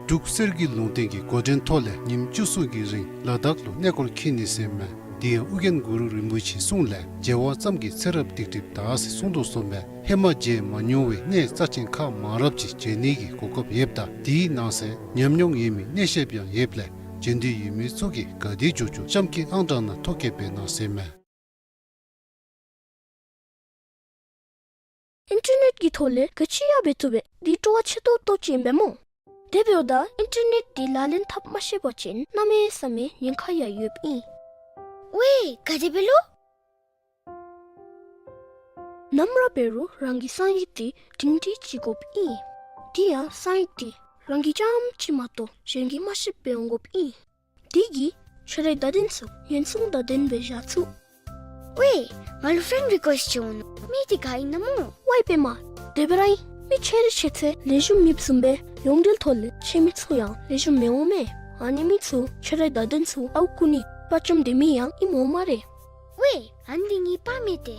འབྲུག་གསེར་གྱི་ལུང་བསྟན་གྱི་འགོ་འདྲེན་ཐོག་ལས་ཉིནམ་བཅུ་གསུམ་གྱི་རིང་ལ་དྭགས་ལུ་གནས་སྐོར་འཁྱིད་ནི་ཟེར་མས། དེ་ཡང་ཨོ་རྒྱན་གུ་རུ་རིན་པོ་ཆེའི་གསུང་ལས་མཇལ་བ་ཙམ་གྱིས་ཚེ་རབས་སྡིག་སྒྲིབ་དག་ཟེར་གསུངས་དོ་བཟུམ་སྦེ་ཧེ་མ་མཇལ་མ་མྱོང་བའི་གནས་རྩ་ཆེན་ཁག་མང་རབས་ཅིག་མཇལ་ནི་གི་གོ་སྐབས་ཡོདཔ་ད་དེའི་ནང་གསེས་ཉམས་མྱོང་ཡོད་མི་གནས་བཤདཔ་ཡང་ཡོདཔ་ལས་མཇལ་འདོད་ཡོད་མི་ཚུ་གིས་ག་དེ་མགྱོགས་མགྱོགས་གཤམ་གྱི་ཨང་གྲངས་ནང་ཐོ་བཀོད་འབད་གནང་ཟེར་མས། ཨིན་ཊར་ནེཊ་ཀྱི་ཐོག་ལས་ག་ཅི་ཡང་འབད་བཏུབ་པས། འདི་སྤྲོ་བ་ཆེ་ཏོག་ཏོ་ཅིག་ཨིན་པས་སྨོ། དེ་འབདཝ་ད་ཨིན་ཊར་ནེཊ་འདི་ལག་ལེན་འཐབ་མ་ཤེས་པ་ཅིན་གནམ་མེད་ས་མེད་ཉེན་ཁ་ཡང་ཡོདཔ་ཨིན། ཝའེ་ག་དེ་སྦེ་ལོ། ནམ་ར་འབད་རུང་རང་གི་གསང་ཡིག་འདི་སྒྲིང་སྒྲི་ཅིག་དགོཔ་ཨིན། དེ་ཡང་གསང་ཡིག་འདི་རང་གིས་རྐྱངམ་གཅིག་མ་གཏོགས་གཞན་གྱིས་མ་ཤེསཔ་སྦེ་འོང་དགོཔ་ཨིན། དེ་གིས་ཁྱོད་རའི་བརྡ་དོན་ཚུ་ཉེན་སྲུང་དང་ལྡནམ་སྦེ་བཞག་ཚུགས། ཝའེ་ང་ལུ་ཕེརེནཌ་རི་ཀུ་ཨེསཊ་ཅིག་འོང་ནུག། མི་འདི་ག་ཨིན་ན་སྨོ། ཝའེ་པདྨ། དེ་སྦེ་ར་ཨིན། མི་ཆེ་རི་ཆེ་ཚེ་ལེགས་ཤོམ་མེདཔ་བཟུམ་སྦེ་ཡོངས་འབྲེལ་ཐོག་ལས་ཆེ་མི་ཚུ་ཡང་ལེགས་ཤོམ་མི་འོང་མས། ཨ་ནི་མི་ཚུ་ཁྱོད་རའི་བརྡ་དོན་ཚུ་ཨརཝ་རྐུ་ནི་དཔའ་བཅམ་སྡོད་མི་ཡང་ཨིནམ་འོང་སྨ་རེ། ཝའེ་ཨ་ནི་འདི་ངེའི་པར་མས་ཏེ།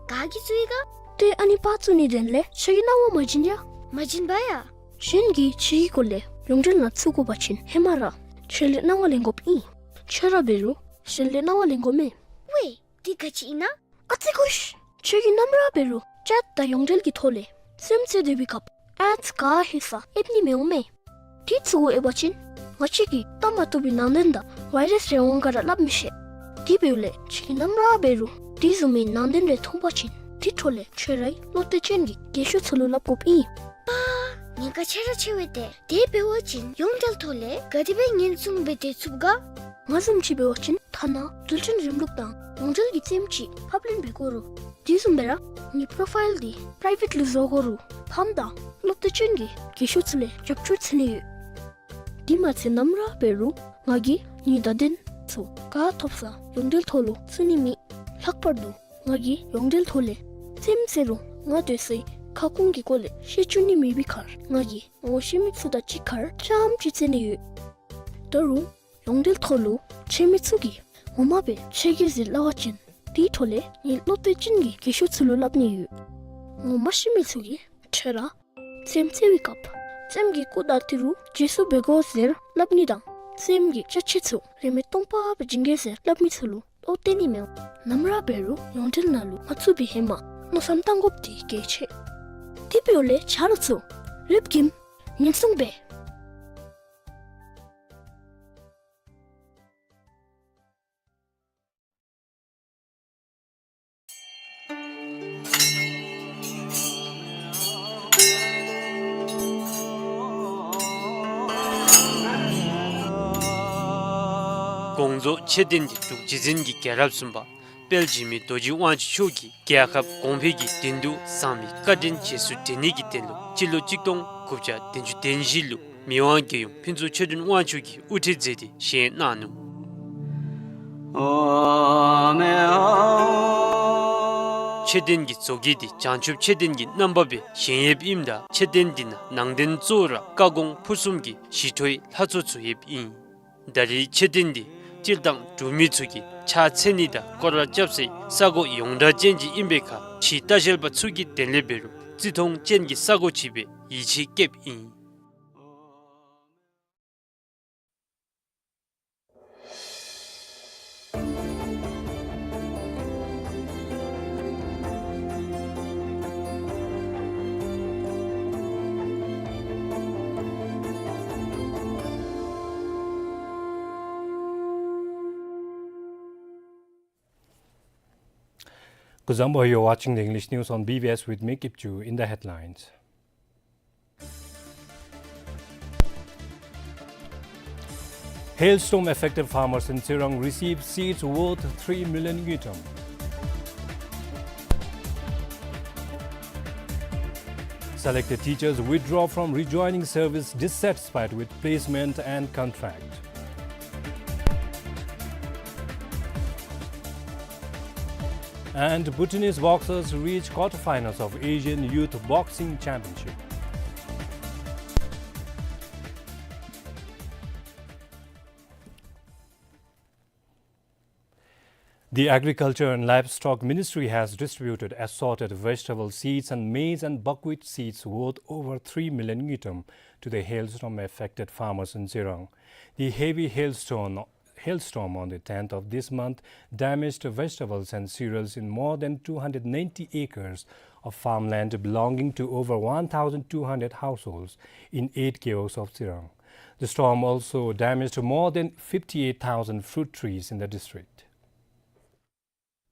ག་གིས་བཙུགས་ཡི་ག། ཏེ་ཨ་ནི་པར་བཙུགས་ནིའི་དོན་ལས་ཁྱོད་ཀྱིས་གནང་བ་མ་བྱིན་ཡ། མ་བྱིན་པ་ཡ། གཞན་གྱིས་ཁྱོད་ཀྱི་སྐོར་ལས་ཡོངས་འབྲེལ་ནང་བཙུགས་དགོ་པ་ཅིན་ཧེ་མ་ར་ཁྱོད་ལས་གནང་བ་ལེན་དགོཔ་ཨིན། ཁྱོད་ར་འབད་རུང་གཞན་ལས་གནང་བ་ལེན་དགོ་མས། ཝའེ་འདི་ག་ཅི་ཨིན་ན། ཨ་ཙི་ཀུ་ཤི། ཁྱོད་ཀྱིས་ནམ་ར་འབད་རུང་ཅེཊ་དང་ཡོངས་འབྲེལ་གྱི་ཐོག་ལས་རྩེདམོ་རྩེ་སྡོད་པའི་སྐབས་ཨེཌས་ག་ཧེ་ས་ཨེབ་ནི་མི་འོང་མས། དེ་ཚུ་གུ་ཨེབ་པ་ཅིན་ང་བཅས་ཀྱིས་བལྟ་མ་བཏུབ་པའི་ནང་དོན་དང་ཝའི་རཱསི་རེ་འོང་ག་ར་སླབ་མི་ཤེས། དེ་འབདཝ་ལས་ཁྱོད་ཀྱིས་ནམ་ར་འབད་རུང་དེ་བཟུམ་མའི་ནང་དོན་རེ་མཐོང་པ་ཅིན་དེ་འཕྲོ་ལས་ཁྱོད་རའི་བློ་གཏད་ཅན་གྱི་རྒས་ཤོས་ཚུ་ལུ་སླབ་དགོཔ་ཨིན། པ། ཉེན་ཁ་ཆེ་ར་ཆེ་བས་ཏེ། དེ་འབད་བ་ཅིན་ཡོངས་འབྲེལ་ཐོག་ལས་ག་དེ་སྦེ་ཉེན་སྲུང་འབད་དེ་ཚུགས་ག། ང་བཟུམ་ཅིག་འབད་བ་ཅིན་ཐ་ན་འགྲུལ་འཕྲིན་རིམ་ལུགས་དང་ཡོངས་འབྲེལ་གྱི་རྩེདམོ་ཅིག་ཕབ་ལེན་འབད་དགོ་རུང་དེ་བཟུམ་སྦེ་ར་ངེའི་པོརོ་ཕའིལ་འདི་པི་རའི་ཝེཊ་ལུ་བཟོ་དགོ་རུང་ཕམ་དང་བློ་གཏད་ཅན་གྱི་རྒས་ཤོས་ཚུ་ལས་རྒྱབ་སྐྱོར་འཚོལ་ནི་ཡོད། དེ་མ་ཚད་ནམ་ར་འབད་རུང་ང་གིས་ངེའི་བརྡ་དོན་ཚུ་ག་ཐོབ་ས་ཡོངས་འབྲེལ་ཐོག་ལུ་བཙུགས་ནི་མེད། ལྷག་པར་དུ་ང་གིས་ཡོངས་འབྲེལ་ཐོག་ལས་རྩེདམོ་རྩེ་རུང་ང་སྡོད་སའི་ཁ་སྐོང་གི་སྐོར་ལས་བཤད་བཅུག་ནི་མེད་པའི་ཁར་ང་གིས་ངོ་ཤེས་མི་ཚུ་དང་གཅིག་ཁར་རྐྱངམ་ཅིག་རྩེད་ནི་ཡོད། ད་རུང་ཡོངས་འབྲེལ་ཐོག་ལུ་ཆེ་མི་ཚུ་གིས་ངོ་མ་སྦེ་ཆེ་གེ་ཟེར་སླབ་པ་ཅིན་དེའི་འཕྲོ་ལས་ངེའི་བློ་གཏད་ཅན་གྱི་རྒས་ཤོས་ཚུ་ལུ་སླབ་ནི་ཡོད། ངོ་མ་ཤེས་མི་ཚུ་གིས་ཁྱོད་ར་རྩེདམོ་རྩེ་བའི་སྐབས་རྩེདམོ་གི་སྐུ་དང་ཏི་རུ་བརྗེ་སོར་འབད་དགོ་ཟེར་སླབ་ནི་དང་རྩེདམོ་གི་ཅ་ཆས་ཚུ་རིན་མེད་སྟོང་པ་སྦེ་བྱིན་གེ་ཟེར་སླབ་མི་ཚུ་ལུ་བློ་གཏད་ནི་མི་འོང་། ནམ་ར་འབད་རུང་ཡོངས་འབྲེལ་ནང་ལུ་མ་བཙུགས་པའི་ཧེ་མ་མནོ་བསམ་བཏང་དགོཔ་འདི་གལ་ཆེ། དེ་འབདཝ་ལས་ཆ་རོགས་ཚུ་རེབ་ཀྱིས་ཉེན་སྲུང་འབད། དགོངས་རྫོགས་མཆོད་རྟེན་འདི་འབྲུག་རྗེ་བཙུན་གྱི་རྒྱལ་རབས་གསུམ་པ་དཔལ་འཇིགས་མེད་རྡོ་རྗེ་དབང་ཕྱུག་མཆོག་གིས་རྒྱལ་ཁབ་གོང་འཕེལ་གྱི་དོན་དུ་གསང་བའི་བཀའ་དྲིན་རྗེས་སུ་དྲན་ནི་གི་དོན་ལུ་སྤྱི་ལོ་གཅིག་སྟོང་དགུ་བརྒྱ་བདུན་ཅུ་དོན་བཞི་ལུ་མི་དབང་རྒྱལ་ཡུམ་ཕུན་ཚོགས་ཆོས་སྒྲོན་དབང་ཕྱུག་གིས་དབུ་ཁྲིད་མཛད་དེ་བཞེངས་གནང་ནུག། མཆོད་རྟེན་གྱི་བཟོ་བཀོད་འདི་བྱང་ཆུབ་མཆོད་རྟེན་གྱི་རྣམ་པ་སྦེ་བཞེངས་ཡོདཔ་ཨིནམ་ད་མཆོད་རྟེན་འདི་ནང་ནང་རྟེན་གཙོ་བོ་ར་བཀའ་དགོངས་ཕུར་གསུམ་གྱི་ཞི་ཁྲོའི་ལྷ་ཚོགས་ཚུ་ཡོདཔ་ཨིན། ད་རེས་མཆོད་རྟེན་འདི་སྤྱིར་བཏང་འབྲུག་མི་ཚུ་གིས་ཕྱག་འཚལ་ནི་དང་སྐོར་ར་རྐྱབ་སའི་ས་གོ་ཡོངས་གྲགས་ཅན་ཅིག་ཨིན་པའི་ཁར་ཕྱི་ལྟ་བཤལ་པ་ཚུ་གིས་དེ་ལས་འབད་རུང་བརྩི་མཐོང་ཅན་གྱི་ས་གོ་ཅིག་སྦེ་ཡིད་ཆེས་བསྐྱེདཔ་ཨིན། Kuzuzangpo, you're watching the English news on B B S with me, Kipchu. In the headlines: Hailstorm affected farmers in Tsirang receive seeds worth three million ngultrum. Selected teachers withdraw from rejoining service, dissatisfied with placement and contract. And Bhutanese boxers reach quarterfinals of Asian Youth Boxing Championship. The Agriculture and Livestock Ministry has distributed assorted vegetable seeds and maize and buckwheat seeds worth over three million ngultrum to the hailstorm affected farmers in Tsirang. The heavy hailstone, hailstorm on the tenth of this month damaged vegetables and cereals in more than two hundred ninety acres of farmland belonging to over one thousand two hundred households in eight gewogs of Tsirang. The storm also damaged more than fifty-eight thousand fruit trees in the district.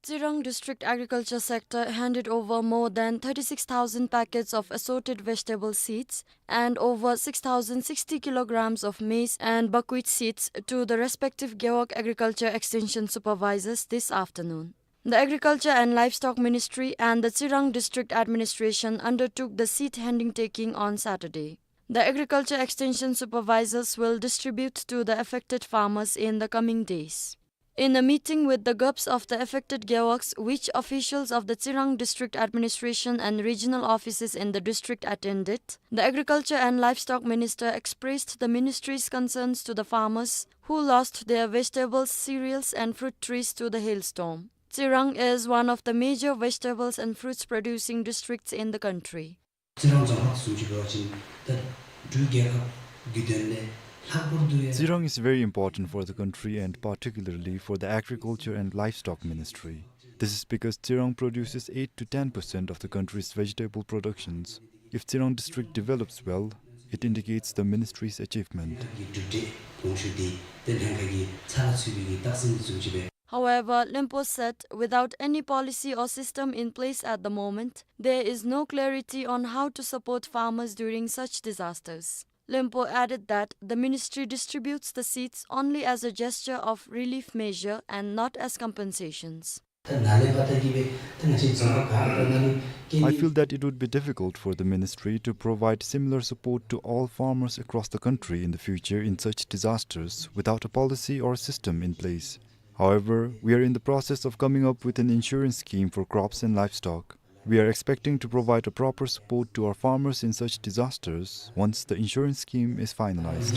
Tsirang District Agriculture Sector handed over more than thirty-six thousand packets of assorted vegetable seeds and over six thousand sixty kilograms of maize and buckwheat seeds to the respective Gewog Agriculture Extension Supervisors this afternoon. The Agriculture and Livestock Ministry and the Tsirang District Administration undertook the seed handing taking on Saturday. The Agriculture Extension Supervisors will distribute to the affected farmers in the coming days. In a meeting with the gups of the affected gewogs, which officials of the Tsirang District Administration and regional offices in the district attended, the Agriculture and Livestock Minister expressed the ministry's concerns to the farmers who lost their vegetables, cereals, and fruit trees to the hailstorm. Tsirang is one of the major vegetables and fruits producing districts in the country. ཙི་རང་རྫོང་ཁག་བཟུམ་ཅིག་འབད་བ་ཅིན་ད་འབྲུག་རྒྱལ་ཁབ་ཀྱི་དོན་ལས་ལྷག་པར་དུ་ཡང་། Tsirang is very important for the country and particularly for the Agriculture and Livestock Ministry. This is because Tsirang produces eight to ten percent of the country's vegetable productions. If Tsirang district develops well, it indicates the ministry's achievement. ལྷན་ཁག་གི་གྲུབ་འབྲས་གོང་ཞུ་དེ་ཏེ་ལྷན་ཁག་གི་ཚ་ལ་ཚུད་པའི་གི་རྟགས་མཚན་བཟུམ་ཅིག་སྦེ། However, Limpo said, without any policy or system in place at the moment, there is no clarity on how to support farmers during such disasters. Limpo added that the ministry distributes the seeds only as a gesture of relief measure and not as compensations. ད་ནཱ་ལས་ཕར་ད་གི་སྦེ་ད་ང་བཅས་རྫོང་ཁག་ག་ར་ནང་ལུ་སྐྱེལ། I feel that it would be difficult for the ministry to provide similar support to all farmers across the country in the future in such disasters without a policy or a system in place. However, we are in the process of coming up with an insurance scheme for crops and livestock. We are expecting to provide a proper support to our farmers in such disasters once the insurance scheme is finalized.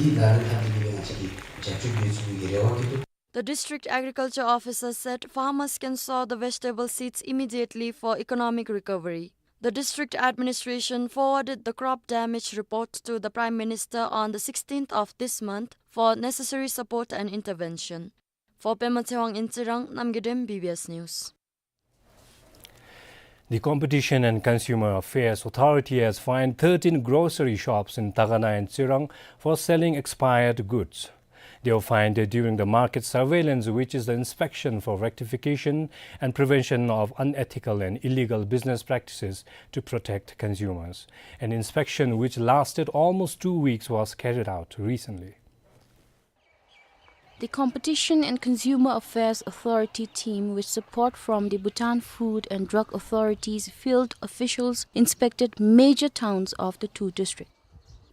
The district agriculture officer said farmers can sow the vegetable seeds immediately for economic recovery. The district administration forwarded the crop damage report to the Prime Minister on the sixteenth of this month for necessary support and intervention. For Pema Tshewang in Tsirang, Namgay Dem, B B S News. The Competition and Consumer Affairs Authority has fined thirteen grocery shops in Takana and Tsirang for selling expired goods. They were fined during the market surveillance, which is the inspection for rectification and prevention of unethical and illegal business practices to protect consumers. An inspection which lasted almost two weeks was carried out recently. The Competition and Consumer Affairs Authority team, with support from the Bhutan Food and Drug Authority's field officials, inspected major towns of the two districts.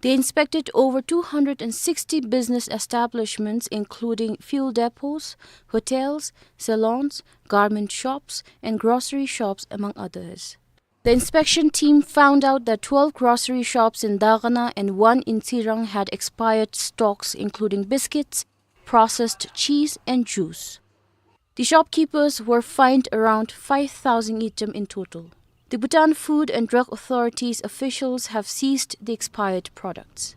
They inspected over two hundred and sixty business establishments, including fuel depots, hotels, salons, garment shops, and grocery shops, among others. The inspection team found out that twelve grocery shops in Dagana and one in Tsirang had expired stocks, including biscuits, processed cheese, and juice. The shopkeepers were fined around five thousand ngultrum in total. The Bhutan Food and Drug Authority's officials have seized the expired products.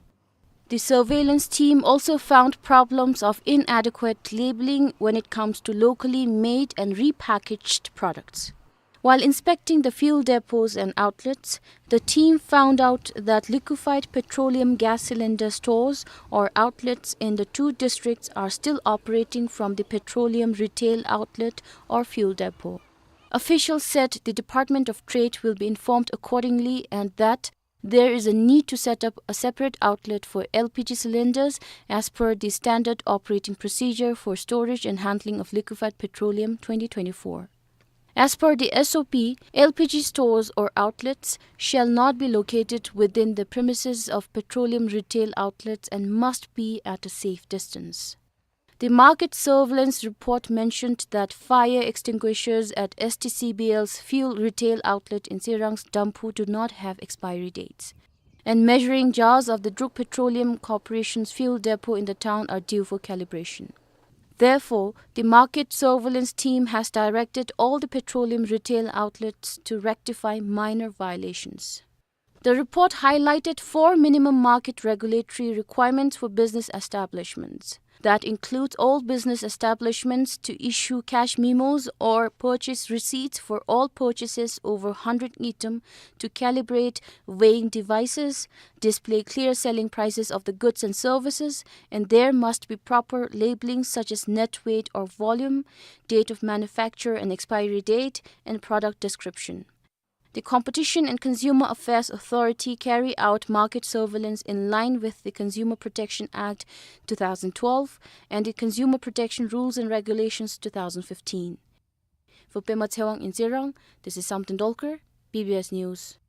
The surveillance team also found problems of inadequate labeling when it comes to locally made and repackaged products. While inspecting the fuel depots and outlets, the team found out that liquefied petroleum gas cylinder stores or outlets in the two districts are still operating from the petroleum retail outlet or fuel depot. Officials said the Department of Trade will be informed accordingly and that there is a need to set up a separate outlet for L P G cylinders as per the Standard Operating Procedure for Storage and Handling of Liquefied Petroleum twenty twenty-four. As per the S O P, L P G stores or outlets shall not be located within the premises of petroleum retail outlets and must be at a safe distance. The market surveillance report mentioned that fire extinguishers at S T C B L's fuel retail outlet in Tsirang's Damphu do not have expiry dates, and measuring jars of the Druk Petroleum Corporation's fuel depot in the town are due for calibration. Therefore, the market surveillance team has directed all the petroleum retail outlets to rectify minor violations. The report highlighted four minimum market regulatory requirements for business establishments. That includes all business establishments to issue cash memos or purchase receipts for all purchases over hundred ngultrum, to calibrate weighing devices, display clear selling prices of the goods and services, and there must be proper labeling such as net weight or volume, date of manufacture and expiry date, and product description. The Competition and Consumer Affairs Authority carry out market surveillance in line with the Consumer Protection Act two thousand twelve and the Consumer Protection Rules and Regulations two thousand fifteen. For Pema Tshewang in Tsirang, this is Samten Dolkar, B B S News.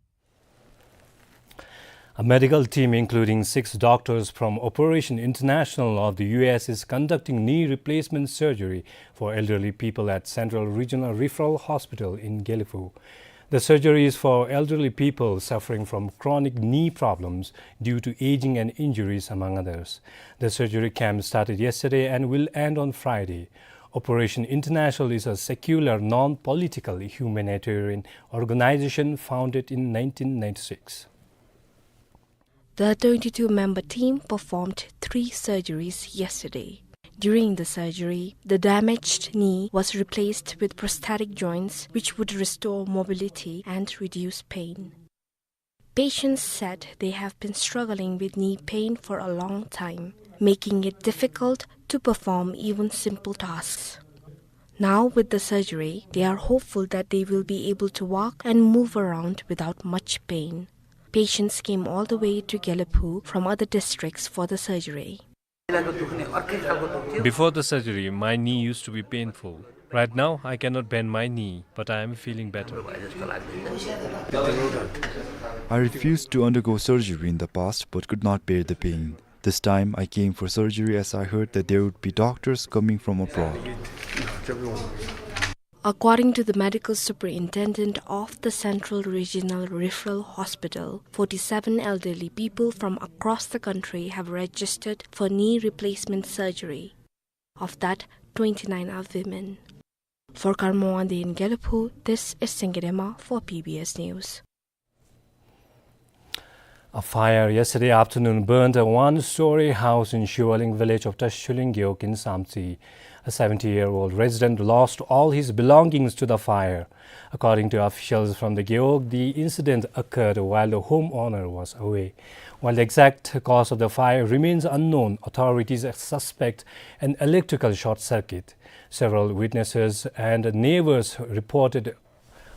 A medical team including six doctors from Operation International of the U S is conducting knee replacement surgery for elderly people at Central Regional Referral Hospital in Gelephu. The surgery is for elderly people suffering from chronic knee problems due to aging and injuries, among others. The surgery camp started yesterday and will end on Friday. Operation International is a secular, non-political humanitarian organization founded in nineteen ninety-six. The twenty-two member team performed three surgeries yesterday. During the surgery, the damaged knee was replaced with prosthetic joints, which would restore mobility and reduce pain. Patients said they have been struggling with knee pain for a long time, making it difficult to perform even simple tasks. Now, with the surgery, they are hopeful that they will be able to walk and move around without much pain. Patients came all the way to Gelephu from other districts for the surgery. Before the surgery, my knee used to be painful. Right now, I cannot bend my knee, but I am feeling better. I refused to undergo surgery in the past, but could not bear the pain. This time, I came for surgery as I heard that there would be doctors coming from abroad. According to the medical superintendent of the Central Regional Referral Hospital, forty-seven elderly people from across the country have registered for knee replacement surgery. Of that, twenty-nine are women. For Kharmong Wangdi in Gelephu, this is Sengge Dema for B B S News. A fire yesterday afternoon burned a one-story house in Shivaling village of Tashuling Gewog in Samtse. A seventy-year-old resident lost all his belongings to the fire. According to officials from the Gewog, the incident occurred while the homeowner was away. While the exact cause of the fire remains unknown, authorities suspect an electrical short circuit. Several witnesses and neighbors reported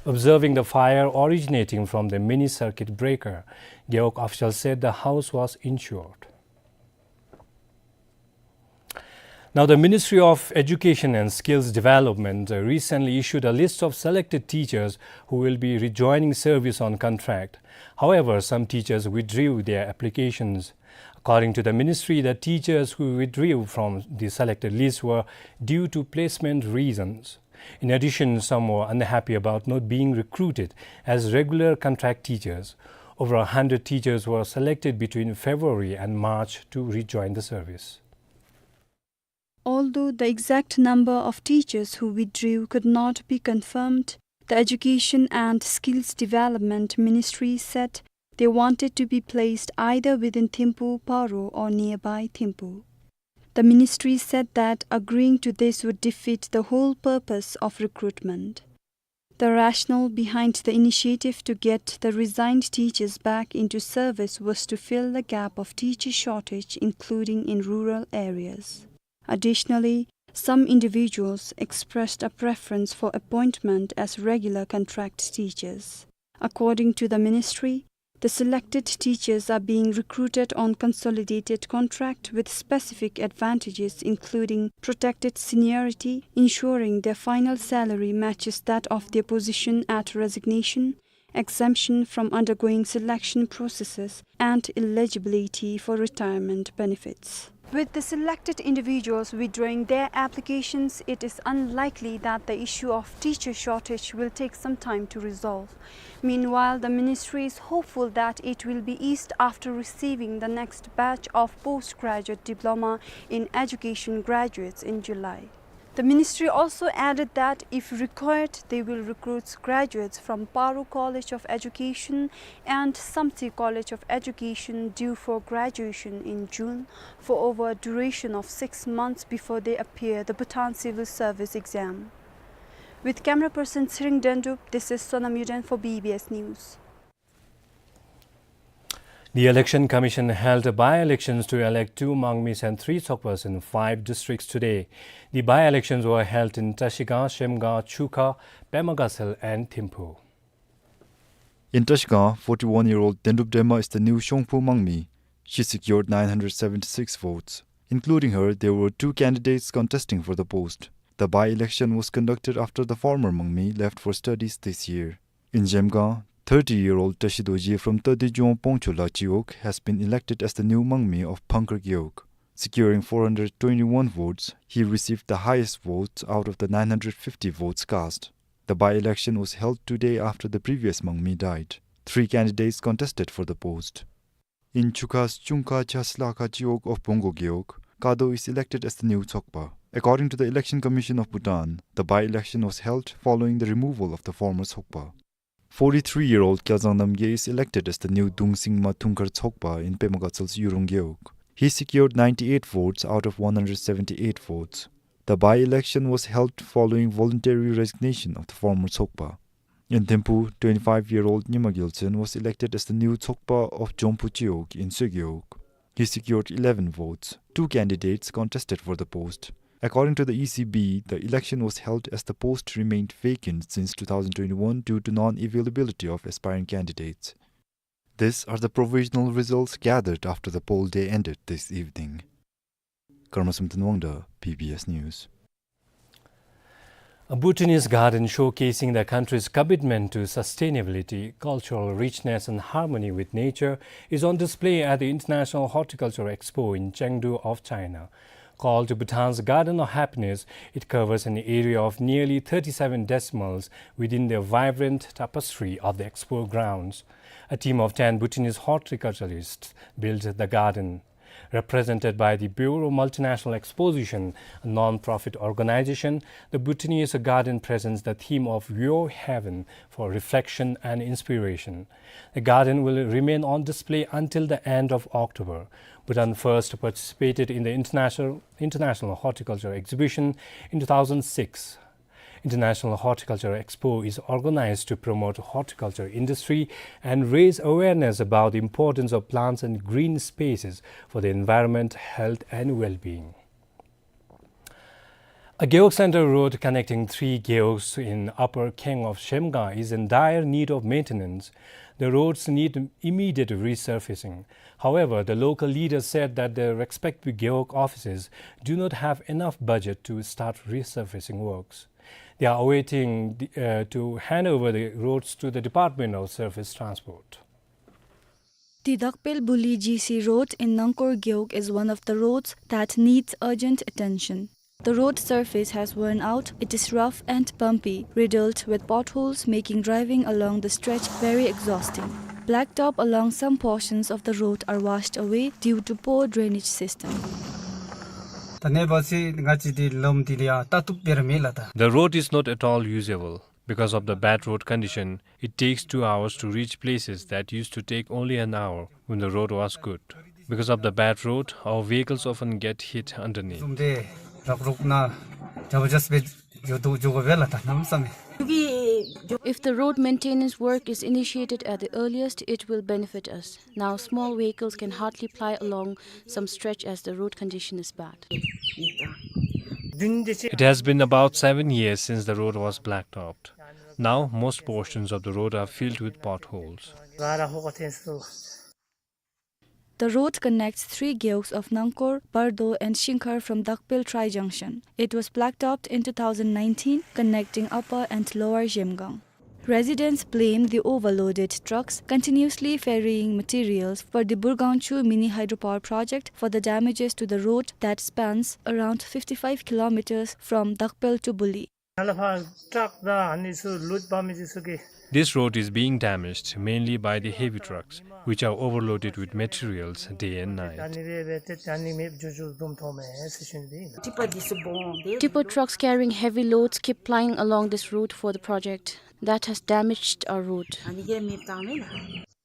observing the fire originating from the mini circuit breaker. Gewog officials said the house was insured. Now, the Ministry of Education and Skills Development, uh, recently issued a list of selected teachers who will be rejoining service on contract. However, some teachers withdrew their applications. According to the ministry, the teachers who withdrew from the selected list were due to placement reasons. In addition, some were unhappy about not being recruited as regular contract teachers. Over a hundred teachers were selected between February and March to rejoin the service. Although the exact number of teachers who withdrew could not be confirmed, the Education and Skills Development Ministry said they wanted to be placed either within Thimphu, Paro, or nearby Thimphu. The ministry said that agreeing to this would defeat the whole purpose of recruitment. The rationale behind the initiative to get the resigned teachers back into service was to fill the gap of teacher shortage, including in rural areas. Additionally, some individuals expressed a preference for appointment as regular contract teachers. According to the ministry, the selected teachers are being recruited on consolidated contract with specific advantages, including protected seniority, ensuring their final salary matches that of their position at resignation, exemption from undergoing selection processes, and eligibility for retirement benefits. With the selected individuals withdrawing their applications, it is unlikely that the issue of teacher shortage will take some time to resolve. Meanwhile, the ministry is hopeful that it will be eased after receiving the next batch of postgraduate diploma in education graduates in July. The ministry also added that if required, they will recruit graduates from Paro College of Education and Samtse College of Education due for graduation in June for over a duration of six months before they appear the Bhutan Civil Service exam. With camera person Tshering Dendup, this is Sonam Yuden for B B S News. The Election Commission held by-elections to elect two Mangmis and three Tsokpas in five districts today. The by-elections were held in Trashigang, Shemgang, Chukha, Pemagatshel and Thimphu. In Trashigang, forty-one-year-old Dendup Drema is the new Shongphu Mangmi. She secured nine hundred seventy-six votes. Including her, there were two candidates contesting for the post. The by-election was conducted after the former Mangmi left for studies this year. In Shemgang, thirty-year-old Tashi Dorji from Tadi Jong Pongchola Gewog has been elected as the new Mangmi of Phangkar Gewog. Securing four hundred twenty-one votes, he received the highest votes out of the nine hundred fifty votes cast. The by-election was held today after the previous Mangmi died. Three candidates contested for the post. In Chukha's Chungkha Chaslakha Gewog of Pungko Gewog, Kado is elected as the new Tsokpa. According to the Election Commission of Bhutan, the by-election was held following the removal of the former Tsokpa. Forty-three-year-old Kyalzang Namgay is elected as the new Dungsingma Thungkhar Tsokpa in Pemagatshel Yurung Gewog. He secured ninety-eight votes out of one hundred seventy-eight votes. The by-election was held following voluntary resignation of the former Tsokpa. In Thimphu, twenty-five-year-old Nyima Gyaltsen was elected as the new Tsokpa of Jompu Gewog in Sue Gewog. He secured eleven votes. Two candidates contested for the post. According to the E C B, the election was held as the post remained vacant since two thousand twenty-one due to non-availability of aspiring candidates. These are the provisional results gathered after the poll day ended this evening. Karma Samten Wangda, B B S News. A Bhutanese garden showcasing the country's commitment to sustainability, cultural richness and harmony with nature is on display at the International Horticulture Expo in Chengdu of China. Called Bhutan's Garden of Happiness, it covers an area of nearly thirty-seven decimals within the vibrant tapestry of the expo grounds. A team of ten Bhutanese horticulturists built the garden. Represented by the Bureau of Multinational Exposition, a non-profit organization, the Bhutanese garden presents the theme of Your Haven for reflection and inspiration. The garden will remain on display until the end of October. Bhutan first participated in the International, International Horticulture Exhibition in two thousand six. International Horticulture Expo is organized to promote horticulture industry and raise awareness about the importance of plants and green spaces for the environment, health and well-being. A Gewog Center road connecting three Gewogs in Upper Kheng of Shemgang is in dire need of maintenance. The roads need immediate resurfacing. However, the local leaders said that the respective Gewog offices do not have enough budget to start resurfacing works. They are awaiting the, uh, to hand over the roads to the Department of Surface Transport. The Dakpel Buli G C road in Nangkor Gewog is one of the roads that needs urgent attention. The road surface has worn out, it is rough and bumpy, riddled with potholes, making driving along the stretch very exhausting. Blacktop along some portions of the road are washed away due to poor drainage system. ད་ནཱ་འབད་ཚེ་ང་བཅས་འདི་ལམ་འདི་ལས་ཡར་ལྟ་བཏུབ་སྦེ་ར་མེད་ལགས། ད། The road is not at all usable. Because of the bad road condition, it takes two hours to reach places that used to take only an hour when the road was good. Because of the bad road, our vehicles often get hit underneath. བཟུམ་འདི་རག་རོག་ནང་ཇ་བ་ཇས་སྦེ་འགྱོ་དོ་འགྱོ་དགོ་པས་ལགས། ད་གནམ་མེད་ས་མེད། If the road maintenance work is initiated at the earliest, it will benefit us. Now, small vehicles can hardly ply along some stretch as the road condition is bad. It has been about seven years since the road was blacktopped. Now, most portions of the road are filled with potholes. The road connects three Gewogs of Nangkor, Bardo and Shingkhar from Dakpel Tri-Junction. It was blacktopped in two thousand nineteen, connecting Upper and Lower Zhemgang. Residents blame the overloaded trucks continuously ferrying materials for the Burgangchu mini hydropower project for the damages to the road that spans around fifty-five kilometers from Dakpel to Buli. This road is being damaged mainly by the heavy trucks, which are overloaded with materials day and night. Tipper trucks carrying heavy loads keep plying along this route for the project that has damaged our road.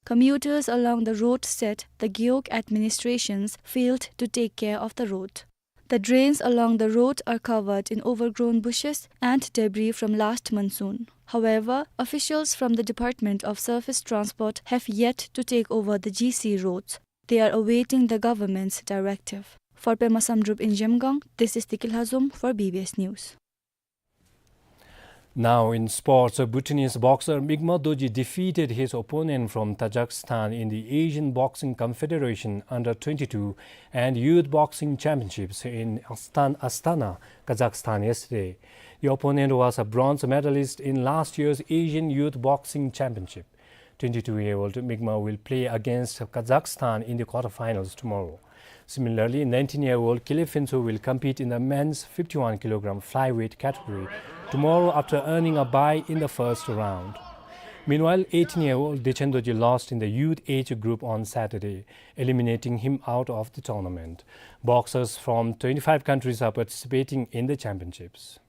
Commuters along the road said the Gewog administrations failed to take care of the road. The drains along the road are covered in overgrown bushes and debris from last monsoon. However, officials from the Department of Surface Transport have yet to take over the G C roads. They are awaiting the government's directive. For Pema Samdrup in Zhemgang, this is Tiki Lhazom for B B S News. Now in sports, Bhutanese boxer Mikma Dorji defeated his opponent from Tajikistan in the Asian Boxing Confederation Under twenty-two and Youth Boxing Championships in Astan-, Astana, Kazakhstan yesterday. The opponent was a bronze medalist in last year's Asian Youth Boxing Championship. Twenty-two-year-old Mikma will play against Kazakhstan in the quarterfinals tomorrow. Similarly, nineteen-year-old Kile Phentxho will compete in the men's fifty-one kilogram flyweight category tomorrow after earning a bye in the first round. Meanwhile, eighteen-year-old Dechen Dorji lost in the youth age group on Saturday, eliminating him out of the tournament. Boxers from twenty-five countries are participating in the championships.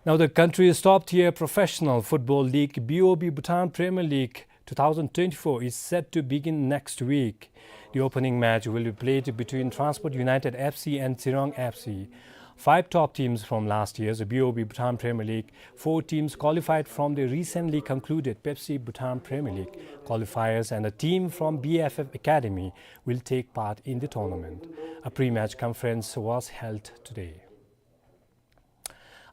Now, the country's top-tier professional football league, B O B Bhutan Premier League two thousand twenty-four, is set to begin next week. The opening match will be played between Transport United F C and Tsirang F C. Five top teams from last year's B O B Bhutan Premier League, four teams qualified from the recently concluded Pepsi Bhutan Premier League qualifiers, and a team from B F F Academy will take part in the tournament. A pre-match conference was held today.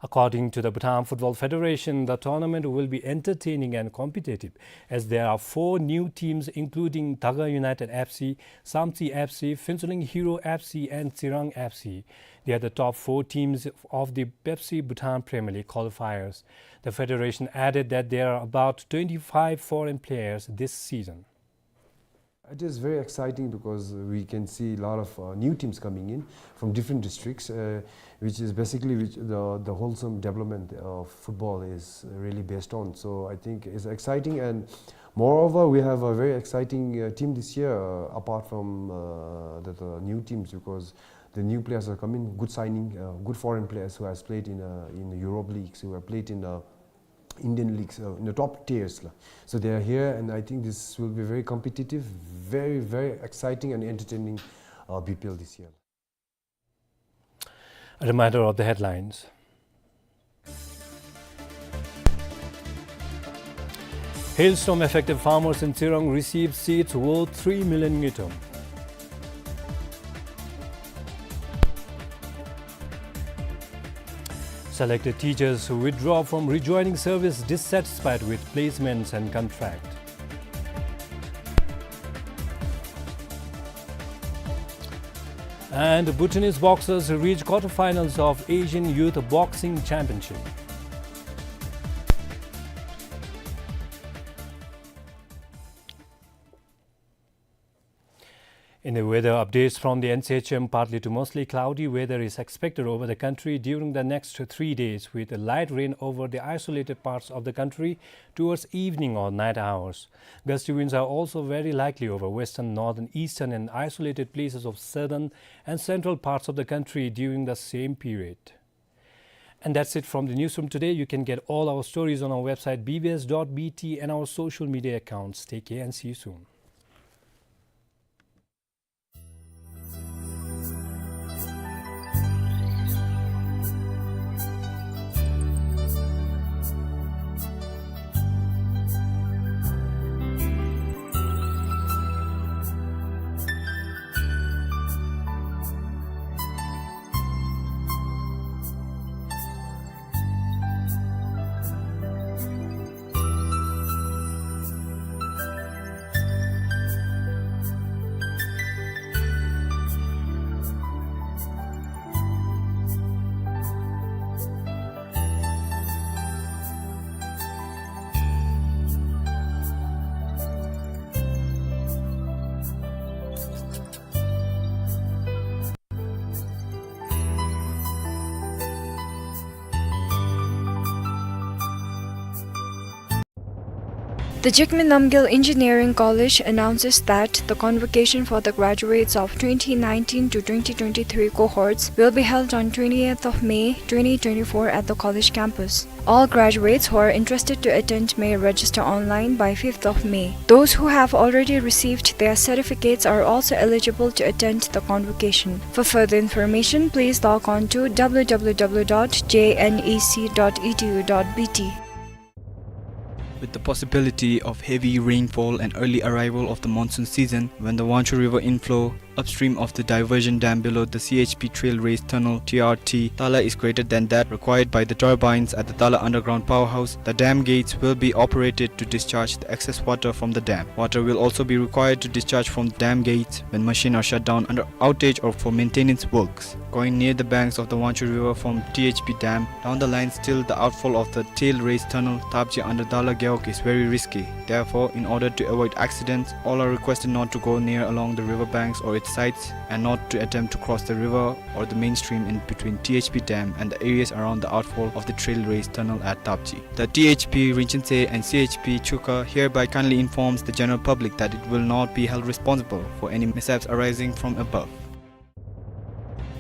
According to the Bhutan Football Federation, the tournament will be entertaining and competitive, as there are four new teams, including Daga United F C, Samtse F C, Phuentsholing Hero F C, and Tsirang F C. They are the top four teams of the Pepsi Bhutan Premier League qualifiers. The federation added that there are about twenty-five foreign players this season. It is very exciting because we can see a lot of, uh, new teams coming in from different districts, uh, which is basically which the, the wholesome development of football is really based on. So I think it's exciting, and moreover, we have a very exciting, uh, team this year, uh, apart from, uh, the, the new teams, because the new players are coming, good signing, uh, good foreign players who has played in, uh, in the Europe leagues, who have played in, uh, Indian leagues, uh, in the top tiers, la. So they are here, and I think this will be very competitive, very, very exciting and entertaining, uh, B P L this year. A reminder of the headlines. Hailstorm affected farmers in Tsirang receive seeds worth three million ngultrum. Selected teachers withdraw from rejoining service dissatisfied with placements and contract. And Bhutanese boxers reach quarterfinals of Asian Youth Boxing Championship. In the weather updates from the N C H M, partly to mostly cloudy weather is expected over the country during the next three days, with light rain over the isolated parts of the country towards evening or night hours. Gusty winds are also very likely over western, northern, eastern, and isolated places of southern and central parts of the country during the same period. And that's it from the newsroom today. You can get all our stories on our website B B S dot B T and our social media accounts. Take care and see you soon. The Jigme Namgyel Engineering College announces that the convocation for the graduates of twenty nineteen to twenty twenty-three cohorts will be held on twentieth of May twenty twenty-four at the college campus. All graduates who are interested to attend may register online by fifth of May. Those who have already received their certificates are also eligible to attend the convocation. For further information, please log on to W W W dot J N E C dot E D U dot B T. With the possibility of heavy rainfall and early arrival of the monsoon season, when the Wangchhu River inflow upstream of the diversion dam below the C H P Trail Race Tunnel, T R T, tala is greater than that required by the turbines at the Tala Underground Powerhouse, the dam gates will be operated to discharge the excess water from the dam. Water will also be required to discharge from the dam gates when machines are shut down under outage or for maintenance works. Going near the banks of the Wangchhu River from T H P Dam down the line, still the outfall of the Trail Race Tunnel, Tapji under Tala Gewog is very risky. Therefore, in order to avoid accidents, all are requested not to go near along the river banks or its sides and not to attempt to cross the river or the main stream in between T H P Dam and the areas around the outfall of the Trail Race Tunnel at Tapji. The T H P Rinchen Tse and C H P Chukha hereby kindly informs the general public that it will not be held responsible for any mishaps arising from above.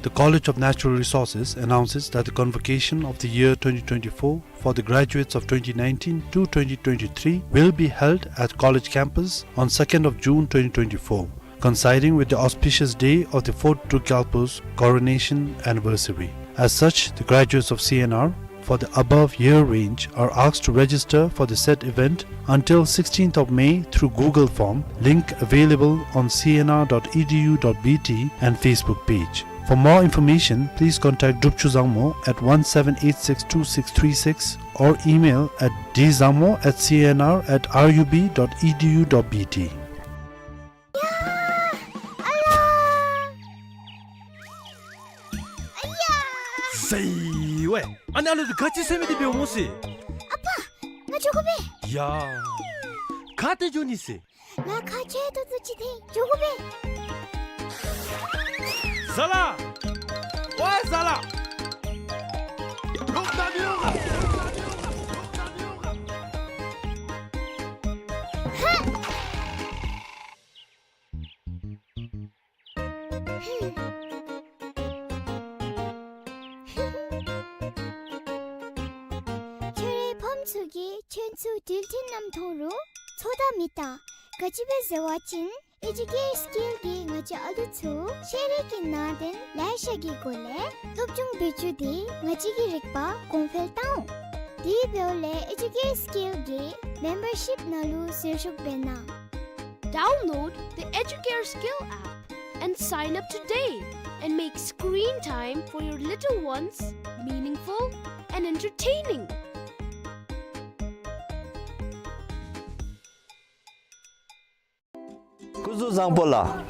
The College of Natural Resources announces that the convocation of the year twenty twenty-four for the graduates of twenty nineteen to twenty twenty-three will be held at college campus on second of June twenty twenty-four, coinciding with the auspicious day of the fourth Druk Gyalpo's coronation anniversary. As such, the graduates of C N R for the above year range are asked to register for the said event until sixteenth of May through Google form, link available on C N R dot E D U dot B T and Facebook page. For more information, please contact Drupchu Zangmo at one seven eight six two six three six or email at dzangmo at C N R at R U B dot E D U dot B T. 야! 아야! 아야! ܣܝ ܘܐ! ཨ་ནི་ཨ་ལོ་འདི་ག་ཅི་ཟེར་མི་འདི་འབདཝ་སྨོ་ཟེར། ཨ་པ། ང་འགྱོ་དགོ་པས། ཡ། ག་ཏེ་འགྱོ་ནི་ཟེར། ང་ཁ་ཆེ་ཏོག་ཏོ་ཅིག་འཐེན་འགྱོ་དགོ་པས། ཟ་ལ། ཝའི་ཟ་ལ། ཁྱོད་རའི་ཕམ་ཚུ་གིས་ཁྱོད་ཚུ་འགྲུལ་འཕྲིན་ནམ་མཐོང་རུང་ཚོད་ལྟ་མི་བཏང་། ག་ཅི་སྦེ་ཟེར་བ་ཅིན་ཨེ་ཇུ་ཀེར་སི་ཀིལ་གྱིས་ང་བཅས་ཨ་ལུ་ཚུ་ཤེས་རིག་གི་ནང་དོན་ལེ་ཤ་གི་སྒོ་ལས་སློབ་སྦྱོང་འབད་བཅུག་སྟེ་ང་བཅས་ཀྱི་རིག་པ་གོང་འཕེལ་བཏང་འོང་། དེ་འབདཝ་ལས་ཨེ་ཇུ་ཀེར་སི་ཀིལ་གྱི་མེམ་བར་ཤིབ་ནང་ལུ་ཟུར་ཞུགས་འབད་གནང་། Download the Educare Skill app and sign up today. and make screen time for your little ones meaningful and entertaining. Kuzu Zangpola.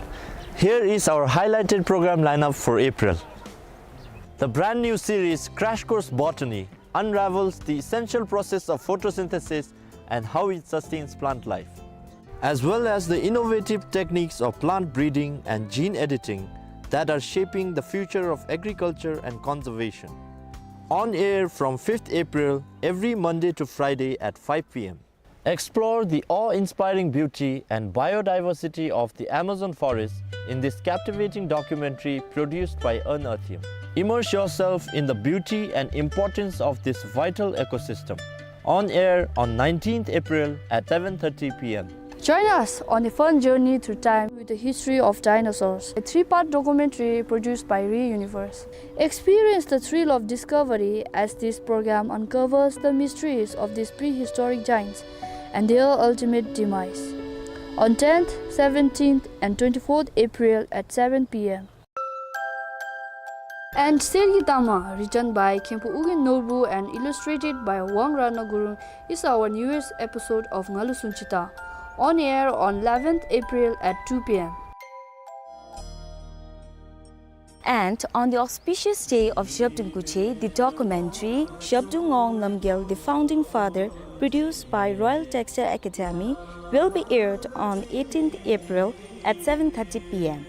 Here is our highlighted program lineup for April. The brand new series Crash Course Botany unravels the essential process of photosynthesis and how it sustains plant life, as well as the innovative techniques of plant breeding and gene editing that are shaping the future of agriculture and conservation. On air from fifth April, every Monday to Friday at five p m. Explore the awe-inspiring beauty and biodiversity of the Amazon forest in this captivating documentary produced by Unearthium. Immerse yourself in the beauty and importance of this vital ecosystem. On air on nineteenth April at seven thirty p m. Join us on a fun journey through time with the history of dinosaurs, a three-part documentary produced by Re Universe. Experience the thrill of discovery as this program uncovers the mysteries of these prehistoric giants and their ultimate demise. On tenth, seventeenth, and twenty-fourth April at seven p m. And Sergi Dama, written by Khenpo Ugyen Norbu and illustrated by Wang Ratna Gurung, is our newest episode of Ngalu Sunchita, on air on eleventh April at two p m. And on the auspicious day of Zhabdrung Kuche, the documentary Zhabdrung Ngawang Namgyal, the Founding Father, produced by Royal Textile Academy, will be aired on eighteenth April at seven thirty p m.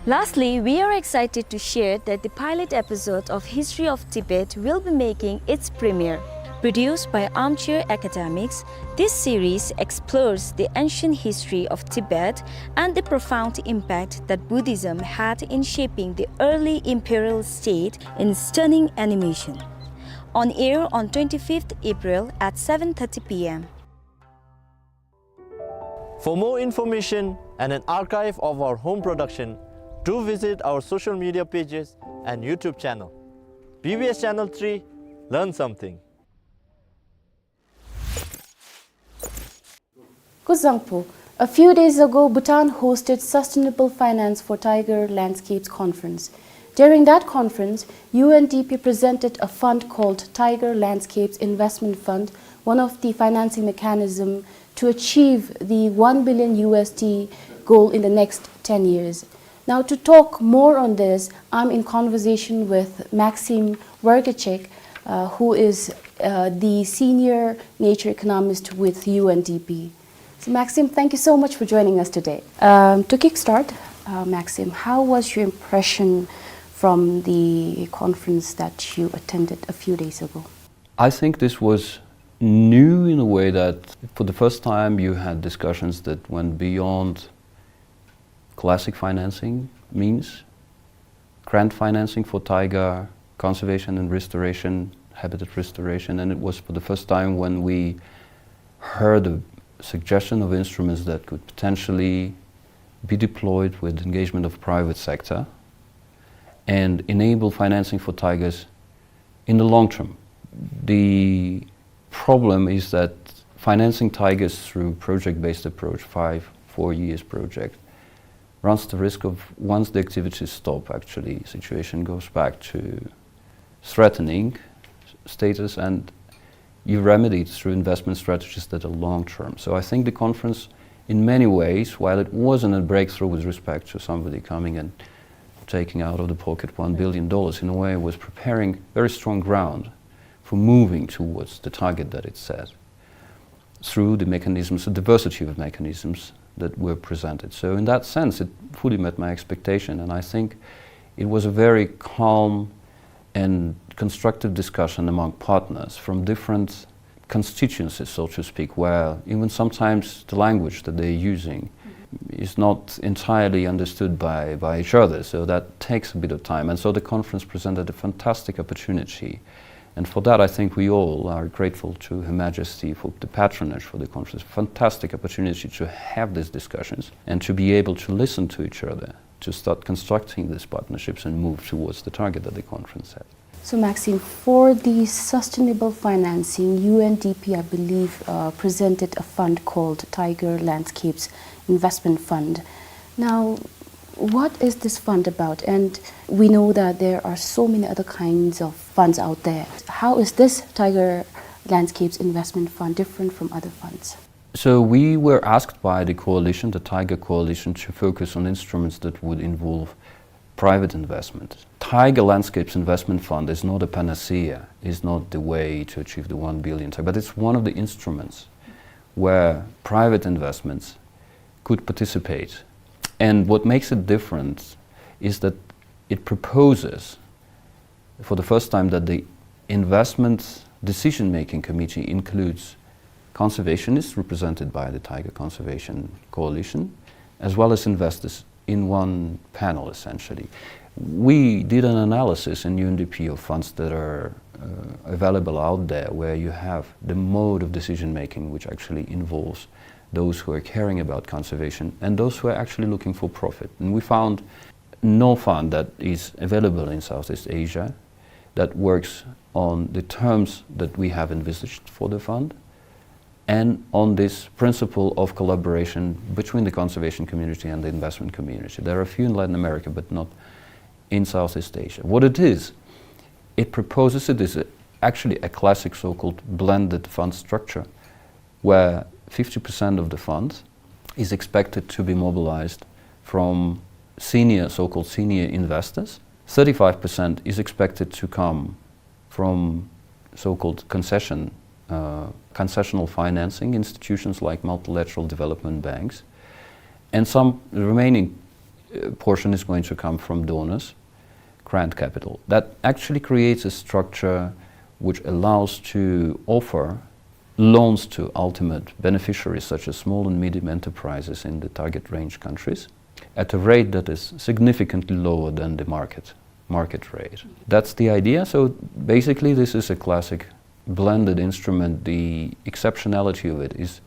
Lastly, we are excited to share that the pilot episode of History of Tibet will be making its premiere. Produced by Armchair Academics, this series explores the ancient history of Tibet and the profound impact that Buddhism had in shaping the early imperial state in stunning animation. On air on twenty-fifth April at seven thirty p m. For more information and an archive of our home production, do visit our social media pages and YouTube channel. B B S Channel three, learn something. Kuzu Zangpo, a few days ago, Bhutan hosted Sustainable Finance for Tiger Landscapes Conference. During that conference, U N D P presented a fund called Tiger Landscapes Investment Fund, one of the financing mechanism to achieve the one billion U S D goal in the next ten years. Now, to talk more on this, I'm in conversation with Maxim Vergachek, uh, who is, uh, the senior nature economist with U N D P. So, Maxim, thank you so much for joining us today. Um, to kickstart, uh, Maxim, how was your impression from the conference that you attended a few days ago? I think this was new in a way that for the first time you had discussions that went beyond classic financing means, grant financing for taiga conservation and restoration, habitat restoration, and it was for the first time when we heard a suggestion of instruments that could potentially be deployed with engagement of private sector and enable financing for taigas in the long term. The problem is that financing taigas through project-based approach, five, four years project, runs the risk of, once the activities stop, actually, situation goes back to threatening status, and you remedy it through investment strategies that are long term. So I think the conference, in many ways, while it wasn't a breakthrough with respect to somebody coming and taking out of the pocket one billion dollars, in a way, it was preparing very strong ground for moving towards the target that it set through the mechanisms, the diversity of mechanisms that were presented. So in that sense, it fully met my expectation, and I think it was a very calm and constructive discussion among partners from different constituencies, so to speak, where even sometimes the language that they're using is not entirely understood by, by each other. So that takes a bit of time. And so the conference presented a fantastic opportunity. And for that, I think we all are grateful to Her Majesty for the patronage for the conference. Fantastic opportunity to have these discussions and to be able to listen to each other, to start constructing these partnerships and move towards the target that the conference had. So, Maxim, for the sustainable financing, U N D P, I believe, uh, presented a fund called Tiger Landscapes Investment Fund. Now, What is this fund about? And we know that there are so many other kinds of funds out there. How is this Tiger Landscapes Investment Fund different from other funds? So we were asked by the coalition, the Tiger Coalition, to focus on instruments that would involve private investment. Tiger Landscapes Investment Fund is not a panacea, is not the way to achieve the one billion target, but it's one of the instruments where private investments could participate. And what makes it different is that it proposes for the first time that the investment decision-making committee includes conservationists represented by the Tiger Conservation Coalition, as well as investors in one panel, essentially. We did an analysis in U N D P of funds that are, uh, available out there, where you have the mode of decision-making which actually involves those who are caring about conservation and those who are actually looking for profit. And we found no fund that is available in Southeast Asia that works on the terms that we have envisaged for the fund and on this principle of collaboration between the conservation community and the investment community. There are a few in Latin America, but not in Southeast Asia. What it is, it proposes, it is a, actually a classic so-called blended fund structure, where fifty percent of the fund is expected to be mobilized from senior, so-called senior investors. Thirty-five percent is expected to come from so-called concession, uh, concessional financing institutions like multilateral development banks. And some, the remaining, uh, portion is going to come from donors, grant capital. That actually creates a structure which allows to offer loans to ultimate beneficiaries, such as small and medium enterprises in the target range countries, at a rate that is significantly lower than the market, market rate. That's the idea. So basically, this is a classic blended instrument. The exceptionality of it is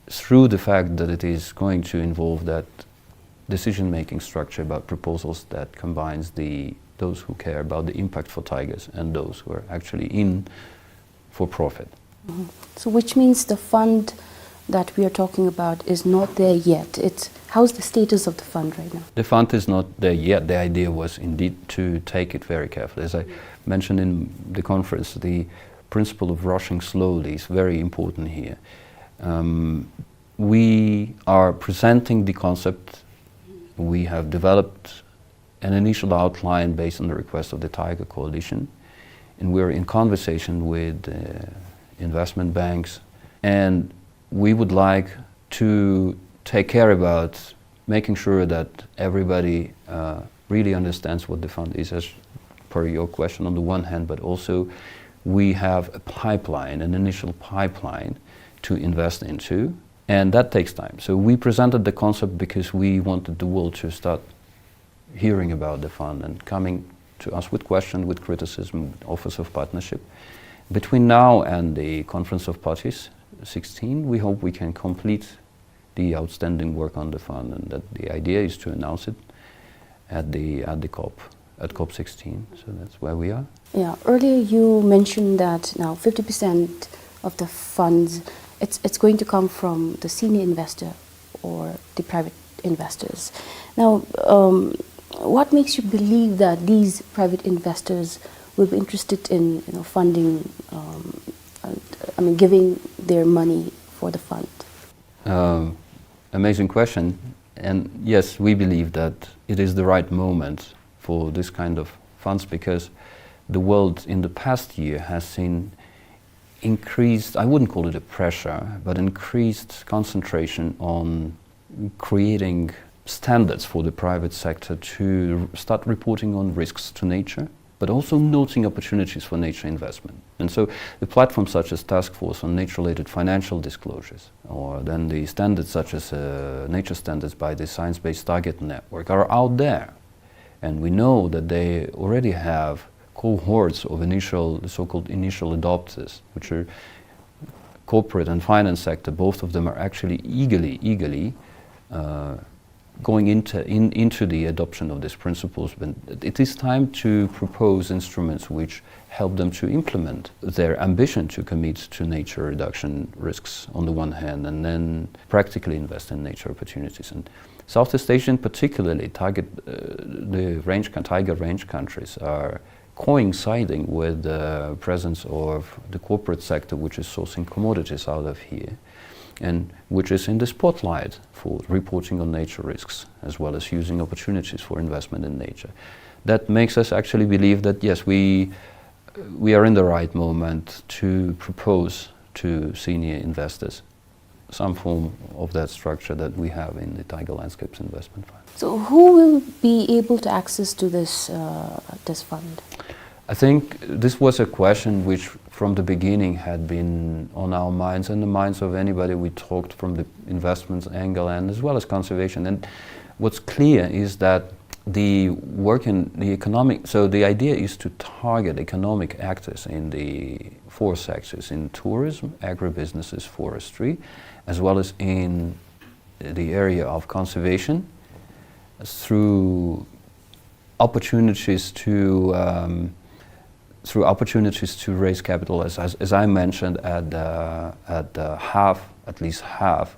through the fact that it is going to involve that decision-making structure about proposals that combines the, those who care about the impact for tigers and those who are actually in for profit. Mhm. So which means the fund that we are talking about is not there yet. It's, how's the status of the fund right now? The fund is not there yet. The idea was indeed to take it very carefully. As I mentioned in the conference, the principle of rushing slowly is very important here. Um, we are presenting the concept. We have developed an initial outline based on the request of the Tiger Coalition, and we're in conversation with, uh, investment banks, and we would like to take care about making sure that everybody, uh, really understands what the fund is, as per your question on the one hand, but also we have a pipeline, an initial pipeline to invest into, and that takes time. So we presented the concept because we wanted the world to start hearing about the fund and coming to us with question, with criticism, offers of partnership. Between now and the Conference of Parties sixteen, we hope we can complete the outstanding work on the fund, and that the idea is to announce it at the, at the COP, at COP sixteen. So that's where we are. Yeah, earlier you mentioned that now fifty percent of the funds, it's, it's going to come from the senior investor or the private investors. Now, um, what makes you believe that these private investors will be interested in, you know, funding, um, uh, I mean, giving their money for the fund? Um, amazing question. And yes, we believe that it is the right moment for this kind of funds because the world in the past year has seen increased, I wouldn't call it a pressure, but increased concentration on creating standards for the private sector to start reporting on risks to nature, but also noting opportunities for nature investment. And so the platforms such as Task Force on Nature-Related Financial Disclosures, or then the standards such as, uh, nature standards by the Science Based Target Network, are out there. And we know that they already have cohorts of initial, the so-called initial adopters, which are corporate and finance sector. Both of them are actually eagerly, eagerly, uh, going into, in, into the adoption of these principles. But it is time to propose instruments which help them to implement their ambition to commit to nature reduction risks on the one hand, and then practically invest in nature opportunities. And Southeast Asian, particularly target, uh, the range, taiga range countries, are coinciding with the presence of the corporate sector, which is sourcing commodities out of here and which is in the spotlight for reporting on nature risks, as well as using opportunities for investment in nature. That makes us actually believe that, yes, we, we are in the right moment to propose to senior investors some form of that structure that we have in the Taiga Landscapes Investment Fund. So who will be able to access to this, uh, this fund? I think this was a question which from the beginning had been on our minds and the minds of anybody we talked from the investments angle and as well as conservation. And what's clear is that the work in the economic, so the idea is to target economic actors in the four sectors, in tourism, agribusinesses, forestry, as well as in the area of conservation through opportunities to, um, through opportunities to raise capital, as, as, as I mentioned, at the, at the half, at least half,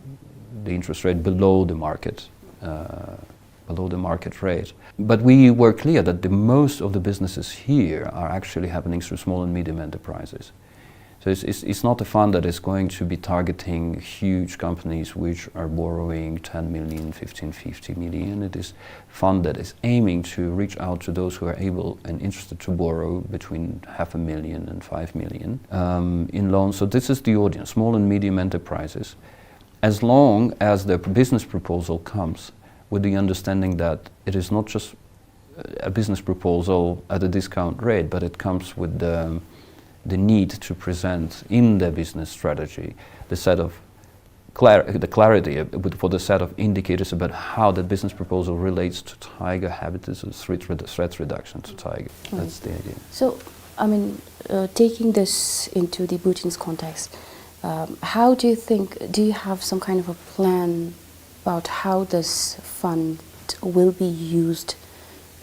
the interest rate below the market, uh, below the market rate. But we were clear that the most of the businesses here are actually happening through small and medium enterprises. So it's, it's, it's not a fund that is going to be targeting huge companies which are borrowing ten million, fifteen, fifty million. It is fund that is aiming to reach out to those who are able and interested to borrow between half a million and five million, um, in loans. So this is the audience, small and medium enterprises. As long as the business proposal comes with the understanding that it is not just a business proposal at a discount rate, but it comes with the, the need to present in the business strategy the set of clar-, the clarity, uh, with, for the set of indicators about how the business proposal relates to taiga habitats and threat redu-, threat reduction to taiga. Right. That's the idea. So, I mean, uh, taking this into the Bhutanese context, um, how do you think, do you have some kind of a plan about how this fund will be used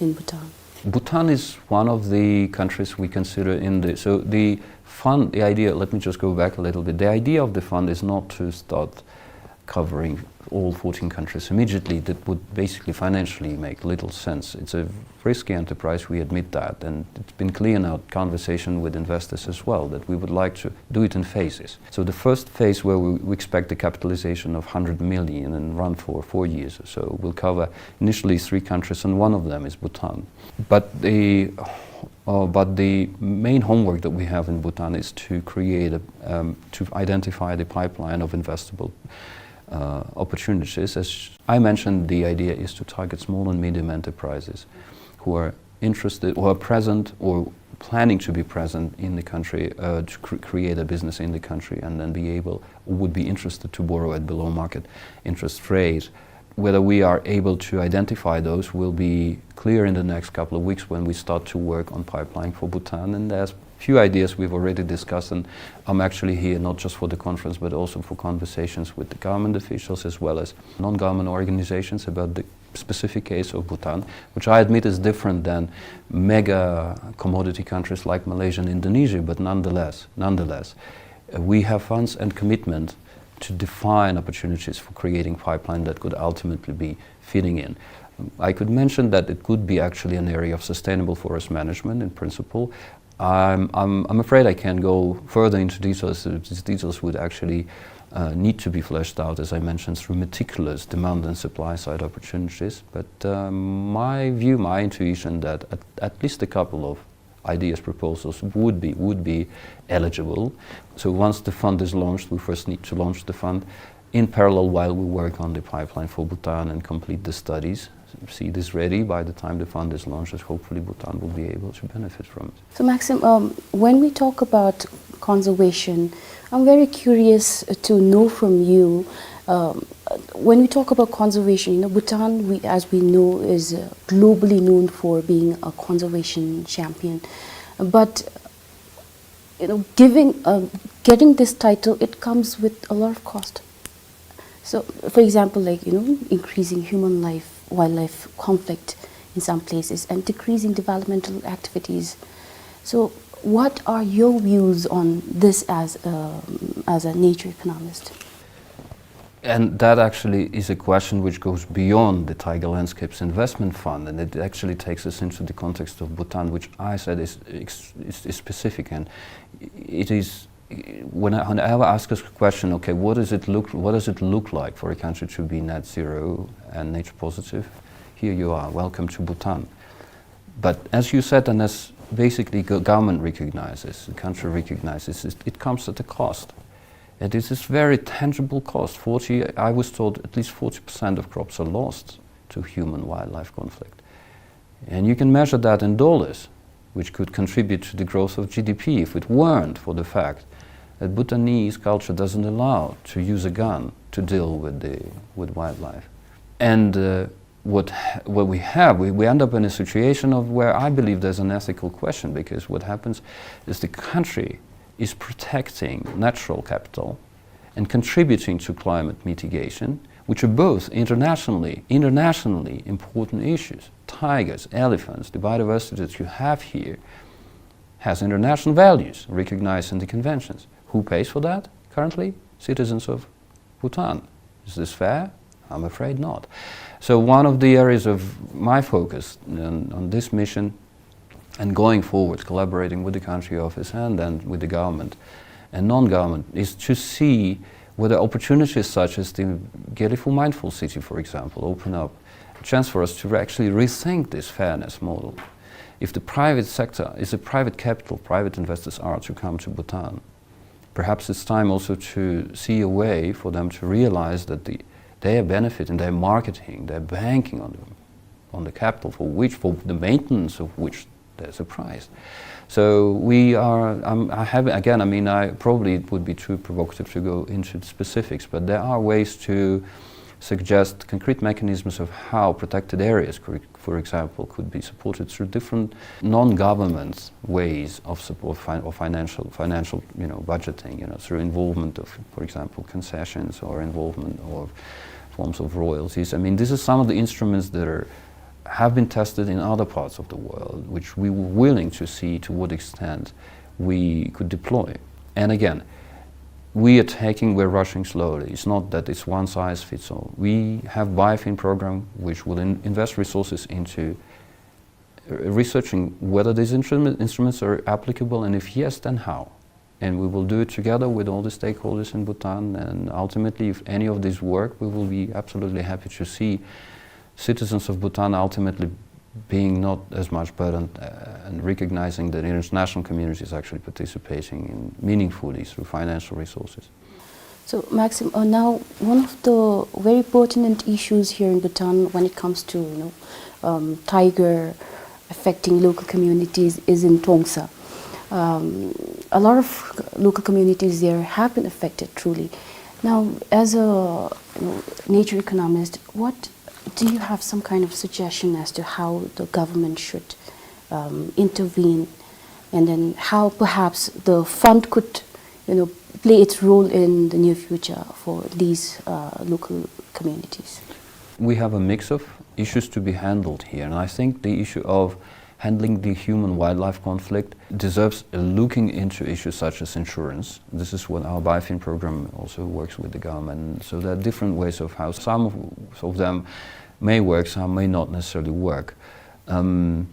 in Bhutan? Bhutan is one of the countries we consider in the, so the fund, the idea, let me just go back a little bit. The idea of the fund is not to start covering all fourteen countries immediately. That would basically financially make little sense. It's a risky enterprise, we admit that, and it's been clear in our conversation with investors as well that we would like to do it in phases. So the first phase, where we, we expect the capitalization of hundred million and run for four years or so, will cover initially three countries, and one of them is Bhutan. But the, uh, but the main homework that we have in Bhutan is to create a, um, to identify the pipeline of investable, uh, opportunities. As I mentioned, the idea is to target small and medium enterprises who are interested, who are present or planning to be present in the country, uh, to cr-, create a business in the country, and then be able, would be interested to borrow at below market interest rate. Whether we are able to identify those will be clear in the next couple of weeks when we start to work on pipeline for Bhutan. And there's few ideas we've already discussed, and I'm actually here not just for the conference, but also for conversations with the government officials as well as non-government organizations about the specific case of Bhutan, which I admit is different than mega commodity countries like Malaysia and Indonesia, but nonetheless, nonetheless, uh, we have funds and commitment to define opportunities for creating pipeline that could ultimately be fitting in. I could mention that it could be actually an area of sustainable forest management in principle. I'm, I'm, I'm afraid I can't go further into details. Uh, these details would actually, uh, need to be fleshed out, as I mentioned, through meticulous demand and supply side opportunities. But, um, my view, my intuition that at, at least a couple of ideas, proposals would be, would be eligible. So once the fund is launched, we first need to launch the fund in parallel while we work on the pipeline for Bhutan and complete the studies. See this ready by the time the fund is launched, as hopefully Bhutan will be able to benefit from it. So Maxim, um, when we talk about conservation, I'm very curious to know from you, um, when we talk about conservation, you know, Bhutan, we, as we know, is, uh, globally known for being a conservation champion. But, you know, giving, uh, getting this title, it comes with a lot of cost. So, for example, like, you know, increasing human life, wildlife conflict in some places and decreasing developmental activities. So, what are your views on this as a, as a nature economist? And that actually is a question which goes beyond the Taiga Landscapes Investment Fund, and it actually takes us into the context of Bhutan, which I said is, ex- is, is specific, and it is, when I, whenever I ask a question, okay, what does it look, what does it look like for a country to be net zero and nature positive? Here you are, welcome to Bhutan. But as you said, and as basically go- government recognizes, the country recognizes, it, it comes at a cost. And this is very tangible cost. Forty, I was told at least forty percent of crops are lost to human-wildlife conflict. And you can measure that in dollars, which could contribute to the growth of G D P if it weren't for the fact that Bhutanese culture doesn't allow to use a gun to deal with the, with wildlife. And, uh, what, ha- what we have, we, we end up in a situation of where I believe there's an ethical question, because what happens is the country is protecting natural capital and contributing to climate mitigation, which are both internationally, internationally important issues. Tigers, elephants, the biodiversity that you have here has international values recognized in the conventions. Who pays for that currently? Citizens of Bhutan. Is this fair? I'm afraid not. So one of the areas of my focus on, on this mission and going forward, collaborating with the country office and then with the government and non-government, is to see whether opportunities such as the Gelephu Mindful City, for example, open up a chance for us to actually rethink this fairness model. If the private sector, if the private capital, private investors are to come to Bhutan, perhaps it's time also to see a way for them to realize that the, their benefit and their marketing, they're banking on the, on the capital for which, for the maintenance of which there's a price. So we are, um, I have, again, I mean, I probably it would be too provocative to go into the specifics, but there are ways to suggest concrete mechanisms of how protected areas, for, for example, could be supported through different non-government ways of support fin- or financial, financial, you know, budgeting, you know, through involvement of, for example, concessions or involvement of forms of royalties. I mean, this is some of the instruments that are, have been tested in other parts of the world, which we were willing to see to what extent we could deploy. And again, we are taking, we're rushing slowly. It's not that it's one size fits all. We have BioFin program, which will in- invest resources into, uh, researching whether these instrument- instruments are applicable, and if yes, then how. And we will do it together with all the stakeholders in Bhutan. And ultimately, if any of these work, we will be absolutely happy to see citizens of Bhutan ultimately being not as much burdened, uh, and recognizing that the international community is actually participating in meaningfully through financial resources. So, Maxim, uh, now one of the very pertinent issues here in Bhutan when it comes to, you know, um, tiger affecting local communities is in Tongsa. Um, a lot of local communities there have been affected, truly. Now, as a, you know, nature economist, what do you have some kind of suggestion as to how the government should, um, intervene, and then how perhaps the fund could, you know, play its role in the near future for these, uh, local communities? We have a mix of issues to be handled here, and I think the issue of handling the human-wildlife conflict deserves a looking into issues such as insurance. This is what our BioFin program also works with the government. So there are different ways of how some of, of them may work, some may not necessarily work. Um,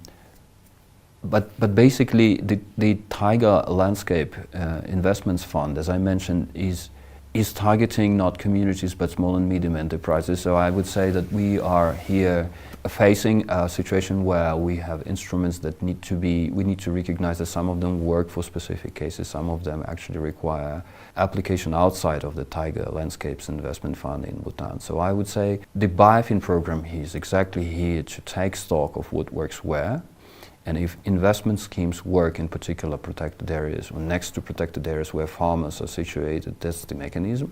but, but basically, the, the Tiger Landscape, uh, Investments Fund, as I mentioned, is is targeting not communities but small and medium enterprises. So I would say that we are here facing a situation where we have instruments that need to be, we need to recognize that some of them work for specific cases, some of them actually require application outside of the Tiger Landscapes Investment Fund in Bhutan. So I would say the BioFin program is exactly here to take stock of what works where, and if investment schemes work in particular protected areas or next to protected areas where farmers are situated, that's the mechanism.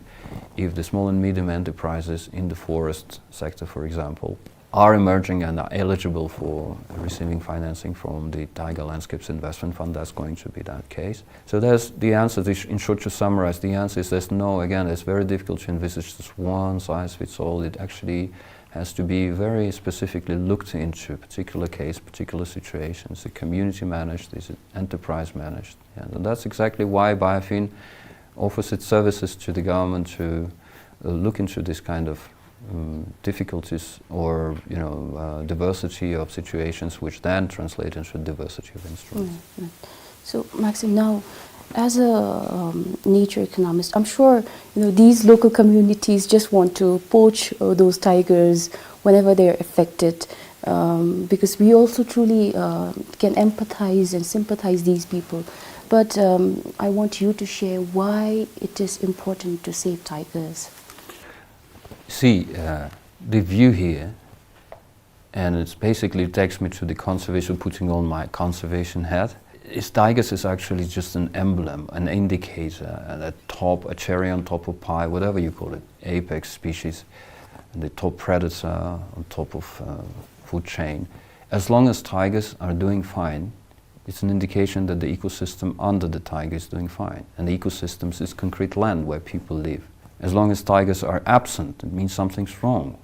If the small and medium enterprises in the forest sector, for example, are emerging and are eligible for receiving financing from the Tiger Landscapes Investment Fund, that's going to be that case. So that's the answer. This, in short, to summarize, the answer is there's no, again, it's very difficult to envisage this one size fits all. It actually has to be very specifically looked into particular case, particular situations. Is it community managed? Is it enterprise managed? And that's exactly why BioFin offers its services to the government to uh, look into this kind of, um, difficulties or, you know, uh, diversity of situations, which then translate into diversity of instruments. Right, right. So, Maxim, now, as a, um, nature economist, I'm sure, you know, these local communities just want to poach, uh, those tigers whenever they're affected, um, because we also truly, uh, can empathize and sympathize these people. But, um, I want you to share why it is important to save tigers. See, uh, the view here, and it basically takes me to the conservation, putting on my conservation hat. Is tigers is actually just an emblem, an indicator, and a top, a cherry on top of pie, whatever you call it, apex species, and the top predator on top of, uh, food chain. As long as tigers are doing fine, it's an indication that the ecosystem under the tiger is doing fine. And the ecosystems is concrete land where people live. As long as tigers are absent, it means something's wrong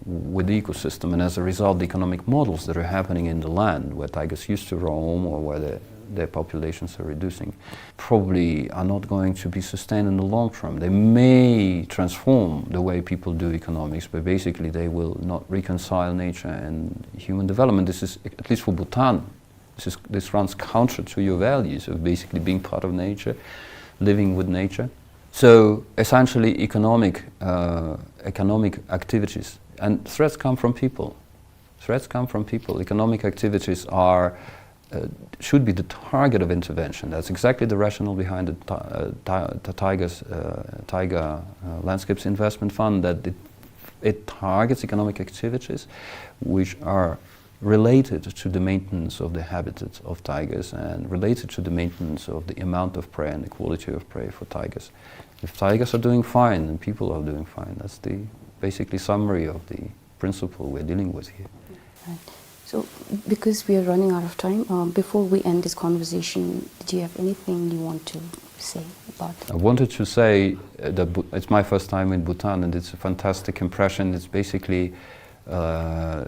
with the ecosystem. And as a result, the economic models that are happening in the land where tigers used to roam or where the, their populations are reducing probably are not going to be sustained in the long term. They may transform the way people do economics, but basically they will not reconcile nature and human development. This is, at least for Bhutan, this is, this runs counter to your values of basically being part of nature, living with nature. So essentially, economic, uh, economic activities and threats come from people. Threats come from people. Economic activities are, uh, should be the target of intervention. That's exactly the rationale behind the ti-, uh, ti-, the Tigers, uh, Tiger, uh, Landscapes Investment Fund, that it, it targets economic activities which are related to the maintenance of the habitats of tigers and related to the maintenance of the amount of prey and the quality of prey for tigers. If tigers are doing fine, then people are doing fine. That's the basically summary of the principle we're dealing with here. Right. So, because we are running out of time, um, before we end this conversation, do you have anything you want to say about it? I wanted to say, uh, that Bu-, it's my first time in Bhutan, and it's a fantastic impression. It's basically, uh,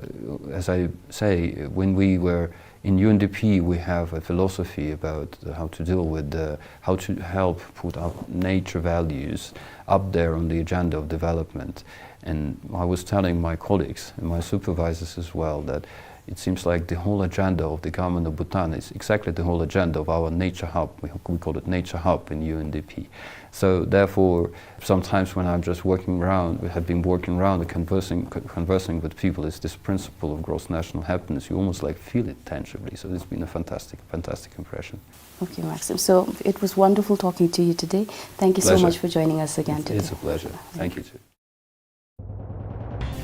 as I say, when we were in U N D P, we have a philosophy about how to deal with the, how to help put our nature values up there on the agenda of development. And I was telling my colleagues and my supervisors as well that it seems like the whole agenda of the government of Bhutan is exactly the whole agenda of our nature hub. We, we call it nature hub in U N D P. So therefore, sometimes when I'm just working around, we have been working around and conversing, co-, conversing with people, it's this principle of gross national happiness. You almost, like, feel it tangibly. So it's been a fantastic, fantastic impression. Okay, Maxim. So it was wonderful talking to you today. Thank you so much for joining us again today. It's a pleasure. Thank you too.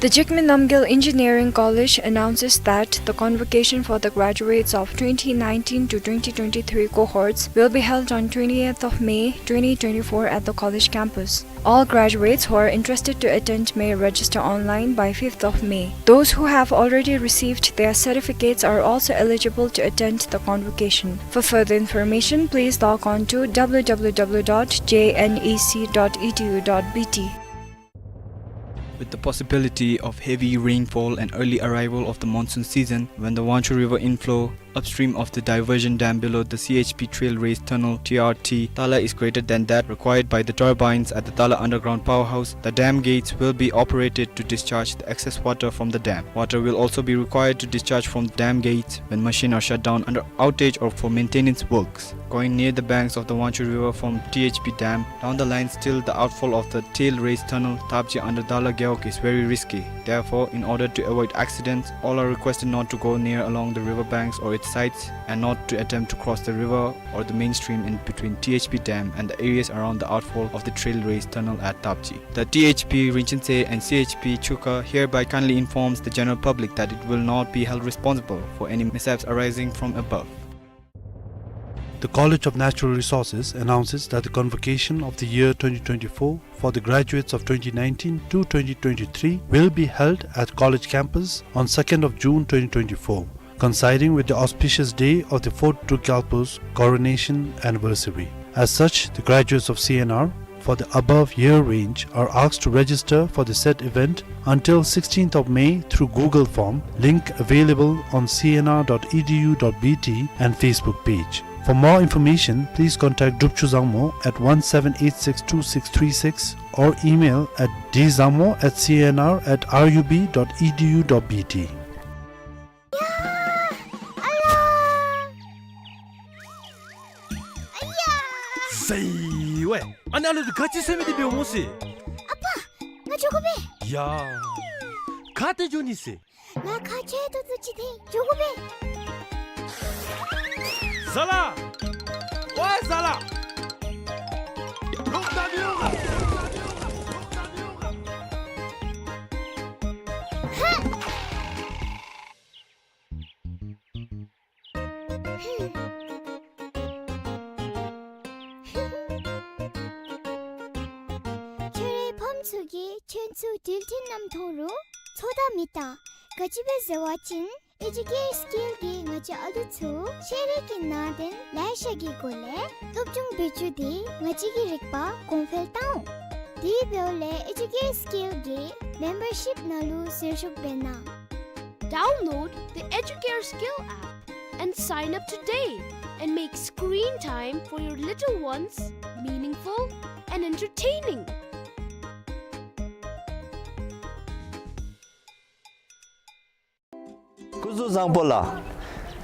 The Jigme Namgyel Engineering College announces that the convocation for the graduates of twenty nineteen to twenty twenty-three cohorts will be held on twentieth of May twenty twenty-four at the college campus. All graduates who are interested to attend may register online by fifth of May. Those who have already received their certificates are also eligible to attend the convocation. For further information, please log on to W W W dot J N E C dot E D U dot B T. With the possibility of heavy rainfall and early arrival of the monsoon season, when the Wanchhu River inflow upstream of the diversion dam below the C H P Trail Race Tunnel, T R T, Tala is greater than that required by the turbines at the Tala Underground Powerhouse, the dam gates will be operated to discharge the excess water from the dam. Water will also be required to discharge from the dam gates when machines are shut down under outage or for maintenance works. Going near the banks of the Wanchhu River from T H P Dam, down the lines till the outfall of the Trail Race Tunnel, Tapji under Tala Gewog is very risky. Therefore, in order to avoid accidents, all are requested not to go near along the river banks or its sides and not to attempt to cross the river or the main stream in between T H P Dam and the areas around the outfall of the Trail Race Tunnel at Tapji. The T H P Rinchen Tse and C H P Chukha hereby kindly informs the general public that it will not be held responsible for any mishaps arising from above. The College of Natural Resources announces that the convocation of the year twenty twenty-four for the graduates of twenty nineteen to twenty twenty-three will be held at college campus on second of June twenty twenty-four, coinciding with the auspicious day of the fourth Druk Gyalpo's coronation anniversary. As such, the graduates of C N R for the above year range are asked to register for the said event until sixteenth of May through Google form, link available on C N R dot E D U dot B T and Facebook page. For more information, please contact Drupchu Zangmo at one seven eight six two six three six or email at dzangmo at C N R at R U B dot E D U dot B T. ཟེར་ཝེ། ཨ་ནཱ་ལུ་ག་ཅི་ཟེར་མི་འདི་འབདཝ་སྨོ་ཟེར། ཨ་པ། ང་འགྱོ་དགོ་པས། ཡ། ག་ཏེ་འགྱོ་ནི་ཟེར། ང་ཁ་ཆེ་ཏོག་ཏོ་ཅིག་འཐེན་འགྱོ་དགོ་པས། ཟ་ལ། ཝའེ་ཟ་ལ། ཧ། ཁྱོད་རའི་ཕམ་ཚུ་གིས་ཁྱོད་ཚུ་འགྲུལ་འཕྲིན་ནམ་མཐོང་རུང་ཚོད་ལྟ་མི་བཏང་། ག་ཅི་སྦེ་ཟེར་བ་ཅིན་ཨེ་ཇུ་ཀེར་སི་ཀིལ་གྱིས་ང་བཅས་ཨ་ལུ་ཚུ་ཤེས་རིག་གི་ནང་དོན་ལེ་ཤ་གི་སྒོ་ལས་སློབ་སྦྱོང་འབད་བཅུག་སྟེ་ང་བཅས་ཀྱི་རིག་པ་གོང་འཕེལ་བཏང་འོང་། དེ་འབདཝ་ལས་ཨེ་ཇུ་ཀེར་སི་ཀིལ་གྱི་མེམ་བར་ཤིཔ་ནང་ལུ་ཟུར་ཞུགས་འབད་གནང་། Download the Educare Skill app and sign up today and make screen time for your little ones meaningful and entertaining. སྐུ་གཟུགས་བཟང་པོ་ལགས།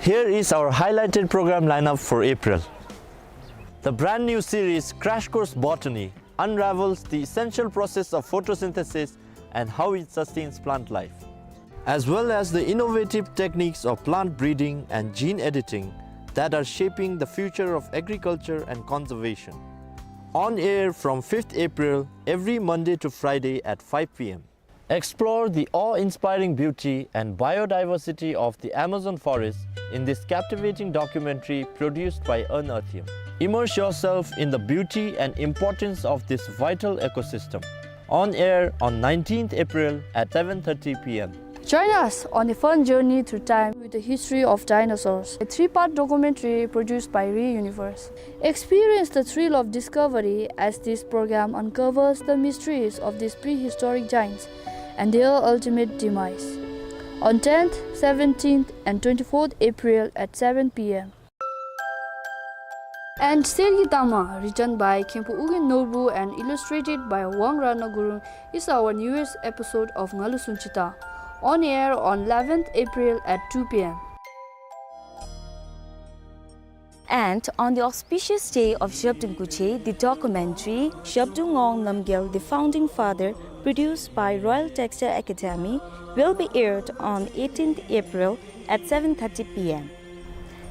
Here is our highlighted program lineup for April. The brand new series Crash Course Botany unravels the essential process of photosynthesis and how it sustains plant life, as well as the innovative techniques of plant breeding and gene editing that are shaping the future of agriculture and conservation. On air from fifth April, every Monday to Friday at five P M. Explore the awe-inspiring beauty and biodiversity of the Amazon forest in this captivating documentary produced by Unearthium. Immerse yourself in the beauty and importance of this vital ecosystem. On air on nineteenth April at seven thirty P M. Join us on a fun journey through time with the history of dinosaurs, a three-part documentary produced by Re Universe. Experience the thrill of discovery as this program uncovers the mysteries of these prehistoric giants and their ultimate demise. On tenth, seventeenth, and twenty-fourth April at seven P M. And Sergi Tama, written by Khenpo Ugyen Norbu and illustrated by Wang Ratna Gurung, is our newest episode of Ngalu Sunchita, on air on eleventh April at two P M. And on the auspicious day of Zhabdrung Kuche, the documentary Zhabdrung Ngawang Namgyal, the Founding Father, produced by Royal Textile Academy, will be aired on eighteenth April at seven thirty P M.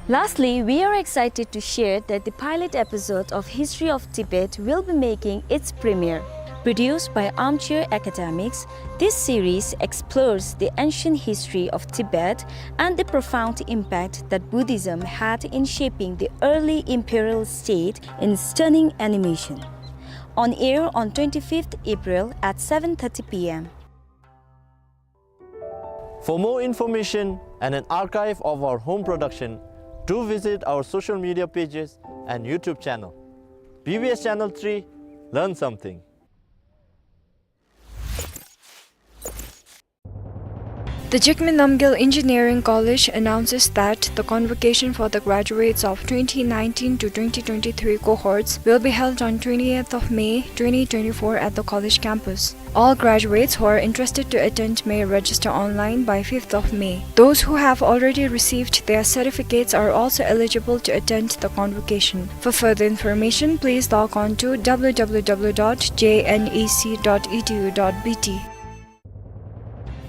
Lastly, we are excited to share that the pilot episode of History of Tibet will be making its premiere. Produced by Armchair Academics, this series explores the ancient history of Tibet and the profound impact that Buddhism had in shaping the early imperial state in stunning animation. On air on twenty-fifth April at seven thirty P M. For more information and an archive of our home production, do visit our social media pages and YouTube channel. B B S Channel three, learn something. The Jigme Namgyal Engineering College announces that the convocation for the graduates of twenty nineteen to twenty twenty-three cohorts will be held on twentieth of May twenty twenty-four at the college campus. All graduates who are interested to attend may register online by fifth of May. Those who have already received their certificates are also eligible to attend the convocation. For further information, please log on to W W W dot J N E C dot E D U dot B T.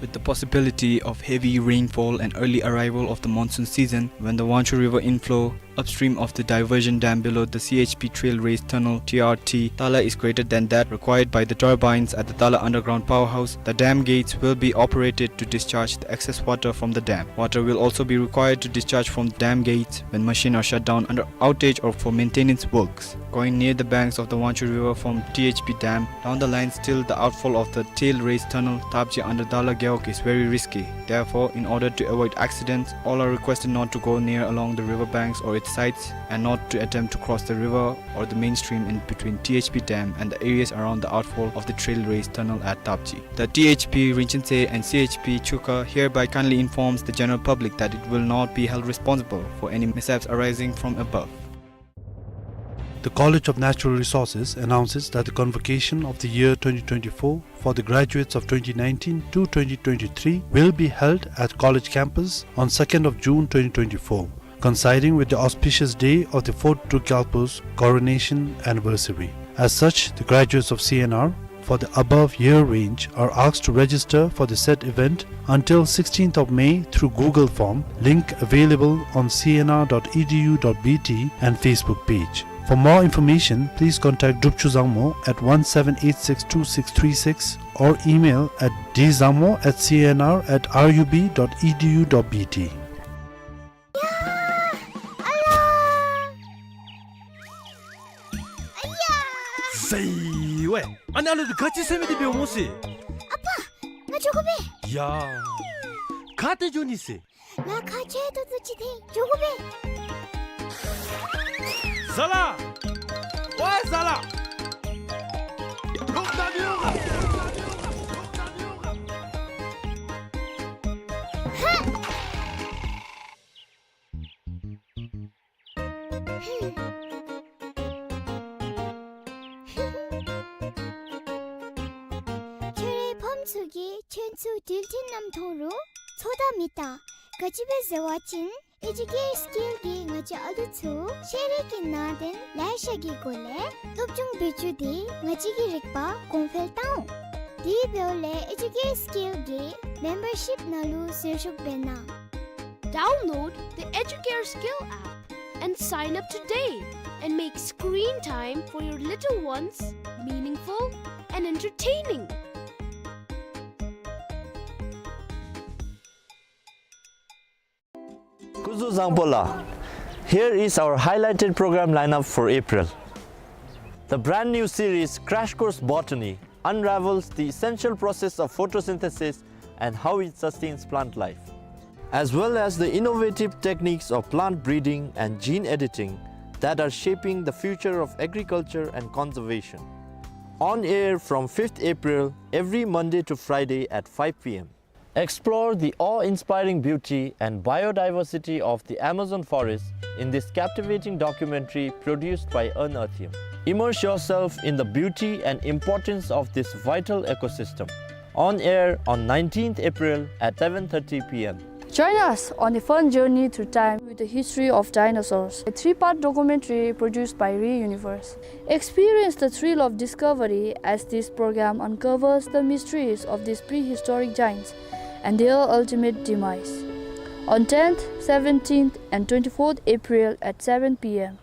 With the possibility of heavy rainfall and early arrival of the monsoon season, when the Wangchhu River inflow upstream of the diversion dam below the C H P Trail Race Tunnel, T R T, tala is greater than that required by the turbines at the Tala Underground Powerhouse, the dam gates will be operated to discharge the excess water from the dam. Water will also be required to discharge from the dam gates when machines are shut down under outage or for maintenance works. Going near the banks of the Wangchhu River from T H P Dam down the lines till the outfall of the Trail Race Tunnel, Tapji under Tala Gewog is very risky. Therefore, in order to avoid accidents, all are requested not to go near along the river banks or its sides and not to attempt to cross the river or the main stream in between T H P Dam and the areas around the outfall of the Trail Race Tunnel at Tapji. The T H P Rinchen Tse and C H P Chukha hereby kindly informs the general public that it will not be held responsible for any mishaps arising from above. The College of Natural Resources announces that the convocation of the year twenty twenty-four for the graduates of twenty nineteen to twenty twenty-three will be held at college campus on second of June twenty twenty-four, coinciding with the auspicious day of the fourth Druk Gyalpo's coronation anniversary. As such, the graduates of C N R for the above year range are asked to register for the said event until sixteenth of May through Google form, link available on C N R dot E D U dot B T and Facebook page. For more information, please contact Drupchu Zangmo at one seven eight six two six three six or email at dzangmo at C N R at R U B dot E D U dot B T. 야! 아야! 아야! ܣܝ ܘܐ! ܐܢܝ ܐܠ ܕ ܓܗ ܣܝ ܡܢܕܝ ܒܝܘ ܡܘܣܝ. ཨ་པ། ང་ཇོ་གོ་པས། ཡ། ག་ཏེ་ཇོ་ནི་ཟེར། ང་ཁ་ཆེ་ཏོག་ཏོ་ཅིག་ཏེ་ཇོ་གོ་པས། ཟ་ལ། ཝའི་ཟ་ལ། ཧ། ཁྱོད་རའི་ཕམ་ཚུ་གིས་ཁྱོད་ཚུ་འགྲུལ་འཕྲིན་ནམ་མཐོང་རུང་ཚོད་ལྟ་མི་བཏང་། ག་ཅི་སྦེ་ཟེར་བ་ཅིན་ཨེ་ཇུ་ཀེར་སི་ཀིལ་གྱིས་ང་བཅས་ཨ་ལུ་ཚུ་ཤེས་རིག་གི་ནང་དོན་ལེ་ཤ་གི་སྒོ་ལས་སློབ་སྦྱོང་འབད་བཅུག་སྟེ་ང་བཅས་ཀྱི་རིག་པ་གོང་འཕེལ་བཏང་འོང་། དེ་འབདཝ་ལས་ཨེ་ཇུ་ཀེར་སི་ཀིལ་གྱི་མེམ་བར་ཤིཔ་ནང་ལུ་ཟུར་ཞུགས་འབད་གནང་། Download the Educare Skill app and sign up today and make screen time for your little ones meaningful and entertaining. སྐུ་གཟུགས་བཟང་པོ་ལགས། Here is our highlighted program lineup for April. The brand new series Crash Course Botany unravels the essential process of photosynthesis and how it sustains plant life, as well as the innovative techniques of plant breeding and gene editing that are shaping the future of agriculture and conservation. On air from fifth April, every Monday to Friday at five P M. Explore the awe-inspiring beauty and biodiversity of the Amazon forest in this captivating documentary produced by Unearthium. Immerse yourself in the beauty and importance of this vital ecosystem. On air on nineteenth April at seven thirty P M. Join us on a fun journey through time with the history of dinosaurs, a three-part documentary produced by Re Universe. Experience the thrill of discovery as this program uncovers the mysteries of these prehistoric giants and their ultimate demise. On tenth, seventeenth, and twenty-fourth April at seven P M.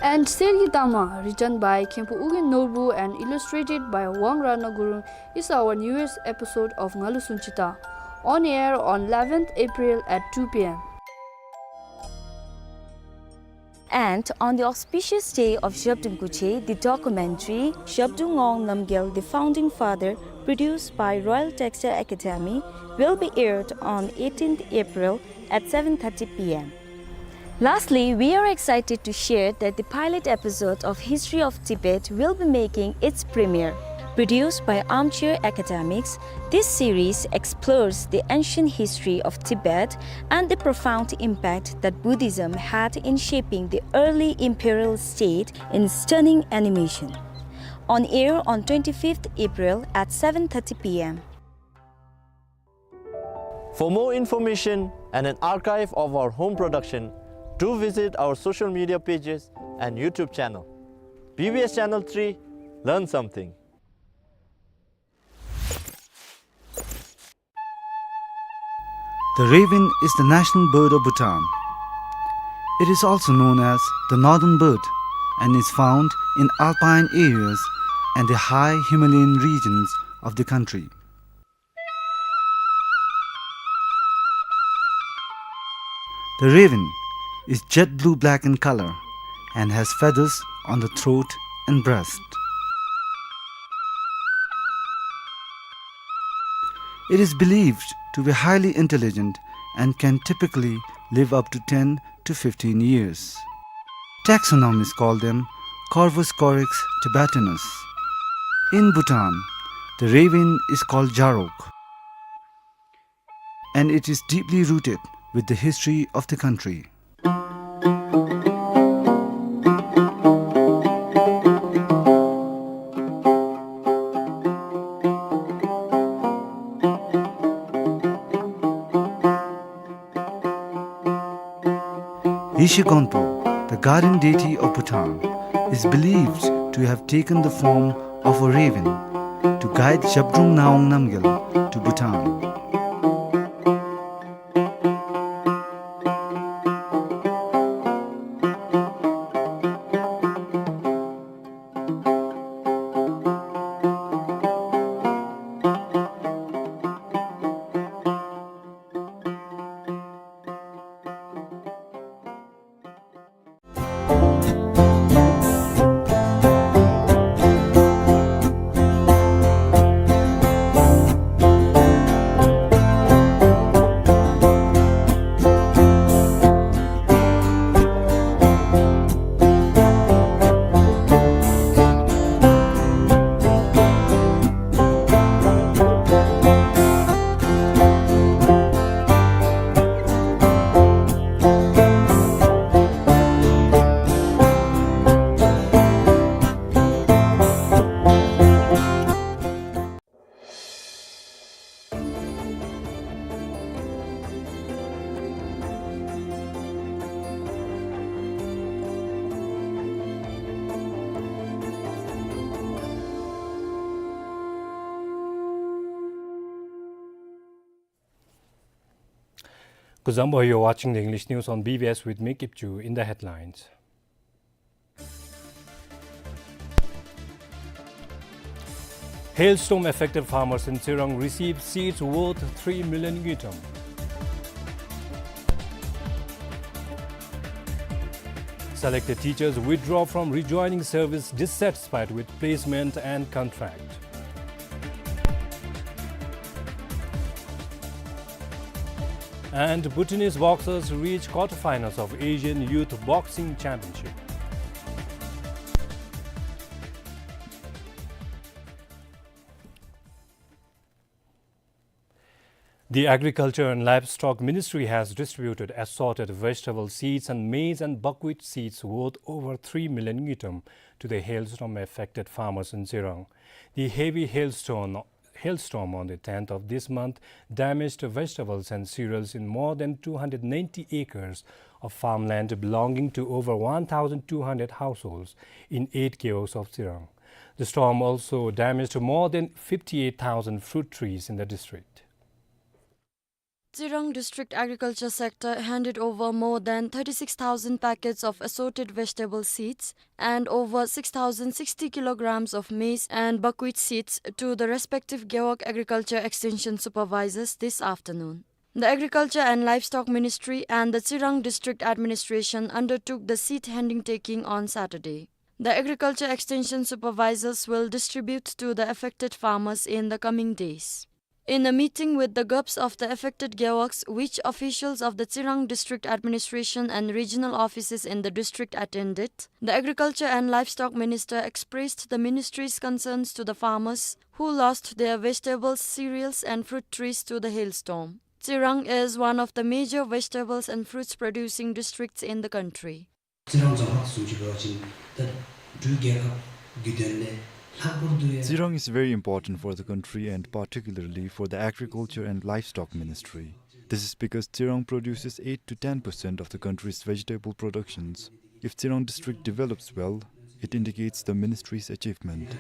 And གསེར་གྱི་ཏ་མ, written by མཁན་པོ་ཨོ་རྒྱན་ནོར་བུ and illustrated by Wang Ratna Gurung, is our newest episode of ང་ལུ་སུན་ཅིག་ཏ། On air on eleventh April at two P M. And on the auspicious day of Zhabdrung Kuche, the documentary Zhabdrung Ngawang Namgyal, the Founding Father, produced by Royal Textile Academy, will be aired on eighteenth April at seven thirty P M. Lastly, we are excited to share that the pilot episode of History of Tibet will be making its premiere. Produced by Armchair Academics, this series explores the ancient history of Tibet and the profound impact that Buddhism had in shaping the early imperial state in stunning animation. On air on twenty-fifth April at seven thirty P M. For more information and an archive of our home production, do visit our social media pages and YouTube channel. B B S Channel three, learn something. The raven is the national bird of Bhutan. It is also known as the northern bird and is found in alpine areas and the high Himalayan regions of the country. The raven is jet blue black in color and has feathers on the throat and breast. It is believed to be highly intelligent and can typically live up to ten to fifteen years. Taxonomists call them Corvus corax tibetanus. In Bhutan, the raven is called jarok, and it is deeply rooted with the history of the country. Yeshe Gonpo, the guardian deity of Bhutan, is believed to have taken the form of a raven to guide Zhabdrung Ngawang Namgyal to Bhutan. Kuzuzangpo, you're watching the English news on B B S with me, Kipchu. In the headlines: Hailstorm affected farmers in Tsirang receive seeds worth three million ngultrum. Selected teachers withdraw from rejoining service, dissatisfied with placement and contract. And Bhutanese boxers reach quarterfinals of Asian Youth Boxing Championship. The Agriculture and Livestock Ministry has distributed assorted vegetable seeds and maize and buckwheat seeds worth over three million ngultrum to the hailstorm affected farmers in Tsirang. The heavy hailstone, hailstorm on the tenth of this month damaged vegetables and cereals in more than two hundred ninety acres of farmland belonging to over one thousand two hundred households in eight gewogs of Tsirang. The storm also damaged more than fifty-eight thousand fruit trees in the district. Tsirang District Agriculture Sector handed over more than thirty-six thousand packets of assorted vegetable seeds and over six thousand sixty kilograms of maize and buckwheat seeds to the respective Gewog Agriculture Extension Supervisors this afternoon. The Agriculture and Livestock Ministry and the Tsirang District Administration undertook the seed handing taking on Saturday. The Agriculture Extension Supervisors will distribute to the affected farmers in the coming days. In a meeting with the GALPs of the affected gewogs, which officials of the Tsirang District Administration and regional offices in the district attended, the Agriculture and Livestock Minister expressed the ministry's concerns to the farmers who lost their vegetables, cereals, and fruit trees to the hailstorm. Tsirang is one of the major vegetables and fruits producing districts in the country. Tsirang is very important for the country and particularly for the Agriculture and Livestock Ministry. This is because Tsirang produces eight to ten percent of the country's vegetable productions. If Tsirang district develops well, it indicates the ministry's achievement.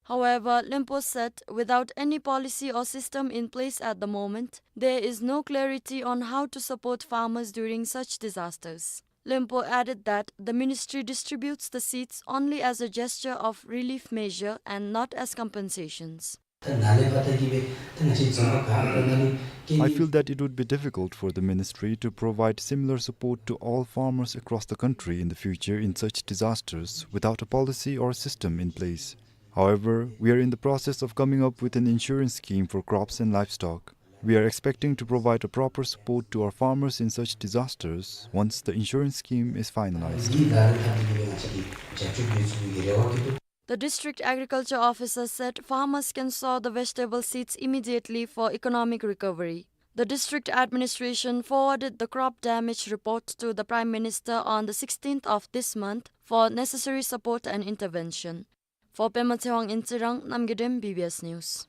However, Lyngpo said without any policy or system in place at the moment, there is no clarity on how to support farmers during such disasters. Lyngpo added that the ministry distributes the seeds only as a gesture of relief measure and not as compensations. I feel that it would be difficult for the ministry to provide similar support to all farmers across the country in the future in such disasters without a policy or a system in place. However, we are in the process of coming up with an insurance scheme for crops and livestock. We are expecting to provide a proper support to our farmers in such disasters once the insurance scheme is finalized. The district agriculture officer said farmers can sow the vegetable seeds immediately for economic recovery. The district administration forwarded the crop damage report to the Prime Minister on the sixteenth of this month for necessary support and intervention. For Pema Tshewang in Tsirang, Namgay Dem, B B S News.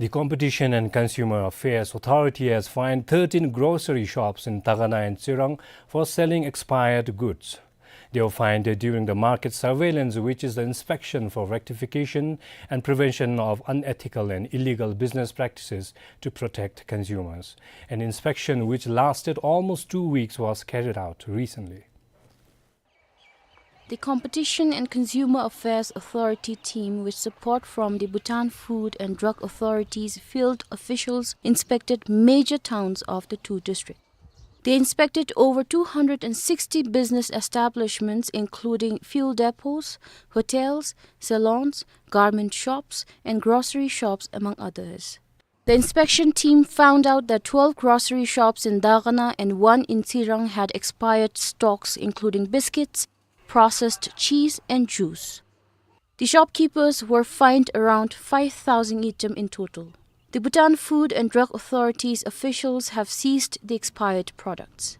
The Competition and Consumer Affairs Authority has fined thirteen grocery shops in Dagana and Tsirang for selling expired goods. They were fined during the market surveillance, which is the inspection for rectification and prevention of unethical and illegal business practices to protect consumers. An inspection which lasted almost two weeks was carried out recently. The Competition and Consumer Affairs Authority team, with support from the Bhutan Food and Drug Authority's field officials, inspected major towns of the two districts. They inspected over two hundred and sixty business establishments, including fuel depots, hotels, salons, garment shops, and grocery shops, among others. The inspection team found out that twelve grocery shops in Dagana and one in Tsirang had expired stocks, including biscuits, processed cheese, and juice. The shopkeepers were fined around five thousand ngultrum in total. The Bhutan Food and Drug Authority's officials have seized the expired products.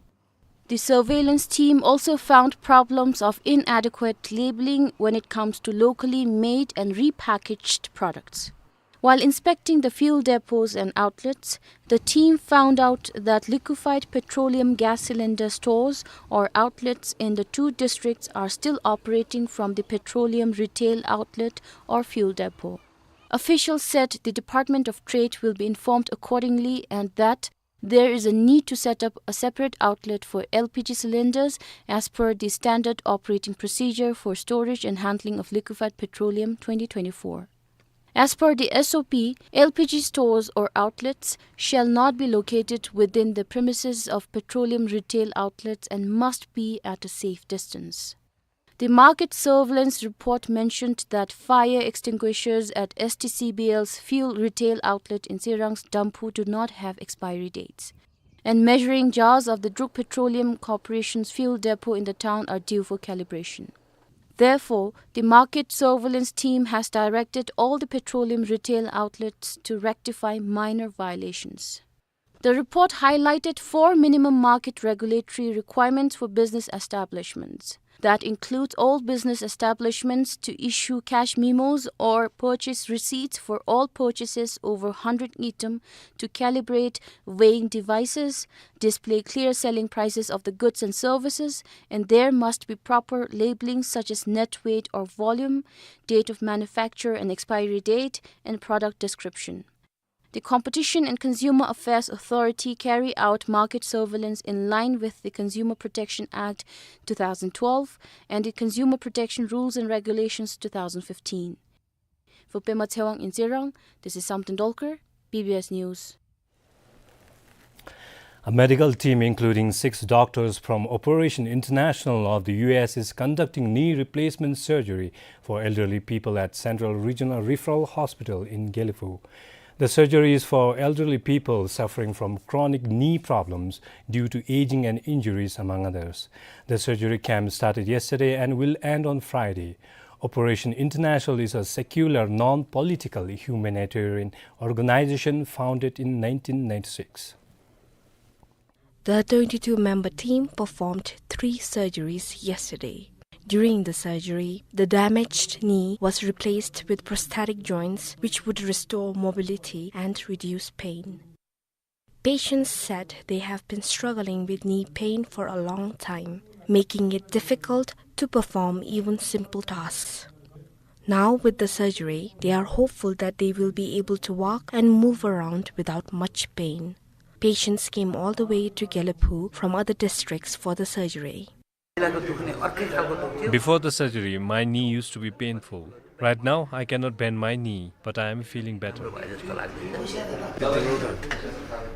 The surveillance team also found problems of inadequate labeling when it comes to locally made and repackaged products. While inspecting the fuel depots and outlets, the team found out that liquefied petroleum gas cylinder stores or outlets in the two districts are still operating from the petroleum retail outlet or fuel depot. Officials said the Department of Trade will be informed accordingly and that there is a need to set up a separate outlet for L P G cylinders as per the standard operating procedure for storage and handling of liquefied petroleum twenty twenty-four. As per the S O P, L P G stores or outlets shall not be located within the premises of petroleum retail outlets and must be at a safe distance. The market surveillance report mentioned that fire extinguishers at S T C B L's fuel retail outlet in Tsirang's Damphu do not have expiry dates, and measuring jars of the Druk Petroleum Corporation's fuel depot in the town are due for calibration. Therefore, the market surveillance team has directed all the petroleum retail outlets to rectify minor violations. The report highlighted four minimum market regulatory requirements for business establishments. That includes all business establishments to issue cash memos or purchase receipts for all purchases over hundred ngultrum, to calibrate weighing devices, display clear selling prices of the goods and services, and there must be proper labeling such as net weight or volume, date of manufacture and expiry date, and product description. The Competition and Consumer Affairs Authority carry out market surveillance in line with the Consumer Protection Act two thousand twelve and the Consumer Protection Rules and Regulations two thousand fifteen. For Pema Tshewang in Tsirang, this is Samten Dolkar, B B S News. A medical team including six doctors from Operation International of the U S is conducting knee replacement surgery for elderly people at Central Regional Referral Hospital in Gelephu. The surgery is for elderly people suffering from chronic knee problems due to aging and injuries, among others. The surgery camp started yesterday and will end on Friday. Operation International is a secular, non-political humanitarian organization founded in nineteen ninety-six. The twenty-two member team performed three surgeries yesterday. During the surgery, the damaged knee was replaced with prosthetic joints, which would restore mobility and reduce pain. Patients said they have been struggling with knee pain for a long time, making it difficult to perform even simple tasks. Now, with the surgery, they are hopeful that they will be able to walk and move around without much pain. Patients came all the way to Gelephu from other districts for the surgery. Before the surgery, my knee used to be painful. Right now, I cannot bend my knee, but I am feeling better.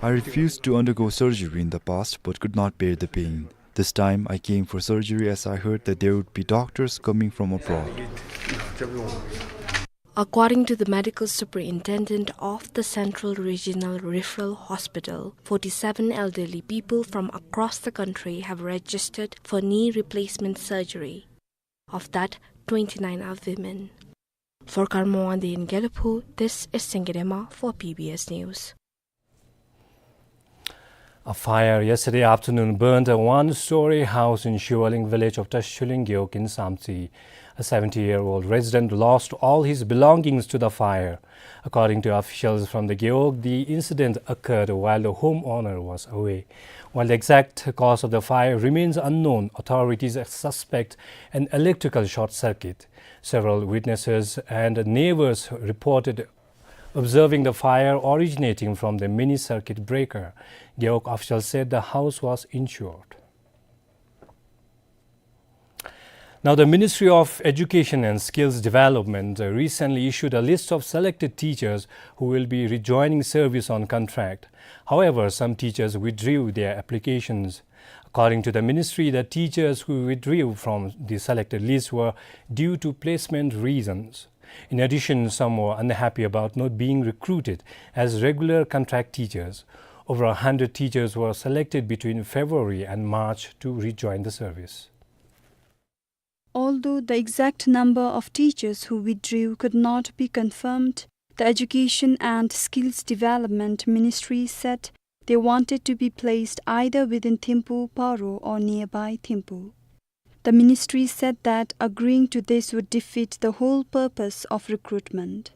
I refused to undergo surgery in the past, but could not bear the pain. This time, I came for surgery as I heard that there would be doctors coming from abroad. According to the medical superintendent of the Central Regional Referral Hospital, forty-seven elderly people from across the country have registered for knee replacement surgery. Of that, twenty-nine are women. For Karma Wangdi in Gelephu, this is Singye Dema for B B S News. A fire yesterday afternoon burned a one-story house in Shivaling village of Tashuling Gewog in Samtse. A seventy-year-old resident lost all his belongings to the fire. According to officials from the Gewog, the incident occurred while the homeowner was away. While the exact cause of the fire remains unknown, authorities suspect an electrical short circuit. Several witnesses and neighbors reported observing the fire originating from the mini circuit breaker. Gewog officials said the house was insured. Now, the Ministry of Education and Skills Development, uh, recently issued a list of selected teachers who will be rejoining service on contract. However, some teachers withdrew their applications. According to the ministry, the teachers who withdrew from the selected list were due to placement reasons. In addition, some were unhappy about not being recruited as regular contract teachers. Over a hundred teachers were selected between February and March to rejoin the service. Although the exact number of teachers who withdrew could not be confirmed, the Education and Skills Development Ministry said they wanted to be placed either within Thimphu, Paro, or nearby Thimphu. The ministry said that agreeing to this would defeat the whole purpose of recruitment.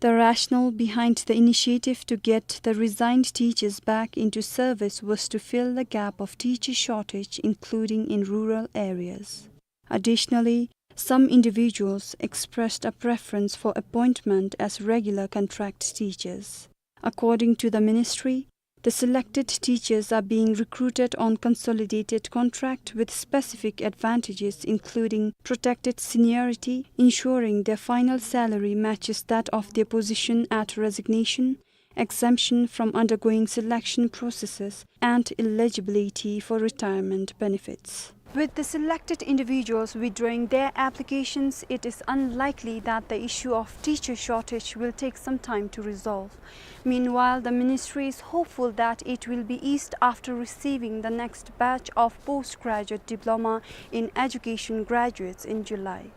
The rationale behind the initiative to get the resigned teachers back into service was to fill the gap of teacher shortage, including in rural areas. Additionally, some individuals expressed a preference for appointment as regular contract teachers. According to the ministry, the selected teachers are being recruited on consolidated contract with specific advantages, including protected seniority, ensuring their final salary matches that of their position at resignation, exemption from undergoing selection processes, and eligibility for retirement benefits. With the selected individuals withdrawing their applications, it is unlikely that the issue of teacher shortage will take some time to resolve. Meanwhile, the ministry is hopeful that it will be eased after receiving the next batch of postgraduate diploma in education graduates in July.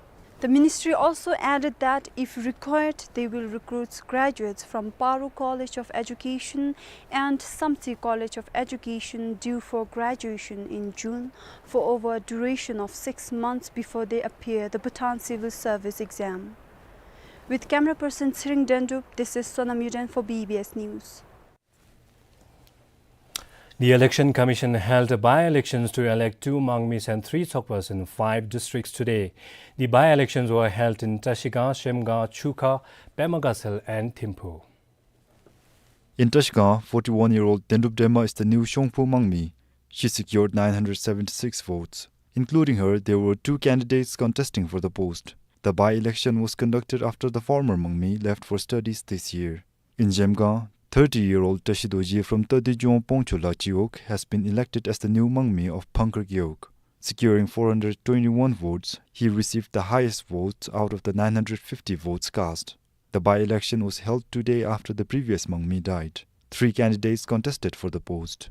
The ministry also added that, if required, they will recruit graduates from Paro College of Education and Samtse College of Education due for graduation in June for over a duration of six months before they appear the Bhutan Civil Service exam. With camera person Tshering Dendup, this is Sonam Yuden for B B S News. The Election Commission held by-elections to elect two Mangmis and three Chokpas in five districts today. The by-elections were held in Trashigang, Zhemgang, Chukha, Pema Gatshel and Thimphu. In Trashigang, forty-one-year-old Dendup Drema is the new Shongphu Mangmi. She secured nine hundred seventy-six votes. Including her, there were two candidates contesting for the post. The by-election was conducted after the former Mangmi left for studies this year. In Zhemgang, thirty-year-old Tashi Dorji from Tadi Jong Pongchola Chiwog has been elected as the new Mangmi of Phangkar Gewog. Securing four hundred twenty-one votes, he received the highest votes out of the nine hundred fifty votes cast. The by-election was held today after the previous Mangmi died. Three candidates contested for the post.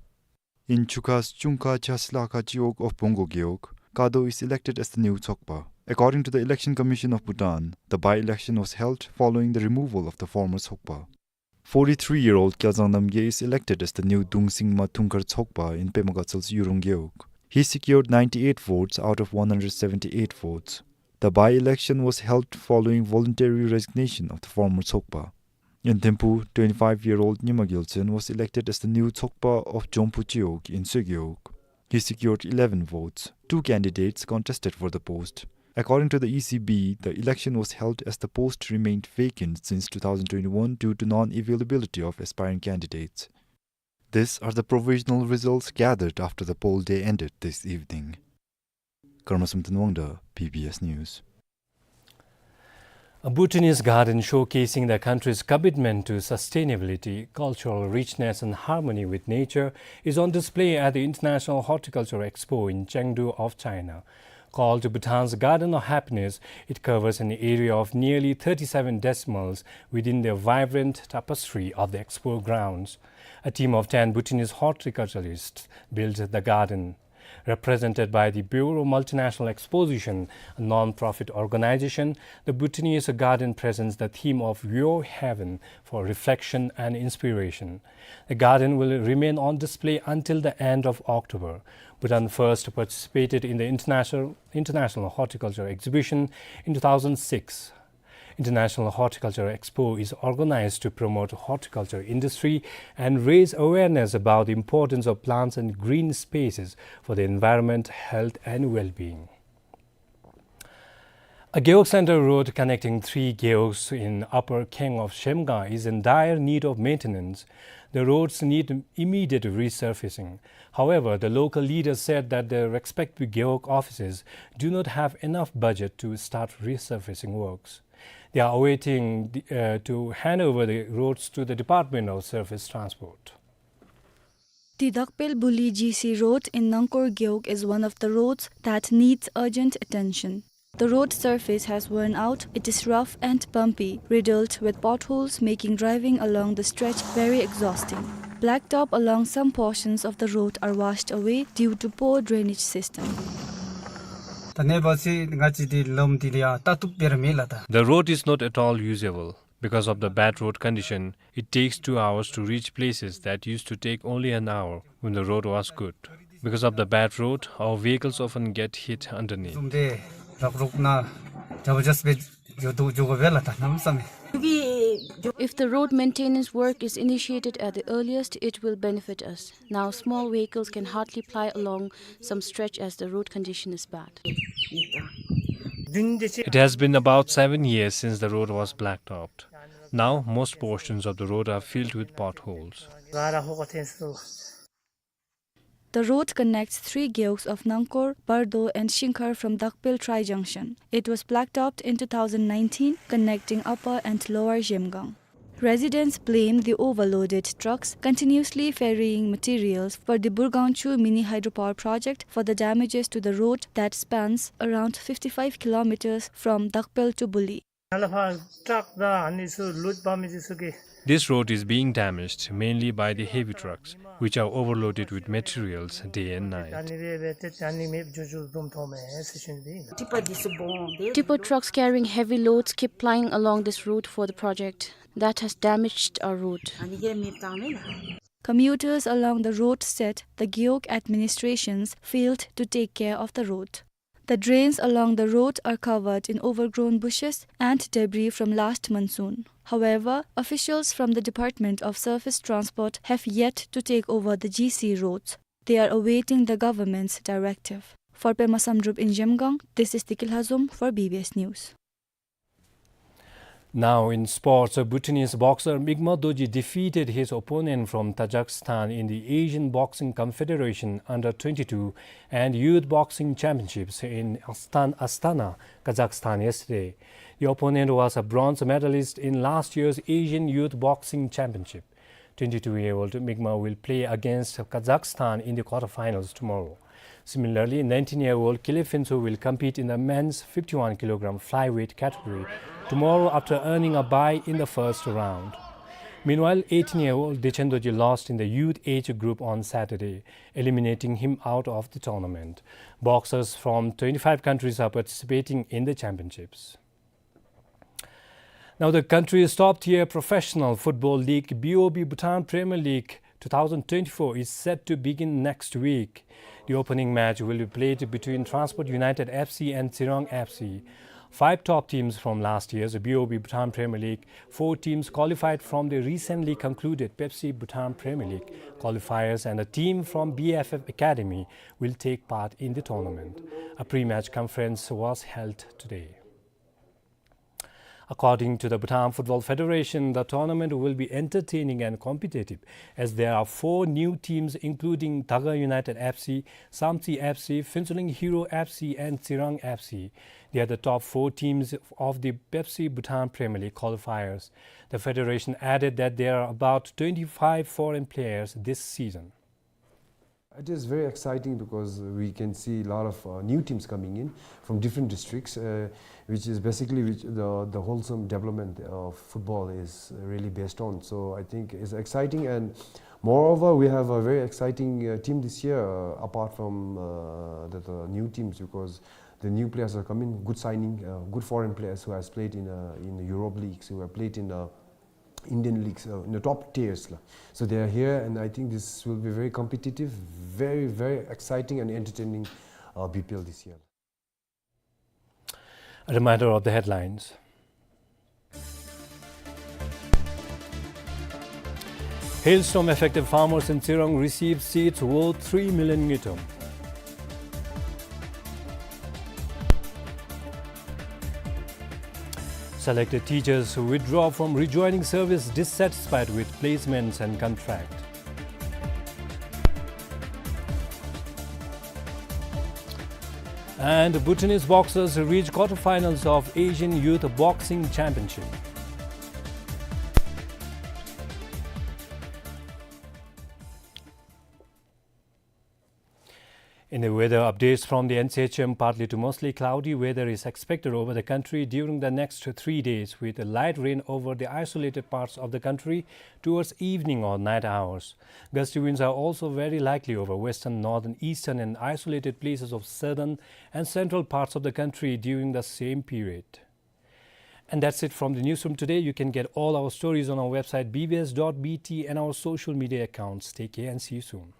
In Chukha's Chungkha Chasilakha Chiwog of Punggo Gewog, Kado is elected as the new Chokpa. According to the Election Commission of Bhutan, the by-election was held following the removal of the former Chokpa. Forty-three-year-old Kyalzang Namgay is elected as the new Dungsingma Thungkar Chokpa in Pema Gatshel's Yurung Gewog. He secured ninety-eight votes out of one hundred seventy-eight votes. The by-election was held following voluntary resignation of the former Chokpa. In Thimphu, twenty-five-year-old Nyima Gyaltsen was elected as the new Chokpa of Jompu Chiwog in Swe Gewog. He secured eleven votes. Two candidates contested for the post. According to the E C B, the election was held as the post remained vacant since two thousand twenty-one due to non-availability of aspiring candidates. These are the provisional results gathered after the poll day ended this evening. Karma Samten Wangda, B B S News. A Bhutanese garden showcasing the country's commitment to sustainability, cultural richness and harmony with nature is on display at the International Horticulture Expo in Chengdu of China. Called Bhutan's Garden of Happiness, it covers an area of nearly thirty-seven decimals within the vibrant tapestry of the expo grounds. A team of ten Bhutanese horticulturists built the garden. Represented by the Bureau of Multinational Exposition, a non-profit organization, the Bhutanese Garden presents the theme of Your Haven for Reflection and Inspiration. The garden will remain on display until the end of October. Bhutan first participated in the International, International Horticulture Exhibition in two thousand six. International Horticulture Expo is organized to promote horticulture industry and raise awareness about the importance of plants and green spaces for the environment, health and well-being. A Gewog Center road connecting three gewogs in Upper Kheng of Zhemgang is in dire need of maintenance. The roads need immediate resurfacing. However, the local leaders said that the respective gewog offices do not have enough budget to start resurfacing works. They are awaiting the, uh, to hand over the roads to the Department of Surface Transport. The Dakpel Buli G C road in Nangkor Gewog is one of the roads that needs urgent attention. The road surface has worn out, it is rough and bumpy, riddled with potholes, making driving along the stretch very exhausting. Blacktop along some portions of the road are washed away due to poor drainage system. ད་ནེ་བ་སི་ང་ཅི་དེ་ལམ་དེ་ལ་ཡ་ལྟ་བཏུབ་སྦེ་ར་མེད་ལགས་ད། The road is not at all usable. Because of the bad road condition, it takes two hours to reach places that used to take only an hour when the road was good. Because of the bad road, our vehicles often get hit underneath. ཟུམ་དེ་རག་རོག་ན་ཇ་བ་ཇ་སྦེ་འགྱོ་དོ་འགྱོ་དགོ་པས་ལགས་ད་གནམ་མེད་ས་མེད། If the road maintenance work is initiated at the earliest, it will benefit us. Now, small vehicles can hardly ply along some stretch as the road condition is bad. It has been about seven years since the road was blacktopped. Now, most portions of the road are filled with potholes. The road connects three gewogs of Nangkor, Bardo and Shingkhar from Dakpel Tri Junction. It was blacktopped in two thousand nineteen, connecting Upper and Lower Zhemgang. Residents blame the overloaded trucks continuously ferrying materials for the Burgangchu mini hydropower project for the damages to the road that spans around fifty-five kilometers from Dakpel to Buli. This road is being damaged mainly by the heavy trucks, which are overloaded with materials day and night. Tipper trucks carrying heavy loads keep plying along this route for the project. That has damaged our road. Commuters along the road said the Gewog administrations failed to take care of the road. The drains along the road are covered in overgrown bushes and debris from last monsoon. However, officials from the Department of Surface Transport have yet to take over the G C roads. They are awaiting the government's directive. For Pema Samdrup in Zhemgang, this is Deki Lhazom for B B S News. Now in sports, Bhutanese boxer Mikma Dorji defeated his opponent from Tajikistan in the Asian Boxing Confederation Under twenty-two and Youth Boxing Championships in Astan-, Astana, Kazakhstan yesterday. The opponent was a bronze medalist in last year's Asian Youth Boxing Championship. Twenty-two-year-old Mikma will play against Kazakhstan in the quarterfinals tomorrow. Similarly, nineteen-year-old Kile Phentxho will compete in the men's fifty-one kilogram flyweight category tomorrow after earning a bye in the first round. Meanwhile, eighteen-year-old Dechen Dorji lost in the youth age group on Saturday, eliminating him out of the tournament. Boxers from twenty-five countries are participating in the championships. Now, the country's top-tier professional football league, B O B Bhutan Premier League two thousand twenty-four, is set to begin next week. The opening match will be played between Transport United F C and Tsirang F C. Five top teams from last year's B O B Bhutan Premier League, four teams qualified from the recently concluded Pepsi Bhutan Premier League qualifiers, and a team from B F F Academy will take part in the tournament. A pre-match conference was held today. According to the Bhutan Football Federation, the tournament will be entertaining and competitive, as there are four new teams, including Daga United F C, Samtse F C, Phuentsholing Hero F C, and Tsirang F C. They are the top four teams of the Pepsi Bhutan Premier League qualifiers. The federation added that there are about twenty-five foreign players this season. It is very exciting because we can see a lot of, uh, new teams coming in from different districts, uh, which is basically which the, the wholesome development of football is really based on. So I think it's exciting, and moreover, we have a very exciting, uh, team this year, uh, apart from, uh, the, the new teams, because the new players are coming, good signing, uh, good foreign players who has played in, uh, in the Europe leagues, who have played in, uh, Indian leagues, uh, in the top tiers la. So they are here, and I think this will be very competitive, very, very exciting and entertaining, uh, B P L this year. A reminder of the headlines. Hailstorm affected farmers in Tsirang receive seeds worth three million ngultrum. Selected teachers withdraw from rejoining service, dissatisfied with placements and contract. And Bhutanese boxers reach quarterfinals of Asian Youth Boxing Championship. In the weather updates from the N C H M, partly to mostly cloudy weather is expected over the country during the next three days, with light rain over the isolated parts of the country towards evening or night hours. Gusty winds are also very likely over western, northern, eastern, and isolated places of southern and central parts of the country during the same period. And that's it from the newsroom today. You can get all our stories on our website, B B S dot B T, and our social media accounts. Take care and see you soon.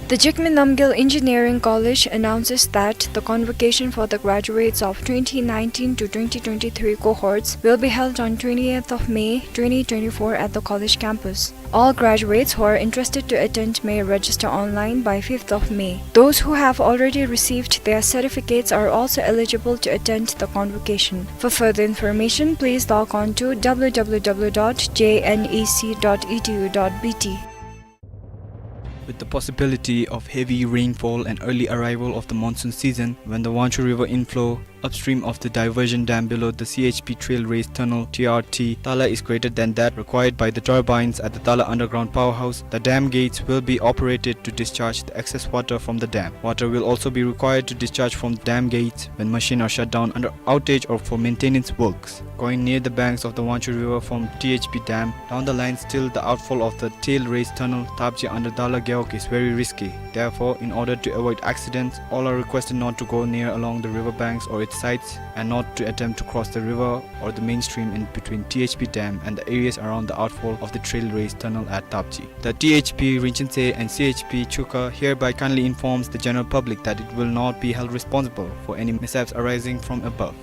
The Jigme Namgyel Engineering College announces that the convocation for the graduates of twenty nineteen to twenty twenty-three cohorts will be held on twentieth of May twenty twenty-four at the college campus. All graduates who are interested to attend may register online by fifth of May. Those who have already received their certificates are also eligible to attend the convocation. For further information, please log on to W W W dot J N E C dot E D U dot B T. With the possibility of heavy rainfall and early arrival of the monsoon season, when the Wangchhu River inflow upstream of the diversion dam below the C H P Trail Race Tunnel, T R T, tala is greater than that required by the turbines at the Tala Underground Powerhouse, the dam gates will be operated to discharge the excess water from the dam. Water will also be required to discharge from the dam gates when machines are shut down under outage or for maintenance works. Going near the banks of the Wangchhu River from T H P Dam, down the line still the outfall of the Trail Race Tunnel, Thapji under Tala Gewog is very risky. Therefore, in order to avoid accidents, all are requested not to go near along the river banks or its sides and not to attempt to cross the river or the main stream in between T H P Dam and the areas around the outfall of the Trail Race Tunnel at Thapji. The T H P Rinchen Tse and C H P Chukha hereby kindly informs the general public that it will not be held responsible for any mishaps arising from above.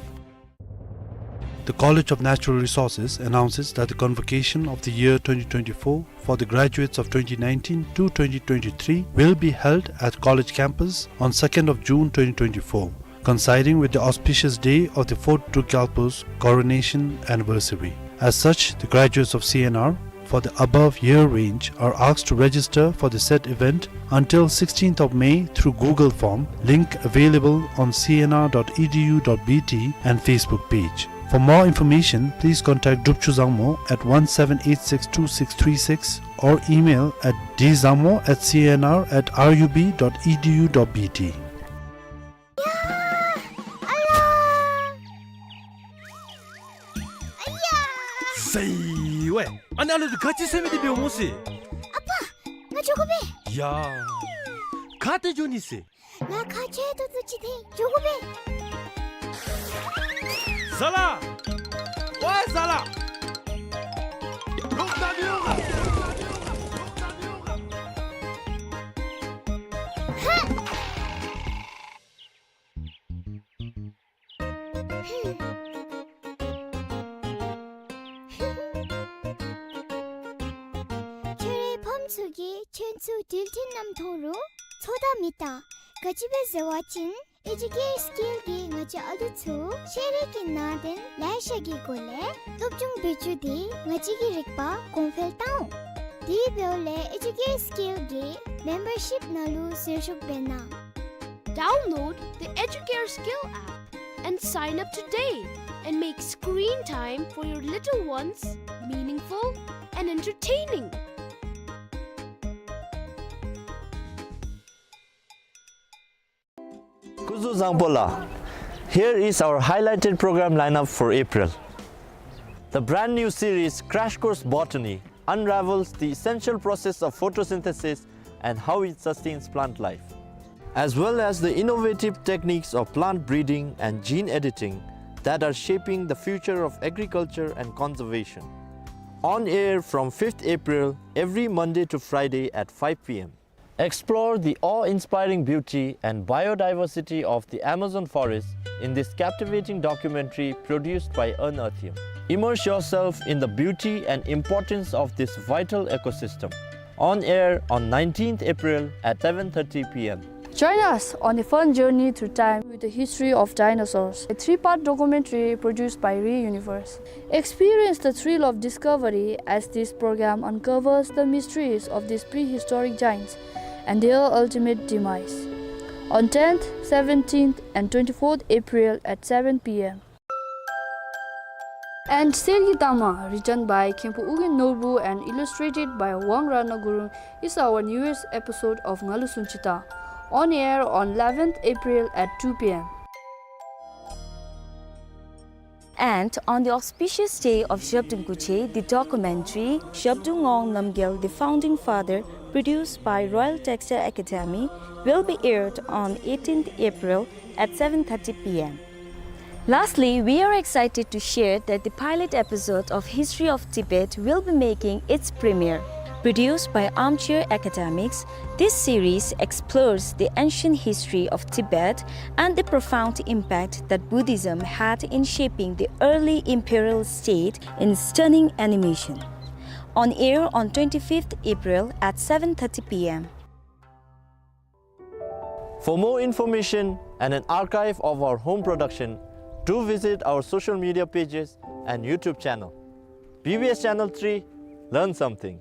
The College of Natural Resources announces that the convocation of the year twenty twenty-four for the graduates of twenty nineteen to twenty twenty-three will be held at college campus on second of June twenty twenty-four, coinciding with the auspicious day of the fourth Druk Gyalpo's coronation anniversary. As such, the graduates of C N R for the above year range are asked to register for the said event until sixteenth of May through Google form, link available on C N R dot E D U dot B T and Facebook page. For more information, please contact Drupchu Zangmo at one seven eight six two six three six or email at D Zangmo at C N R at R U B dot E D U dot B T. ཟེར་ཝེ། ཨ་ནཱ་ལུ་ག་ཅི་ཟེར་མི་འདི་འབདཝ་སྨོ་ཟེར། ཨ་པ། ང་འགྱོ་དགོ་པས། ཡ། ག་ཏེ་འགྱོ་ནི་ཟེར། ང་ཁ་ཆེ་ཏོག་ཏོ་ཅིག་འཐེན་འགྱོ་དགོ་པས། ཟ་ལ། ཝའི་ཟ་ལ། ཧ། ཁྱོད་རའི་ཕམ་ཚུ་གིས་ཁྱོད་ཚུ་འགྲུལ་འཕྲིན་གནམ་ཐོག་ལུ་ཚོད་ལྟ་མི་བཏང་། ག་ཅི་སྦེ་ཟེར་བ་ཅིན་ཨེ་ཌིའུ་ཀེར་སི་ཀིལ་གྱིས་ང་བཅས་ཨ་ལུ་ཚུ་ཤེས་རིག་གི་ནང་དོན་ལེ་ཤ་གི་སྒོ་ལས་སློབ་སྦྱོང་འབད་བཅུག་སྟེ་ང་བཅས་ཀྱི་རིག་པ་གོང་འཕེལ་བཏང་འོང་། དེ་འབདཝ་ལས་ཨེ་ཌིའུ་ཀེར་སི་ཀིལ་གྱི་མེམ་བར་ཤིཔ་ནང་ལུ་འཛུལ་ཞུགས་འབད་གནང་། Download the ཨེ་ཌིའུ་ཀེར་སི་ཀིལ་app and sign up today and make screen time for your little ones meaningful and entertaining. སྐུ་གཟུགས་བཟང་པོ་ལགས། Here is our highlighted program lineup for April. The brand new series Crash Course Botany unravels the essential process of photosynthesis and how it sustains plant life, as well as the innovative techniques of plant breeding and gene editing that are shaping the future of agriculture and conservation. On air from fifth April, every Monday to Friday at five p.m. Explore the awe-inspiring beauty and biodiversity of the Amazon forest in this captivating documentary produced by Earn Earthium. Immerse yourself in the beauty and importance of this vital ecosystem. On air on nineteenth April at seven thirty p.m. Join us on a fun journey through time with the history of dinosaurs, a three-part documentary produced by Re Universe. Experience the thrill of discovery as this program uncovers the mysteries of these prehistoric giants and their ultimate demise. On tenth, seventeenth, and twenty-fourth April at seven p.m. And Sergi Tama, written by Khenpo Ugyen Norbu and illustrated by Wang Ratna Gurung, is our newest episode of Ngalu Sunchita, on air on eleventh April at two p.m. And on the auspicious day of Zhabdrung Kuche, the documentary Zhabdrung Ngawang Namgyel, the Founding Father, produced by Royal Textile Academy, will be aired on eighteenth April at seven thirty p.m. Lastly, we are excited to share that the pilot episode of History of Tibet will be making its premiere. Produced by Armchair Academics, this series explores the ancient history of Tibet and the profound impact that Buddhism had in shaping the early imperial state in stunning animation. On air on twenty-fifth April at seven thirty p.m. For more information and an archive of our home production, do visit our social media pages and YouTube channel. B B S Channel three, learn something.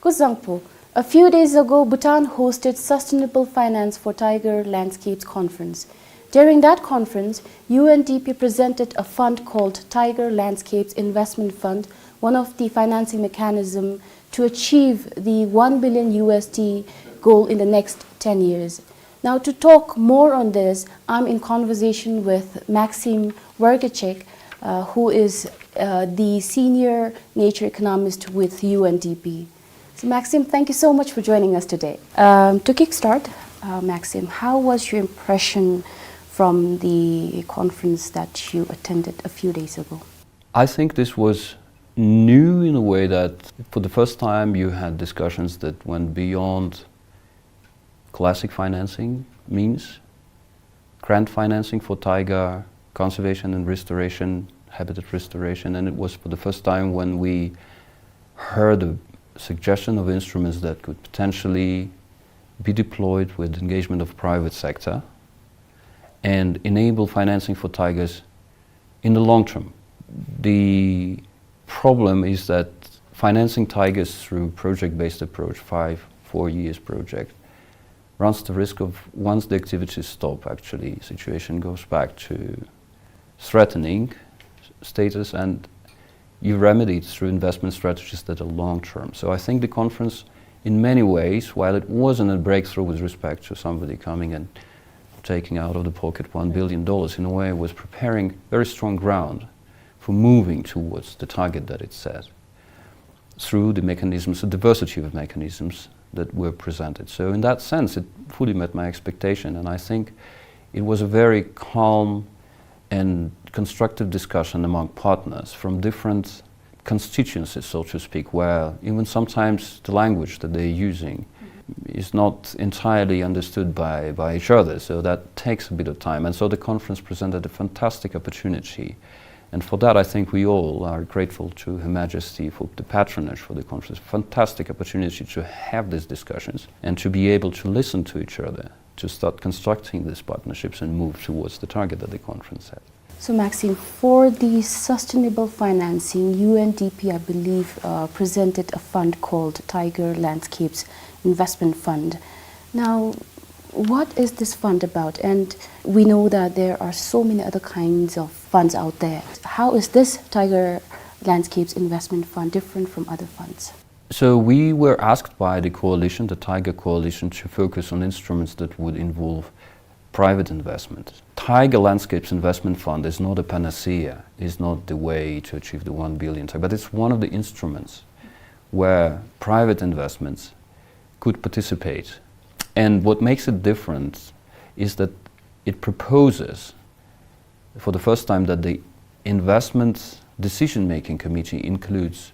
Kuzuzangpo, a few days ago, Bhutan hosted Sustainable Finance for Tiger Landscapes Conference. During that conference, U N D P presented a fund called Tiger Landscapes Investment Fund, one of the financing mechanism to achieve the one billion U S D goal in the next ten years. Now, to talk more on this, I'm in conversation with Maxim Vergachek, uh, who is, uh, the senior nature economist with U N D P. So, Maxim, thank you so much for joining us today. Um, to kickstart, uh, Maxim, how was your impression from the conference that you attended a few days ago? I think this was new in a way that for the first time you had discussions that went beyond classic financing means, grant financing for taiga conservation and restoration, habitat restoration, and it was for the first time when we heard a suggestion of instruments that could potentially be deployed with engagement of private sector and enable financing for taigars in the long term. The problem is that financing taigars through project-based approach, five, four years project, runs the risk of, once the activities stop, actually, situation goes back to threatening status, and you remedy it through investment strategies that are long term. So I think the conference, in many ways, while it wasn't a breakthrough with respect to somebody coming and taking out of the pocket one billion dollars, in a way, was preparing very strong ground for moving towards the target that it set through the mechanisms, a diversity of mechanisms, that were presented. So in that sense, it fully met my expectation, and I think it was a very calm and constructive discussion among partners from different constituencies, so to speak, where even sometimes the language that they're using is not entirely understood by, by each other. So that takes a bit of time. And so the conference presented a fantastic opportunity. And for that, I think we all are grateful to Her Majesty for the patronage for the conference. Fantastic opportunity to have these discussions and to be able to listen to each other, to start constructing these partnerships and move towards the target that the conference set. So, Maxime, for the sustainable financing, U N D P, I believe, uh, presented a fund called Tiger Landscapes Investment Fund. Now, what is this fund about? And we know that there are so many other kinds of funds out there. How is this Tiger Landscapes Investment Fund different from other funds? So we were asked by the coalition, the Tiger Coalition, to focus on instruments that would involve private investment. Tiger Landscapes Investment Fund is not a panacea, is not the way to achieve the one billion target, but it's one of the instruments where private investments could participate. And what makes it different is that it proposes for the first time that the investment decision-making committee includes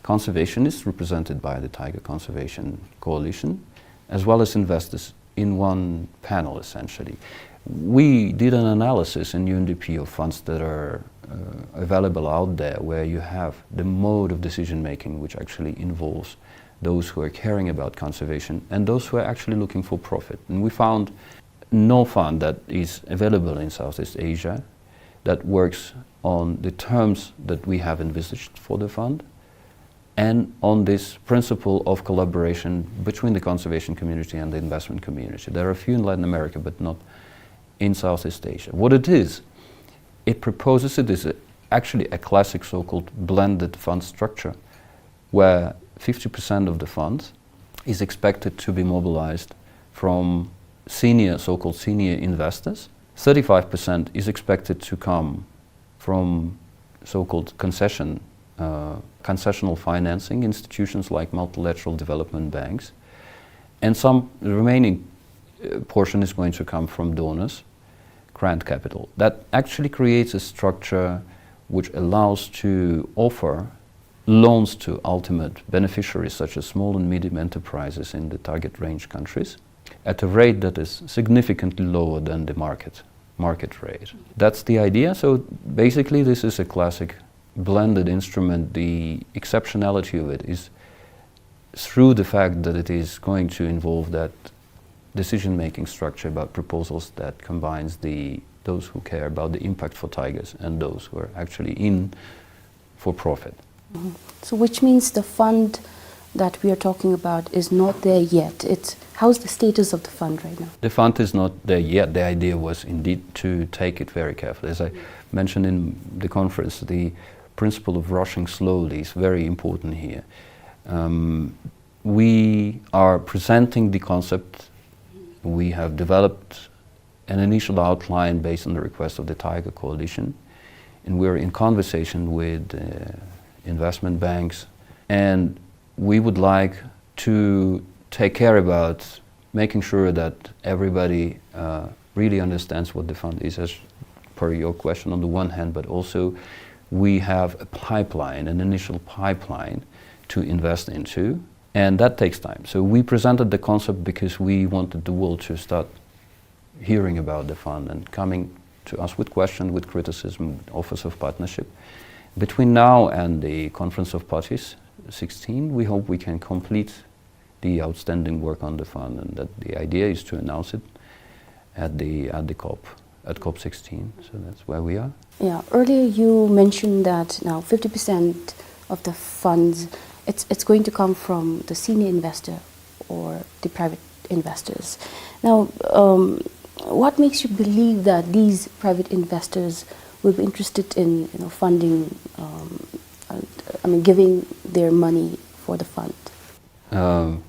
conservationists represented by the Tiger Conservation Coalition, as well as investors in one panel, essentially. We did an analysis in U N D P of funds that are, uh, available out there, where you have the mode of decision-making which actually involves those who are caring about conservation and those who are actually looking for profit. And we found no fund that is available in Southeast Asia that works on the terms that we have envisaged for the fund and on this principle of collaboration between the conservation community and the investment community. There are a few in Latin America, but not in Southeast Asia. What it is, it proposes, it is a, actually a classic so-called blended fund structure, where fifty percent of the fund is expected to be mobilized from senior, so-called senior investors. Thirty-five percent is expected to come from so-called concession, uh, concessional financing institutions like multilateral development banks. And some, the remaining, uh, portion is going to come from donors, grant capital. That actually creates a structure which allows to offer loans to ultimate beneficiaries, such as small and medium enterprises in the target range countries, at a rate that is significantly lower than the market, market rate. That's the idea. So basically, this is a classic blended instrument. The exceptionality of it is through the fact that it is going to involve that decision-making structure about proposals that combines the, those who care about the impact for tigers and those who are actually in for profit. Mhm. So which means the fund that we are talking about is not there yet. It's, how's the status of the fund right now? The fund is not there yet. The idea was indeed to take it very carefully. As I mentioned in the conference, the principle of rushing slowly is very important here. Um, we are presenting the concept. We have developed an initial outline based on the request of the Tiger Coalition, and we're in conversation with, uh, investment banks, and we would like to take care about making sure that everybody, uh, really understands what the fund is, as per your question on the one hand, but also we have a pipeline, an initial pipeline to invest into, and that takes time. So we presented the concept because we wanted the world to start hearing about the fund and coming to us with question, with criticism, with offers of partnership. Between now and the Conference of Parties sixteen, we hope we can complete the outstanding work on the fund, and that the idea is to announce it at the, at the COP, at COP sixteen. So that's where we are. Yeah, earlier you mentioned that now fifty percent of the funds, it's, it's going to come from the senior investor or the private investors. Now, um, what makes you believe that these private investors will be interested in, you know, funding, um, uh, I mean, giving their money for the fund? Um,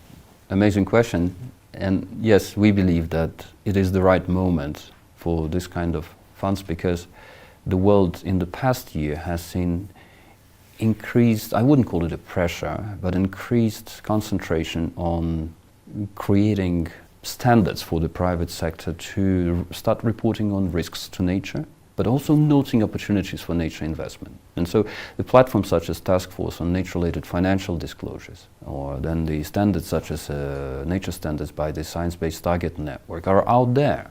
amazing question. And yes, we believe that it is the right moment for this kind of funds because the world in the past year has seen increased, I wouldn't call it a pressure, but increased concentration on creating standards for the private sector to start reporting on risks to nature, but also noting opportunities for nature investment. And so the platforms such as Task Force on Nature-Related Financial Disclosures, or then the standards such as, uh, nature standards by the Science Based Target Network are out there.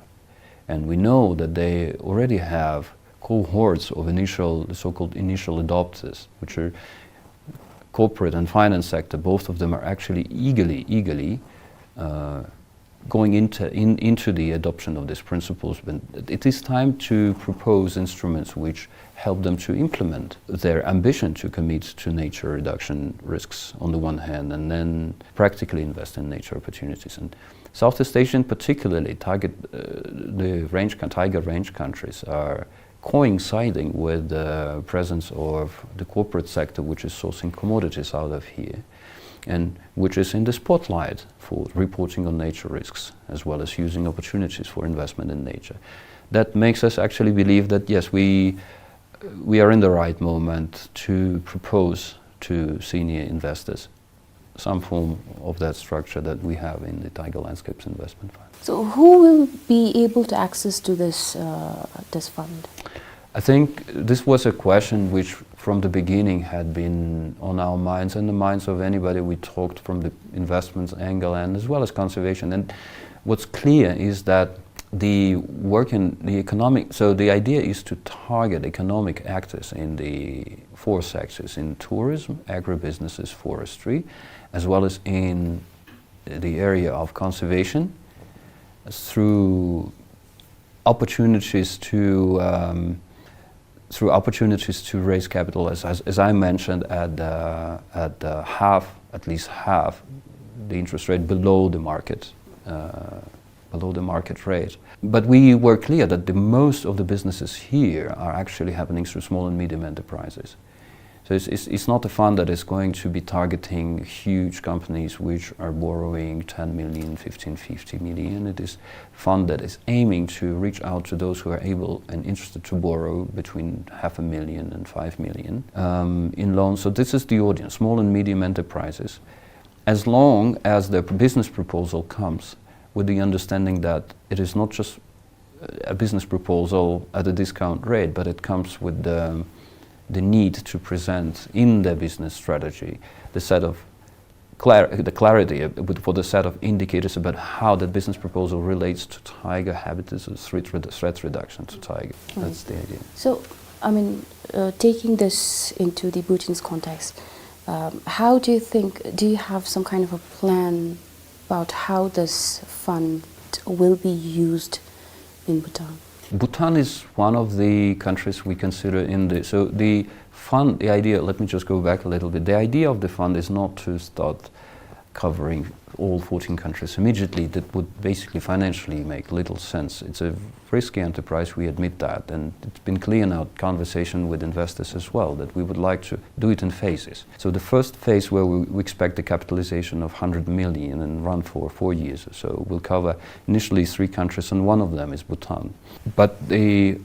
And we know that they already have cohorts of initial, the so-called initial adopters, which are corporate and finance sector. Both of them are actually eagerly, eagerly, uh, going into, in, into the adoption of these principles. But it is time to propose instruments which help them to implement their ambition to commit to nature reduction risks on the one hand, and then practically invest in nature opportunities. And Southeast Asian, particularly target, uh, the range, tiger range countries, are coinciding with the presence of the corporate sector, which is sourcing commodities out of here, and which is in the spotlight for reporting on nature risks, as well as using opportunities for investment in nature. That makes us actually believe that, yes, we, we are in the right moment to propose to senior investors some form of that structure that we have in the Tiger Landscapes Investment Fund. So who will be able to access to this, uh, this fund? I think this was a question which from the beginning had been on our minds and the minds of anybody we talked from the investments angle and as well as conservation. And what's clear is that the work in the economic, so the idea is to target economic actors in the four sectors, in tourism, agribusinesses, forestry, as well as in the area of conservation, through opportunities to, um, through opportunities to raise capital, as, as, as I mentioned, at, uh, at, uh, half, at least half the interest rate below the market, uh, below the market rate. But we were clear that the most of the businesses here are actually happening through small and medium enterprises. So it's, it's, it's not a fund that is going to be targeting huge companies which are borrowing ten million, fifteen, fifty million. It is fund that is aiming to reach out to those who are able and interested to borrow between half a million and five million, um, in loans. So this is the audience, small and medium enterprises. As long as the business proposal comes with the understanding that it is not just a business proposal at a discount rate, but it comes with the, the need to present in the business strategy the set of clar-, the clarity, uh, with, for the set of indicators about how the business proposal relates to tiger habitats or threat redu-, threat reduction to tiger. Right. That's the idea. So, I mean, uh, taking this into the Bhutanese context, um, how do you think, do you have some kind of a plan about how this fund will be used in Bhutan? Bhutan is one of the countries we consider in the, so the fund, the idea, let me just go back a little bit. The idea of the fund is not to start covering all fourteen countries immediately. That would basically financially make little sense. It's a risky enterprise, we admit that, and it's been clear in our conversation with investors as well that we would like to do it in phases. So the first phase, where we, we expect the capitalization of hundred million and run for four years or so, will cover initially three countries, and one of them is Bhutan. But the,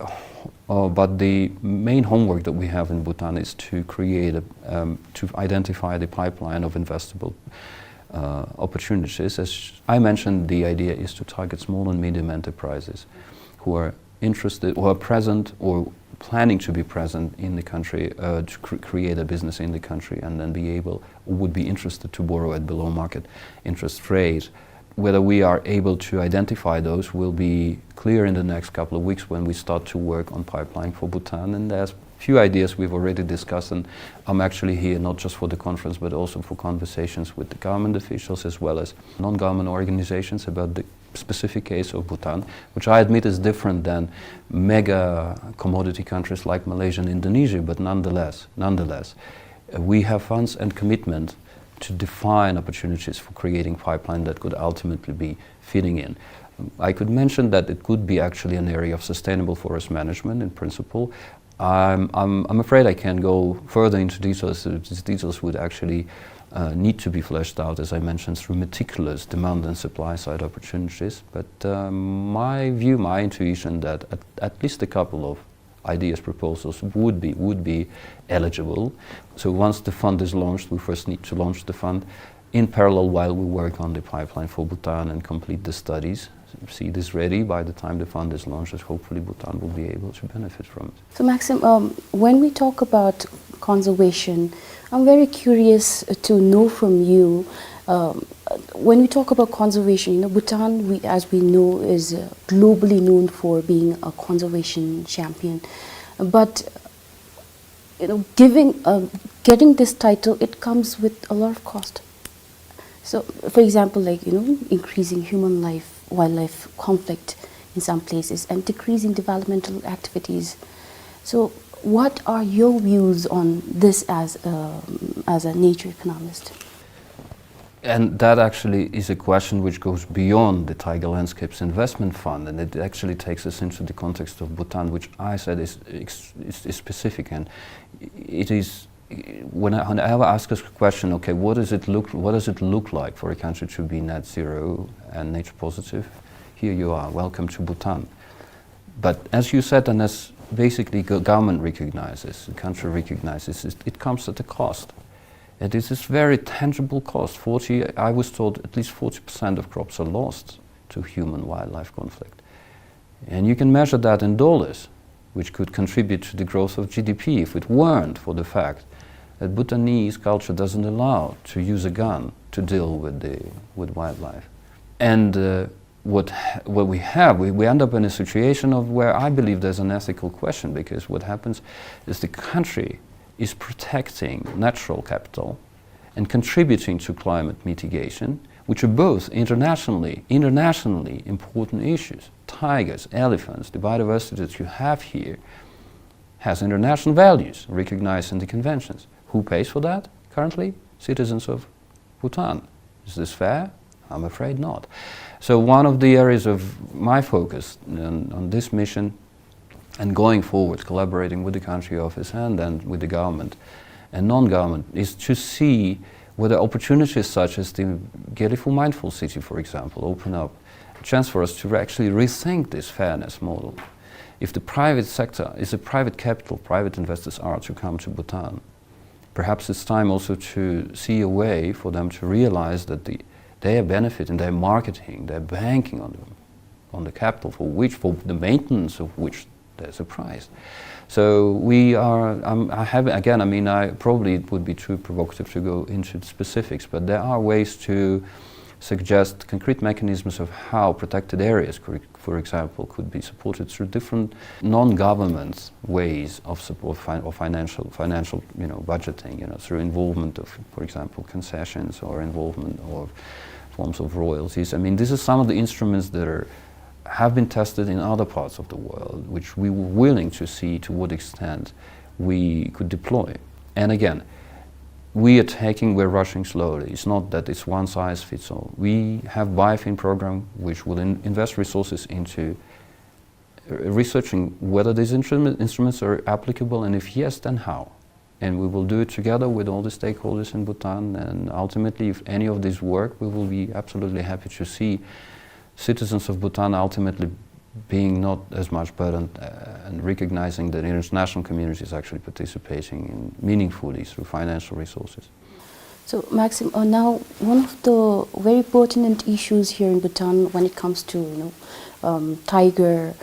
uh, but the main homework that we have in Bhutan is to create a, um, to identify the pipeline of investable, uh, opportunities. As I mentioned, the idea is to target small and medium enterprises who are interested or are present or planning to be present in the country, uh, to cr-, create a business in the country and then be able, would be interested to borrow at below market interest rate. Whether we are able to identify those will be clear in the next couple of weeks when we start to work on pipeline for Bhutan. And there's few ideas we've already discussed, and I'm actually here not just for the conference, but also for conversations with the government officials as well as non-government organizations about the specific case of Bhutan, which I admit is different than mega commodity countries like Malaysia and Indonesia, but nonetheless, nonetheless, uh, we have funds and commitment to define opportunities for creating pipeline that could ultimately be feeding in. I could mention that it could be actually an area of sustainable forest management in principle. I'm, I'm, I'm afraid I can't go further into details. Uh, these details would actually, uh, need to be fleshed out, as I mentioned, through meticulous demand and supply side opportunities. But, um, my view, my intuition, that at, at least a couple of ideas, proposals would be, would be eligible. So once the fund is launched, we first need to launch the fund. In parallel, while we work on the pipeline for Bhutan and complete the studies, see this ready by the time the fund is launched, hopefully Bhutan will be able to benefit from it. So, Maxim, um, when we talk about conservation, I'm very curious to know from you, um, when we talk about conservation, you know, Bhutan, we, as we know, is, uh, globally known for being a conservation champion. But, you know, giving, uh, getting this title, it comes with a lot of cost. So, for example, like, you know, increasing human life, wildlife conflict in some places and decreasing developmental activities. So, what are your views on this as a, as a nature economist? And that actually is a question which goes beyond the Tiger Landscapes Investment Fund, and it actually takes us into the context of Bhutan, which I said is, is, is specific, and it is, when I, whenever asked this question, "Okay, what does it look, what does it look like for a country to be net zero and nature positive?" Here you are, welcome to Bhutan. But as you said, and as basically go-, government recognizes, the country recognizes, it, it comes at a cost. And this is very tangible cost. Forty, I was told at least forty percent of crops are lost to human-wildlife conflict. And you can measure that in dollars, which could contribute to the growth of G D P if it weren't for the fact that Bhutanese culture doesn't allow to use a gun to deal with the, with wildlife. And, uh, what ha-, what we have, we, we end up in a situation of where I believe there's an ethical question, because what happens is the country is protecting natural capital and contributing to climate mitigation, which are both internationally, internationally important issues. Tigers, elephants, the biodiversity that you have here has international values recognized in the conventions. Who pays for that currently? Citizens of Bhutan. Is this fair? I'm afraid not. So one of the areas of my focus on, on this mission and going forward, collaborating with the country office and then with the government and non-government, is to see whether opportunities such as the Gelephu Mindful City, for example, open up a chance for us to actually rethink this fairness model. If the private sector, if the private capital, private investors are to come to Bhutan, perhaps it's time also to see a way for them to realize that the, their benefit and their marketing, their banking on the, on the capital for which, for the maintenance of which there's a price. So we are, um, I have, again, I mean, I, probably it would be too provocative to go into the specifics, but there are ways to suggest concrete mechanisms of how protected areas, for, for example, could be supported through different non-government ways of support, fin-, or financial, financial, you know, budgeting, you know, through involvement of, for example, concessions or involvement of forms of royalties. I mean, this is some of the instruments that are, have been tested in other parts of the world, which we were willing to see to what extent we could deploy. And again, we are taking, we're rushing slowly. It's not that it's one size fits all. We have biofin program, which will in-, invest resources into, uh, researching whether these instrument-, instruments are applicable, and if yes, then how. And we will do it together with all the stakeholders in Bhutan. And ultimately, if any of these work, we will be absolutely happy to see citizens of Bhutan ultimately being not as much burdened, uh, and recognizing that the international community is actually participating in meaningfully through financial resources. So, Maxim, uh, now one of the very pertinent issues here in Bhutan when it comes to, you know, um, tiger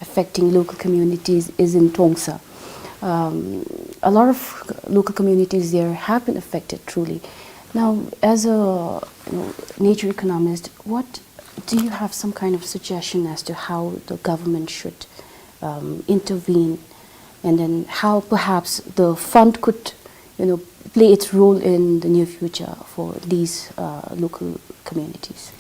affecting local communities is in Tongsa. Um, a lot of local communities there have been affected, truly. Now, as a, you know, nature economist, what do you have some kind of suggestion as to how the government should, um, intervene, and then how perhaps the fund could, you know, play its role in the near future for these, uh, local communities?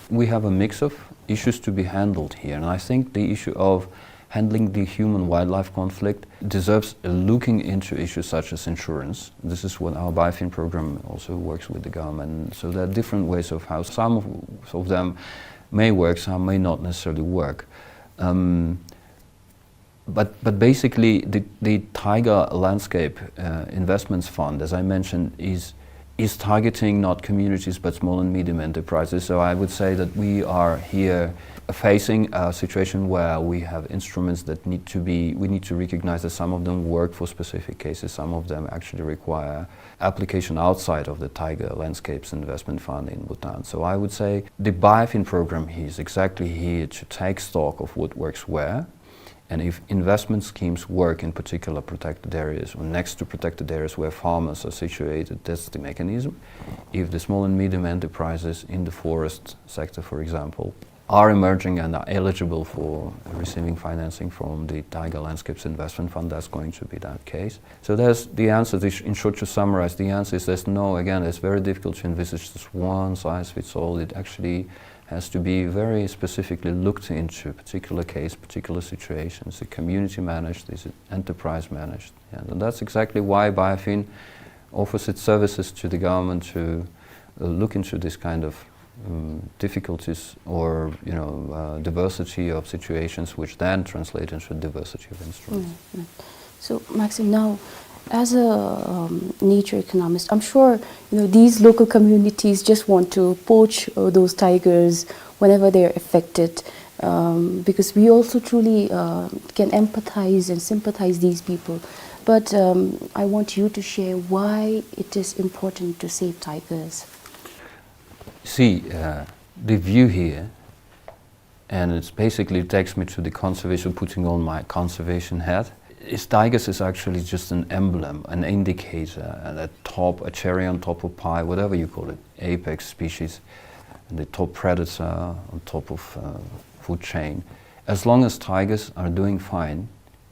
We have a mix of issues to be handled here, and I think the issue of handling the human-wildlife conflict deserves a looking into issues such as insurance. This is what our biofin program also works with the government. So there are different ways of how some of, of them may work, some may not necessarily work. Um, but, but basically, the, the Tiger Landscape, uh, Investments Fund, as I mentioned, is is targeting not communities but small and medium enterprises. So I would say that we are here facing a situation where we have instruments that need to be, we need to recognize that some of them work for specific cases, some of them actually require application outside of the Tiger Landscapes Investment Fund in Bhutan. So I would say the BioFin program here is exactly here to take stock of what works where, and if investment schemes work in particular protected areas or next to protected areas where farmers are situated, that's the mechanism. If the small and medium enterprises in the forest sector, for example, are emerging and are eligible for receiving financing from the Tiger Landscapes Investment Fund, that's going to be that case. So there's the answer, this, in short, to summarize, the answer is there's no, again, it's very difficult to envisage this one size fits all. It actually has to be very specifically looked into particular case, particular situations. Is it community managed? Is it enterprise managed? And that's exactly why BioFin offers its services to the government to, uh, look into this kind of, um, difficulties or, you know, uh, diversity of situations, which then translate into diversity of instruments. Mm, mm. So, Maxim, now, as a, um, nature economist, I'm sure, you know, these local communities just want to poach, uh, those tigers whenever they're affected, um, because we also truly, uh, can empathize and sympathize these people. But, um, I want you to share why it is important to save tigers. See, uh, the view here, and it basically takes me to the conservation, putting on my conservation hat. Is tigers is actually just an emblem, an indicator, and a top, a cherry on top of pie, whatever you call it, apex species, and the top predator on top of, uh, food chain. As long as tigers are doing fine,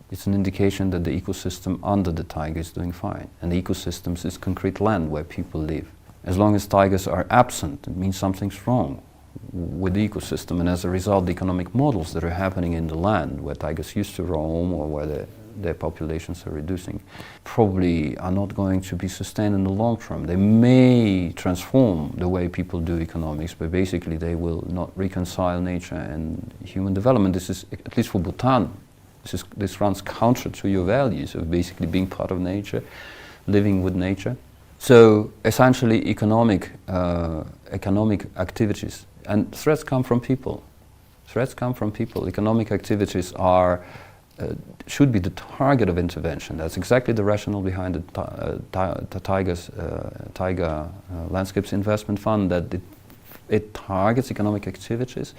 it's an indication that the ecosystem under the tiger is doing fine. And the ecosystems is concrete land where people live. As long as tigers are absent, it means something's wrong with the ecosystem. And as a result, the economic models that are happening in the land where tigers used to roam or where the, their populations are reducing probably are not going to be sustained in the long term. They may transform the way people do economics, but basically they will not reconcile nature and human development. This is, at least for Bhutan, this is, this runs counter to your values of basically being part of nature, living with nature. So essentially, economic, uh, economic activities and threats come from people. Threats come from people. Economic activities are, uh, should be the target of intervention. That's exactly the rationale behind the ti-, uh, ti-, the Tigers, uh, Tiger, uh, Landscapes Investment Fund, that it, it targets economic activities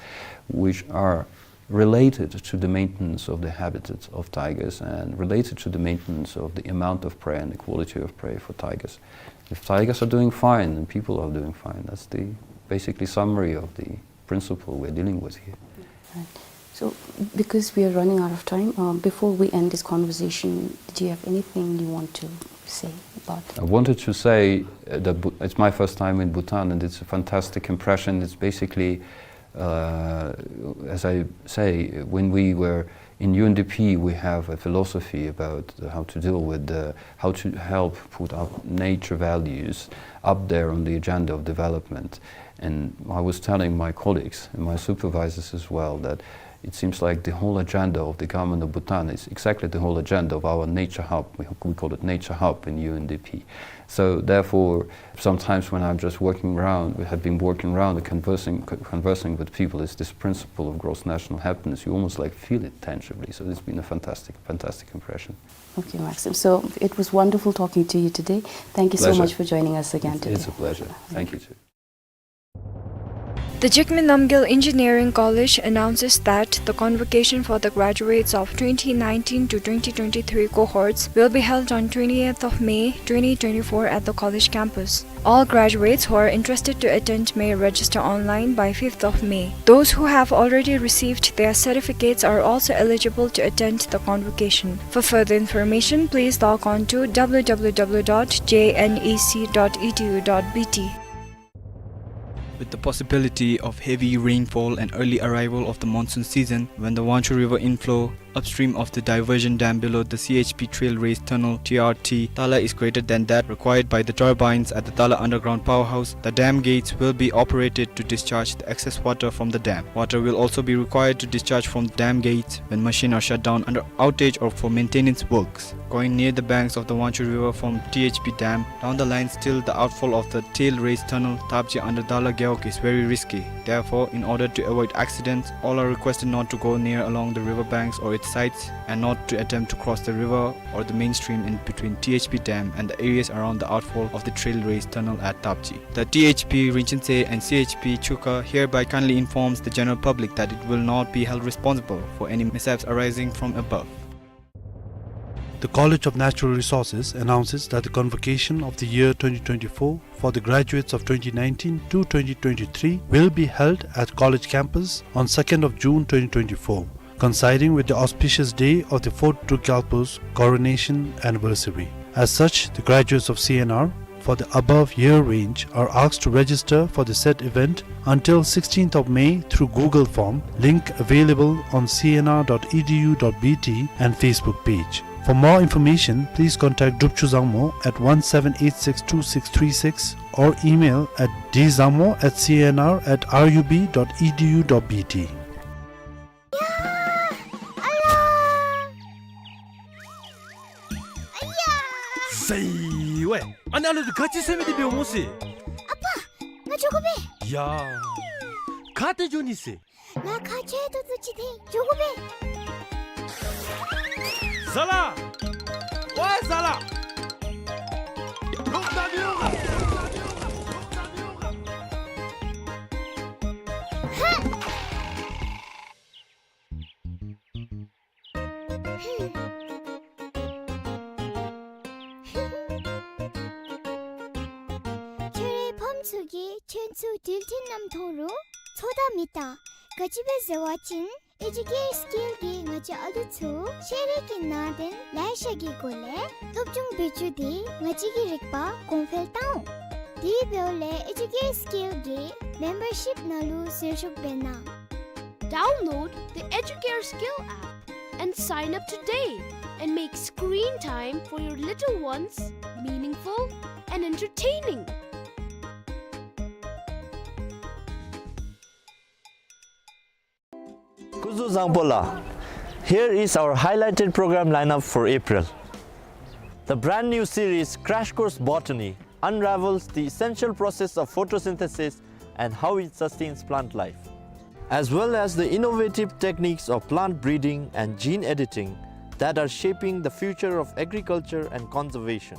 which are related to the maintenance of the habitats of tigers and related to the maintenance of the amount of prey and the quality of prey for tigers. If tigers are doing fine, then people are doing fine. That's the basically summary of the principle we're dealing with here. Right. So, because we are running out of time, uh, before we end this conversation, do you have anything you want to say about? I wanted to say, uh, that Bu-, it's my first time in Bhutan, and it's a fantastic impression. It's basically, uh, as I say, when we were in U N D P, we have a philosophy about how to deal with the, how to help put up nature values up there on the agenda of development. And I was telling my colleagues and my supervisors as well that it seems like the whole agenda of the government of Bhutan is exactly the whole agenda of our nature hub. We, we call it nature hub in U N D P. So therefore, sometimes when I'm just walking around, we have been walking around and conversing, co-, conversing with people, it's this principle of gross national happiness. You almost, like, feel it tangibly. So it's been a fantastic, fantastic impression. Okay, Maxim. So it was wonderful talking to you today. Thank you so Pleasure. much for joining us again It's, today. it's a pleasure. Thank you too. The Jigme Namgyel Engineering College announces that the convocation for the graduates of twenty nineteen to twenty twenty-three cohorts will be held on twentieth of May twenty twenty-four at the college campus. All graduates who are interested to attend may register online by fifth of May. Those who have already received their certificates are also eligible to attend the convocation. For further information, please log on to w w w dot j n e c dot e d u dot b t. With the possibility of heavy rainfall and early arrival of the monsoon season, when the Wanchhu River inflow upstream of the diversion dam below the C H P Trail Race Tunnel, T R T, tala is greater than that required by the turbines at the Tala Underground Powerhouse, the dam gates will be operated to discharge the excess water from the dam. Water will also be required to discharge from the dam gates when machines are shut down under outage or for maintenance works. Going near the banks of the Wanchhu River from T H P Dam, down the line still the outfall of the Trail Race Tunnel, Tapji under Tala Gewog is very risky. Therefore, in order to avoid accidents, all are requested not to go near along the river banks or its sides and not to attempt to cross the river or the main stream in between T H P Dam and the areas around the outfall of the Trail Race Tunnel at Tapji. The T H P Rinchen Tse and C H P Chukha hereby kindly informs the general public that it will not be held responsible for any mishaps arising from above. The College of Natural Resources announces that the convocation of the year twenty twenty-four for the graduates of twenty nineteen to twenty twenty-three will be held at college campus on second of June twenty twenty-four, coinciding with the auspicious day of the fourth Druk Gyalpo's coronation anniversary. As such, the graduates of C N R for the above year range are asked to register for the said event until sixteenth of May through Google form, link available on C N R dot E D U dot B T and Facebook page. For more information, please contact Drupchu Zangmo at one seven eight six two six three six or email at D Zangmo at C N R at R U B dot E D U dot B T. ཟེར་ཝེ། ཨ་ནི་ཨ་ལོ་འདི་ག་ཅི་ཟེར་མི་འདི་འབདཝ་སྨོ་ཟེར། ཨ་པ། ང་འགྱོ་དགོ་པས། ཡ། ག་ཏེ་འགྱོ་ནི་ཟེར། ང་ཁ་ཆེ་ཏོག་ཏོ་ཅིག་འཐེན་འགྱོ་དགོ་པས། ཟ་ལ། ཝའི་ཟ་ལ། ཧ། ཁྱོད་རའི་ཕམ་ཚུ་གིས་ཁྱོད་ཚུ་འགྲུལ་འཕྲིན་ནམ་ཐོག་རུ་ཚོད་ལྟ་མི་བཏང་། ག་ཅི་སྦེ་ཟེར་བ་ཅིན་ཨེ་ཇུ་ཀེར་སི་ཀིལ་གྱིས་ང་བཅས་ཨ་ལུ་ཚུ་ཤེས་རིག་གི་ནང་དོན་ལེ་ཤ་གི་སྒོ་ལས་སློབ་སྦྱོང་འབད་བཅུག་སྟེ་ང་བཅས་ཀྱི་རིག་པ་གོང་འཕེལ་བཏང་འོང་། དེ་འབདཝ་ལས་ཨེ་ཇུ་ཀེར་སི་ཀིལ་གྱི་མེམ་བར་ཤིཔ་ནང་ལུ་ཟུར་ཞུགས་འབད་གནང་། Download the Educare Skill app and sign up today and make screen time for your little ones meaningful and entertaining. སྐུ་གཟུགས་བཟང་པོ་ལགས། Here is our highlighted program lineup for April. The brand new series Crash Course Botany unravels the essential process of photosynthesis and how it sustains plant life, as well as the innovative techniques of plant breeding and gene editing that are shaping the future of agriculture and conservation.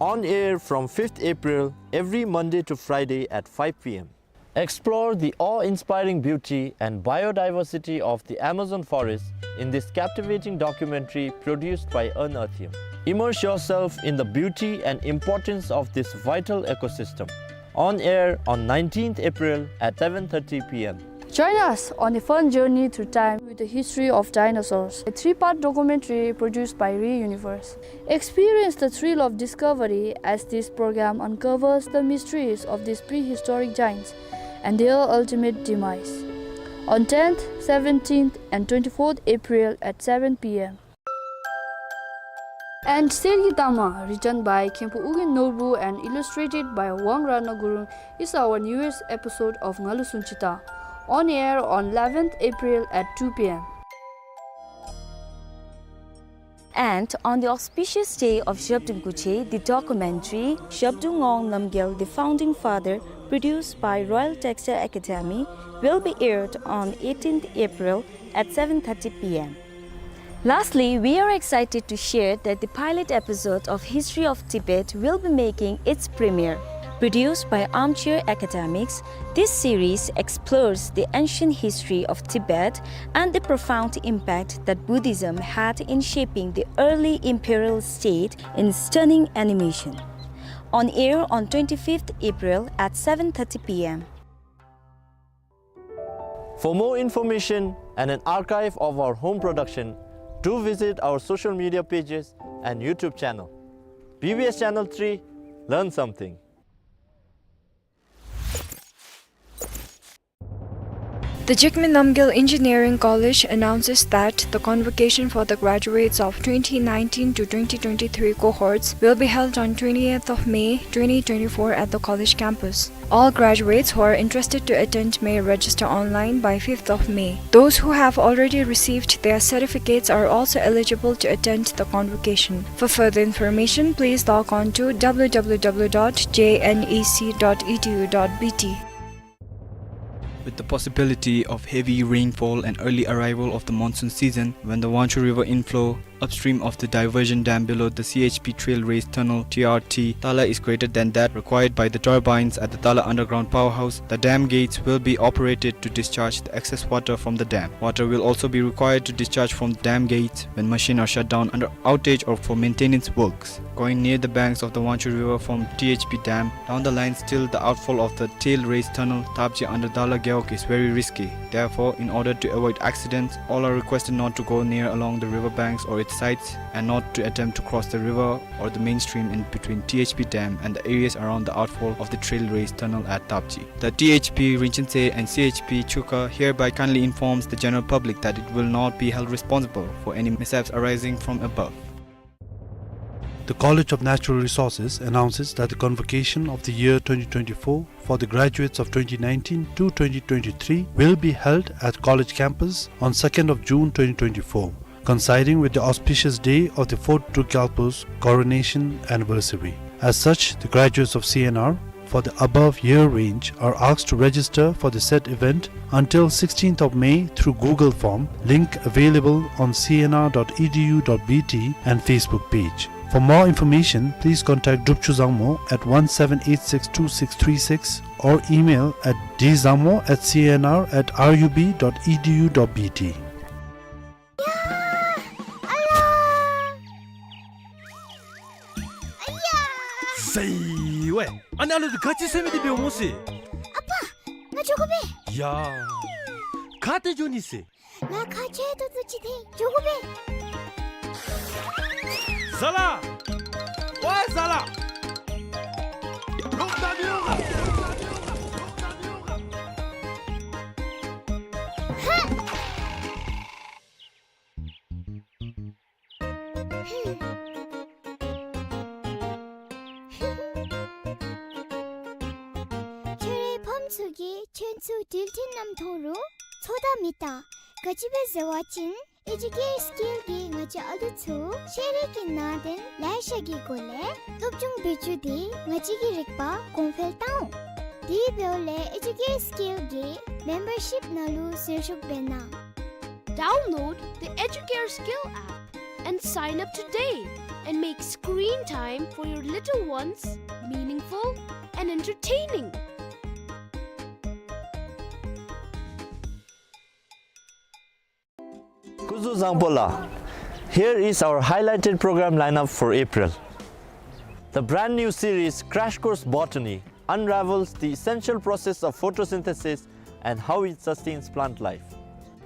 On air from fifth April, every Monday to Friday at five P M. Explore the awe-inspiring beauty and biodiversity of the Amazon forest in this captivating documentary produced by Earn Earthium. Immerse yourself in the beauty and importance of this vital ecosystem. On air on nineteenth April at seven thirty P M. Join us on a fun journey through time with the history of dinosaurs, a three-part documentary produced by Re Universe. Experience the thrill of discovery as this program uncovers the mysteries of these prehistoric giants and their ultimate demise. On tenth, seventeenth, and twenty-fourth April at seven P M. And Sergi Tama, written by Khenpo Ugyen Norbu and illustrated by Wang Ratna Gurung, is our newest episode of Ngalu Sunchita, on air on eleventh April at two P M. And on the auspicious day of Zhabdrung Kuche, the documentary Zhabdrung Ngawang Namgyal, the Founding Father, produced by Royal Textile Academy, will be aired on eighteenth April at seven thirty P M. Lastly, we are excited to share that the pilot episode of History of Tibet will be making its premiere. Produced by Armchair Academics, this series explores the ancient history of Tibet and the profound impact that Buddhism had in shaping the early imperial state in stunning animation. On air on twenty-fifth April at seven thirty P M. For more information and an archive of our home production, do visit our social media pages and YouTube channel. B B S Channel three, learn something. The Jigme Namgyal Engineering College announces that the convocation for the graduates of twenty nineteen to twenty twenty-three cohorts will be held on twentieth of May twenty twenty-four at the college campus. All graduates who are interested to attend may register online by fifth of May. Those who have already received their certificates are also eligible to attend the convocation. For further information, please log on to w w w dot j n e c dot e d u dot b t. With the possibility of heavy rainfall and early arrival of the monsoon season, when the Wangchhu River inflow upstream of the diversion dam below the C H P Trail Race Tunnel, T R T, tala is greater than that required by the turbines at the Tala Underground Powerhouse, the dam gates will be operated to discharge the excess water from the dam. Water will also be required to discharge from the dam gates when machines are shut down under outage or for maintenance works. Going near the banks of the Wangchhu River from T H P Dam down the lines till the outfall of the Trail Race Tunnel, Tapji under Tala Gewog is very risky. Therefore, in order to avoid accidents, all are requested not to go near along the river banks or its sides and not to attempt to cross the river or the main stream in between T H P Dam and the areas around the outfall of the Trail Race Tunnel at Tapji. The T H P Rinchen Tse and C H P Chukha hereby kindly informs the general public that it will not be held responsible for any mishaps arising from above. The College of Natural Resources announces that the convocation of the year twenty twenty-four for the graduates of twenty nineteen to twenty twenty-three will be held at college campus on second of June twenty twenty-four, coinciding with the auspicious day of the fourth Druk Gyalpo's coronation anniversary. As such, the graduates of C N R for the above year range are asked to register for the said event until sixteenth of May through Google form, link available on c n r dot e d u dot b t and Facebook page. For more information, please contact Drupchu Zangmo at one seven eight six two six three six or email at d zangmo at c n r at r u b dot e d u dot b t. 야! 알라! 아야! ܣܝ་ܘܐ. ཨ་ནི་ཨ་ལོ་འདི་ག་ཅི་ཟེར་མི་འདི་འབདཝ་སྨོ་ཟེར། ཨ་པ། ང་འགྱོ་དགོ་པས། ཡ། ག་ཏེ་འགྱོ་ནི་ཟེར། ང་ཁ་ཆེ་ཏོག་ཏོ་ཅིག་འཐེན་འགྱོ་དགོ་པས། ཟ་ལ། ཝའི་ཟ་ལ། ལོག་ད་མི་འོང་ག། ཧ། ཁྱོད་རའི་ཕམ་ཚུ་གིས་ཁྱོད་ཚུ་འགྲུལ་འཕྲིན་ནམ་མཐོང་རུང་ཚོད་ལྟ་མི་བལྟ། ག་ཅི་སྦེ་ཟེར་བ་ཅིན་ཨེ་ཇུ་ཀེར་སི་ཀེལ་གྱིས་ང་བཅས་ཨ་ལུ་ཚུ་ཤེས་རིག་གི་ནང་དོན་ལེ་ཤ་གི་སྒོ་ལས་སློབ་སྦྱོང་འབད་བཅུག་སྟེ་ང་བཅས་ཀྱི་རིག་པ་གོང་འཕེལ་བཏང་འོང་། དེ་འབདཝ་ལས་ཨེ་ཇུ་ཀེར་སི་ཀེལ་གྱི་མེམ་བར་ཤིབ་ནང་ལུ་ཟུར་ཞུགས་འབད་གནང་། Download the Educare Skill app and sign up today and make screen time for your little ones meaningful and entertaining. སྐུ་གཟུགས་བཟང་པོ་ལགས། Here is our highlighted program lineup for April. The brand new series Crash Course Botany unravels the essential process of photosynthesis and how it sustains plant life,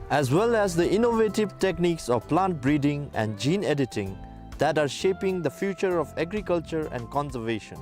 as well as the innovative techniques of plant breeding and gene editing that are shaping the future of agriculture and conservation.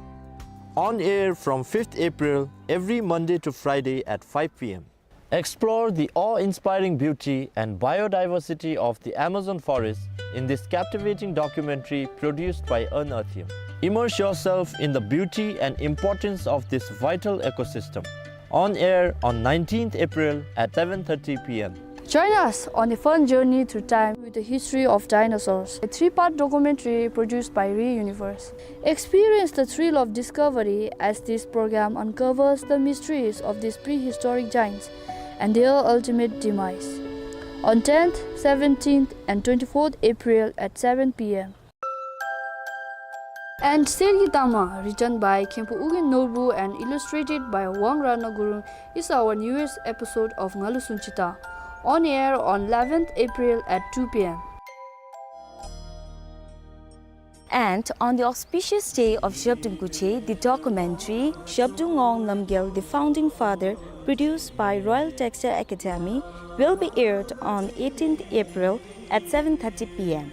On air from fifth April, every Monday to Friday at five p m. Explore the awe-inspiring beauty and biodiversity of the Amazon forest in this captivating documentary produced by Unearthium. Immerse yourself in the beauty and importance of this vital ecosystem. On air on nineteenth April at seven thirty p m. Join us on a fun journey through time with the history of dinosaurs, a three-part documentary produced by Re Universe. Experience the thrill of discovery as this program uncovers the mysteries of these prehistoric giants and their ultimate demise. On tenth, seventeenth, and twenty-fourth April at seven p m. And Sergi Tama, written by Khenpo Ugyen Norbu and illustrated by Wang Ratna Gurung, is our newest episode of Ngalu Sunchita, on air on eleventh April at two p m. And on the auspicious day of Zhabdrung Guche, the documentary Zhabdrung Ngawang Namgyal, the Founding Father, produced by Royal Textile Academy, will be aired on eighteenth April at seven thirty p m.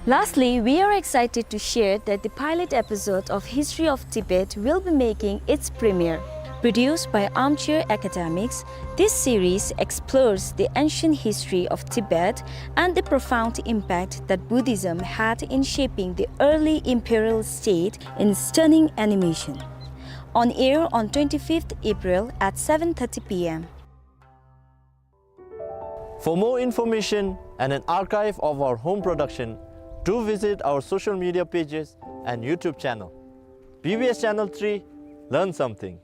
Lastly, we are excited to share that the pilot episode of History of Tibet will be making its premiere. Produced by Armchair Academics, this series explores the ancient history of Tibet and the profound impact that Buddhism had in shaping the early imperial state in stunning animation. On air on twenty-fifth April at seven thirty p m. For more information and an archive of our home production, do visit our social media pages and YouTube channel. B B S Channel three, learn something.